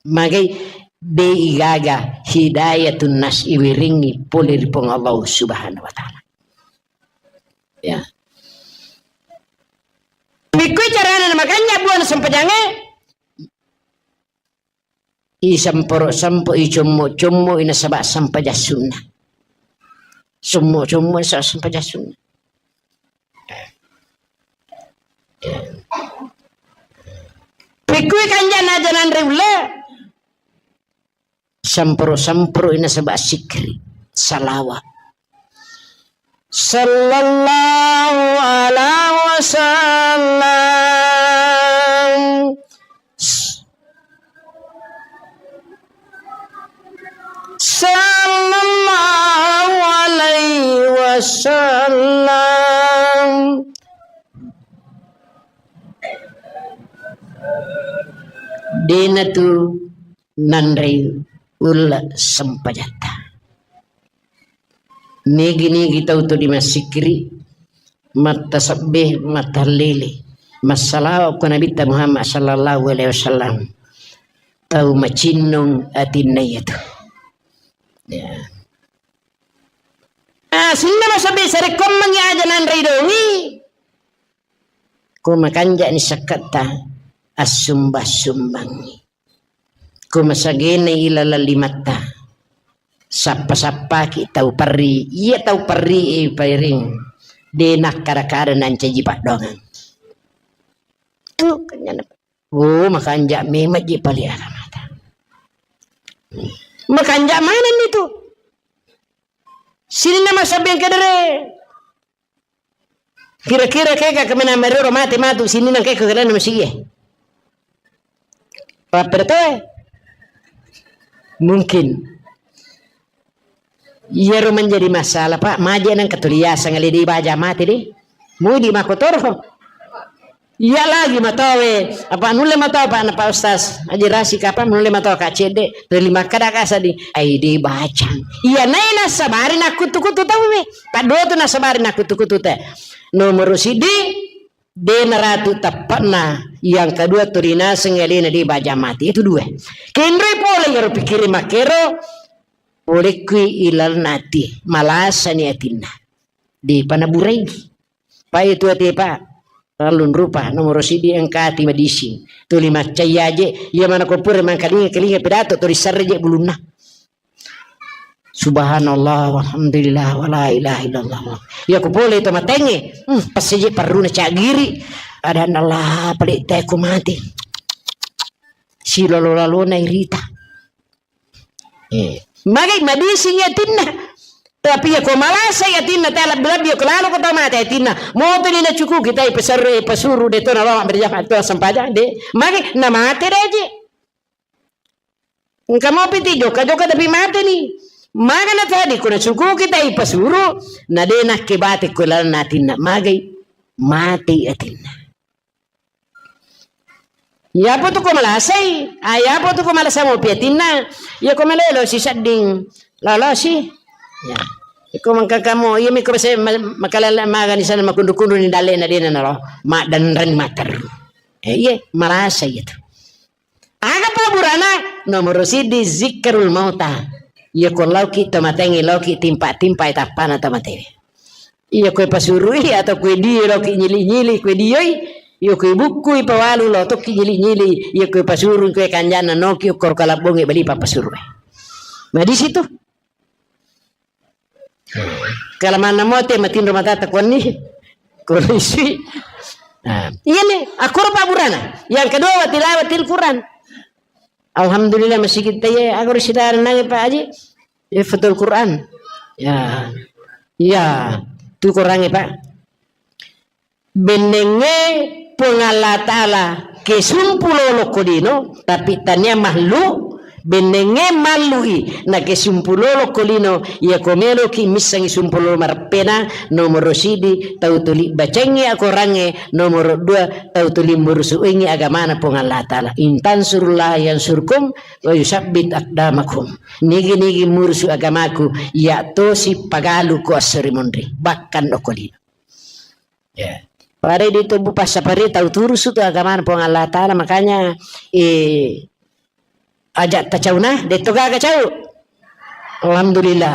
Magai de igaga hidayatun nas iwiringi pole ri Puang Allah Subhanahu wa Ta'ala. Ya. Pikkui carana makanya buana sempajange. Isamporo-sampo, icommo-commo, inasaba sampajang sunna. Sommo-sommo, inasaba sampajang sunna. Pikkui kanjana aja nanre ulle. Samporo-samporo, inasaba sikri. Salawa. Sallallahu ala wasallam. Sallallahu alaihi wasallam. Dena tu nanrei ulle sempajatta. Nigi-nigi tau tu dimassikkiri, mattasebbe, mattahallili, massalawa ko Nabitta Muhammad sallallahu alaihi wasallam, tau macinnung atinna iyatu. Ya. Ah, sininna masabbi sarekkoammengngi aja nanrei dongi. Ko makanja'ni sakketta, assumba-sumbangngi. Ko masagenai ilaleng limatta, sappa-sappaki tau perri. Iya tau perri e, pairing, de nakkada-kada nancaji paddoangeng. Anu, kanyana. Oh, makanja memang ji pale agamata. Makanja manenni tu. Sininna masabbi engka dere. Kira-kira kega kemena merero mate matu sininna engka ko kelana masigie. Papper toe. Mungkin. Iyaro menjadi masalah, Pak. Maje nang ketuliasang ale di baja mate de. Mudi makotoro. Iya lagi matowe, apa nulle matoa, Pak, na, Pak Ustaz Haji Rasik, apa nulle matoa, Kak Cedde, tuli makkada, Kak, sadi, ai de bacang. Iya nai nasabari nakkutu-kutu tauwe. Paddotu nasabari nakkutu-kutu te. Nomoro siddi, de naratu teppa'na. Yang kedua, tuli naseng alena de bacang mati. Itu dua. Kenroi pole iyaro pikkiri makkero, pole kui ilalna ati, malasani atinna. De pana burai. Pai tu ati, Pak. Terlalu rupa, nomoro siddi engka ati madising. Tuli maccai aje, iya mana ko pura mangkalinga-kalinga pidato, tuli sarre je bulunna. Subhanallah, walhamdulillah, wala ilaha illallah. Iya ko pole to matengnge, hmm, passiji perruna caggiri. Adanna Allah, pale te ko mati. Silolo-lalona irita. Eh, magai madising atinna. Tapi iya ko malasai atinna, te lebbi-lebbi ko lalo ko tau mate atinna. Moto ni nacukuki tai pasarre, pasuru de to nalawa berjamaah to sempajang de. Magai namate de je. Engka mopi ti jokka-jokka tapi mate ni. Maga na tadi ko nacukuki tai pasuru, na de nakke bate ko lalenna atinna. Magai mate atinna. Iyapa tu ko malasai, ah, iyapa tu ko malasa mopi atinna, iya ko malelo si sedding, lolosi. Ya. Iko mangkakamo, iya mi ko se-, ma-, makalala magani sana makundu-kundu ni dalle na dena nalo, maddanrani matteru. Eh, iya, malasa iya tu. Aga paburana, nomoro siddi zikrul mauta. Iya ko lauki to matengnge, lauki timpa-timpa tappana to matewe. Iya koe pasurui atau koe dio loki nyili-nyili koe dioi. Iya koe bukkui pawalu lo tokki nyili-nyili. Iya koe pasurui koe kanjana noki ukkoro kalabbonge bali papasuru. Nah, di situ. Kalamanna mote matinro matata kuanni. Kono isui. Nah, iya nih, akkoro paburana. Yang kedua, wa tilawatil Quran. Alhamdulillah, masigi taye, agaro sidara nange Pak Haji. Hifdzul Quran. Ya. Iya, tu Qurange, Pak. Bennengnge Puang Allah Ta'ala kesumpu lolo ko lino, tapi tania mahlu, bennengnge mallui, na kesumpu lolo ko lino, iya ko meloki missangi sumpu lolo mareppena, nomoro sidi, tau tuli bacengngi akorangnge, nomoro dua, tau tuli murusuingi agamana Puang Allah Ta'ala. In tansurullaha yansurkum, wa yusabbit aqdamakum. Nigi-nigi murusu agamaku, iya tosi pagalu ko esso ri munri, bahkan okko lino. Ya. Pada di tubuh passapari tau turusu tu agamana Puang Allah Ta'ala, makanya, eh, aja tacauna, de to gaga cau. Alhamdulillah.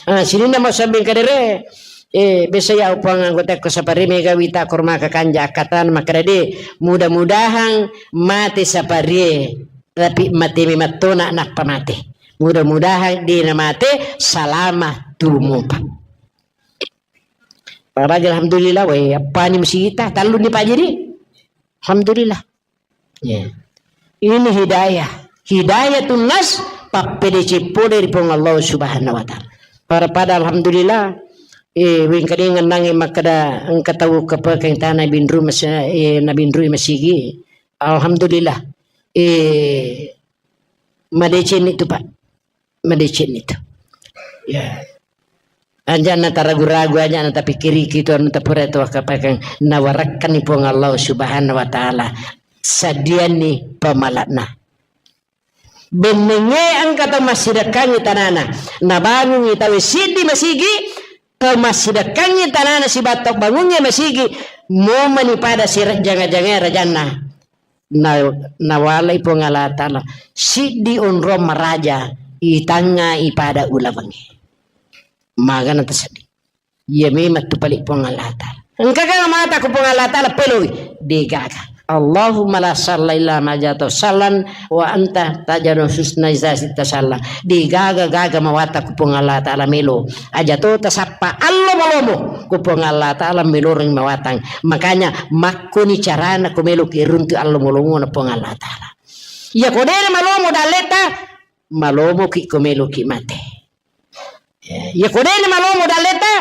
Ah, sininna mau sambing kadere, eh, biasa ya upang anggota ko sapari mega wita korma kakanja akatan makkeda de, mudah-mudahan mate sapari. Tapi mate memettona nappa mate. Mudah-mudahan de namate salama tumupa. Paraja alhamdulillah, we, appani musigita, talluni Pak Jiri. Alhamdulillah. Ya. Ini hidayah. Hidayatun nas, pappedeceng pole ri Puang Allah Subhanahu wa Ta'ala. Pada-pada alhamdulillah, eh, wengkadeng nange makkeda engka tau kepekeng tana binru mas-, eh, nabinrui masigi. Alhamdulillah. Eh, madecenni tu, Pak. Madecenni tu. Ya. Anjana taragu-ragu, anjana tapikkiriki tu anu tapura tu akapakang nawarakkanni Puang Allah Subhanahu wa Ta'ala. Sadianni pamala'na. Bennengnge engka tau massidekkangngi tanana. Nabangungngi tau siddi masigi, tau massidekkangngi tanana sibattau bangungnge masigi, momani pada sirejjanga-jangae rajanna. Na-, nawalai Puang Allah Ta'ala. Siddi onrong maraja, itangngai pada ulawengnge. Magana taseddi. Iya memang tu pale Puang Allah Ta'ala. Engka ga mata ku Puang Allah Ta'ala peloi? Degaga. Allahumma la sahla illa ma ja'altahu sahlan wa anta taj'alul huzna idza syi'ta sahla. Degaga-gaga mawata ku Puang Allah Ta'ala melo. Aja to tasappa allo malomo ku Puang Allah Ta'ala meloreng mawatang. Makanya makkoni carana ko meloki runtu allo malomona Puang Allah Ta'ala. Iya ko dena malomo dalleta, malomoki ko meloki mate. Ya, iya ko dena malomo dalleta,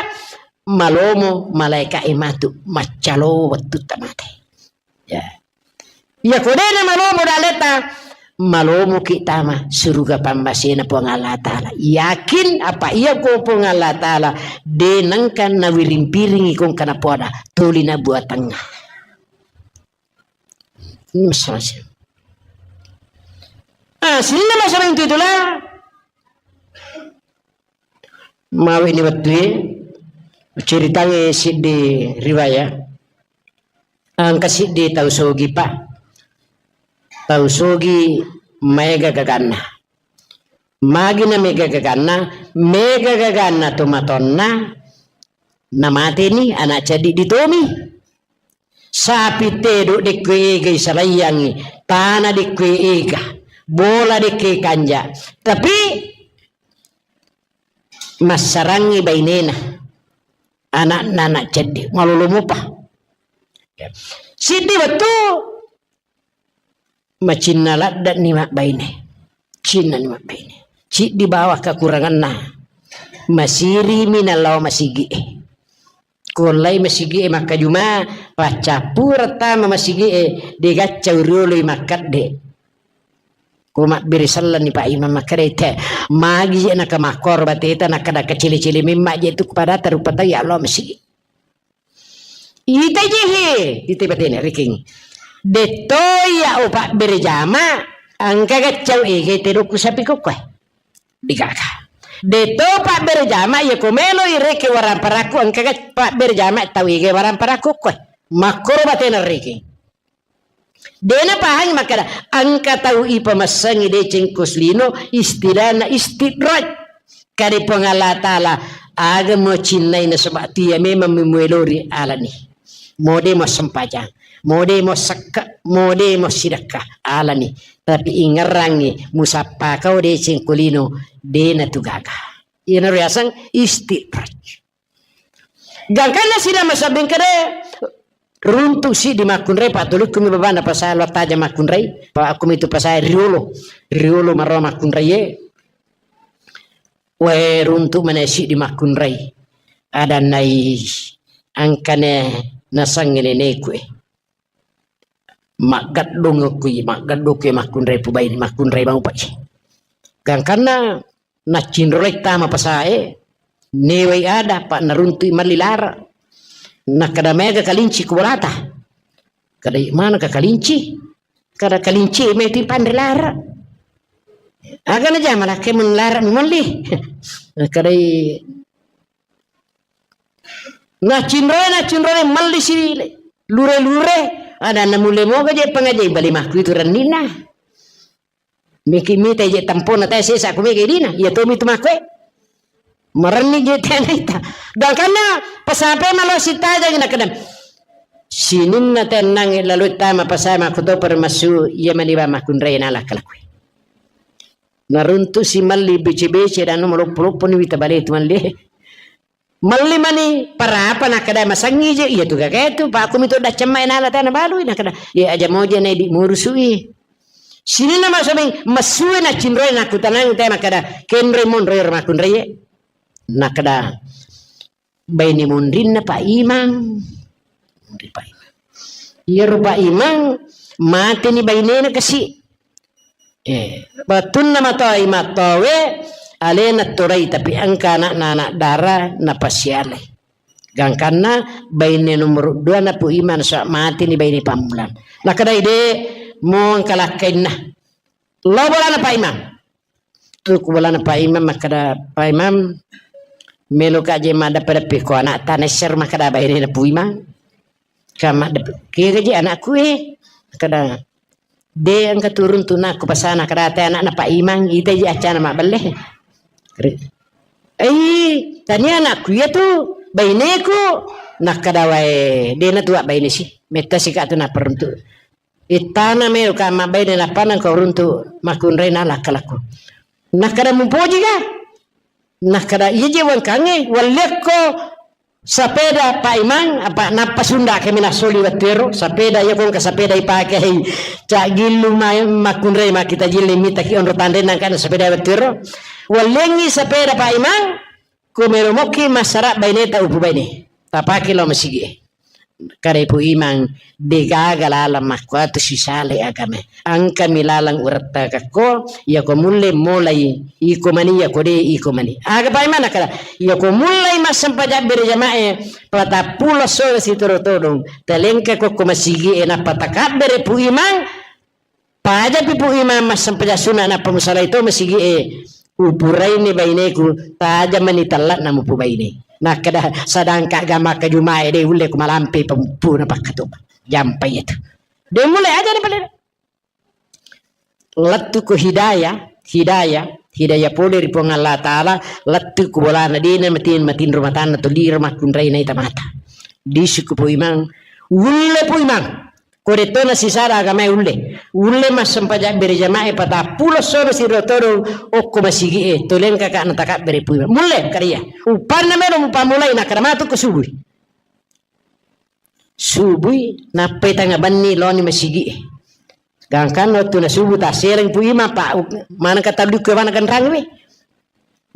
malomo malaika e matu maccalo wettutta mate. Ya. Iya ko dena malomo dalleta, malomoki tama suruga pammasena Puang Allah Ta'ala. Yakin apa iya ko Puang Allah Ta'ala, de nengka nawiring-piringi kongka napoada, tuli nabuatengnga. Ini masalah sih. Ah, sininna masalah itu itulah. Mawe ni wettue, ceritangnge siddi riwayat. Engka siddi tau sogi, Pak. Tau sogi maega gaganna. Magi na mega gaganna, mega gaganna to matonna, namateni anak ceddi ditomi. Sapi tedo dekkue ega isalaiyangi, tana dekkue ega, bola dekke kanja. Tapi massarangngi bainena, ana'na anak ceddi, malolo mopa. Siddi wettu macinna ladde'ni mabbaine. Cinnani mabbaine. Ciddi bawang kakuranganna. Masirimi nalao masigi'e. Kuollai masigi'e makkajuma, paccappureng tama masigi'e, degaccau rioloi makkedde. Ko mabbere sellenni Pak Imam makkeda, "Te, magi je naka makkoro bateta, nakkeda kacili-cili memma je tu kepada tarupa tau ya Allah masigi." Ita je he, ita batena riking. Detto ya o pabbere jama, engka gaccau ege tedokku sapi kokkoe. Digaga. Detto pabbere jama, ya ko melo ireke waramparakku, engka ga pabbere jama tau ege waramparakku koe. Makkoro batena riking. Dena pahangi makkeda, engka tau ipamassangi deceng ko selino, istilahna istidraj. Kade Puang Allah Ta'ala, aga mo cinnai nasaba tia memang memuelori alani. Mode mo sempajang, mode mo sekke, mode mo sidekka alani. Tapi ingerangi musappa kau deceng ko lino, dena tu gaga. Iyana riaseng istidraj. Gangkanna sida masabbing kede, runtu siddi makkunrai, patulukkumi babana pasai lo taja makkunrai, pa akkumi tu pasai riolo, riolo marro makkunrai e. Wae runtu mana siddi makkunrai. Ada nai angkane nasangnge neneku e. Maggaddung kui, maggaddung kui makkunrai pubai, makkunrai mau pai. Gangkanna naccinrolai tama pasae, newai ada, pa naruntui malli lara. Nakkeda mega kalinci ku bolata. Kada mana ka kalinci? Kada kalinci meti panre lara. Aga na jama lakke mun lara mi malli. Kada naccinroi, naccinroi malli si lure-lure. Ada na mulle moga je pangaje bali makku itu rannina. Miki mita je tampona tae sesa ku mega idina. Iya tomi tu makku e. Marenni je tena ita. Gangkanna pasape malo sitaja gina kedam. Sininna tennang lalo tama pasai makku to permasu iya mani ba makkunrai nala kalakui. Naruntu si malli bece-bece dan maloppo-loppo ni wita bale tu malli. Malli mani parapa nakkeda masangi je, iya tu gaga tu, pa aku mitu daccamma enala tana balui nakkeda, iya aja moja na idi murusui. Sininna masobing, masue na cinroi nakutanang te makkeda, kenroi monroi ro makkunrai e. Nakkeda, baine monrinna Pak Imang. Monri Pak Imang. Iyaro Pak Imang, mateni bainena kasi. Eh, wettunna matoa imattowe, alena torai, tapi engka anakna anak dara napasialai. Gangkanna baine nomor dua na Pu Imang, so mateni baine pammulang. Nakkeda ide mo engka lakkainna. Lo bolana Pak Imang. Tu ku bolana Pak Imang makkeda, "Pak Imang, melo ka je maddeppe-deppe ko anak tana isser makkeda baine na Pu Imang." Ka maddeppe, "Kega je anakku e?" Makkeda, De, engka turun tu nakku pasana kadata anakna Pak Imang, ita ji accana mabbelle. Re-, "Ei, tania anakku iya tu, baineku." Nakkada wae, "De na tua baine si, metta sika tu naperuntu. Ittana melo ka mabbaine napana engka uruntu makkunrai na lakkalakku." Nakkada, "Mupoji ga?" Nakkada, "Iya je wengkangnge, walliakko sapeda Pak Imang, apa nappa sunda kami nasoli wettuero, sapeda iya kongka sapeda ipake hei, cak gillu ma-, makkunrai makkita jilli mitaki onro tanre nangkana sapeda wettuero. Walliangngi sapeda Pak Imang, ko melo mokki massara baineta upu baine. Tapake lao masigi e." Kada Ipu Imang, degaga laleng makkuatu sisale agamae. Engkami laleng urettakekko, iyako mulle molai iko mani, iyako de iko mani. Aga Pak Imang nakkada, iyako mullai massempajang bere jamae, patappulo sore sitoro todong, talengka kokko masigi e, nappa takabbere Pu Imang, Pajapi Pu Imang massempajang sunna, nappa musalai to masigi e, upuraini baineku, taja mani tallakna mupu baine. Nakkada, "Sadangka ga makkajuma e, de ulle ku malampe pempu na pakkatupa." Jampai itu. De mulle aja ni pale. Lettu ko hidayah, hidayah, hidayah pole ri Puang Allah Ta'ala, lettu ko bolana dena matin, matinro matanna toliro makkunrai naita mata. Disuku Pu Imang, ulle Pu Imang. Ko de' to nasisara agamae ulle. Ulle massempajang berjamaah e patappulo sono siro todong okko masigi'e. Toleng kaka' natakabbere' pui. Mulle kariya. Upanna melo mupamulai nakkeda matu ko subui. Subui nappai tengnga benni loni masigi'e. Gangkanna wettunna subuh tassereng Pu Imang, Pak, maneng ka tallu ko bana ganrang we.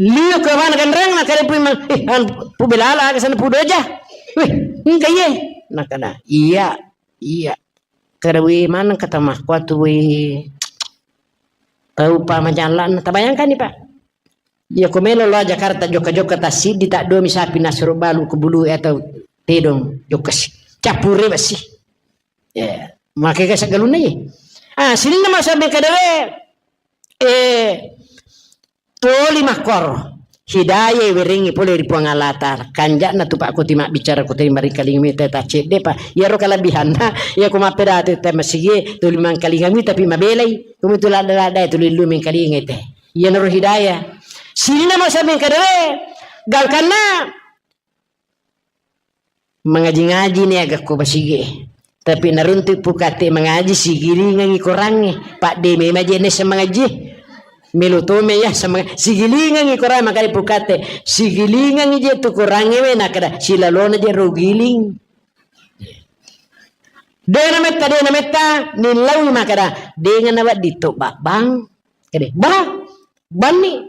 Lio ko bana ganrang, nakkeda Pu Imang, "Eh, anu, Pu Belala aga sana Pu Doja." "Weh, engka iye." Nakkeda, "Iya, iya." Kada we maneng kata makkuatu we. Tau pa majalla'na, tabayangkanni, Pak. Iya ko melo lo Jakarta jokka-jokka tassiddi taddomi sapi nasuro balu ko bulu atau tedong jokka si. Cappure besi. Ya, makega saggalunna ye. Ah, sininna masabe kadare, eh, toli makkoro. Hidayah werengi pole ri Puang Allah Ta'ala. Kanja'na tu Pak Kuti mabbicara Kuti maringkalinga mita ta cedde pa. Iyaro kalabihanna, iya ko mappedati te masigi tuli mangkalinga mita pi mabelai. Kumitu ladda-ladda tuli lu mengkalinga te. Iyanaro hidayah. Sininna masabe kadare, gangkanna mangaji-ngaji ni aga ko basigi. Tapi naruntu' pukatte mangaji sigilingengi korangnge. Padde memang je nessa mangaji. Melo tome ya sama sigilingengi korang makali pukatte. Sigilingengi je tu korangnge we nakkeda silalona je ro giling. Dena metta, dena metta, nillaui makkeda, dena nawedding to babbang. Kede, bah, banni.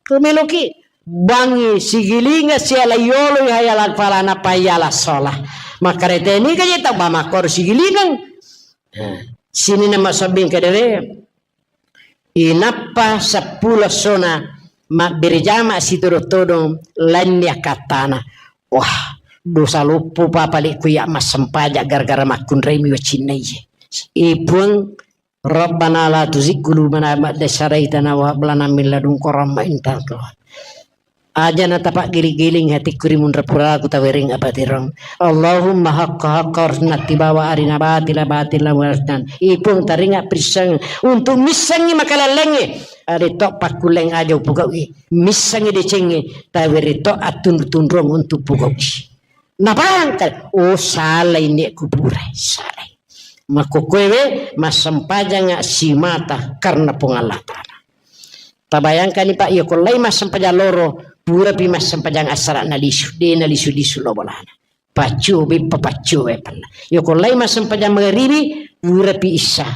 Ko meloki bangngi sigilinga siala yolo hayala falana payala sola. Makkarete ni kaje tau ba makkoro sigilingeng. Nah, sininna masabbing kedere. Inappa seppulo sona mabbere jama sitodo-todong lainni akkattana. Wah, dosa loppo pa palikku ya massempajang gara-gara makkunrai mi wacinna iye. E Puang, Rabbana la tuzigh qulubana ba'da idh hadaytana wa hab lana min ladunka rahmah innaka antal wahhab. Aja na tapaggiling-giling hatikku ri munra puraku tawereng apatirong. Allahumma haqqa haqqa warzuqna ittiba'a wa arina batila batila warzuqna. Ipung taringa prisseng untuk missengi makalallengnge. Ada to pakkulleng aja upugau'i. Missengi decengnge tawere to attunru-tunrung untuk pugau'i. Napangka, oh, salai nek kuburai, salai. Makkokkoewe massempajanga simata karena Puang Allah Ta'ala. Tabayangkani, Pak, iya ko lai massempajang loro, purapi massempajang assara nalisu, de nalisu-lisu lo bolana. Paccio beppa, paccio beppanna. Iya ko lai massempajang magaribi, purapi issa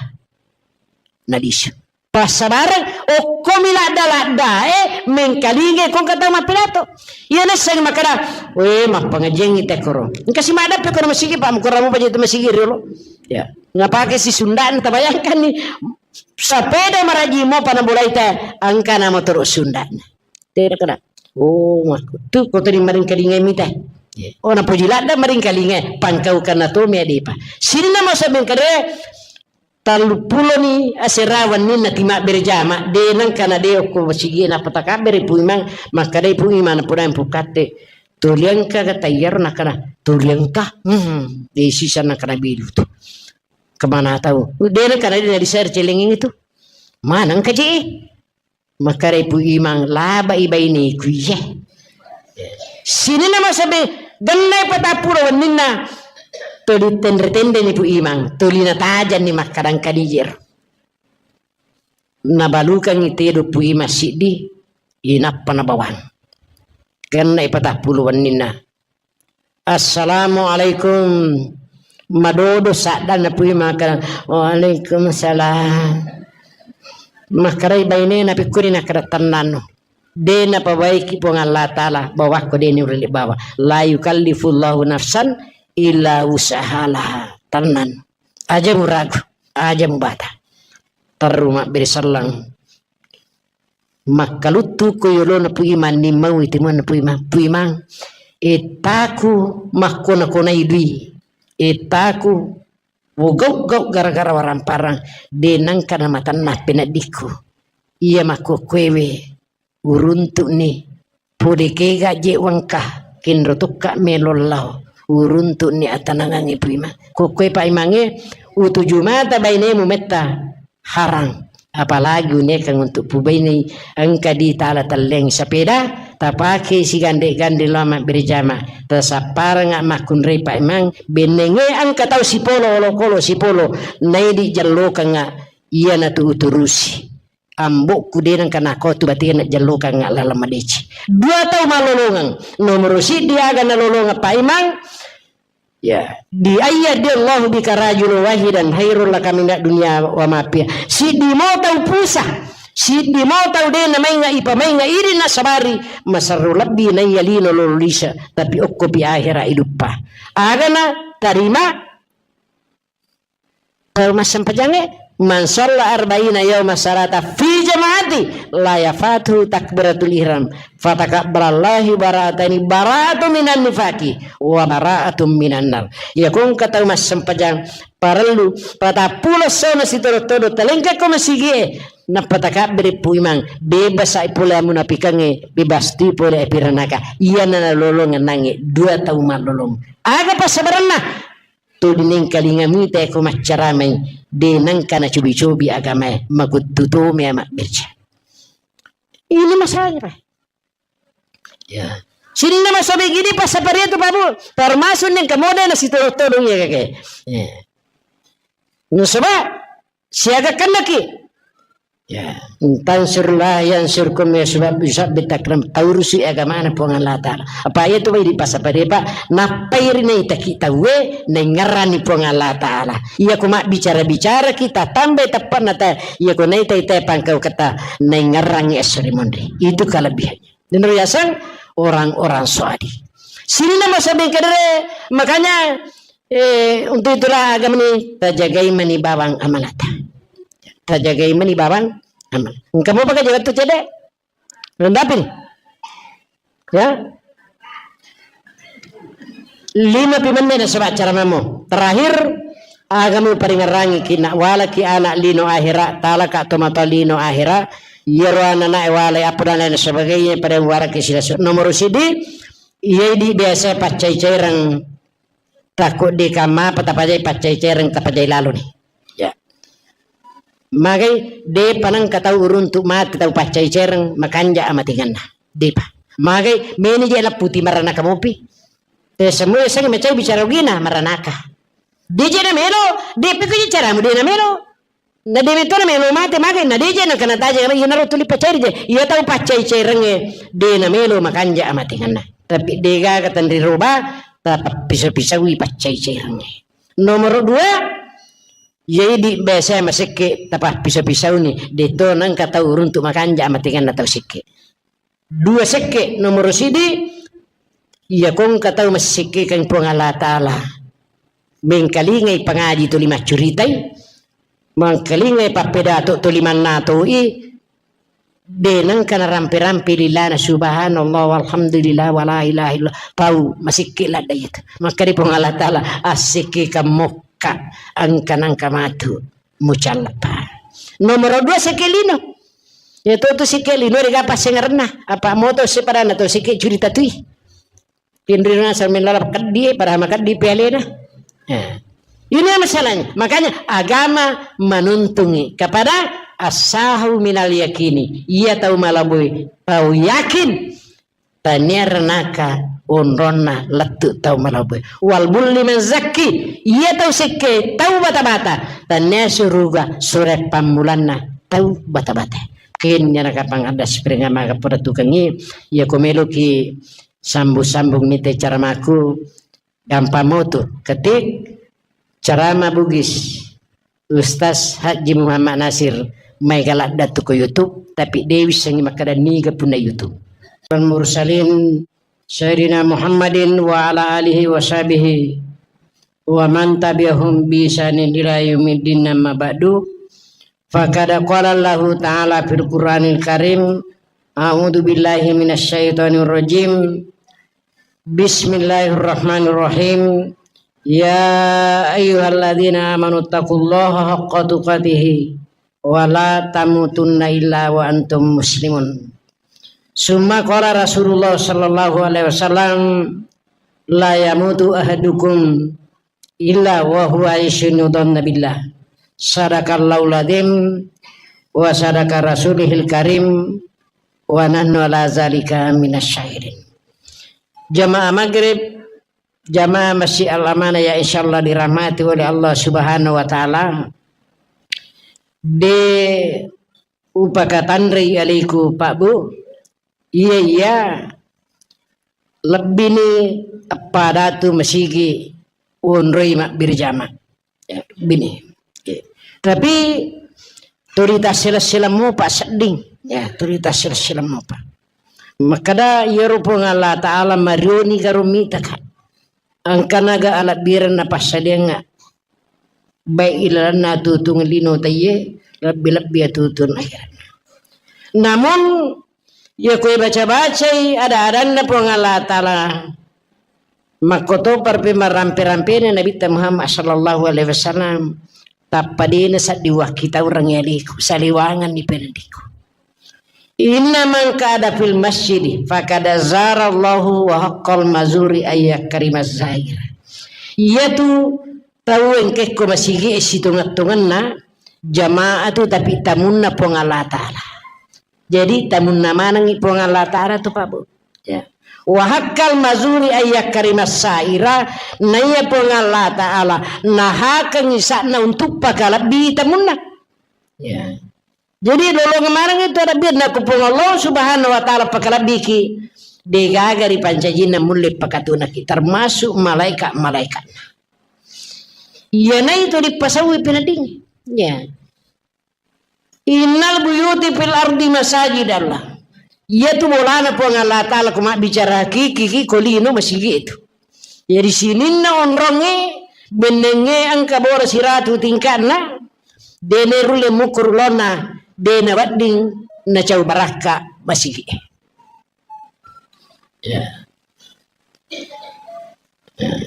nalisu. Passabareng, okkomi ladda-laddae mengkalingai kongka tau mappidato. Iya nesseng makkeda, "We, mappangajiangngi tekkoro." Engka si maddappe kono masigi, Pak, mukurang mupaja tu masigi riolo. Ya, ngapake si sundana, tabayangkanni. Sepeda maraji mopa nabolai te, engka na motoro sundana. Tena kena. Oh, makku. Tu ko tadi maringkalingai mita. Oh, napoji ladda maringkalingai, pangkau kana to mi adepa. Sinna masa mengkade, tellupuloni asera wenninna timabbere jama, de nengka na de okko masigi nappa takabbere Pu Imang, makkadai Pu Imang, napodai Pu Katte, "Tuli engka ga tayyaro?" Nakkana, "Tuli engka." Hmm, de sisa nakkana bilu tu. Kemana tau? De nengka na de na di share celengeng itu. Mana engka je? Makkedai Pu Imang, "Labai baineku iye." Sininna masabe, gennai patappulo wenninna, tuli tenre-tenreni Pu Imang, tuli natajanni makkadang kadijero. Nabalukangngi tedo Pu Imang siddi, inappa nabawang. Gennai patappulo wenninna. "Assalamualaikum." Madodo saddanna Pu Imang, makkeda, "Waalaikumsalam." Makkedai bainena, "Pikkuni?" Nakkeda, "Tennanno. De napabaiki Puang Allah Ta'ala bawakko, de ni urele bawa. La yukallifullahu nafsan illa wus'aha laha." Tennanno. Aja muragu, aja mubata. Terru mabbere selleng. Makkaluttu ko yolona Pu Imang, nimmaui timuanna Pu Imang. "Pu Imang, ettaku makkona-konai dui. Ettaku wogau-gau gara-gara waramparang, de nengka namatenna peneddikku. Iya makkokkoewe uruntu'ni. Pole kega je wengka, kenro tokka melo lao. Uruntu'ni atanangangnge Pu Imang." Kokkoe Pak Imangnge, utuju mata bainemu metta harang. Apalagi unekang untuk pubainei engka di tala telleng sepeda, tapake sigande-gande lao mabbere jama, tasapparengnga makkunrai paimang, bennengnge engka tau sipolo olokolo sipolo, naidi jallokengnga iyanatu uturusi. Ambokku de nengka nakotu batena jallokengnga laleng madeceng. Dua tau malolongeng. Nomoro siddi aga nalolongeng paimang, ya, di ayya di Allahu bika rajulan wahidan khairul laka minad dunya wa ma fiha. Siddi mo tau pusa, siddi mo tau de namainga ipamainga idi nasabari, masarro lebbi naiya lino lolo lisa, tapi okkopi ahera iduppa. Agana tarima tau massempajangnge, man shalla arba'ina yauma salata fi jama'ati la yafatu takbiratul ihram, fatakabbalallahu bara'ataini, bara'atu minan nifaqi wa bara'atu minan nar. Iya kongka tau massempajang parellu patappulo essona sitodo-todo talengka ko masigie, nappa takabbiri pu imang, bebas ai pole amunapikangnge, bebas tu pole ai piranaka. Iyana nalolongeng nangnge dua tau mallolong. Aga passabarenna? Tuli nengkalinga mita ko maccaramai, de nengka nacobi-cobi agamae, makuttu to mea mabbirja. Ini masalahnya, Pak. Ya. Sininna masobe gidi passaparia tu, Pak Bu, termasuk nengka mode na sitodong-todong ya, kakek. Ya. Nasaba siaga kennaki. Ya, tansurlah yansurkum ya, sebab bisa bitakram taurusi agamana Puang Allah Ta'ala. Apa iya tu bai dipasapari, Pak? Nappai ri naitaki tauwe, naingerrani Puang Allah Ta'ala. Iya ko mabbicara-bicara kita tambai teppanna ta, iya ko naitai-tai pangkau kata, naingerrangi esso ri monri. Itu kelebihannya. Dan riasang orang-orang soadi. Sininna masabeng kadere, makanya, eh, untuk itulah agama ini tajagai mani bawang amanata. Tajagai mani bawang aman. Engka mopa ka jaga tu cede? Rendapin. Ya. Lima pi menne nasaba acara mamo. Terakhir, agama paringerangi ki nak walaki anak lino akhira, talaka to mata lino akhira, yero anak walai apa dan lain sebagainya pada waraki silasu. Nomor sidi, iya di biasa paccai-caireng. Takko de kamma pa tapajai paccai-caireng tapajai laloni. Ya. Magai de panengka tau uruntu mate tau paccai-caireng makanja amatinganna. Depa. Magai meni je lapputi maranaka mopi. Te semua seng macai bicara ugina maranaka. De je na melo, de pe ko je caramu de na melo. Na dewe to na melo mate magai na deje na kana taja iyanaro tuli paccai je. Iya tau paccai-cairengnge de na melo makanja amatenganna. Tapi degaga tenri roba tapappiso-pisaui paccai-cairengnge. Nomoro dua, yaidi biasa masekke tapappiso-pisauni de to nengka tau uruntu makanja amatenganna tau sekke. Dua sekke, nomoro sidi, iya kongka tau massikkekeng Puang Allah Ta'ala. Mengkalingai pangaji tuli maccuritai, mengkalingai pappedato tuli mannatoi, de nengka narampe-rampe lilana subhanallah walhamdulillah wala ilaha illallah. Tau masikke ladda itu. Maka di Puang Allah Ta'ala assikkekeng mokka engka nengka matu mucallapa. Nomoro dua sekke lino. Iya to tu sikke lino riga passengerenna. Apa moto sepadanna to sikke curita tui. Pinrina sambil lalap keddi, padahal makeddi pialena. Ya. Ini masalahnya. Makanya agama menuntungi kepada asahu minal yakini. Iya tau malabui, tau yakin. Tania renaka onronna lettu tau malabui. Wal bulli man zakki, iya tau sekke tau bata-bata. Tania suruga sure pammulanna tau bata-bata. Ken nyana kapang ada spring amaga pada tukangi, iya ko meloki sambung-sambung mite caramaku, gampang motu. Ketik carama Bugis Ustaz Haji Muhammad Nasir, mai galadda tu ko YouTube, tapi de wissengi makkeda niga punna YouTube. Mursalin Sayyidina Muhammadin wa ala alihi wa sahbihi wa man tabi'ahum bi ihsanin ila yaumiddin, amma ba'du. Faqad qala Allahu ta'ala fil Qur'anil Karim, a'udzu billahi minasy syaithanir rajim. Bismillahirrahmanirrahim. Ya ayyuhalladzina amanu taqullaha haqqa tuqatihi wa la tamutunna illa wa antum muslimun. Summa qala Rasulullah sallallahu alaihi wasallam, la yamutu ahadukum illa wa huwa yusinu dhanna billah. Sadaqallahul adzim wa sadaqa rasulihil karim. wa nahnu ala zalika minasy syahirin. Jamaah maghrib, jamaah Masjid Al-Amanah yang insyaallah dirahmati oleh Allah Subhanahu wa Taala. De upakatanrei aliku, Pak Bu. Iya, iya. Lebbini eppa datu masigi wonroi mabbere jama. Ya, bini. Oke. Tapi tuli tassila-sila mopa sedding. Ya, tuli tassila-sila mopa. Makkeda iyaro Puang Allah Ta'ala marioni karo mitaka. Engkanaga alebbirenna passadiangnga. Baik ilalenna atutung lino taiye, lebbi-lebbi atutung akhiratna. Namun, iya koe baca-bacai ada-adanna Puang Allah Ta'ala, makkotopar pe marampe-rampena Nabitta Muhammad sallallahu alaihi wasallam, tappa dena saddi wakkitaureng yaliku, saliwanganni pendiku. Inna man qa'ada fil masjidi faqad zarallahu wa haqqal mazuri ayyakrimaz zair. Iyatu tau engkekko masigi e sitongeng-tongenna jamaah tu, tapi tamunna Puang Allah Ta'ala. Jadi tamunna manengngi Puang Allah Ta'ala tu, Pak Bu. Ya. Wa haqqal mazuri ayyakrimas saira, naiya Puang Allah Ta'ala nahakengngi sa'na untuk pakalebbi tamunna. Ya. Jadi lolongeng maneng itu alebbirenna ku Puang Allah Subhanahu wa Ta'ala pakalebbiki, degaga ripancajinna mulle pakatunaki, termasuk malaika-malaikatna. Iyana itu dipasauwi peneddingngi. Ya. Innal buyuti fil ardi masajidallah. Iyatu bolana Puang Allah Ta'ala ko mabbicara hakiki ki ko lino masigi itu. Jadi sininna onrongnge, bennengnge engka bola siratu tingka'na, dene rulle mukuru lona, dena wedding nacau barakka masigi. Ya.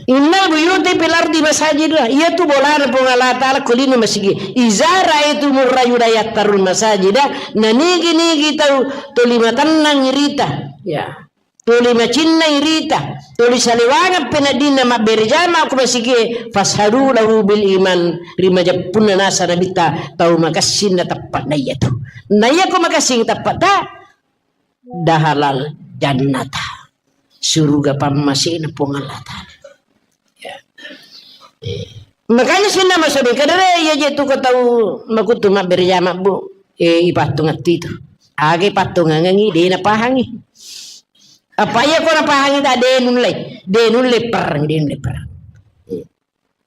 Innal buyuti fil ardi masajid, iyatu bolana Puang Allah Ta'ala ko lino masigi. Iza ra'aitumur rajula yattarul masajida, nanigi-nigi tau tuli matennang irita. Ya. Tuli macinnai rita, tuli saliwangeng peneddinna mabbere jama ko masigi, fashadu lahu bil iman, ri majeppunna nasa Nabitta tau makessing na teppe'na iyatu. Na iyako makessing teppe'ta, dahalal jannata. Suruga pammasena Puang Allah Ta'ala. Ya. Eh. Makanya sinna masobi kadere iya je tu ko tau makutu mabbere jama, Bu. Eh, ipattungattu itu. Aga ipattungangengi, de napahangi. Apa iya ko napahangi ta de nulle, de nulle perang, de nulle perang. Eh.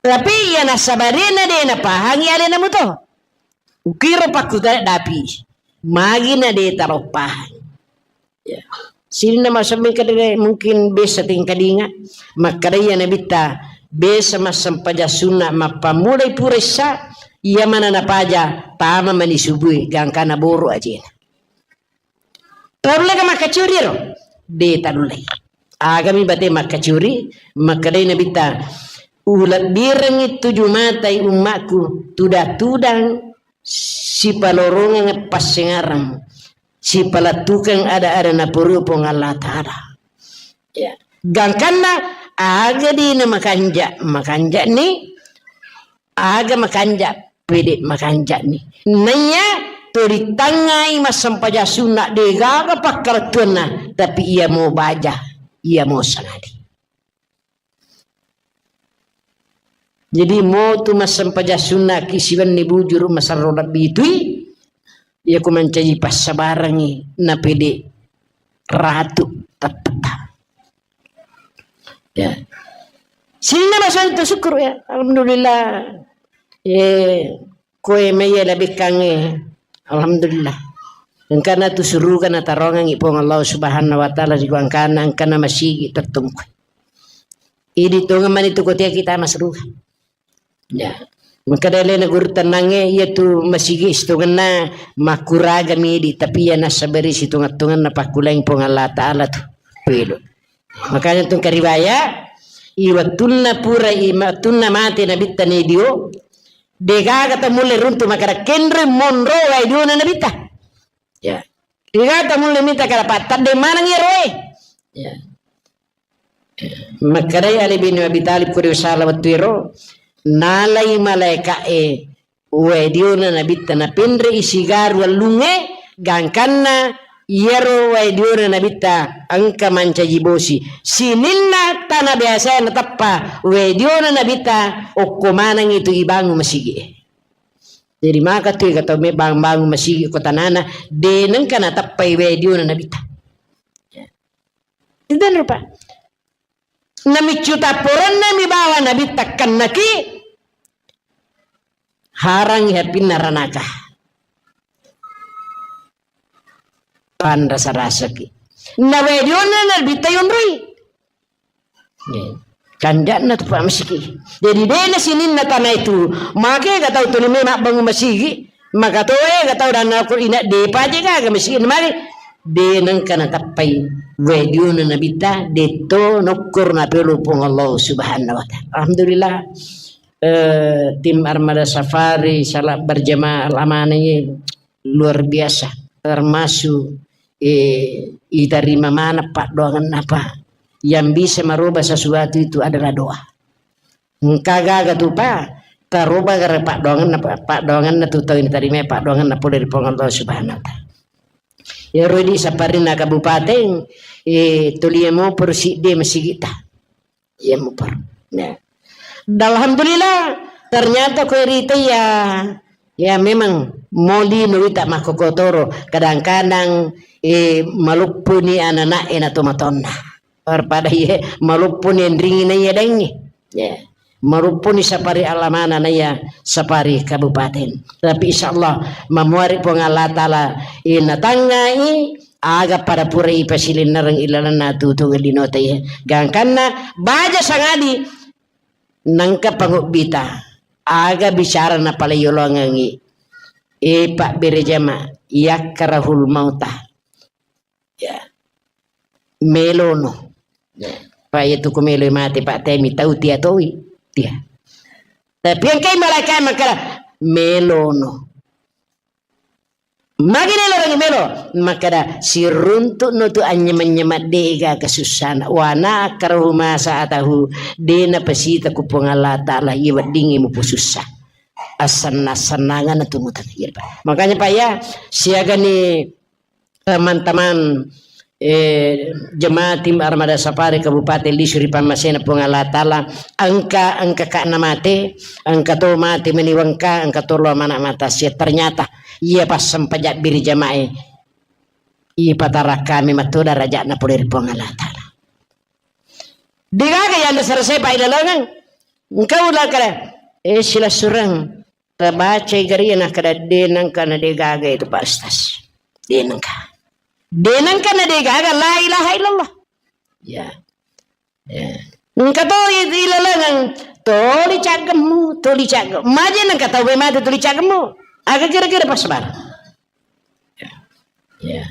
Tapi iya nassabarena de napahangi alena muto. Ukiro pakkutana dapi. Magi na de taroppahang. Ya. Sininna masomi kadere mungkin besa tingkadinga. Makkada iya Nabitta besa massempajang sunna mappammulai pura issa, iya mana napaja tama mani subui gangkana boro ajena. Tanulleka makkacuri ro? De tanullei. Agami bate makkacuri, makkedai Nabitta, ulebbirengngi tuju matai ummakku, tudang-tudang sipalorongeng passengareng, sipalettukeng ada-ada napurui Puang Allah Ta'ala. Ya. Gangkanna aga dina makanja, makanjani, aga makanja, pede makanjani. Naiya to ritangngai massempajang sunna, degaga pakkalettuanna, tapi iya mo baja, iya mo sangadi. Jadi mo tu massempajang sunna ki siwenni bujuru masarro lebbi tui, iya ku mancaji passabarangi napede ratu tettetta. Ya. Sininna masang tu syukur ya. Alhamdulillah. Eh, koe maiya labekkangnge. Alhamdulillah. Engkana tu suruga natarongangi Puang Allah Subhanahu wa Ta'ala ri gangkanna engkana masigi tettungku. Idi tongeng mani tu kotea kita masruga. Ya. Makkeda alena guru tennangnge, iya tu masigi sitongenna makkuraga midi, tapi iya nassabari sitongeng-tongenna pakkulang Puang Allah Ta'ala tu. Pelo. Makanya tu kariwaya, i wettunna pura, i wettunna mate Nabitta nedio, degaga tamulle runtu makkeda kenre monro wae diona Nabitta. Ya. Degaga tamulle mita kada pattadde maneng iya roe. Ya. Makkedai Ali bin Abi Thalib ko riusala wettu ero, nalai malaeka'e wae diona Nabitta napenre'i sigaru allungnge, gangkanna Iyaro wae diona Nabitta engka mancaji bosi. Sininna tana biasa nateppa wae diona Nabitta, okko maneng itu ibangun masigi. Jadi maka tu ega tau me bang-, bangun masigi ko tanana, de nengka nateppai wae diona Nabitta. Itu rupa. Namiccu tapporenna mi bawa Nabitta kennaki, harangi hapinna ranaka. Panrasa-rasaki. Na wae diona Nabitta yonroi. Kanja'na tu Pak Masiki. Jadi dena sininna tanah itu, make ga tau tuli memang bangun masigi, maka toe ga tau dan aku ina de paje ga masigi mari. De nengka natappai wae diona Nabitta, detto nokkur na pelu Puang Allah Subhanahu wa Ta'ala. Alhamdulillah. Eh, tim Armada Safari salat berjamaah al-amanah ini luar biasa, termasuk, eh, itarima maneng paddoangenna, Pak. Yang bisa merubah sesuatu itu adalah doa. Engka gaga tu, Pak, taroba gara paddoangenna, Pak, paddoangenna tu tau itarima paddoangenna pole ri Puang Allah Subhanahu wa Ta'ala. Iyaro di saparinna kabupaten, eh, tuli mopo ro sidde masigita. Iya mupar. Ya. Dan alhamdulillah, ternyata kue rita ya, ya memang moli nuwita makkokotoro. Kadang-kadang, eh, maluppuni anak-anak ena tomatonna. Daripada iya maluppuni enringi na iya dengi. Ya. Maluppuni sapari alamana na iya sapari kabupaten. Tapi insya Allah, mamuari Puang Allah Ta'ala, eh, natangai, aga pada pura ipasilinnereng ilalenna tutu linota iya. Gangkanna baja sangadi nengka pangobbita. Aga bicara napale yolongengi. E, Pak Bere Jama, yakkarahul mauta. Ya. Melono. Ya. Pak, iya tu ku melo mate, Pak, temi tau tia toi. Tia. Tapi engkai malaikat makkada, melono. Magi nelo rangi melo, makkada, siruntu'no tu anynyameng-nyameng de'gaga sussana. Wa na akrahu ma sa'atahu, de napasita ku Puang Allah Ta'ala, iya weddingngi mupu sussa. Assenna-sennanganna tu mutang. Iya, Pak. Makanya, Pak, ya, siagani teman-teman, eh, jemaah tim Armada Safari Kabupaten Lisu ri pammasena Puang Allah Ta'ala, engka, engka ka na mate, engka to mate meni wengka, engka to lo mana mata sia. Ternyata iya passempajang biri jamae, ipatara kami matto darajatna pole ri Puang Allah Ta'ala. Degaga yang dasar saya Pak ilalengeng. Engkau lah kala, eh, silasureng. Tabacai gari nakkeda, de nengka na de gaga itu, Pak Ustaz. De nengka. De nengka na de gaga, la ilaha illallah. Ya. Ya. Engka to i-, ilalengeng, toli caggemmu, toli caggemmu. Maje nengka tau mate toli caggemmu. Aga kira-kira pas bar. Ya. Ya.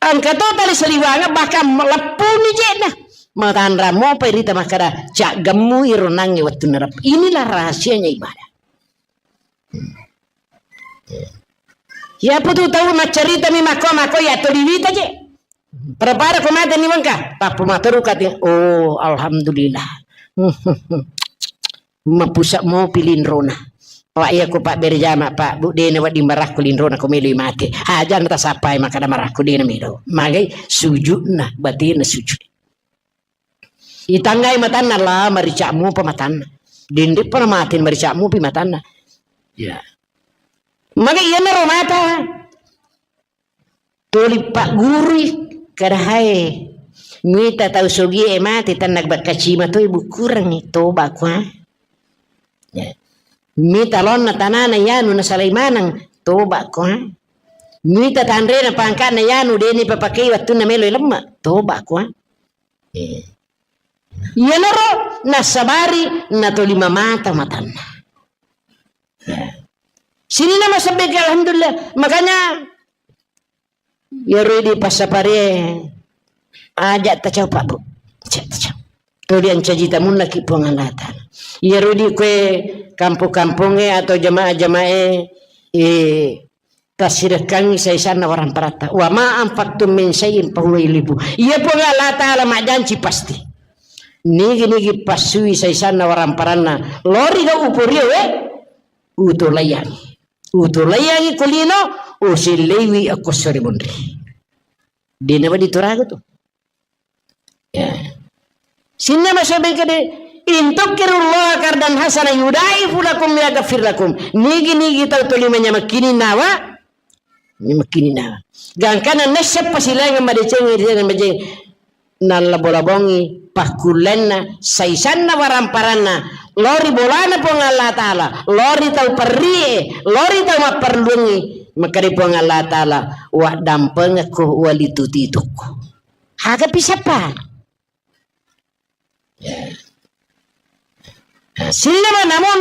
Engka to tali saliwangeng, bahkan leppuni jena. Matanra mopa irita makkeda, caggemmu iro nangnge wettunna rep-. Inilah rahasianya ibadah. Ya, putu tau maccarita mi makko, makko ya toli wita je. Pada-pada ko mate ni wengka, tappu materu kati, oh, alhamdulillah. Mapusa mopi linrona. Pak, iya ko Pak Bere Jama, Pak, Bu, dena wedding marakku linrona ko meloi mate. Aja na tasapai makkeda marakku dena melo. Magai sujudna, batinna sujud. Itanggai matanna la maricak mupa matanna. Dende pa na mate maricak mupi matanna. Ya. Magai iyanaro mata. Tuli paggurui, kada hae. Mita tau sogie mate, tanna bakkacima toi bukkurengngi, toba kua. Ya. Mita lonna tanana yanu nasalai maneng, toba kua. Mita tanrena pangkana yanu deni papakei wattunna melo lemma, toba kua. Eh. Iyanaro nasabari natolima mata matanna. Ya. Sininna masabbe, alhamdulillah. Makanya iyaro idi passapare aja tacau, Pak, Bu. Aja tacau. Tuli ancaji tamunnaki Puang Allah Ta'ala. Iyaro idi kue kampung-kampungnge atau jamaah-jamaah, eh, tassirekkangi saisanna waramparatta. Wa ma anfaqtum min syai'in fahuwa yukhlifu. Iya Puang Allah Ta'ala majjanci pasti. Nigi-nigi passui saisanna waramparanna. Lori ga uporio, eh? Utolaiyangi. Utolaiyangi kulino, usilleiwi akko sori monri. Dena badi turaga tu. Ya. Sinna masobeng kede, "In tuqridullaha qardan hasana yudaifu lakum wa yaghfir lakum." Nigi-nigi tau toli manyamakkini nawa, manyamakkini nawa. Gangkana nesseppa silainga madeceng, madeceng. Nallabo-labongi pakkullenna, saisanna, waramparanna, lao ri bolana Puang Allah Ta'ala, lao ri tau perrie, lao ri tau mapperluangngi, makkeda Puang Allah Ta'ala, "Waddampengekko walitu titukku." Aga pisappa? Ya. Nah, sillama namun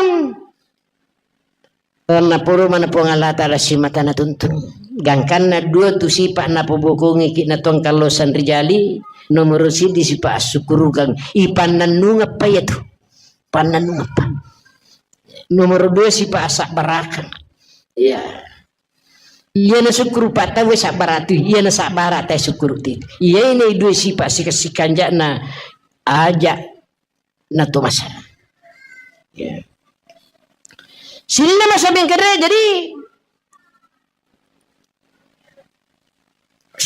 Naporo mana Puang Allah Ta'ala simata natuntung. Gangkanna dua tu sipa napobokongi ki natuang kallosang rijali, nomoro siddi sipa assukurukang, ipannannungeppa iyatu. Pannannungeppa. Nomoro dua sipa asabbarakang. Iya. Iya nasukkuru pa tauwe sabbaratu, iya nasabbara tae sukkuru ti. Iya ini dua sipa sika-, sikanjana aja natomasa. Ya. Sininna masa bengkere, jadi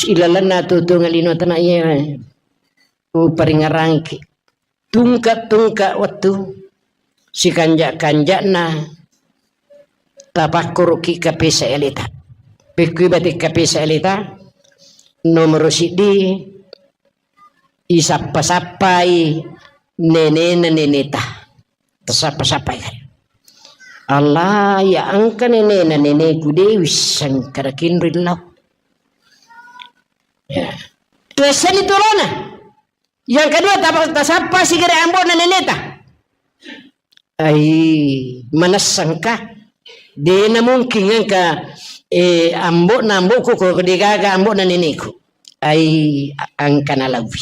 ilalenna tutunga lino tana iya. Uparingarangki. Tungka-tungka wettu, sikanja-kanjana tapakkuruki kapesa eleta. Pekkui bate kapesa eleta, nomoro siddi, isappa-sappai nenena neneta. Tasappa-sappai. Allah, ya engka nenena neneku, de wisseng kada kinroi lao. Ya. Tuessani tolona. Yang kedua, tapa-, tasappa sigere ambo'na neneta. Ai, manessangka? Dena mungkin engka, eh, ambo'na ambo'ku ko degaga ambo'na neneku. Ai, a-, engka nalawi.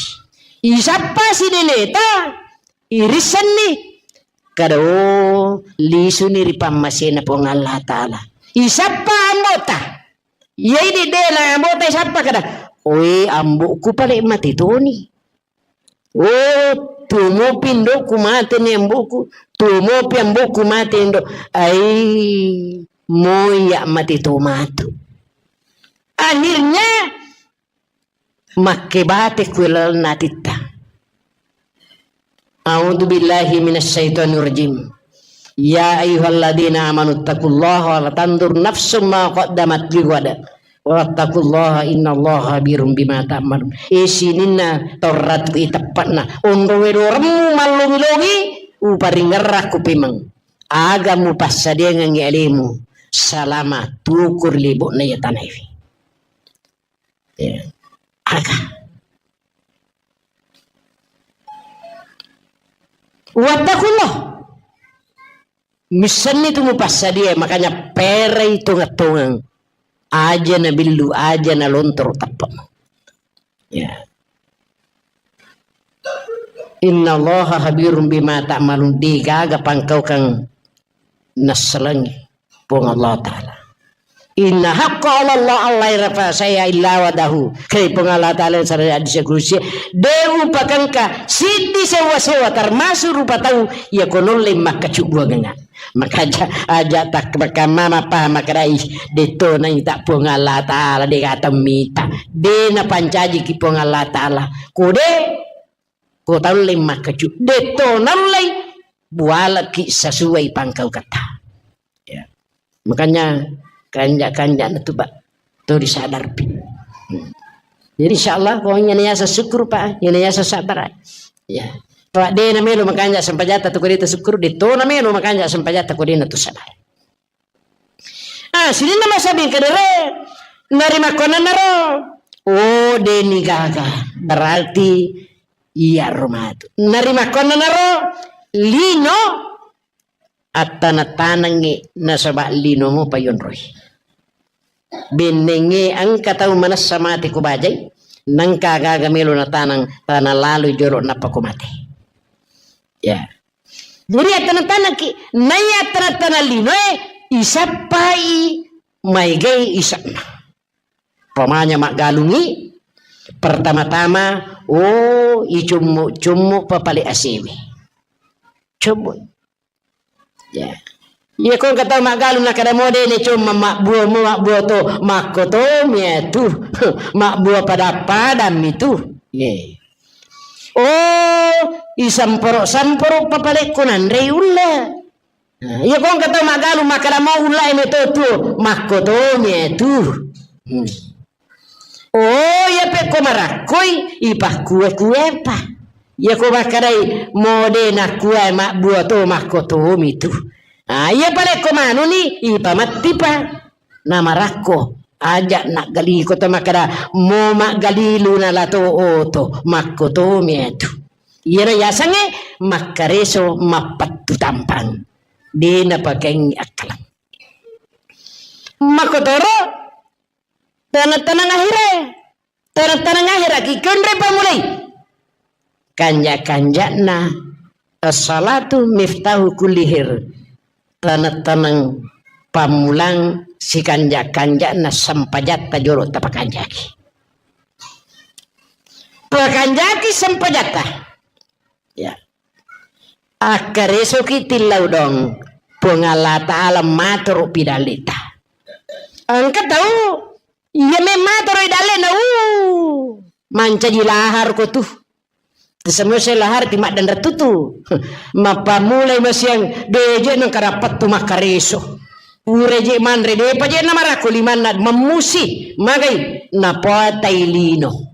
Isappa si neneta, irissenni. Kada, oh, lisuni ri pammasena Puang Allah Ta'ala. Isappa ambo'ta. Iyai de-, dena ambo'ta isappa kada, "Oe, ambo'ku pale mate toni." Oh, tumopi indo'ku mate ni ambo'ku, tumopi ambo'ku mate indo. Ai, moya mate to matu. Akhirnya makkebate ku lalenna atitta. A'udzu billahi minasy syaithanir rajim. Ya ayyuhalladzina amanu taqullaha wa la tanzur nafsum ma qaddamat lighad. Wattaqullaha innallaha khabirum bima ta'malun. Eh, sininna torratku iteppa'na. Onro wedoremmu mallongi-longi, uparingerrakku pemeng. Aga mupassadiangengngi alemu salama tukur lebo'na iya tanaiwi. Ya. Aga. Wattakullah. Missenni tu mupassadia, makanya perai tongeng-tongeng. Aja nabillu, aja nalontoro teppa. Ya. Innallaha khabirum bima ta'malun, degaga pangkaukang nassalengi Puang Allah Ta'ala. Inna haqqa 'ala Allah alla yurafa syai'an illa wadahu. Kei Puang Allah Ta'ala yang sarang hadis kudusi, de upakengka siddi sewa-sewa termasuk rupa tau iya ko nolle makkacubbuangengnga. Maka aja, aja tak makamma mapaham makkedai, de to naita Puang Allah Ta'ala, de gaga temmita. De napancajiki Puang Allah Ta'ala. Ko de, ko taulle makkacu. De to naullei, bualaki sasuai pangkauketta. Ya. Makanya kanja-kanja na tu, Pak. To disadarpi. Hmm. Jadi insya Allah, ko iyana yaseng syukur, Pak, iyana yaseng sabar. Ya. Pak, de na melo makanja sempajatta tu ko de tu syukur, de to na melo makanja sempajatta ko de na tu sabar. Ah, sininna masabing kedere, narimakkonanaro, oh, de ni gaga. Berarti iya ro matu. Narimakkonanaro, lino, attana-tanangngi nasaba linomo payonroi. Bennengnge engka tau manessa mate ko bajai, nengka gaga melo natanang, tana laloi jolo nappa ko mate. Ya. Jadi attana-tanangki, naiya attana-tanang linoe, isappai maegai isa'na. Pamanya maggalungi, pertama-tama, oh, icummu-cummu papale asewe. Cummu. Ya. Iya ko engka tau maggalung nakkeda mo de' ne comma mabbuo mo mabbuo to, makkotomi atu. Mabbuo pada-padammi tu. Ye. Oh, isamporo-samporo papalekko nanrei ulla. Nah, iya ko engka tau maggalung makkeda mo ulla e meto tuo, makkotomi atu. Hmm. Oh, iya pekko marakkoi, ipakkue-kuepa. Iya ko makkedai mo de' nakkua mabbuo to, makkotomi tu. Ah, iya palekko manuni, ipamattipa. Namarakko, aja' naggaliko to makkeda mo maggalilu nalato oto, makkotomi atu. Iyaro yasengnge makkareso mappettu tampang. De' napakaingi akkaleng. Makkotoro taneng-taneng ahirae. Taneng-taneng ahera ki konre pamulai. Kanja-kanja'na as-salatu miftahu kulli khair. Taneng-taneng pammulang sikanja-kanja'na sempajatta jolo tapakanjaki. Pakanjaki sempajatta. Ya. Akkaresoki tillau dong. Puang Allah Ta'ala maturu pidallita. Engka tau iya memmatoro i dallena, uh, mancaji lahar ko tu. Semua lahar ti maddanre tutu. Mappamulai masiang, de' je' nengka dapat tu makkareso. Pura je' manre, de'pa je' namarakko limanna, mammusi, magai, napotai lino.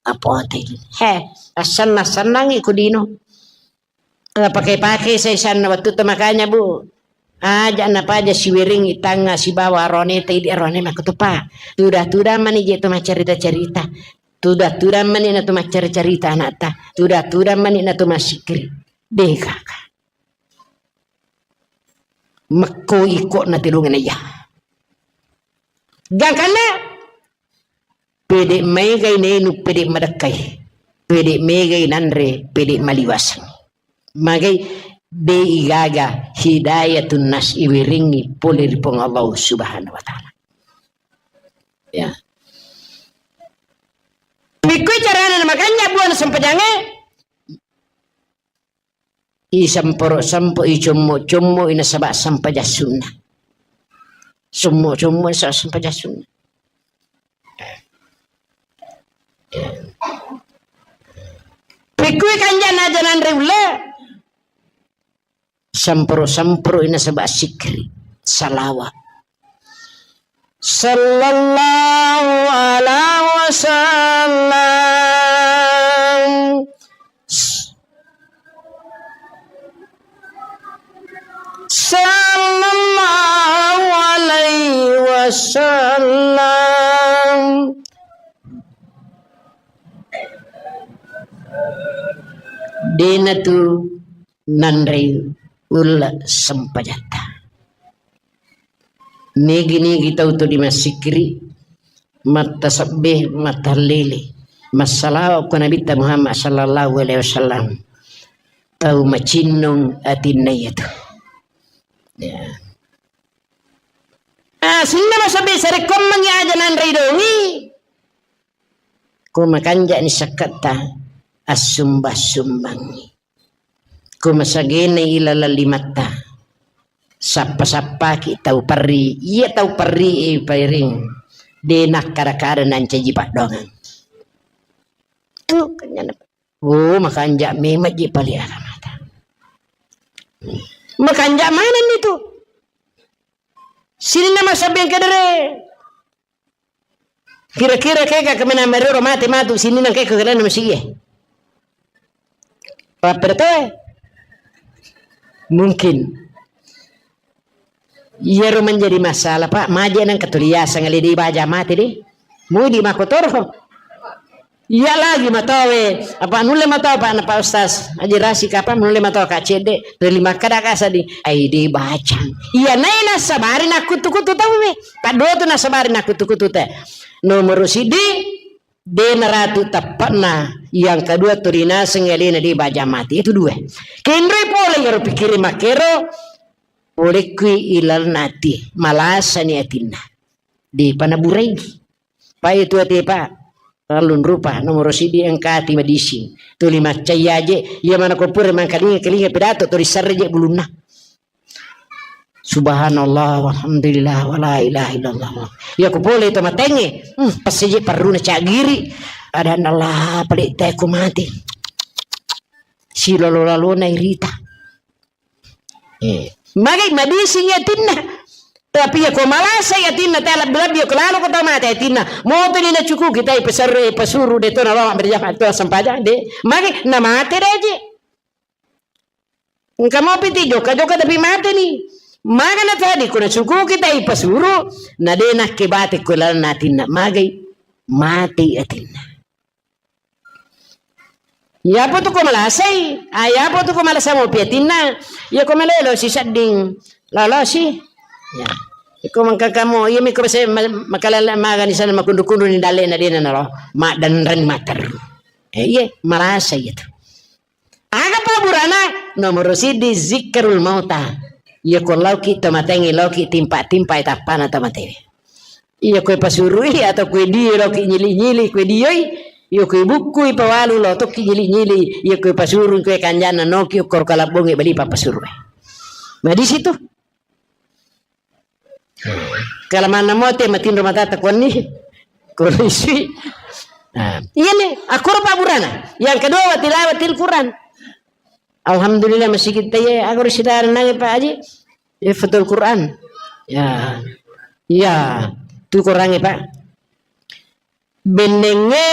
Napotai lino. He, assenna-sennangi ko lino. Napake-pake saisanna wettu to makanya, Bu. Aja' napaja siweringi tangnga sibawa aroneta idi arone makkutupa. Tuda-tuda mani je' to maccarita-carita. Tuda-tuda mani na to maccarita-carita anakta. Tuda-tuda mani na to massikkiri. Deh kaka. Mekko iko na telungena iya. Gangkanna pede' maegai nainu, pede' madekkai, pede' maegai nanre, pede' maliwaseng. Magai de' igaga hidayatun nas iweringi pole ri Puang Allah Subhanahu wa Ta'ala. Ya. Pikkui carana namakanja buana sempajangnge? Isamporo-sampo, icommo-commo, inasaba sampajang sunna. Sommo-sommo, inasaba sampajang sunna. Pikkui kanjana aja nanre ulle. Samporo-samporo, inasaba sikkiri. Salawa. Sallallahu alaihi wasallam. Sallallahu alaihi wasallam. Dena tu nanrei ulle sempajatta. Nigi-nigi tau tu dimassikkiri, mattasebbe, mattallele, massalawa ko Nabitta Muhammad sallallahu alaihi wasallam, tau macinnong atinna iyatu. Ya. Ah, sininna masebbe sarekkoammengngi aja nanrei dongi. Ko makanja'ni sakketta, assumba-sumbangngi. Ko masagena ilaleng limatta, sappa-sappaki tau perri. Iya tau perri e pairing, de nakkada-kada nancaji paddoangeng. Tu kenyana. Oh, makanja memang ji pale agamata. Makanja manenni tu. Sininna masabeng kedere. Kira-kira kega kemena merero mate matu sininna kega kelana masigie. Papere toe. Mungkin. Iyaro menjadi masalah, Pak. Maje nang ketuliasang ale di baja mate deh. Mudi makotoro. Iya lagi matowe, apa nulle matoa Pak na Pak Ustaz? Aji rasi kapa nulle matoa Kak Cedde, tuli makkada kasa di, ai de bacang. Iya nai nasabari nakkutu-kutu tauwe. Padua tu nasabari nakkutu-kutu te. Nomor sidi, de naratu teppana. Yang kedua tu rinaseng alena de baja mati. Itu dua. Kenroi pole iyaro pikkiri makkero, pole kui ilalna ati, malasani atinna. De panaburai. Pai tu ate, Pak. Terlalu rupa, nomor sidi engka ati madising. Tuli maccai aje, iya mana ko pura mangkalinga-kalinga pidato, tuli sarre je bulunna. Subhanallah, walhamdulillah, wala ilaha illallah. Iya ko pole to matengnge, hmm, passeje parruna cagiri. Adanna Allah, pale te ko mati. Silolo-lalona irita. Eh, magai madising atinna. Tapi iya ko malasa atinna, te lebbi-lebbi ko lalo ko tau mate atinna. Moto ni nacukuki tai pesarre, pasuru de to nalama berjamaah to sempajang de. Magai namate de je. Engka mopi ti jokka-jokka tapi mate ni. Magana tadi ko nacukuki tai pasuru, na de nakke bate ko lalenna atinna. Magai mate atinna. Iyapo tu ko malasai, ah, iyapo tu ko malasa mopi atinna. Iya ko malelo si sedding, lolosi. Ya. Iko mangkakamo, iya miko bese ma-, makalala magani sana makundu-kundu ni dalle na dena nalo. Maddanreng mater. Eh, iya, malasa iya tu. Aga paburana? Nomoro siddi zikrul mauta. Iya ko lauki to matengi, lauki timpa-timpa tappana to matewe. Iya koe pasurui atau koe dio loki nyili-nyili koe dioi. Iya koe bukkui pawalu lo tokki nyili-nyili. Iya koe pasurui koe kanjana noki ukkoro kalabbongi bali papasurui. Nah, di situ. Kalamanna mote matinro matata konni. Korisi. Nah, iya nih, akkoro paburana. Yang kedua, wa tilawatil Quran. Alhamdulillah, masigi taye, aku ri sidara nange, Pak Haji. Hifdzul Quran. Ya. Iya, tu Qurange, Pak. Bennengnge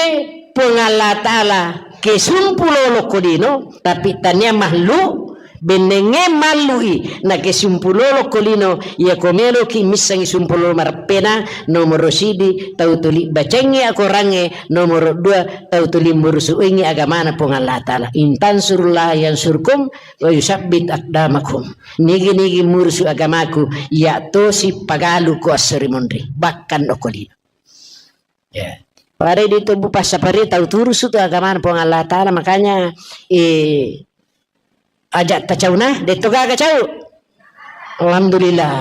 Puang Allah Ta'ala kesumpu lolo ko lino, tapi tania mahlu, bennengnge mallui, na kesumpu lolo ko lino, iya ko meloki missengi sumpu lolo mareppena, nomoro sidi, tau tuli bacengi akorangnge, nomoro dua, tau tuli murusuingi agamana Puang Allah Ta'ala. In tansurullaha yansurkum, wa yusabbit aqdamakum. Nigi-nigi murusu agamaku, iya tosi pagalu ko esso ri monri. Bahkan okko lino. Ya. Pada di tubuh passapari tau turusu tu agamana Puang Allah Ta'ala, makanya, eh, aja tacauna, de to gaga cau. Alhamdulillah.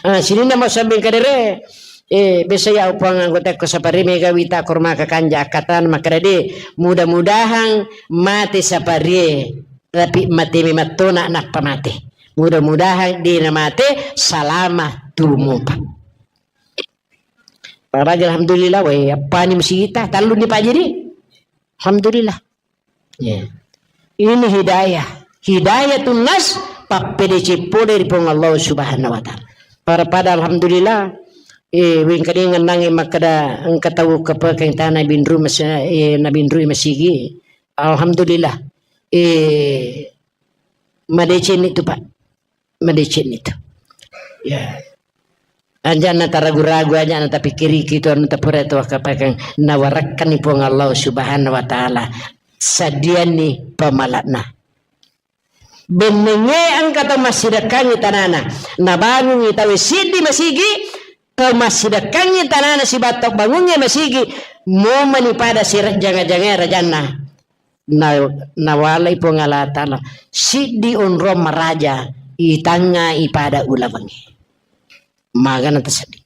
Ah, sininna mau sabbing kadere, eh, biasa ya upang anggota ko sapari mega wita korma kakanja akatan makkeda de, mudah-mudahan mate sapari, tapi mate memettona nappa mate. Mudah-mudahan de na mate salama tumupa. Paraja alhamdulillah, weh, appani musigita, talluni pajiri. Alhamdulillah. Ya. Ini hidayah. Hidayatun nas, pappedeceng pole ri Puang Allah Subhanahu wa Ta'ala. Pada-pada alhamdulillah, eh, wengkalinga nange makkeda engka tau kepekeng tana binru mas-, eh, nabinrui masigi. Alhamdulillah. Eh, madeceng itu, Pak. Madeceng itu. Ya. Aja na taragu-ragu, aja na tapikkiriki tu anu tapura tu wakapakang nawarakkanni Puang Allah Subhanahu wa Ta'ala. Sadianni pamala'na. Bennengnge engka tau massidekkangngi tanana. Nabangungngi tau siddi masigi, tau massidekkangngi tanana sibawa bangungnge masigi, momani pada sirejjanga-jangae rajanna. Na-, nawalai Puang Allah Ta'ala siddi onrong maraja itangnga ipada ulawengnge. Magana taseddi.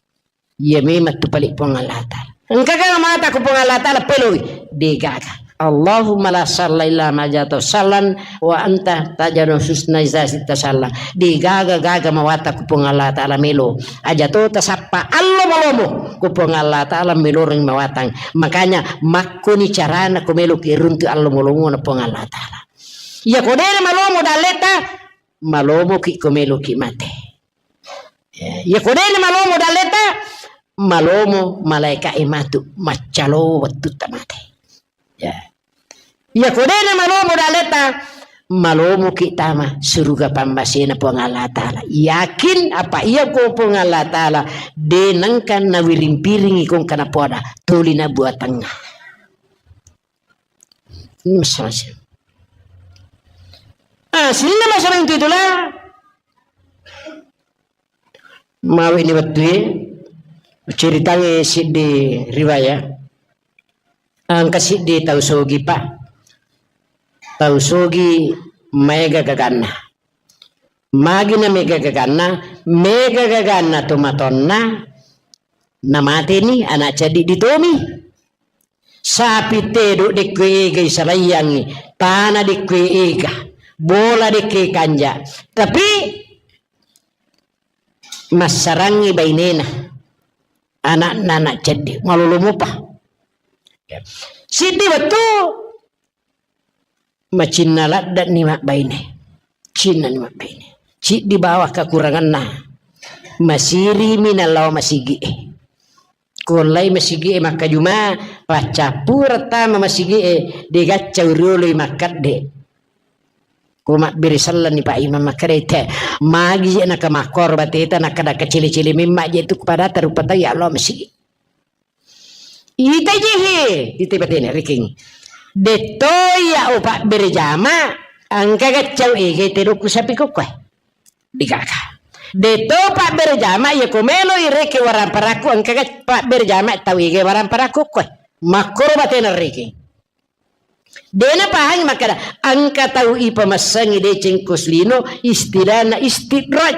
Iya memang tu pali Puang Allah Ta'ala. Engkaga mata ku Puang Allah Ta'ala peloi? Degaga. Allahumma la sahla illa ma ja'altahu sahlan wa anta taj'alul huzna idza syi'ta sahla. Degaga-gaga mawata ku Puang Allah Ta'ala melo. Aja to tasappa allo malomo ku Puang Allah Ta'ala meloreng mawatang. Makanya makkoni carana ko meloki runtu allo malomona Puang Allah Ta'ala. Iya ko dena malomo dalleta, malomoki ko meloki mate. Ya, iya ko dena malomo dalleta, malomo malaika e matu maccalo wettutta mate. Ya. Iya ko dena malomo dalleta, malomoki tama suruga pammasena Puang Allah Ta'ala. Yakin apa iya ko Puang Allah Ta'ala de nengka nawiring-piringi kongka napoada tuli nabuatengnga. Ini masalah sih. Ah, sininna masalah itu itulah. Mawi ni wettue, uceritangi siddi riwayat. Engka siddi tau sogi, Pak. Tau sogi maega gaganna. Magi na mega gaganna, mega gaganna tomatonna, namateni anak ceddi ditomi. Sapi tedok dekko ega isalaiyangi, tana dekko ega, bola dekko kanja. Tapi massarangngi bainena, ana'na anak ceddi, malolo mopa. Siddi wettu macinna ladde'ni mabbaine, cinnani mabbaine. Ciddi bawang kakuranganna, masirimi nalao masigi'e. Ko lai masigi'e makkajuma, paccappureng tama masigi'e, de gaccau rioloi makkedde. Ko mabbere sellenni Pak Imam makkeda, "Te, magi je naka makkoro bateta, nakkeda kecele-cele memma je tu kepada tarupa tau ya Allah masigi." Ita je he, ita batena rekeng. Detto ya o pabbere jama, engka gaccau ege tedokku sapi kokkoe. Digaga. Deto pabbere jama, iya ko melo ireke waramparakku, engka ga pabbere jama tau ege waramparakku koe. Makkoro batena reke. Dena pahangi makkeda, engka tau ipamassangi deceng ko selino, istilahna istidraj.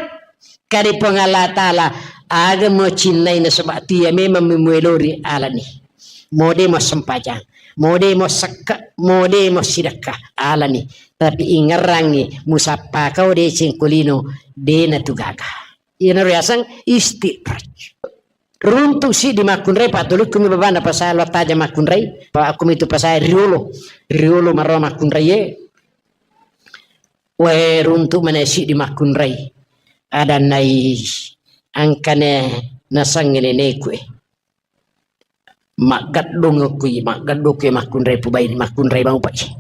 Kade Puang Allah Ta'ala, aga mo cinnai nasaba tu iya memang memuelori alani. Mode mo sempajang, mode mo sekka, mode mo sidekka, alani. Tapi ingerrangi, musappa kau deceng ko lino, dena tu gaga. Iyana riaseng istidraj. Runtu siddi makkunrai, patulukkumi babana pasai lo taja makkunrai, pa akkumitu pasai riolo, riolo marro makkunrai e. Wae runtu mana siddi makkunrai. Adannai angkane nasangnge neneku e. Maggaddung kui, maggaddung kui makkunrai pubai, makkunrai mau pai.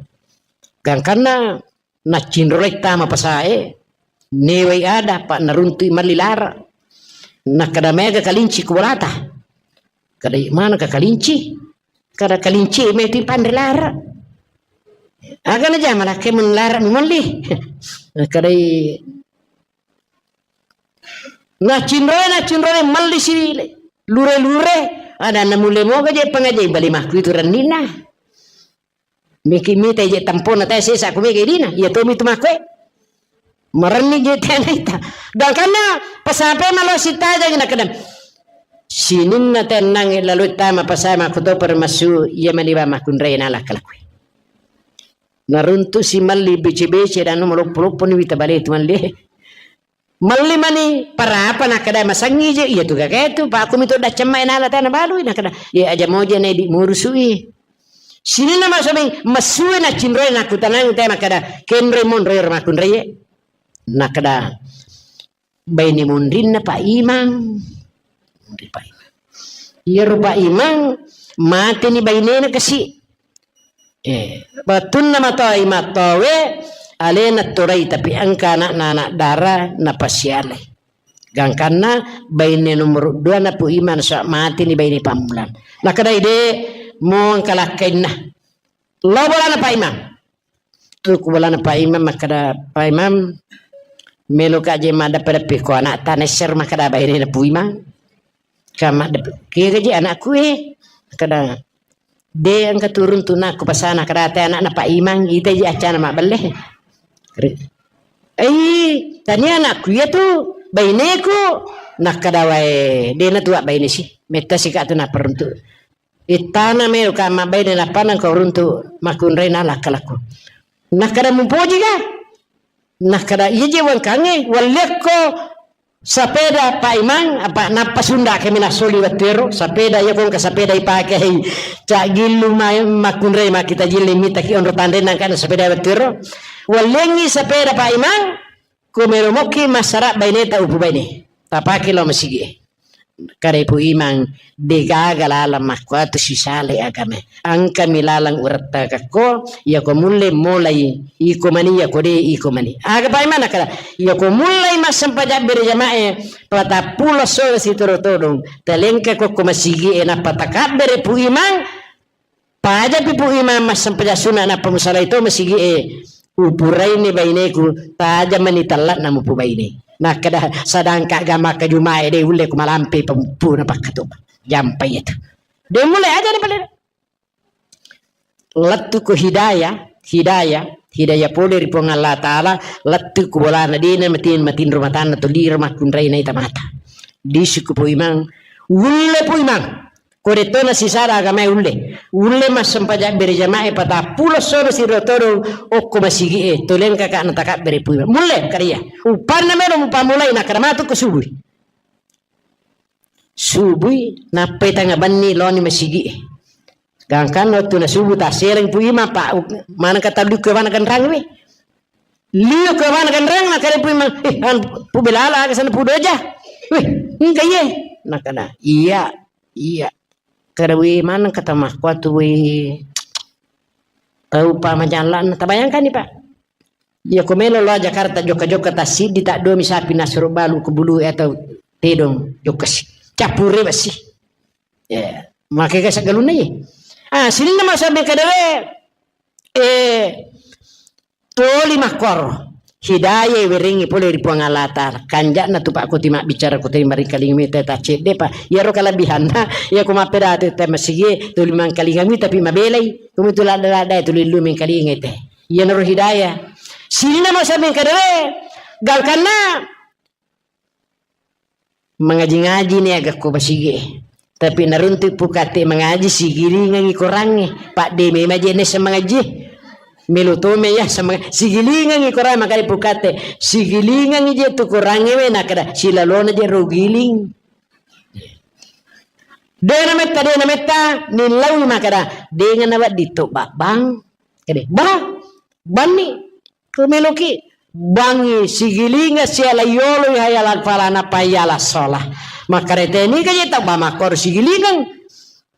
Gangkanna naccinrolai tama pasae, newai ada, pa naruntui malli lara. Nakkeda mega kalinci ku bolata. Kada mana ka kalinci? Kada kalinci meti panre lara. Aga na jama lake mun lara mumalli. Kadai naccinrolai, naccinrolai malli si lure-lure. Ada na mule moga je pangajai bali makku itu rennina. Miki mita je tampona tae sesa ku mega idina, iya tomi tu makkoe. Marenni je tena ita. Gangkanna pasape malo sitajangi nakedang. Sininna tennang lalo tama pasai makku to permasu, iya mani ba makkunrai nala kalakue. Naruntu si malli bece-bece dan maloppo-loppo ni wita bale tu malli. Malli mani parapa nakkeda masangi je, iya tu gagae tu, pa aku mitu daccamma enala tana balui nakkeda, iya aja moja na idi murusui. Sininna masobeng, masue na cinroi nakutanang te makkeda, kenroi monroi ro makkunraie. Nakkeda, baine monrinna Pak Imang. Monri Pak Imang. Iyaro Pak Imang, mateni bainena kasi. Eh, wettunna matoi mattowe, alena torai, tapi engka anakna anak dara napasialai. Gangkanna baine nomor dua na Pu Imang, so mateni baine pammulang. Nakkeda ide mo engka lakkainna. Lo bolana Pak Imang. Tu ku bolana Pak Imang makkeda, Pak Imang, melo ka je maddeppe-deppe ko anak ta nesser makkeda baine na Pu Imang. Ka maddeppe, kega je anakku e? Makkeda, de engka turun tu nakku pasana kada te anakna Pak Imang, ita je acana mabbelle. Re-, ei, tania anakku iya tu, baineku. Nakkeda wae, de na tua baine si. Metta si ka tu naperuntu. Ittana melo ka mabbaine nappa nengka uruntu makkunraina lakkalakku. Nakkeda mupoji ga? Nakkeda iya je wangkangnge, walliakko sapeda Pak Imang, apa nappa sunda kami nasoli wettuero, sapeda iya kongka sapeda ipake hei cak gillu ma-, makkunrai makkita jille mitaki onro tanre nangkana sapeda wettuero. Walliangngi sapeda Pak Imang, Ko melo mokki massara baineta upu baine. Tapake lao masigi'e. Kare Pu Imang, degaga lalang makkuatu sisale agamae. Engkami lalang urettakakko, iyako mulle molai iko mani, iyako de iko mani. Aga Pak Imang nakkeda, iyako mullei massempajang bere jama'e, patappulo sore sitoro todong, talengka kokko masigi'e nappa takabbere Pu Imang, Pajapi Pu Imang massempajang sunna nappa musalai to masigi'e, upuraini baineku, tajang mani tella'na mupu baine. Nakkeda, sedangka gamaka jumae de ulle ku malampe pemupuna pakkatuba. Jampai itu. De mulle aja ni pale. Lettu ko hidayah, hidayah, hidayah pole ri Puang Allah Ta'ala, lettu ko bolana dena matin, matinro matanna toliro makkunrai naita mata. Disuku Pu Imang, ulle Pu Imang. Ko de'tona sisara agamae ulle. Ulle massempajang bere jama'e patappulo soro siro todong okko masigi'e, tolengkaka natakabbere Pu Imang. Mulle kariya. Upanna melo mupammulai nakkeda matu ko subui. Subui, nappai tengnga benni loni masigi. Gangkanna wettu na subuh tassereng Pu Imang, Pak, maneng ka tallu ke wana ganrang we. Liu ke wana ganrang, na kare Pu Imang, "Eh, an, Pu Belala, aga sana Pu Doja?" "Wih, engka iye." Nakana, "Iya, iya." Kada we maneng kata makkuatu we. Tau pa majallana, tabayangkanni, Pak. Iya ko melo lao Jakarta jokka-jokka tassiddi, taddomi sapi nasuro balu ko bulu atau tedong jokka si. Cappure besi. Ya, makega saggalunna ye. Ah, sininna masabbing kadere, eh, toli makkoro. Hidayah werengi pole ri Puang Allah Ta'ala. Kanja'na tu Pak Kuti mabbicara ko teri maringkalinga mita ta cedde pa. Iyaro kalabihanna, iya ko mappedati te masigi toli mangkalinga mi tapi mabelai. Kumitu ladda-ladda tuli lu mengkalinga te. Iyanaro hidayah. Sininna masabbing kadere, gangkanna mangaji-ngaji ni aga ko basigi. Tapi naruntu pukate mangaji sigilingangi korangnge. Padde memang je nessa mangaji. Melo tome ya sama sigilingangi korang makare pukate. Sigilingangi je tu korangnge we nakada silalona je rogiling. Dena metta, dena metta, nillaui makada, dena nawedding to babbang. Kede, bah, banni, kumeloki, bangi, sigilinga, siala yolo, hayala falana, payala sola. Makkareteni ka je tau ba makkoro sigilingang.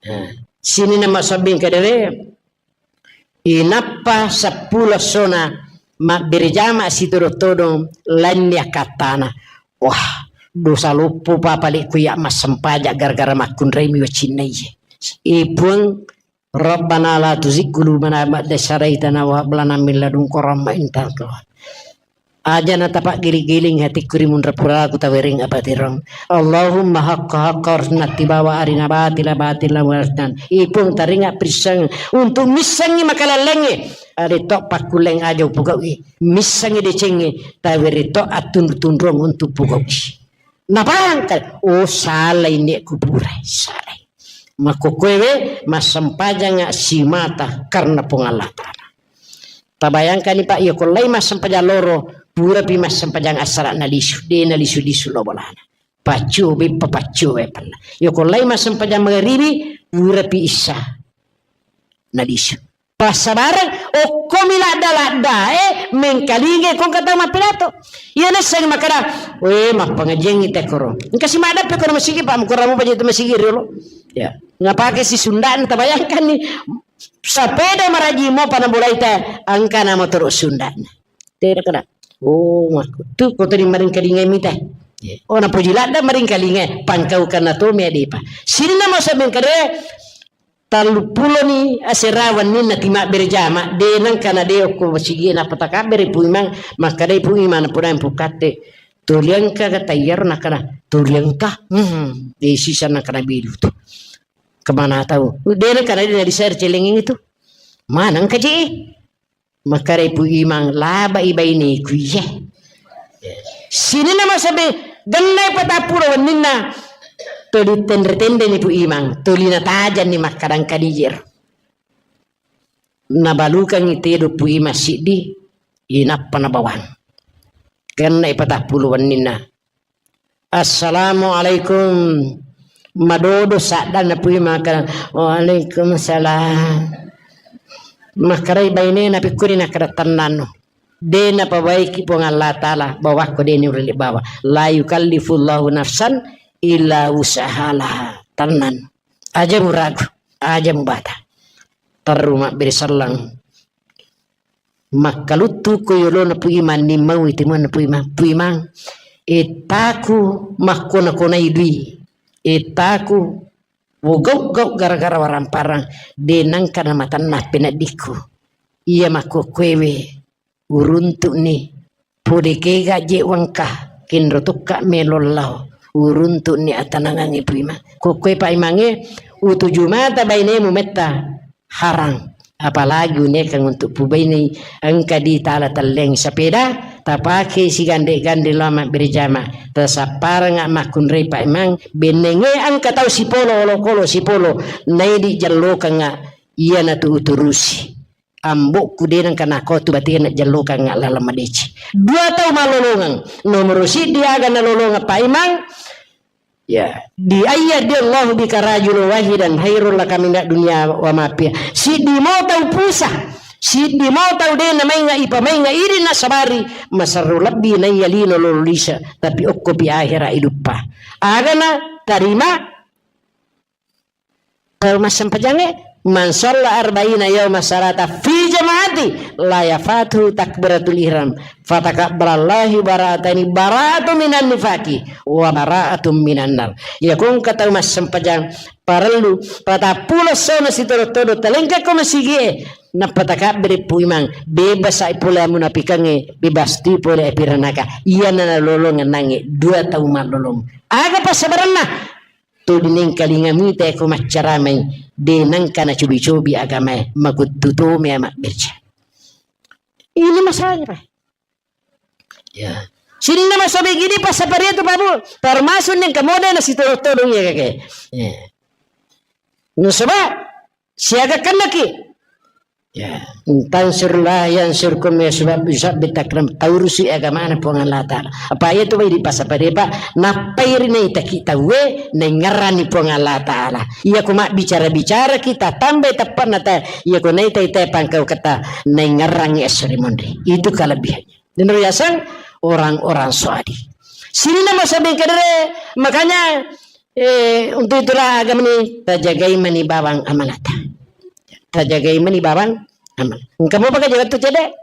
Nah, sininna masabbing kadere, inappa seppulo essona mabbere jama sitodong-todong lainni akkattana. Wah, dosa loppo pa pale ku ya massempajang gara-gara makkunrai mi wacinna iye. E Puang, Rabbana la tuzigh qulubana ba'da idh hadaytana wa hab lana min ladunka rahmah innaka antal wahhab. Aja na tapaggiling-giling hatikku ri munra puraku tawereng apatireng. Allahumma haqqa haqqa warzuqna ittiba'a wa arina batila batila warzuqna. Ipung taringa prisseng untuk missengi makalallengnge. Ada tok pakkulleng aja upugau'i. Missengi decengnge taweri tok attunru-tunrung untuk pugau'i. Napahang kale, oh, salai nek kuburai, salai. Makkokkoe we, massempajanga simata karena Puang Allah Ta'ala. Tabayangkani, Pak, iya ko lai massempajang loro, purapi massempajang assara nalisu, de nalisu-lisu lo bolana. Paccio beppa, paccio we pella. Iya ko lai massempajang magaribi, purapi issa nalisu. Passabareng, okkomi ladda-laddae mengkalingai ko engka tau mappidato. Iya nasseng makkeda, "We, mappangajiangngi tekkoro." Engka si maddeppe kono masigi, Pak, mukurang mupa je tu masigi riolo. Ya, napake si sunda'na, tabayangkanni. Sapeda maraji mopa nabolai te, engka na motoro sunda'na. Tena kena. Oh, makku. Tu ko tadi maringkalingai mita. Ya. Oh, napoji ladda maringkalingai, pangkaukanna to me adepa. Sininna masa mengkade, Tellupuloni asera wenninna timabbere jama, de nengka na de okko masigi, nappa takabbere Pu Imang, makkedai Pu Imang, napodang Pu Katte, "Tuli engka ga taiyaro?" Nakkeda, "Tuli engka." Hmm, de sisa nakkeda bilu tu. Kemana tau? De nengka na de na di share celengeng itu. Mana engka je? Makkedai Pu Imang, "Labai baineku iye." Sininna masabe, gennai patappulo wenninna, tuli tenre-tenreni Pu Imang, tuli natajanni makkadang kadijero. Nabalukangngi tedo Pu Imang siddi, inappa nabawang. Gennai patappulo wenninna. "Assalamualaikum." Madodo saddanna Pu Imang, makkeda, "Waalaikumsalam." Makkedai bainena, "Pikkuni?" Nakkeda, "Tennanno. De napabaiki Puang Allah Ta'ala, bawakko de niulle bawa. La yukallifullahu nafsan illa wus'aha laha." Tennanno. Aja muragu, aja mubata. Terru mabbere selleng. Makkaluttu ko yolona Pu Imang, nimmaui timuanna Pu Imang. "Pu Imang, ettaku makkona-konai dui. Ettaku wogau-gau gara-gara waramparang, de nengka namatenna peneddiku. Iya makkokkoewe uruntu'ni. Pole kega je wengka, kenro tokka melo lao. Uruntu'ni atanangangnge Pu Imang." Kokkoe Pak Imangnge, utuju mata bainemu metta. Harang. Apalagi unekeng untuk pubainei, engka di tala telleng sepeda, tapake sigande-gande lao mabbere jama, tasapparengnga makkunrai Pak Imang, bennenge engka tau sipolo, olokolo sipolo, naidi jallokengnga, iyanatu uturusi. Ambokku de nengka nakotu batena jallokengnga laleng madeceng. Dua tau malolongeng, nomoro siddi aga nalolongeng Pak Imang, Ya, di ayyahdiyallahu bika rajulan wahidan khairul laka minad dunya wa ma fiha. Siddi mo tau pusa, siddi mo tau de namainga ipamainga idi nasabari, masarro lebbi naiya lino lolo lisa, tapi okkopi ahera iduppa. Agana tarima tau massempajangnge, man shalla arba'ina yauma salata fi jama'ati la yafatuhu takbiratul ihram, fatakabbalallahu bara'ataini, bara'atun minan nifaqi wa bara'atun minan nar. Iya ko engka tau massempajang parellu patappulo essona sitodo-todo talengka ko masigie, nappa takabbiri pu imang, bebas ai pole amunapikangnge, bebas tu pole api ranaka. Iyana nalolongeng nangnge dua tau mallolong. Aga passabarenna? Tuli nengkalinga mita ko maccaramai, de nengka nacobi-cobi agamae, makuttu to mea mabberja. Ini masalahnya, Pak. Ya. Sininna masobeng idi passaparia tu, Pak Bu, termasuk nengka mode nasitodong-todong iya kake. Ya. Nasaba siaga kennaki. Ya, tansurullah yansurkum, ya, sebab, sebab takram taurusi agamana Puang Allah Ta'ala. Apa iya tu bai di pasapade, Pak? Nappai ri naitaki tauwe, naingerrani Puang Allah Ta'ala. Iya ko mabbicara-bicara kita tambai teppanna ta, iya ko naitai-tai pangkau kata, naingerrangi esso ri monri. Itu kelebihannya. Niro yaseng orang-orang soadi. Sininna masobeng kedere, makanya, eh, untuk itulah agama ini tajagai mani bawang amanata. Tajagai mani bawang amanata. Engka mopa ka jaga tu cede?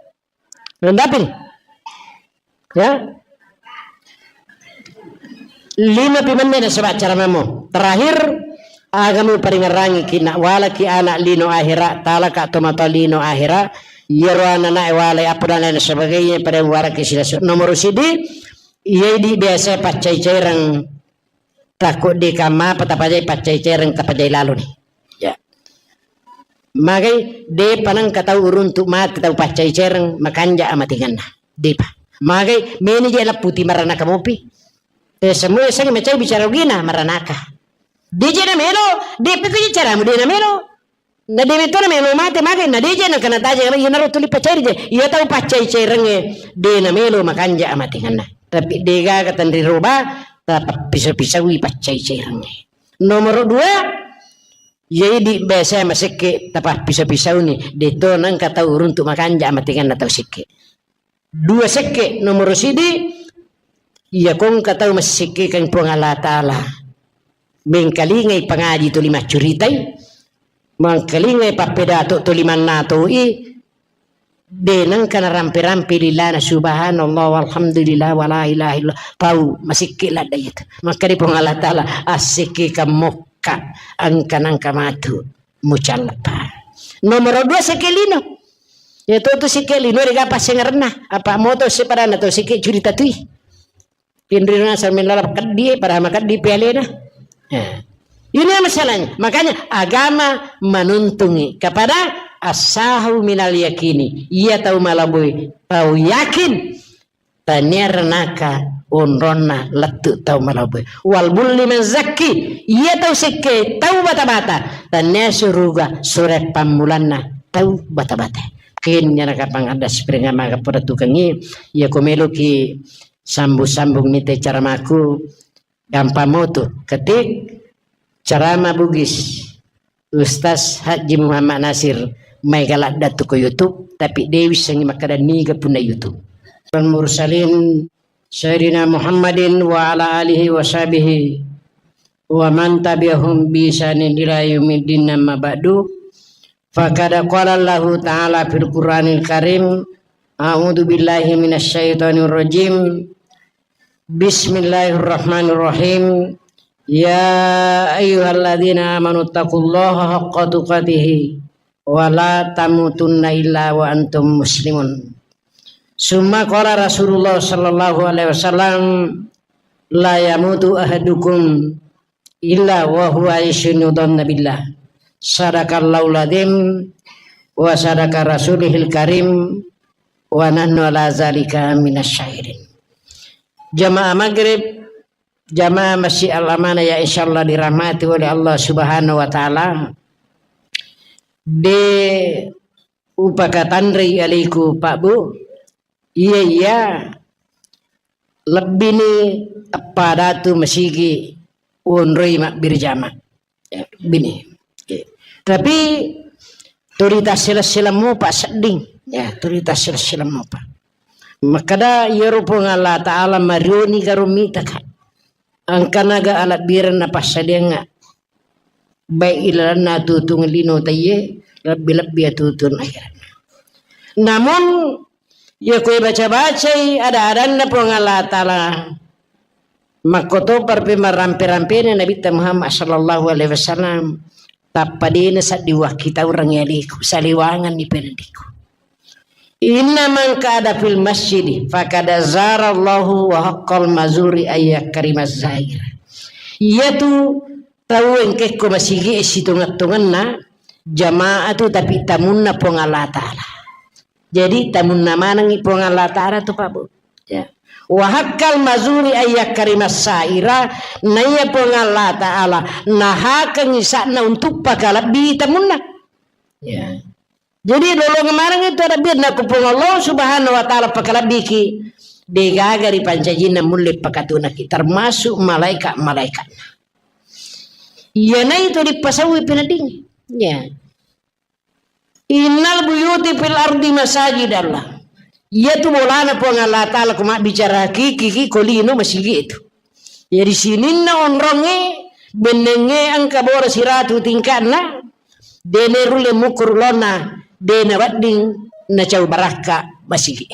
Rendapin. Ya. Lima pi menne nasaba acara mamo. Terakhir, aga muparingerrangi ki nak walaki anak lino ahera, talaka tomatoa lino ahera, iyaro anana e walai apa dan lain sebagainya pada muwaraki silasu. Nomor sidi, iya idi biasa paccai-caireng takut di kamma apa tapajai paccai-caireng tapajai lalu ni. Ya. Magai, depa nengka tau uruntu mate tau paccai-caireng makanja amatinganna. Depa. Magai, meni je lapputi maranaka mopi. Eh, semua seng macai bicara ugina maranaka. Deje na melo, depe ko caramu de na melo. Na de metona melo mate magai, na deje na kana taja, iya naro tuli paccai je. Iya tau paccai-cairengnge, de na melo makanja amatinganna. Tapi degaga tenri roba, tapappiso-pisaui paccai-cairengnge. Nomor dua, Iya idi biasa masekke tapappiso-pisauni, deto nengka tau uruntu makanja amatinganna tau sekke. Dua sekke, nomoro sidi, iya kongka tau massekkekeng Puang Allah Ta'ala. Mengkalingai pangaji tuli maccuritai, mengkalingai pappedato tuli mannatoi, De nengka narampe-rampe lilana, subhanallah, walhamdulillah, wala ilaha illallah. Pau, masikke ladda iyatu. Makkeda Puang Allah Ta'ala, assikke kammokka, engka nengka matu mucallepa. Nomoro dua, sikke lino. Iyatu tu sikke lino, dega passengerenna. Apa moto sepadanna to sikke curita tui. Pinrina sambil lalap keddi, padahal makeddi pialena. Ya. Ini masalahnya. Makanya agama menuntungi kepada asahu minal yakini. Iya tau malaboi, tau yakin. Tania renaka onronna lettu tau malaboi. Wal bulli man zakki. Iya tau sekke, tau bata-bata. Tania suruga sure pammulanna tau bata-bata. Ken nyana kapang ada spring maga pada tukangi. Iya ko meloki Sambung-sambung mite caramaku, gampang motu. Ketik carama Bugis Ustaz Haji Muhammad Nasir, mai galadda tu ko YouTube, tapi dewi sengi makkeda niga punna YouTube. Mursalin Sayyidina Muhammadin wa ala alihi wa sahbihi wa man tabi'ahum bi ihsanin ila yaumiddin, amma ba'du. Faqad qala Allahu ta'ala fil Qur'anil Karim, a'udzu billahi minasy syaithanir rajim. Bismillahirrahmanirrahim. Ya ayyuhalladzina amanu taqullaha haqqa tuqatihi wa la tamutunna illa wa antum muslimun. Summa qala Rasulullah sallallahu alaihi wasallam, la yamutu ahadukum illa wa huwa yusinu dhanna billah. Sadaqallahul adzim wa sadaqa rasulihil karim wa nahnu ala zalika minasy syahidin. Jamaah maghrib, jamaah Masjid Al Amanah yang insyaallah dirahmati oleh Allah Subhanahu wa Ta'ala. De upakatanrei aliku, Pak Bu. Iya, iya. Lebbini eppa datu masigi onroi mabbere jama. Ya, bini. Ya. Tapi tuli tasseleng-seleng mopa sedding. Ya, tuli tasseleng-seleng mopa. Makkeda iyaro Puang Allah Ta'ala marioni karo mitaka. Engkanaga alebbirenna passadiangnga. Baik ilalenna tutung lino taiye, lebbi-lebbi atutung akhiratna. Namun, iya koe baca-bacai ada-adanna Puang Allah Ta'ala, makkotoparo pe marampe-rampena Nabitta Muhammad sallallahu alaihi wasallam, tappa dena sedding wakkitaureng aleku, saliwangenni pendidiku. Inna man qa'ada fil masjidi faqad zarallahu wa haqqal mazuri ayyakrimaz zair. Iyatu tau engkekko masigi e sitongeng-tongenna jamaah tu, tapi tamunna Puang Allah Ta'ala. Jadi tamunna manengngi Puang Allah Ta'ala tu, Pak Bu. Ya. Wa haqqal mazuri ayyakrimas saira, naiya Puang Allah Ta'ala nahakengngi sa'na untuk pakalebbi tamunna. Ya. Jadi lolongeng maneng itu adabbirna ku Puang Allah Subhanahu wa Ta'ala pakalebbiki, degaga ripancajinna mulle pakatunaki, termasuk malaika-malaikatna. Iyanaitu dipasauwi peneddingnge. Ya. Innal buyuti fil ardi masajidallah. Iyatu bolana Puang Allah Ta'ala ko mabbicara hakiki ki ko lino masigi itu. Jadi sininna onrongnge, bennengnge engka boro siratu tingka'na, dene rulle mukuru lona, dena wedding nacau barakka masigi.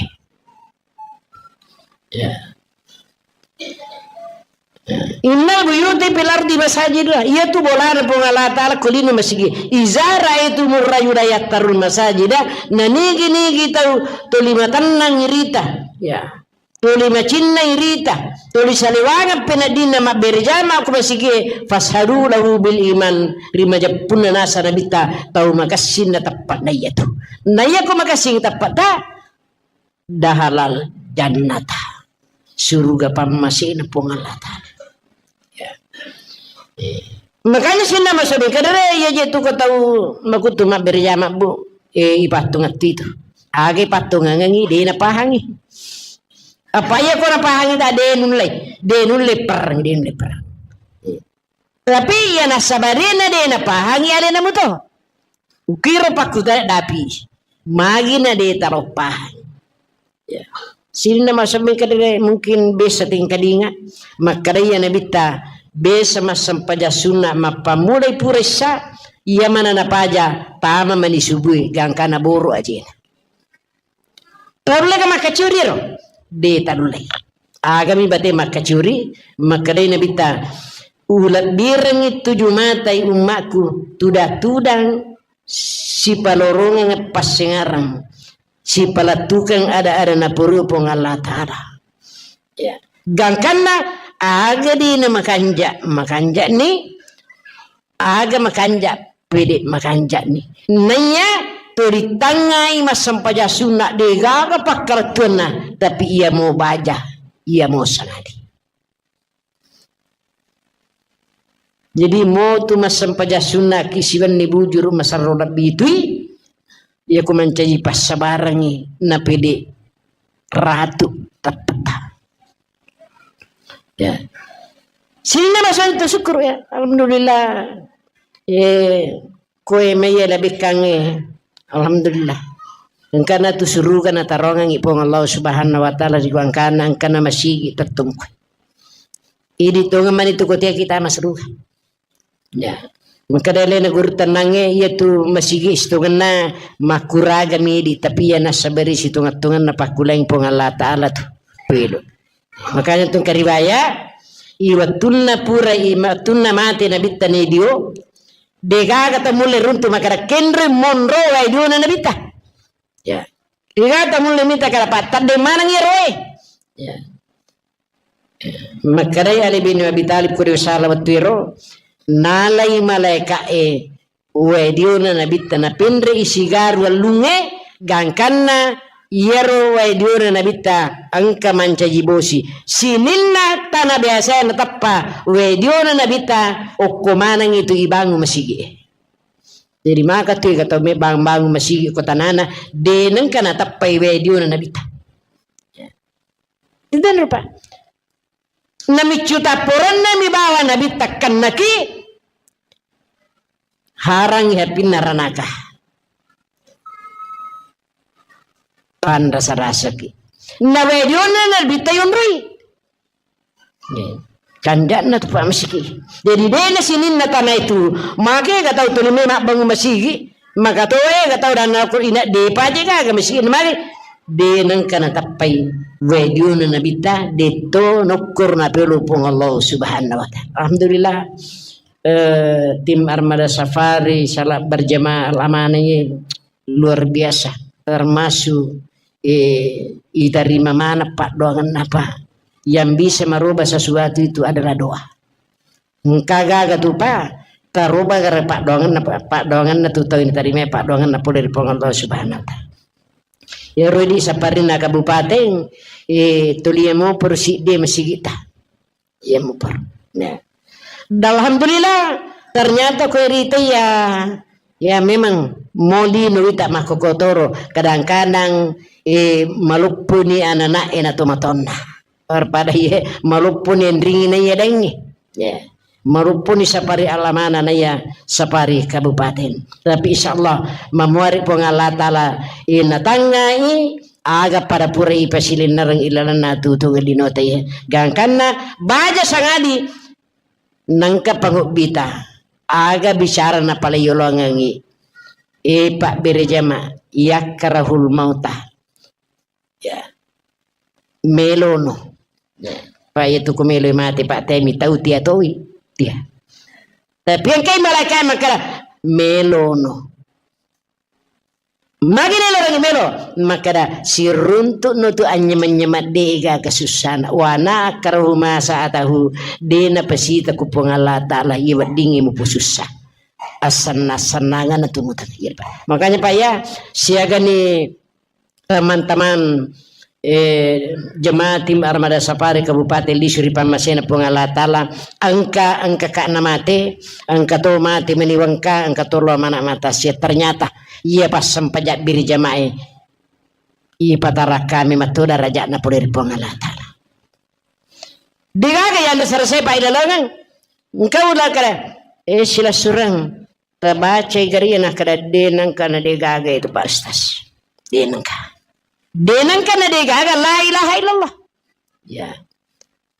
Ya. Innal buyuti fil ardi masajidullah. Iyatu bolana Puang Allah Ta'ala ko lino masigi. Iza ra'aitumur rajula yattarul masajida, nanigi-nigi tau tuli matennang irita. Ya. Tuli macinnang irita. Tuli saliwangeng peneddinna mabbere jama ko masigi. Fashadu lahu bil iman. Rimajeppunna nasa Nabitta tau makessing na teppa na iyatu. Na iya ko makessing teppa ta, dahalal jannata. Suruga pammasena Puang Allah Ta'ala. Ya. Eh. Makanya sinna masabing kadere iya je tu ko tau makutu mabbere jama, Bu. Eh, ipattungattu itu. Aga ipattungangengi, de napahangi. Apa iya ko napahangi ta de nulle, de nulle perang, de nulle perang. Eh. Tapi iya nassabarena de napahangi alena muto. Ukiro pakkutana dapi. Magi na de taroppahang. Ya. Sininna maksud mengkadere mungkin besa tingkadinga. Makkada iya Nabitta besa massempajang sunna mappammulai pura issa, iya mana napaja tama mani subui gangkana boro ajena. Tanulleka makkacuri ro? De tanullei. Agami bate makkacuri, makkedai Nabitta, ulebbirengngi tuju matai ummakku, tudang-tudang sipalorongeng passengarang, sipalettukeng ada-ada napurui Puang Allah Ta'ala. Ya. Gangkanna aga dina makanja, makanjani, aga makanja, pede makanjani. Naiya to ritangngai massempajang sunna, degaga pakkalettuanna, tapi iya mo baja, iya mo sangadi. Jadi mo tu massempajang sunna ki siwenni bujuru masarro lebbi tui, iya ko mancaji passabarengngi napede ratu teppetta. Ya. Sininna masang tu syukur ya. Alhamdulillah. Eh, koe maiya labekkangnge. Alhamdulillah. Engkana tu suruga natarongengngi Puang Allah Subhanahu wa Ta'ala ri gangkanna engkana masigi tettungku. Idi tongeng mani tu kotea kita masruga. Ya. Makkeda alena guru tennangnge, iya tu masigi sitongenna makkuraga midi, tapi iya nassabari sitongeng-tongenna pakkulaing Puang Allah Ta'ala tu. Pelo. Makanya tu kariwaya, i wettunna pura, i wettunna mate Nabitta nedio, degaga tamulle runtu makkeda kenre monro wae diona Nabitta. Ya. Degaga tamulle mita kada pattadde maneng iyaro wae. Ya. Makkedai Ali bin Abi Thalib kuri usala wettu ero, nalai malaeka'e wae diona Nabitta napenre'i sigaru wellungnge, gangkanna iyaro wae diona Nabitta engka mancaji bosi. Sininna tana biasa nateppa wae diona Nabitta okko manengngi tu ibangun masigi'e. Jadi maka tu ega tau mebang-bangun masigi ko tanana, de nengka nateppai wae diona Nabitta. Itu rupa. Namiccu tapporenna mi bawa Nabitta kennaki, harang hapinna ranaka. Panrasa-rasaki. Na wedionna Nabitta yonroi. Kanja'na tu Pak Masiki. Jadi dena sininna tanah itu, make ga tau tuli memang bangun masigi, maka toe ga tau dan aku ina depa je ga masigi mari. De nengka natappai wedionna Nabitta, detto nokkur na pelu Puang Allah Subhanahu wa Ta'ala. Alhamdulillah. Eh, tim Armada Safari salat berjamaah amanah ini luar biasa, termasuk, eh, itarima mana paddoangenna, Pak. Yang bisa merubah sesuatu itu adalah doa. Engka gaga tu, Pak, taroba gara paddoangenna, Pak, paddoangenna tu tau itarima paddoangenna pole ri Puang Allah Subhanahu wa Ta'ala. Iyaro di saparinna kabupaten, eh, tulia mo persidde masigita. Iya mupar. Ya. Dan alhamdulillah, ternyata kue rita ya, ya memang moli nuwita makkokotoro. Kadang-kadang, eh, maluppuni anak-anak ena tomatonna. Daripada iya maluppuni enringi na iya dengi. Ya. Maluppuni sapari alamana na iya sapari kabupaten. Tapi insya Allah mamuari Puang Allah Ta'ala ina tangai aga pada pura ipasilinnereng ilalenna tutunga linota iya. Gangkanna baja sangadi nengka pangubbita aga bicara napaleyolongengi. E pabbere jama yakkarahul mauta. Ya. Melono. Ya. Pak, iya tu ku melo mate, Pak, temi tau tia toi. Tia. Tapi engkai malaikat makkada melono. Magi nelo rangi melo? Makkada siruntuk no tu anyema-nyema dega kasussana. Wana karahu masa atahu dena pasita ku Puang Allah Ta'ala iya weddingi mupusussa. Assenna-sennangan tu mutang. Iya, Pak. Makanya, Pak, ya, siaga ni teman-teman, eh, jemaah tim Armada Safari Kabupaten Lisu ri pammasena Puang Allah Ta'ala, engka, engka ka'na mate, engka to mate meni wengka, engka to lo mana mata sia. Ternyata iya passempajang biri jamae, ipatara kami matto darajatna pole ri Puang Allah Ta'ala. Degaga yang selesai Pak ilalengeng. Engkau lah kada, eh, silasureng. Tabacai gari nakkeda, "De nengka na de gaga itu, Pak Ustaz. De nengka. De nengka na de gaga, la ilaha illallah." Ya.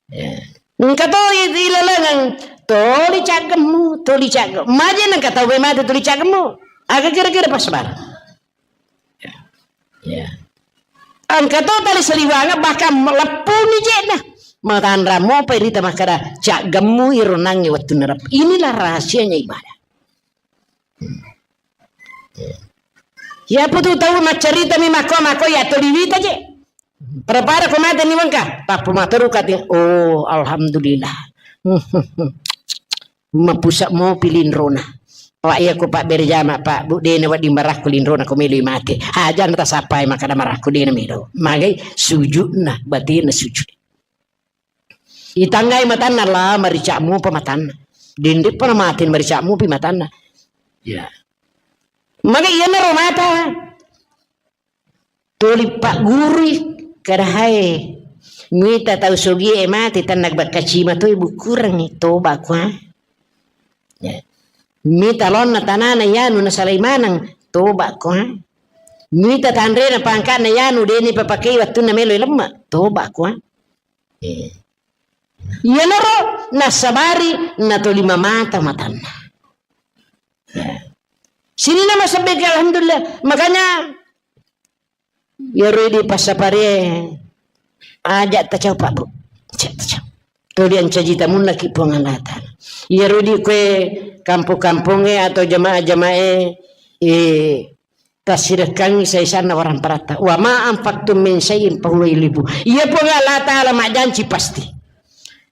Ya. Engka to i-, ilalengeng, toli caggemmu, toli caggemmu. Maje nengka tau mate toli caggemmu. Aga kira-kira pas bar. Ya. Ya. Engka to tali saliwanga bahkan leppuni jena. Matanra mopa irita makkeda, "Caggemmu iro nangnge wettunna rep-." Inilah rahasianya ibadah. Iya putu tau maccarita mi makko-makko ya toli wita je. Pada-pada ko mate ni wengka, tappu materu kati. Oh, alhamdulillah. Mapusa mopi linrona. Pak, iya ko Pak berjama, Pak, Bu, dena wedding marakku linrona ko melo mate. Aja na tasapai makkeda marakku dena melo. Magai sujudna, batina sujud. Itanggai matanna la maricak mupa matanna. Dende pernah mate maricak mupi matanna. Ya. Magai iya naro mata. Tuli paggurui, kada hae. Mita tau sogie mate, tanna bakkacima toi bukurengngi, toba kua. Ya. Mita laonna tanana yanu nasalai maneng, toba kua. Mita tanrena pangkana yanu deni papakei wattunna melo lemma, toba kua. Eh. Iyanaro nassabari natolima mata matanna. Ya. Sininna masebbeke, alhamdulillah. Makanya iyaro idi passapare aja tacau, Pak, Bu. Aja tacau. Tuli ancaji tamunnaki Puang Allah Ta'ala. Iyaro idi kue kampung-kampungnge atau jamaah-jamaah, eh, tassirekkangngi saisanna waramparatta. Wa ma anfaqtum min syai'in fahuwa yukhlifu. Iya Puang Allah Ta'ala majjanci pasti.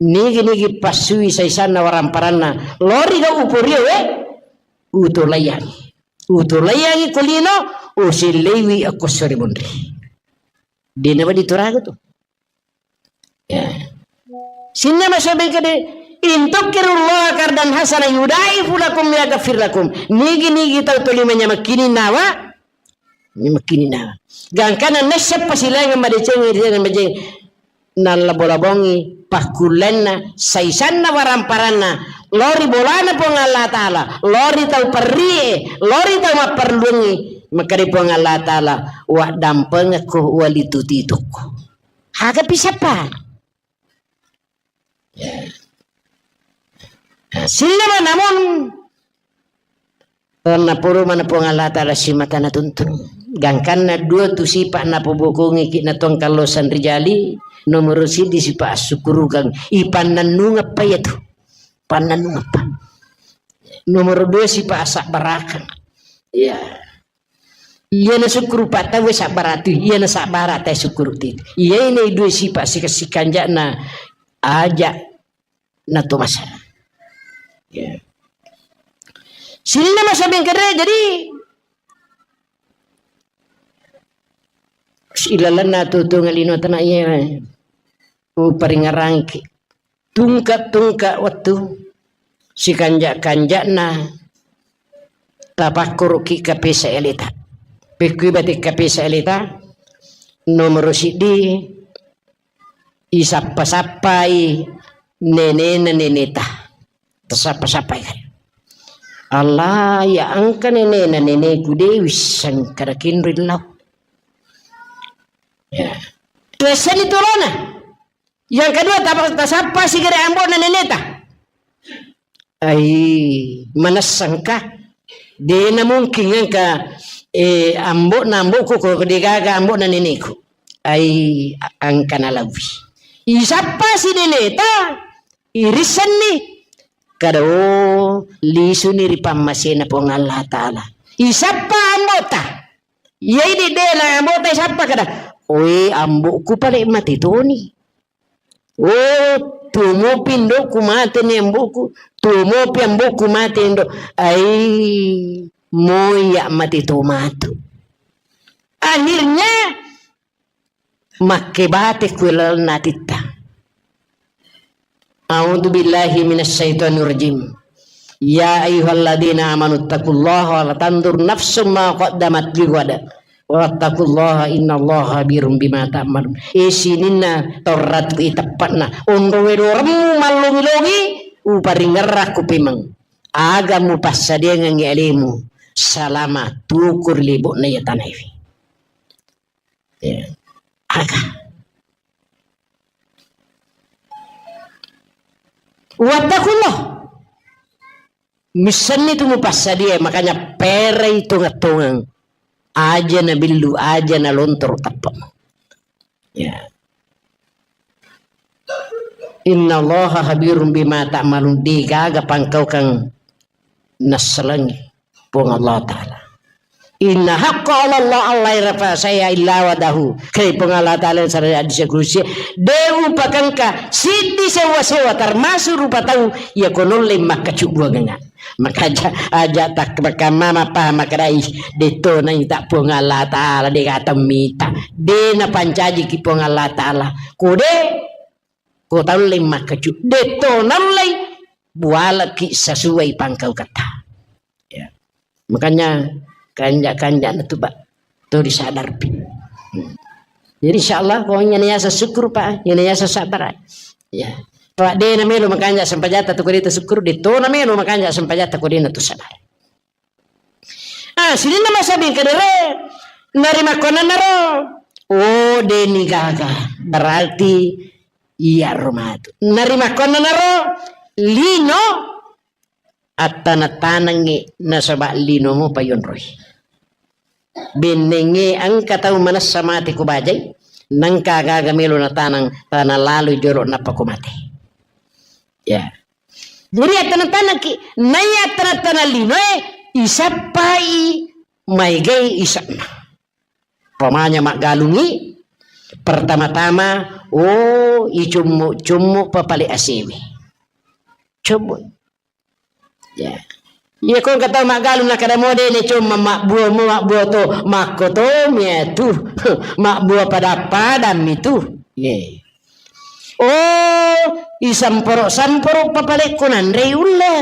Nigi-nigi passui saisanna waramparanna. Lori ga uporio, eh? Utolaiyangi. Utolaiyangi kulino, usilleiwi akko sori munri. Dena wadi turaga tu. Ya. Sinna masobeng kede, "In tuqridullaha qardan hasana yudaifu lakum wa yaghfir lakum." Nigi-nigi tau tuli manyamakkini nawa, manyamakkini nawa. Gangkana nesseppa silainga madeceng, madeceng. Nalla bola bongi, pakkullenna, saisanna waramparanna, lao ri bolana Puang Allah Ta'ala, lao ri tau perrie, lao ri tau mapperluangngi, makkeda Puang Allah Ta'ala, "Waddampengekko, walitutitokko." Aga pisappa? Nah, sillama namun Napurumana Puang Allah Ta'ala simata natuntun. Gangkanna dua tu sipa napobokongiki na tongkallosan rijali, nomoro siddi sipa assukurukang, ipannannungeppa iyatu. Pannannungeppa. Nomoro dua sipa asabbarakang. Iya. Iya nasukkuru pa tauwe sabbaratu, iya nasabbara tae sukkuru titu. Iya ini dua sipa sika-, sikanjana aja natomasa. Ya. Sininna masa bengkere, jadi ilalenna tutunga lino tana iya. Uparingerangki. Tungka-tungka wettu sikanja-kanjana tapakkuruki kapesa eleta. Pekkui bate kapesa eleta, nomoro siddi, isappa-sappai nenena neneta. Tasappa-sappai kan. Allah, ya engka nenena neneku de wisseng kada kinrillau. Ya. Tuessani tolona. Yang kedua, tapa-, tasappa sigere ambo'na neneta. Ai, manessangka? Dena mungkin engka, eh, ambo'na ambo'ku ko degaga ambo'na neneku. Ai, a-, engka nalauwi. Isappa si neneta, irissenni. Kada, oh, lisuni ri pammasena Puang Allah Ta'ala. Isappa ambo'ta. Iya idi dena ambo'ta isappa kada. Oe, ambo'ku pale mate toni. Oh, tuo mopi indo'ku mate ni ambo'ku, tuo mopi ambo'ku mate indo. Ai, moya mate to matu. Akhirnya, makke bate kue lalenna atitta. A'udzu billahi minasyaitonir rajim. Ya ayyuhalladzina amanu taqullaha wa la tanzur nafsum ma qaddamat lighad. Wattaqullaha innallaha khabirum bima ta'malun. Eh, sininna Taurat ku iteppa'na. Onro wedoremmu mallongi-longi, uparingerrakku pemeng. Aga mupassadiangengngi alemu salama tukur libu'na iya tanaewe. Ya. Aga. Wattakullah. Missenni tu mupassadia, makanya perai tongeng-tongeng. Aja na billu, aja na lontoro tappa. Ya. Innallaha khabirum bima ta'malun. Degaga pangkaukang nassalengi Puang Allah Ta'ala. Inna haqqa 'ala Allah alla yurfa syai'an illa wadahu. Kei Puang Allah Ta'ala yang sarang hadis kudusi, de upakengka siddi sewa-sewa termasuk rupa tau iya konolle makkacubbuangenga. Maka aja, aja tak makamma mapaham makadai, de to naita Puang Allah Ta'ala, de gata mita. De napancajiki Puang Allah Ta'ala. Kode, ko taulle makkacu, de to naullei bualeki sesuai pangkauketta. Ya. Makanya kanja-kanja na tu, Pak, to disadar pi. Hmm. Jadi insya Allah ko iyana yaseng syukur, Pak, iyana yaseng sabar. Ya. Pak, de na melo makanja sempajatta tu ko de ta syukur, de to na melo makanja sempajatta ko de na tu sabar. Ah, sininna masa bengkedere narimakkonanaro. Oh, de ni gaga. Berarti iya ro matu. Narimakkonanaro lino attana-tanangngi nasaba lino mo payonroi. Bennengnge engka tau manessa mate ko bajai, nengka gaga melo natanang tana laloi jolo nappa ko mate. Ya. Jadi attana-tanangki, naiya attana-tanang linoe isappai maegai ise'na. Pamanya maggalungi, pertama-tama, oh, icummu-cummu papale asewe. Cummu. Ya. Iya ko engka tau maggalung nakada mode ne cuma mabbua mo mabbua to, makko to miatu. Mabbua pada-pada mitu. Ye. Oh, isamporo-samporo papalekko nanrei ulle.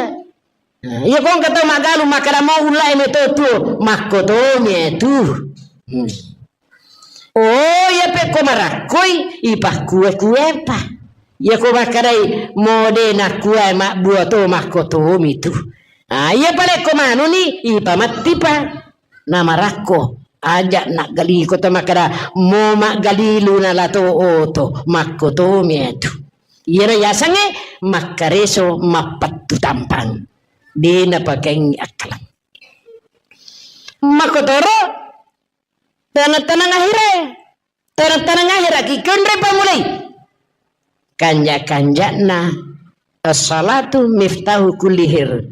Nah, iya ko engka tau maggalung makkada mau ullae meto tuo, makko to miatu. Hmm. Oh, iya pekko marakkoi, ipakkue-kuepa. Iya ko makkedai, mo de nakkua mabbua to, makkotomi tu. Ah, iya pale ko manuni, ipamettipa. Namarakko, aja naggali ko to makkeda, mo maggalilu nalato oto, makkotomi tu. Iyana yasengnge makkareso mappettu tampang. De napakengngi akkaleng. Makkotoro, tenang-tenang akhire. Tenang-tenang akhiraki konre pamulai. Kanja-kanja'na as-salatu miftahu kulli khair.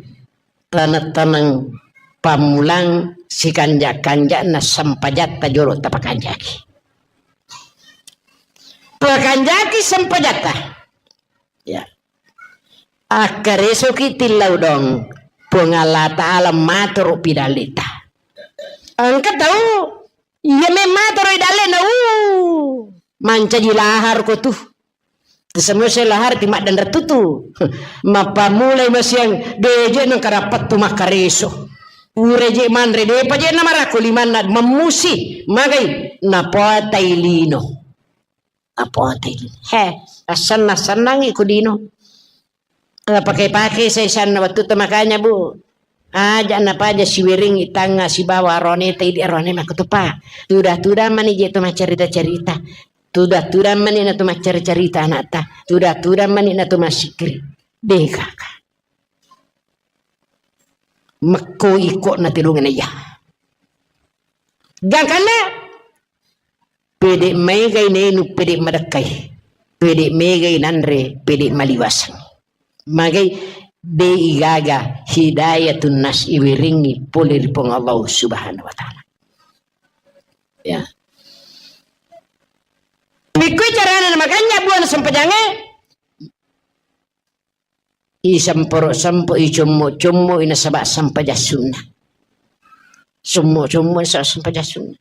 Tenang-tenang pammulang sikanja-kanja'na sempajatta jolo tapakanjaki. Pakanjaki sempajatta. Ya. Akkaresoki tillau dong. Puang Allah Ta'ala matoro pidallita. Engka tau iya memmatoro idallena, uh, mancaji lahar ko tu. Semua saya lahar ti maddanre tutu. Mappamulai masiang, deje nengka dapat tu makkareso. Pura je manre, depa je namarakko limanna memmusi, magai napotai lino. Apote. He, assenna-sennangi ku dino. Napake-pake saisanna wettu to makanya, Bu. Aja napaja siweringi tangnga sibawa arone ta idi arone makkutupa. Tuda-tuda mani je to maccarita-carita. Tuda-tuda mani na to maccarita-carita anakta. Tuda-tuda mani na to masikri. Deh kaka. Mekko iko na telungena iya. Gangkanna pede maegai nenu, pede madekkai, pede maegai nanre, pede maliwaseng. Magai de igaga hidayatun nas iwiringi pole ri Puang Allah Subhanahu wa Ta'ala. Ya. Pikkui carana namakanja buana sempajange? Isemporo-sempoi, commo-commoi nasaba sempajang sunna. Sommo-commo nasaba sempajang sunna.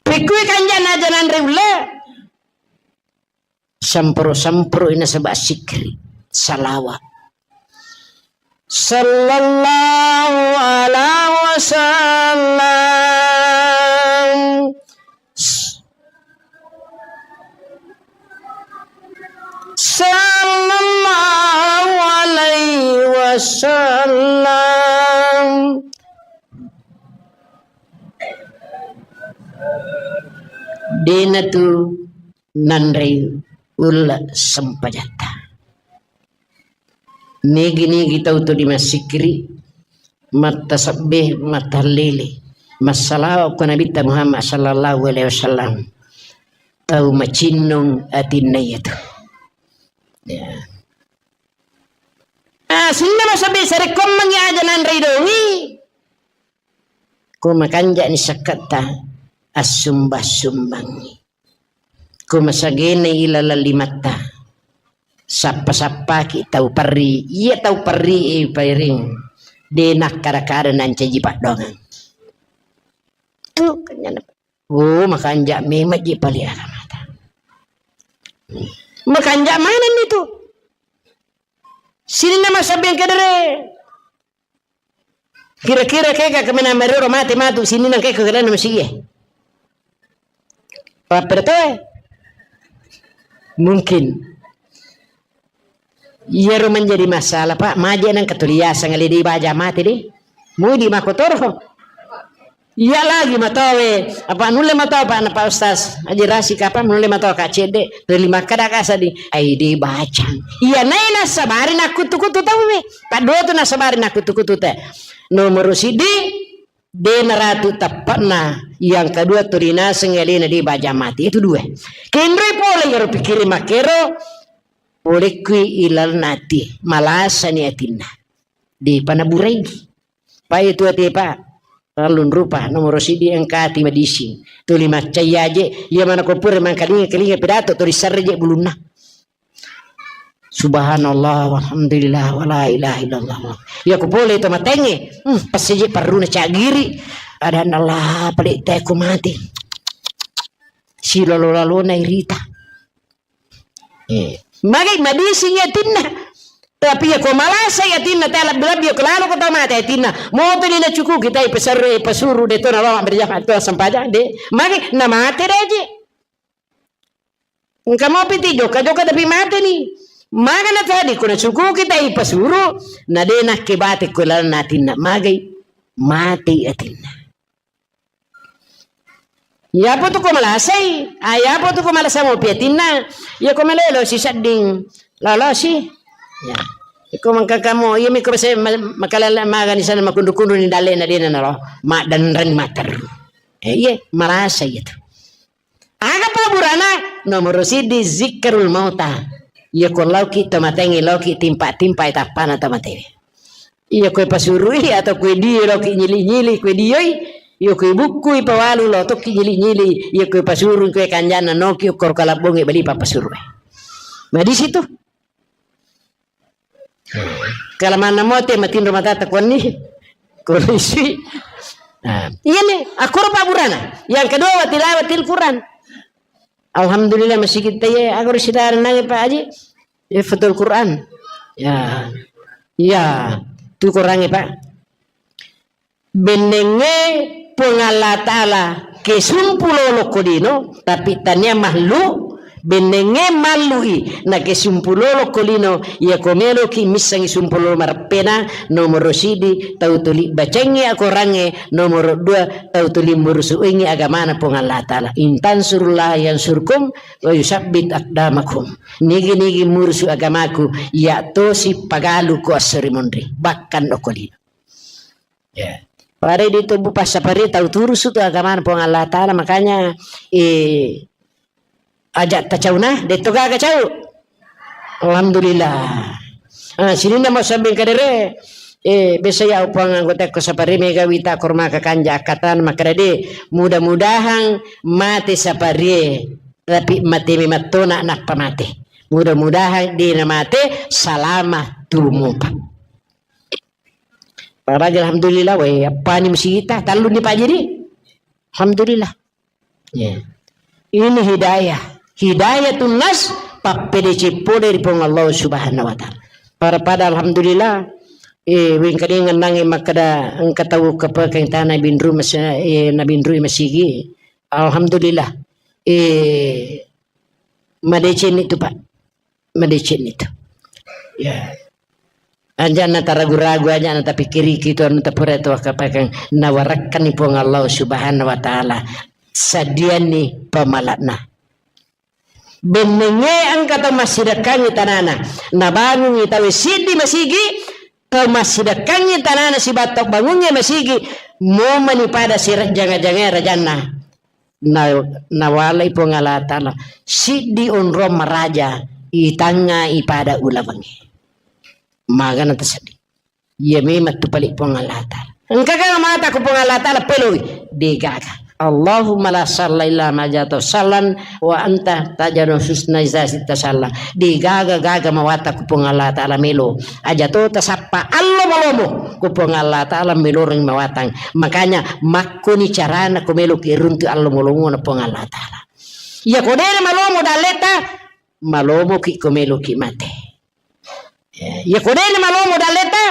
Pikkui kanjana aja nanre ulle. Semporo-semporo nasaba sikri. Salawa. Sallallahu alaihi wasallam. Sallallahu alaihi wasallam. Dena tu nanrei ulle sempajatta. Nigi-nigi tau tu dimassikiri, mattasebbe, mattahallili, massalawa ko Nabitta Muhammad sallallahu alaihi wasallam. Tau macinnung atinna iyatu. Ya. Ah, sininna masabbi sarekkoammengngi aja nanrei dongi. Ko makanja'ni sakketta, assumba-sumbangngi. Ko masagena ilaleng limatta, sappa-sappaki tau perri. Iya tau perri e pairing, de nakkada-kada nancaji paddoangeng. Tuh, kenyana. Oh, makanja memang ji pale agamata. Makanja manenni tu. Sininna masabbi kedere. Kira-kira kega kemena merero mate matu sininna kega kelana masigie. Pappada toe. Mungkin. Iyaro menjadi masalah, Pak. Maje nang ketuliasang ale de baja mate de. Mudi makotoro. Iya lagi matowe, apa nulle matoa, Pak, na Pak Ustaz Haji Rasik, apa nulle matoa ka cedde, reli makkada ka sadi, ai de bacang. Iya nae nasabari nakkutu-kutu tau we. Paddo tu nasabari nakkutu-kutu te. Nomor sidi, de naratu teppana, yang kedua tu rinaseng alena de baja mati. Itu dua. Kenroi pole iyaro pikkiri makkero, pole kui ilalna ati, malasani atinna. De pana burai. Pai tu ate, Pak. Terlalu rupa nomor sidi engka ati madising. Tuli maccai aje, iya mana ko pura mangkalinga-kalinga pidato, tuli sarre je bulunna. Subhanallah, walhamdulillah, wala ilaha illallah. Iya ko pole to matenge, hmm, pas je parruna cagiri. Ada Allah, pale te ko mati. Silalo-lalona irita. Eh, magai madising atinna. Tapi iya ko malasai atinna, te labbi-labbi iya ko lalo ko tau mate atinna. Moto ni nacukuki tai pesarre, pesuru de to nalama berjamaah to sempajang de. Magi namate de aji. Engka mopi ti jokka-jokka tapi mate ni. Maga na tadi ko nacukuki tai pesuru, na de nakke bate ko lalenna atinna. Magai mate atinna. Iyapo tu ko malasai, ah, iyapo tu ko malasa mopi atinna, iya ko malelo si sedding lolosi. Ya. Iko mangka kamu, iya mi ko se ma-, makalala magani sana makundu-kundu ni dalle na dena nalo, maddanreng materru. Eh, iya, malasa iya tu. Aga paburana? Nomoro siddi zikrul mauta. Iya ko lauki to matengi, lauki timpa-timpa tappana to matewe. Iya koe pasurui atau koe die loki nyili-nyili koe dioi, iya koe bukkui pawalu lo tokki nyili-nyili, iya koe pasurui koe kanjana noki ukkoro kalabbonge bali papasurui. Nah, di situ. Kalamanna mote matinro matata konni. Kondisi. Nah, iya nih, akkoro paburana. Yang kedua, wa tilawatil Quran. Alhamdulillah, masigi taye, aku ri sidara nange, Pak Haji. Ya, betul Quran. Ya. Iya, tu Qurange, Pak. Bennenge Puang Allah Ta'ala kesumpu lolo ko lino, tapi tania mahlu, bennenge mallui na kesumpu lolo ko lino, iya ko meloki missangi sumpu lolo mareppena, nomoro sidi, tau tuli bacengi akorange, nomoro dua, tau tuli murusuingi agamana Puang Allah Ta'ala. In tansurullah yansurkum, wa yusabbit aqdamakum. Nigi-nigi murusu agamaku, iya tosi pagalu ko assori monri, bahkan okko lino. Ya. Pare di tubuh passapari tau turusu tu agamana Puang Allah Ta'ala, makanya, eh, aja tacauna, detto gaga cau. Alhamdulillah. Ah, sininna mau sambing kadere, eh, biasa ya upang anggota ko sapari mega wita korma kakanja akatan makadade, mudah-mudahan mate saparie, tapi mate mematona nappa mate. Mudah-mudahan dena mate salama tumupa. Paraja alhamdulillah, weh, appani musigita, talluni Pak Jadi. Alhamdulillah. Ya. Ini hidayah. Hidayatun nas, pappedece pole ri Puang Allah Subhanahu wa Ta'ala. Para pada alhamdulillah, eh, wengkadeng nange makkada engka tau kepekeng tana binru mas-, eh, na binru masigi. Alhamdulillah. Eh, madeceng itu, Pak. Madeceng itu. Ya. Aja na taragu-ragu, aja na tapikkiriki tu anu tapura tu akapakang nawarakkanni Puang Allah Subhanahu wa Ta'ala. Sadianni pamalakna. Bennenge engka tau massidekkangi tanana, nabangungi tau siddi masigi, tau massidekkangi tanana sibawa tau bangungnge masigi, momani pada sirajjanga-jangai rajanna. Na-, nawalai Puang Allah Ta'ala siddi onrong maraja itangnga ipada ulawengnge. Magana taseddi. Iya memang tu pale Puang Allah Ta'ala. Engka ga mata ku Puang Allah Ta'ala peloi? Degaga. Allahumma la salla illa ma ja'altahu sallan wa anta taj'alul husna idza syi'ta salla. Degaga-gaga mawata ku Puang Allah Ta'ala melo. Aja to tasappa allo malomo ku Puang Allah Ta'ala meloreng mawatang. Makanya makkoni carana ko meloki runtu allo malomo na Puang Allah Ta'ala. Iya ko dena malomo dalleta, malomoki ko meloki mate. Iya ko dena malomo dalleta,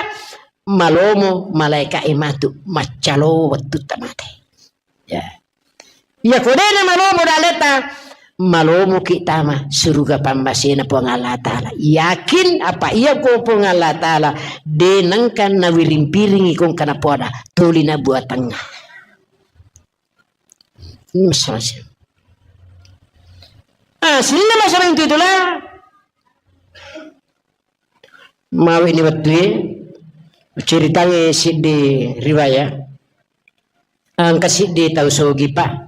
malomo malaika e matu maccalo wettutta mate. Ya. Iya ko dena malomo dalleta, malomoki tama suruga pammasena Puang Allah Ta'ala. Yakin apa iya ko Puang Allah Ta'ala de nengka nawiring-piringi kongka napoada tuli na buatangnga. Ini masalah sih. Ah, sininna masalah itu itulah. Mawe ni wettue, ceritangnge siddi riwayat. Engka siddi tau sogi, Pak.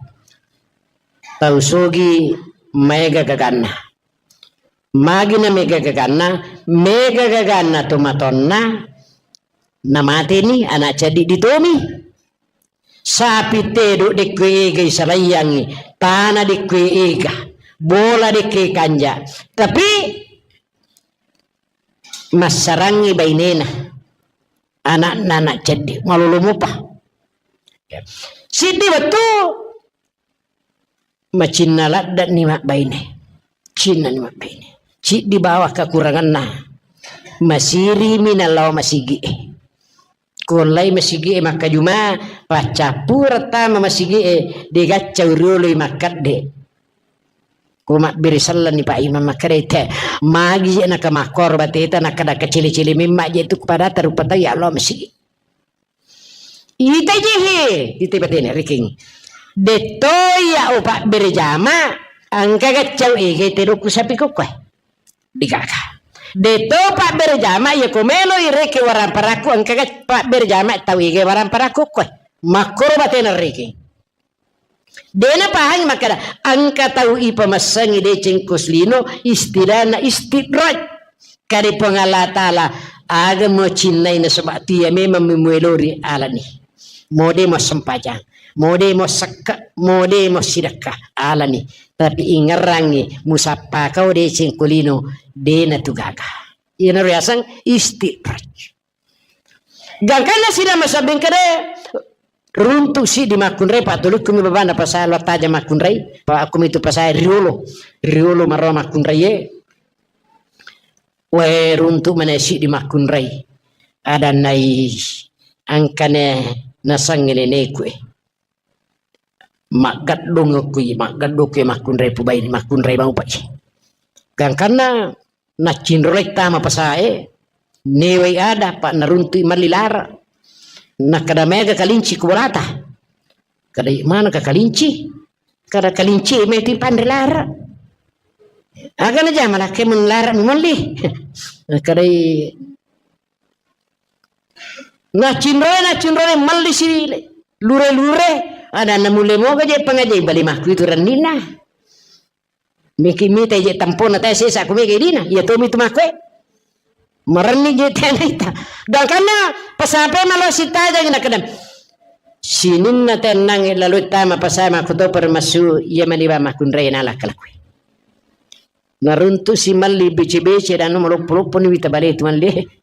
Tau sogi maega gaganna. Magi na mega gaganna, mega gaganna tomatonna, namateni anak ceddi ditomi. Sapi tedo dekkue ega isalaiyangi, tana dekkue ega, bola dekke kanja. Tapi massarangngi bainena, anakna anak ceddi, malolo mopa. Siddi wettu macinna ladde'ni mabbaine. Cinnani mabbaine. Ciddi bawang kakuranganna. Masirimi nalao masigi'e. Kollai masigi'e makkajuma, paccappureng tama masigi'e, degaccau rioloi makkedde. Ko mabbere sellenni Pak Imam makkeda, "Te, magi je naka makkoro bateta, naka naka cili-cili memma je tu padata rupa tau ya Allah masigi." Ita je he, ita batena riking. Detto ya o pabbere jama, engka gaccau ege tedokku sapi kokkoe. Digaga. Detto pabbere jama, ya ko melo ireke waramparakku, engka gac-, pabbere jama tau ege waramparakku koe. Makkoro batena riking. Dena pahangi makkeda, engka tau ipamassengi deceng ko selino, istilahna istidraj. Kade Puang Allah Ta'ala, aga mo cinnai nasaba tia memang memuelori alani. Mode mo sempajang, mode mo sekka, mode mo sidekka alani. Tapi ingerrangi musappa kau deceng ko lino, dena tu gaga. Iyana riaseng istidraj. Gangkanna sida masabbing kede, runtu siddi makkunrai, patulukkumi babana pasai lo taja makkunrai, pa akkumi tu pasai riolo, riolo marro makkunrai e. Wae runtu mana siddi makkunrai. Ada nai angkane nasangnge neneku e. Maggaddung kui, maggaddung kui makkunrai pubai, makkunrai mau pai. Gangkanna naccinrolai tama pasae, newai ada, pa naruntui malli lara. Nakkeda mega kalinci ku bolata. Kada mana ka kalinci? Kada kalinci meti panre lara. Aga na jama lakke mun lara mi malli. Kada naccinrolai, naccinrolai malli si lure-lure. Ada na mulle moga je pangajai bali makku itu rennina. Miki mita je tampona tae sesa ku mega idina, iya tomi tu makkoe. Marenni je tena ita. Gangkanna pasape malo sitajangi nakedam. Sininna tennangi lalu tama pasai makkuto permasu iya maniba makkunrai nala kalakue. Naruntu si malli bece-bece danu maloppo-loppo ni wita bale tu malli.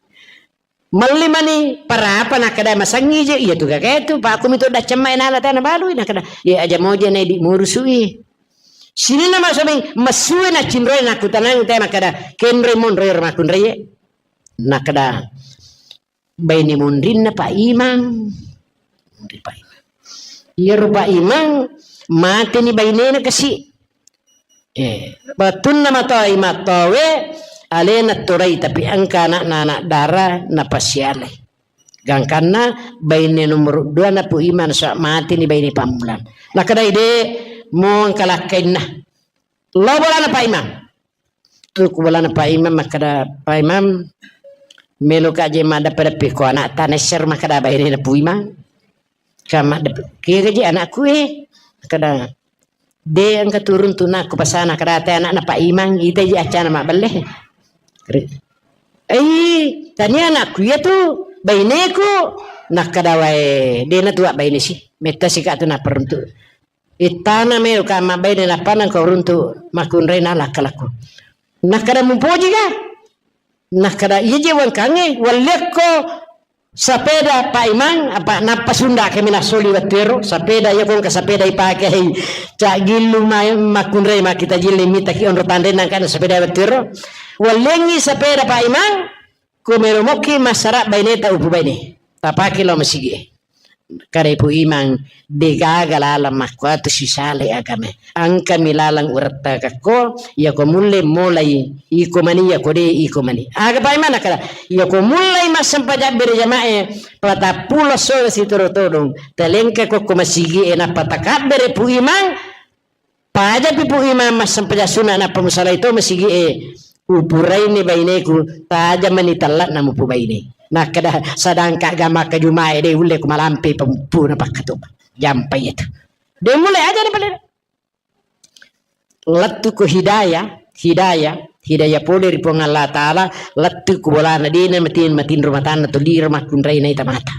Melli mani parapa nakkeda masengngi je, iya tu gagae tu, pa aku mito daccamma enala tana balui nakkeda, ye aja moje na idi murusui. Sininna masobeng, messue naccinroi nakkutanang te makkeda, kenroi monroi ro makkunraie. Nakkeda, baine monrinna Pak Imang. Monri Pak Imang. Iyaro Pak Imang, mateni bainena kasi. Eh, wettunna matoa imattoawe, alena torai, tapi engka anakna anak dara napasialai. Gangkanna baine nomor dua na Pu Imang, so mateni baine pammulang. Nakkeda ide mo engka lakkainna. Lo bolana Pak Imang. Tuku bolana Pak Imang, makkeda, "Pak Imang, melo ka je maddeppe-deppe ko anak tana ser," makkeda baine na Pu Imang. Ka maddeppe, "Kega je anakku e?" Makkeda, "De engka turun tu nakku pasana kada te anakna Pak Imang, ita je acana mabbelle." Ri-, "Ei, tania anakku iya tu, baineku." Nakkeda, "Wae, de na tua baine si. Metta si ka tu naperuntu. Ittana melo ka mabbaine nappa nangka uruntu makkunrai na lakkalakku." Nakkeda, "Mupoji ka?" Nakkeda, "Iya je wangkangnge, walliakko sapeda Pak Imang, apa nappa sunda kami nasoli wettuero, sapeda iya ko engka sapeda ipake hei, cak gillu ma-, makkunrai makkita jilli mitaki onro tanre nangka sapeda wettuero. Walliangngi sapeda Pak Imang, ko melo mokki massara baineta upu baine. Tapake lao masigi e." Kada Pu Imang, degaga lalang makkuatu sisale agama. Engkami lalang urettakakko, iyako mulle molai iko mani, iyako de iko mani. Aga Pak Imang nakkeda, iyako mullai massempajang bere jamae, patappulo sore sitoro todong, talengka kokko masigi e, nappa takabbere Pu Imang, pajapi Pu Imang massempajang sunna, nappa musalai to masigi e, upuraini baineku, tajamani tellakna mupu baine. Nakkeda, sedangka gamaka jumae de ulle ku malampe pempu na pakkatu. Jampai itu. De mulai aja ni pale. Lettu ko hidayah, hidayah, hidayah pole ri Puang Allah Ta'ala, lettu ko bolana dena matin, matinro matanna to lira makkunrai naita mata.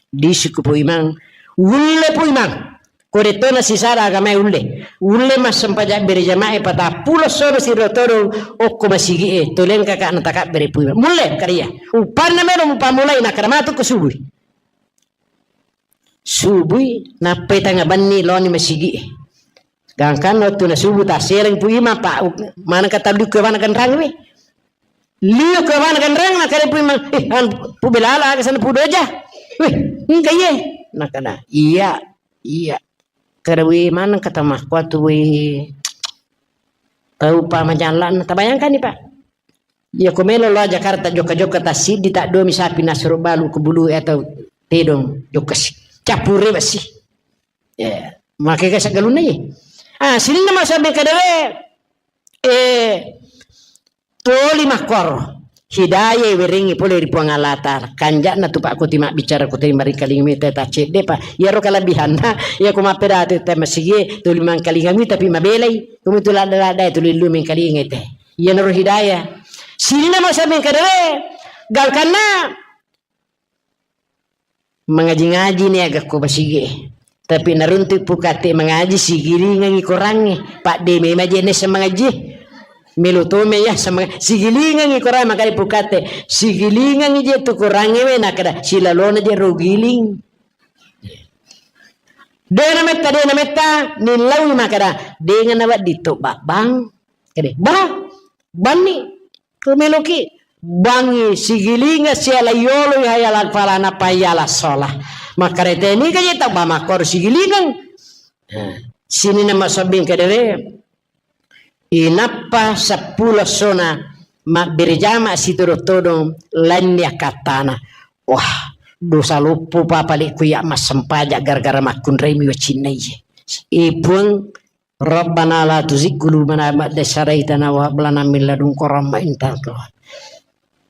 Disuku Pu Imang, ulle Pu Imang. Ko dettona sisada agamae ulle. Ulle massempajang bere jamae patappulo soro siro todong okko masigi e. Toleng kaka natakabbere Pu Imang. Mulle kariya. Upanna melo mupamulai nakkeda matu ko subui. Subui, nappai tanga benni loni masigi e. Gangkanna wettu na subuh tassereng Pu Imang, pa, u-, maneng ka tallukku e, maneng kenrang we. Liu ke mana ganrang, na kare pui mang, eh, an, pu belala aga sana pu doja. Weh, engka iye. Nakana, iya, iya. Karawi maneng kata makkuatu we tau pa majalla'na. Tabayangkani, Pak. Iya ko melo lao Jakarta jokka-jokka tassiddi, tak dua mi sapi nasuro balu ke bulu atau tedong jokka si. Cappure besi. Ya, make ga saggalunna ye. Ah, sininna masabe kadawe, eh, toli makkoro. Hidayah werengi pole ri Puang Allah Ta'ala. Kanja'na tu Pak Kuti mabbicara ko teri maringkalinga mita ta cedde, Pak. Iyaro kalabihanna, iya ko mappedati te masigi, tuli mangkalinga mi tapi mabelai. Kumi tu ladda-ladda tuli lu mengkalinga te. Iyanaro hidayah. Sininna masabe kadawe, gangkanna mangaji-ngaji ni aga ko basigi. Tapi naruntu pukatte mangaji, sigilingangi korangnge. Padde memang je nessa mangaji. Melo tome ya sama sigilingangi korang makare pukatte. Sigilingangi je tu korangnge we nakada silalona je rogiling. Dena metta, dena metta, nillaui makada, dengana waddi to babbang. Kade, bah, banni. Ko meloki bangngi sigilinga siala yolo hayala fala napa yala sola. Makkarete ni kaje tau ba makkoro sigilingang. Nah, sininna masabbing kadere. Inappa seppulo sona mabbere jama sitodo-todong lainni akkattana. Wah, dosa loppo pa palikku ya massempajang gara-gara makkunrai mi wacinna iye. Ipuang Rabbana la tuzigh qulubana ba'da idh hadaytana wa hab lana min ladunka rahmah innaka antal wahhab.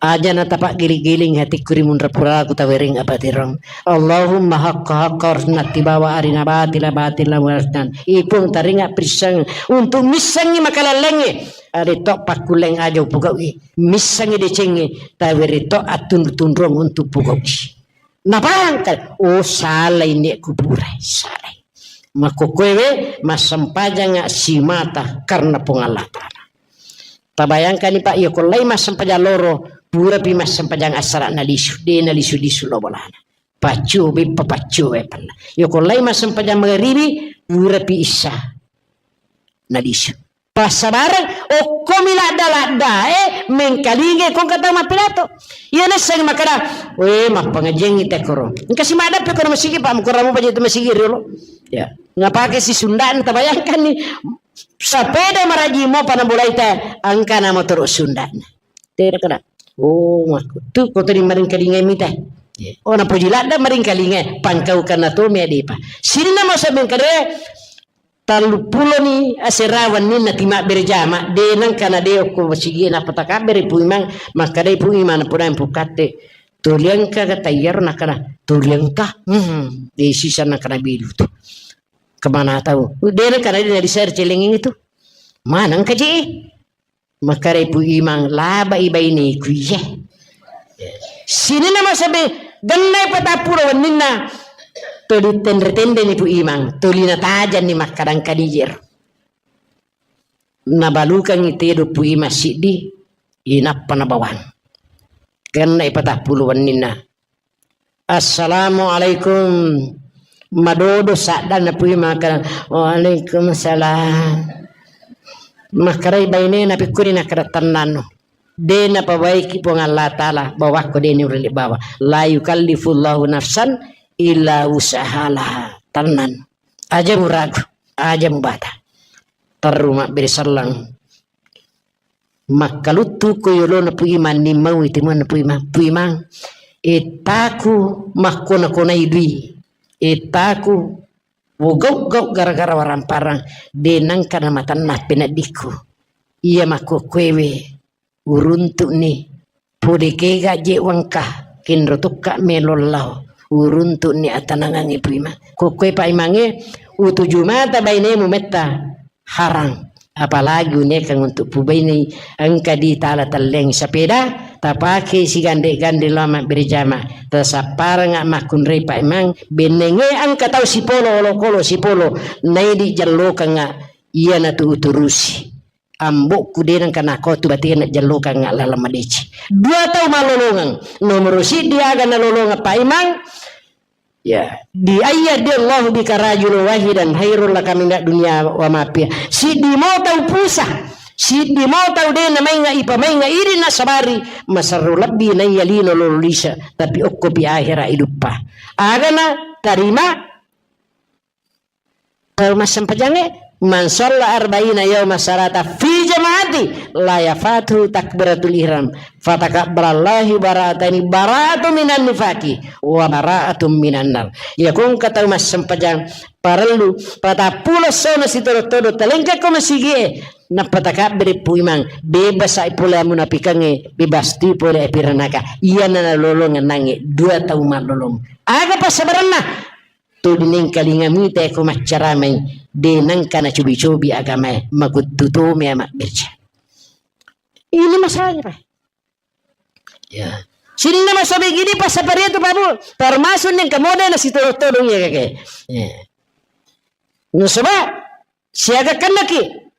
Aja na tapaggiling-giling hatikku ri munra puraku tawereng apatirong. Allahumma haqqa haqqa warzuqna tibawa arina batila batila warzuqna. Ipung taringa prisseng untuk missengi makalallengnge. Ada tok pakkulleng aja upugau'i. Missengi decengnge tawere tok attunru-tunrung untuk pugau'i. Napahangka, oh, salai nek kuburai, salai. Makkokkoewe massempajanga simata karena Puang Allah Ta'ala. Tabayangkani, Pak, iya ko lai massempajang loro, purapi massempajang assara nalisu, de nalisu-lisu lo bolana. Paccu beppa paccu beppa. Iya ko lai massempajang magaribi, purapi issa nalisu. Passabareng, okkomi ladda-laddae mengkalingai kongka tau mappidato. Iya nasseng makkada, "We, mappangajiangngi tekkoro." Engka si maddappe kono masigi, Pak, mukurang mupaja tu masigi riolo. Ya, ngapake si sunda'na tabayangkanni. Sapeda maraji mopa nabolai te, engka na motoro sunda'na. Tena kada. Oh, makku. Tu ko tadi maringkalingai mita. Ya. Oh, napoji ladda maringkalingai, pangkaukanna to me adepa. Sininna masa mengkade, Tellupuloni asera wenninna timabbere jama, de nengka na de okko masigi nappa takabbere Pu Imang, makkadai Pu Imang, napodai Pu Katte, "Tuli engka ga tayyaro?" Nakkana, "Tuli engka." Hmm, de sisa nakkana bilu tu. Kemana tau? De nengka na de na disere celengi tu. Mana engka je? Makkarai Pu Imang, "Labai baineku iye." Sininna masabe, gennai patappulo wenninna, tuli tenre-tenreni Pu Imang, tuli natajanni makkadang kadijero. Nabalukangngi tedo Pu Imang siddi, inappa nabawang. Gennai patappulo wenninna, "Assalamualaikum." Madodo saddanna Pu Imang, makkada, "Waalaikumsalam." Makkarai bainena, "Pekkuni?" Nakkada, "Tennanno. De napabaiki Puang Allah Ta'ala bawakko, de niulle bawa. La yukallifullahu nafsan illa wus'aha laha." Tennan. Aja muragu, aja mubata. Terru mabbere selleng. Makkaluttu ko yolona Pu Imang, nimmaui timuanna Pu Imang. "Pu Imang, ettaku makkona-konai dui. Ettaku wogau-gau gara-gara waramparang, de nengka namatanna peneddikku. Iya makkokkoewe uruntu'ni. Pole kega je wengka, kenro tokka melo lao. Uruntu'ni atanangangnge Pu Imang." Kokkoe Pak Imangnge, utuju mata bainemu metta harang. Apalagi uniaikeng untuk pubainei, engka di tala telleng sapeda, tapake sigande-gande lao mabbere jama, tasapparengnga makkunrai Pak Imang, bennenge engka tau sipolo, olokolo sipolo, naidi jallokengnga, iyanatu uturusi. Ambokku de nengka nakotu batena jallokengnga laleng madeceng. Dua tau malolongeng, nomoro siddi aga nalolongeng Pak Imang, Ya, di ayya di Allahu bika rajulun wahidan khairul laka minad dunya wa ma fiha. Siddi mo tau pusa. Siddi mo tau de namainga ipamainga idi nasabari, maserro lebbi naiya lino lolo lise, tapi okkopi ahera iduppa. Agana tarima tau massempajangnge, man shalla arba'ina yauma salata fi jama'ati la yafatu takbiratul ihram, fatakabbalallahu bara'atani, bara'atu minan nifaki wa bara'atu minan nar. Iya kongka tau massempajang parellu patappulo essona sitodo-todo talengka ko masigie, nappa takabbiri pu imang, bebas ai pole munafikangnge, bebas tu pole api ranaka. Iyana nalolongeng nangnge dua tau mallolong. Aga passabarenna? Tuli nengkalinga mita ko maccaramai, de nengka nacobi-cobi agamae, makuttu tomi mabbirja. Ini masalahnya, Pak. Ya. Sininna masobi gini passaparia tu, Pak Bu. Termasuk nengka mode na sitodong-todong ya, kakek. Ya. Nasaba siaga kennaki.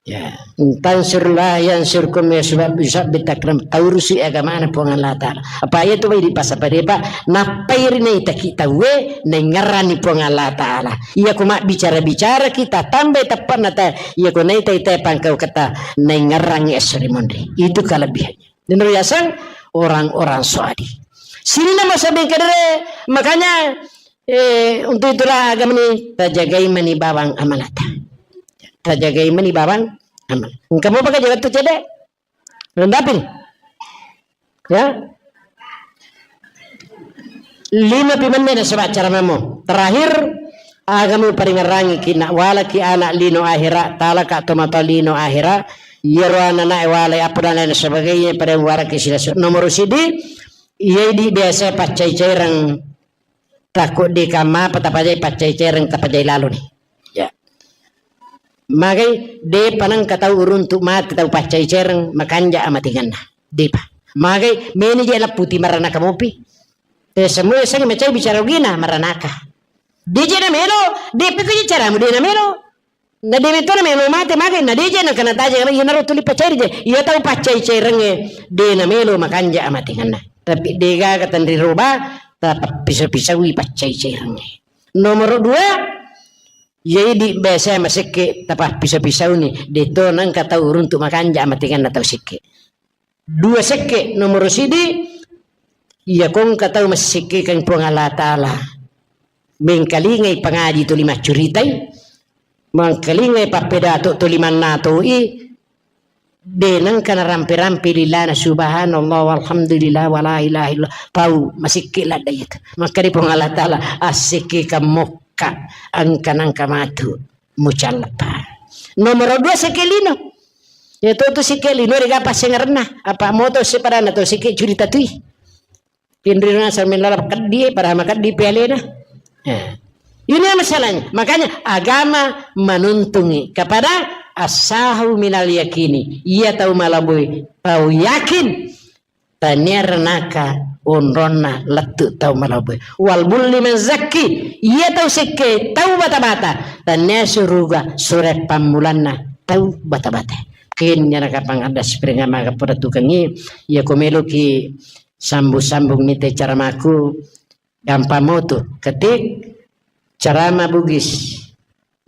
Ya. Tansurlah yang surkum ya sebab bisa bitakram taurusi agamana Puang Allah Ta'ala. Apa iya tu di pasapare, Pak? Nappai ri naitaki tauwe naingerrani Puang Allah Ta'ala. Iya ko mabbicara-bicara kita tambai teppanna ta, iya ko naita-ita pangkau kata naingerrangi esso ri monri. Itu kelebihannya. Nero yaseng orang-orang soadi. Sininna masobi kedere, makanya Eh, untuk itulah agama ini tajagai mani bawang amalata. Tajagai mani bawang amal. Engka mo pakai jaga tu cedek. Rendapin. Ya. Lima pi menne na sebab cara mamo. Terakhir, agama paringerangi ki nak walaki anak lino akhirat, talaka to mata lino akhirat, yero anak walai apa dan lain sebagainya pada waraki sila. Nomor sidi, iya di biasa paccai-caireng. Takko de kamma pa tapajai paccai cereng tapajai lalo ni. Ya. Magai de panengka tau uruntu mati tau paccai cereng makanja amatinganna. Depa. Magai meni je lapputi maranaka mopi. Eh, semua seng macai bicara ugina maranaka. Deje na melo, depe ko caramu de na melo. Na de metona melo mate magai, na deje na kana taja, iyanaro tuli paccai je. Iya tau paccai cerengnge, de na melo makanja amatinganna. Tapi de gaga tenri roba, tapappiso-pisaui paccai cerengnge. Nomor dua, jadi biasa masekke tapappiso-pisauni, de to nangka tau runtu makanja amatinganna tau sekke. Dua sekke, nomoro sidi, iya kongka tau massekkekeng Puang Allah Ta'ala. Mengkalingai pangaji tuli maccuritai, mengkalingai pappedato tuli mannatoi, de nengka narampe-rampe lilana subhanallah walhamdulillah wala ilaha illallah. Tau masekke ladda itu. Maka di Puang Allah Ta'ala, assekkekeng mokka, engka nangka matu mucallapa. Nomoro dua sekke lino. Ya to tu sikke lino riga passengerenna. Apa moto sepadanna to sikke curita tui. Pinrina sambil lalap keddi, padahal makeddi pialena. Ya. Ini masalahnya. Makanya agama menuntungi kepada asahu minal yakini. Iya tau malabui, tau yakin. Tania renaka onronna lettu tau malabue. Wal bulli man zakki, iya tau sekke tau bata-bata. Tania suruga sure pammulanna tau bata-bata. Kenya nakapang ada spring amaga pada tukangi, iya ko meloki sambung-sambung mite cara maku. Gampang motu, ketik ceramah Bugis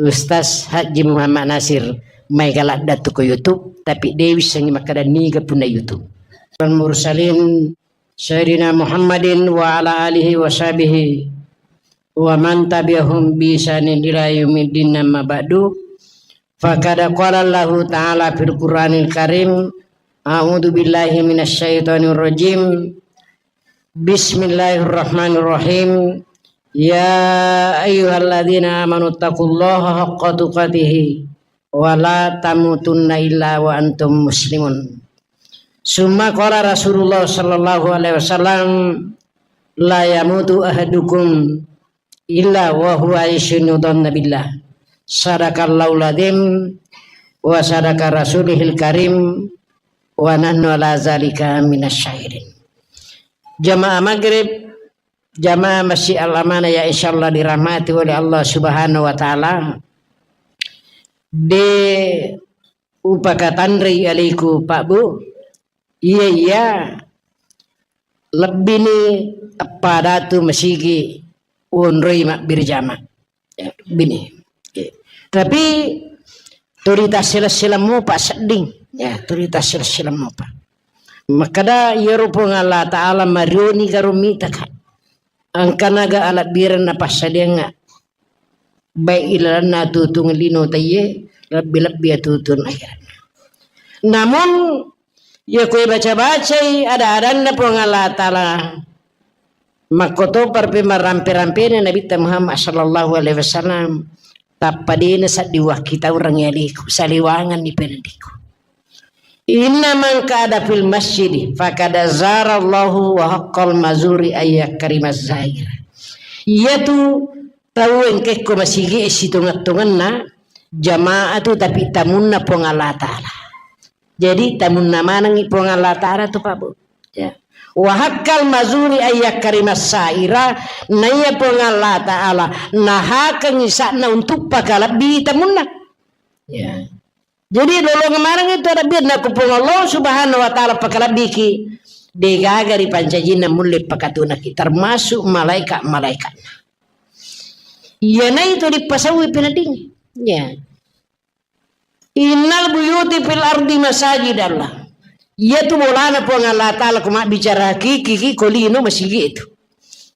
Ustaz Haji Muhammad Nasir, mai galadda tu ko YouTube, tapi de wissengi makkeda niga punna YouTube. Al mursalin Sayyidina Muhammadin wa ala alihi wa sahbihi wa man tabi'ahum bi ihsanin ila yaumiddin, amma ba'du. Faqad qala Allahu ta'ala fil Qur'anil Karim, a'udzu billahi minasy syaithanir rajim. Bismillahirrahmanirrahim. Ya ayyuhalladzina amanu taqullaha haqqa tuqatihi wa la tamutunna illa wa antum muslimun. Summa qala Rasulullah sallallahu alaihi wasallam, la yamutu ahadukum illa wa huwa yusinu dhanna billah. Sadaqallahul adzim wa sadaqa rasulihil karim wa nahnu ala zalika minasy syahidin. Jamaah maghrib, jamaah Masjid Al Amanah yang insyaallah dirahmati oleh Allah Subhanahu wa taala. De upakatanrei alaiku Pak Bu. Iya, iya. Lebbini eppa datu masigi onroi mabbirjama. Ya, bini. Oke. Tapi Tuli tassela-sela mopa sedding. Ya, tuli tassela-sela mopa. Makkeda iyaro Puang Allah Ta'ala marioni garo mitaka. Engkanaga alebbireng napassadiangnga. Baik ilalenna atutung lino taiye, lebbi-lebbi atutung akhiratna. Namun, iya koe baca-bacai ada-adanna Puang Allah Ta'ala, makkotopa pi marampe-rampena Nabitta Muhammad sallallahu alaihi wasallam, tappa dena sedding wakkitaureng yaliku, saliwangenni pendiku. Inna man qa'ada fil masjidi faqad zarallahu wa haqqal mazuri ayyakrimaz zair. Iyatu tau engkekko masigi e sitongeng-tongenna jamaah tu, tapi tamunna Puang Allah Ta'ala. Jadi tamunna manengngi Puang Allah Ta'ala tu, Pak Bu. Ya. Wa haqqal mazuri ayyakrimas saira, naiya Puang Allah Ta'ala nahakengngi sa'na untuk pakalebbi tamunna. Ya. Jadi lolongeng maneng itu ada biar naku Puang Allah Subhanahu wa Ta'ala pakalebbiki, degaga ripancajinna mulle pakatunaki, termasuk malaikat-malaikatna. Iyana itu dipasauwi peneddingnge. Ya. Innal buyuti fil ardi masajidallah. Iyatu bolana Puang Allah Ta'ala ko mabbicara hakiki ki ko lino masigi itu.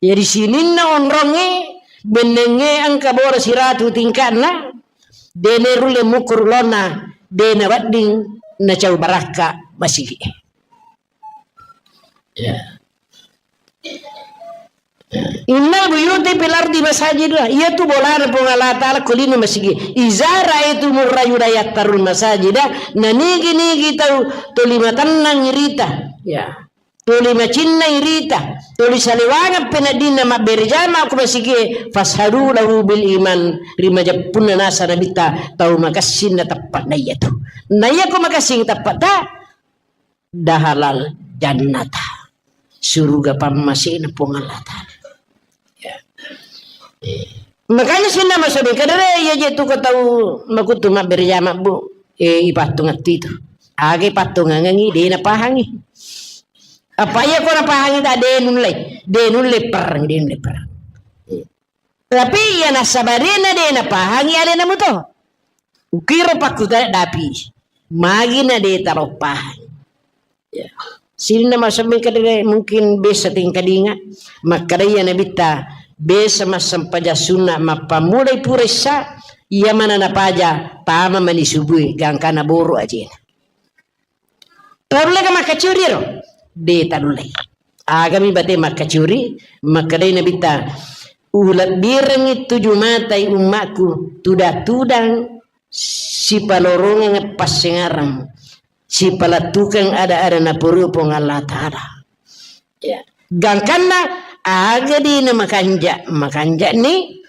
Jadi sininna onrongnge, bennengnge engka bola siratu tingka'na, dene rulle mukuru lona, dena wedding nacau barakka masigi. Ya. Innal buyuti fil ardi masajid, iyatu bolana Puang Allah Ta'ala ko lino masigi. Iza ra'aitumur rajula yattarul masajida, nanigi-nigi tau tuli matennang irita. Ya. Tuli macinnai rita, tuli saliwangeng peneddinna mabbere jama ko masigi e, fashadu lahu bil iman, ri majeppunna nasa Nabitta tau makessing na teppe'na iyatu. Na iyako makessing teppe'ta, dahalal jannata, suruga pammasena Puang Allah Ta'ala. Ya. Eh. Makanya sininna masobi kadere iya je tu ko tau makuttu mabbere jama, Bu. Eh, ipattungattu itu. Aga ipattungangengi, de napahangi. Apa iya ko napahangi ta de nulle, de nulle perang, de nulle perang. Tapi iya nassabarina de napahangi alena muto. Ukiro pakkutana dapi. Magina de taro pahang. Ya. Sininna masobi kadere mungkin besa tingkadinga. Makkada iya Nabitta besa massempajang sunna mappammulai pura issa, iya mana napaja tama mani subui gangkana boro ajena. Tarulleka makkacuri ro? De tarullei. Agami bate makkacuri, makkedai Nabitta, ulebbirengngi tuju matai ummakku, tudang-tudang sipalorongeng passengareng, sipalettukeng ada-ada napurui Puang Allah Ta'ala. Ya. Gangkanna aga dina makanja, makanjani,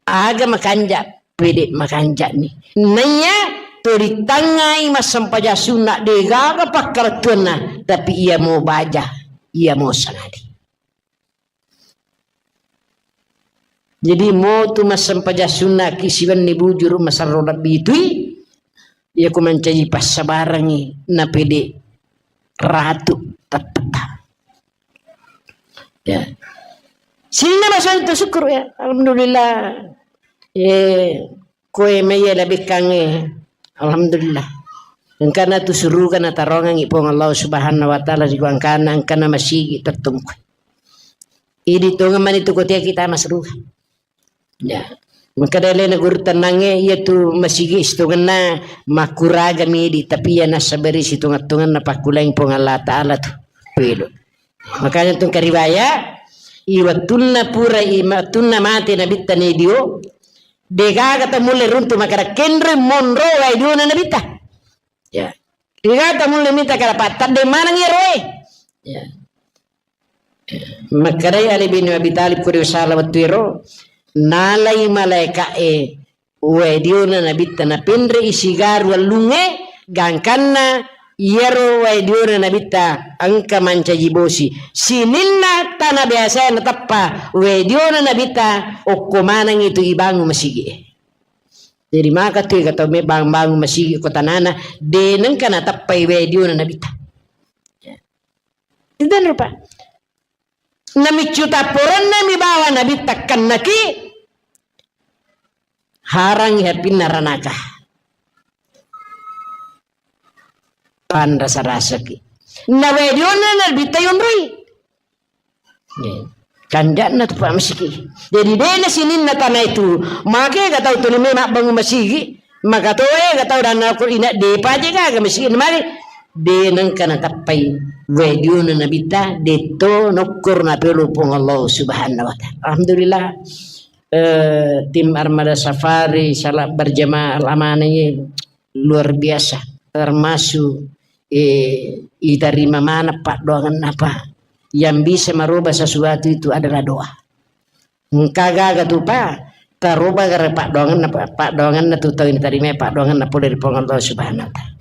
aga makanja, pede makanjani. Naiya to ritangngai massempajang sunna, degaga pakkalettuanna, tapi iya mo baja, iya mo sangadi. Jadi motu massempajang sunnaki siwenni bujuru masarro lebbi tui, iya ko mancaji passabarengngi napede ratu tettetta. Ya. Sininna masobi tu syukur ya. Alhamdulillah. Eh, koe maiya labekkangnge. Alhamdulillah. Engkana tu suruga natarongengngi Puang Allah Subhanahu wa Ta'ala ri gangkanna engkana masigi tettungku. Idi tongeng mani tu kotea kita masruga. Ya. Makkeda alena guru tennangnge, iya tu masigi sitongenna makkuraga midi, tapi iya nassabari sitonget-tongenna pakkulang Puang Allah Ta'ala tu. Pelo. Makanya tu kariwaya, i wettunna pura, i wettunna mate Nabitta nedio, degaga tamulle runtu makkeda kenre monro wae diona Nabitta. Ya. Degaga tamulle mita kada pattadde maneng iyaroe. Ya. Makkedai Ali bin Abi Thalib ko riwasala wettu ero, nalai malaeka'e wae diona Nabitta, napenre'i sigaru wellungnge, gangkanna iyaro wae diona Nabitta engka mancaji bosi. Sininna tana biasae nateppa wae diona Nabitta, okko manengngi tu ibangun masigi'e. Jadi maka tu ega tau me bangun-bangun masigi ko tanana, de nengka nateppai wae diona Nabitta. Itu rupa. Namiccu tapporenna mi bawa Nabitta kennaki, harangi hapinna ranaka. Panrasa-rasaki. Na wediona na bitta yonroi. Ye. Kanja'na tu Pak Masiki. Jadi dena sininna tanah itu. Make ga tau tuli memang bangun masigi. Maka toe ga tau dan aku ina depa je ga masigi mari. Deneng kana tappai. Wediona na bitta detto nokkur na pelu Puang Allah Subhanahu wa Ta'ala. Alhamdulillah. Eh, tim Armada Safari salat berjamaah al-amanah ini luar biasa, termasuk, eh, itarima mana paddoangenna, Pak. Yang bisa merubah sesuatu itu adalah doa. Engka gaga tu, Pak, taroba gara paddoangenna, Pak, paddoangenna tu tau itarima paddoangenna pole ri Puang Allah Subhanahu wa Ta'ala.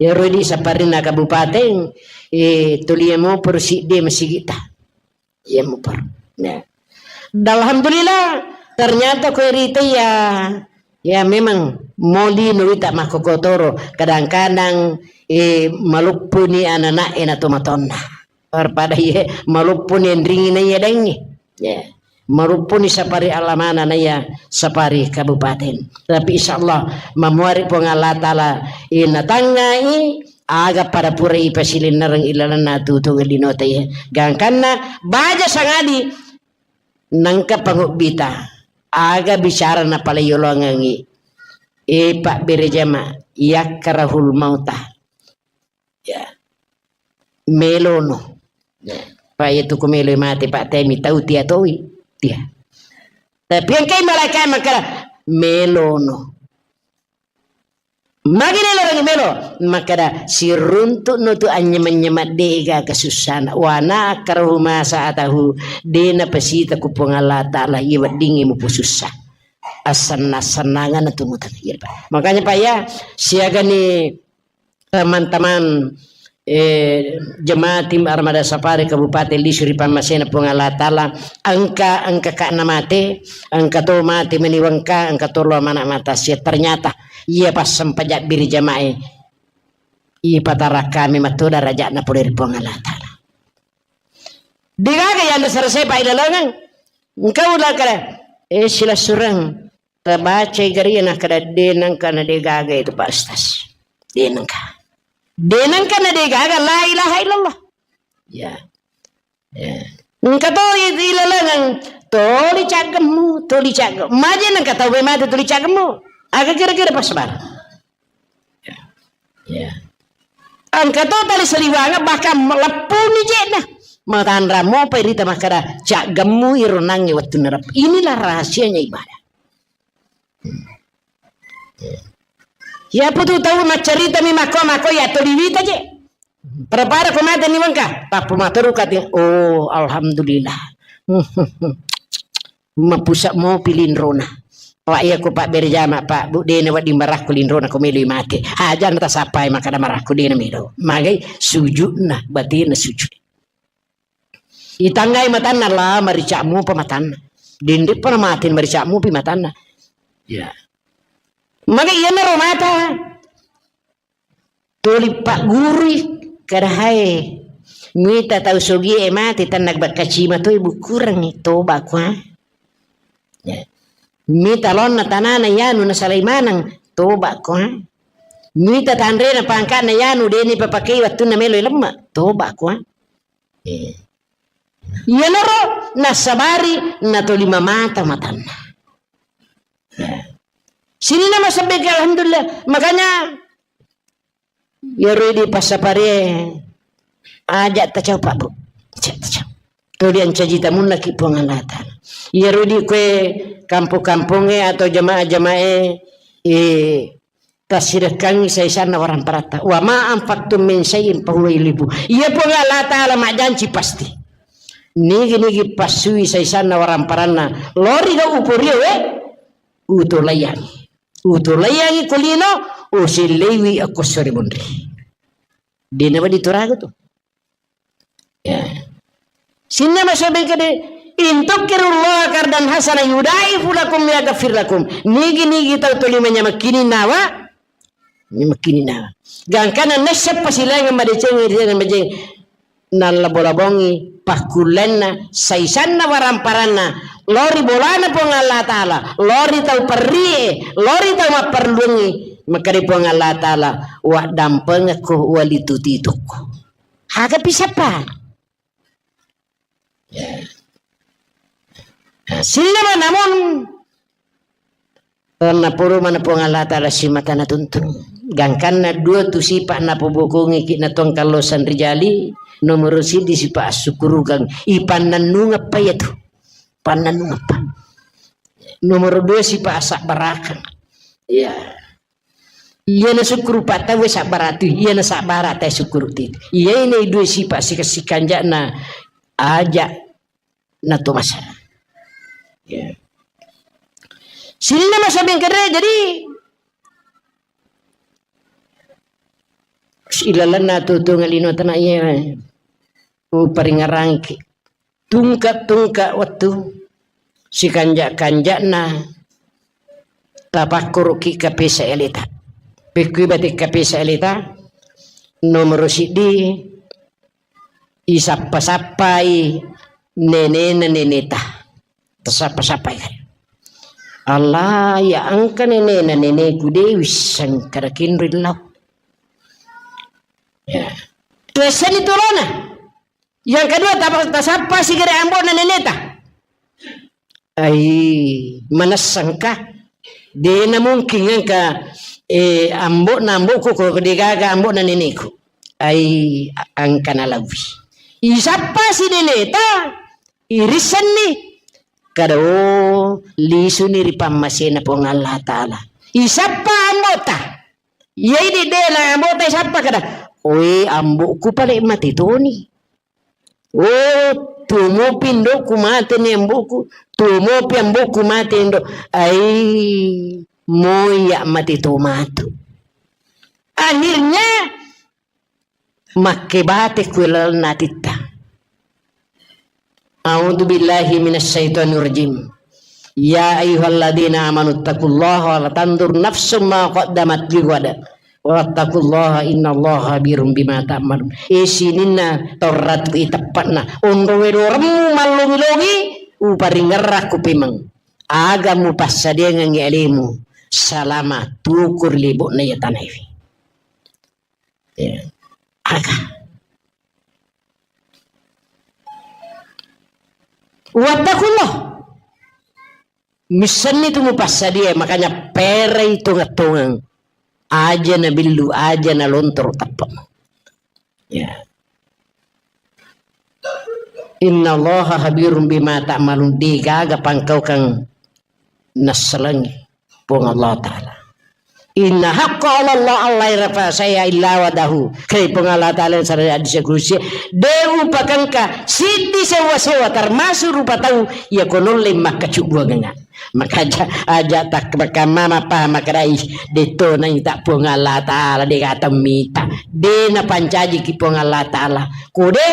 Iyaro di saparinna kabupaten, eh, tulia moporo sidde masigita. Iya mupar. Ya. Dan alhamdulillah, ternyata kue rita ya, ya memang moli nuwita makkokotoro. Kadang-kadang, eh, maluppuni anak-anak ena tomatonna. Daripada ye maluppuni endringi na iya dengi. Ya. Maluppuni sapari alamana na iya sapari kabupaten. Tapi insya Allah, mamuari Puang Allah Ta'ala, eh, natangai, aga pada pura ipasilinnereng ilalenna tutu linota iya. Gangkanna baja sangadi nengka pangubbita. Aga bicara napaleyolongengi. E, Pak Bere Jama, yakkarahul mauta. Ya. Melono. Ya. Pak, iya tu ku melo mate, Pak, temi tau tia toi. Tia. Tapi engkai malaikat makkeda melono. Magi nelo rangi melo? Makkeda, siruntu'no tu anynyameng-nyameng de'gaga sussana. Wa na akrahu ma sa'atahu, de napasita ku Puang Allah Ta'ala, iya weddingngi mupusussa. Assenna-sennanganna tu mutang. Iya, Pak. Makanya, Pak, ya, siagani teman-teman, eh, jemaah tim Armada Safari Kabupaten Lisu ri pammasena Puang Allah Ta'ala, engka, engka ka na mate, engka to mate meni wengka, engka to lo mana mata sia. Ternyata, iya passempajang biri jamae, ipatarakami matto darajatna pole ri Puang Allah Ta'ala. Degaga yang dasar saya Pak ilalengeng. Engkau lah kala, eh, silessureng. Tabacai gari nakkeda, de nengka na degaga itu, Pak Ustaz. De nengka. De nengka na degaga, la ilaha illallah. Ya. Ya. Engka to i-, ilalengeng, toli caggemmu, toli caggemmu. Maje nengka tau mate toli caggemmu. Aga kira-kira pas bar. Ya. Ya. Engka to tali saliwangeng, bahkan leppuni je'na. Matanra mopa irita makkeda, caggemmu iro nangnge wettunna rep-, inilah rahasianya ibadah. Ya, putu tau maccarita mi makko, makko ya toliwita je. Pada-pada ko mate ni wengka, tappu materu kati, oh, alhamdulillah. Mapusa mopi linrona. Pak, iya ko Pak Bere Jama, Pak, Bu, dena wedding marakku linrona ko meloi mate. Aja na tasapai makkeda marakku dena melo. Magai sujudna, batina sujud. Itanggai matanna, la marica'mu pa matanna. Dende pa na mate marica'mu pi matanna. Ya. Maka iyanaro mata. Tuli paggurui, kada hae. Mita tau sogie mate tanna bakkaci matoi bukurengngi, toba kua. Ya. Mita lonna tanana yanu nasalai maneng, toba kua. Mita tanrena pangkana yanu deni papakei wattunna melo lemma, toba kua. Eh. Iyanaro nassabari natolima mata matanna. Sininna masebbeke, alhamdulillah. Makanya, iyaro idi passapare aja tacau, Pak, Bu. Aja tacau. Tuli ancaji tamunnaki Puang Allah Ta'ala. Iyaro idi kue kampong-kampongnge atau jamaah-jamaah, eh, tassirekkangngi saisanna waramparatta. Wa ma anfaqtum min syai'in fahuwa yukhlifu. Iya Puang Allah Ta'ala majjanci pasti. Nigi-nigi passui saisanna waramparanna. Lori ga uporio, eh? Utolaiyangi. Utolaiyangi ko lino, usilleiwi akko sori munri. Dena wadi turaga tu. Ya. Sinna masobeng kede, "In tuqridullaha qardan hasana yudaifu lakum wa yaghfir lakum." Nigi-nigi tau tolima nyamakkini nawa, nyamakkini nawa. Gangkana nessa pasilaingan madeceng, madeceng. Nallabo-labongi pakkullenna, saisanna waramparanna, lori bolana Puang Allah Ta'ala, lori tau perrie, lori tau mapperluangi, Makkeda Puang Allah Ta'ala, "Waddampengekko, walitututukko." Aga pisappa? Ya. Nah, sillama namun, karena purumana Puang Allah Ta'ala simata natuntung. Gangkanna dua tu sipa napobokongi ki na tuang kallosang rijali, nomoro siddi sipa assukurukang, ipannannungeppa iyatu. Pannannungeppa. Nomoro dua sipa asabbarakang. Iya. Iyana sukkuru pa tauwe sabbara tu, iyana sabbara tae sukkuru tu. Iyae na dua sipa sika-, sikanjana aja na to masa. Ya. Sininna masa bengkere, jadi ilalenna tu, tu ngalino tana iya. Uparingerangki. Tungka-tungka wettu, sikanja-kanjana tapakkuruki kapesa eleta. Pekkui bate kapesa eleta, nomoro siddi, isappa-sappai nenena neneta. Tasappa-sappai. Allah, ya engka nenena neneku de wisseng kada kinroi lao. Ya. Tuessani tolona. Yang kedua, tapa-, tasappa sigere ambo'na neneta. Ai, manessangka? Dena mungkin engka, eh, ambo'na ambo'ku ko degaga ambo'na neneku. Ai, a-, engka nalauwi. Isappa si neneta, irissenni. Kada, oh, lisuni ri pammasena Puang Allah Ta'ala. Isappa ambo'ta. Iyai de-, dena ambo'ta isappa kada, "Oe, ambo'ku pale mate toni. Oh, tumopi indo'ku mate ni ambo'ku, tumopi ambo'ku mate indo'. Ai, moiya mate to matu." Akhirnya, makkebate ku lalenna atitta. A'udzu billahi minasy syaithanir rajim. Ya ayyuhalladzina amanu taqullaha wa la tanzur nafsum ma qaddamat lighad. Wattaqullaha innallaha khabirum bima ta'malun. Eh, sininna torratku iteppa'na. Onro wedoremmu mallongi-longi, uparingerrakku pemeng. Aga mupassadiangengngi alemu salama tukur lebo'na iya tanaewe. Ya. Aga. Wattakullah. Missenni tu mupassadia, makanya perai tongeng-tongeng. Aja nabillu, aja nalontoro teppemu. Ya. Innallaha khabirun bima ta'malun, degaga pangkaukang nassalengi Puang Allah Ta'ala. Inna haqqa 'ala Allah alla yurafa syai'an illa wa'adahu. Kai Puang Allah Ta'ala yang sarang hadis kudusi, de upakangka siddi sewa-sewa termasuk rupa tau iya ko nolle makkacubbuangengnga. Maka aja, aja tak makamma mapaham makadai, de to naita Puang Allah Ta'ala, de gata mita. De napancajiki Puang Allah Ta'ala. Ko de,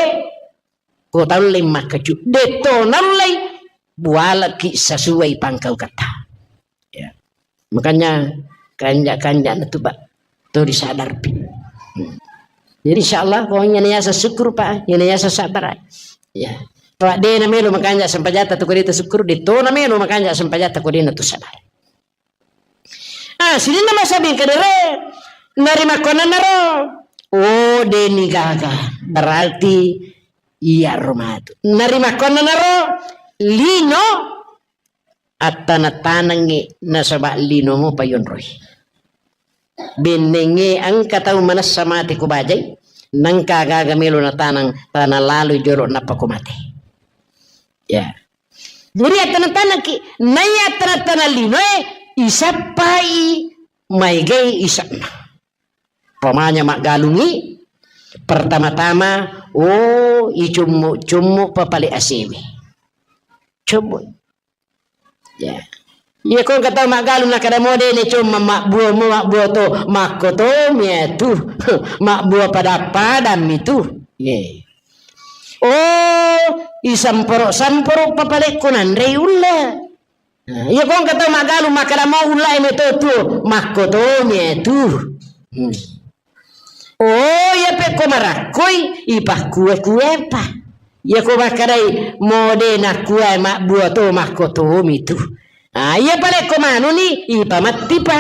ko taulle makkacu, de to naullei bualaki sesuai pangkauketta. Ya. Makanya kanja-kanja na tu, Pak. To disadarpi. Hmm. Jadi insyaallah ko iyana yaseng syukur, Pak, iyana yaseng sabar. Ya. Pak de na melo makanja sempajatta tu ko de ta syukur, de to na melo makanja sempajatta ko de na tu sabar. Ah, sininna masabing kedere, narimakkonanaro, oh, deni gaga, berarti iya ro matu. Narimakkonanaro, lino, attana-tanangngi nasaba linomu payonroi. Bennengnge engka tau manessa mate ko bajai, nengka gaga melo natanang, tana laloi jolo nappa ko mate. Ya. Jadi attana-tanakki, naiya attana-tana linoe, isappai maegai isa'na. Pamanya maggalungi, pertama-tama, oh, icummu-cummu papale asewe. Cummu. Ya. Iya ko engka tau maggalung nakada mo de ne cumma mabbua mo mabbua to, makko to miatu. Mabbua pada-padammi tu. Ye. Oh, isamporo-samporo papalekko nanrei ulla. Nah, iya ko engka tau maggalung makkada mau ulla e meto tuo, makko to miatu. Hmm. Oh, iya pekko marakkoi, ipakkue-kuepa. Iya ko makkadai mode nakkua mabbua to makko to mitu. Ah, iya palekko manuni, ipamattipa.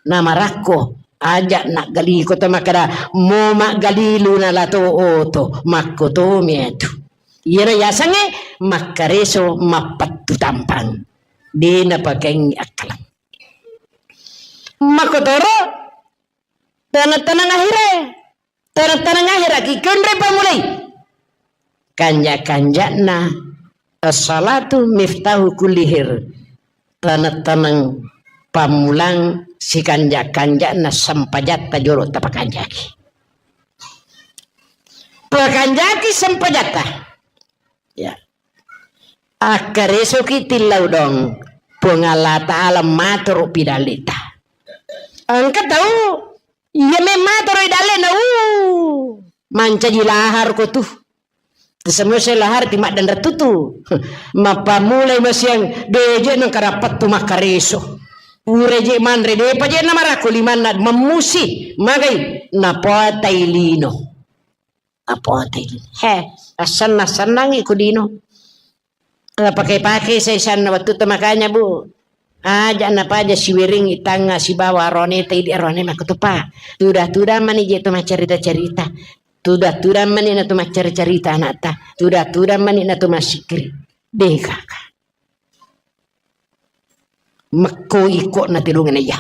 Namarakko, aja' naggaliko to makkeda, mo maggalilu nala to oto, makko tomi atu. Iyana yasengnge makkareso mappettu tampang. De' napakaingi akkaleng. Makkotoro, tenang-tenang ahire. Tenang-tenang ahire ki konre pammulai. Kanja-kanja'na as-salatu miftahu kulli khair. Tenang-tenang pammulang sikanja-kanja'na sempajatta jolo tapakanjaki. Pakanjaki sempajatta. Ya. Akkaresoki tillau dong. Puang Allah Ta'ala matoro pidallita. Engka tau iya memmatoro idallena, uh, mancaji lahar ko tu. Semua lahar ti maddanra tutu. Mappamulai masiang, de' je' nengka dapat tu makkareso. Pura je' manre, de'pa je' namarakko limanna, mammusi, magai, napoatai lino. Apoatai. He, assenna-sennangi ku lino. Napake-pake saisanna wettu to makanya, Bu. Aja' napaja siweringi tangnga sibawa aroneta idi' arone makkutupa. Tuda-tuda mani je' to maccarita-carita. Tuda-tuda mani na to maccarita-carita anakta. Tuda-tuda mani na to massikkiri. Degaka. Mekko iko na telungenna iya.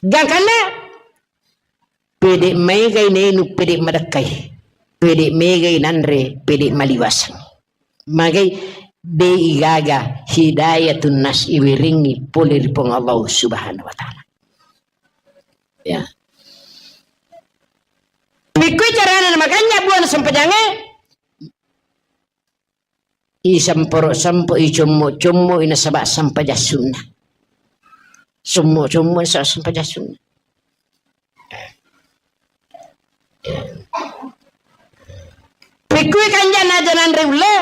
Gangkanna pede' maegai nainu, pede' madekkai, pede' maegai nanre, pede' maliwaseng. Magai de' igaga hidayatun nas iweringi pole ri Puang Allah Subhanahu wa Ta'ala. Ya. Pikkui carana namakanja buana sempajangnge? Isemporo-sempoi, icommo-commo, inasaba sempajang sunna. Sommo-sommo, inasaba sempajang sunna. Pikkui kanjana aja nanre ulle.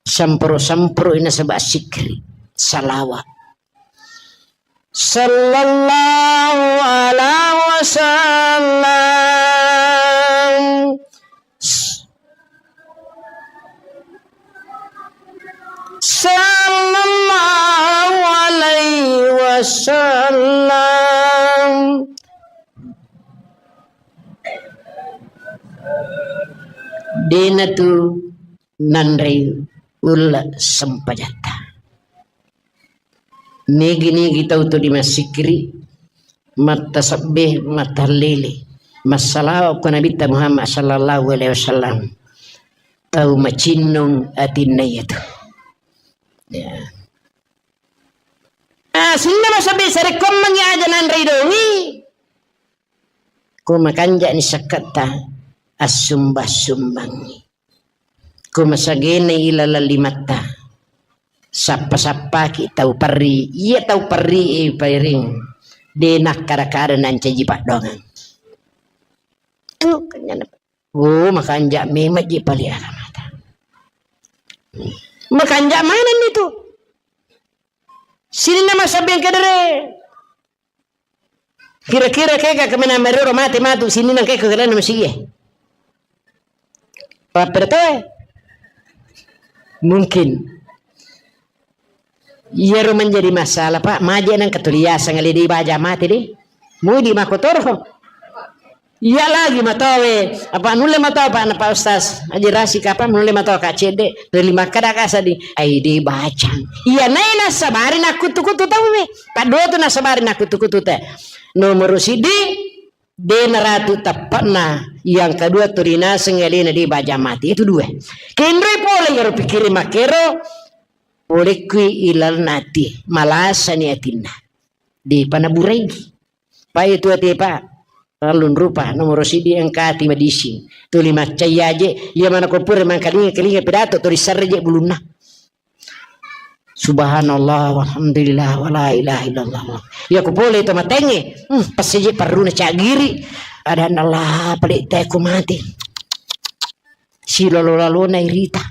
Semporo-semporo, inasaba sikri. Salawa. Sallallahu alaihi wasallam. Sallallahu alaihi wasallam. Dena tu nanrei ulle sempajatta. Nigi-nigi tau tu dimassikiri, mattasebbe, mattallele, massalawa ko Nabitta Muhammad sallallahu alaihi wasallam. Tau macinnung atinna iyatu. Ya. Ah, sininna masebbe sarekkoammengngi aja nanrei dongi. Ko makanja'ni sakketta, assumba-sumbangngi. Ko masagena ilaleng limatta, sappa-sappaki tau perri, iya tau perri e pairing, de nakkada-kada nancaji paddoangeng. Tuh, kenyana. Oh, makanja memang ji pale agamata. Makanja manenni tu. Sininna masabeng kedere. Kira-kira kega kemena merero mate matu sininna kega kelana masigie. Papper toe. Mungkin. Iyaro menjadi masalah, Pak. Maje nang ketuliasang le di baja mate deh. Mudi makotoro. Iya lagi matowe, apa nulle matoa Pak na Pak Ustaz? Aji rasi kapa nulle matoa Kak Cedde, reli makkada kasa di, ai de bacang. Iya nai nasabari nakkutu-kutu tau we. Padua tu nasabari nakkutu-kutu te. Nomor sidi, de naratu teppana. Yang kedua tu rinaseng alena de baja mati. Itu dua. Kenroi pole iyaro pikkiri makkero, pole kui ilalna ati, malasani atinna. De panaburai. Pai tu ati, Pak. Rallung rupa, nomor sidi engka ati madising. Tuli maccai aje, iya mana ko pura mangkalinga-kalinga pidato, tuli serre je bulunna. Subhanallah, walhamdulillah, wala ilaha illallah. Iya ko pole to matenge, hmm, pas je parruna cagiri. Adanna Allah, pale te ko mati. Silolo-lalona irita.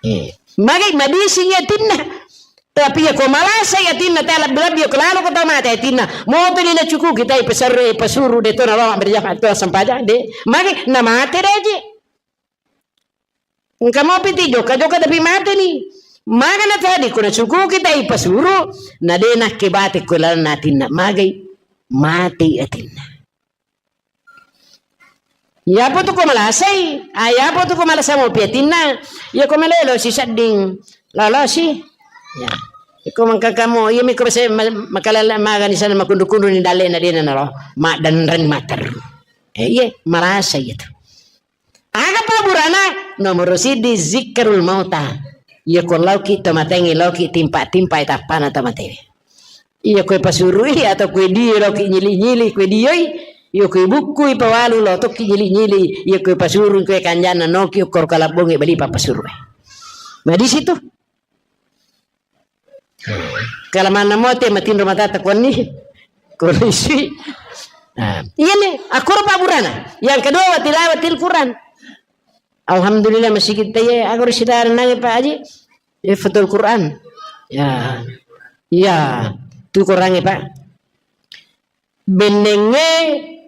Eh, magai madising atinna. Tapi ya ko malasa atinna, ta lebbi-lebbi ko lalo ko tau mate atinna. Moto ni nacuku kita ipeserre, ipesuru de to nalama berjamaah to sempajang de. Magai namate de je. Engka mopi ti joka-joka tapi mate ni. Magana tadi ko nasukuki ta ipasuru, na de nakke bate ko lalenna atinna, magai mate atinna. Yapo tu ko malasai, ah, yapo tu ko malasa mopi atinna, ya ko malelo si sedding, lolosi. Ya. Iko mangkakamo, iya mi ko bese ma-, makalala magani sana makundu-kundu ni dalle na dena naro, madanreng mater. Eh, iye, marasa iya tu. Aga paburana? Nomoro siddi zikrul mauta. Iya ko lauki to matengi, lauki timpa-timpa tappana to matewe. Iya koe pasurui atau koe dio loki nyili-nyili koe dioi. Iya koe bukkui pawalu lotoki nyili-nyili. Iya koe pasurui koe kanjana noki ukkor kalabbongi bali papasuru. Nah, di situ. Kalamanna mote matinro matata konni. Kondisi. Nah, iya nih, akkoro paburana. Yang kedua, wa tilawatil Quran. Alhamdulillah, masigi taye, aku ro sidara nange, Pak Haji. Hifdzul Quran. Ya. Iya. Tu Qurange, Pak. Bennengnge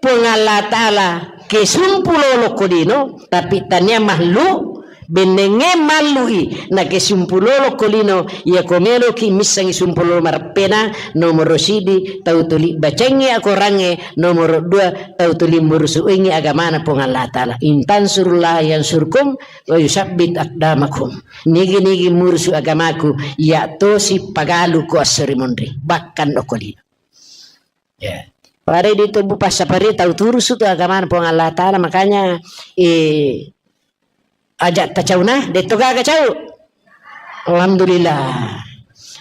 Puang Allah Ta'ala kesumpu lolo ko lino, tapi tania mallu, bennengnge mallui, na kesumpu lolo ko lino, iya ko meloki missangi sumpu lolo mareppena, nomoro sidi, tau tuli bacengngi akorangnge, nomoro dua, tau tuli murusuingi agamana Puang Allah Ta'ala. In tansurullaha yansurkum, wa yusabbit aqdamakum. Nigi-nigi murusu agamaku, iya tosi pagalu ko assori monri, bahkan okko lino. Ya. Pada di tubuh passapari tau turusu tu agamana Puang Allah Ta'ala, makanya, eh, aja tacauna, detto gaga cau. Alhamdulillah.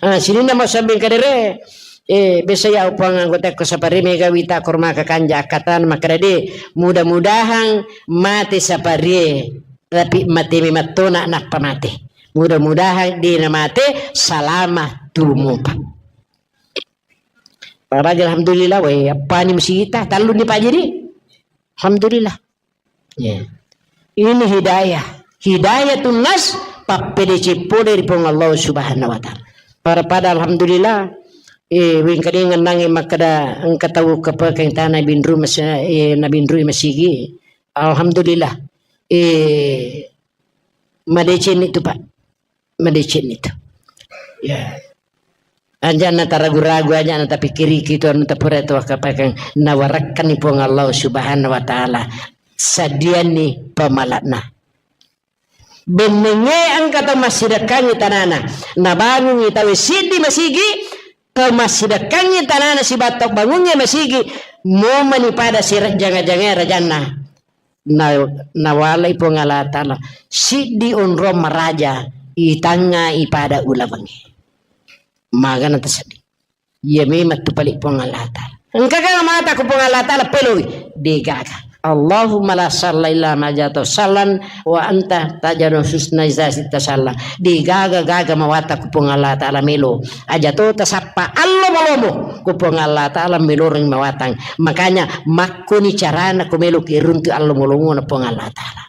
Ah, sininna mau sabbing kadere, eh, biasa ya upang anggota ko sapari mega wita korma kakanja akatan makadade, mudah-mudahan mate sapari, tapi mate mematona nappa mate. Mudah-mudahan dena mate salama tumupa. Paraja alhamdulillah, weh, appani musigita, talluni pajiri. Alhamdulillah. Ya. Ini hidayah. Hidayatun nas, pappedeceng pole ri Puang Allah Subhanahu wa Ta'ala. Pada-pada alhamdulillah, eh, wengkadeng nange makkada engka tau kepekeng tana binru mas-, eh, nabinrui masigi. Alhamdulillah. Eh, madeceng itu, Pak. Madeceng itu. Ya. Aja' na taragu-ragu, aja' na tapikkiriki tu anu tapura tu wakapakang nawarakkanni Puang Allah Subhanahu wa Ta'ala. Sadianni pamala'na. Bennengnge engka tau massidekkangngi tanana. Nabangungngi tau siddi masigi, tau massidekkangngi tanana sibawa tau bangungnge masigi, momani pada sirejjanga-jangae rajanna. Na, nawalai Puang Allah Ta'ala siddi onrong maraja itangnga ipada ulawengnge. Magana taseddi. Iya memang tu pali Puang Allah Ta'ala. Engka ga mata ku Puang Allah Ta'ala peloi? Degaga. Allahumma la sahla illa ma ja'altahu sahlan wa anta taj'alul huzna idza syi'ta sahla. Degaga-gaga mawata ku Puang Allah Ta'ala melo. Aja to tasappa allo malomo ku Puang Allah Ta'ala meloreng mawatang. Makanya makkoni carana ko meloki runtu allo malomona Puang Allah Ta'ala.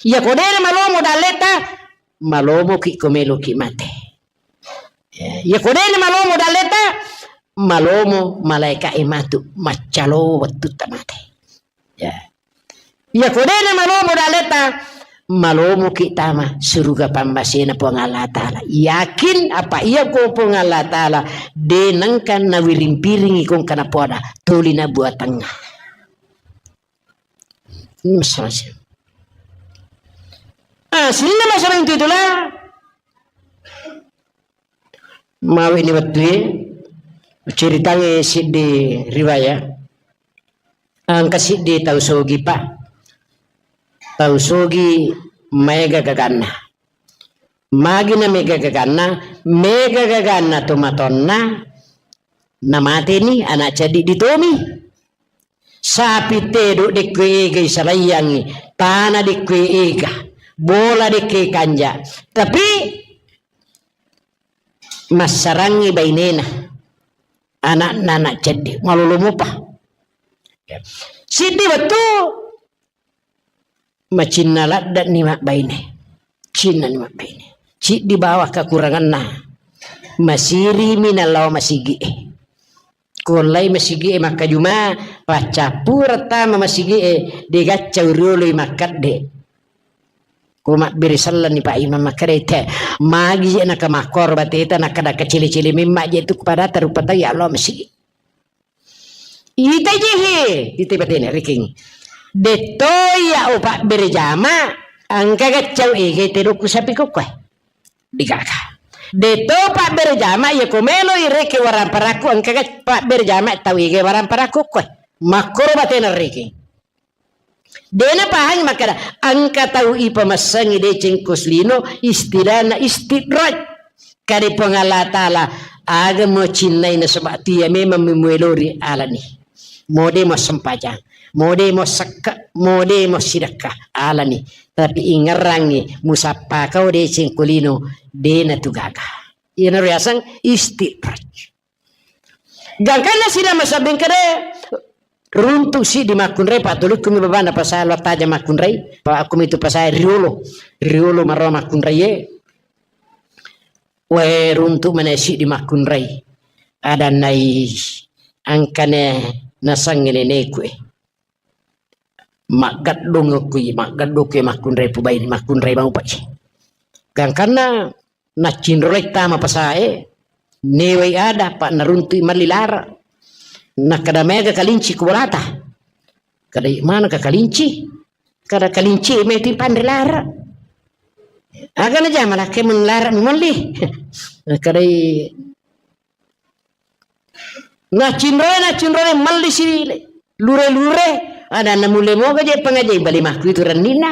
Iya ko dena malomo dalleta, malomoki ko meloki mate. Ya, iya ko dena malomo dalleta, malomo malaika e matu maccalo wettutta mate. Ya. Iya ko dena malomo dalleta, malomoki tama suruga pammasena Puang Allah Ta'ala. Yakin apa iya ko Puang Allah Ta'ala de nengka nawiring-piringi ko engka napoada toli na buatangnga. Ini masalah sih. Ah, sininna masalah itu itulah. Mawi ni wettue, ceritangnge siddi riwayat. Engka siddi tau sogi, Pak. Tau sogi maega gaganna. Magi na mega gaganna, mega gaganna tomatonna, namateni anak ceddi ditomi. Sapi tedo dekko ega isalaiyangi, tana dekko ega, bola dekko kanja. Tapi massarangngi bainena, anakna anak ceddi, malolo mopa. Siddi wettu macinna ladde'ni mabbaine. Cinnani mabbaine. Ciddi bawang kakuranganna. Masirimi nallawa masigi'e. Kuollai masigi'e makkajuma, paccappureng tama masigi'e, degacca urioloi makkedde. Ko mabbere sellenni Pak Imam makkeda, "Te, magi je naka makkoro bateta, naka naka cili-cili memma je tu pada tarupa tau ya Allah mesi." Ita je he, ita batena riking. Detto ya o pabbere jama, angka gaccau ege te doku sapi kokkoe. Digaga. Detto pabbere jama, ya ko melo ireke waramparakku, angka gac-, pabbere jama tau ege waramparakku koe. Makkoro batena riking. Dena pahang makkeda, engka tau ipamassengi deceng ko selino, istilahna istidraj. Kade Puang Allah Ta'ala, aga mo cinnai nasaba tu ya memang memuelori alani. Mode mo sempajang, mode mo sekke, mode mo sidekka alani. Tapi ingerangi musappa kau deceng ko lino, dena tu gaga. Iyana riaseng istidraj. Gangkanna sidang masabbing kede, runtu siddi makkunrai, pa tulukku mi babana pasai lo taja makkunrai, pa aku mitu pasai riolo, riolo maro makkunrai e. Wae runtu mana siddi makkunrai. Ada nai angkane nasangi neneku e. Maggeddung kui, maggeddung kui makkunrai pubaini, makkunrai mau paci. Gangkanna naccinrolai tama pasae, newai ada, pa naruntui malli lara. Nakada mega kalinci ku bolata. Kada mana ka kalinci? Kada kalinci meti panre lara. Aga na jama lakke mun lara mi malli. Kadai nacinroi, nacinroi malli si lure-lure. Ada na mulle moga je pengaji bali makku itu rennina.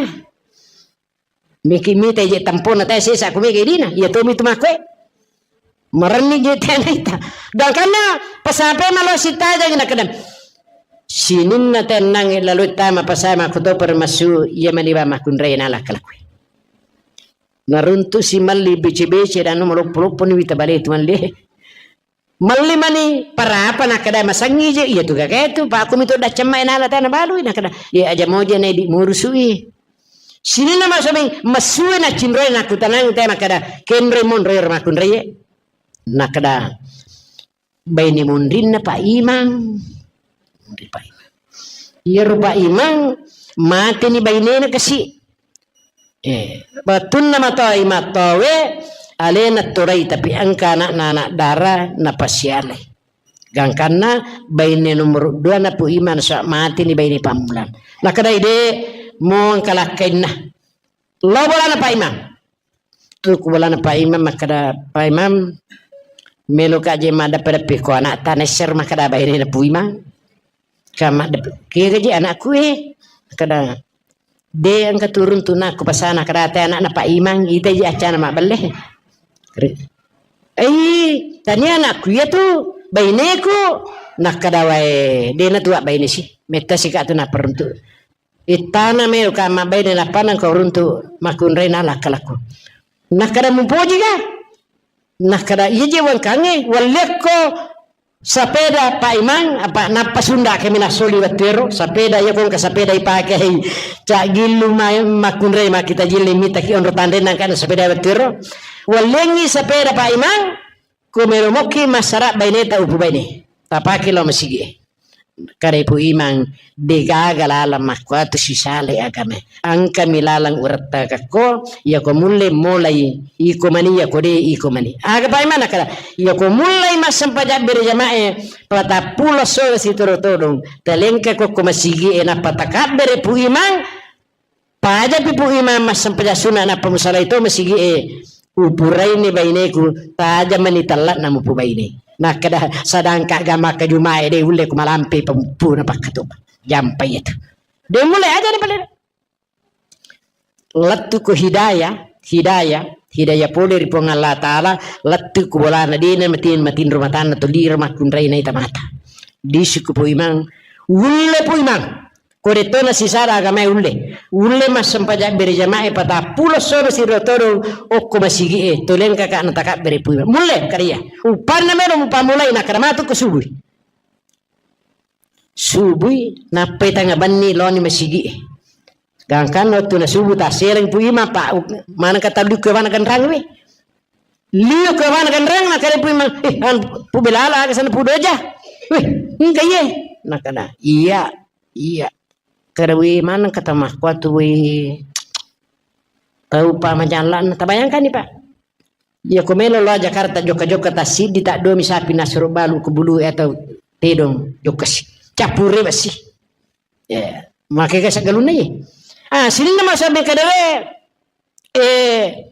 Miki mita je tampona tae sesa ku mega idina. Iya tomi tu makku e. Marenni je tae naita. Gangkanna pasape malo sitajang na kadam. Sininna tennang lalo tama pasai makku to permasu iya mani ba makkunrai nala kalakue. Naruntu si malli bece-bece dan maloppo-loppo ni wita bale tu malli. Malli mani parapa nakkeda masengngi je, iya tu gagae tu, pa aku mitu daccamma e nala tana balui, nakkeda, iya aja moje na idi murusui. Sininna masomi, masue na cinroi nakutanang te makkeda, kenroi monroi ro makkunraie. Nakkeda, baine monrinna Pak Imang. Monri Pak Imang. Iyaro Pak Imang, mateni bainena kasi. Eh, wettunna matoi mattowe, alena torai, tapi engka anakna anak dara napasialai. Gangkanna baine nomor dua na Pu Imang, sa mateni baine pammulang. Nakkadai de mo engka lakkainna. Lao bolana Pak Imang. Tu ku bolana Pak Imang makkada, "Pak Imang, melo ka je maddeppe-deppe ko anak tanessero," makkada baine na Pu Imang. Ka maddeppe, "Kega je anakku e?" Makkada, De, engka turung tu nakku pasana kadate anakna Pak Imang, ita ji accana mabbelle. Ri-, ei, tania anakku iya tu, baineku, nakkada wae, de na tuwa baine si, metta si ka tu napperuntu. Ittana melo ka mabbaine nappanang ko runtu makkunrai na lakkalakku. Nakkada mupoji ka? Nakkada, "Iya je wangkangnge, walliakko sapeda Pak Imang, apa nappa sunda kami nasoli wettuero, sapeda iya ko engka sapeda ipake, hei, cak gillu ma-, makkunrai makkita jilli mitaki onro tanre nangkana sapeda wettuero. Walliangngi sapeda Pak Imang, ko melo mokki massara baineta upu baine. Tapake lao masigi e." Kadai Pu Imang, degaga lalang makkuatu sisale agama. Engkami lalang urettakakko, iyako mulle molai iko mani, iyako de iko mani. Aga Pak Imang nakkada, iyako mullei massempajang bere jamae, patappulo sore sitoro todong, talengka kokko masigi e, nappa takabbere Pu Imang, Pajapi Pu Imang massempajang sunna, nappa musalai to masigi e, upuraini baineku, tajamani tella'na mupu baine. Nakkeda, "Sadangka ga makkajuma e de ulle ku malampe pemupuna pakkatuba." Jampa iya tu. De mulle aja ni pale. Lettu ko hidayah, hidayah, hidayah pole ri Puang Allah Ta'ala, lettu ko bolana dena matin, matinro matanna toliro makkunrai naita mata. Disuku Pu Imang, ulle Pu Imang. Ko dettona sisara agamae ulle. Ulle massempajang bere jamae patappulo soro siro todong okko masigi e. Toleng kakak na takabbere Pu Imang. Mulle, kariya. Upanna melo mupamulai nakkada matu ko subui. Subui, nappai tanga benni loni masigi e. Gangkanna wettu na subuh tassereng Pu Imang, pa, maneng katallu ko wana ganrang we. Liu ko wana ganrang, nakkada Pu Imang, "Eh, an, Pu Belala, aga sana Pu Doja?" "Weh, engka iye." Nakkada, "Iya, iya." Kada we maneng kata makkuatu we. Tau pa majalla'na, tabayangkanni, Pak. Iya ko melo lao Jakarta jokka-jokka tassiddi, taddomi sapi nasuro balu ko bulu atau tedong jokka si. Cappure besi. Ya, makkega saggalunna ye. Ah, sininna masabbing kadawe, eh,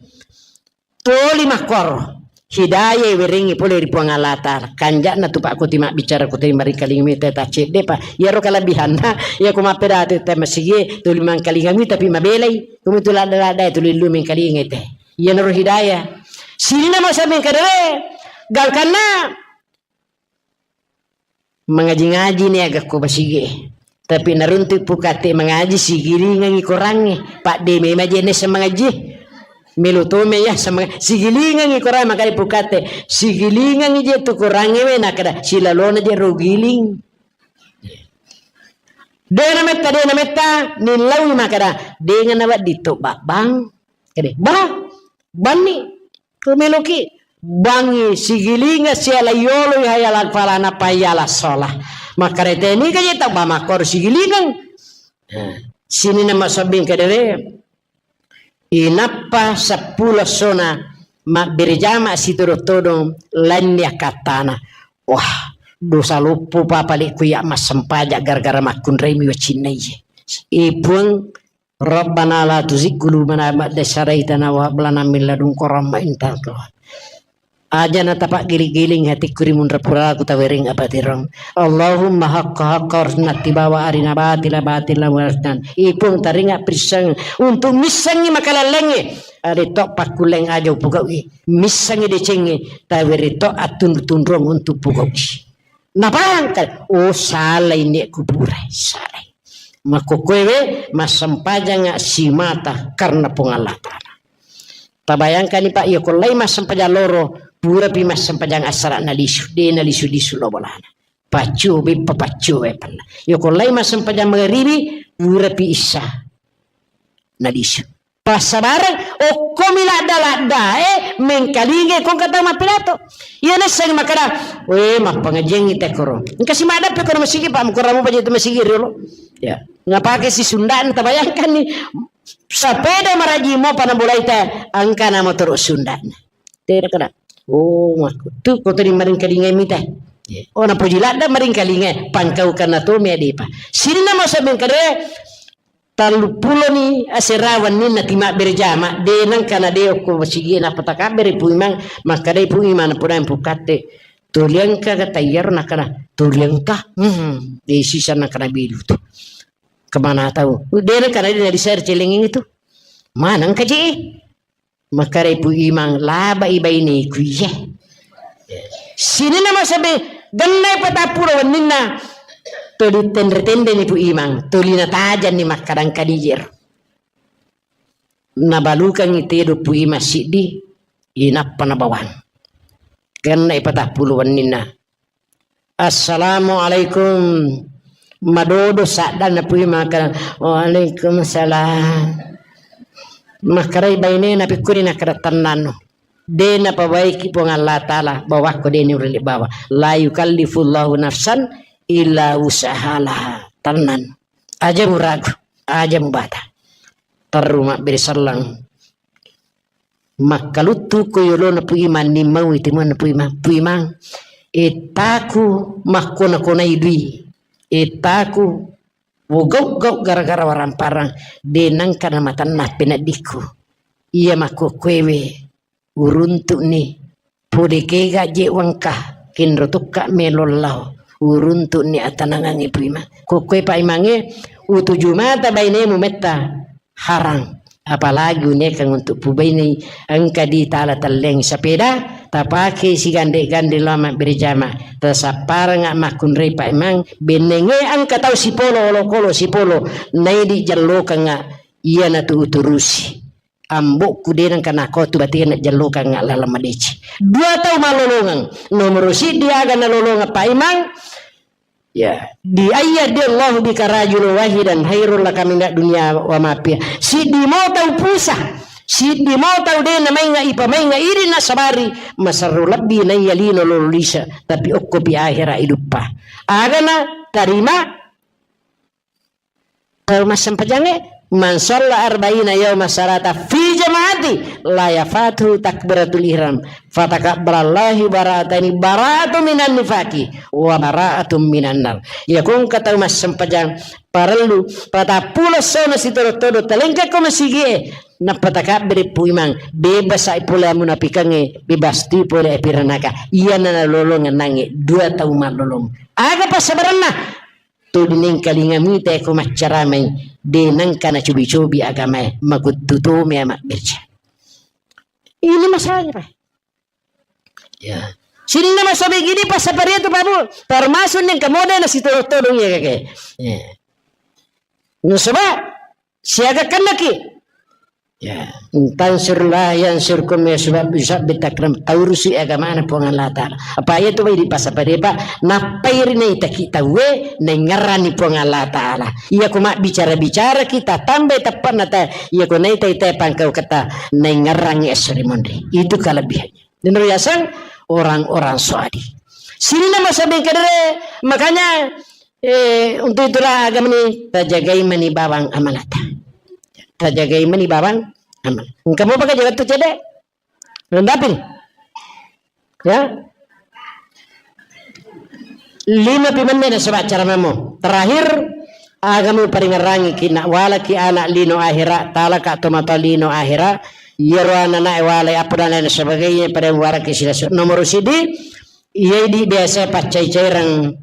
toli makkoro. Hidayah werengngi pole ri Puang Allah Ta'ala. Kanja'na tu Pak ko ti mabbicara ko teri maringkalinga mita ta cedde pa. Iyaro kalebihanna, iya ko mappedati te masigi toli mangkalinga mi tapi mabelai. Kumitu ladda-ladda tuli lu mengkalinga te. Iyanaro hidayah. Sininna masabbing kadawe, galkanna mangaji-ngaji ni aga ko masigi. Tapi naruntu pukate mangaji sigilingangi korangnge. Padde memang jenne semangaji. Melo tome ya semang-, sigilingangi korang makanya pukate. Sigilingangi je tu korangnge we nakada silalona je rogiling. Dena metta, dena metta, nillaui makada. Dengan nawa dito babang. Kade, bah, banni. Kumeloki bangi sigilinga siala yolo hayala falana payala sola. Makarete ni kaje tau ba makor sigilingang. Nah, sininna masabbing kadere. Inappa seppulo sona mabbere jama sitodo-todong lainni akkattana. Wah, dosa loppo pa pale kuya massempaja gara-gara makkunrai mi wacinna iye. Ipuang Rabbana la tuzigh qulubana ba'da idh hadaitana wa hab lana min ladunka rahmah innaka antal wahhab. Aja na tapaggiling-giling hatikku ri munra puraku tawereng apatireng. Allahumma haqqa haqqa warzuqna ittiba'a wa arina batila batila warzuqna. Ipung taringa prisseng untuk missengi makalallengnge. Ade to pakkulleng aja upugau'i. Missengi decengnge tawere to attunru-tunruang untuk pugau'i. Napahang kan? Oh, salai nek kuburai, salai. Makkokkoewe massempajanga simata karena Puang Allah Ta'ala. Tabayangkani, Pak, iya ko lai massempajang loro, purapi massempajang assara nalisu, de nalisu-lisu lo bolana. Paccu, beppa paccu, eh, panna. Iya ko lai massempajang magaribi, purapi isya nalisu. Passabareng, okkomi ladda-ladda, eh, mengkalinga ko engka tau mappidato. Iya nasseng makkada, "Weh, mappangajiangngi tekkoro." Engka si maddappe kono masigi, Pak, mukurang mupa je tu masigi riolo. Ya, napake si Sunda'na, tabayangkanni. Sapeda maraji mopa nabolaita, engka na motoro Sunda'na. Tera kada. Oh, makku. Tu ko tadi maringkalinga mita. Ya. Oh, napoji ladda maringkalinga, pangkaukan na to me adepa. Sininna masa mengkade, Tellupuloni asera wenninna ti mabbere jama, de nengka na de okko masigi, nappa takabbere Pu Imang, makkedai Pu Imang, napodai Pu Katte, "Toli engka ga tayyaro?" Nakkana, "Toli engka." Hmm, de sisa nakkana bilu tu. Kemana tau? De nengka na de na di share celengi tu. Mana engka je? Makkedai Pu Imang, "Labai baineku iye." Sininna masabe, gennai patappulo wenninna, tuli tenre-tenreni Pu Imang, tuli natajanni makkadang kadijero. Nabalukangngi tedo Pu Imang siddi, inappa nabawang. Gennai patappulo wenninna. "Assalamualaikum." Madodo saddanna Pu Imang, makkada, "Waalaikumsalam." Makkedai bainena, "Pikkuni?" Nakkada, "Tennanno. De napabaiki Puang Allah Ta'ala bawakko, de niurili bawa. La yukallifullahu nafsan illa wus'aha laha." Tennanno. Aja muragu, aja mubata. Terru mabbere selleng. Makkaluttu ko yolona Pu Imang, nimmaui timuanna Pu Imang. "Pu Imang, ettaku makkona-konai dui. Ettaku wogau-gau gara-gara waramparang, de nengka na matanna peneddikku. Iya makkokkoewe uruntu'ni. Pole kega je wengka, kenro tokka melo lao. Uruntu'ni atanangangngi Pu Imang." Kokkoe Pak Imangnge, utuju mata bainemu metta. Harang. Apalagi unikang untuk pubainei, engka di tala telleng sepeda, tapake sigande-gande lao mabbere jama, tasapparengnga makkunrai Pak Imang, bennenge engka tau sipolo, olokolo sipolo, naidi jellokengnga, iyanatu uturusi. Ambokku de nengka nakotu batena jellokengnga laleng madeceng. Dua tau malolongeng, nomoro siddi aga nalolongeng Pak Imang, Ya, di ayya yahdiallahu bika rajulan wahidan khairul laka minad dunya wa ma fiha. Siddi mo tau pusa, siddi mo tau de namainga ipamainga idi nasabari, maserro lebbi naiya lino lolo lisa, tapi okkopi ahera iduppa. Agana tarima tau massempajangnge, man shalla arba'ina yauma salata fi mati, la yafatuhu takbiratul ihram, fatakabbarallahu bara'ataini, bara'atun minan nifaqi wa bara'atun minan nar. Iya ko engka tau massempajang parellu patappulo essona sitodo-todo talengka ko masigie, nappa takabbiri pu imang, bebas ai pole amunapikangnge, bebas tu pole api ranaka. Iyana nalolongeng nangnge dua tau mallolong. Aga passabarenna? Tuli nengkalinga mita ko maccaramai, de nengka nacobi-cobi agamae, makuttu to mea mabbirja. Ini masalahnya, Pak. Ya. Sininna masobi gini passaparia tu, Pak Bu, termasuk nengka mode na sitodong-todong ya, kakek. Ya. Nasaba siaga kennaki. Ya, tansurlah yang surkum ya, sebab bisa bitakram taurusi agamana Puang Allah Ta'ala. Apa iya tu bai di pasapade, Pak? Nappai ri naitaki tauwe, naingerrani Puang Allah Ta'ala. Iya ko mabbicara-bicara kita tambai teppanna ta, iya ko naitai te pangkau kata naingerrangi esso ri monri. Itu kelebihannya. Dino riaseng orang-orang soadi. Sininna masabbing kedere, makanya, eh, untuk itulah agama ini tajagai mani bawang amalata. Tajagai mani bawang amal. Engka mopa ka jaga tu cede? Rendapin. Ya. Lima pi menne nasaba acara mamo. Terakhir, aga muparingerrangi ki na walaki anak lino ahera, talaka tomatoa lino ahera, iyaro anak-anak e walai apa dan lain sebagainya pada waraki silasu. Nomor sidi, iya idi biasa paccai-caireng.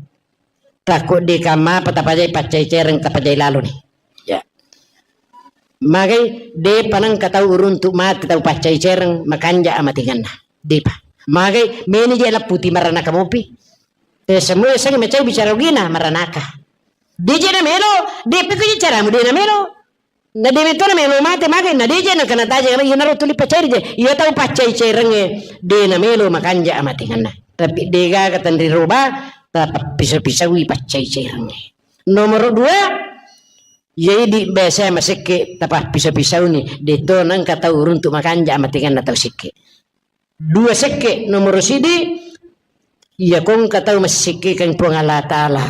Takko de kamma apa tapajai paccai-caireng, tapajai laloni. Ya. Magai, depa nengka tau uruntu mati tau paccai-caireng, makanja amatinganna. Depa. Magai, meni je lapputi maranaka mopi. Eh, semua sengi macai bicara ugina, maranaka. De je na melo, depa ko je caramu de na melo. Na de metona melo mate, magai, na de je na kana taja, iyanaro tuli paccai je. Iya tau paccai-cairengnge, de na melo makanja amatinganna. Tapi de gaga tenri roba, tapappiso-pisaui paccai-cairengnge. Nomoro dua, iya idi biasa masekke tapappiso-pisauni, de to nengka tau uruntu makanja amatinganna tau sekke. Dua sekke, nomoro sidi, iya ko engka tau massikkekeng Puang Allah Ta'ala.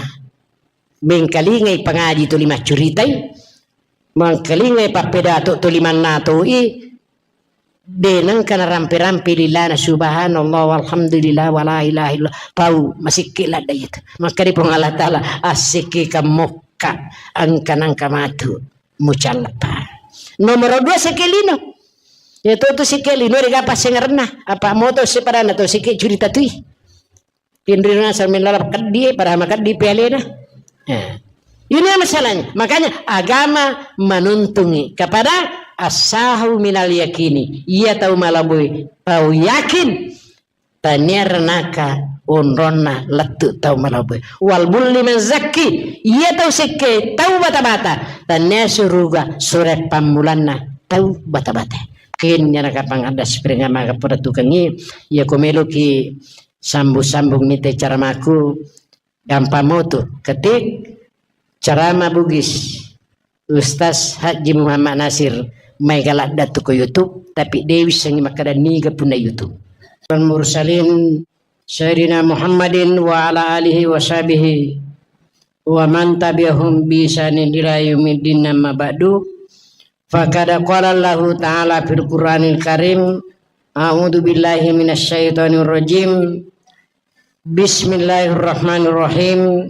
Mengkalingai pangaji tuli maccuritai, mengkalingai pappedato tuli mannatoi, de nengka narampe-rampe lilana subhanallah walhamdulillah wala ilaha illallah. Tau masikke ladda itu. Makkeda Puang Allah Ta'ala, assikkekeng mokka, engka nengka matu mucallapa. Nomoro dua sekke lino. Ya to tu sikke lino de ga passengerenna. Apa moto sepadanna to sikke curita tui. Pinrina sambil lalap keddi, padahal makeddi pialena. Ya. Ini masalahnya. Makanya agama menuntungi kepada asahu minal yakini. Iya tau malabui, tau yakin. Tania renaka onronna lettu tau malabbu. Wal bulli man zakki, iya tau sekke tau bata-bata. Tania suruga sore pammulanna tau bata-bata. Kennya nakapang ada spring amaga poda tukengi, iya ko meloki sambung-sambung mite caramaku, gampang motu. Ketik ceramah Bugis. Ustaz Haji Muhammad Nasir, maega ladda tu ko YouTube, tapi de wissengi makkeda niga punna YouTube. Al mursalin Sayyidina Muhammadin wa ala alihi wa sahbihi wa man tabi'ahum bi ihsanin ila yaumiddin, amma ba'du. Faqad qala Allahu ta'ala fil Qur'anil Karim, a'udzu billahi minasy syaithanir rajim. Bismillahirrahmanirrahim.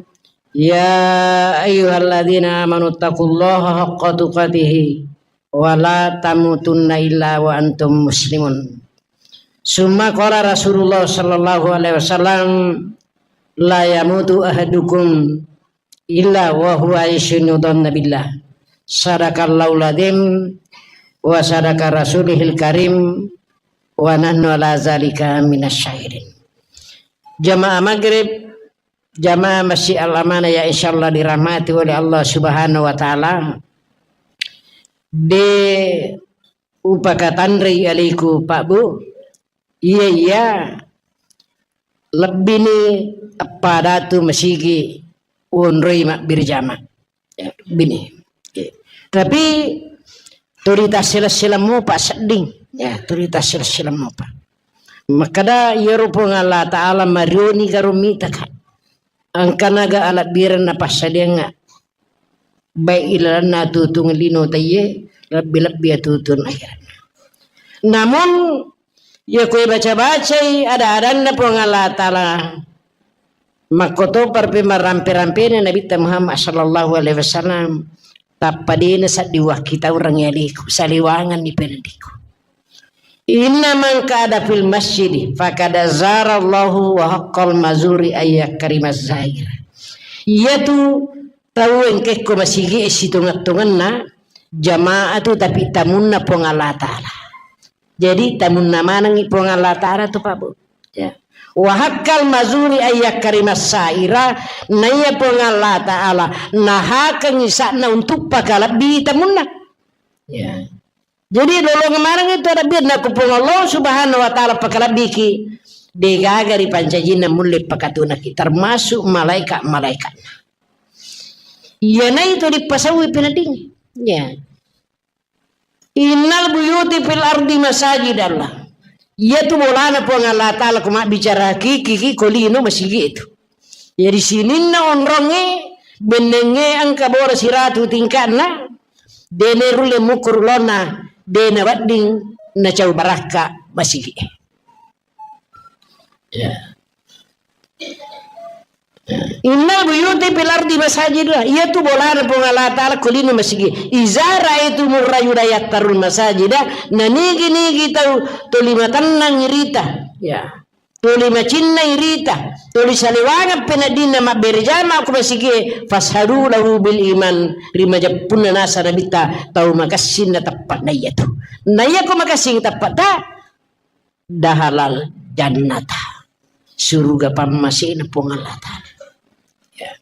Ya ayyuhalladzina amanu taqullaha haqqa tuqatihi wa la tamutunna illa wa antum muslimun. Summa qala Rasulullah sallallahu alaihi wasallam, la yamutu ahadukum illa wa huwa yusinu dhanna billah. Sadaqallahul adzim wa sadaqa rasulihil karim wa nahnu ala zalika minasy syahidin. Jamaah maghrib, jamaah Masjid Al Amanah yang insyaallah dirahmati oleh Allah Subhanahu wa taala. De upakatanrei alaiku Pak Bu. Iya, iya. Lebbini eppa datu masigi onroi mabbirjama. Ya, bini. Oke. Tapi tuli tassila-sila mopa sedding. Ya, tuli tassila-sila mopa. Makkeda iyaro Puang Allah Ta'ala marioni garo mitaka. Engkanaga alebbirenna passadiangnga. Baik ilalenna atutung lino taiye, lebbi-lebbi atutung akhiratna. Namun, iya koe baca-bacai ada-adanna Puang Allah Ta'ala, makkotopa pi marampe-rampena Nabitta Muhammad sallallahu alaihi wasallam, tappa dena saddi wakkitaureng yaliku, saliwanganni pendiku. Inna man qa'ada fil masjidi faqad zarallahu wa haqqal mazuri ayyakrimaz zair. Iyatu tau engkekko masigi e sitongeng-tongenna jamaah tu, tapi tamunna Puang Allah Ta'ala. Jadi tamunna manengngi Puang Allah Ta'ala tu, Pak Bu. Ya. Wa haqqal mazuri ayyakrimas saira, naiya Puang Allah Ta'ala nahakengngi sa'na untuk pakalebbi tamunna. Ya. Jadi lolongeng maneng itu ada biar naku Puang Allah Subhanahu wa Ta'ala pakalebbiki, degaga ri pancajinna mulle pakatunaki, termasuk malaikat-malaikatna. Iyana itu dipasaui penedding. Ya. Innal buyuti fil ardi masajidallah. Iyatu bolana Puang Allah Ta'ala ko mabbicara kiki ki ko lino masigi itu. Jadi sininna onrongnge, bennengnge engka bola siratu tingka'na, dene rulle mukuru lonna, dena wedding nacau barakka masigi. Ya. Innal buyuti fil ardi masajid, iyatu bolana Puang Allah Ta'ala ko lino masigi. Iza ra'aitumur rajula yattarul masajida, nanigi-nigi tau toli matennang irita. Ya. Toli macinnai rita, toli saliwangeng peneddinna mabbere jama ko masigie, fashadu lahu bil iman, ri majeppunna nasa nabitta tau makessing na teppe'na iyatu. Na iya ko makessing teppe'ta, dahalal jannata, suruga pammasena Puang Allah Ta'ala. Ya.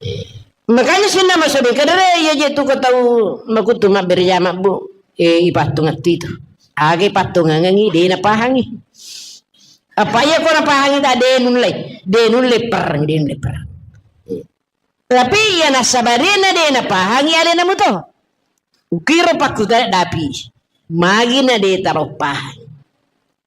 Eh. Makanya sinna masobe kadere iya je tu ko tau makutu mabbere jama, Bu. Eh, ipattungettu itu. Aga ipattungengengi, de napahangi. Apa iya ko napahangi ta de nulle, de nulle perang, de nulle perang. Eh. Tapi iya nasabarena de napahangi alena muto. Ukiro pakkutana dapi. Magi na de taro pahang.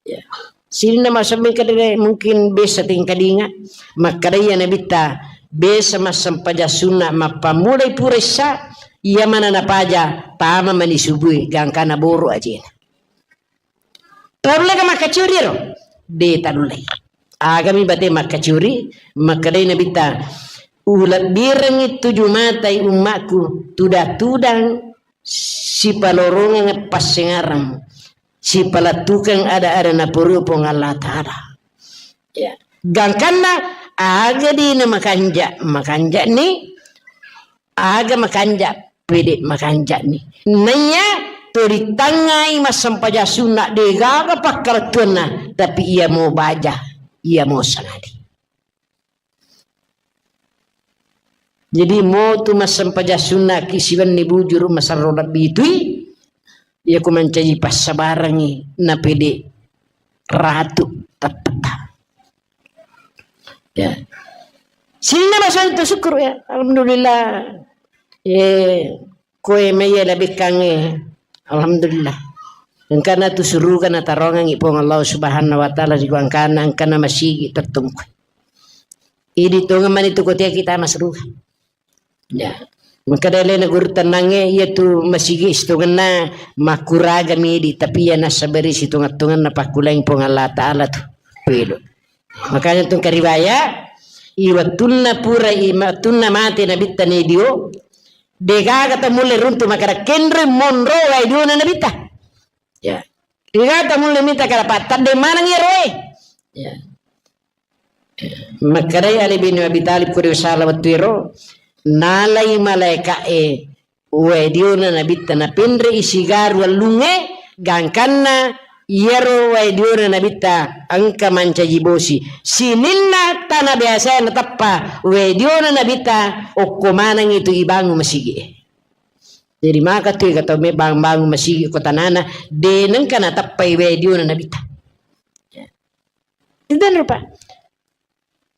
Ya. Sininna masobe kadere mungkin biasa tingkadinga, makkadaiya nabitta biasa massempajang sunna mappammulai pura issa, iya mana napaja tama mani subue gangkana boro ajena. Taulleka makkacuri ro? De taullei. Agami bate makkacuri, makkadai nabitta, ulebbirengngi tuju matai ummakku, tudang-tudang sipalorongeng passengarang, sipalettukeng ada-ada napurui Puang Allah Ta'ala. Ya. Gangkanna aga dina makanja, makanjani, aga makanja, pede makanjani. Naiya turitangngai massempajang sunna degaga pakkalettuanna, tapi iya mo baja, iya mo sanadi. Jadi, motu massempajang sunnaki siwenni bujuru masarro lebbi tui, iya ku mancaji passabarangi napede ratu teppetta. Ya. Sininna masoang tu syukur ya. Alhamdulillah. Eh, koe maiya labekkangnge. Alhamdulillah. Engkana tu suruga natarongangi Puang Allah Subhanahu wa Ta'ala ri gangkanna engkana masigi tettungku. Idi tongeng mani tu kotea kita masruga. Ya. Maka dalena guru tenangnge iya tu masigi sitongenna makkuraga midi, tapi iya nasabari sitongang-tonganna pakkulang Puang Allah Ta'ala tu. Pelo. Makanya tu kariwaya, i wettunna pura i wettunna mate nabitta nedio, degaga tamulle runtu makara kenre monro wae diona nabitta. Ya. Degaga tamulle mita kara pattadde maneng iya roe. Ya. Makkedai Ali bin Abi Thalib ko riwasala wettu ero, nalai malaeka'e wae diona nabitta napenre'i sigaru wellungnge, gangkanna iyaro wae diona nabitta engka mancaji bosi. Sininna tana biasae nateppa wae diona nabitta okko manengngi tu ibangun masigi'e. Jadi maka tu ega tau me bangun-bangun masigi ko tanana, de nengka nateppai wae diona nabitta. Itu rupa.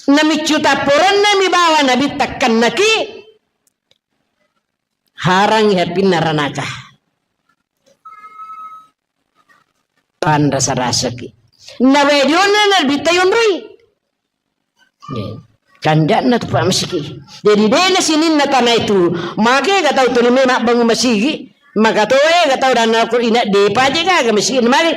Namiccu tapporenna mi bawa nabitta kennaki, harangi hapinna ranaka. Panrasa-rasaki. Na wae diona nabitta yonroi. Kanja'na tu Pak masigi. Jadi dena sininna tana itu. Make ga tau tuli me mabbangun masigi. Maka toe ga tau dan aku ina de paje gaga mesti mari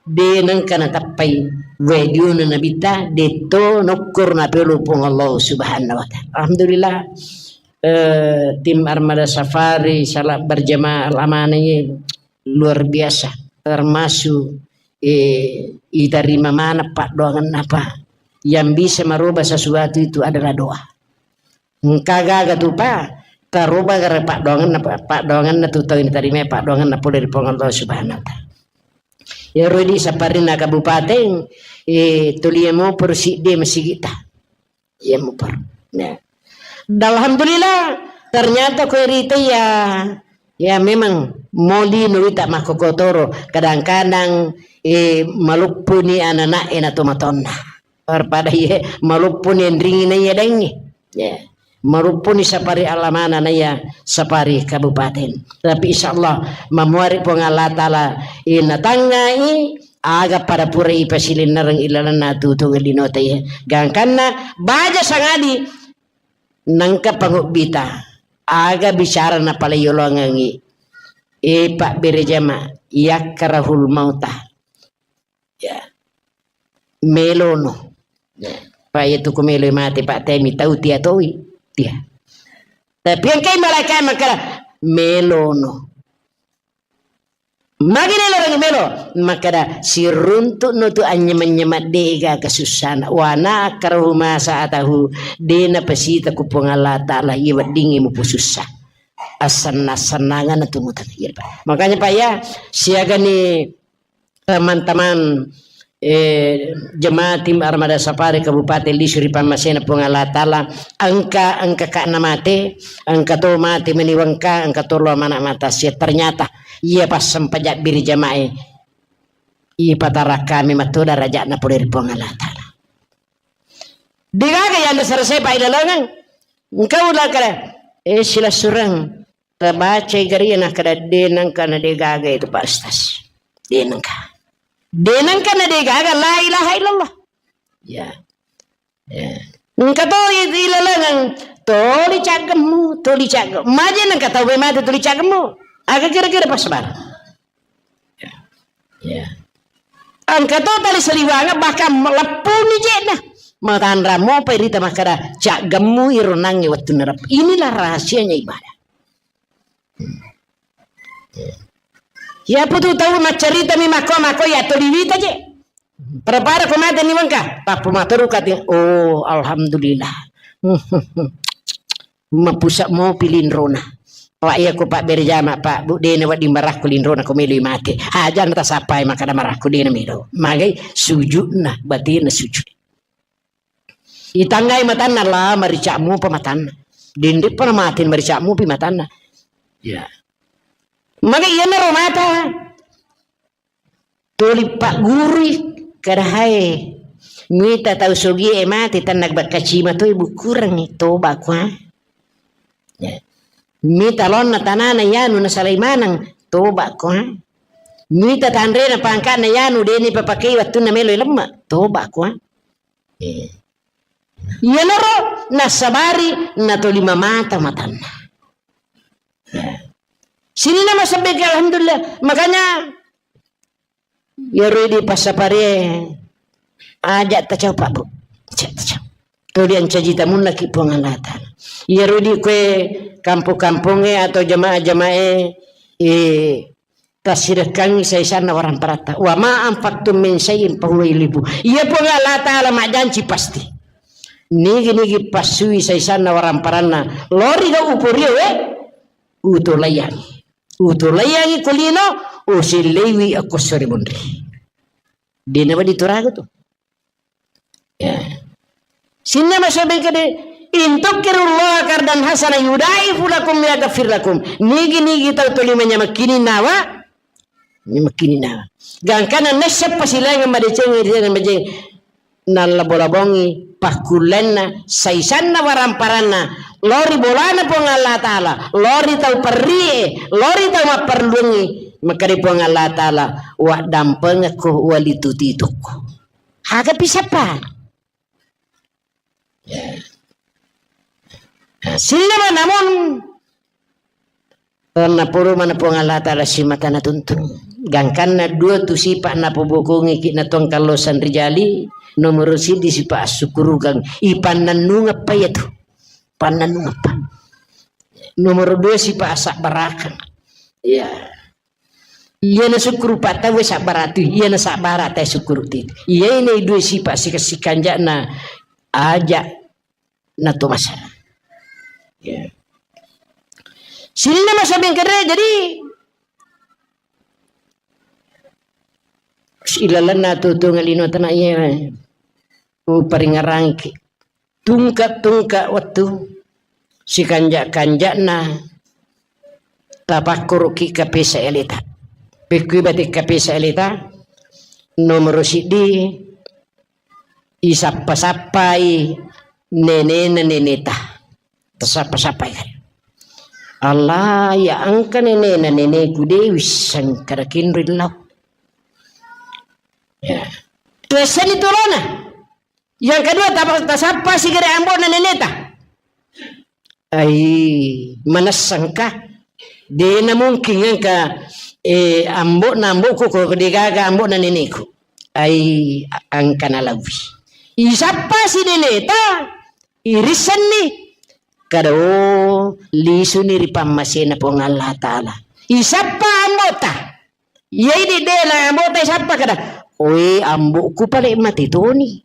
de nengka natappai video na nabitta de to nokkur na pelu Puang Allah Subhanahu wa Ta'ala. Alhamdulillah, eh, tim Armada Safari salat berjamaah al-amanah ini luar biasa, termasuk, eh, iterima mana paddoangenna apa yang bisa merubah sesuatu itu adalah doa. Engka gaga tu pa taroba gara paddoangenna, paddoangenna tu tau iterima paddoangenna pole ri Puang Allah Subhanahu wa Ta'ala. Iyaro di saparinna kabupaten, eh, tuli moporo siddi masigitta. Iya moporo. Ya. Dan alhamdulillah, ternyata ko rita ya, ya memang moli no wita makkokotoro. Kadang-kadang, eh, maluppuni anak-anak e na tomatonna. Daripada iye maluppuni enringi na iya daingi. Ya. Maluppuni sapari alamana na iya sapari kabupaten. Tapi insyaallah mamuari Puang Allah Ta'ala inatangngai aga pada pura ipasilinnereng ilalenna tutu linota iya. Gangkanna baja sangadi nangka pangubbita aga bicara napale yolongengi. E Pak Berejama, yakkarahul mauta. Ya. Melono. Ya. Pa iya tu ku melo mate, Pak, te mi tau tia toi. Tia. Tapi engkai malaikat makkeda, melono. Magi nelo rangi melo? Makkeda, siruntuk no tu anyema-nyema dega kasussana. Wana akkarahu masa atahu, dena pasita ku Puang Allah Ta'ala, iya weddingi mupusussa. Assenna-, sennangan tu mutang. Iya, Pak. Makanya, Pak, ya, siaga ni teman-teman, eh, jemaah tim Armada Safari Kabupaten Lisu ri pammasena Puang Allah Ta'ala, engka, engka ka na mate, engka to mate meni wengka, engka to lo mana mata sia. Ternyata iya passempajang biri jamae ipatarakkami matu darajatna pole ri Puang Allah Ta'ala. Degaga yang selesai pa ilalengang. Engka ula kala, eh, silessureng. Tabacai gari nakkeda, de nengka na degaga itu Pak Ustaz. De nengka. De nengka na degaga la ilaha illallah. Ya. Ya. Engka to i-, ilalengeng, toli caggemmu, toli caggemmu. Maje nengka tau mate toli caggemmu. Aga kira-kira pas bar. Ya. Ya. Engka to tali saliwanga bahkan meleppuni jena. Matanra mopa irita makkeda, caggemmu iro nangnge wettunna rep-, inilah rahasianya ibadah. Iya putu tau maccarita mi makko-makko ya toli wita je. Pada-pada ko mate ni wengka, tappu materu kati, oh, alhamdulillah. Mapusa mopi linrona. Pak, iya ko Pak Berjama, Pak, Bu, dena wedding marakku linrona ko meloi mate. Aja na tasapai makkeda marakku dena melo. Magai sujudna, batinna sujud. Itangngai matanna, la marica'mu pa matanna. Dendek pa na mate marica'mu pi matanna. Ya. Magai iyanaro mata. Tuli paggurui, kada hae. Mita tau sogie mate, tanna bakkacima toi bukkurengngi, toba kua. Ya. Mita laonna tanana yanu nasalai maneng, toba kua. Mita tanrena pangkana yanu, deni papakei wattunna melo lemma, toba kua. Eh. Iyanaro nasabari natolima mata matanna. Ya. Sininna masabbe ke, alhamdulillah. Makanya, iyaro di passapare aja tacau, Pak, Bu. Aja tacau. Tuli ancaji tamunnaki Puang Allah Ta'ala. Iyaro di kue kampung-kampunge atau jamaah-jamaah, eh, tassirekkangngi saisanna waramparatta. Wa ma anfaqtum min syai'in fahuwa yukhlifu. Iya Puang Allah Ta'ala majjanci pasti. Nigi-nigi passui saisanna waramparanna. Lori gau uporio, eh? Utolaiyangi. Utolaiyangi kulino, usilleiwi akko sori munri. Dena wadi turagu tu. Ya. Sinna masobeng kede, "In tuqridullaha qardan hasana yudha'ifu lakum wa yaghfir lakum." Nigi-nigi tau toli manyamakkini nawa, manyamakkini nawa. Gangkana nessa pasilainga madeceng, madeceng. Nallabo-labongi pakkullenna, saisanna waramparanna, lori bolana Puang Allah Ta'ala, lori tau perrie, lori tau mapperluangi, makkeda Puang Allah Ta'ala, "Waddampengekko, walitutitukko." Aga pisappa? Ya. Nah, sillama namun Naporo mana Puang Allah Ta'ala simata natuntung. Gangkanna dua tu sipa napobokongi ki na tongkallo sanrijali, nomoro siddi sipa assukurukeng, ipannannungeppa iyatu. Pannannungeppa. Nomoro dua sipa asabbarakeng. Iya. Iya na sukkuru pa tauwe sabbaratu, iya na sabbara tae sukkuru ti. Iya ini dua sipa sika-, sikanjana aja na to masa. Ya. Sininna masa bengkere, jadi ilalenna tu, tu ngalino tana iya. Uparingerangki. Tungka-tungka wettu, sikanja-kanjana tapakkuruki kapesa eleta. Pekkui bate kapesa eleta, nomoro siddi, isappa-sappai nenena neneta. Tasappa-sappai kan. Allah, ya engka nenena neneku de wisseng kada kinri lau. Ya. Tuessani tolona. Yang kedua, tapa-, tasappa sigere ambo'na neneta. Ai, manessangka? Dena mungkin engka, eh, ambo'na ambo'ku ko degaga ambo'na neneku. Ai, a-, engka nalawi. Isappa si neneta, irissenni. Kada, oh, lisuni ri pammasena Puang Allah Ta'ala. Isappa ambo'ta. Iyai de-, dena ambo'ta isappa kada. Oe, ambo'ku pale mate toni.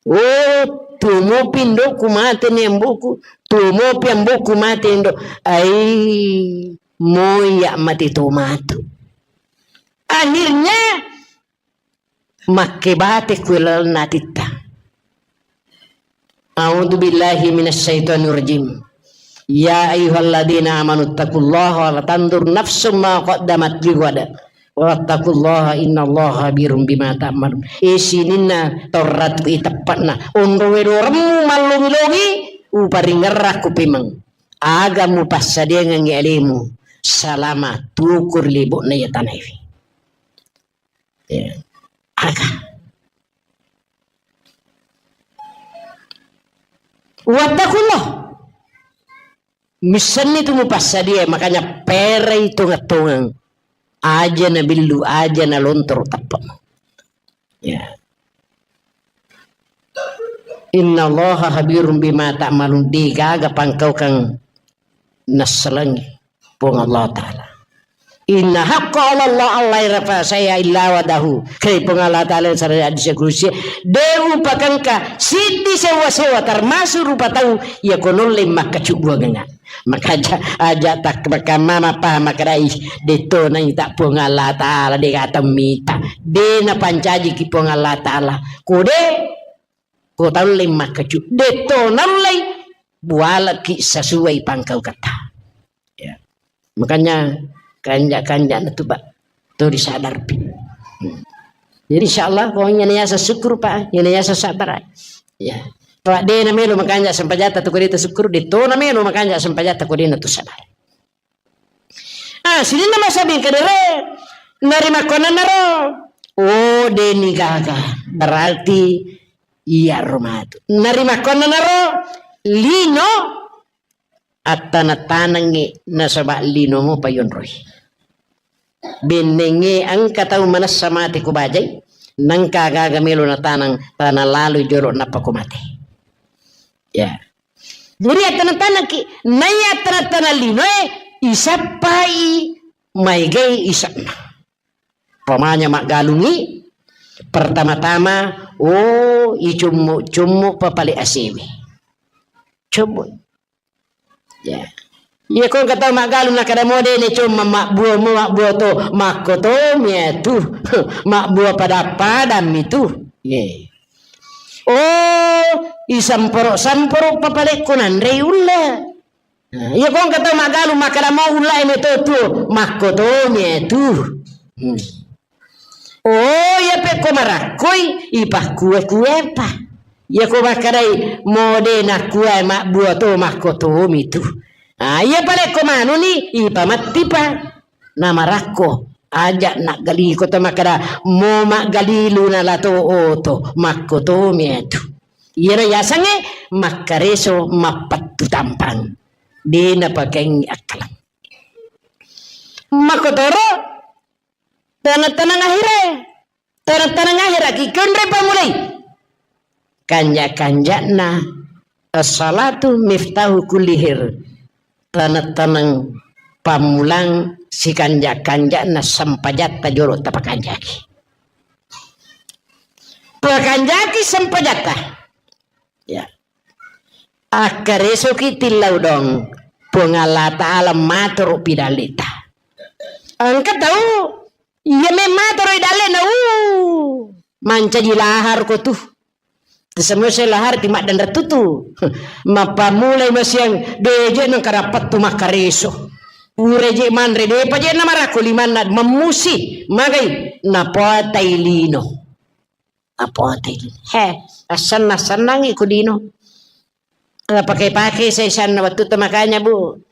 Oh, tumopi indo'ku mate ni ambo'ku, tumopi ambo'ku mate indo. Ai, moya mate to matu. Akhirnya, makkebate ku lalenna atitta. A'udzu billahi minasyaitonir rajim. Ya ayyuhalladzina amanu taqullaha wa la tanzur nafsum ma qaddamat lighad. Wattaqullaha innallaha khabirum bima ta'malun. E sininna Taurat ku iteppe'na. Onro wedoremmu mallongi-longi, uparingerrakku pemeng. Aga mupassadiangengngi alemu salama tukur lebo'na iya tanaewe. Ya. Aga. Wattakullah. Missenni tu mupassadia, makanya perai tongeng-tongeng. Aja na billu, aja na lontoro teppa. Ya. Innallaha khabirum bima ta'malun, degaga pangkaukang nassalengi Puang Allah Ta'ala. Inna haqqa 'ala Allah alla yurafa syai'an illa wadahu. Kare Puang Allah Ta'ala yang sarang hadis kudusi, de upakengka siddi sewa-sewa termasuk rupa tau iya ko nolle makkacubbuangengnga. Maka aja, aja tak makamma mapaham makkedai, de to naita Puang Allah Ta'ala, de gatang mita. De napancajiki Puang Allah Ta'ala. Ko de, ko taulle makkacu, de to naullei, bualaki sesuai pangkauketta. Ya. Makanya kanja-kanja na tu, Pak. To disadarpi. Hmm. Jadi insya Allah ko nya yasa syukur, Pak, nya yasa sabar. Ya. Pak de na melo makanja sempajatta tu ko de ta syukur, de to na melo makanja sempajatta ko de na tu sabar. Ah, sininna masa bengkedere, narimakkonanaro. Oh, deni gaga. Berarti iya ro matu. Narimakkonanaro, lino, attana-tanangngi nasaba lino mo payonroi. Bennengnge engka tau manessa mate ko bajai, nengka gaga melo natanang, tana lalu jolo nappa ko mate. Ya. Jadi attana-tanangki, naiya attana-tanang linoe, isappai maegai ise'na. Pamanya maggalungi, pertama-tama, oh, icummu-cummu papale asewe. Cummu. Ya. Iya ko engka tau maggalung nakkeda mo de ne cummu mabbua mo, mabbua to, makko to miatu. Mabbua pada-padang mitu. Ye. Oh, isamporo-samporo papalekko nanrei ulla. Nah, iya ko engka tau maggalung makkeda mo ulla e meto tuo, makko to miatu. Hmm. Oh, iya pekko marakkoi, ipakkue-kuepa. Iya ko makkedai mo de nakkue mabbua to, makko to mitu. Ah, iya palekko manuni, ipamettipa. Namarakko, aja naggali ko to makkeda mo maggalilu nalato oto, makko to miatu. Iyaro yasengnge makkareso mappettu tampang. De napakengngi akkaleng. Makkotoro, tenang-tenang akhirnya. Tenang-tenang akhirnya, ki kenre pamulai. Kanja-kanjana, as-salatu miftahu kulli khair. Tenang-tenang pammulang sikanja-kanjana sempajatta jolo tapakanjaki. Pakanjaki sempajatta. Ya. Akkaresoki tillau dong. Puang Allah Ta'ala matoro pidalleta. Engka tau, iya memang matoro idallena, uh, mancaji lahar ko tu. Semua saya lahar ti maddanra tutu. Mappamulai masiang, deje nengka dapat tu makkareso. Ureje manre, depa je na marakko limanna, memusi, magai, napoatai lino. Apote. He, assenna-sennangi ku lino. Napake-pake saisanna wettu to makanya, Bu.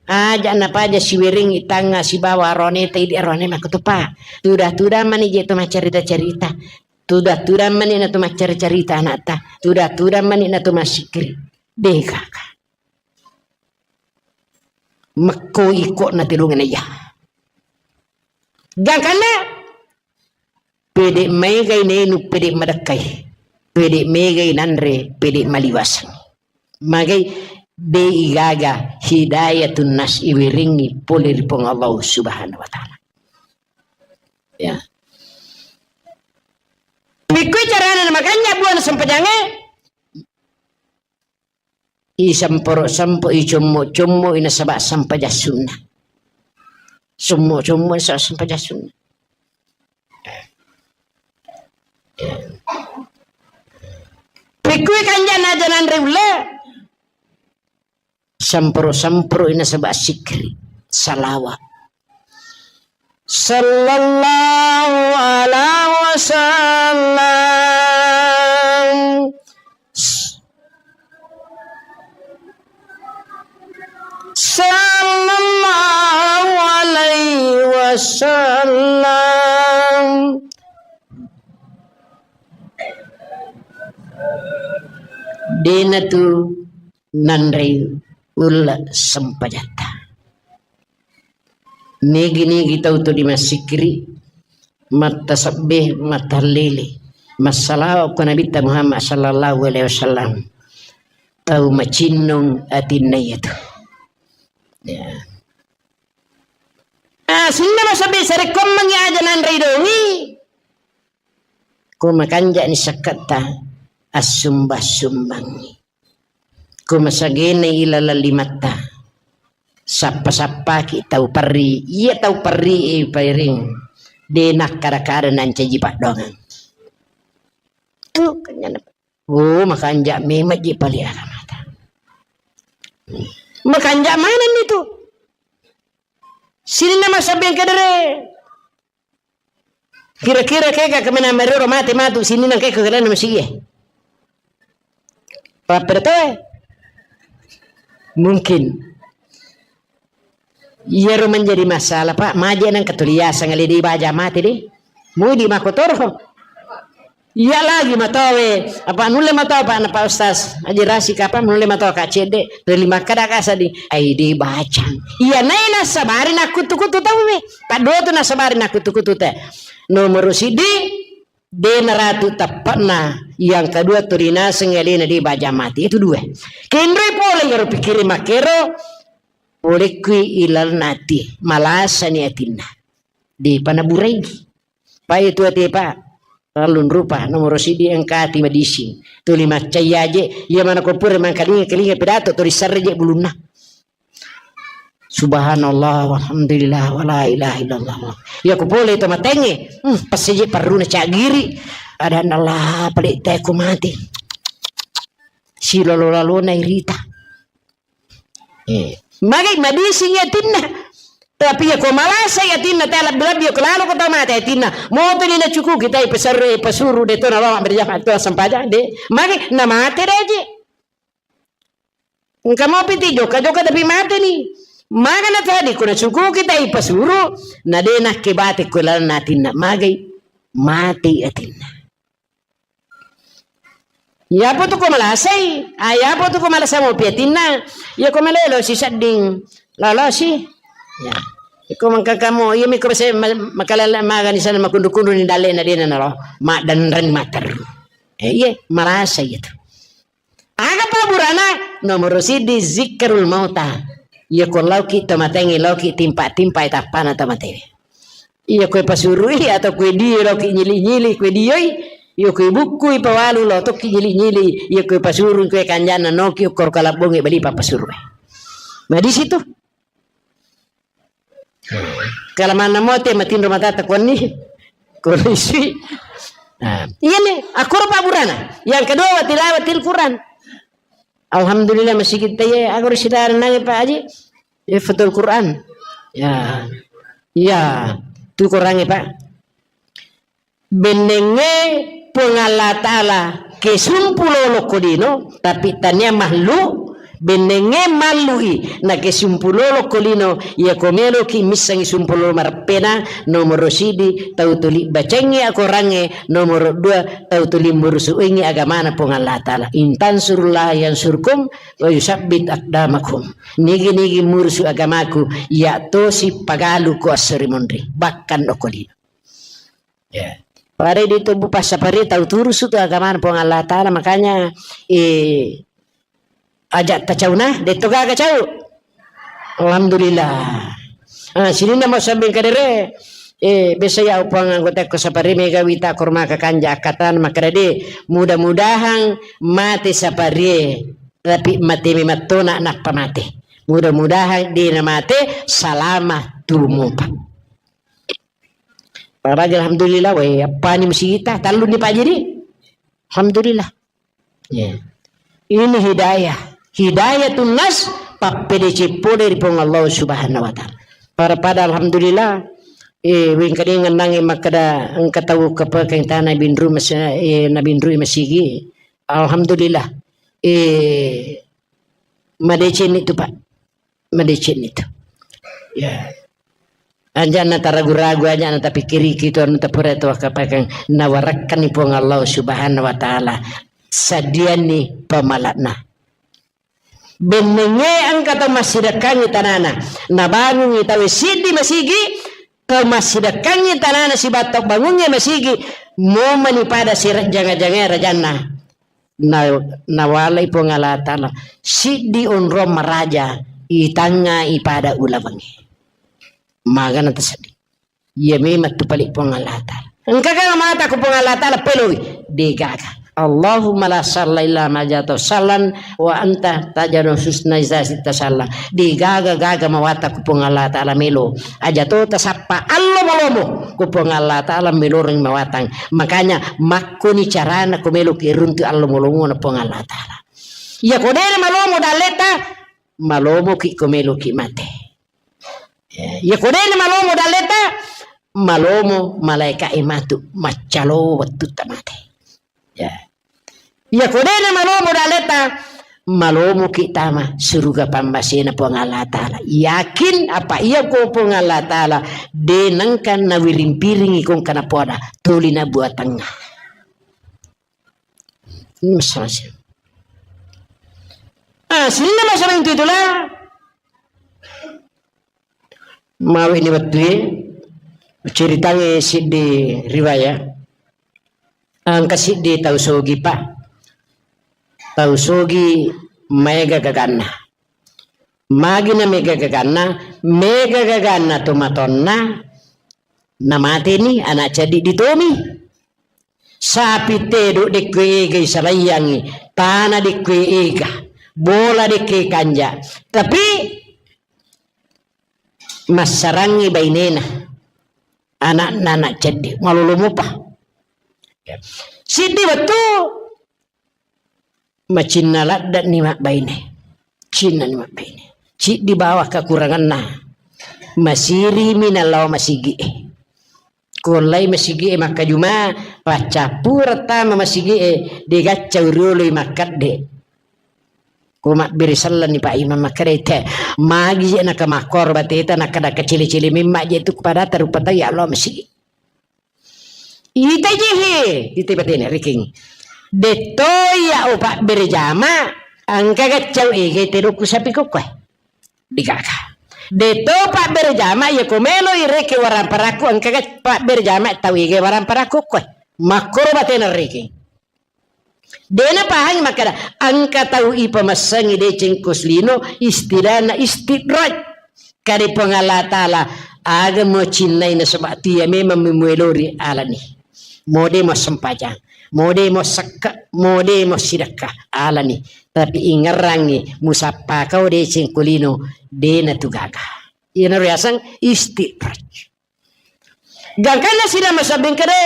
Aja napaja siwering itangnga sibawa arone ta idi arone makkutupa. Tuda-tuda mani je to maccarita-carita. Tuda-tuda mani na to maccari-carita anakta. Tuda-tuda mani na to massikkiri. Deka. Mekko iko na telungan iya. Gangkanna Pede megai nenu, pede madekkai, pede megai nanre, pede maliwaseng. Magai de igaga hidayatun nas iwiringi pole ri Puang Allah Subhanahu wa Ta'ala. Ya. Pikkui carana makanya buana sempajange. Isemporo-sempoi, commo-commo, inasaba sempajang sunna. Sommo-sommo, inasaba sempajang sunna. Pikkui kanjana aja nanre ulle. Semporo-semporo, inasaba sikri. Salawa. Sallallahu ala wasallam. Sallallahu alaihi wasallam. Dena tu nanrei ulle sempajatta. Nigi-nigi tau tu dimassikiri, mattasebbe, mattahallili, massalawa ko Nabitta Muhammad sallallahu alaihi wasallam. Tau macinnung atinna iyatu. Ya. Ah, sininna masabbi sarekkoammengngi aja nanrei dongi. Ko makanja'ni sakketta, assumba-sumbangngi. Ko masagena ilaleng limatta, sappa-sappaki tau parri. Iya tau parri e pairing, de nakkada-kada nancaji paddoangeng. Tu, kanjana. Oh, makanja memang ji pale agamata. Makanja manenni tu. Sininna masabbi engka dere. Kira-kira kega kemena merero mate matu sininna kega kelana masiye. Papper toe. Mungkin. Iyaro menjadi masalah, Pak. Maje nang ketuliasang le di baja mate de. Mudi makotoro. Iya lagi matowe, apa nulle matoa, Pak, na Pak Ustaz Haji Rasik, apa nulle matoa ka cedde, ri lima kada ka sadi, ai de bacang. Iya nai nasabari nakkutu-kutu tau me. Paddotu nasabari nakkutu-kutu te. Nomoro siddi, de naratu teppa'na. Yang kedua, tuli naseng alena de baja mati. Itu dua. Kenroi pole iyaro pikkiri makkero, pole kui ilalna ati, malasani atinna. De pana buraigi. Pai tu ate, Pak. Terlalu rupa nomoro siddi engka ati madising. Tuli maccai aje, iya mana ko pura mangkalinga-kalinga pidato, tuli sarre je bulunna. Subhanallah, walhamdulillah, wala ilaha illallah. Iya ko pole to matenge, hmm, pas je parruna cagiri. Ada Allah, pale te ko mati. Silolo-lalona irita. Eh, magai madising atinna. Tapi iya ko malasai atinna, te lebbi-lebbi iya ko lalo ko tau mate atinna. Moto ni nacukuki tai pesarre, pesuru de to nabawa berjamaah to sempajang de. Magai namate de je. Engka mopi ti jokka-jokka tapi mate ni. Maga na tadi ko nacukuki tai pesuru, na de nakke bate ko lalna atinna. Magai mate atinna. Iyapo tu ko malasai, ah, iyapo tu ko malasa mopi atinna. Iya ko malelo si sedding lolosi. Ya. Iko mangkakamo, iya miko bese ma-, makalala magani sana makundu-kundu ni dalle na dena naro. Maddanreng materru. Eh, iya, marasa iya tu. Aga paburana? Nomoro siddi zikrul mauta. Iya ko lauki to matengi lauki timpa-timpa tappana to matewe. Iya koe pasurui atau koe dio lauki nyili-nyili koe dioi. Iya koe bukkui pawalu lo tokki nyili-nyili. Iya koe pasurui koe kanjana noki ukkor kalabbongi bali papasuru. Nah di situ. Kalamanna mote matinro matata kuanni. Kondisi. Nah, iya nih, akor paburana. Yang kedua wa tilawatil Quran. Alhamdulillah masih kita ya, aku sudah nangis Pak Haji. Ya betul Quran. Ya. Iya, tu Quran ya Pak. Bennengnge Puang Allah Ta'ala kesumpulolo ko lino, tapi tania mahlu, bennengnge mallui na kesumpulolo ko lino, iya ko meloki missengi sumpulolo mareppena, nomoro sidi tau tuli bacengngi akorangnge, nomoro dua tau tuli murusuengngi agamana Puang Allah Ta'ala. Intan surullah yang surkum wa yusabbit akdamakum. Nigi-nigi murusu agamaku, iya tosi pagalu ko assori monri, bahkan okko lino. Ya. Pare di tubuh passapari tau turusu tu agama Puang Allah Ta'ala, makanya eh, aja tacauna, detto gaga cau. Alhamdulillah. Ah, sininna mau sambing kadere. Eh, biasa ya upang anggota ko sapari mega wita korma kakanja akatan makrede. Mudah-mudahan mate sapari tapi mate mematona nappa mate. Mudah-mudahan dina mate salama tumupa. Paraga alhamdulillah, weh, appani musigita, talluni Pak Jadi. Alhamdulillah. Ya. Ini hidayah. Hidayatun nas, pappedece pole ri Puang Allah Subhanahu wa Ta'ala. Pada-pada alhamdulillah, eh, wengkadeng nannangi makkeda engka tau kepekeng tana binru mas-, eh, nabinrui masigi. Alhamdulillah. Eh, madeceng itu, Pak. Madeceng itu. Ya. Aja na taragu-ragu, aja na tapikiriki tu anu tapura tu akapakang nawarakkan ni Puang Allah Subhanahu wa Ta'ala. Sadianni pamalakna. Bennengnge engka tau massidekkangngi tanana. Nabangungngi tau siddi masigi, tau massidekkangngi tanana sibawa tau bangungnge masigi, momani pada sirajjanga-jangai rajanna. Na-, nawalai Puang Allah Ta'ala. Siddi onrong maraja, itangnga ipada ulawengnge. Magana taseddi. Iya memang tu pali Puang Allah Ta'ala. Engka ga mata ku Puang Allah Ta'ala peloi? Degaga. Allahumma la salla illa ma ja'altahu sallan wa anta taj'alul husna idza syi'ta salla. Degaga-gaga mawata ku Puang Allah Ta'ala melo. Aja to tasappa allo malomo ku Puang Allah Ta'ala meloreng mawatang. Makanya makkoni carana ko meloki runtu allo malomo na Puang Allah Ta'ala. Iya ko dena malomo dalleta, malomoki ko meloki mate. Iya ko dena malomo dalleta, malomo malaika e matu maccalo wettutta mate. Ya. Iya ko dena malomo dalleta, malomoki tama suruga pammasena Puang Allah Ta'ala. Yakin apa iya ko Puang Allah Ta'ala, de nengka nawiring-piringi kongka napoada, tuli na buatangnga. Ini masalah sih. Ah, sininna masalah itu itulah. Mawe ni wettue, ceritangnge siddi riwayat. Engka siddi tau sogi, Pak. Tau sogi maega gaganna. Magi na mega gaganna, mega gaganna tomatonna, namateni anak ceddi ditomi. Sapi tedo dekkue ega isalaiyangi, tana dekkue ega, bola dekke kanja. Tapi massarangngi bainena, anakna anak ceddi, malolo mupa. Siddi wettu macinna ladde'ni mabbaine. Cinnani mabbaine. Ciddi bawang kakuranganna. Masirimi nallao masigi'e. Kollai masigi'e makkajuma, paccappureng tama masigi'e, degacca urioloi makkedde. Ko mabbere sellenni Pak Imam makkeda, "Te, magi je naka makkoro bateta, naka, naka cele-cele memma je tu kepada tarupa tau ya Allah masigi." Ita je he, ita batena riking. Detto ya o pabbere jama, engka gaccau ege tedokku sapi kokkoe. Digaga. De to pabbere jama, iya ko melo i reke waramparakku, engka ga pabbere jama tau ige waramparakku koe. Makkoro batena reke. Dena pahangi makkada, engka tau ipamassengi deceng ko selino, istilahna istidraj. Kade Puang Allah Ta'ala, aga mo cinnai nasaba tia memang memuelori alani. Mode mo sempajang, mode mo sekke, mode mo sidekka alani. Tapi ingerrangi musappa kau deceng ko lino, dena tu gaga. Iyana riaseng istidraj. Gangkanna sidang masabbing kede,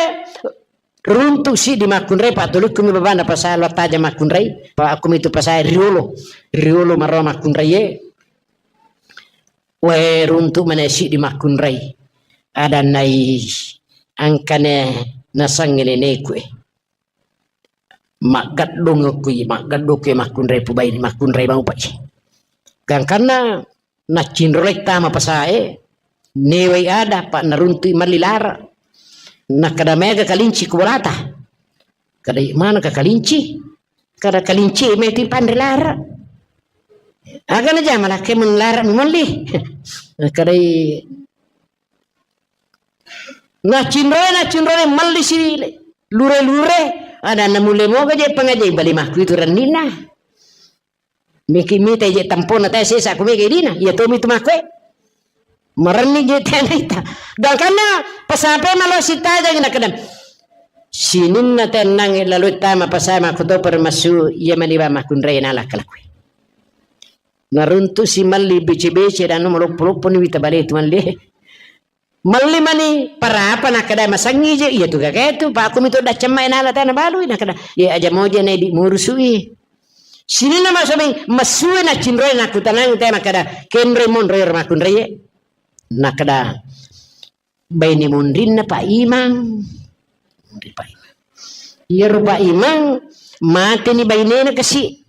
runtu siddi makkunrai, patulukku mi babana pasai lo taja makkunrai, pa aku mitu pasai riolo, riolo maro makkunrai e. Wae runtu mana siddi makkunrai. Ada nai angkane nasangnge neneku e. Maggeddung kui, maggeddung kui makkunrai pubai, makkunrai mau pai. Gangkanna naccinrolai tama pasae, newai ada, pa naruntui malli lara. Nakkada mega kalinci ku bolata. Kada mana ka kalinci? Kada kalinci meti panre lara. Aga na jama lake mun lara malli. Kadai nacinroe, nacinroe malli si lure-lure. Ada na mule moga je pangajai bali makku itu rennina. Miki mita je tampona tae sesa ku mega idina. Iya tomi tu makku e. Marenni je tena ita. Gangkanna pasape malo sitajang na kadang. Sininna tennang lalo tama pasai makku to permasu iya mani ba makkunrai na lakka lakku e. Naruntu si malli bece-bece dan maloppo-loppo ni wita bale tu malli. Malli mani parapa nakkeda masangi je, iya tu gaga tu, pa aku mitu daccamma e nala tana balui, nakkeda, iya aja moja na idi murusui. Sininna masomi, masue na cinroi nakutanang te makkeda, kenroi monroi ro makkunrai e. Nakkeda, baine monrinna Pak Imang. Monri Pak Imang. Iyaro Pak Imang, mateni bainena kasi.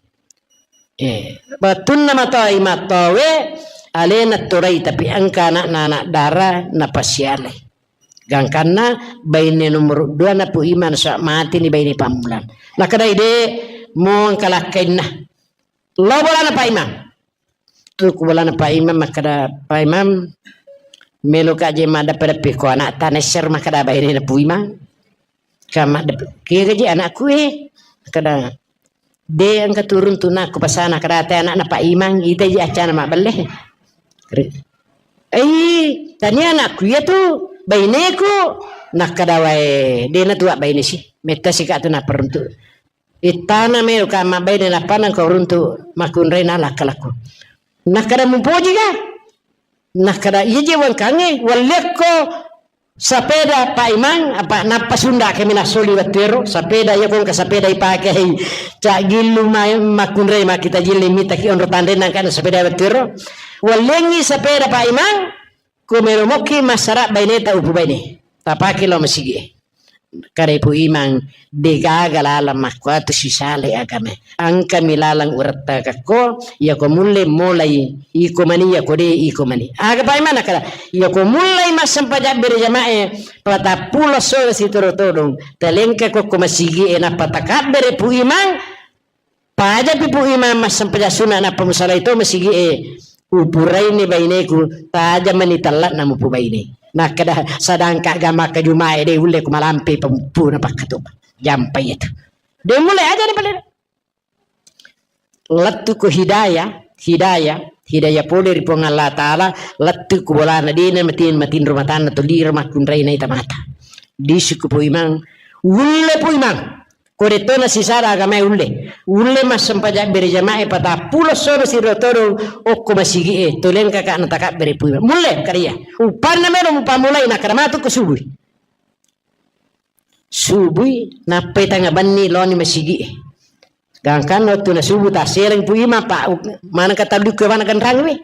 Eh, wettunna matoi mattowe, alena torai, tapi engka anakna anak dara napasialai. Gangkanna baine nomor dua na Pu Imang, so mateni baine pammulang. Nakkeda ide mo engka lakkainna. Lo bolana Pak Imang. Tu ku bolana Pak Imang makkeda, Pak Imang, melo ka je maddeppe-deppe ko anak tanesser makkeda baine na Pu Imang. Ka maddeppe, kega je anakku e? Makkeda, de engka turun tu nakku pasana kada te anakna Pak Imang, ita je acana mabbelle. Ri-, ei, tania anakku iya tu, baineku. Nakkeda wae, de na tuak baine si. Metta si ka tu naperuntu. Ittana melo ka mabbaine nappa nengka uruntu makkunraina lakka-lakku. Nakkeda mupoji ga? Nakkeda iya je wangkangnge, walliakko sapeda Pak Imang, apa nappa sunda kami nasoli wettuero, sapeda iya kongka sapeda ipake hei. Cak gillu ma-, makkunrai makkita jilli mitaki onro tanre nangkana sapeda wettuero. Walliangngi sapeda Pak Imang, Ku melo mokki massara baineta upu baine. Tapake lao masigi e. Kada Pu Imang, degaga lalang makkuatu sisale agama. Engkami lalang urettakakko, iyako mulle molai iko mani, iyako de iko mani. Aga Pak Imang nakkeda, iyako mullei massempajang bere jamae, patappulo sore sitoro todong, talengka kokko masigi e, nappa takabbere Pu Imang, Pajapi Pu Imang massempajang sunna, nappa musalai to masigi e, upuraini baineku, taja mani tella'na mupu baine. Nakkeda, sedangkan ga makka jumae de ulle ku malampe pemupuna pakkatuba. Jampai itu. De mulle aja ni pale. Lettu ko hidayah, hidayah, hidayah pole ri Puang Allah Ta'ala, lettu ko bolana dena matin, matinro matanna toliro makkunrai naita mata. Disuku Pu Imang, ulle Pu Imang. Ko de to nasisara agamae ulle. Ulle massempajang bere jamae patappulo soro siro todong okko masigi e. Tolengka ka natakabbere Pu Imang. Mulle kariya. Upanna melo mupamulai nakkeda matu ko subui. Subui nappai tanga benni loni masigi e. Gangkanna wettu na subuh tassereng Pu Imang pa maneng ka tallu ke wana ganrang we.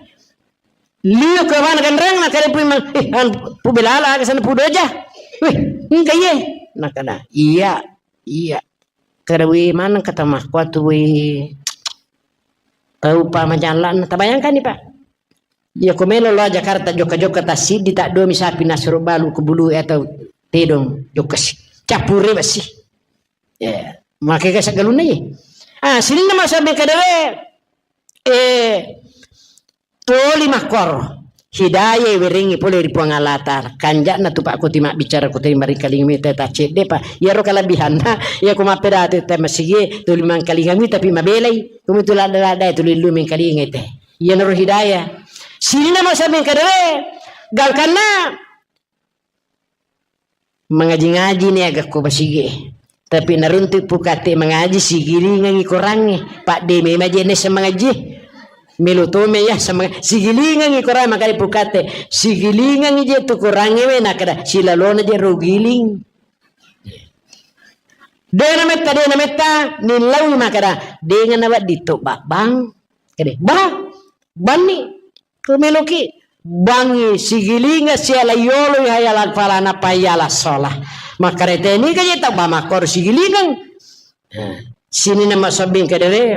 Liu ke wana ganrang nakkeda Pu Imang, eh, anu, Pu Belala aga sana Pu Doja. Weh, engka iye. Nakkeda, iya. Iya. Kada we maneng kata makkuatu we tau pa majallanna. Tabayangkanni, Pak. Iya ko melo lo Jakarta jokka-jokka tassiddi taddomi sapi nasuro balu ko bulu atau tedong jokkasi. Cappure besi. Ya, makega saggalunna ye. Ah, sininna masabe kadare, eh, Toli makkoro. Hidayah werengngi pole ri Puang Allah Ta'ala. Kanja'na tu, Pak, ko timabbicara ko tuli maringkalinga mita ta cedde, Pak. Iyaro kalebihanna, iya ko mappedati te masigi, tuli mangkalinga mita pi mabelai. Ko mitu ladda-ladda tuli lu mengkalinga te. Iyanaro hidayah. Sininna masa mengkadere, gangkanna mangaji-ngaji ni aga ko masigi. Tapi naruntu pukatte mangaji, sigilingangi korangnge. Padde memang je nessa mangaji. Melo tome ya sama sigilingangi korang, makanya pukatte. Sigilingangi je tu korangnge we, nakada silalona je rogiling. Dena metta, dena metta, nillaui makada, dena nawedding to babbang. Kade, bah, banni. Tumeloki bangngi sigilinga siala yolo, hayala falana payala sola. Makkareteni gaje tau ba makkoro sigilingang. Nah, sininna masobbing kedere,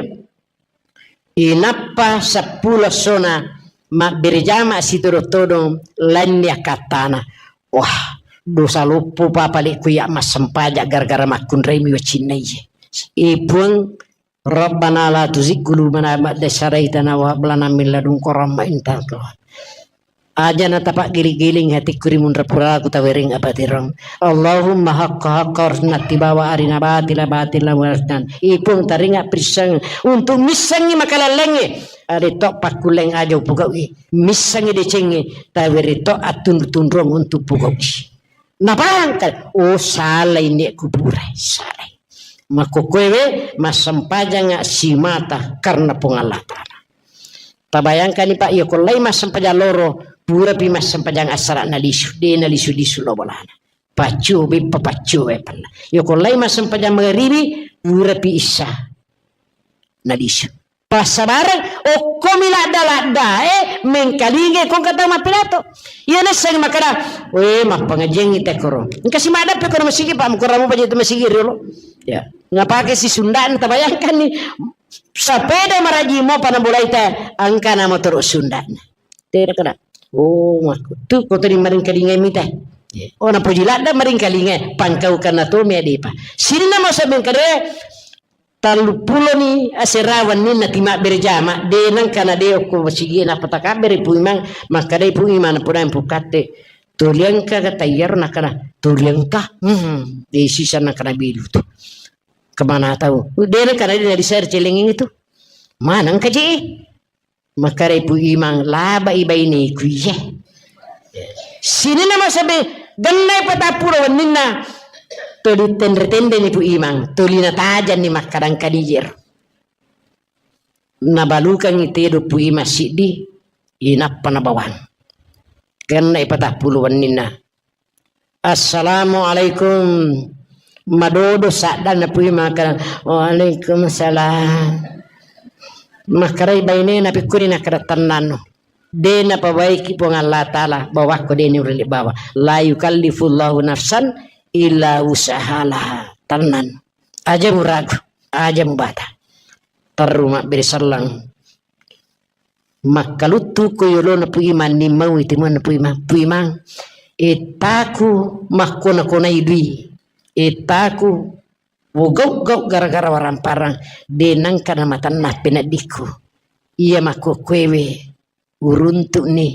inappa seppulo essona mabbere jama sitodo-todong lainni akkattana. Wah, dosa loppo pa palikku ya massempajang gara-gara makkunraimi wacinna iye. Ipuang Rabbana la tuzigh qulubana ba'da idh hadaytana wa hab lana min ladunka rahmah innaka antal wahhab. Aja na tapaggili-giling hatikku ri munra puraku tawereng apatireng. Allahumma haqqa haqqa warzuqna tibawa, arina batila batila warzuqna. Ipung taringa prisseng untuk missengi makalallengnge. Ade to pakkulleng aja upugau'i. Missengi decengnge tawere to attunru-tunrung untuk pugau'i. Napangka, oh, salai nek kuburai, salai. Makkokkoewe massempajanga simata karena Puang Allah Ta'ala. Tabayangkani, Pak, iya kollai massempajang loro, purapi massempajang assara nalisu, de nalisu-lisu lo bolana. Paccio, beppa paccio, eh, pella. Iya kollai massempajang magaribi, purapi issa nalisu. Passabareng, okkomi ladda-laddae, mengkalingai kongka tau mappidato. Iya nasseng makkada, "We, mappangajiangngi tekkoro." Engka si maddappe kono masigi, Pak, mukoramu paja tu masigi riolo. Ya, ngapake si sunda'na, tabayangkanni. Sapeda maraji mo pana bolai te, engka na motoro sunda'na. Tera kada. Oh, makku. Tu ko tadi maringkalingai mita. Ya. Oh, napoji ladda maringkalingai, pangkaukan na to me adepa. Sininna masa mengkade, Tellupuloni asera wenninna timabbere jama, de nengka na de okko masigi, nappa takabbere Pu Imang, makkedai Pu Imang, napodai Pu Katte, "Tuli engka ga tayyaro?" Nakkana, "Tuli engka." Hmm, de sisa nakkana bilu tu. Kemana tau? De nengka na de na di share celengeng itu. Mana engka je? Makkedai Pu Imang, "Labai baineku iye." Sininna masabe, gennai patappulo wenninna, tuli tenre-tenreni Pu Imang, tuli natajanni makkadang kadijero. Nabalukangngi tedo Pu Imang siddi, inappa nabawang. Gennai patappulo wenninna. "Assalamualaikum." Madodo saddanna Pu Imang, makkeda, "Waalaikumsalam." Makkedai bainena, "Pikkuni?" Nakkeda, "Tennanno. De napabaiki Puang Allah Ta'ala, bawakko de niulle bawa. La yukallifullahu nafsan illa wus'aha laha." Tennanno. Aja muragu, aja mubata. Terru mabbere selleng. Makkaluttu ko yolona Pu Imang, nimmau itimuanna Pu Imang. "Pu Imang, ettaku makkona-konai dui. Ettaku wogau-gau gara-gara waramparang, de nengka namatanna peneddikku. Iya makkokkoewe uruntu'ni.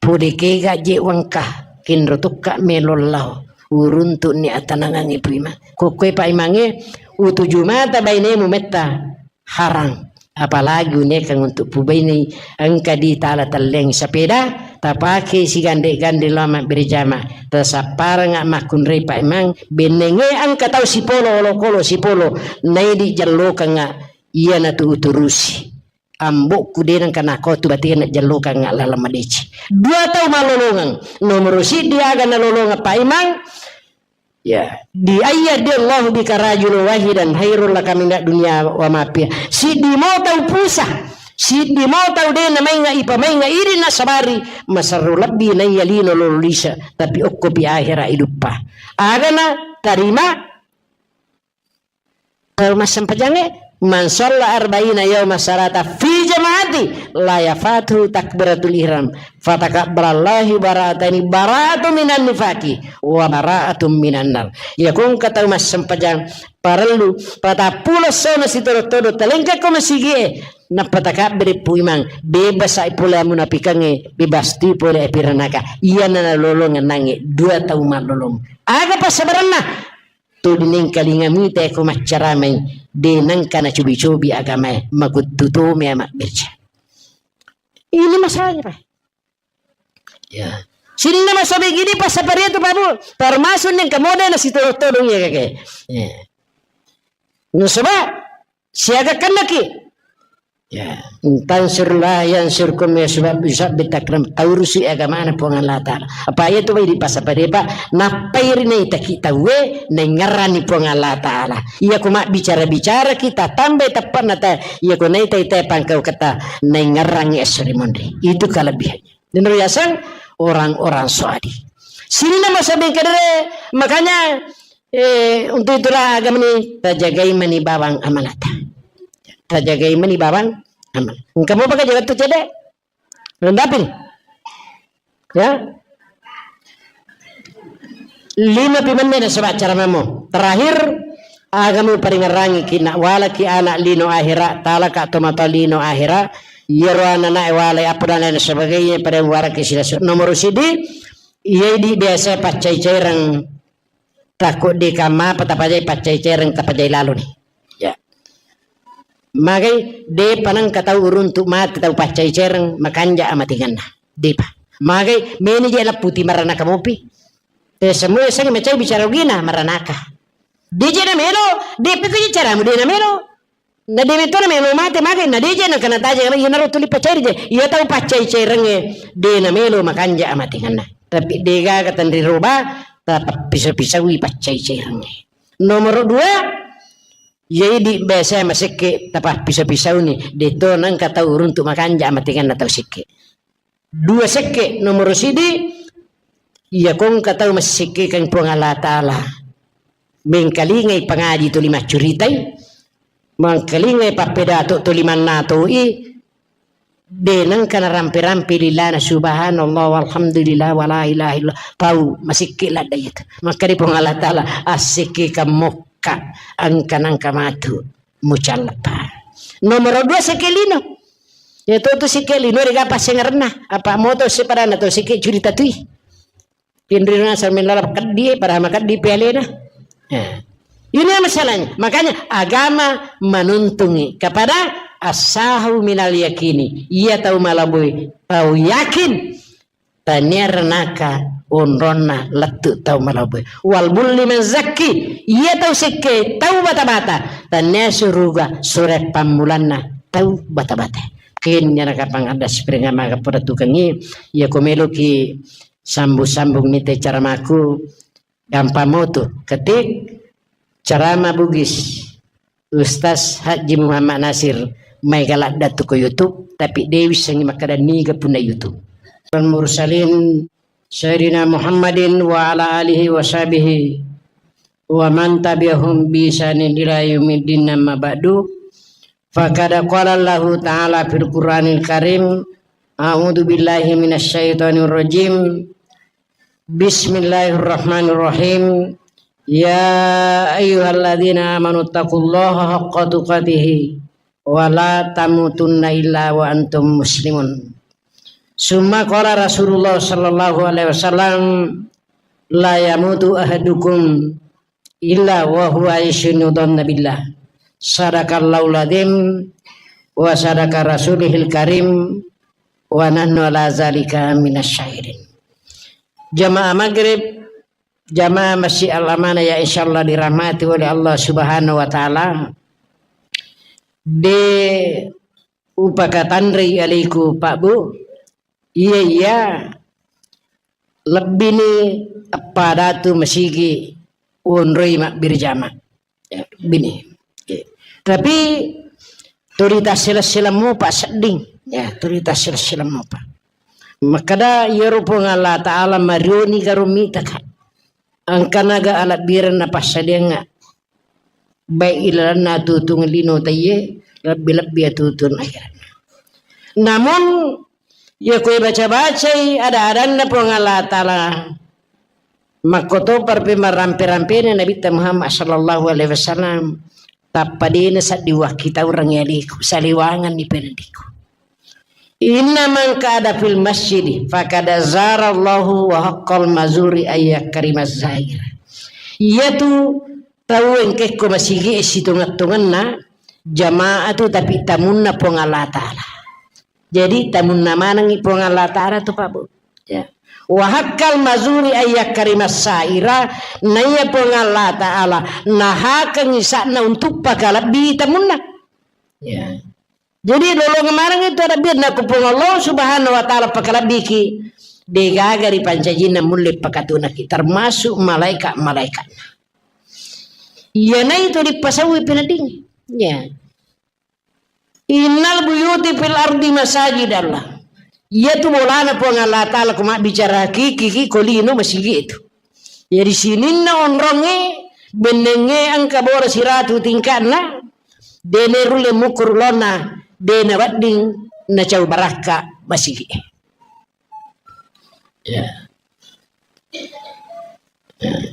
Pole kega je wengka, kenro tokka melo lao. Uruntu'ni atanangangnge Pu Imang." Kokkoe Pak Imangnge, utuju mata bainemu metta. Harang. Apalagi unikang untuk pubainei, engka di tala telleng sapeda, tapake sigande-gande lao mabbere jama, tasapparengnga makkunrai Pak Imang, bennenge engka tau sipolo, olokolo sipolo, naidi jallokengnga, iyanatu uturusi. Ambokku de nengka nakotu batena jallokengnga laleng madeceng. Dua tau malolongeng, nomoro siddi aga nalolongeng Pak Imang, Ya, di ayyahdiyallahu bika rajulan wahidan khairul laka minad dunya wa ma fiha. Siddi mo tau pusa, siddi mo tau de namainga ipamainga idi nasabari, masarro lebbi naiya lino lolo lisa, tapi okkopi ahera iduppa. Agana tarima tau massempajangnge, "Man shalla arba'ina yauma salata fi jama'ati la yafatuhu takbiratul ihram, fatakabbalallahu bara'ataini, bara'atun minan nifaqi wa bara'atun minan nar." Iya ko engka tau massempajang parellu patappulo essona sitodo-todo talengka ko masigie, Nappa takabbere Pu Imang, bebas ai pole amunapikangnge, bebas tu pole api ranaka. Iyana nalolongeng nangnge dua tau mallolong. Aga passabarenna? Tuli nengkalinga mita ko maccaramai, de nengka nacobi-cobi agamae, makuttu tomi mabbirja. Ini masalahnya, Pak. Ya. Sininna masobeng idi passaparia tu, Pak Bu. Termasuk nengka mode nasitodong-todong ya, kakek. Ya. Nasaba siaga kennaki. Ya. Tansurlah yang surkum ya sebab bisa betakram taurusi agamana Puang Allah Ta'ala. Apa iya tu bai di passaparia, Pak? Nappai ri naitaki tauwe, naingerrani Puang Allah Ta'ala. Iya ko mabbicara-bicara kita tambai teppanna ta, iya ko naitai te pangkau kata naingerrangi esso ri monri. Itu kelebihannya. Niro yaseng orang-orang soadi. Sininna masobeng kedere, makanya, eh, untuk itulah agama ini tajagai mani bawang amanata. Tajagai mani bawang amanata. Engka mau pakai jaga tu cede? Rendapin. Ya. Lima pi menne nasaba caramamu. Terakhir, agamu paringerrangi ki nak walaki anak lino akhira, talaka tomatoa lino akhira, yero anak walai apa dan lain sebagainya pada waraki silasu. Nomor sidi, iya di biasa paccai-caireng, takut di kamma apa tapajai paccai-caireng tapajai lalu nih. Ya. Magai de panang katau uruntuk mati tau paccai-caireng makanja amatinganna. Depa. Magai meni je lapputi maranaka mopi. Eh, semua seng macai bicara ugina maranaka. Deje na melo, depe ko caramu de na melo. Na dewe to na melo mate magai na deje na kana taja iya naro tuli paccai je. Iya tau paccai-cairengnge de na melo makanja amatinganna. Tapi degaga tenri roba tapappiso-pisaui paccai-cairengnge. Nomor dua, jadi biasa masekke tapappiso-pisauni de to nangka tau uruntuk makanja amatinganna tau sekke. Dua sekke, nomoro sidi, iya ko engka tau massikkekeng Puang Allah Ta'ala. Mengkalingai pangaji tuli maccuritai, mengkalingai pappedato tuli mannatoi, de nengka narampe-rampe lilana subhanallah walhamdulillah wala ilaha illallah. Tau masikke ladda itu. Maka di Puang Allah Ta'ala, assikkekeng mokka, engka nangka matu mucallapa. Nomoro dua sekke lino. Ya to tu sikke lino de ga passengerenna. Apa moto sepadanna to sikke curita tui. Tinrina sambil lalap keddi, padahal makeddi pialena. Ya. Ini masalahnya. Makanya agama menuntungi kepada asahu minal yakini. Iya tau malaboi, tau yakin. Tania ranaka onronna lettu tau malaboi. Wal bulli man zakki, iya tau sekke tau bata-bata. Tania suruga sure pammulanna tau bata-bata. Kenya nakapang ada spring amaga pada tukangi, iya ko meloki sambung-sambung mite caramaku, gampang motu. Ketik Carama Bugis, Ustaz Haji Muhammad Nasir, mai galadda tu ko YouTube, tapi dewi sengi makkada niga punna YouTube. Al mursalin Sayyidina Muhammadin wa ala alihi wa sahbihi wa man tabi'ahum bi ihsanin ila yaumiddin, amma ba'du. Faqad qala Allahu ta'ala fil Qur'anil Karim, a'udzu billahi minasy syaithanir rajim. Bismillahirrahmanirrahim. Ya ayyuhalladzina amanu taqullaha haqqa tuqatihi wa la tamutunna illa wa antum muslimun. Summa qala Rasulullah sallallahu alaihi wasallam, la yamutu ahadukum illa wa huwa yusinu dhanna billah. Sadaqallahul adzim wa sadaqa rasulihil karim wa nahnu ala zalika minasy syahidin. Jamaah maghrib, jamaah Masjid Al Amanah yang insyaallah dirahmati oleh Allah Subhanahu wa taala. De upakatanrei alaiku Pak Bu. Iya, iya. Lebbini eppa datu masigi onroi mabbirjama. Ya, bini. Oke. Tapi tuli tassileng-sileng mopa sedding. Ya, tuli tassileng-sileng mopa. Makkada iyaro Puang Allah Ta'ala marioni garo mitaka. Engkanaga alebbirenna passadiangnga. Baik ilalenna tutung lino taiye, lebbi-lebbi atutung akhiratna. Namun, iya kue baca-bacai ada-adanna Puang Allah Ta'ala, makkotopar pe marampe-rampena Nabitta Muhammad sallallahu alaihi wasallam, Tappa dena sedding wakkitaureng aleku, saliwangenni pendidiku. Inna man qa'ada fil masjidi faqad zarallahu wa haqqal mazuri ayyakrimaz zair. Iyatu tau engkekko masigi e sitongeng-tongenna jamaah tu, tapi tamunna Puang Allah Ta'ala. Jadi tamunna manengngi Puang Allah Ta'ala tu, Pak Bu. Ya. Wa haqqal mazuri ayyakrimas saira, naiya Puang Allah Ta'ala nahakengngi sa'na untuk pakalebbi tamunna. Ya. Jadi lolongeng maneng itu ada biar naku Puang Allah Subhanahu wa Ta'ala pakalebbiki, degaga ri pancajinna mulle pakatunaki, termasuk malaikat-malaikatna. Iyana itu dipasaui penedding. Ya. Innal buyuti fil ardi masajidallah. Iyatu bolana Puang Allah Ta'ala ko mabbicara hakiki ki ko lino masigi itu. Jadi sininna onrongnge, bennengnge engka boro siratu tingka'na, dene rulle mukuru lonna, dena wedding nacau barakka masigi. Ya.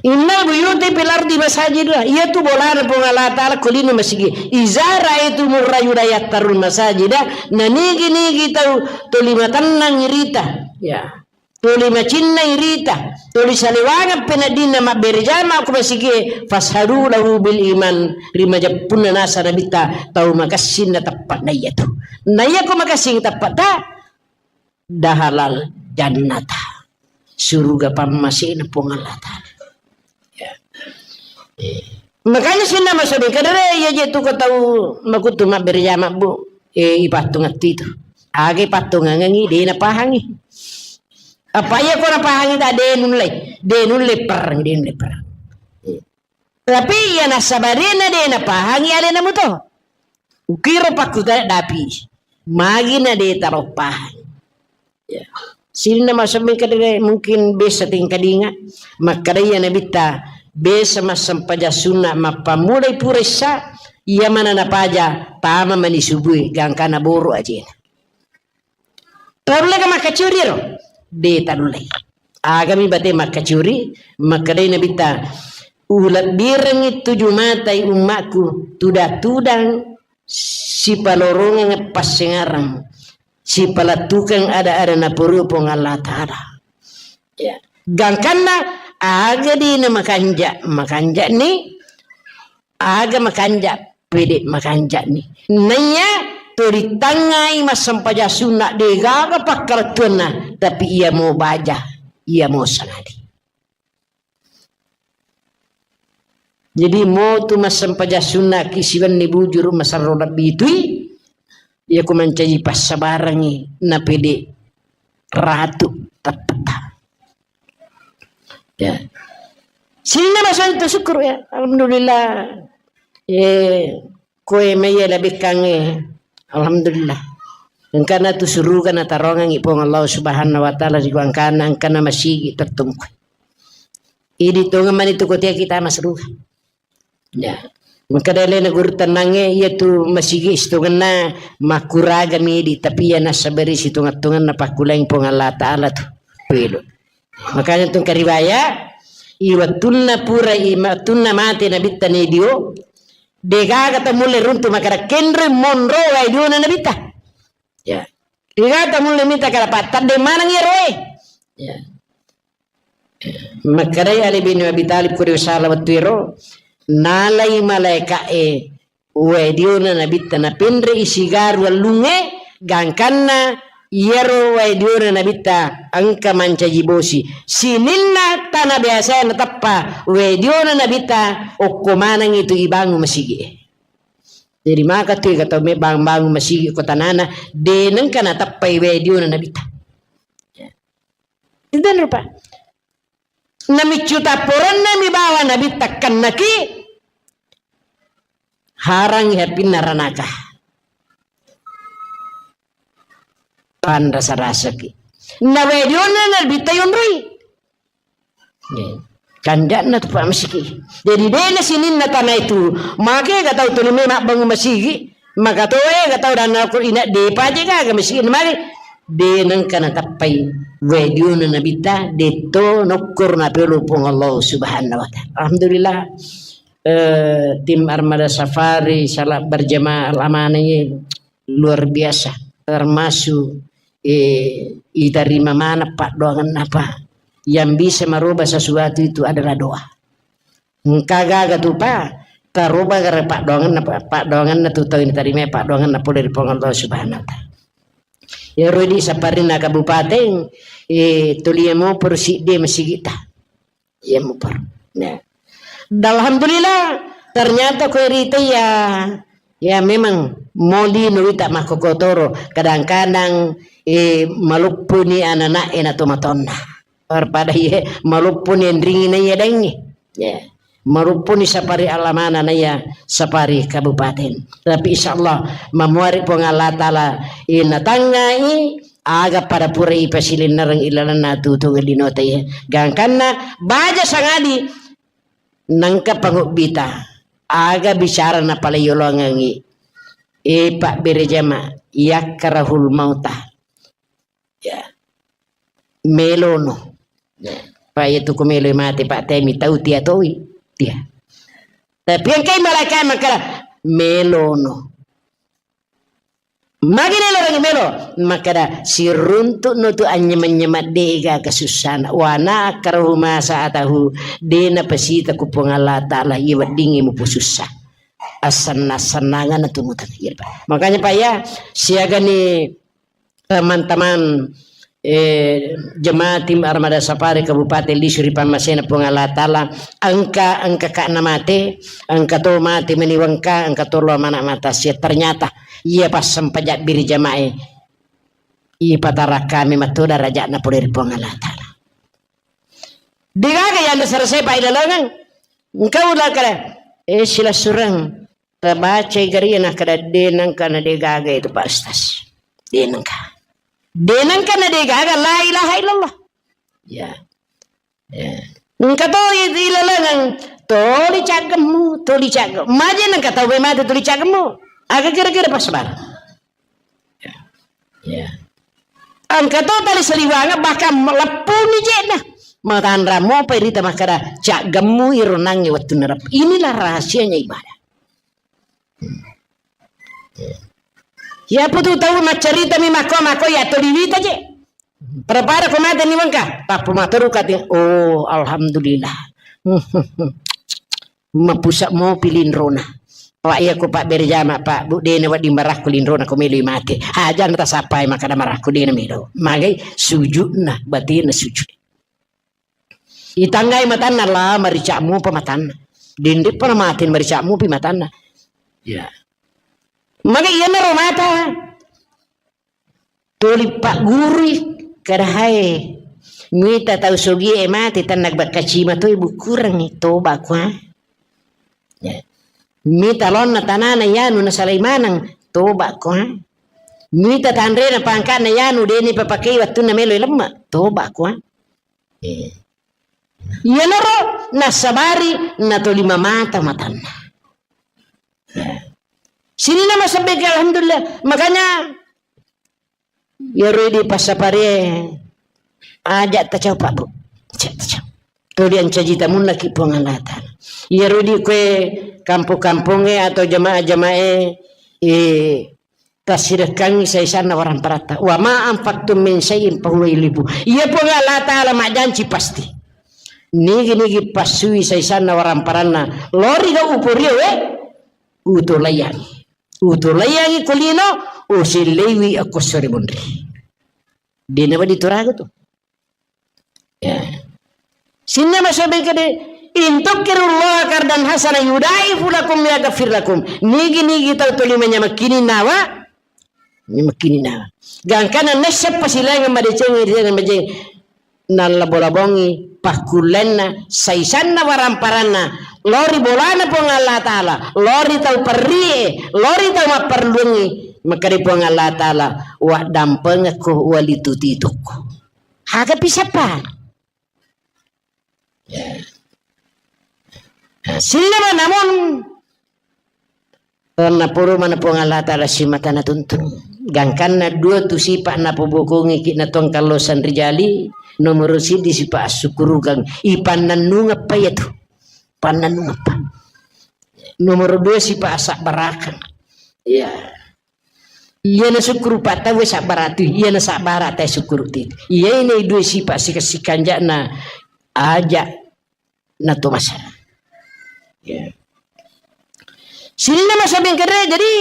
Innal buyuti fil ardi masajidullah. Iyatu bolana Puang Allah Ta'ala ko lino masigi. Iza ra'aitumur rajula yattarul masajida. Nanigi-nigi tau toli matennang irita. Ya. Toli macinnang irita. Toli saliwangeng peneddinna mabbere jama ko masigi. Fashadu lahu bil iman. Rimajeppunna nasa nabitta tau makessing na teppa na iyatu. Na iya ko makessing teppa ta. Dahalal jannata. Suruga pammasena Puang Allah Ta'ala. Ya. Eh. Makanya sinna masabing kadere iya je tu ko tau makutu mabbere jama, Bu. Eh, ipattung atti tu. Aga ipattungangengi, de napahangi. Apa iya ko napahangi ta de nulle, de nulle perang, de nulle perang. Eh. Tapi iya nassabarina de napahangi alena muto. Ukiro pakkutana dapi. Magi na de taroppahang. Ya. Sininna masobbing kadere mungkin besa tingkadinga. Makkada iya nabitta besa massempajang sunna mappammulai pura issa, iya mana napaja tama mani subui gangkana boro ajena. Tanulleka makkacuri ro? De tanullei. Agami bate makkacuri, makkedai Nabitta, ulebbirengngi tuju matai ummakku, tudang-tudang sipalorongeng passengarang, sipalettukeng ada-ada napurui Puang Allah Ta'ala. Ya. Gangkanna aga dina makanja, makanjani, aga makanja, pede makanjani. Naiya to ritangngai massempajang sunna, degaga pakkalettuanna, tapi iya mo baja, iya mo sangadi. Jadi mo tu massempajang sunna ki siwenni bujuru masarro lebbi tui, iya ko mancaji passabarangi na pede ratu teppetta. Ya. Sininna masang tu syukur ya. Alhamdulillah. Eh, koe maiya labekkangnge. Alhamdulillah. Engkana tu suruga natarongengi Puang Allah Subhanahu wa Ta'ala ri gangkanna engkana masigi tettungku. Idi tongeng mani tu kotea kita masruga. Ya. Makkeda alena guru tennangnge, iya tu masigi sitongenna makkuraga midi, tapi iya nassabari sitonget-tongenna pakkulang Puang Allah Ta'ala tu. Welo. Makanya tu kariwaya, i wettunna pura, i wettunna mate Nabitta nedio, degaga to mulle runtu makkeda kenre monro wae diona Nabitta. Ya. Degaga to mulle mita kada pattadde maneng iyaro e. Ya. Makkedai Ali bin Abi Thalib ko ri sala wettu ero, nalai malaeka'e wae diona Nabitta napenre'i sigaru wellungnge, gangkanna iyaro wae diona Nabitta engka mancaji bosi. Sininna tana biasa nateppa wae diona Nabitta okko manengngi tu ibangun masigi'e. Jadi maka tu ega tau me bangun-bangun masigi ko tanana, de nengka nateppai wae diona Nabitta. Itu rupa. Namiccu tapporenna mi bawa Nabitta kennaki, harangi hapinna ranaka. Panrasa-rasaki. Na wae diona Nabitta yonroi. Kanja'na tu pa masigi. Jadi dena sininna tana itu, make ga tau tuli me mabbangun masigi, maka toe ga tau dana ko ina de paje gaga masigi mari. De nengka natappai wae diona Nabitta, de to nokkor na pelo Puang Allah Subhanahu wa Ta'ala. Alhamdulillah. eh, tim Armada Safari, salat berjamaah Al-Amanah ini luar biasa. Termasuk, eh, iterima mana paddoangenna, Pak. Yang bisa merubah sesuatu itu adalah doa. Engka gaga tu, Pak, taroba gara paddoangenna, Pak, paddoangenna tu tau iterima paddoangenna pole ri Puang Allah Subhanahu wa Ta'ala. Iyaro di saparinna kabupaten, eh, tuli moporo sidde masigitta. Iya moporo. Ya. Dan alhamdulillah, ternyata ko rita ya, ya memang moli nuwita makkokotoro, kadang-kadang, eh, maluppuni anak-anak e na tomatonna. Daripada iye maluppuni enringi na iya dengi. Ya. Maluppuni sapari Al-Amanah na iya sapari kabupaten. Tapi insyaallah mamuari Puang Allah Ta'ala inatangngai aga pada pura ipasilinnereng ilalenna tutu linota iya. Gangkanna baja sangadi nangka pangubbita aga bicara napaleyolongengi. E Pak Berejama, yakkarahul mauta. Ya. Melono. Ya. Pak, iya tu ku melo mate, Pak, temi tau tia toi. Tia. Tapi engkai malaikat makkeda, melono. Magi nelo rangi melo? Makkeda, siruntuk no tu anyema-nyema dega kasussana. Wana akrahu masa atahu, dena pasita ku Puang Allah Ta'ala, iya weddingi mupu sussa. Assenna-sennangana tu mutang. Iya, Pak. Makanya, Pak, ya, siaga ni teman-teman, eh, jemaah tim Armada Safari Kabupaten Lisu ri pammasena Puang Allah Ta'ala, engka, engka ka na mate, engka to mate meni wengka, engka to lo mana mata sia. Ternyata, iya passempajang biri jamae, ipatara kami matto darajatna pole ri Puang Allah Ta'ala. Degaga yang diselesai Pak ilalengeng. Engka ula kare, eh, silessureng. Tabacai gari nakkeda, de nengka na de gaga itu, Pak Ustaz. De nengka. De nengka na de gaga, la ilaha illallah. Ya. Ya. Engka to i-, ilalengeng, toli caggemmu, toli caggemmu. Maje nengka tau mate toli caggemmu. Aga kira-kira pas bar. Ya. Ya. Engka to tali saliwanga bahkan leppuni jena. Matanra mopa irita makkeda, caggemmu ironangi wettunna rep-. Inilah rahasianya ibadah. Iya putu tau maccarita mi makko, makko ya to diwita je. Pada-pada ko mate ni wengka, tappu materu kati. Oh, alhamdulillah. Mapusa mopi linrona. Pak, iya ko Pak Berejama, Pak, Bu, dena wedding marakku linrona ko melo mate. Aja na tasapai makkeda marakku dena melo. Magai sujudna, batina sujud. Itanggai matanna la maricak mupa matanna. Dende pala mate maricak mupi matanna. Ya. Maka iyanaro mata. Tuli paggurui kada hae. Mita tau sogie mate tanna bakka cima toi bukurengngi toba kua. Ya. Mita lonna tanana yanu nasalai maneng toba kua. Mita tanrena pangkana yanu deni papakei wattunna melo lemma toba kua. Eh. Iyanaro nassabari natolima mata matanna. Ya. Sininna masebbeke, alhamdulillah. Makanya, iyaro idi passapare aja tacau, Pak, Bu. Aja tacau. Tuli ancaji tamunnaki Puang Allah Ta'ala. Iyaro idi kue kampung-kampunge atau jamaah-jamaah e, eh, tassidekkangngi saisanna waramparatta. Wa ma anfaqtum min syai'in fahuwa yukhlifu. Iya Puang Allah Ta'ala majjanci pasti. Nigi-nigi passui saisanna waramparanna. Lori ga uporio we. Utolaiyangi. Utolaiyangi kulino. Usilleiwi akko sore monri. Dena wadi turaga tu. Ya. Sinna masobeng kede, "In tuqridullaha qardan hasana yudaifu lakum wa yaghfir lakum." Nigi-nigi tau toli manyamakkini nawa, manyamakkini nawa. Gangkana nesseppa silaingan madeceng, ri majeng. Nallabo-labongi pakkullenna, saisanna waramparanna, lori bolana Puang Allah Ta'ala, lori tau perrie, lori tau mapperluangi, makkeda Puang Allah Ta'ala, "Waddampengekko, walitutitokko." Aga pisappa? Ya. Nah, sillama namun, napuru mana Puang Allah Ta'ala simata natuntung. Gangkanna dua tu sipa napobokongi ki na tuang kallosan rijali, nomor sidi sipa assukurukang. Ipannannungeppa iya tu. Pannannungeppa. Nomoro dua, sipa' asabbarakeng. Iya. Iyana sukkuru' pa tauwe sabbaratu, iyana sabbara' tae sukkuru' titu. Iyae na dua sipa' sika-, sikanja'na aja' natomasa. Ya. Sininna masa bengkere, jadi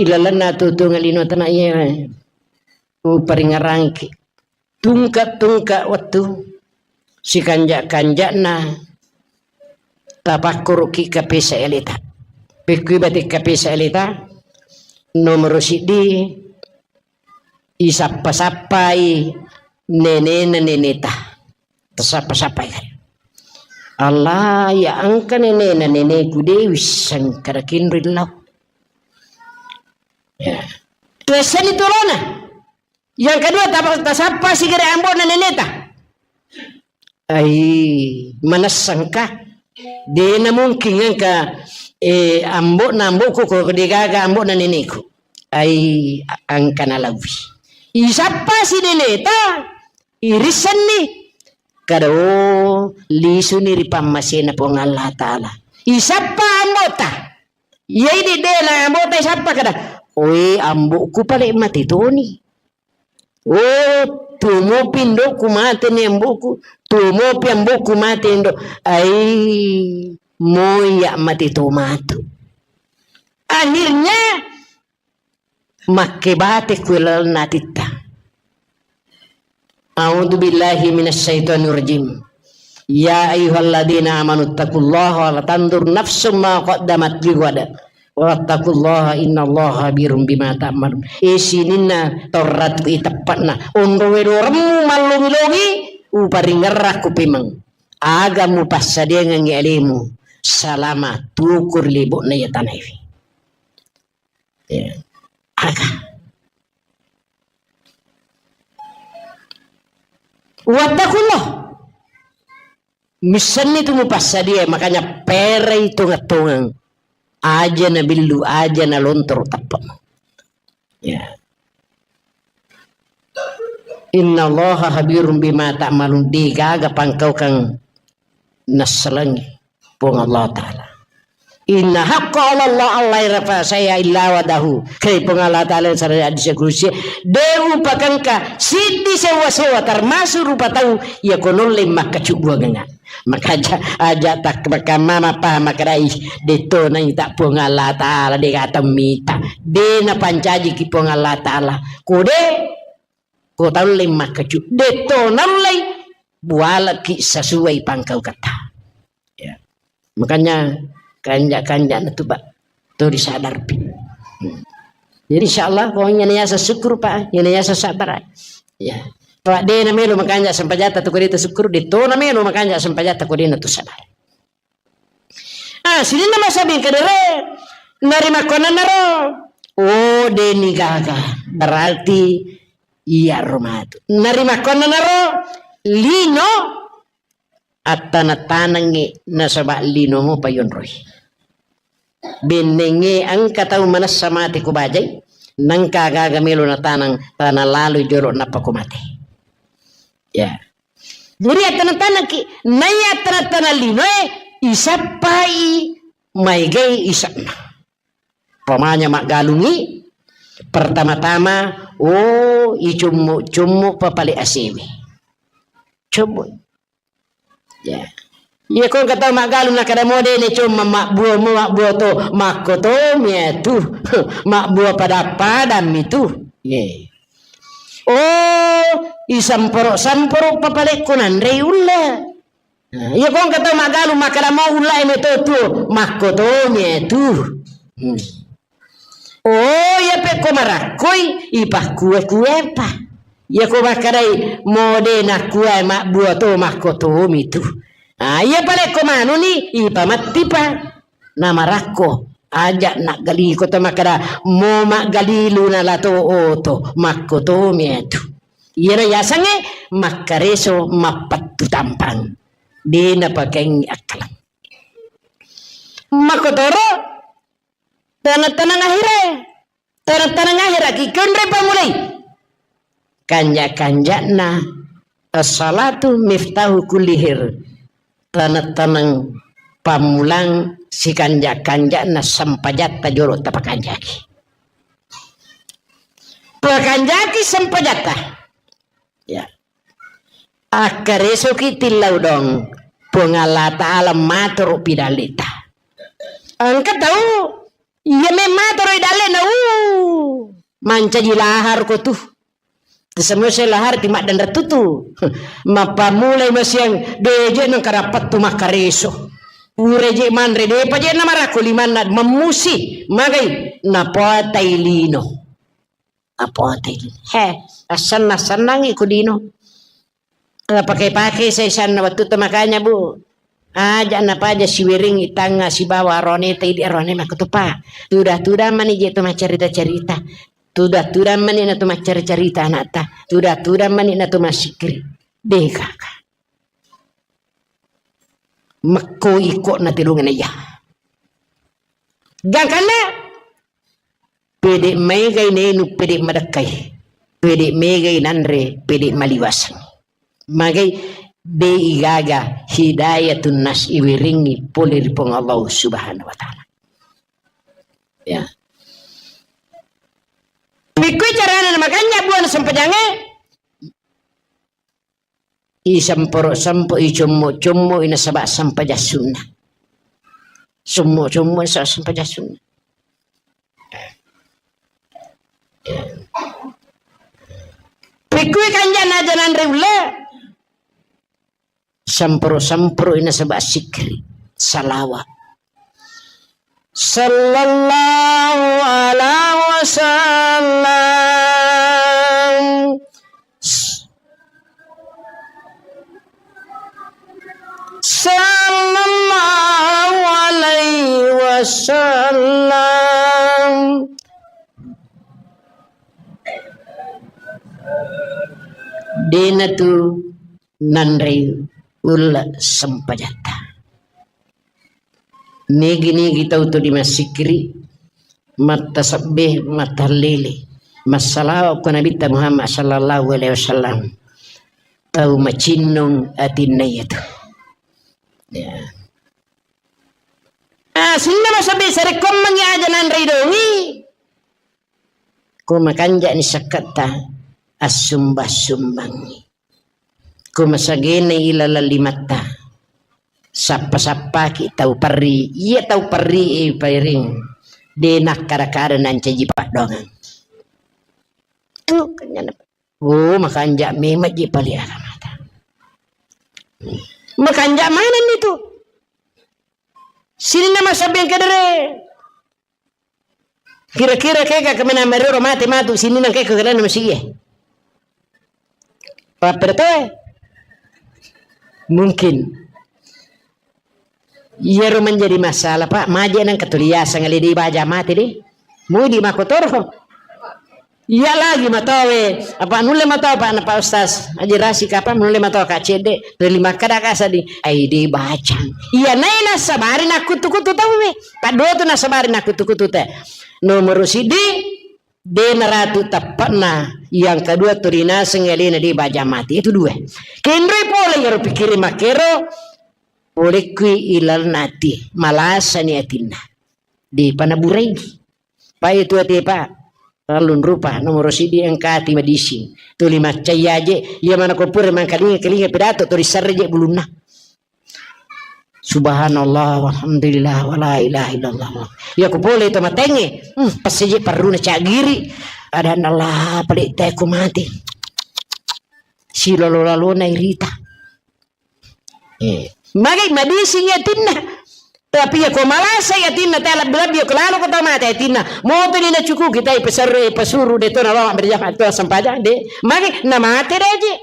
ilalenna tutunga lino tana iya. Uparingerangki. Tungka-tungka wettu, sikanja'-kanja'na tapakkuruki kapesa eleta. Pekkui bate kapesa eleta, nomoro siddi, isappa-sappai nenena neneta. Tasappa-sappai kan. Allah, ya engka nenena neneku de' wisseng kada kinroi lao. Ya. Tuessani tolona. Yang kedua, tapa-, tasappa sigere ambo'na neneta. Ai, manessangka. De'na mungkin engka, eh, ambo'na ambo'ku ko de'gaga ambo'na neneku. Ai, a-, engka nalauwi. Isappa si neneta, irissenni. Kada, oh, lisuni ri pammasena Puang Allah Ta'ala. Isappa ambo'ta. Iyai de', de' na ambo'ta isappa kada. Oe, ambo'ku pale' mate toni. Oh, tuo mopi indo'ku mate ni ambo'ku, tuo mopi ambo'ku mate indo'. Ai, moya' mate to matu. Akhirnya, makkebate ku lalenna atitta. A'udzu billahi minasy syaithanir rajim. Ya ayyuhalladzina amanu taqullaha wa la tanzur nafsum ma qaddamat lighad. Wattaqullaha innallaha khabirum bima ta'malun. Eh, sininna torratku iteppa'na. Onro wedoremmu mallongi-longi, uparingerrakku pemeng. Aga mupassadiangengngi alemu salama tukur lebo'na iya tanaewe. Ya. Aga. Wattakullah. Missenni tu mupassadia, makanya perai tongeng-tongeng. Aja nabillu, aja nalontoro teppa. Ya. Innallaha khabirum bima ta'malun, de'gaga pangkaukang nassalengi Puang Allah Ta'ala. Inna haqqa 'ala Allah alla yurafa syai'an illa wa'adahu. Kei Puang Allah Ta'ala sareng hadis kudusi, de' upakengka siddi sewa-sewa termasuk rupa tau iya ko nolle makkacubbuangengnga. Maka aja, aja tak makamma mapaham makkadai, de' to naita Puang Allah Ta'ala, de' gaga tau mita. De' napancajiki Puang Allah Ta'ala. Ko de', ko taulle makkacu, de' to naullei bualaki sesuai pangkauketta. Ya. Makanya kanja-kanja na tu, Pak, to disadarpi. Hmm. Jadi insya Allah, pokoknya niasa syukur, Pak, niasa sabar. Ya. Pak, de' namelo makanja sempajata tu ko de' tu syukur, de' to namelo makanja sempajata ko de' na tu sabar. Ah, sininna masa bengkere, narimakkuannanaro, oh, de' ni gaga, berarti iya ro matu. Narimakkuannanaro, lino, attana-tanangngi nasaba lino mo payonroi. Bennengnge engka tau manessa mate ko bajai, nengka gaga melo natanang, tana laloi jolo nappa ko mate. Ya. Jadi attana-tanangki, naiya attana-tanang linoe, isappai maegai ise'na. Pamanya maggalungi, pertama-tama, oh, icummu-cummu papale asewe. Cummu. Ya. Iya ko engka tau maggalung nakada mo de' ne cumma mabbua mo, mabbua to, makko to miatu. Mabbua pada-padammi tu. Ye. Oh, isamporo-samporo papalekko nanrei ulla. Nah, iya ko engka tau maggalung makkada mau ullae meto tuo, makkotomi tu. Hmm. Oh, iya pekko marakkoi, ipakkue-kuepa. Iya ko makkadai mode nakkua mabbua to, makkotomi tu. Ah, iya palekko manuni, ipamattipa. Namarakko, aja naggali ko to makkada mo maggalilu na lato oto, makkotomi tu. Iyana yasengnge makkareso mappettu tampang. De' napakengngi akkaleng. Makkotoro taneng-taneng ahire. Taneng-taneng ahiraki konre pamulai. Kanja-kanjana as-salatu miftahu kulli khair. taneng-taneng pammulang sikanja-kanja'na sempajatta jolo tapakanjaki. Pakanjaki sempajatta. Ya. Akkaresoki tillau dong, Puang Allah Ta'ala matoro pidalleta. Engka tau iya memmatoro idallena, uh, mancaji lahar ko tu. Semua lahar ti maddanra tutu. Mappamulai masiang, deje nengka dapat tu makkareso. Pura je manre, depa je namarakko limanna, memmusi, magai, napotai lino. Napotai lino. He, assanna-sannangi ko dino. Napake-pake saisanna wettu to makanya, Bu. Aja napaja siweringi tangnga sibawa arone ta idi arone makkutupa. Tuda-tuda mani je to maccarita-carita. Tuda-tuda mani na to maccarita-carita anakta. Tuda-tuda mani na to massikkiri. Deh kaka. Mekko iko na telungeng iya. Gangkanna pede megai nenu pede madekkai. Pede megai nanre pede maliwaseng. Magai de igaga hidayatun nas iwiringi pole ri Puang Allah Subhanahu wa Ta'ala. Ya. Pikkui carana namakanja buana sempajange. Isemporo-sempoi, commo-commoi nasaba sempajang sunna. Sommo-commoi nasaba sempajang sunna. Pikkui kanjana aja nanre ulle. Semporo-semporoi nasaba sikkiri. Salawa. Sallallahu alaihi wasallam. Sallallahu alaihi wasallam. Dena tu nanrei ulle sempajatta. Nigi-nigi tau tu dimassikkiri, mattasebbe, mattallele, massalawa ko Nabitta Muhammad sallallahu alaihi wasallam. Tau macinnung atinna iyatu. Ya. Ah, sinna masabbe sarekkommengi aja nanrei dongi. Ko makanja'ni sakketta, assumba-sumbangngi. Ko masagenai ilaleng limatta, sappa-sappaki tau perri. Iya tau perri e pairing, de nakkada-kada nancaji paddoangeng. Tu, kanyana. Oh, makanja memang ji pale agamata. Makanja manenni tu. Sininna masabbeng kedere. Kira-kira kega kemena merero mate matu sininna kega kena masiye. Pappertoe. Mungkin. Iyaro menjadi masalah, Pak. Maje nang ketuliasang le di baja mate deh. Mudi makotoro. Iya lagi matowe, apa nulle matowe Pak na Pak Ustaz? Aji rasi kapa nulle matowe Kak Cedde, dari makkada kasa di, ai de bacang. Iya nai nasabari nakkutu-kutu tauwe. Paddo tu nasabari nakkutu-kutu te. Nomor sidi, de naratu teppana. Yang kedua tu rinaseng alena de baja mati. Itu dua. Kenroi pole iyaro pikkiri makkero, pole kui ilalna ati, malasani atinna. De pana burai. Pai tu ate, Pak. Rallung rupa, nomoro sidi engkati madising. Tuli maccai aje, iya mana ko pura mangkalinga-kalinga pidato, tuli sarre je bulunna. Subhanallah, walhamdulillah, wala ilaha illallah. Iya ko pole to matenge, hmm, pas je parruna cagiri. Ada Allah, pale teko mati. Silolo-lalona irita. Eh, magai madising atinna. Tapi iya ko malasa atinna, te lebbi-lebbi ko lalo ko tau mate atinna. Moto ni nacukuki tai pesarre, pesuru de to nalawa berjamaah to sempajang de. Magai namate de je.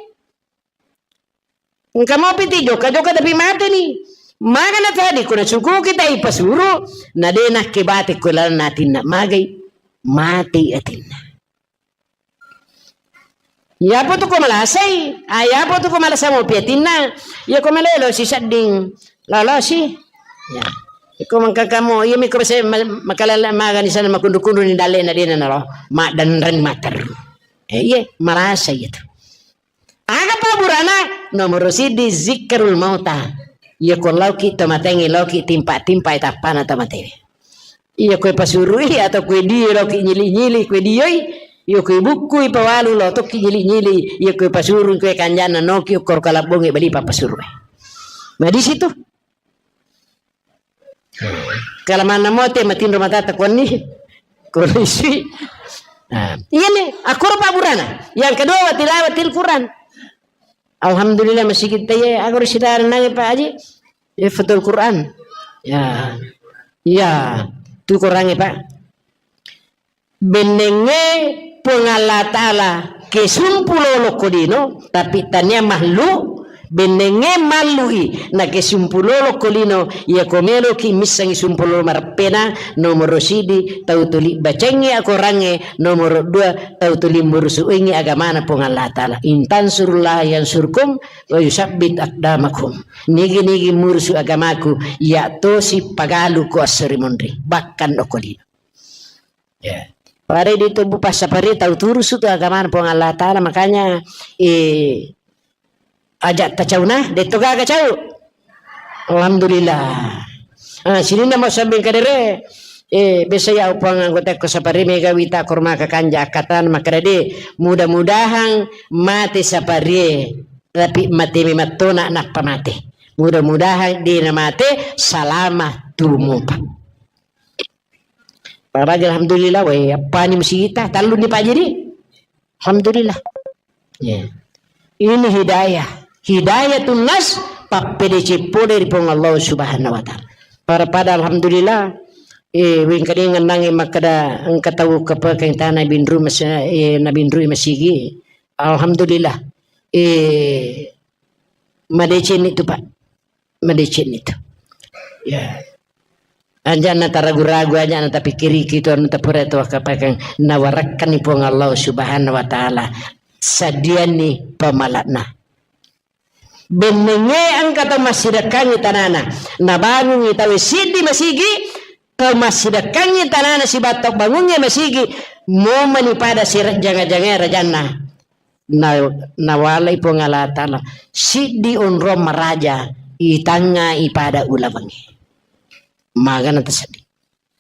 Engka mopi ti joka-joka tapi mate ni. Maga na tadi ko nacukuki tai pesuru, na de nakke bate ko lalenna atinna. Magai mate atinna. Yapo tu ko malasai, ah, yapo tu ko malasa mopi atinna. Iya ko malelo si sedding, lolosi. Ya. Iko mangkakamo, iya mi ko se ma-, makalala magani sana makundu-kundu ni dalle na dena nalo. Maddanreng materru. Eh, iya, malasa iya tu. Aga pelaburana? Nomoro sidi zikrul mauta. Iya ko laoki tamatengnge, laoki timpa-timpai tappana tamatewe. Iya koe pasurui atau koe dio laoki nyili-nyili koe dioi, iya koe bukkui pawalu laotoki nyili-nyili, iya koe pasurui koe kanjana noki okkoro kalabbongnge bali pappasurui. Nah, di situ. Kalamanna mote matinro matata kuanni. Kondisi. Nah, iya nih, akkoro pabburana. Yang kedua, wa tilawatil Quran. Alhamdulillah, masigi taiye, aga ro sidaranangnge, Pak Haji? Ihfadul Quran. Ya. Iya, tu Qurangnge, Pak. Bennengnge Puang Allah Ta'ala kesumpu lolo ko lino, tapi tania mallu, bennengnge mallui, na kesumpu lolo ko lino, iya ko meloki missengi sumpu lolo mareppena, nomoro sidi, tau tuli bacengngi akorangnge, nomoro dua, tau tuli murusuingi agamana Puang Allah Ta'ala. In tansurullaha yansurkum, wa yusabbit aqdamakum. Nigi-nigi murusu agamaku, iya tosi pagalu ko esso ri munri, bahkan okko lino. Ya. Pada di tubuh passapari tau turusu tu agamana Puang Allah Ta'ala, makanya, eh, aja tacauna, detto gaga cau. Alhamdulillah. Ah, sininna mau sambil kadere, eh, biasa ya upang anggota ko sapari mega wita korma kakanja akatan makadade, mudah-mudahan mate sapari, tapi mate memattona nappa mate. Mudah-mudahan dena mate salama tumupa. Paraja alhamdulillah, weh, appani musigita, talluni Pak Jadi. Alhamdulillah. Ya. Ini hidayah. Hidayatun nas, pappedeceng pole ri Puang Allah Subhanahu wa Ta'ala. Pada-pada alhamdulillah, eh, wengkadeng nange makkada engka tau kepekeng tana binru mas-, eh, nabinrui masigi. Alhamdulillah. Eh, madeceng itu, Pak. Madeceng itu. Ya. Aja' na taragu-ragu, aja' na tapikkiriki tu anu tapura tu wakkapakeng, nawarakkanni Puang Allah Subhanahu wa Ta'ala sadianni pamala'na. Bennengnge engka tau massidekkangngi tanana, nabangungngi tau siddi masigi, tau massidekkangngi tanana sibawa tau bangungnge masigi, momani pada sirejjanga-jangae rajanna. Na-, nawalai Puang Allah Ta'ala siddi onrong maraja itangnga ipada ulawengnge. Magana taseddi.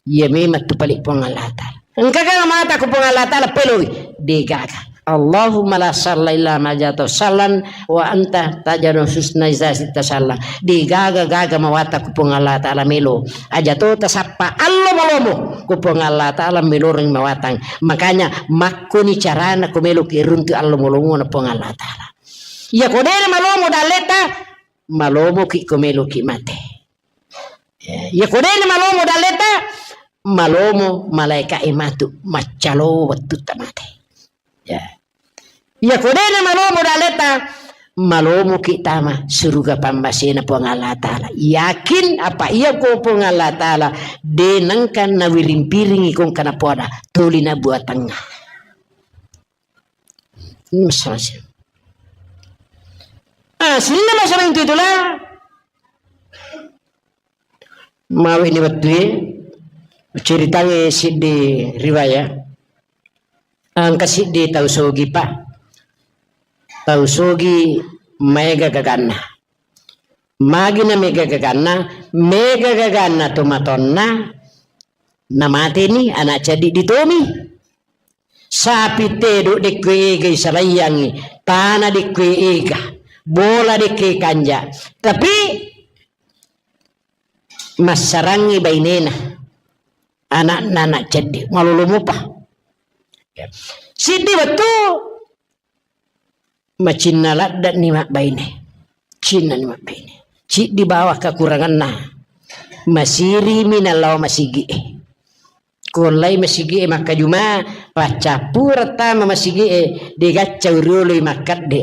Iya memang tu pale Puang Allah Ta'ala. Engkaga mata ku Puang Allah Ta'ala peloi? Degaga. Allahumma la sahla illa ma ja'altahu sahlan wa anta taj'alul huzna idza syi'ta sahla. Degaga gaga mawata ku Puang Allah Ta'ala melo. Aja to tasappa allo malomo ku Puang Allah Ta'ala meloreng mawatang. Makanya makkoni carana ko meloki runtu allo malomo na Puang Allah Ta'ala. Iya ko dena malomo dalleta, malomoki ko meloki mate. Ya, iya ko dena malomo dalleta, malomo malaika e matu maccalo wettutta mate. Ya. Iya ko dena malomo dalleta, malomoki tama suruga pammasena Puang Allah Ta'ala. Yakin apa iya ko Puang Allah Ta'ala de nengka nawiring-piringi kongka napoada toli na buatangnga. Ini masalah sih. Ah, sininna masalah itu itulah. Mawe ni wettue, ceritangnge siddi riwaya. Engka siddi tau sogi, Pak. Tau sogi maega gaganna. Magi na mega gaganna, mega gaganna to matonna, namateni anak ceddi ditomi. Sapi tedo dekko ega isalaiyangi, tana dekko ega, bola dekko kanja. Tapi massarangngi bainena, anakna anak ceddi, malolo mopa. Siddi wettu macinna ladde'ni mabbaine. Cinnani mabbaine. Ciddi bawang kakuranganna. Masirimi nallao masigi'e. Kollai masigi'e makkajuma, paccappureng tama masigi'e, de gaccau rioloi makkedde.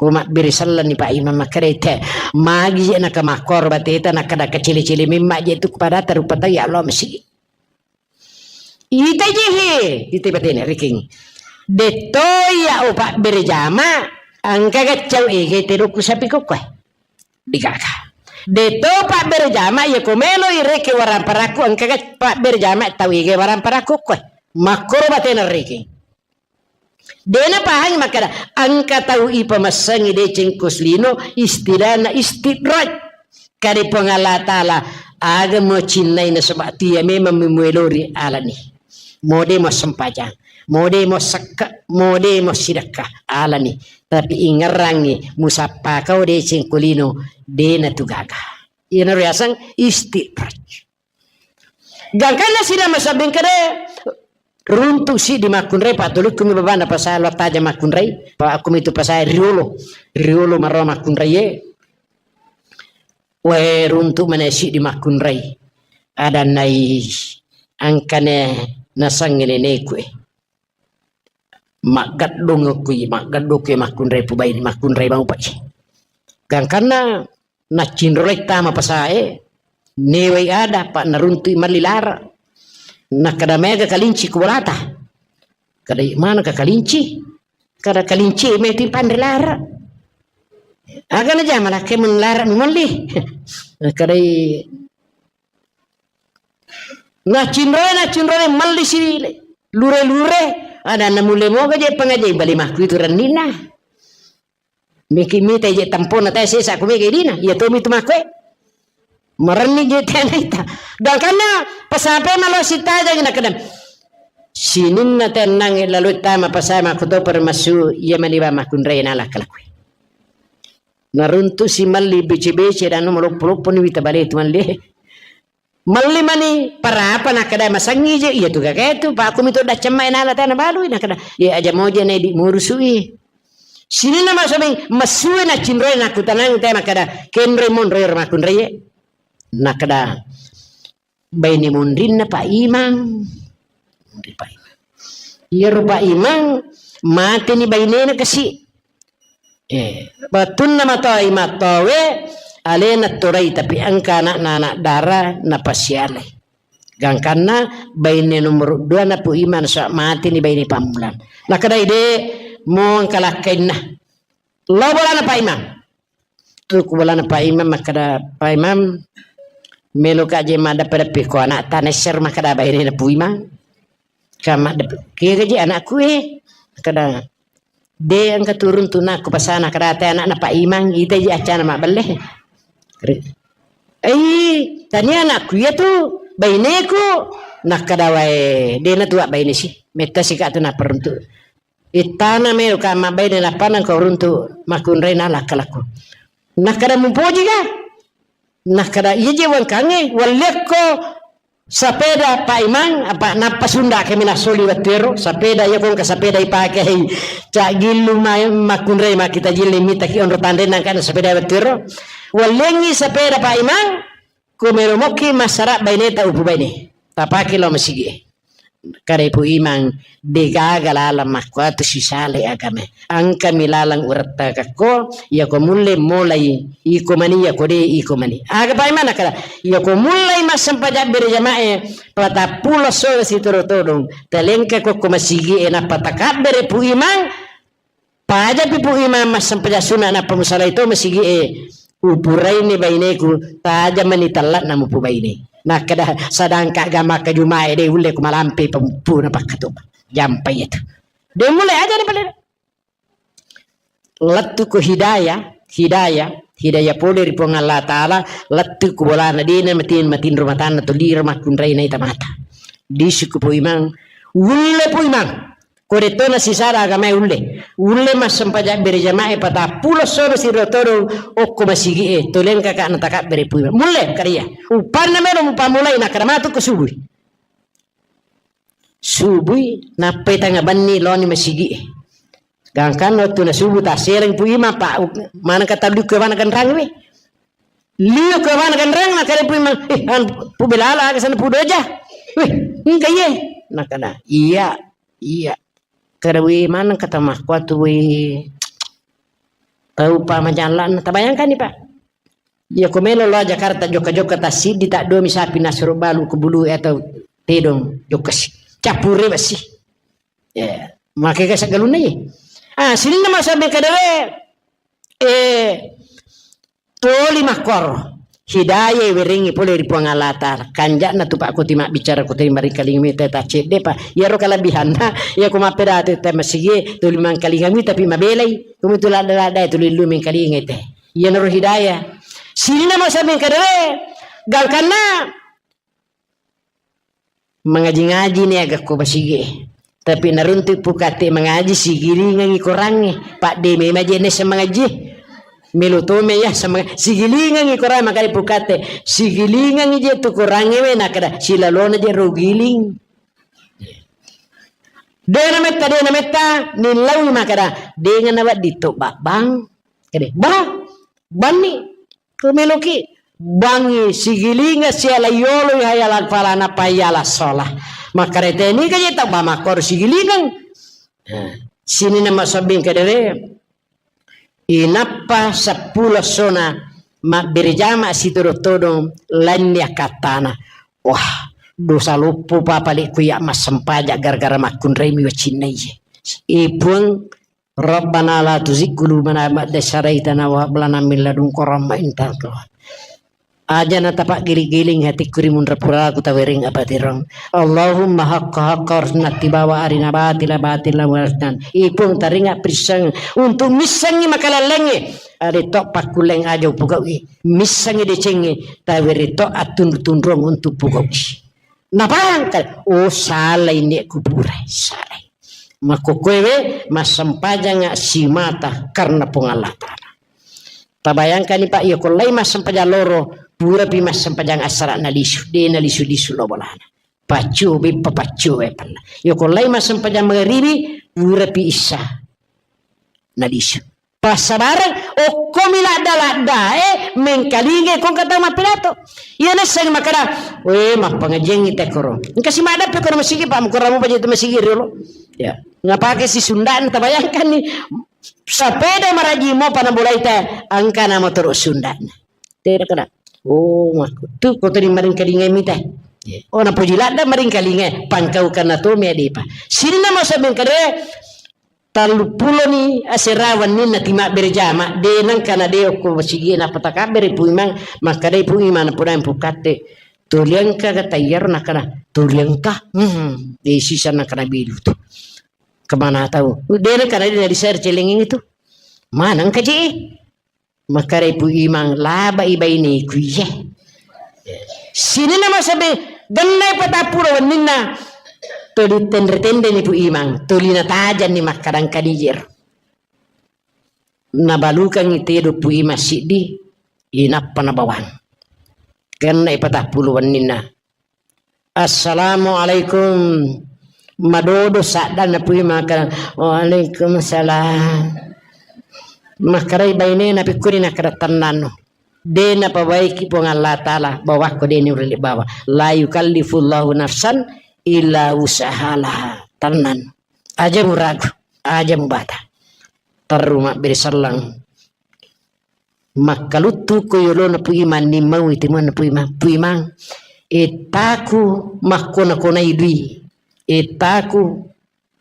Ko mabbere sellenni Pak Imam makkedai te, magi je naka makkoro bateta, nakkada kacele-cele memma je tu padata rupa tau ya Allah masigi. Ita jehe, ita batena riking. Detto ya o pabbere jama, engka gaccau ege tedokku sapi kokkoe. Digaga. Detto pabbere jama, ya ko melo ireke waramparakku, engka ga pabbere jama tau ege waramparakku koe. Makkoro batena riking. Dena pahang makkada, engka tau ipamassengi deceng ko lino, istilahna istidraj. Kade Puang Allah Ta'ala, aga mo cinnai nasaba tu iya memang memuelori alani. Mode mo sempajang, mode mo sekke, mode mo sidekka alani. Tapi ingerrangi musappa kau deceng ko lino, dena tu gaga. Iyana riaseng istidraj. Gangkanna sila masabbing kade, runtu siddi makkunrai, patulukku mi babana pasai lo taja makkunrai, pa aku mitu pasai riolo, riolo maro makkunrai e. Wae runtu mana siddi makkunrai. Adannai angkane nasangnge neneku e. Maggeddong kui, maggeddong kui makkunrai pubai, makkunrai mau pai. Gangkanna naccinrolai tama pasae, newai ada, pa naruntui malli lara. Nakkada mega kalinci ku bolata. Kada mana ka kalinci? Kada kalinci meti panre lara. Aga na jama lakke mun lara mi malli. Kadai Nacinroe, nacinroe, malli si lure-lure. Ada na mulle moga je pengaje bali makku itu rennina. Miki mita je tampona tae sesa ku mega dina. Iya tomi tu makku e. Marenni je tena ita. Gangkanna pasape malo sitajang na kadam. Sininna tenang lalu tama pasai makku to permasu iya mani ba makkunrena lakkalakku. Naruntu si malli bece-bece dan maloppo-loppo ni wita bale tu malli. Malli mani parapa nakkeda masengngi je, iya tu gagae tu, pa aku mitu daccemma e nala tana balui, nakkeda, iya aja moja na idi murusui. Sininna masobeng, masue na cinroe nakutanang te makkeda, kenroi monroi ro makkunraie. Nakkeda, baine monrinna Pak Imang. Monri Pak Imang. Iyaro Pak Imang, mateni bainena kasi. Eh, wettunna matoi mattowe, alena torai, tapi engka anakna anak dara napasialai. Gangkanna baine nomor dua na Pu Imang, so mateni baine pammulang. Nakkeda ide mo engka lakkainna. Lo bolana Pak Imang. Aku bolana Pak Imang, makkeda, "Pak Imang, melo ka je maddeppe-deppe ko anak tana ser," makkeda baine na Pu Imang. Ka maddeppe, "Kega je anakku e?" Makkeda, De engka turun tu nakku pasana kadate anakna Pak Imang, ita ji accana mabbelle. Ri-, ei, tania anakku iya tu, baineku, nakkeda wae, dena tu abbaine si, metta si ka tu naperuntu. Ittana melo ka mabbaine nappa nangka uruntu makkunrai na lakkalakku. Nakkeda mupoji ka? Nakkeda iya je wangkangnge, walliakko Sapeda Pak Imang, apa nappa sunda kami nasoli wettuero, sapeda iya kongka sapeda ipake hei cak gillu ma-, makkunrai makkita jilli mitaki onro tanre nangkana sapeda wettuero. Wallengi sapeda Pak Imang, kumero mokki massara baineta upu baine. Tapake lo masigi e. Kare Pu Imang, degaga lalang makkuatu sisale agame. Engkami lalang urettakekko, iyako mulle mulai iko mani, iyako de iko mani. Aga Pak Imang nakkeda, iyako mulai massempajang bere jamae, patappulo sore sitoro todong, talengka kokko masigie, nappa takabbere Pu Imang, pajapi Pu Imang massempajang sunna, nappa musalai to masigie, upuraini baineku, tajamani tellakna mupu baine. Nakkeda, sadangka gamaka jumae de ulle ku malampe pempu na pakkatuba. Jampai itu. De mulai aja ni pale. Lettu ko hidayah, hidayah, hidayah pole ri Puang Allah Ta'ala, lettu ko bolana dena matin, matinro matanna toliro makkunrai naita mata. Disuku Pu Imang, ulle Pu Imang, ko de tona sisara agamae ulle. Ulle massempajang bere jamae patappulo soro siro todong okko masigi e, tolengka ka natakabbere Pu Imang. Mulle, kariya. Upanna melo mupamulai, nakkeda matu ko subui. Subui, nappai tanga benni loni masigi e. Gangkanna wettu na subuh tassereng Pu Imang, pa, maneng ka tallu ke wana ganrang we. Liu ke wana ganrang, nakkeda Pu Imang, "Eh, an, Pu Belala, aga sana Pu Doja?" "Weh, engka iye." Nakkeda, "Iya, iya." Kada we maneng kata makkuatu we. Tau pa majallanna, tabayangkan ni, Pak. Iya ko melo lo Jakarta jokka-jokka tassiddi, taddomi sapi nasuro balu ko bulu atau tedong jokka si. Cappure besi. Ya, make ka saggalunna ye. Ah, sininna masabe kadawe, eh, toli makkoro. Hidayah werengngi pole ri Puang Allah Ta'ala. Kanja'na tu, Pak, ko timabbicara ko tuli maringkalinga mi te ta cedde, Pak. Iyaro kalebihanna, iya ko mappedatu te masigi, tuli mangkalinga mi tapi mabelai. Kumitu ladda-ladda tuli lu mengkalinga te. Iyanaro hidayah. Sininna masa mengkadere, gangkanna mangaji-ngaji ni aga ko masigi. Tapi naruntu pukate mangaji, sigilingangi korangnge. Pak de memang je nessa mangaji. Melo tome ya sama sigilingangi korang, makanya pukate. Sigilingangi je tu korangnge we, nakada silalona je rogiling. Dena metta, dena metta, nillaui makada, dengan nawa dito babang. Kade, bah, banni. Kumeloki bangngi sigilinga siala yolo hayala falana payala sola. Makkareteni ka je tau ba makkoro sigilingang. Nah, sininna masobbing kedere, inappa seppulo sona mabbere jama sitodong-todong lainni akkattana. Wah, dosa loppo pa pale ku ya massempajang gara-gara makkunrai mi wacinna iye. Ipuang Rabbana la tuzigh qulubana ba'da idh hadaytana wa hab lana min ladunka rahmah innaka antal wahhab. Aja na tapagiling-giling hatikku ri munra puraku tawereng apatireng. Allahumma haqqa haqqa warzuqna ittiba'a wa arina batila batila warzuqna. Ipung taringa pirisseng untuk missengi makalallengnge. Ade to pakkulleng aja upugau'i. Missengi decengnge tawere to attunru-tunruang untuk pugau'i. Napahangka, oh, salai nek kuburai, salai. Makkokkoewe massempajanga simata karena Puang Allah Ta'ala. Tabayangkani, Pak, iya ko lai massempajang loro, purapi massempajang assara nalisu, de nalisu-lisu lo bolana. Paccio, beppa paccio, eh, panna. Iya ko lai massempajang magaribi, purapi issa nalisu. Passabareng, okkomi ladda-laddae, mengkalingai ko engka tau mappidato. Iya nasseng makkada, "We, mappangajiangngi tekkoro." Engka si maddappe kono masigi, Pak, mukoramu baje tu masigi riolo. Ya, ngapake si sundana, tabayangkanni. Sapeda maraji mopa nabolai te, engka na motoro sundana. Tera kada. Oh, makku. Tu ko tadi maringkalingai mita. Ya. Oh, napoji ladda maringkalingai, pangkaukan na to me adepa. Sininna masa mengkade, Tellupuloni asera wenninna timabbere jama, de nengka na de okko masigi, nappa takabbere Pu Imang, makkedai Pu Imang, napodang Pu Katte, "Toli engka ga tayyaro?" Nakkana, "Toli engka." Hmm, de sisa nakkana bilu tu. Kemana tau? De nengka na de na di share celengeng itu. Mana engka je? Makkedai Pu Imang, "Labai baineku iye." Sininna masabe, gennai patappulo wenninna, tuli tenre-tenreni Pu Imang, tuli natajanni makkadang kadijero. Nabalukangngi tedo Pu Imang siddi, inappa nabawang. Gennai patappulo wenninna. "Assalamualaikum." Madodo saddanna Pu Imang, makkeda, "Waalaikumsalam." Makkedai bainena, "Pikkuni?" Nakkeda, "Tennanno. De napabaiki Puang Allah Ta'ala, bawakko de niulle bawa. La yukallifullahu nafsan illa wus'aha laha." Tennanno. Aja muragu, aja mubata. Terru mabbere selleng. Makkaluttu ko yolona Pu Imang, nimmaui timuanna Pu Imang, "Pu Imang, ettaku makkona-konai dui, ettaku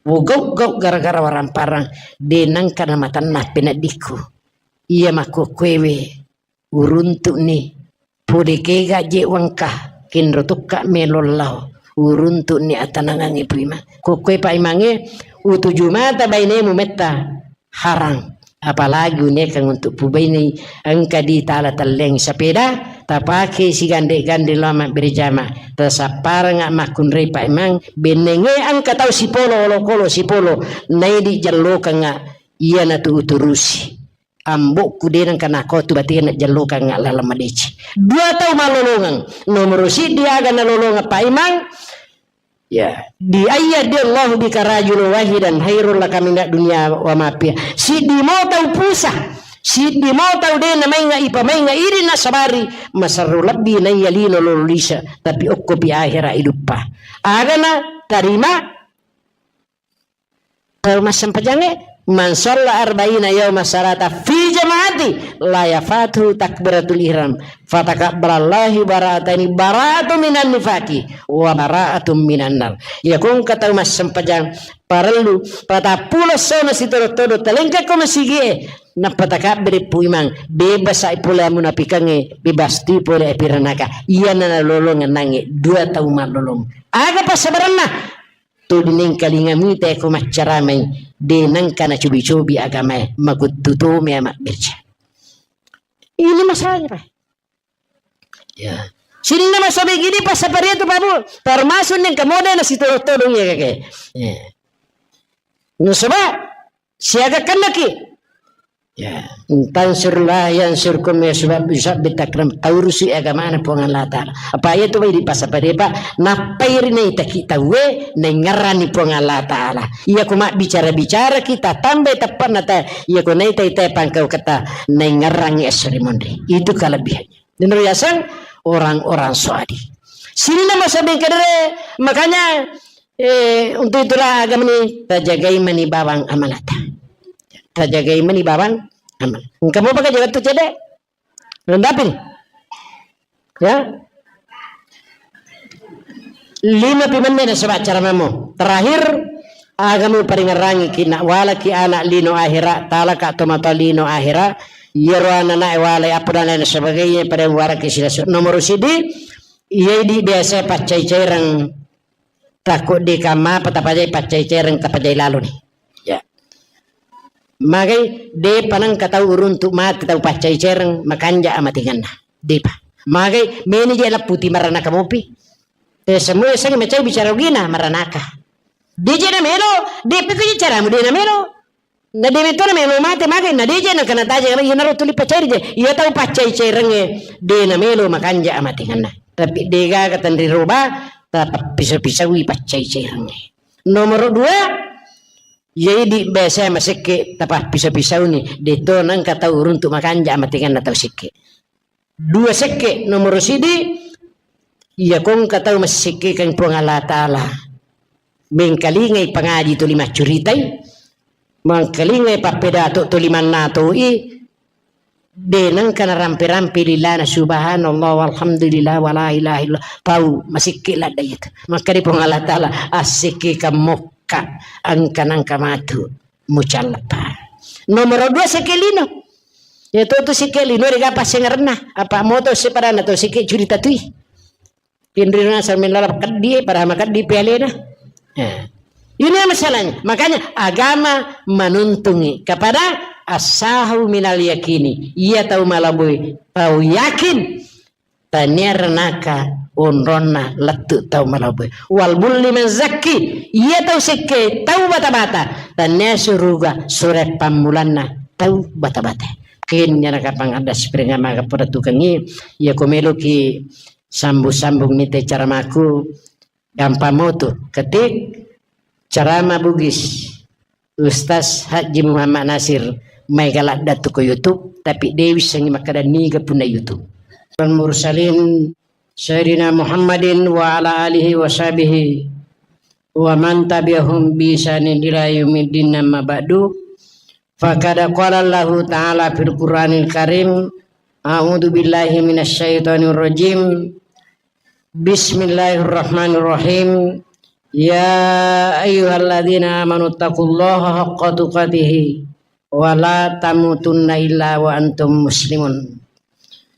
wogau-gau gara-gara waramparang, de nengka na matanna peneddikku. Iya makkokkoewe uruntu'ni, pole kega je wengka, kenro tokka melo lao, uruntu'ni atanangangnge Pu Imang." Kokkoe Pak Imangnge, utuju mata bainemu metta. Harang. Apalagi unikeng untuk pubainei, engka di tala telleng sepeda, tapake sigande-gande lao mabbere jama, tasapparengnga makkunrai Pak Imang, bennenge engka tau sipolo, olokolo sipolo, naidi jallokengnga, iyanatu uturusi. Ambokku de nengka nakotu batena jallokengnga laleng madeceng. Dua tau malolongeng, nomoro siddi aga nalolongeng Pak Imang, Ya, di ayya di Allahu bika rajulan wahidan khairul laka minad dunya wa ma fiha. Siddi mo tau pusa, siddi mo tau de namainga ipamainga idi nasabari, masarro lebbi naiya lino lolo lisa, tapi okkopi ahera iduppa. Agana tarima tau massempajangnge, Man shalla arba'ina yauma shalata fi jama'ati la yafatuhu takbiratul ihram. Fatakabbalallahu bara'ataini, bara'atun minan nifaqi wa bara'atun minan nar. Iya ko engka tau massempajang parellu patappulo essona sitodo-todo talengka ko masigie, nappa takabbiri Pu Imang, bebasa pole amunapikangnge, bebas tu pole apiranaka. Iyana nalolongeng nangnge dua tau mallolong. Aga passabarenna? Tuli nengkalinga mita ko maccaramai, de nengka nacobi-cobi agamae, makuttu tomi mabbirja. Ini masalahnya, Pak. Ya. Sininna masobek ini passaparia tu, Pak Bu. Termasuk nengka modena sitodong-todong ya, kakek. Ya. Nasaba siaga kennaki. Ya, in tansurullah yansurkum, ya, sebab, sebab bitakram taurusi agamana Puang Allah Ta'ala. Apa iya tu bai di pasapade, Pak? Nappai ri naitaki tauwe, naingerrani Puang Allah Ta'ala. Iya ko mabbicara-bicara kita tambai teppanna ta, iya ko naitai-tai pangkau kata naingerrangi esso ri monri. Itu kelebihannya. Niro yaseng orang-orang soadi. Sininna masobeng kedere, makanya, eh, untuk itulah agama ini tajagai mani bawang amanata. Tajagai mani bawang amanata. Engka mopa ka jaga tu cede? Rendapin. Ya. Lima pi menne nasaba acara mamo. Terakhir, aga muparingerrangi ki, nak walaki anak lino akhira, talaka tomatoa lino akhira, iyaro anak-anak e walai, apa dan lain sebagainya, pada waraki silasu. Nomor sidi, iya idi biasa paccai-caireng, takut di kamma apa tapajai paccai-caireng, tapajai lalu ni. Ya. Magai, de panang katau uruntu mati tau paccai-caireng, makanja amatinganna. Depa. Magai, meni je lapputi maranaka mopi. Eh, semua yasengnge macai bicara ugina, maranaka. De je namelo, de piko je caramu de namelo. Na de meto namelo mate, magai, na de je nakana taja, iyanaro tuli paccairi je. Iya tau paccai-cairengnge, de namelo makanja amatinganna. Tapi de gaga tenri roba, tapappiso-pisaui paccai-cairengnge. Nomor dua, iya idi biasa masekke tapappiso-pisauni, de to nengka tau uruntu makanja amatinganna tau sekke. Dua sekke, nomoro sidi, iya ko engka tau massekkekeng Puang Allah Ta'ala. Mengkalingai pangaji tuli maccuritai, mengkalingai pappedato tuli mannatoi, de nengka narampe-rampe lilana subhanallah walhamdulillah wala ilaha illallah. Tau masekke ladda itu. Maka di Puang Allah Ta'ala, assekkekeng mokka, engka nengka matu mucallapa. Nomoro dua sekke lino. Ya to tu sekke lino de ga passengerenna. Apa moto sepadanna to sekke curita tui. Pinrina sambil lalap keddi, pada makeddi pialena. Ya. Ini masalahnya. Makanya agama menuntungi kepada asahu minal yakini. Iya tau malabui, tau yakin. Tania renaka onronna lettu tau malabui. Wal bulli man zakki, iya tau sekke tau bata-bata. Tania suruga sure pammulanna tau bata-bata. Kin nyana kapang ada spring maga pada tukangi, iya ko meloki sambung-sambung mite caramaku, gampang motu. Ketik carama Bugis. Ustaz Haji Muhammad Nasir, maega ladda tu ko YouTube, tapi de wissengngi makkeda niga punna YouTube. Al mursalin Sayyidina Muhammadin wa ala alihi wa sahbihi wa man tabi'ahum bi ihsanin ila yaumiddin, amma ba'du. Faqad qala Allahu ta'ala fil Qur'anil Karim, a'udzu billahi minasy syaithanir rajim. Bismillahirrahmanirrahim. Ya ayyuhalladzina amanu taqullaha haqqa tuqatihi wa la tamutunna illa wa antum muslimun.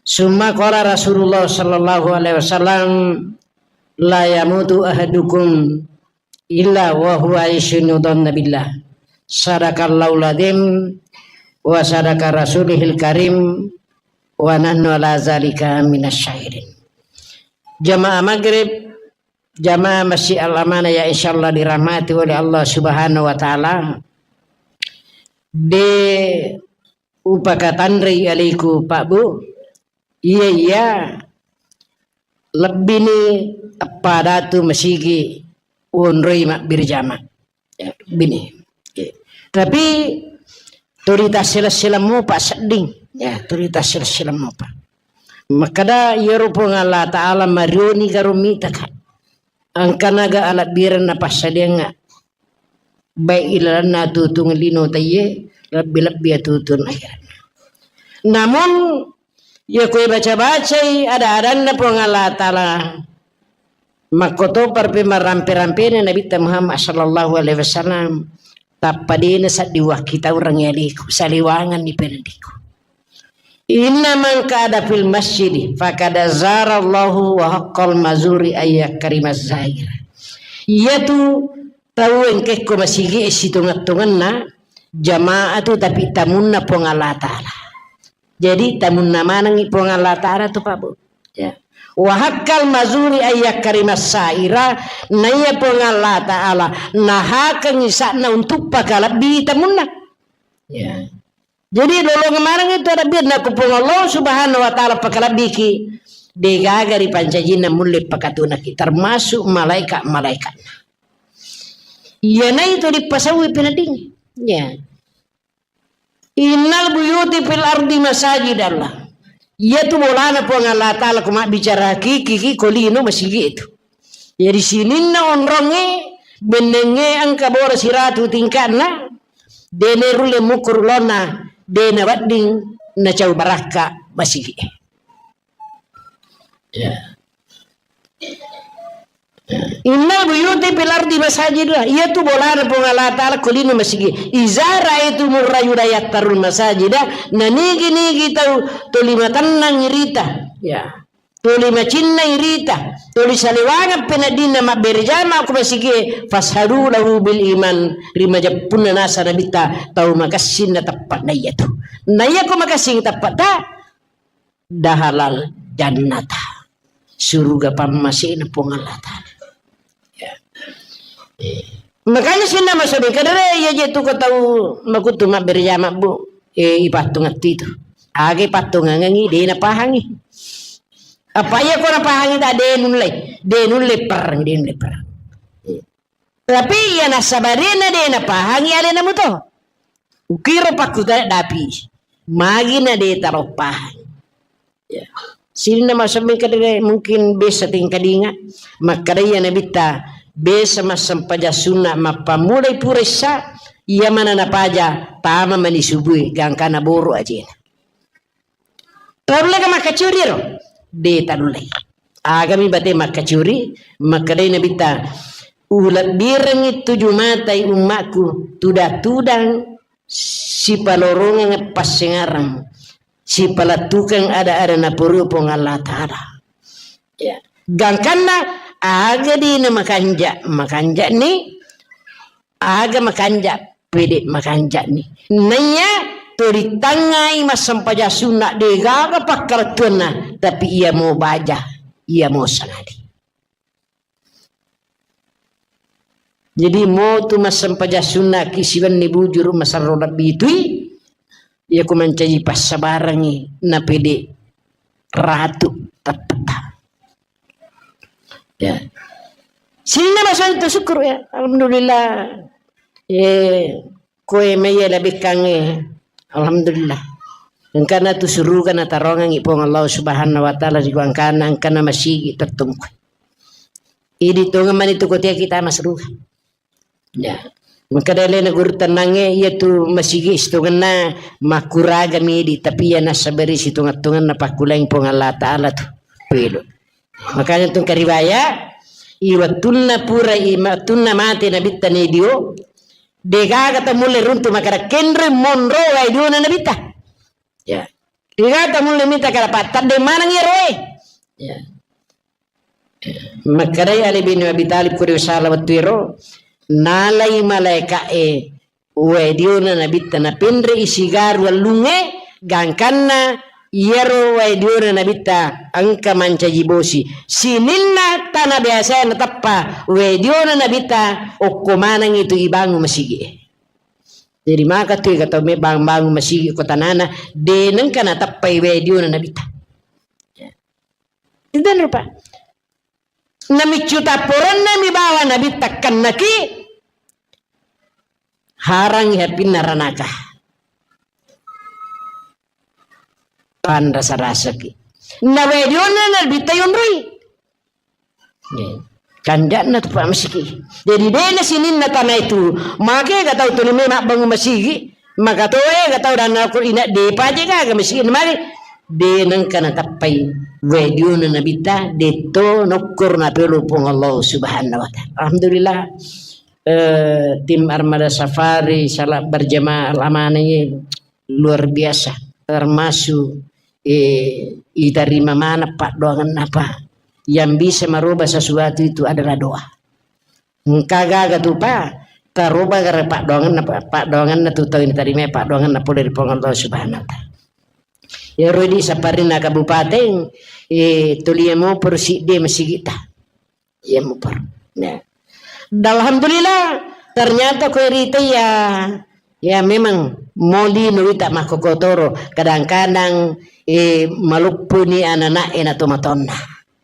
Summa qala Rasulullah sallallahu alaihi wasallam, la yamutu ahadukum illa wa huwa ahsinu dhanna billah. Sadaqallahul adzim wa sadaqa rasulihil karim wa nahnu ala zalika minasy syahidin. Jamaah maghrib, jamaah Masjid Al Amanah yang insyaallah dirahmati oleh Allah Subhanahu wa taala. De upakatanrei alaiku Pak Bu. Iya, iya. Lebbini eppa datu masigi wonroi mabbirjama. Ya, bini. Oke. Tapi tuli tassila-sila mopa sedding. Ya, tuli tassila-sila mopa. Makkeda iyaro Puang Allah Ta'ala marioni karo mitaka. Engkanaga alebbirenna passadiangnga. baik ilalenna atutung lino taiye, lebbi-lebbi atutung akhiratna. Namun, iya koe baca-bacai ada-adanna Puang Allah Ta'ala, makkotopa pi marampe-rampena Nabitta Muhammad sallallahu alaihi wasallam, tappa dena saddi wakkitaureng yaliku, saliwanganni pendiku. Inna man qa'ada fil masjidi faqad zarallahu wa haqqal mazuri ayyakrimaz zair. Iyatu tau engkekko masigi e sitongeng-tongenna jamaah tu, tapi tamunna Puang Allah Ta'ala. Jadi tamunna manengngi Puang Allah Ta'ala tu, Pak Bu. Ya. Wa haqqal mazuri ayyakrimas saira, naiya Puang Allah Ta'ala nahakengngi sa'na untuk pakalebbi tamunna. Ya. Jadi lolongeng maneng itu ada biar naku Puang Allah Subhanahu wa Ta'ala pakalebbiki, degaga ri pancajinna mulle pakatunaki, termasuk malaikat-malaikatna. Iyanaitu dipasauwi peneddingnge. Ya. Innal buyuti fil ardi masajidallah. Iyatu bolana Puang Allah Ta'ala ko mabbicara hakiki ki ko lino masigi itu. Jadi sininna onrongnge bennengnge engka bora siratu tingka'na, dene rulle mukuru lona, dena wedding nacau barakka masigi. Ya. Innal buyuti fil ardi masajidullah. Iyatu bolana Puang Allah Ta'ala ko lino masigi. Iza ra'aitumur rajula yattarul masajida, nanigi-nigi tau tuli matennang irita. Ya. Tuli macinnai rita. Tuli saliwangeng peneddinna mabbere jama ko masigi. Fashadu lahu bil iman. Rimajeppunna nasa Nabitta tau makessing na teppa na iyatu. Na iya ko makessing teppa ta, dahalal jannata, suruga pammasena Puang Allah Ta'ala. Ya. Eh. Makanya sinna masobi kadere iya je tu ko tau makutu mabbere jama bu, eh, ipattungetti tu. Age pattungangengi de napahangi. Apa iya ko napahangi ta de nulle, de nulle perang, de nulle perang. Eh. Tapi iya nassabarena de napahangi alena muto. Ukiro pakkutana dapi. Magina de taroppahang. Ya. Sininna masobi kadere mungkin besa tingkadinga. Makkada iya Nabitta besa massempajang sunna mappammulai pura issa, iya mana napaja tama mani subui gangkana boro ajena. Tanulleka makkacuri ro? De tanullei. Agami bate makkacuri, makkedai Nabitta, ulebbirengngi tuju matai ummakku, tudang-tudang sipalorongeng passengareng, sipalettukeng ada-ada naporu Puang Allah Ta'ala. Ya. Gangkanna aga dina makanja, makanjani, aga makanja, pede makanjani. Naiya to ritangngai massempajang sunna, degaga pakkalettuanna, tapi iya mo baja, iya mo sangadi. Jadi motu massempajang sunnaki siwenni bujuru masarro lebbi tui, iya ku mancaji passabarengngi napede ratu tettetta. Ya. Sininna masobi tu syukur ya. Alhamdulillah. Eh, koe maiya labekkangnge. Alhamdulillah. Engkana tu suruga natarongengngi Puang Allah Subhanahu wa Ta'ala ri gangkanna engkana masigi tettungku. Idi tongeng mani tu kotea kita masruga. Ya. Makkeda alena guru tennangnge, iya tu masigi sitongenna makkuraga midi, tapi iya nassabari sitongeng-tongenna pakkuleng Puang Allah Ta'ala tu. Pelo. Makanya tu kariwaya, i wettunna pura, i wettunna mate Nabitta nedio, degaga tamulle runtu makkeda kenre monro wae diona Nabitta. Ya. Degaga tamulle mita kada pattadde maneng iya roe. Ya. Makkedai Ali bin Abi Thalib kuri sala wettu ero, nalai malaika'e wae diona Nabitta napenre'i sigaru allungnge, gangkanna iyaro wae diona Nabitta engka mancaji bosi. Sininna tana biasa nateppa wae diona Nabitta okko maneng itu ibangun masigi. Jadi maka tu ega tau me bangun-bangun masigi ko tanana, de nengka nateppai wae diona Nabitta. Itu rupa. Namiccu tapporenna mi bawa Nabitta kennaki, harangi hapinna ranaka. Panrasa-rasaki. Na wae diona Nabitta yonroi. Nih. Kanja'na tu, Pak, masigi. Jadi, dena sininna tanah itu, maka ga tau tuli memang bangun masigi, maka to, eh, ga tau dana kur ina, de paje gaga masigi, mari de nengka natappai. Wediuna nabita, detto nokkur napelo Puang Allah Subhanahu wa Ta'ala. Alhamdulillah. Eh, tim Armada Safari, salat berjamaah amanah ini luar biasa. Termasuk, eh, iterima mana paddoangenna, Pak. Yang bisa merubah sesuatu itu adalah doa. Engka gaga tu, Pak, taroba gara paddoangenna, Pak, paddoangenna tu tau iterima paddoangenna pole ri Puang Allah Subhanahu wa Ta'ala. Iyaro di saparinna kabupaten, eh, tuli moporo sidde masigita. Iya moporo. Ya. Dan alhamdulillah, ternyata ko rita ya, ya memang moli nuwita makkokotoro, kadang-kadang, eh, maluppuni anak-anak e na tomatonna.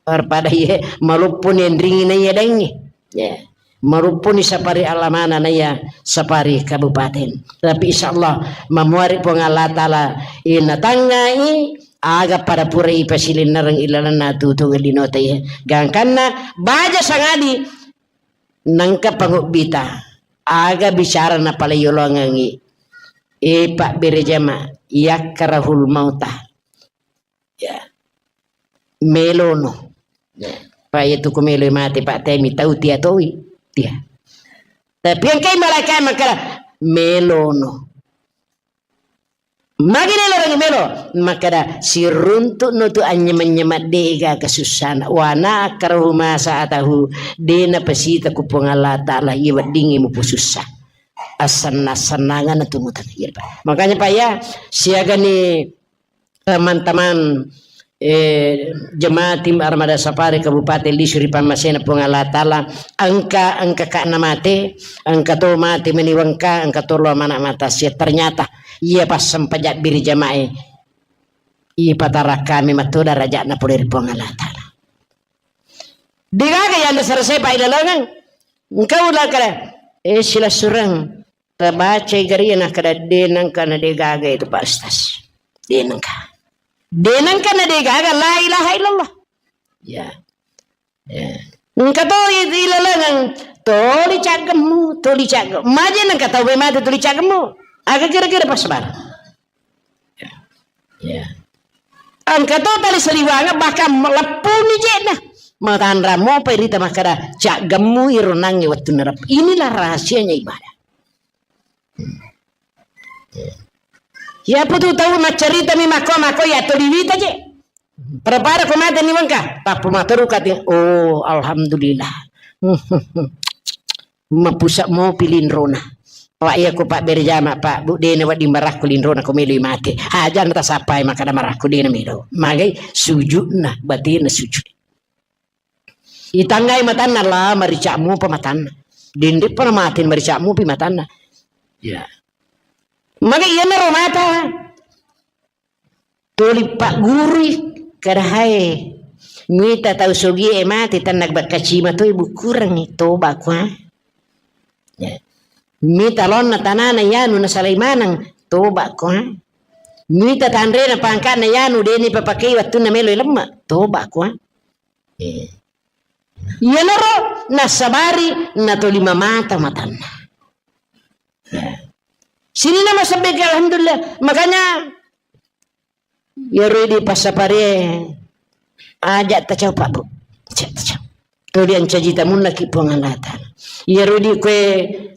Daripada iye maluppuni enringi na iya dengi. Ya. Maluppuni sapari alamana na iya sapari kabupaten. Tapi insyaallah mamuari Puang Allah Ta'ala inatangngai aga pada pura ipasilinnereng ilalenna tutu linota iya. Gangkanna baja sangadi nengka pangubbita. Aga bicara napalai yolongengi. E, Pak Bere Jama, yakkarahul mauta. Ya. Melono. Ya. Pak, iya tu ku melo mate, Pak, temi tau tia toi. Tia. Tapi engkai malaikat makkada, melono. Magi nelo rangi melo? Makkada, siruntuk no tu anyema-nyema dega kasussana. Wana akrahu masa atahu, dena pasita ku Puang Allah Ta'ala, iya weddingi mupu sussa. Assenna-sennangan tu mutang. Iya, Pak. Makanya, Pak, ya, siaga ni teman-teman, eh, jemaah tim Armada Safari Kabupaten Lisuri pammasena Puang Allah Ta'ala, engka, engka ka na mate, engka to mate meni wengka, engka to lo mana mata sia. Ternyata, iya passempajang biri jamae, iya patara kami matoda rajana pole ri Puang Allah Ta'ala. Degaga yang dasar saya Pak ilalengeng. Engkau lah kare, eh, sila surang. Tabacai garia nakkada, de nengka na de gaga itu, Pak Ustaz. De nengka. De nengka na de gaga, la ilaha illallah. Ya. Ya. Engka to i-, ilalengeng, toli caggemmu, toli caggemmu. Maje nengka tau mate toli caggemmu. Aga kira-kira pas bar. Ya. Ya. Engka to tali saliwanga bahkan meleppuni jena. Matanra mopa irita makkada, caggemmu ironangi wettunna rep-. Inilah rahasianya ibadah. Iya putu tau maccaritami makko-makko ya toli wita je. Pada-pada ko mate ni wengka, tappu materu kati. Oh, alhamdulillah. Mapusa mopi linrona. Pak iya ko Pak Bere Jama, Pak, Bu, dena wedding marakku linrona ko melo mate. Aja na tasappai makkada marakku dena melo. Magai sujudna, batena sujud. Itanggai matanna, la marica'mu pa matanna. Dindippa na mate marica'mu pi matanna. Ya. Maka iyanaro mata. Tuli paggurui kada hae. Mita tau sogie mate tanna bakkacima toi bukurengngi, toba kua. Ya. Mita laonna tanana yanu nasalai maneng, toba kua. Mita tanrena pangkana yanu deni papakei wettunna melo lemma, toba kua. Eh. Iyanaro nassabari natolima mata matanna. Ya. Sininna masebbeke, alhamdulillah. Makanya, iyaro di passapare aja tacau, Pak, Bu. Aja tacau. Tuli ancaji tamunnaki Puang Allah Ta'ala. Iyaro di kue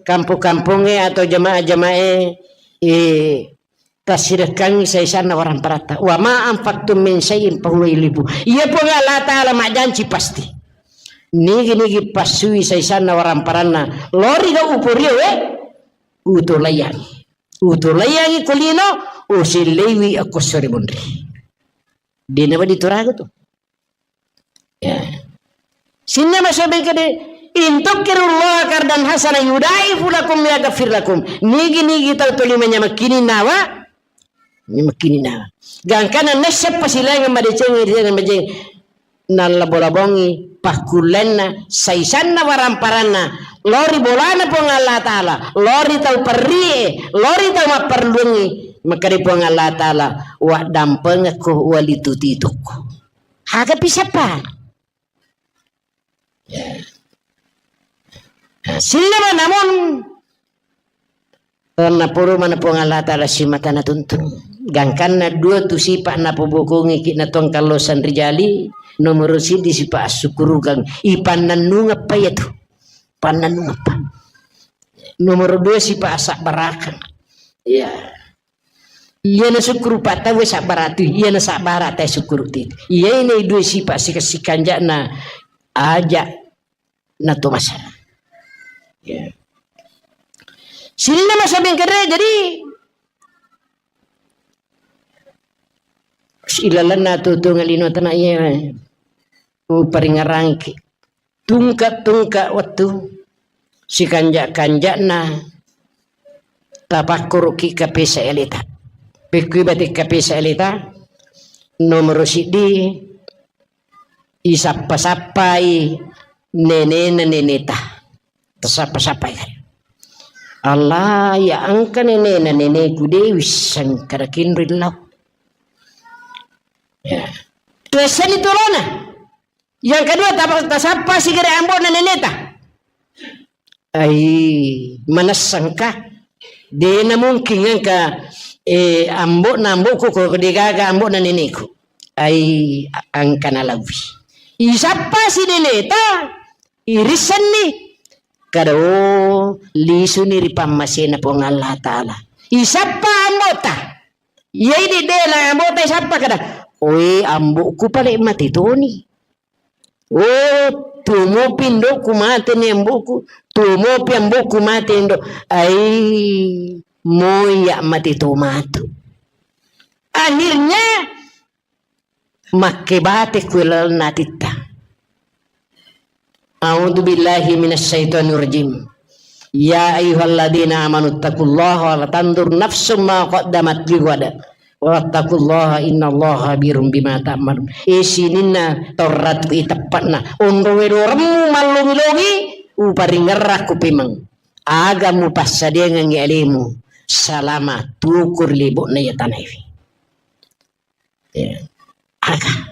kampung-kampunge atau jamaah-jamaah, eh, tassirekkangngi saisanna waramparatta. Wa ma anfaqtum min syai'in fahuwa yukhlifu. Iya Puang Allah Ta'ala majjanci pasti. Nigi-nigi passui saisanna waramparanna. Lori ga uporio, eh? Utolaiyangi. Utolaiyangi kulino, usilleiwi akko sore monri. Dena wadi torago tu. Ya. Sininna masobeng kede, "In tuqridullaha qardan hasana yudha'ifu lakum wa yaghfir lakum." Nigi-nigi tau toli manyamakkini nawa, nyamakkini nawa. Gangkana nesseppa silainga madeceng, silainga madeceng. Nallabo-labongi pakkullenna, saisanna waramparanna, lori bolana Puang Allah Ta'ala, lori tau perrie, lori tau mapperluangngi, makkeda Puang Allah Ta'ala, "Waddampengekko, walituti-tukko." Aga pisappa? Ya. Sininna namun, naporo mana Puang Allah Ta'ala simata natuntung. Gangkanna dua tu sipa' napobokongiki na tuang kallosang rijali, nomoro siddi sipa' assukurukang, ipannannungeppa iyatu. Pannannungeppa. Nomoro dua sipa' asabbarakang. Iya. Iyana sukkuru pa tauwe sabbara tu, iyana sabbara tae sukkuru tu. Iyae na dua sipa' sika-, sikanja'na aja' na to masa. Ya. Sininna masa bengkere, jadi ilalenna tu, tu ngalino tana iya. Uparingarangki. Tungka-tungka wettu, sikanja'-kanja'na tapakkuruki kapesa eleta. Pekkui bate kapesa eleta, nomoro siddi, isappa-sappai nenena neneta. Tasappa-sappai kan. Allah, ya engka nenena neneku de' wisseng kada kinri lau. Ya. Tuessani tolona. Yang kedua, tapa-, tasappa sigere ambo'na neneta. Ai, manessangka? De'na mungkin engka, eh, ambo'na ambo'ku ko de'gaga ambo'na neneku. Ai, a-, engka nalauwi. Isappa si neneta, irissenni. Kada, oh, lisuni ri pammasena Puang Allah Ta'ala. Isappa ambo'ta. Iyai de', de' la ambo'ta isappa kada, "Oe, ambo'ku pale' mate toni. Oh, tuo mopi indo'ku mate ni ambo'ku, tuo mopi ambo'ku mate indo'. Ai, moi ya' mate to matu." Akhirnya, makkebate ku lalenna atitta. A'udzu billahi minasy syaithanir rajim. Ya ayyuhalladzina amanu taqullaha wa la tanzur nafsum ma qaddamat lighad. Wattaqullaha innallaha khabirum bima ta'malun. Eh, sininna torrat iteppa'na. Onro wedoremmu mallongi-longi, uparingerrakku pemeng. Aga mupassadiangengngi alemu salama tukur lebo'na iya tanaewe. Ya. Aga.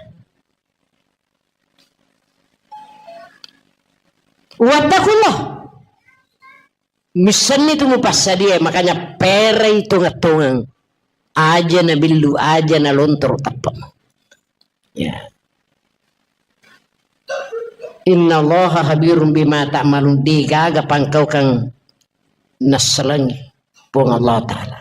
Wattaqullah. Missenni tu mupassadia, makanya perai tongeng-tongeng. Aja na billu, aja na lontoro tappa. Ya. Innallaha khabirum bima ta'malun, de'gaga pangkaukang nassalengi Puang Allah Ta'ala.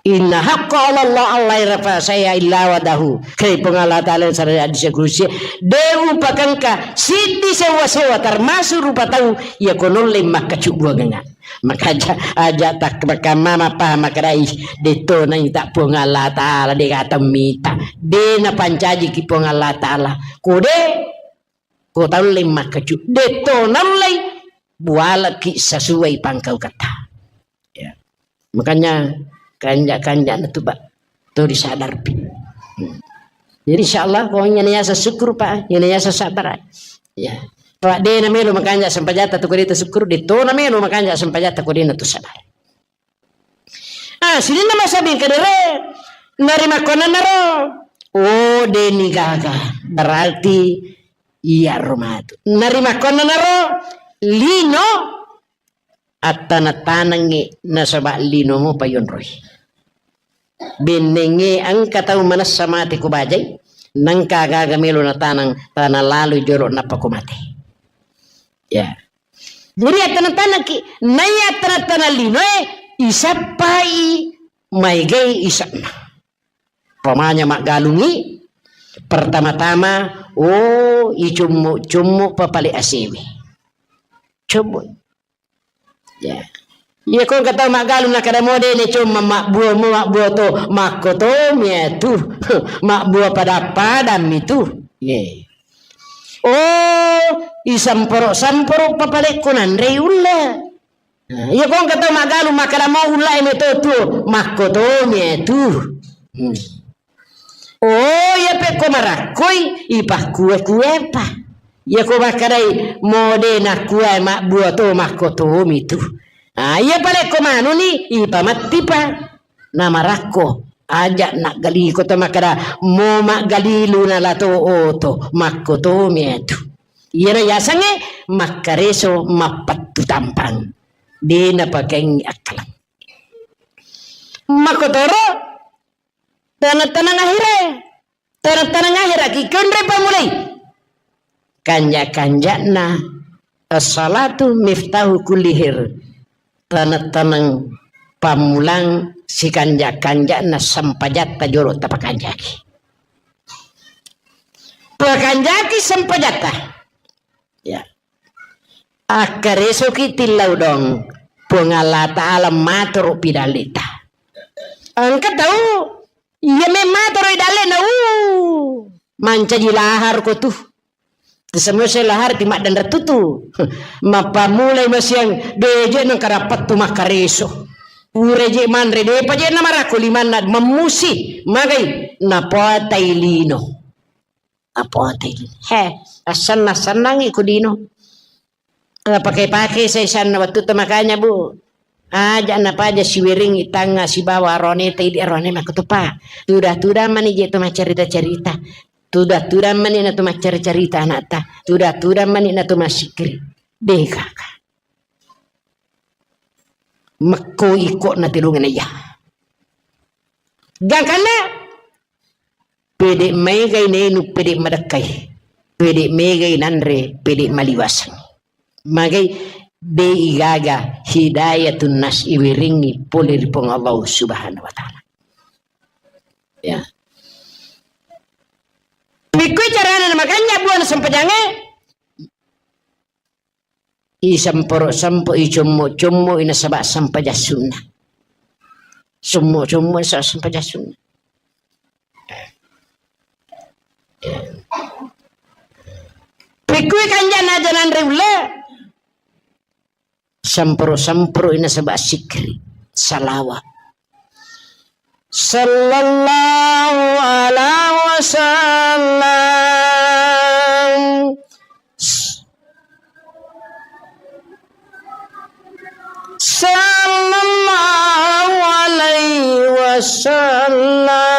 Inna haqqa 'ala Allah alla yurafa syai'an illa wa'adahu. Kare Puang Allah Ta'ala sareng hadis kudusi, de' upakengka siddi sewa-sewa termasuk rupa tau iya ko nolle makkacubbuangengnga. Maka aja, aja tak makamma mapaham makkedai, de' to naita Puang Allah Ta'ala, de' gaga temmita. De' napancajiki Puang Allah Ta'ala. Ko de', ko taulle makkacu, de' to naullei, bualaki sasuai pangkauketta. Ya. Makanya kanja-kanja na tu, Pak. To disadarpi. Hmm. Jadi insyaallah ko iyana yaseng syukur, Pak, iyana yaseng sabar. Ya. Pak, de' na melo makanja sempajatta tu ko de' ta syukur, de' to na melo makanja sempajatta ko de' na tu sabar. Ah, sininna masabing kedere, narimakkonanaro. Oh, de' ni gaga. Berarti iyaro matu. Narimakkonanaro, lino, attana-tanangngi nasaba lino mopa yonroi. Bennengnge engka tau manessa mate ko bajai, nengka gaga melo natanang, tana laloi jolo nappa ko mate. Ya. Jadi attana-tanangki, naiya attana-tanang linoe, isappai maegai ise'na. Pamanya maggalungi, pertama-tama, oh, icummu-cummu papale asewe. Cummu. Ya. Iya ko engka tau maggalung nakkeda mo de' ne cumma mabbuo mo, mabbuo to, makko tomi atu. Mabbuo pada-padammi tu. Ye. Oh, isamporo-samporo papalekko nanrei ulla. Nah, iya ko engka tau maggalung makkeda mo ulla e meto tuo, makko tomi atu. Hmm. Oh, iya pekko marakkoi, ipakkue-kuepa. Iya ko makkedai mo de' nakkue mabbuo to, makko tomi tu. Ah, iya palekko manuni, ipamettipa. Namarakko, aja naggali ko to makkeda, mo maggalilu nalato oto, makko tomi atu. Iyana yasengnge makkareso mappettu tampang. De napakengngi akkaleng. Makkotoro taneng-taneng ahire. Taneng-taneng ahiraki konre pamulai. Kanja-kanjana as-salatu miftahu kulli khair. Taneng-taneng pammulang sikanja-kanjana sempajatta jolo tapakanjaki. Pakanjaki sempajatta. Ya. Akkaresoki tillau dong. Puang Allah Ta'ala matoro pidallita. Engka tau iya memmatoro idallena, uh, mancaji lahar ko tu. Semua saya lahar ti maddanra tutu. Mappamulai masiang beje nang karapat tu makkareso. Pura je manre depa je na marakko limanna memmusi magai napotai lino. Apotai. He, assenna-sennangi ku lino. Eh, pakai-pakai saya sanna wettu tu makanya, Bu. Aja napaja siweringi tangnga sibawa aroneta idi arone makkutupa. Tuda-tuda mani je tu maccarita-carita. Tuda-tuda mani na tu maccarita-carita anakta. Tuda-tuda mani na tu massikkiri. Deh kaka. Mekko iko na tilungi na iya. Gangkanna pede megai nenu, pede madekkai, pede megai nanre, pede maliwaseng. Magai de igaga hidayatun nas iwiringi pole ri Puang Allah Subhanahu wa Ta'ala. Ya. Pikkui carana makanya buana sempajange. Isemporo-sempoi, icommo-commoi nasaba sempajang sunna. Sommo-sommo nasaba sempajang sunna. Pikkui kanjana aja nanre ulle. Semporo-semporoi nasaba sikkiri, salawa. Sallallahu ala wasallam. Sallallahu alaihi wasallam.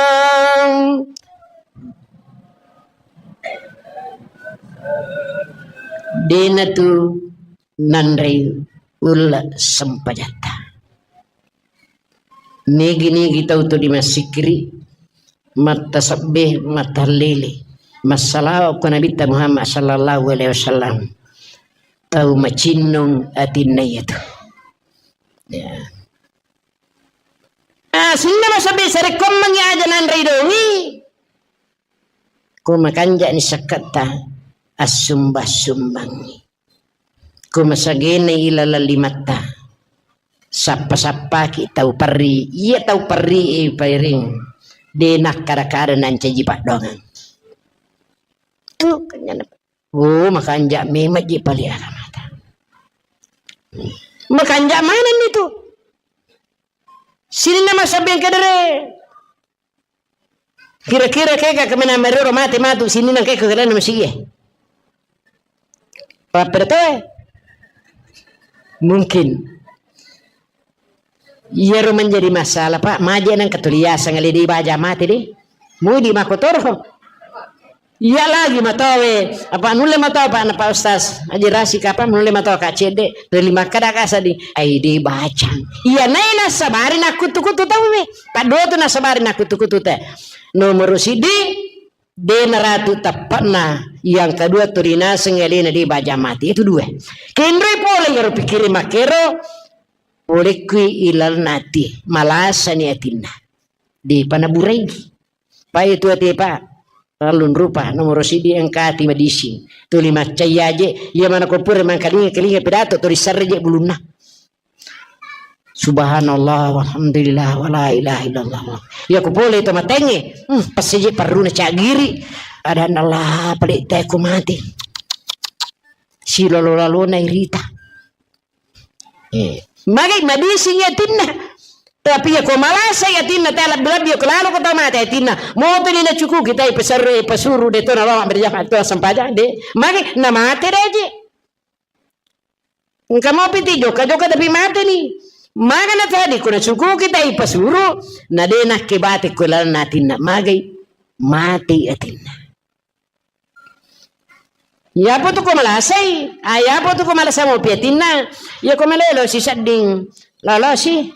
Dena tu nanrei ulle sempajatta. Nigi-nigi tau tu dimassikkiri, mattasebbe, mattahallili, massalawa ko Nabitta Muhammad sallallahu alaihi wasallam. Tau macinnung atinna iyatu. Ya. Ah, sininna masabbi sarekkoammengngi aja nanrei dongi. Ko makanja'ni sakketta, assumba-sumbangngi. Ko masagenai ilaleng limatta, sappa-sappaki tau perri. Iya tau perri e pairing, de nakkada-kada nancaji paddoangeng. Anu, kanyana. Oh, makanja memang ji pale agamata. Makanja manenni tu. Sininna masabbi engka dere. Kira-kira kega kemena merero mate matu sininna engka ko kelana masigie. Papper toe. Mungkin. Iyaro menjadi masalah, Pak. Maje nang ketuliasang ale de baja mate de. Mudi makotoro. Iya lagi matowe, apa nulle matowe, Pak, na Pak Ustaz Haji Rasik, apa nulle matowe, Kak Cedde, dari makkada ka sadi, ai de bacang. Iya nai nasabari nakkutu-kutu tau me. Paddo tu nasabari nakkutu-kutu te. Nomor sidi, de naratu teppana. Yang kedua tu rinaseng alena de baja mate. Itu dua. Kenroi pole iyaro pikkiri makkero, pole kui ilalna ati, malasani atinna. De pana burai. Pai tu ati, Pak. Terlalu rupa, nomor sidi engka ati madising. Tuli maccai aje, iya mana ko pura mangkalinga-kalinga pidato, tuli serre je bulunna. Subhanallah, walhamdulillah, wala ilaha illallah. Iya ko pole to matenge, hmm, pas je perruna cagiri. Ada Allah, pale te ko mati. Silolo-lalona irita. Eh, magai madising atinna. Tapi iya ko malasa atinna, te lebbi-lebbi ko lalo ko tau mate atinna. Moto ni nacukuki tai pesarre, pesuru de to nalama berjamaah to sempajang de. Magai namate de aje. Engka mopi ti joka-joka tapi mate ni. Maga na tadi ko nacukuki tai pesuru, na de nakke bate ko lalna atinna. Magai mate atinna. Iyapa tu ko malasai, ah, iyapa tu ko malasa mopi atinna, iya ko malelo si sedding, lolosi.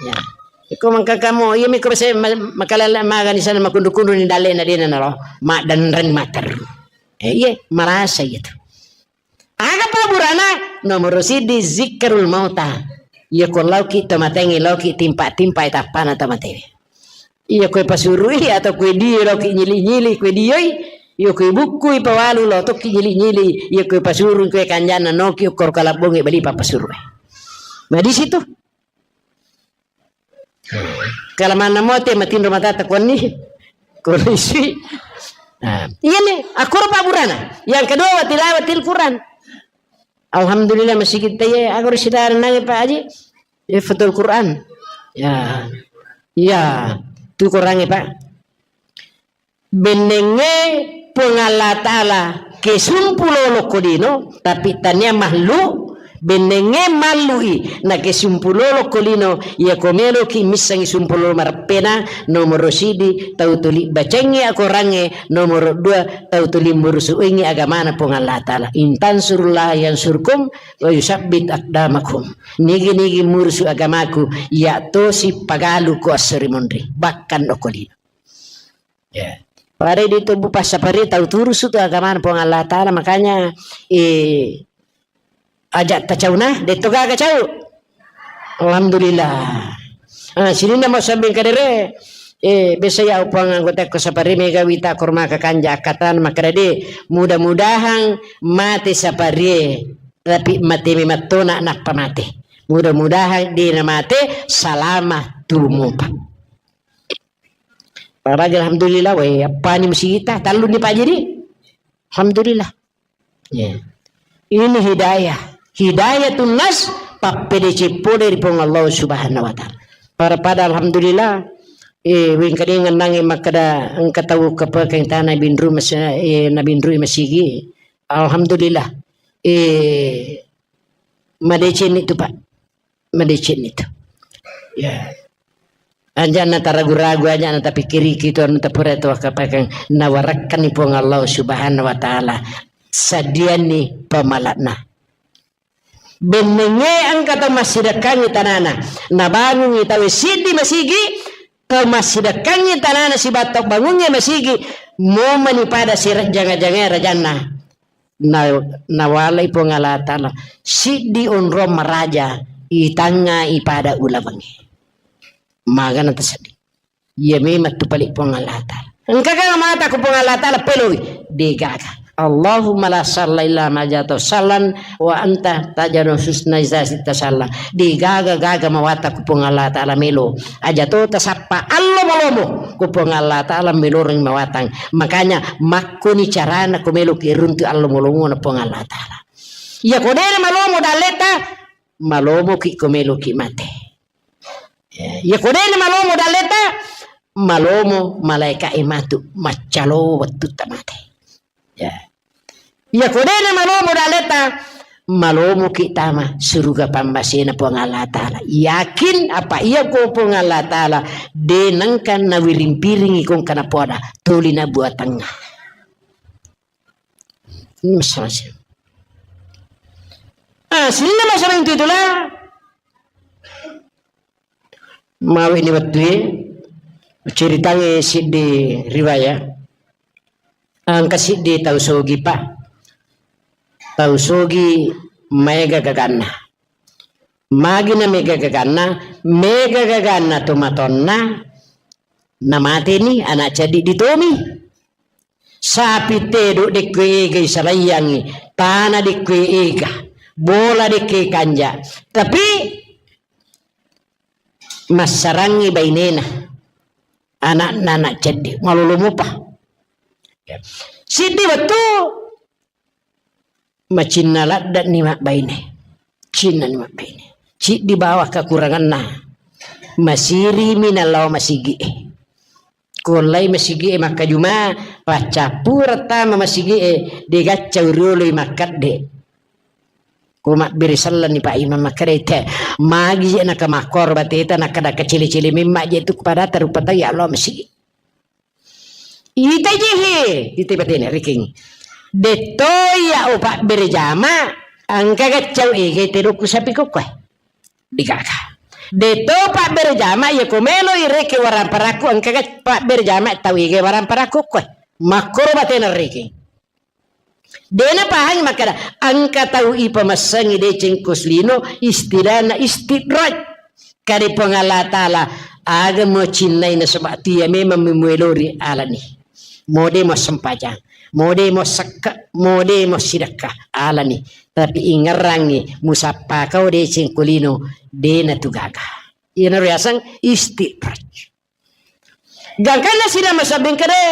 Ya. Iko mangka kamu, iya miko bese ma-, makalala magani sana makundu-kundu ni dalle na dena nalo, madanreng mater. Eh, iya, malasa iya tu. Aga pabburana? Nomoro siddi zikrul mauta. Iya ko lauki to matengnge, lauki timpa-timpa tappana to matewe. Iya koe pasurui atau koe dio loki nyili-nyili koe dioi, iya koe bukkui pawalu lo tokki nyili-nyili, iya koe pasurui koe kanjana noki ukkoro kalabbonge bali papasuru. Nah, di situ. Kalamanna mote matinro matata konni. Kondisi. Nah, iya nih, akkoro pabburana. Yang kedua, wa tilawatil Quran. Alhamdulillah, masigi taye, aku ri sidara nange Pak Haji. Hifdzul Quran. Ya. Iya, tu Qurange, Pak. Bennengnge Puang Allah Ta'ala kesumpu lolo ko lino, tapi tania mahlu, bennengnge mallu'i na kesumpu lolo ko lino, iya ko meloki missangi sumpu lolo mareppena, nomoro sidi tau tuli bacengngi akorangnge, nomoro dua tau tuli murusu'ingi agamana Puang Allah Ta'ala. In tansurullah yansurkum wa yusabbit aqdamakum. Nigi-nigi murusu agamaku, iya tosi pagalu ko esso ri monri, bahkan okko lino. Ya. Pare di tubuh passapari tau turusu tu agamana Puang Allah Ta'ala, makanya, eh, aja tacauna, detto gaga cau. Alhamdulillah. Ah, sininna mau sambil kadere, eh, biasa ya upang anggota ko sapari mega wita korma kakanja akatan makadade, mudah-mudahan mate sapari, tapi mate mematona nappa mate. Mudah-mudahan dena mate salama tumupa. Paraja alhamdulillah, weh, appani musigita, talluni Pak Jiri. Alhamdulillah. Ya. Ini hidayah. Hidayatun nas, pappedece pole ri Puang Allah Subhanahu wa Ta'ala. Para pada alhamdulillah, eh, wengkadengan nange makkada engka tau kepekeng tana binru mas-, eh, na binru masigi. Alhamdulillah. Eh, madeceng itu, Pak. Madeceng itu. Ya. Anjana taragu-ragu, anjana tapikkiriki tu anu tapura tu akapakang nawarakkan ni Puang Allah Subhanahu wa Ta'ala. Sadianni pamalakna. Bennengnge engka tau massidekkangngi tanana. Nabangungngi tau siddi masigi, tau massidekkangngi tanana sibawa tau bangungnge masigi, momani pada sirejjanga-jangai rajanna. Na-, nawalai Puang Allah Ta'ala siddi onrong maraja itangnga ipada ulawengnge. Magana taseddi. Iya memang tu pali Puang Allah Ta'ala. Engka ga mata ku Puang Allah Ta'ala peloi? Degaga. Allahumma la salla illa ma ja'altahu sallan wa anta taj'alul husna idza syi'ta salla. Degaga gaga mawata ku Puang Allah Ta'ala melo. Aja to tasappa allo malomo ku Puang Allah Ta'ala meloreng mawatang. Makanya makkoni carana ko meloki runtu allo malomona Puang Allah Ta'ala. Iya ko dena malomo dalleta, malomoki ko meloki mate. Ya, iya ko dena malomo dalleta, malomo malaika e matu maccalo wettutta mate. Ya. Iya ko dena malomo dalleta, malomoki tama suruga pammasena Puang Allah Ta'ala. Yakin apa iya ko Puang Allah Ta'ala de nengka nawiring-piringi kongka napoada tuli na buatangnga. Ini masalah sih. Ah, sininna masalah itu itulah. Mawe ni wettue, ceritangnge siddi riwayat. Engka siddi tau sogi, Pak. Tau sogi maega gaganna. Magi na mega gaganna, mega gaganna to matonna, namateni anak ceddi ditomi. Sapi tedo dekkue ega isalaiyangi, tana dekkue ega, bola dekke kanja. Tapi massarangngi bainena, anakna anak ceddi, malolo mopa. Siddi wettu macinna ladde'ni mabbaine. Cinnani mabbaine. Ciddi bawang kakuranganna. Masirimi nallao masigi'e. Kollai masigi'e makkajuma, paccappureng tama masigi'e, degaccau rioloi makkadde. Ko mabbere sellenni Pak Imam makkeda, "Te, magi je naka makkoro bateta, naka daka cele-cele memma je tu pada tarupa tau ya Allah masigi." Ita je he, ita batena riking. Detto iya o pabbere jama, engka gaccau ege tedokku sapi kokkoe. Digaga. Detto pabbere jama, iya ko melo ireke waramparakku, engka gac-, pabbere jama tau ege waramparakku koe. Makkoro batena reke. Dena pahangi makkada, engka tau ipamassangi deceng koslino, istilahna istidraj. Kade Puang Allah Ta'ala, aga mo cinnai nasaba tia memang memuelori alani. Mode mo sempajang, mode mo sekke, mode mo sidekka alani. Tapi ingerrangi musappa kau deceng kolino dena tu gaga. Iyana riaseng istidraj. Gangkanna sida masabbing kede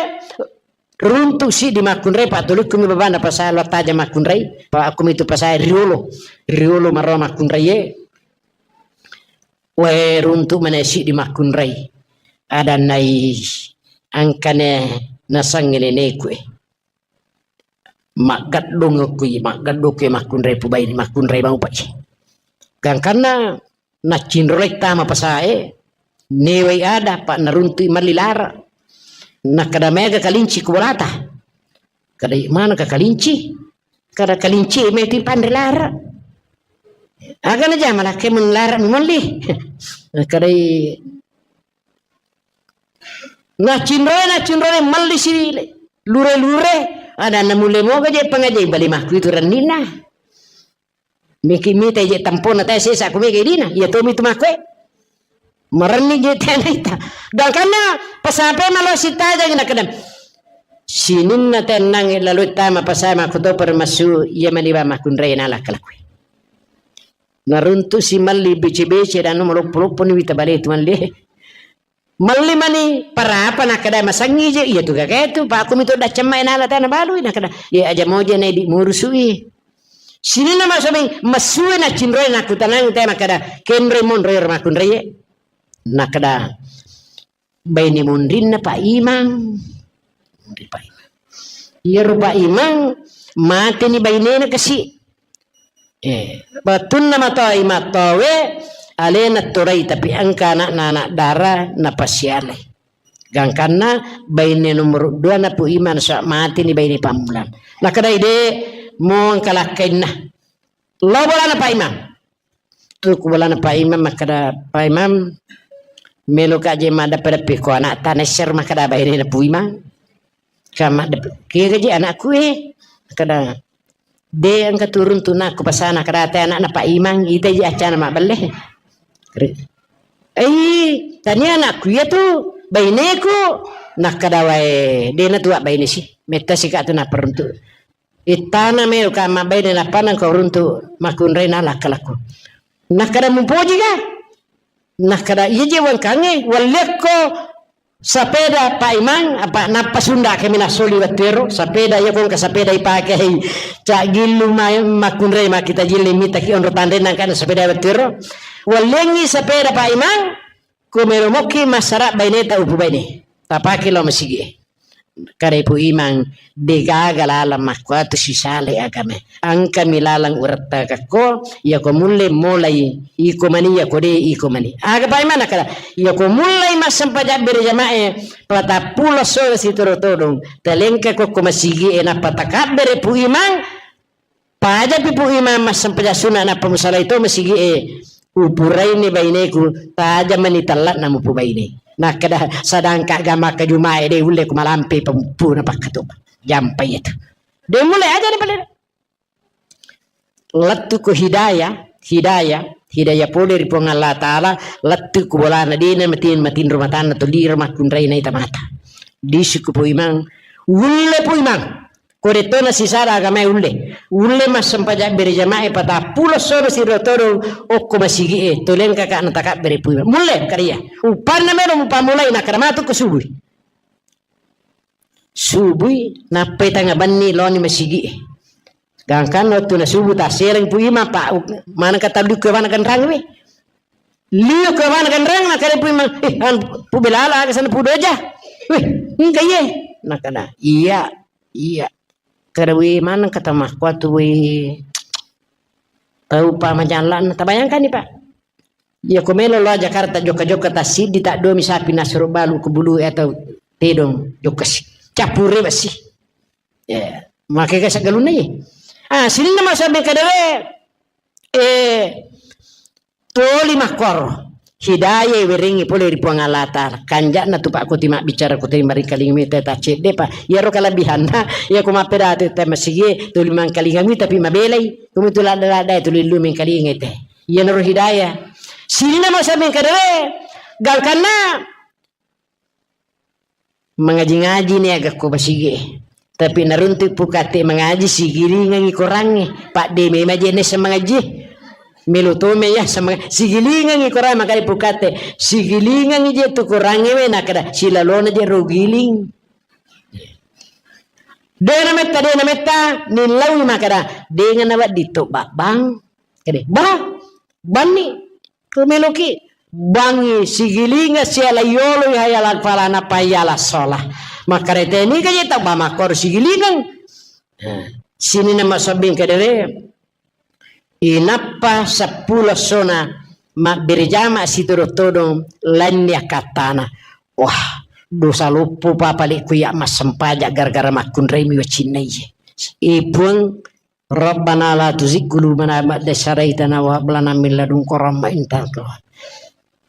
runtu siddi makkunrai, pa tulikkumi babana pasai lo taja makkunrai, pa akkumi tu pasai riolo, riolo marro makkunrai e. Wae runtu mane siddi makkunrai. Adannai angkane nasangnge neneku e. Maggeddong okui, maggeddong okui makkunrai pubai, makkunrai mau pai. Gangkanna naccinrolai tama pasae, newai ada, pa naruntui malli lara. Nakkada mega kalinci ku bolata. Kada mana ka kalinci? Kada kalinci meti panre lara. Aga na jama lakke mun lara malli. Kada naccinroi, naccinroi, malli si lure-lure, ada na mule moga je pangajai bali makku itu rennina. Miki mita je tampona tae sesa ku mega dina, iya tomi tu makku e. Marenni je tena ita. Gangkanna pasape malo sitaja na kedam. Sininna tenang lalu tama pasai makku to permasu iya mani ba makkunrai nala kalakui. Naruntu si malli bece-bece dan maloppo-loppo ni wita bale tu malli. Malli mani parapa nakkeda masangi je, iya tu gaga tu, pa aku mito daccamma enala tana balui nakkeda, iya aja moja na idi murusui. Sininna masobeng, masue na cinroe nakkutanang te makkeda, kenroi monroi ro makkunroi. Nakkeda, baine monrinna Pak Imang. Monri Pak Imang. Iyaro Pak Imang, mateni bainena kasi. Eh, wettunna matoa imattowe, alena torai, tapi engka anakna anak dara napasialai. Gangkanna baine nomor dua na Pu Imang, so mateni baine pammulang. Nakkeda ide mo engka lakkainna. Lo bolana Pak Imang. Tu ku bolana Pak Imang, makkeda, "Pak Imang, melo ka je maddeppe-deppe ko anak tana ser," makkeda bainena Pu Imang. Ka maddeppe, "Kega je anakku e?" Makkeda, "De engka turun tu nakku pasana," kada te anakna Pak Imang, ita je acana mabbelle. Ri-, "Ei, tania anakku iya tu, baineku." Nakkeda, "Wae, dena tua baine si. Metta sika tu naperuntu." Ittana melo ka mabbaine nappa nengka uruntu makkunrai na lakkalakku. Nakkeda mupoji ka? Nakkeda iya je wangkangnge, walliakko sapeda Pak Imang, apa nappa sunda kami nasoli wettuero, sapeda iya kongka sapeda ipake hei. Cak gillu ma-, makkunrai makkita jilli mitaki onro tanre nangkana sapeda wettuero. Walliangngi sapeda Pak Imang, Ko melo mokki massara baineta upu baine, tapake lao masigi e. Kada Ipu Imang, degaga lalang makkuatu sisale agama. Engkami lalang urettakakko, iyako mulle molai iko mani, iyako de iko mani. Aga Pak Imang nakkeda, iyako mullai massempajang berjamae, patappulo sore sitoro todong, talengka kokko masigi e, nappa takabbere Pu Imang, Pajapi Pu Imang massempajang sunna, nappa musalai to masigi e, upuraini baineku, tajamani tella'na mupu baine. Nakkeda, sedangkan gamaka jumae de ulle ku malampe pempuna pakkatupa. Jampai itu. De mulai aja ni pale. Lettu ko hidayah, hidayah, hidayah pole ri Puang Allah Ta'ala, lettu ko bolana dena matin, matinro matanna to lira makkunrai naita mata. Disuku Pu Imang, ulle Pu Imang. Ko dettona sisala agamae ulle. Ulle massempajang berjamae patappulo soro siro todong okko masigi e. Toleng kaka natakabbere Pu Imang. Mulle kariya. Uppanna melo mupamulai nakkeda matu ko subui. Subui nappai tanga benni loni masigi e. Gangkanna wettu na subuh tassereng Pu Imang pa maneng kata liu ko bana ganrang we. Liu ko bana ganrang nakkeda Pu Imang, eh, anu, Pu Belala aga sana Pu Doja. Weh, engka iye. Nakkeda, iya. Iya. Kada we maneng kata makkuatu we tau pa majalla'na. Tabayangkani, Pak. Iya ko melo lao Jakarta jokka-jokka tassiddi taddomi sapi nasuro balu ko bulu atau tedong jokka si. Cappure besi. Ya. Makega saggalunna ye. Ah, sininna masabbing kadere, eh, toli makkoro. Hidayah werengi pole ri Puang Allah Ta'ala. Kanja'na tu, Pak, ko ti mabbicara ko ti maringkalinga mita ta cedde, Pak. Iyaro kalebihanna, iya ko mappedati te masigi, tuli mangkalinga mi tapi mabelai. Ko mitu ladda-ladda tuli lu mengkalinga te. Iyanaro hidayah. Sininna masabbing kadere, gangkanna mangaji-ngaji ni aga ko masigi. Tapi naruntu pukate mangaji, sigilingangi korangnge. Padde memang je nessa mangaji. Melo tome ya sama sigilingangi korangnge, makanya pukate sigilingangi je tu korangnge we, nakada silalona je rogiling. Dena metta, dena metta, nillaui makada, dena nawaddi to babbang. Kede, bah, banni. Ko meloki bangi sigilinga siala yolo, hayala falana payala sola. Makkarete ni kaje tau ba makkoro sigilingang. Sininna masabbing kadere, inappa seppulo essona mabbere jama sitodo-todo lainni akkattana. Wah, dosa loppo pa palikku ya massempajang gara-gara makkunrai mi wacinna iye. E Puang, Rabbana la tuzigh qulubana ba'da idh hadaitana wa hab lana min ladunka rahmah innaka antal wahhab.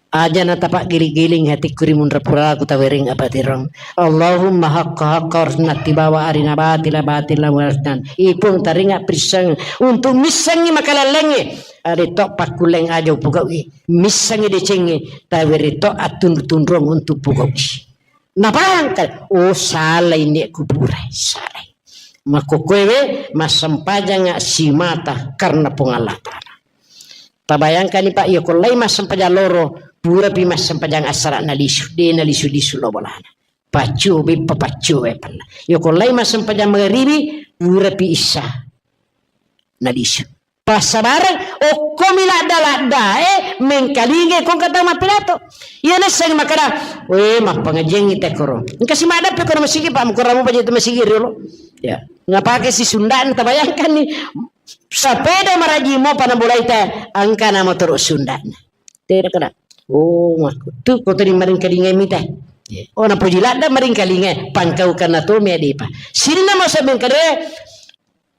Aja na tapaggiling-giling hatikku ri munra puraku tawereng apatirong. Allahumma haqqa haqqa warzuqna tibawa, arina batila batila warzuqna. Ipung taringa prisseng untuk missengi makalallengnge. Ada to pakkulleng aja upugau'i. Missengi decengnge tawere to attunru-tunrung untuk pugau'i. Napahangka, oh, salai nek kuburai, salai. Makkokkoewe massempajanga simata karena Puang Allah Ta'ala. Tabayangkani, Pak, iya kollai massempajang loro, purapi massempajang assara nalisu, de nalisu-lisu lo bolana. Paccu beppa paccu we pella. Iya kollai massempajang magaribi, purapi isya nalisu. Passabareng, okkomi ladda-laddae mengkalingai kongka tau mappidato. Iya naissengi makkeda, "We, mappangajiangngi tekkoro." Engka si maddappe kono masigi, Pak, mukurang mupa je tu masigi riolo. Ya, ngapake si sunda'na, tabayangkanni. Sapeda maraji mopa nabolai te, engkana motoro sunda'na. Tena kena. Oh, makku. Tu ko tadi maringkalingai mita. Oh, napoji ladda maringkalingai, pangkaukanna to me adepa. Sininna masa mengkade,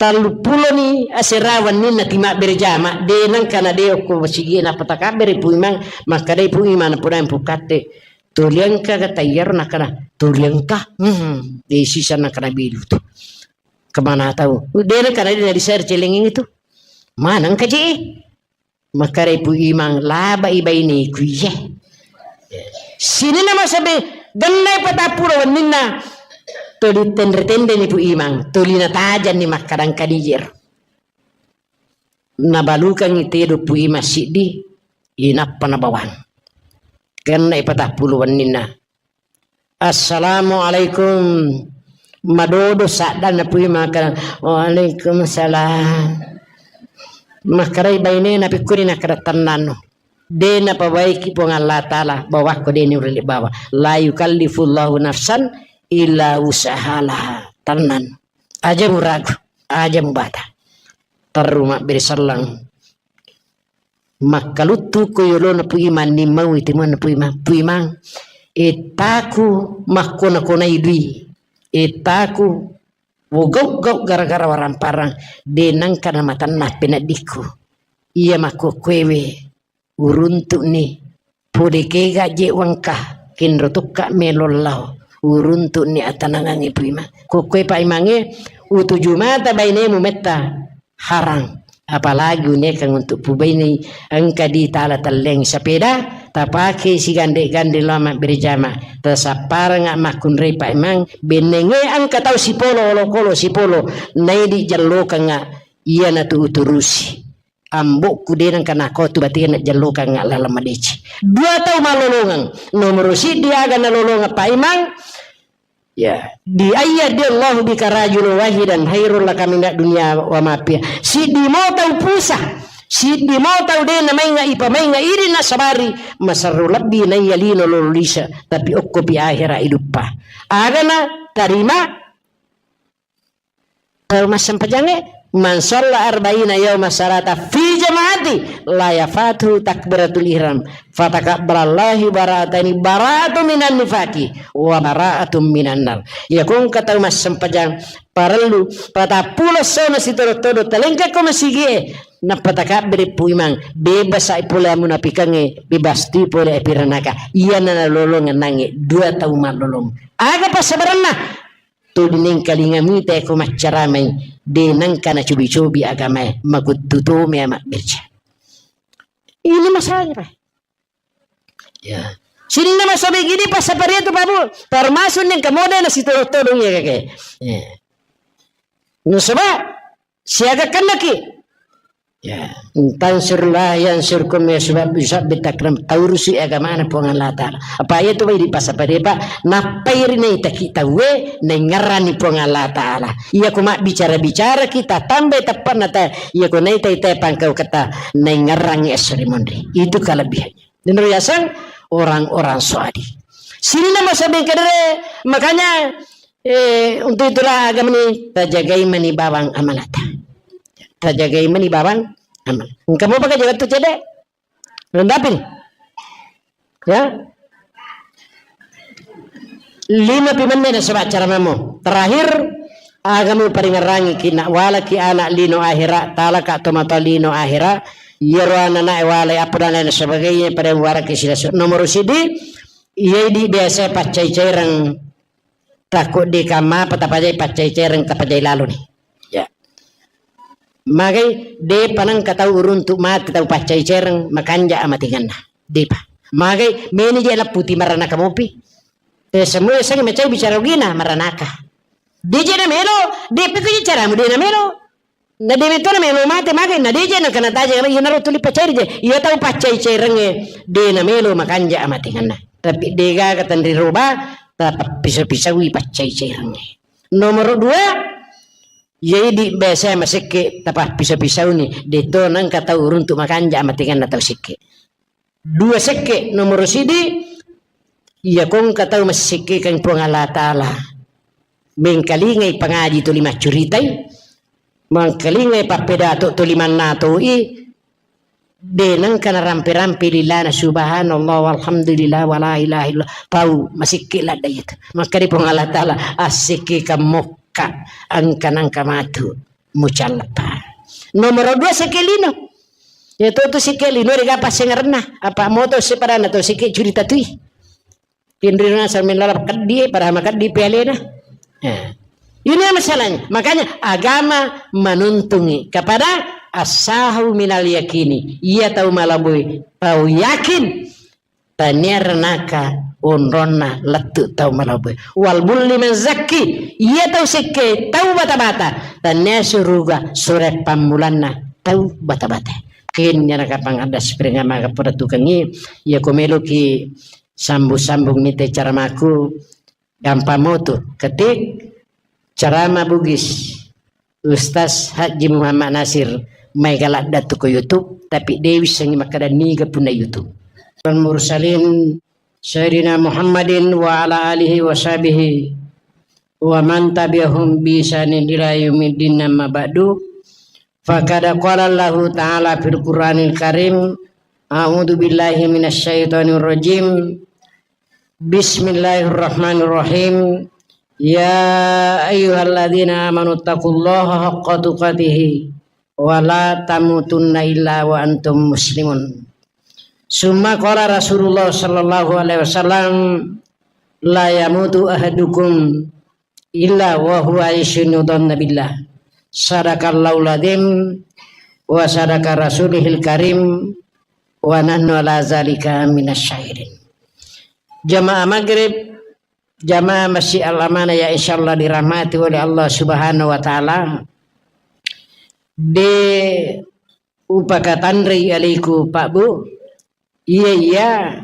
Tellupuloni asera wenninna timabbere jama, de nengka na de okko masigi, nappa takabbere Pu Imang, makkedai Pu Imang, napodai Pu Katte, "Toliangka ga taiyaro?" Nakkana, "Toliangka?" Hmm, de sisa nakkana bilu tu. Kemana tau? De nengka na de na di share celengeng itu. Maneng ka je? Makkedai Pu Imang, "Labai baineku iye." Sininna masabe, gennai patappulo wenninna, tuli tenre-tenreni Pu Imang, tuli natajanni makkadang kadijero. Nabalukangngi tedo Pu Imang siddi, inappa nabawang. Gennai patappulo wenninna. "Assalamualaikum." Madodo saddanna Pu Imang, makkeda, "Waalaikumsalam." Makkedai bainena, "Pikkuni?" Nakkeda, "Tennanno. De napabaiki Puang Allah Ta'ala, bawakko de niulle bawa. La yukallifullahu nafsan illa wus'aha laha." Tennanno. Aja muragu, aja mubata. Terru mabbere selleng. Makkaluttu ko yolona Pu Imang, nimmaui timuanna Pu Imang. "Pu Imang, ettaku makkona-konai dui. Ettaku wogau-gau gara-gara waramparang, de nengka namatanna peneddikku. Iya makkokkoewe uruntu'ni, pole kega je wengka, kenro tokka melo lao, uruntu'ni atanangangnge Pu Imang." Kokkoe Pak Imangnge, utuju mata bainemu metta harang. Apalagi unikang untuk pubainei, engka di tala telleng sepeda, tapake sigande-gande lao mabbere jama, tasapparengnga makkunrai Pak Imang, bennenge engka tau sipolo, olokolo sipolo, naidi jallokengnga, iyanatu uturusi. Ambokku de nengka nakotu batena jallokengnga laleng madeceng. Dua tau malolongeng, nomoro siddi aga nalolongeng Pak Imang, Ya, di ayya di Allahu bika rajulun wahidan khairul laka minad dunya wa ma fiha. Siddi mo tau pusa, siddi mo tau de namainga ipamainga idi nasabari, masarru lebbi naiya lino lolo lisa, tapi okkopi ahera iduppa. Agana tarima tau massempajangnge, Man shalla arba'ina yauma shalata fi jama'ati la yafatuhu takbiratul ihram. Fatakabbalallahu bara'ataini, bara'atu minan nifaqi wa bara'atun minan nar. Iya ko engka tau massempajang parellu patappulo essona sitodo-todo talengka ko masigie, nappa takabbiri pu imang, bebasai pole amunapikangnge, bebas tu pole api ranaka. Iyana nalolongeng nangnge dua tau mallolong. Aga passabarenna? Tuli nengkalinga mita ko maccaramai, de nengka nacobi-cobi agamae, makuttu to mea mabbirja. Ini masalahnya, Pak. Ya. Sininna masobeng idi passaparia tu, Pak Bu. Termasuk nengka mode na sitodong-todong ya, kakek. Ya. Nasaba siaga kennaki. Ya. Tansurlah yang surkum ya sebab bisa bitakram taurusi agamana Puang Allah Ta'ala. Apa iya tu bai di passaparia, Pak? Nappai ri naitaki tauwe, naingerrani Puang Allah Ta'ala. Iya ko mabbicara-bicara kita tambai teppanna ta, iya ko naitai te pangkau kata naingerrangi esso ri monri. Itu kelebihannya. Niro yaseng orang-orang soadi. Sininna masobeng kedere, makanya, eh, untuk itulah agama ini tajagai mani bawang amalata. Tajagai mani bawang amal. Engka mopa ka jaga tu cede? Rendapin. Ya. Lima pi menne nasaba acara mamo. Terakhir, aga muparingerrangi ki nak walaki anak lino akhira, talaka tomatoa lino akhira, iyaro ananae walai apa dan lain sebagainya pada muwaraki silasu. Nomor sidi, iya idi biasa paccai-caireng. Takko de kamma pa tapajai paccai-caireng tapajai lalo ni. Ya. Magai de panengka tau uruntu mate tau paccai-caireng makanja amatinganna. Depa. Magai meni je lapputi maranaka mopi. Eh, semua yasengnge macai bicara ugina maranaka. De je namelo, de peko je caramu de namelo. Na de metona melo mate magai, na de je na kena taja, iyanaro tuli paccairi je. Iya tau paccai-cairengnge de namelo makanja amatinganna. Tapi de gaga tenri roba, tapappiso-pisaui paccai-cairengnge. Nomor dua, iya idi biasa masekke tapappiso-pisauni, de to nengka tau uruntu makanja amatinganna tau sekke. Dua sekke, nomoro sidi, iya ko engka tau massikkekeng Puang Allah Ta'ala. Mengkalingai pangaji tuli maccuritai, mengkalingai pappedato tuli mannatoi, de nengka narampe-rampe lilana subhanallah walhamdulillah wala ilaha illallah. Tau masikke ladda itu. Maka di Puang Allah Ta'ala, assikkekeng mokka, engka nengka matu mucallapa. Nomoro dua sekke lino. Ya to tu sikke lino de ga passengerenna. Apa moto sepadanna to sikke curita tui. Pinrina sambil lalap keddi, padahal makeddi pialena. Ya. Ini masalahnya. Makanya agama menuntungi kepada asahu minal yakini. Iya tau malabui, tau yakin. Tania ranaka onronna lettu tau malabui. Wal bulli man zakki, iya tau sekke tau bata-bata. Tania suruga sure pammulanna tau bata-bata. Ken nyana kapang ada spring amaga poda tukengi, iya ko meloki sambung-sambung mite caramaku, gampang motu. Ketik ceramah Bugis Ustaz Haji Muhammad Nasir, mai galadda tu ko YouTube, tapi de wissengi makkeda niga punna YouTube. Al mursalin Sayyidina Muhammadin wa ala alihi wa sahbihi wa man tabi'ahum bi ihsanin ila yaumiddin, amma ba'du. Faqad qala Allahu ta'ala fil Qur'anil Karim, a'udzu billahi minasy syaithanir rajim. Bismillahirrahmanirrahim. Ya ayyuhalladzina amanu taqullaha haqqa tuqatihi wa la tamutunna illa wa antum muslimun. Summa qala Rasulullah sallallahu alaihi wasallam, la yamutu ahadukum illa wa huwa yusinu dhanna billah. Sadaqallahul adzim wa sadaqa rasulihil karim wa nahnu ala zalika minasy syahidin. Jamaah maghrib, jamaah Masjid Al Amanah yang insyaallah dirahmati oleh Allah Subhanahu wa taala. De upakatanrei alaiku Pak Bu. Iya, iya.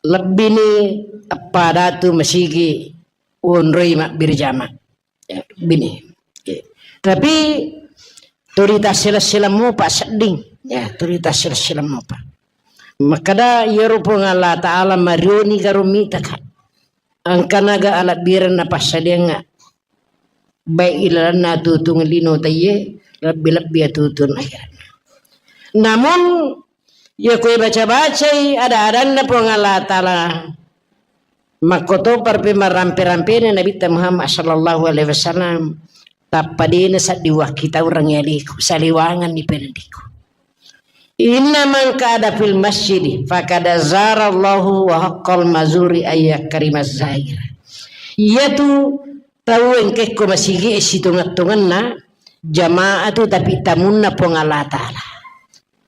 Lebbini eppa datu masigi onroi mabbirjama. Ya, lebbini. Ya. Tapi tuli tassila-sila mopa sedding. Ya, tuli tassila-sila mopa. Makkeda iyaro Puang Allah Ta'ala marioni garo mitaka. Engkanaga alabbirenna passadiangnga. baik ilalenna atutung lino taiye, lebbi-lebbi atutung akhiratna. Namun, iya kue baca-bacai ada-adanna Puang Allah Ta'ala, makkotopa pi marampe-rampena Nabitta Muhammad sallallahu alaihi wasallam, tappa dena saddi wakkitaureng yaliku, saliwanganni pendiku. Inna man qa'ada fil masjidi faqad zarallahu wa haqqal mazuri ayyakrimaz zair. Iyatu tau engkekko masigi sitongeng-tongenna jamaah tu, tapi tamunna Puang Allah Ta'ala.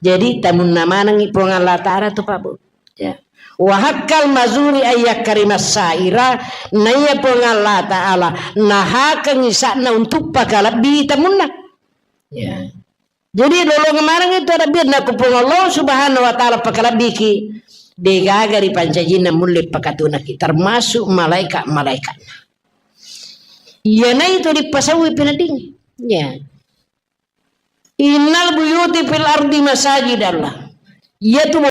Jadi tamunna manengi Puang Allah Ta'ala tu, Pak Bu. Ya. Wa haqqal mazuri ayyakrimas saira, naiya Puang Allah Ta'ala nahakengi sa'na untuk pakalebbi tamunna. Ya. Jadi lolongeng maneng itu ada biar naku Puang Allah Subhanahu wa Ta'ala pakalebbiki, degaga ri pancajinna mulle pakatunaki, termasuk malaikat-malaikatna. Iyanaitu dipasauwi peneddingnge. Ya. Innal buyuti fil ardi masajidallah. Iyatu